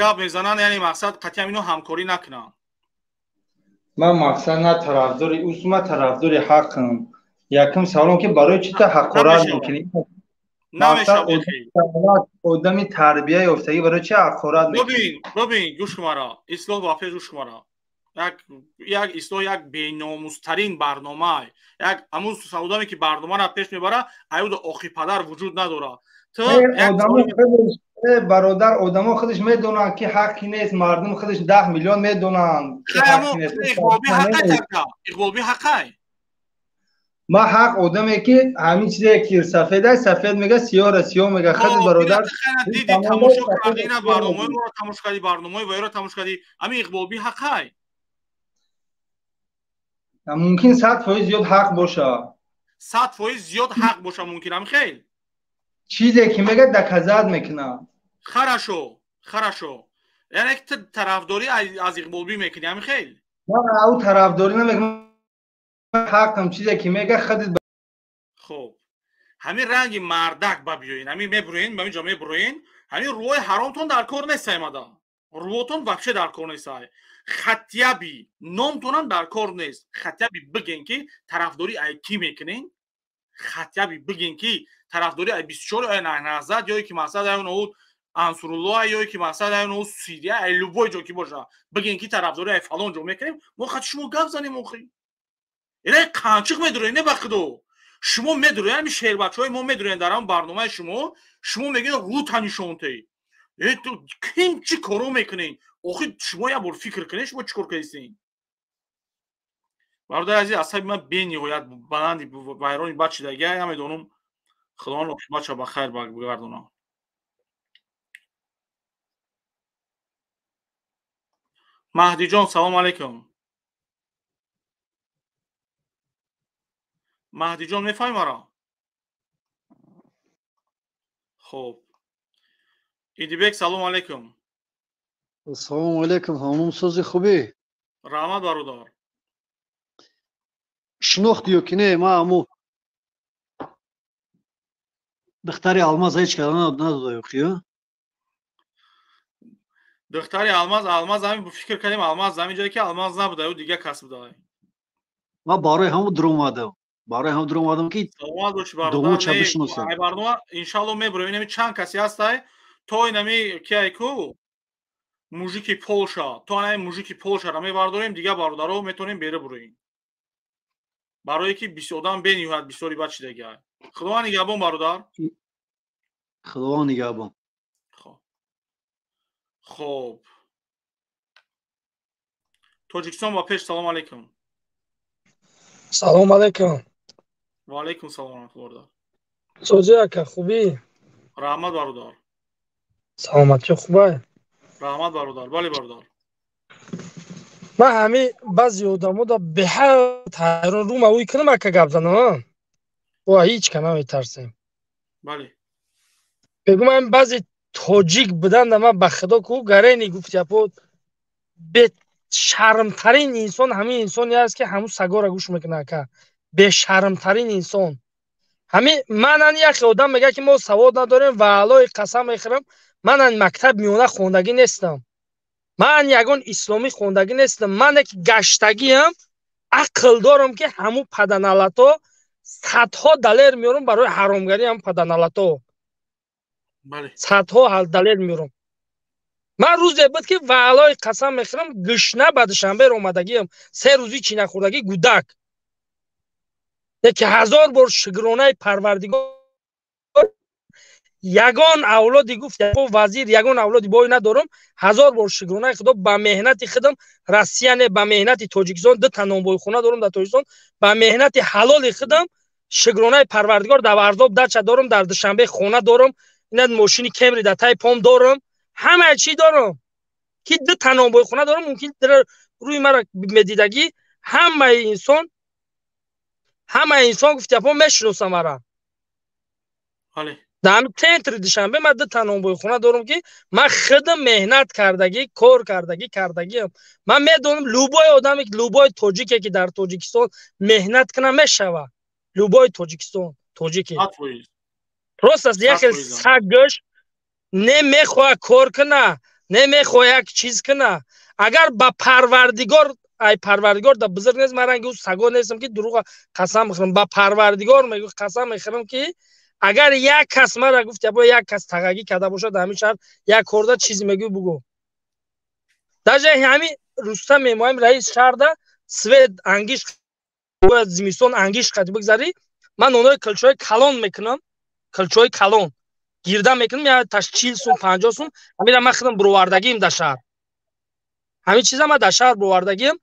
гап мезананд, яъне мақсад қатъиан ино ҳамкорӣ накунанд.
Ман мақсад на тарафдори ус, ман тарафдори ҳақам. Якум саволам ки барои чӣ ту ҳақорат мекунӣ? Одами тарбия ёфтагӣ барои чӣ ҳақорат мекунӣ?
Бибин, гӯш кун маро, Ислоҳ ба пеш гӯш кун маро. Як ислоҳ як беномустарин барнома, як ҳамун одаме ки барномаро пеш мебарад, аюда оқипадар вуҷуд надорад. Ту
бародар, одамо худаш медонанд ки ҳаққи нест, мардум худаш 10 миллион медонанд.
Иқболби ҳаққай.
Ман ҳақ одаме ки ҳамин чизе ки сафед аст, сафед мега, сиёҳро сиёҳ мега. Худи бародар
диди, тамошо кардӣ, ина барномаи моро тамошо кардӣ, барномаи вайро тамошо кардӣ, ҳамин Иқболби ҳаққай.
Мумкин 100% зиёд ҳақ боша.
100% зиёд ҳақ боша мумкин, ҳам хел.
Чизе ки мега доказат мекунад.
Хорошо, хорошо. Яъне ки ту тарафдорӣ аз Иқболбӣ мекунӣ, ҳам хел?
Ман ау тарафдорӣ намекунам. Ҳақам чизе ки мега худит.
Хуб, ҳамин ранги мардак ба биёин, ҳамин мебуроин, ба ин ҷо мебуроин, ҳамин рӯҳои ҳаромтон дар кор нестай, мада. Рӯҳотон вообще дар кор нестай. Хатяби номтонам дар кор нест. Хатяби биген ки тарафдорӣ ай кӣ мекунен? Хатяби биген ки тарафдорӣ ай 24 ай Наҳзат ё ки мақсад ай он Ансуруллоҳ ё ки мақсад ай он Сирия ай любой ҷо ки боша, биген ки тарафдорӣ ай фалон ҷо мекунем, мо хат шумо гап занем охи. Ира қанчиқ медурем, не ба худо. Шумо медурем, ҳамин шербачаҳои мо медурем дар ҳамон барномаи шумо, шумо мегӯед рӯта нишонтей. Э ту ким чӣ коро мекунед? Охи шумо як бор фикр кунед, шумо чӣ кор кардед? Бародари азиз, асаби ман бениҳоят баланди вайрони бад шидагия, намедонам, Худованд оқибатша ба хайр бигардонад. Маҳдиҷон, салому алайкум. Маҳдиҷон, мефаҳми маро? Хуб. Идибек, салому алайкум.
Салому алайкум, ҳамон сози хубӣ?
Раҳмат, бародар.
Шинохтӣ ё ки не? Ман ҳамун духтари алмаз ҳеҷ када надода ё ки?
Духтари алмаз, алмаз ҳамин фикр кардем, алмаз ҳамин ҷое ки алмаз набуда, ӯ дига кас буда.
Ман барои ҳамун дуромадам. Барои ҳам дуромадам ки
саломат бошӣ бародар. Ай барнома иншаалло мебурем. Инами чанд касе ҳастай то инами ки ай ку мужики Полша, то инами мужики Полшаро мебардорем, дига бародаро метавонем бере буроем. Барое ки одам бениҳоят бисёри бад шидагиа. Худованд нигаҳбон, бародар.
Худованд нигаҳбон.
Хуб. Тоҷикистон ба пеш, салому алайкум.
Салому алайкум.
Ва алайкум салом раҳматуллоҳ, бародар.
Соҷи ака, хубӣ?
Раҳмат, бародар.
Саломатӣ хубай?
Раҳмат, бародар. Бале, бародар.
Ман ҳамин баъзе одамода беҳад ҳайрон рӯма ӯй кунам ака гап занам. Ва ҳеҷ ка наметарсем.
Бале.
Бегум ҳамин баъзе тоҷик буданда ман ба худо ку гарени гуфти апо бешармтарин инсон ҳамин инсоне аст ки ҳамун сагора гӯш мекунад ака. Бешармтарин инсон. Ҳамин манан яхе одам мегӯяд ки мо савод надорем ва Аллоҳи қасам мехӯрам, манан мактаб миёна хондагӣ нестам. Ман ягон исломӣ хондагӣ нестам. Ман як гаштагиам Ақл дорам ки ҳамун паданалато садҳо далер меорам барои ҳаромгарӣ ҳам паданалато. Садҳо далер меорам. Ман рӯзе буд ки ваълои қасам мехӯрам, гушна ба Душанбе омадагиам, се рӯзи чӣ нахӯрдагӣ гудак. Яки ҳазор бор шукронаи Парвардигор, ягон авлоди гуфт, ягон вазир, ягон авлоди бой надорам. Ҳазор бор шукронаи Худо, ба меҳнати худам Россия не, ба меҳнати Тоҷикистон ду та нонбойхона дорам дар Тоҷикистон, ба меҳнати ҳалоли худам шукронаи Парвардигор дар Варзоб дача дорам, дар Душанбе хона дорам, ина мошини Кемри дар таи пом дорам, ҳама чӣ дорам ки ду та нонбойхона дорам. Мумкин рӯи мара медидагӣ ҳамаи инсон, ҳамаи инсон гуфт, япо мешиноса мара. Дар центри Душанбе ман ду та нонбойхона дорам ки ман худам меҳнат кардагӣ, кор кардагӣ кардагиам. Ман медонам, любой одаме, любой тоҷике ки дар Тоҷикистон меҳнат кунад, мешавад. Любой Тоҷикистон тоҷике просто як хел саггӯш не мехоҳад кор куна, не мехоҳад як чиз куна. Агар ба Парвардигор, ай Парвардигор да бузург нест, ман ранги ӯ саго нестам ки дурӯға қасам мехӯрам. Ба Парвардигор мегӯ, қасам мехӯрам ки агар як кас мара гуфт, ябо як кас тағагӣ карда бошад дар ҳамин шаҳр, як корда чизе мегӯй, бугӯ. Даже ҳамин Рустам мемоҳем, раис шаҳрда, свет ангиш бояд зимистон ангиш қати бигзарӣ. Ман нонои килчаҳои калон мекунам, килчаҳои калон гирда мекунам, я таш 40 сум, 50 сум. Ҳамира ман худам бировардагием дар шаҳр, ҳамин чиза ман дар шаҳр бировардагием.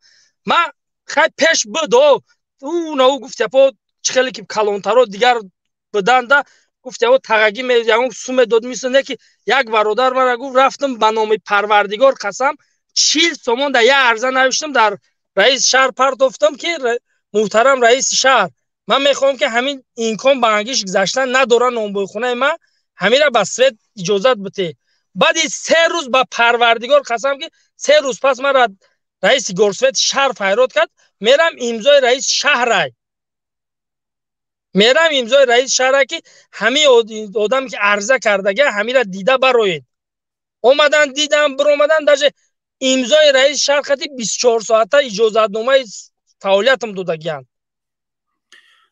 Ман хай пеш буд, о ӯ на ӯ гуфт, япо чӣ хеле ки калонтаро дигар буданда, гуфт, яво тағагӣ ягон сум медод мисл не ки як бародар мара гуфт, рафтам, ба номи Парвардигор қасам, 40 сомон дар як арза навиштам, дар раиси шаҳр партофтам ки муҳтарам раиси шаҳр, ман мехоҳам ки ҳамин имкон ба ангиш гузаштан надорад нонбойхонаи ман, ҳамира ба свет иҷозат бите. Баъди 3 рӯз, ба Парвардигор қасам ки 3 рӯз пас мара раиси горсовет шаҳр файрод кард. Мерам, имзои раиси шаҳрай, мерам, имзои раиси шаҳра ки ҳамин одаме ки арза кардага, ҳамира дида бароед. Омадан, дидам, биромадан, даже имзои раиси шаҳр қати 24 соата иҷозатномаи фаъолиятам додагиянд.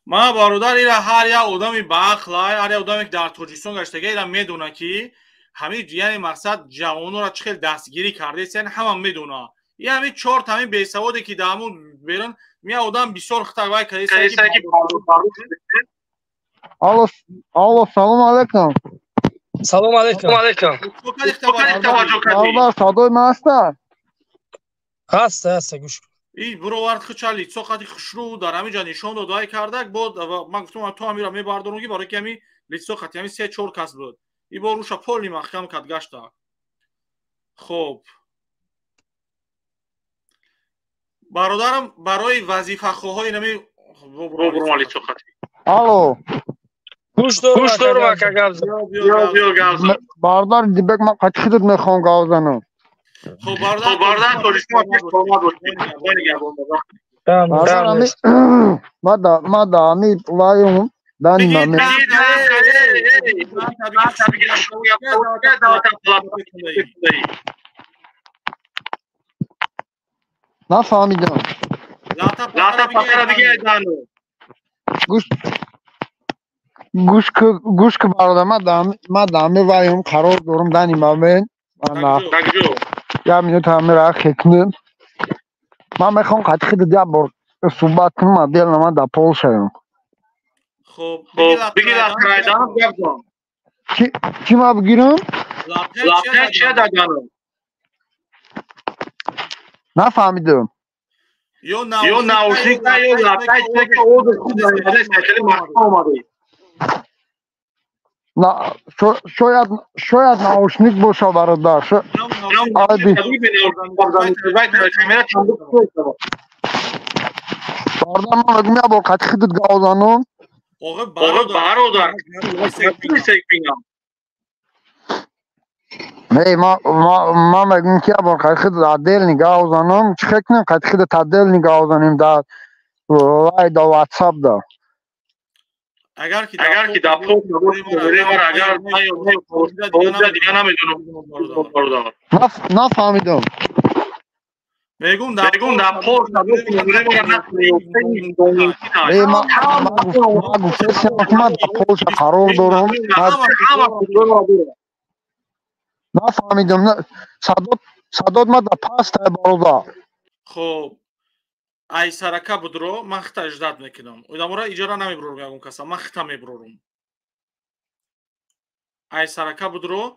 Ман, бародар, ира ҳар як одами баақл, ҳар як одаме ки дар Тоҷикистон гаштага, ира медона ки ҳамин, яъне мақсад, ҷавононро чӣ хел дастгирӣ кардааст, яъне ҳама медона. И ҳамин чор ҳамин бесаводе ки дар ҳамун берун мия одам бисёр хитар вай кардааст.
Алло, алло, салом алейкум.
Салом алейкум.
Бародар, садои ман ҳаста?
Ҳаста, ҳаста, гӯш.
И бировард хуча лицо қати хушрӯ дар ҳамин ҷо нишон дод, вай кардак. Бо ман гуфтам, то ҳамира мебардорам ки барои ки ҳамин лицо қати ҳамин се чор кас буд. И бо руша поли маҳкам кард, гашта. Хоб, бародарам, барои вазифахоҳои нами.
Алло.
Гӯш дорам, ака, гап.
Бародар Дибек, ман қати худат мехоҳам гап занам.
Хоб, бародар,
Бародар, ма да ҳами вайум дани маме. Нафаҳмидам. Гӯш гӯш ки, бародар, ма да ҳами вайум қарор дорам дани мамен. Як минут ҳамира хекнем. Ман мехоҳам қати худат як бор суҳбат кунам, отдельно, ман дар Полшаям.
Хоб,
Чӣ ма бигирам? Нафаҳмидам.
Ё наушник, ё лаптай.
Шояд наушник боша, бародар. Айби. Бародар, ман мегӯям, як бор қати худат гап занам.
Бародар.
Не, ман мегӯям ки як бор қати худат отдельно гап занам. Чӣ хел кунем, қати худат отдельно гап занем дар вай, дар WhatsApp да?
Агар ки дар агар дига намедонам, бародар.
Нафаҳмидам.
Мегум дар Полша
Ман гуфтам, ки ман дар Полша қарор дорам. Нафаҳмидам, садот ма дар пастай, бародар.
Хоб, ай сарака будро, ман хита ждать мекунам. Одамора иҷора намебурорум ягон каса, ман хита мебурорум. Ай сарака будро,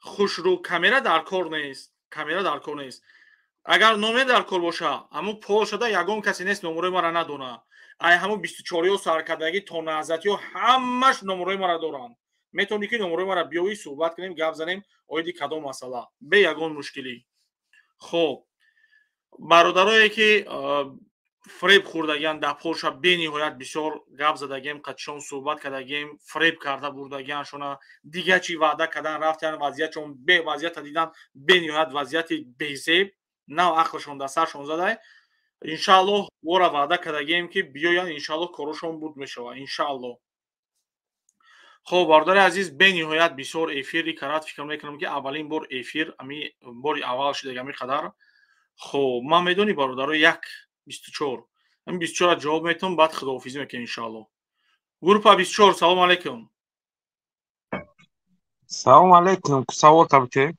хушрӯ камера дар кор нест, камера дар кор нест. Агар номер дар кор боша, ҳамун Полшада ягон касе нест номерои мара надона. Ай ҳамун 24-ё саркардагӣ то наҳзатиё ҳамаш номерои мара доранд. Метавонӣ ки номерои мара биёӣ, суҳбат кунем, гап занем оиди кадом масъала, бе ягон мушкилӣ. Хоб, бародарое ки фреб хӯрдагиан дар Полша, бениҳоят бисёр гап задагием, қатишон суҳбат кардагием, фреб карда бурдагианшона, дига чӣ ваъда кардан рафтиан, вазъиятшон бе вазъията дидан, бениҳоят вазъияти безеб, нав ақлшон дар саршон задай. Иншааллоҳ вора ваъда кардагием ки биёянд, иншааллоҳ корошон буд мешавад, иншааллоҳ. Хоб, бародари азиз, бениҳоят бисёр эфири карат, фикр мекунам ки аввалин бор эфир ами бори аввал шидаги ами қадар. Хоб, ман медонӣ, бародаро, 1:24, ами 24-ра ҷавоб метавам, баъд худоҳофизӣ мекунем иншааллоҳ. Группа 24, салому алайкум.
Салому алайкум, савол табите.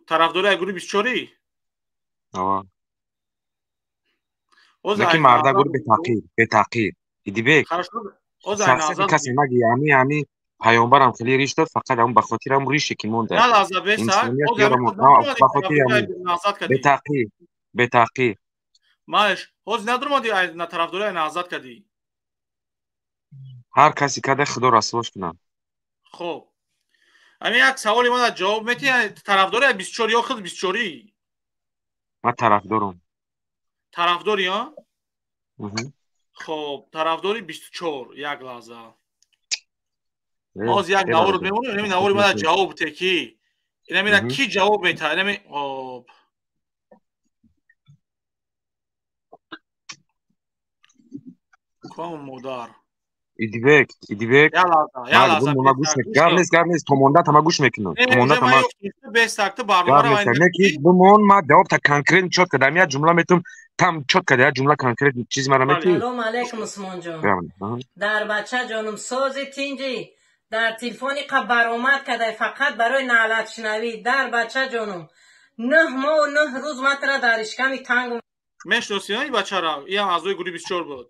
Тарафдори ай гурӯҳи 24-ӣ?
Ава. Леки марда гурӯҳ бетаъқир, бетаъқир. Идибек. Шахсияти касе наги, ами паёмбарам хеле риш дод, фақат ҳамун ба хотири ҳамун рише ки монда.
На лаҳза, бесак.
Ба хотири ҳамун бетаъқир, бетаъқир.
Маш, ҳозир надурмадӣ на тарафдори ай наҳзат кардӣ?
Ҳар касе када худо расвош кунад.
Хоб. Ами як саволи мана ҷавоб метиҳӣ, тарафдори ай 24 ё худ 24-ӣ?
Ман тарафдорам.
Тарафдори, а? Хоб, тарафдори 24, як лаҳза. Ҳозир як наворо мемонем, инами навори мана ҷавоб бите ки. Инамира ки ҷавоб метаҳад? Инами хоб. Ком модар.
Идибек, Идибек.
Я лаҳза, я лаҳза.
Гап нест, гап нест. То монда тама гӯш мекунам. То монда тама.
Бестакты барномаро
Гап нест. Не ки бимон, ма ҷавоб та конкретно чётко дам як ҷумла метум, там чётко як ҷумла конкретно чиз мара мети.
Салом алейкум, Усмонҷон. Дар бача ҷонум, сози тинҷӣ, дар телефони қа баромад кадай фақат барои наълатшунавӣ. Дар бача ҷонум, 9 моҳу 9 рӯз матра дар ишками танг.
Мешносӣ ин бачара? Иам аъзои гурӯҳи 24 буд.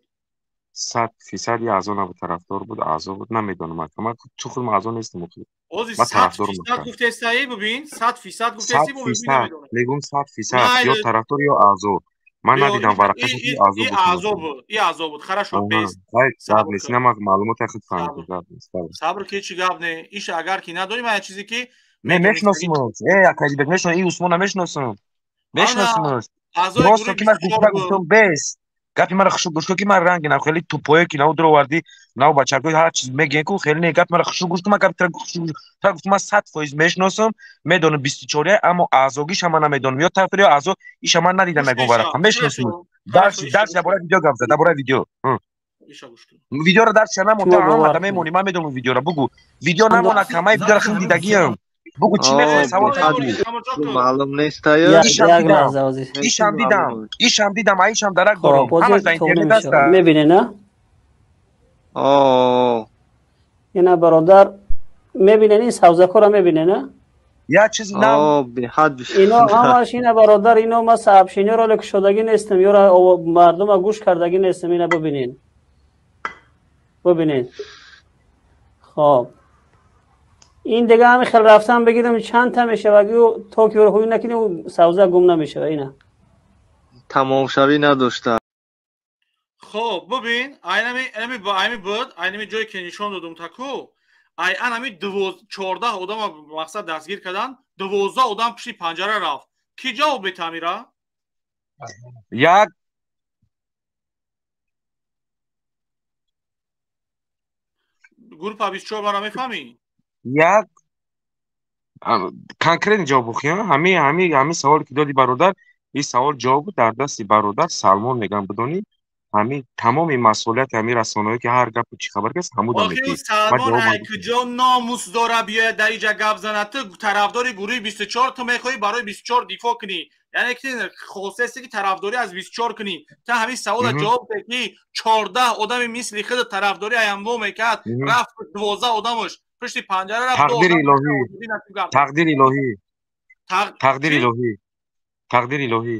100% аъзо набуд, тарафдор буд, аъзо буд, намедонам. Ман чун худам аъзо нестам.
Ози 100% гуфтестаи, бубин, 100% гуфтести, бубин, намедонам.
Мегум 100% ё тарафдор ё аъзо. Ман надидам варақаша ки аъзо буд.
Аъзо буд, и аъзо буд. Хорошо, без.
Гап нест, ина ман маълумоти худ фаҳмидам, гап нест.
Сабр ки чӣ гап не. Иш агар ки надонӣ, ман чизе ки
Не, мешносимаш. Акадибек, мешносам, и Усмона мешносам. Мешносимаш. Просто ки ман гуфтам бес. Гапи маро хушук гӯш кун, ки ман ранги нав хеле тупое ки нав дуровардӣ, нав бачакҳои ҳар чиз мегӯян ку, хеле не, гапи маро хушук гӯш кун, ман гапи тра хушук гӯш тра гуфтам, ман 100% мешносам, медонам 24, аммо аъзогиша ман намедонам, ё тарафдор ё аъзо, иша ман надидам ягон варақа, мешносам. Дарси дар бораи видео гап зад, дар бораи видео. Видеоро дарсиша намонда, ҳама да мемонӣ, ман медонам видеоро, бугу. Видео намона, камаи видеоро худ дидагиам. Бугу чӣ мехоҳӣ, савол кардӣ?
Маълум нест, ая.
Ишам дидам, ишам дидам, ишам дарак дорам. Ҳамаш дар интернет аст.
Мебинед, на?
О.
Ина бародар, мебинед ин савзакоро мебинед, на?
Як чиз нав.
О, беҳад.
Ино ҳамаш ина бародар, ино ма сообщениеро ле кушодагӣ нестам, ёра мардума гӯш кардагӣ нестам, ина бибинед. Бибинед. Хоб. Ин дига ҳами хел рафтан бигирам чанд та мешава, то ки ҳуй накунӣ савза гум намешава ина.
Тамомшавӣ надошта.
Хоб, бибин, айнами буд, айнами ҷое ки нишон додум таку, ай анами 14 одама мақсад дастгир кардан, 12 одам пушти панҷара рафт. Ки ҷавоб метаҳам ира?
Як
группа 24 мара мефаҳмӣ?
Як конкретно ҷавоб бухӣ, ҳами саволе ки доди бародар, ин савол ҷавоб буд дар дасти бародар Салмон мегам, бидонӣ ҳами тамоми масъулияти ҳами расонаҳое ки ҳар гапу чӣ хабар каст ҳамуда
Охи Салмон ай куҷо номус дора биёяд дар иҷа гап занад? Ту тарафдори гурӯҳи 24, ту мехоҳӣ барои 24 дифоъ кунӣ. Яъне ки хостаисте ки тарафдорӣ аз 24 кунӣ. Та ҳамин савола ҷавоб де ки 14 одами мисли худ тарафдорӣ аямво мекард, рафт 12 одамаш пушти панҷара рафт.
Тақдири илоҳӣ. Тақдири илоҳӣ. Тақдири илоҳӣ. Тақдири илоҳӣ.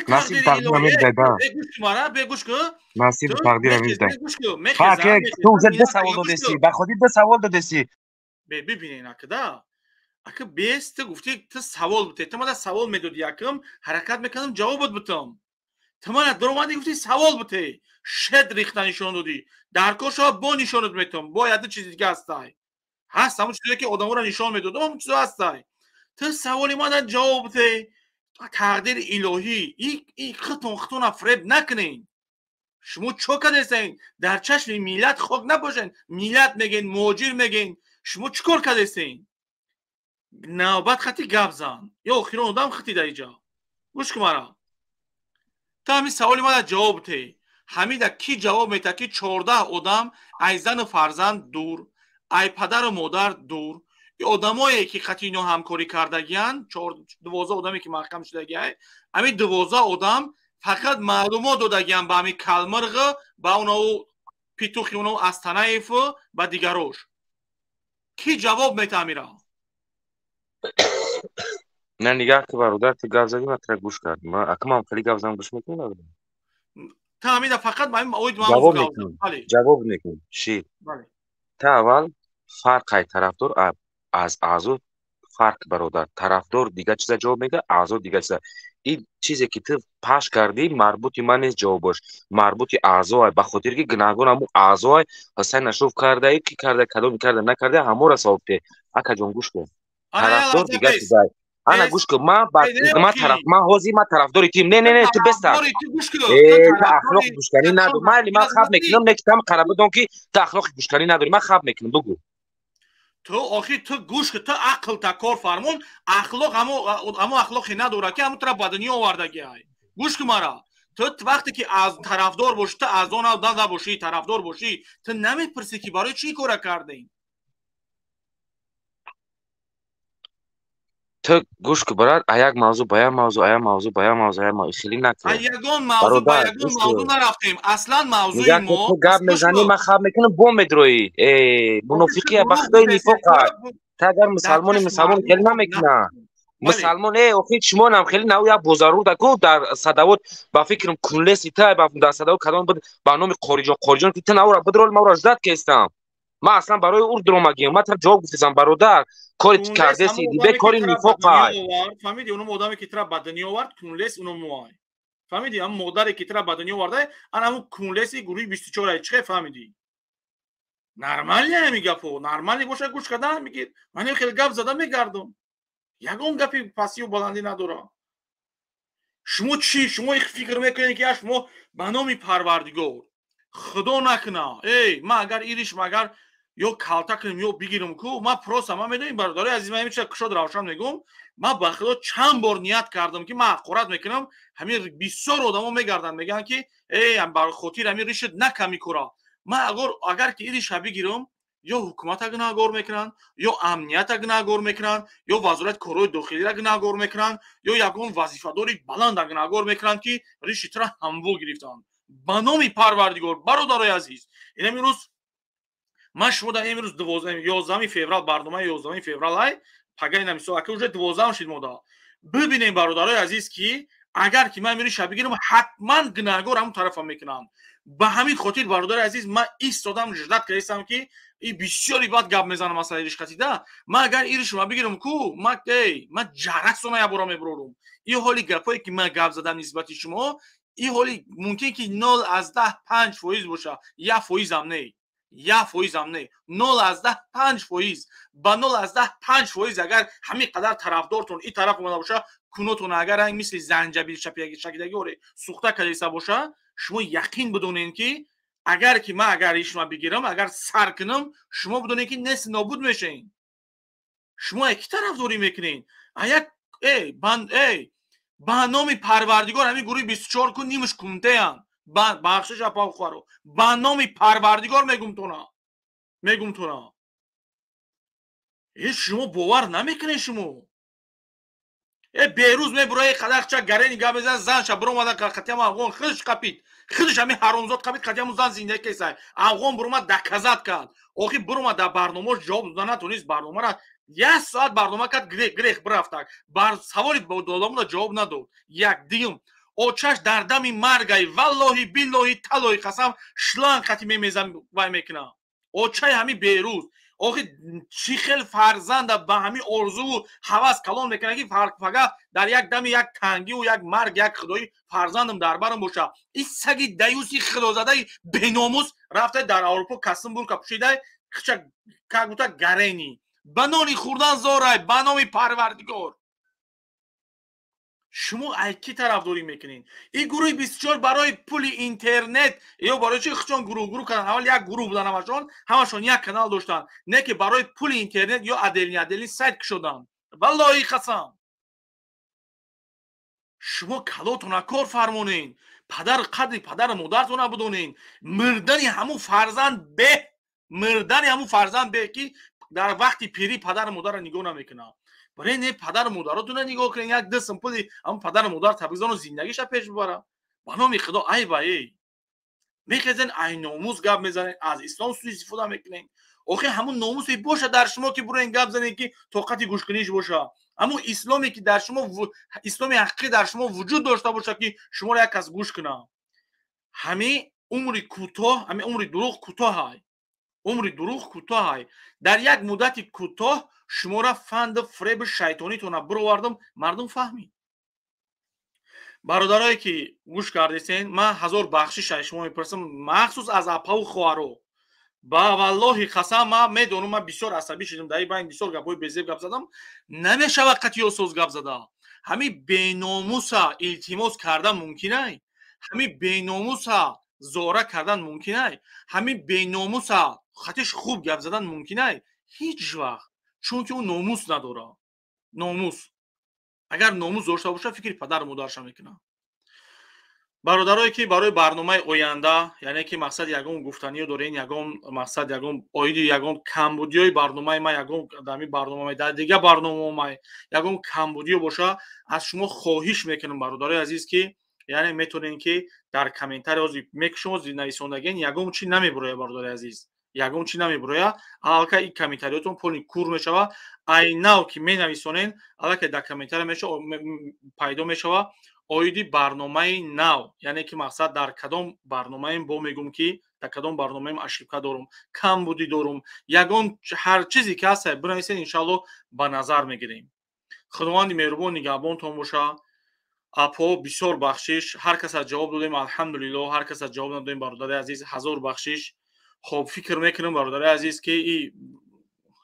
Насиб тақдир ҳамин да. Бегӯш ку.
Насиб тақдир ҳамин да. Ха ки ту уже ду савол додеси. Ба худи ду савол додеси.
Бибинен акда. Ака бес ту гуфти ту савол бите. Ту мада савол медоди якм, ҳаракат мекардам ҷавобот битам. Ту мана дуромадӣ гуфти савол бите. Шед рихта нишон додӣ. Дар кор шава бо нишонат метам. Бо яде чизи дига ҳастай. Ҳаст ҳамон чизе ки одаморо нишон медодам, ҳамон чизо ҳастай. Ту саволи мана ҷавоб бите. Тақдири илоҳӣ. И худтон худтонро фиреб накунед. Шумо чо кардесен? Дар чашми миллат хок набошен. Миллат мегӯен, муҳоҷир мегӯен. Шумо чӣ кор кардесен? Навбат хати гап зан. Ё охирон одам хати дар иҷа. Гӯш кун мара. Ту ҳамин саволи мана ҷавоб бите. Ҳамида кӣ ҷавоб метаҳад ки 14 одам ай зану фарзанд дур, ай падару модар дур, одамое ки хати ино ҳамкорӣ кардагиянд, 12 одаме ки маҳкам шудагиай, ҳамин 12 одам фақат маълумот додагиянд ба ҳамин Калмирғ, ба оно Петухи, оно Астанаев, ба дигарош. Кӣ ҷавоб метаҳад амира?
Не, нигаҳ ки бародар, ту гап задӣ, ман тура гӯш кардам. Ака ман хеле гап задам, гӯш мекунӣ?
Та ҳамида фақат ба ҳамин оид ман
ҷавоб мекунам. Ҷавоб мекунам. Ши. Та аввал фарқ ай тарафдор аз аъзо фарқ бародар. Тарафдор дигар чиза ҷавоб медиҳад, аъзо дигар чиза. Ин чизе ки ту пахш кардӣ, марбути ман нест ҷавобаш, марбути аъзоай. Ба хотире ки гунаҳгор ҳамун аъзоай, Ҳусайн Ашроф кардаи, ки карда, кадоми карда, накарда, ҳамора савоб те. Акаҷон гӯш кун. Тарафдор дигар чизай. Ана гӯш кун, ман ман тараф, ман ҳозир ман тарафдори тим. Не, не, не, ту беста. Э, ту ахлоқи гӯшканӣ надорӣ. Майли, ман хаб мекунам, не ки там қара бидон ки ту ахлоқи гӯшканӣ надорӣ. Ман хаб мекунам, бугӯ.
Ту охир ту гӯш ки ту ақл та кор фармон, ахлоқ ҳамо ахлоқе надорад ки ҳамо тура ба дунё овардагиай. Гӯш ку мара. Ту вақте ки аз тарафдор бошӣ, ту аз он набошӣ, тарафдор бошӣ, ту намепурсӣ ки барои чӣ кора кардем.
Ту гӯш ку брат, а як мавзӯъ ба як мавзӯъ, а як мавзӯъ ба як мавзӯъ, а як мавзӯъ хеле накун.
А ягон мавзӯъ ба ягон мавзӯъ нарафтем. Аслан мавзӯи мо
ту гап мезанӣ, ман хаб мекунам, бо медроӣ. Э, мунофиқия, ба худои нифоқа. Ту агар мусалмони, мусалмон хеле намекуна. Мусалмон, э, охир шумо нам хеле нав як бозарур да ку дар садавот ба фикрам кунлеси та дар садавот кадом буд ба номи Қориҷон, Қориҷон ки ту навра бидрол, ман ӯро ждат кестам. Ман аслан барои ӯ дуромагиям. Ман тура ҷавоб гуфтам бародар, кори кардеси дибе кори нифоқай.
Фаҳмиди, онум одаме ки тура ба дунё овард, кунлес унум ай. Фаҳмиди, ҳамун модаре ки тура ба дунё оварда, ана ҳамун кунлеси гурӯҳи 24 ай. Чӣ фаҳмидӣ? Нормале ҳамин гапо, нормале боша гӯш кардан мегир. Ман хеле гап зада мегардам. Ягон гапи пастию баландӣ надорам. Шумо чӣ? Шумо фикр мекунед ки шумо ба номи Парвардигор Худо накуна. Эй, ман агар ириш магар ё калта кунем ё бигирам ку, ман просто ман медонем бародарои азиз, ман ҳамин кушод равшан мегӯм, ман ба Худо чанд бор ният кардам ки ман ҳақорат мекунам, ҳамин бисёр одамо мегарданд, мегӯянд ки эй, бар хотир ҳамин ришат наками кора. Ман агар ки ириша бигирам, ё ҳукумата гунаҳгор мекунанд, ё амнията гунаҳгор мекунанд, ё вазорати корҳои дохилиро гунаҳгор мекунанд, ё ягон вазифадори баланда гунаҳгор мекунанд ки риши тура ҳамво гирифтанд. Ба номи Парвардигор, бародарои азиз, ин имрӯз ман шумо дар имрӯз 11 феврал, барномаи 11 феврал ай, пага ина мисол ака уже 12 шид мода. Бибинем бародарои азиз ки агар ки ман имрӯз шаб бигирам, ҳатман гунаҳгор ҳамон тарафа мекунам. Ба ҳамин хотир бародари азиз, ман истодам ждат кардам ки и бисёри бад гап мезанам масъалаи ришқатида. Ман агар иришма бигирам ку, ман эй, ман ҷарасона ябора мебурорум. И ҳоли гапое ки ман гап задам нисбати шумо, и ҳоли мумкин ки 0.5% боша, 1% ҳам не. 1% ҳам не, 0.5%. Ба 0.5% агар ҳамин қадар тарафдортон ин тараф омада боша, кунотон агар ранг мисли занҷабил шакидагӣ оре сӯхта кардиса боша, шумо яқин бидонед ки агар ки ман агар ишма бигирам, агар сар кунам, шумо бидонед ки нест нобуд мешавед. Шумо яки тарафдорӣ мекунед. А як эй бан эй ба номи Парвардигор ҳамин гурӯҳи 24 кун нимаш кунтеянд. Бахшиш апа хоҳаро, ба номи Парвардигор мегум тона, мегум тона. Э, шумо бовар намекунед шумо. Э Берӯз мебура қадақча гарени гап мезанад, занша биромада қатиам афғон худаш қапид. Худаш ҳамин ҳаромзод қапид, қатиаму зан зиндагӣ кесай. Афғон биромад доказать кард. Охи биромад дар барномаош ҷавоб дода натонист, барномара як соат барнома кард, грех бирафтак. Бар саволи додамуда ҷавоб надод. Як дуюм очаш дар дами маргай, валлоҳи биллоҳи таллоҳи қасам, шланг қати мемезам вай мекунам. Очаи ҳамин Берӯз охи чӣ хел фарзанда ба ҳамин орзуву ҳавас калон мекунад, ки фақат дар як дами як тангиву як марг як худоӣ фарзандам дар барам боша. Ин саги даюси худозадаи беномус рафта дар Аврупо касм бурка пӯшидай, хича как будто гарени ба нони хӯрдан зорай. Ба номи Парвардигор, шумо ай кӣ тарафдорӣ мекунед? Ин гурӯҳи 24 барои пули интернет ё барои чи хичон гурӯҳ гурӯҳ карданд? Аввал як гурӯҳ будан, ҳамашон як канал доштанд, не ки барои пули интернет ё отдельный отдельный сайт кушоданд. Валлоҳи қасам, шумо калотона кор фармонед, падар қадри падару модартона бидонед. Мирдани ҳамун фарзанд беҳ, мирдани ҳамун фарзанд беҳ, ки дар вақти пирӣ падару модарро нигоҳ намекунад. Барои не падару модаротона нигоҳ кунед, як дисм пули ҳамун падару модар табизону зиндагиша пеш бибара. Ба номи Худо, айба эй мехезен, ай номус гап мезанед, аз ислом суистифода мекунед. Охи ҳамун номусе боша дар шумо, ки буроен гап занед, ки тоқати гӯшкуниш боша. Ҳамун исломе ки дар шумо, исломи ҳақиқӣ дар шумо вуҷуд дошта боша, ки шуморо як кас гӯш кунад. Ҳамин умри кӯтоҳ, ҳамин умри дурӯғ кӯтоҳай, умри дурӯғ кӯтоҳай. Дар як муддати кӯтоҳ шуморо фанду фреби шайтонитона бировардам, мардум фаҳмид. Бародарое ки гӯш кардесен, ман ҳазор бахшиш аз шумо мепурсам, махсус аз апаву хоҳаро. Ба валлоҳи қасам, ман медонам, ман бисёр асабӣ шудам дар ин байн, бисёр гапҳои безеб гап задам. Намешавад қатъиё соз гап зада. Ҳамин беномуса илтимос кардан мумкинай, ҳамин беномуса зора кардан мумкинай, ҳамин беномуса хатиш хуб гап задан мумкинай? Ҳеҷ вақт, чунки ӯ номус надорад. Номус агар номус дошта бошад, фикри падару модарша мекунад. Бародарое ки барои барномаи оянда, яъне ки мақсад ягон гуфтаниё дорен, ягон мақсад, ягон оиди ягон камбудиёи барномаи ма, ягон дар ин барномаи, дар дигар барномаомай ягон камбудиё боша, аз шумо хоҳиш мекунам, бародарои азиз, ки яъне метавонем ки дар комментария ҳозир мекушем, ҳозир нависондагиен ягон чи намебуроя, бародари азиз, ягон чи намебуроя. Аллакай ин комментариётон полный кур мешава. Ай нав ки менависонен, аллакай дар комментария пайдо мешава оиди барномаи нав, яъне ки мақсад дар кадом барномаем бо мегӯм, ки дар кадом барномаем ошибка дорум, камбудӣ дорум, ягон ҳар чизе ки ҳаста бинависед, иншаалло ба назар мегирем. Худованди меҳрубон нигаҳбонтон боша. Апо, бисёр бахшиш, ҳар каса ҷавоб додем, алҳамдулилло, ҳар каса ҷавоб надодем, бародари азиз, ҳазор бахшиш. Хоб, фикр мекунам, бародари азиз, ки и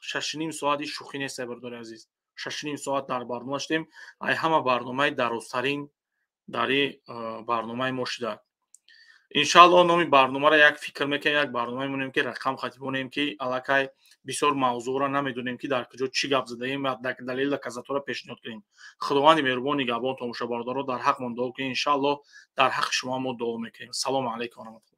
6,5 соат и шӯхӣ нест, бародари азиз. 6,5 соат дар барнома шудем, ай ҳама барномаи дарозтарин дар и барномаи мо шуда. Иншаалло, номи барномаро як фикр мекунем, як барнома монем, ки рақам хатибонем, ки аллакай бисёр мавзӯъро намедонем, ки дар куҷо чӣ гап задаем ва далел доказатҳоро пешниҳод кунем. Худованди меҳрубон нигаҳбонтон боша, бародаро, дар ҳақмон дуо кунед, иншаалло дар ҳаққи шумо мо дуо мекунем. Салому алайкум ва раҳматуллоҳ.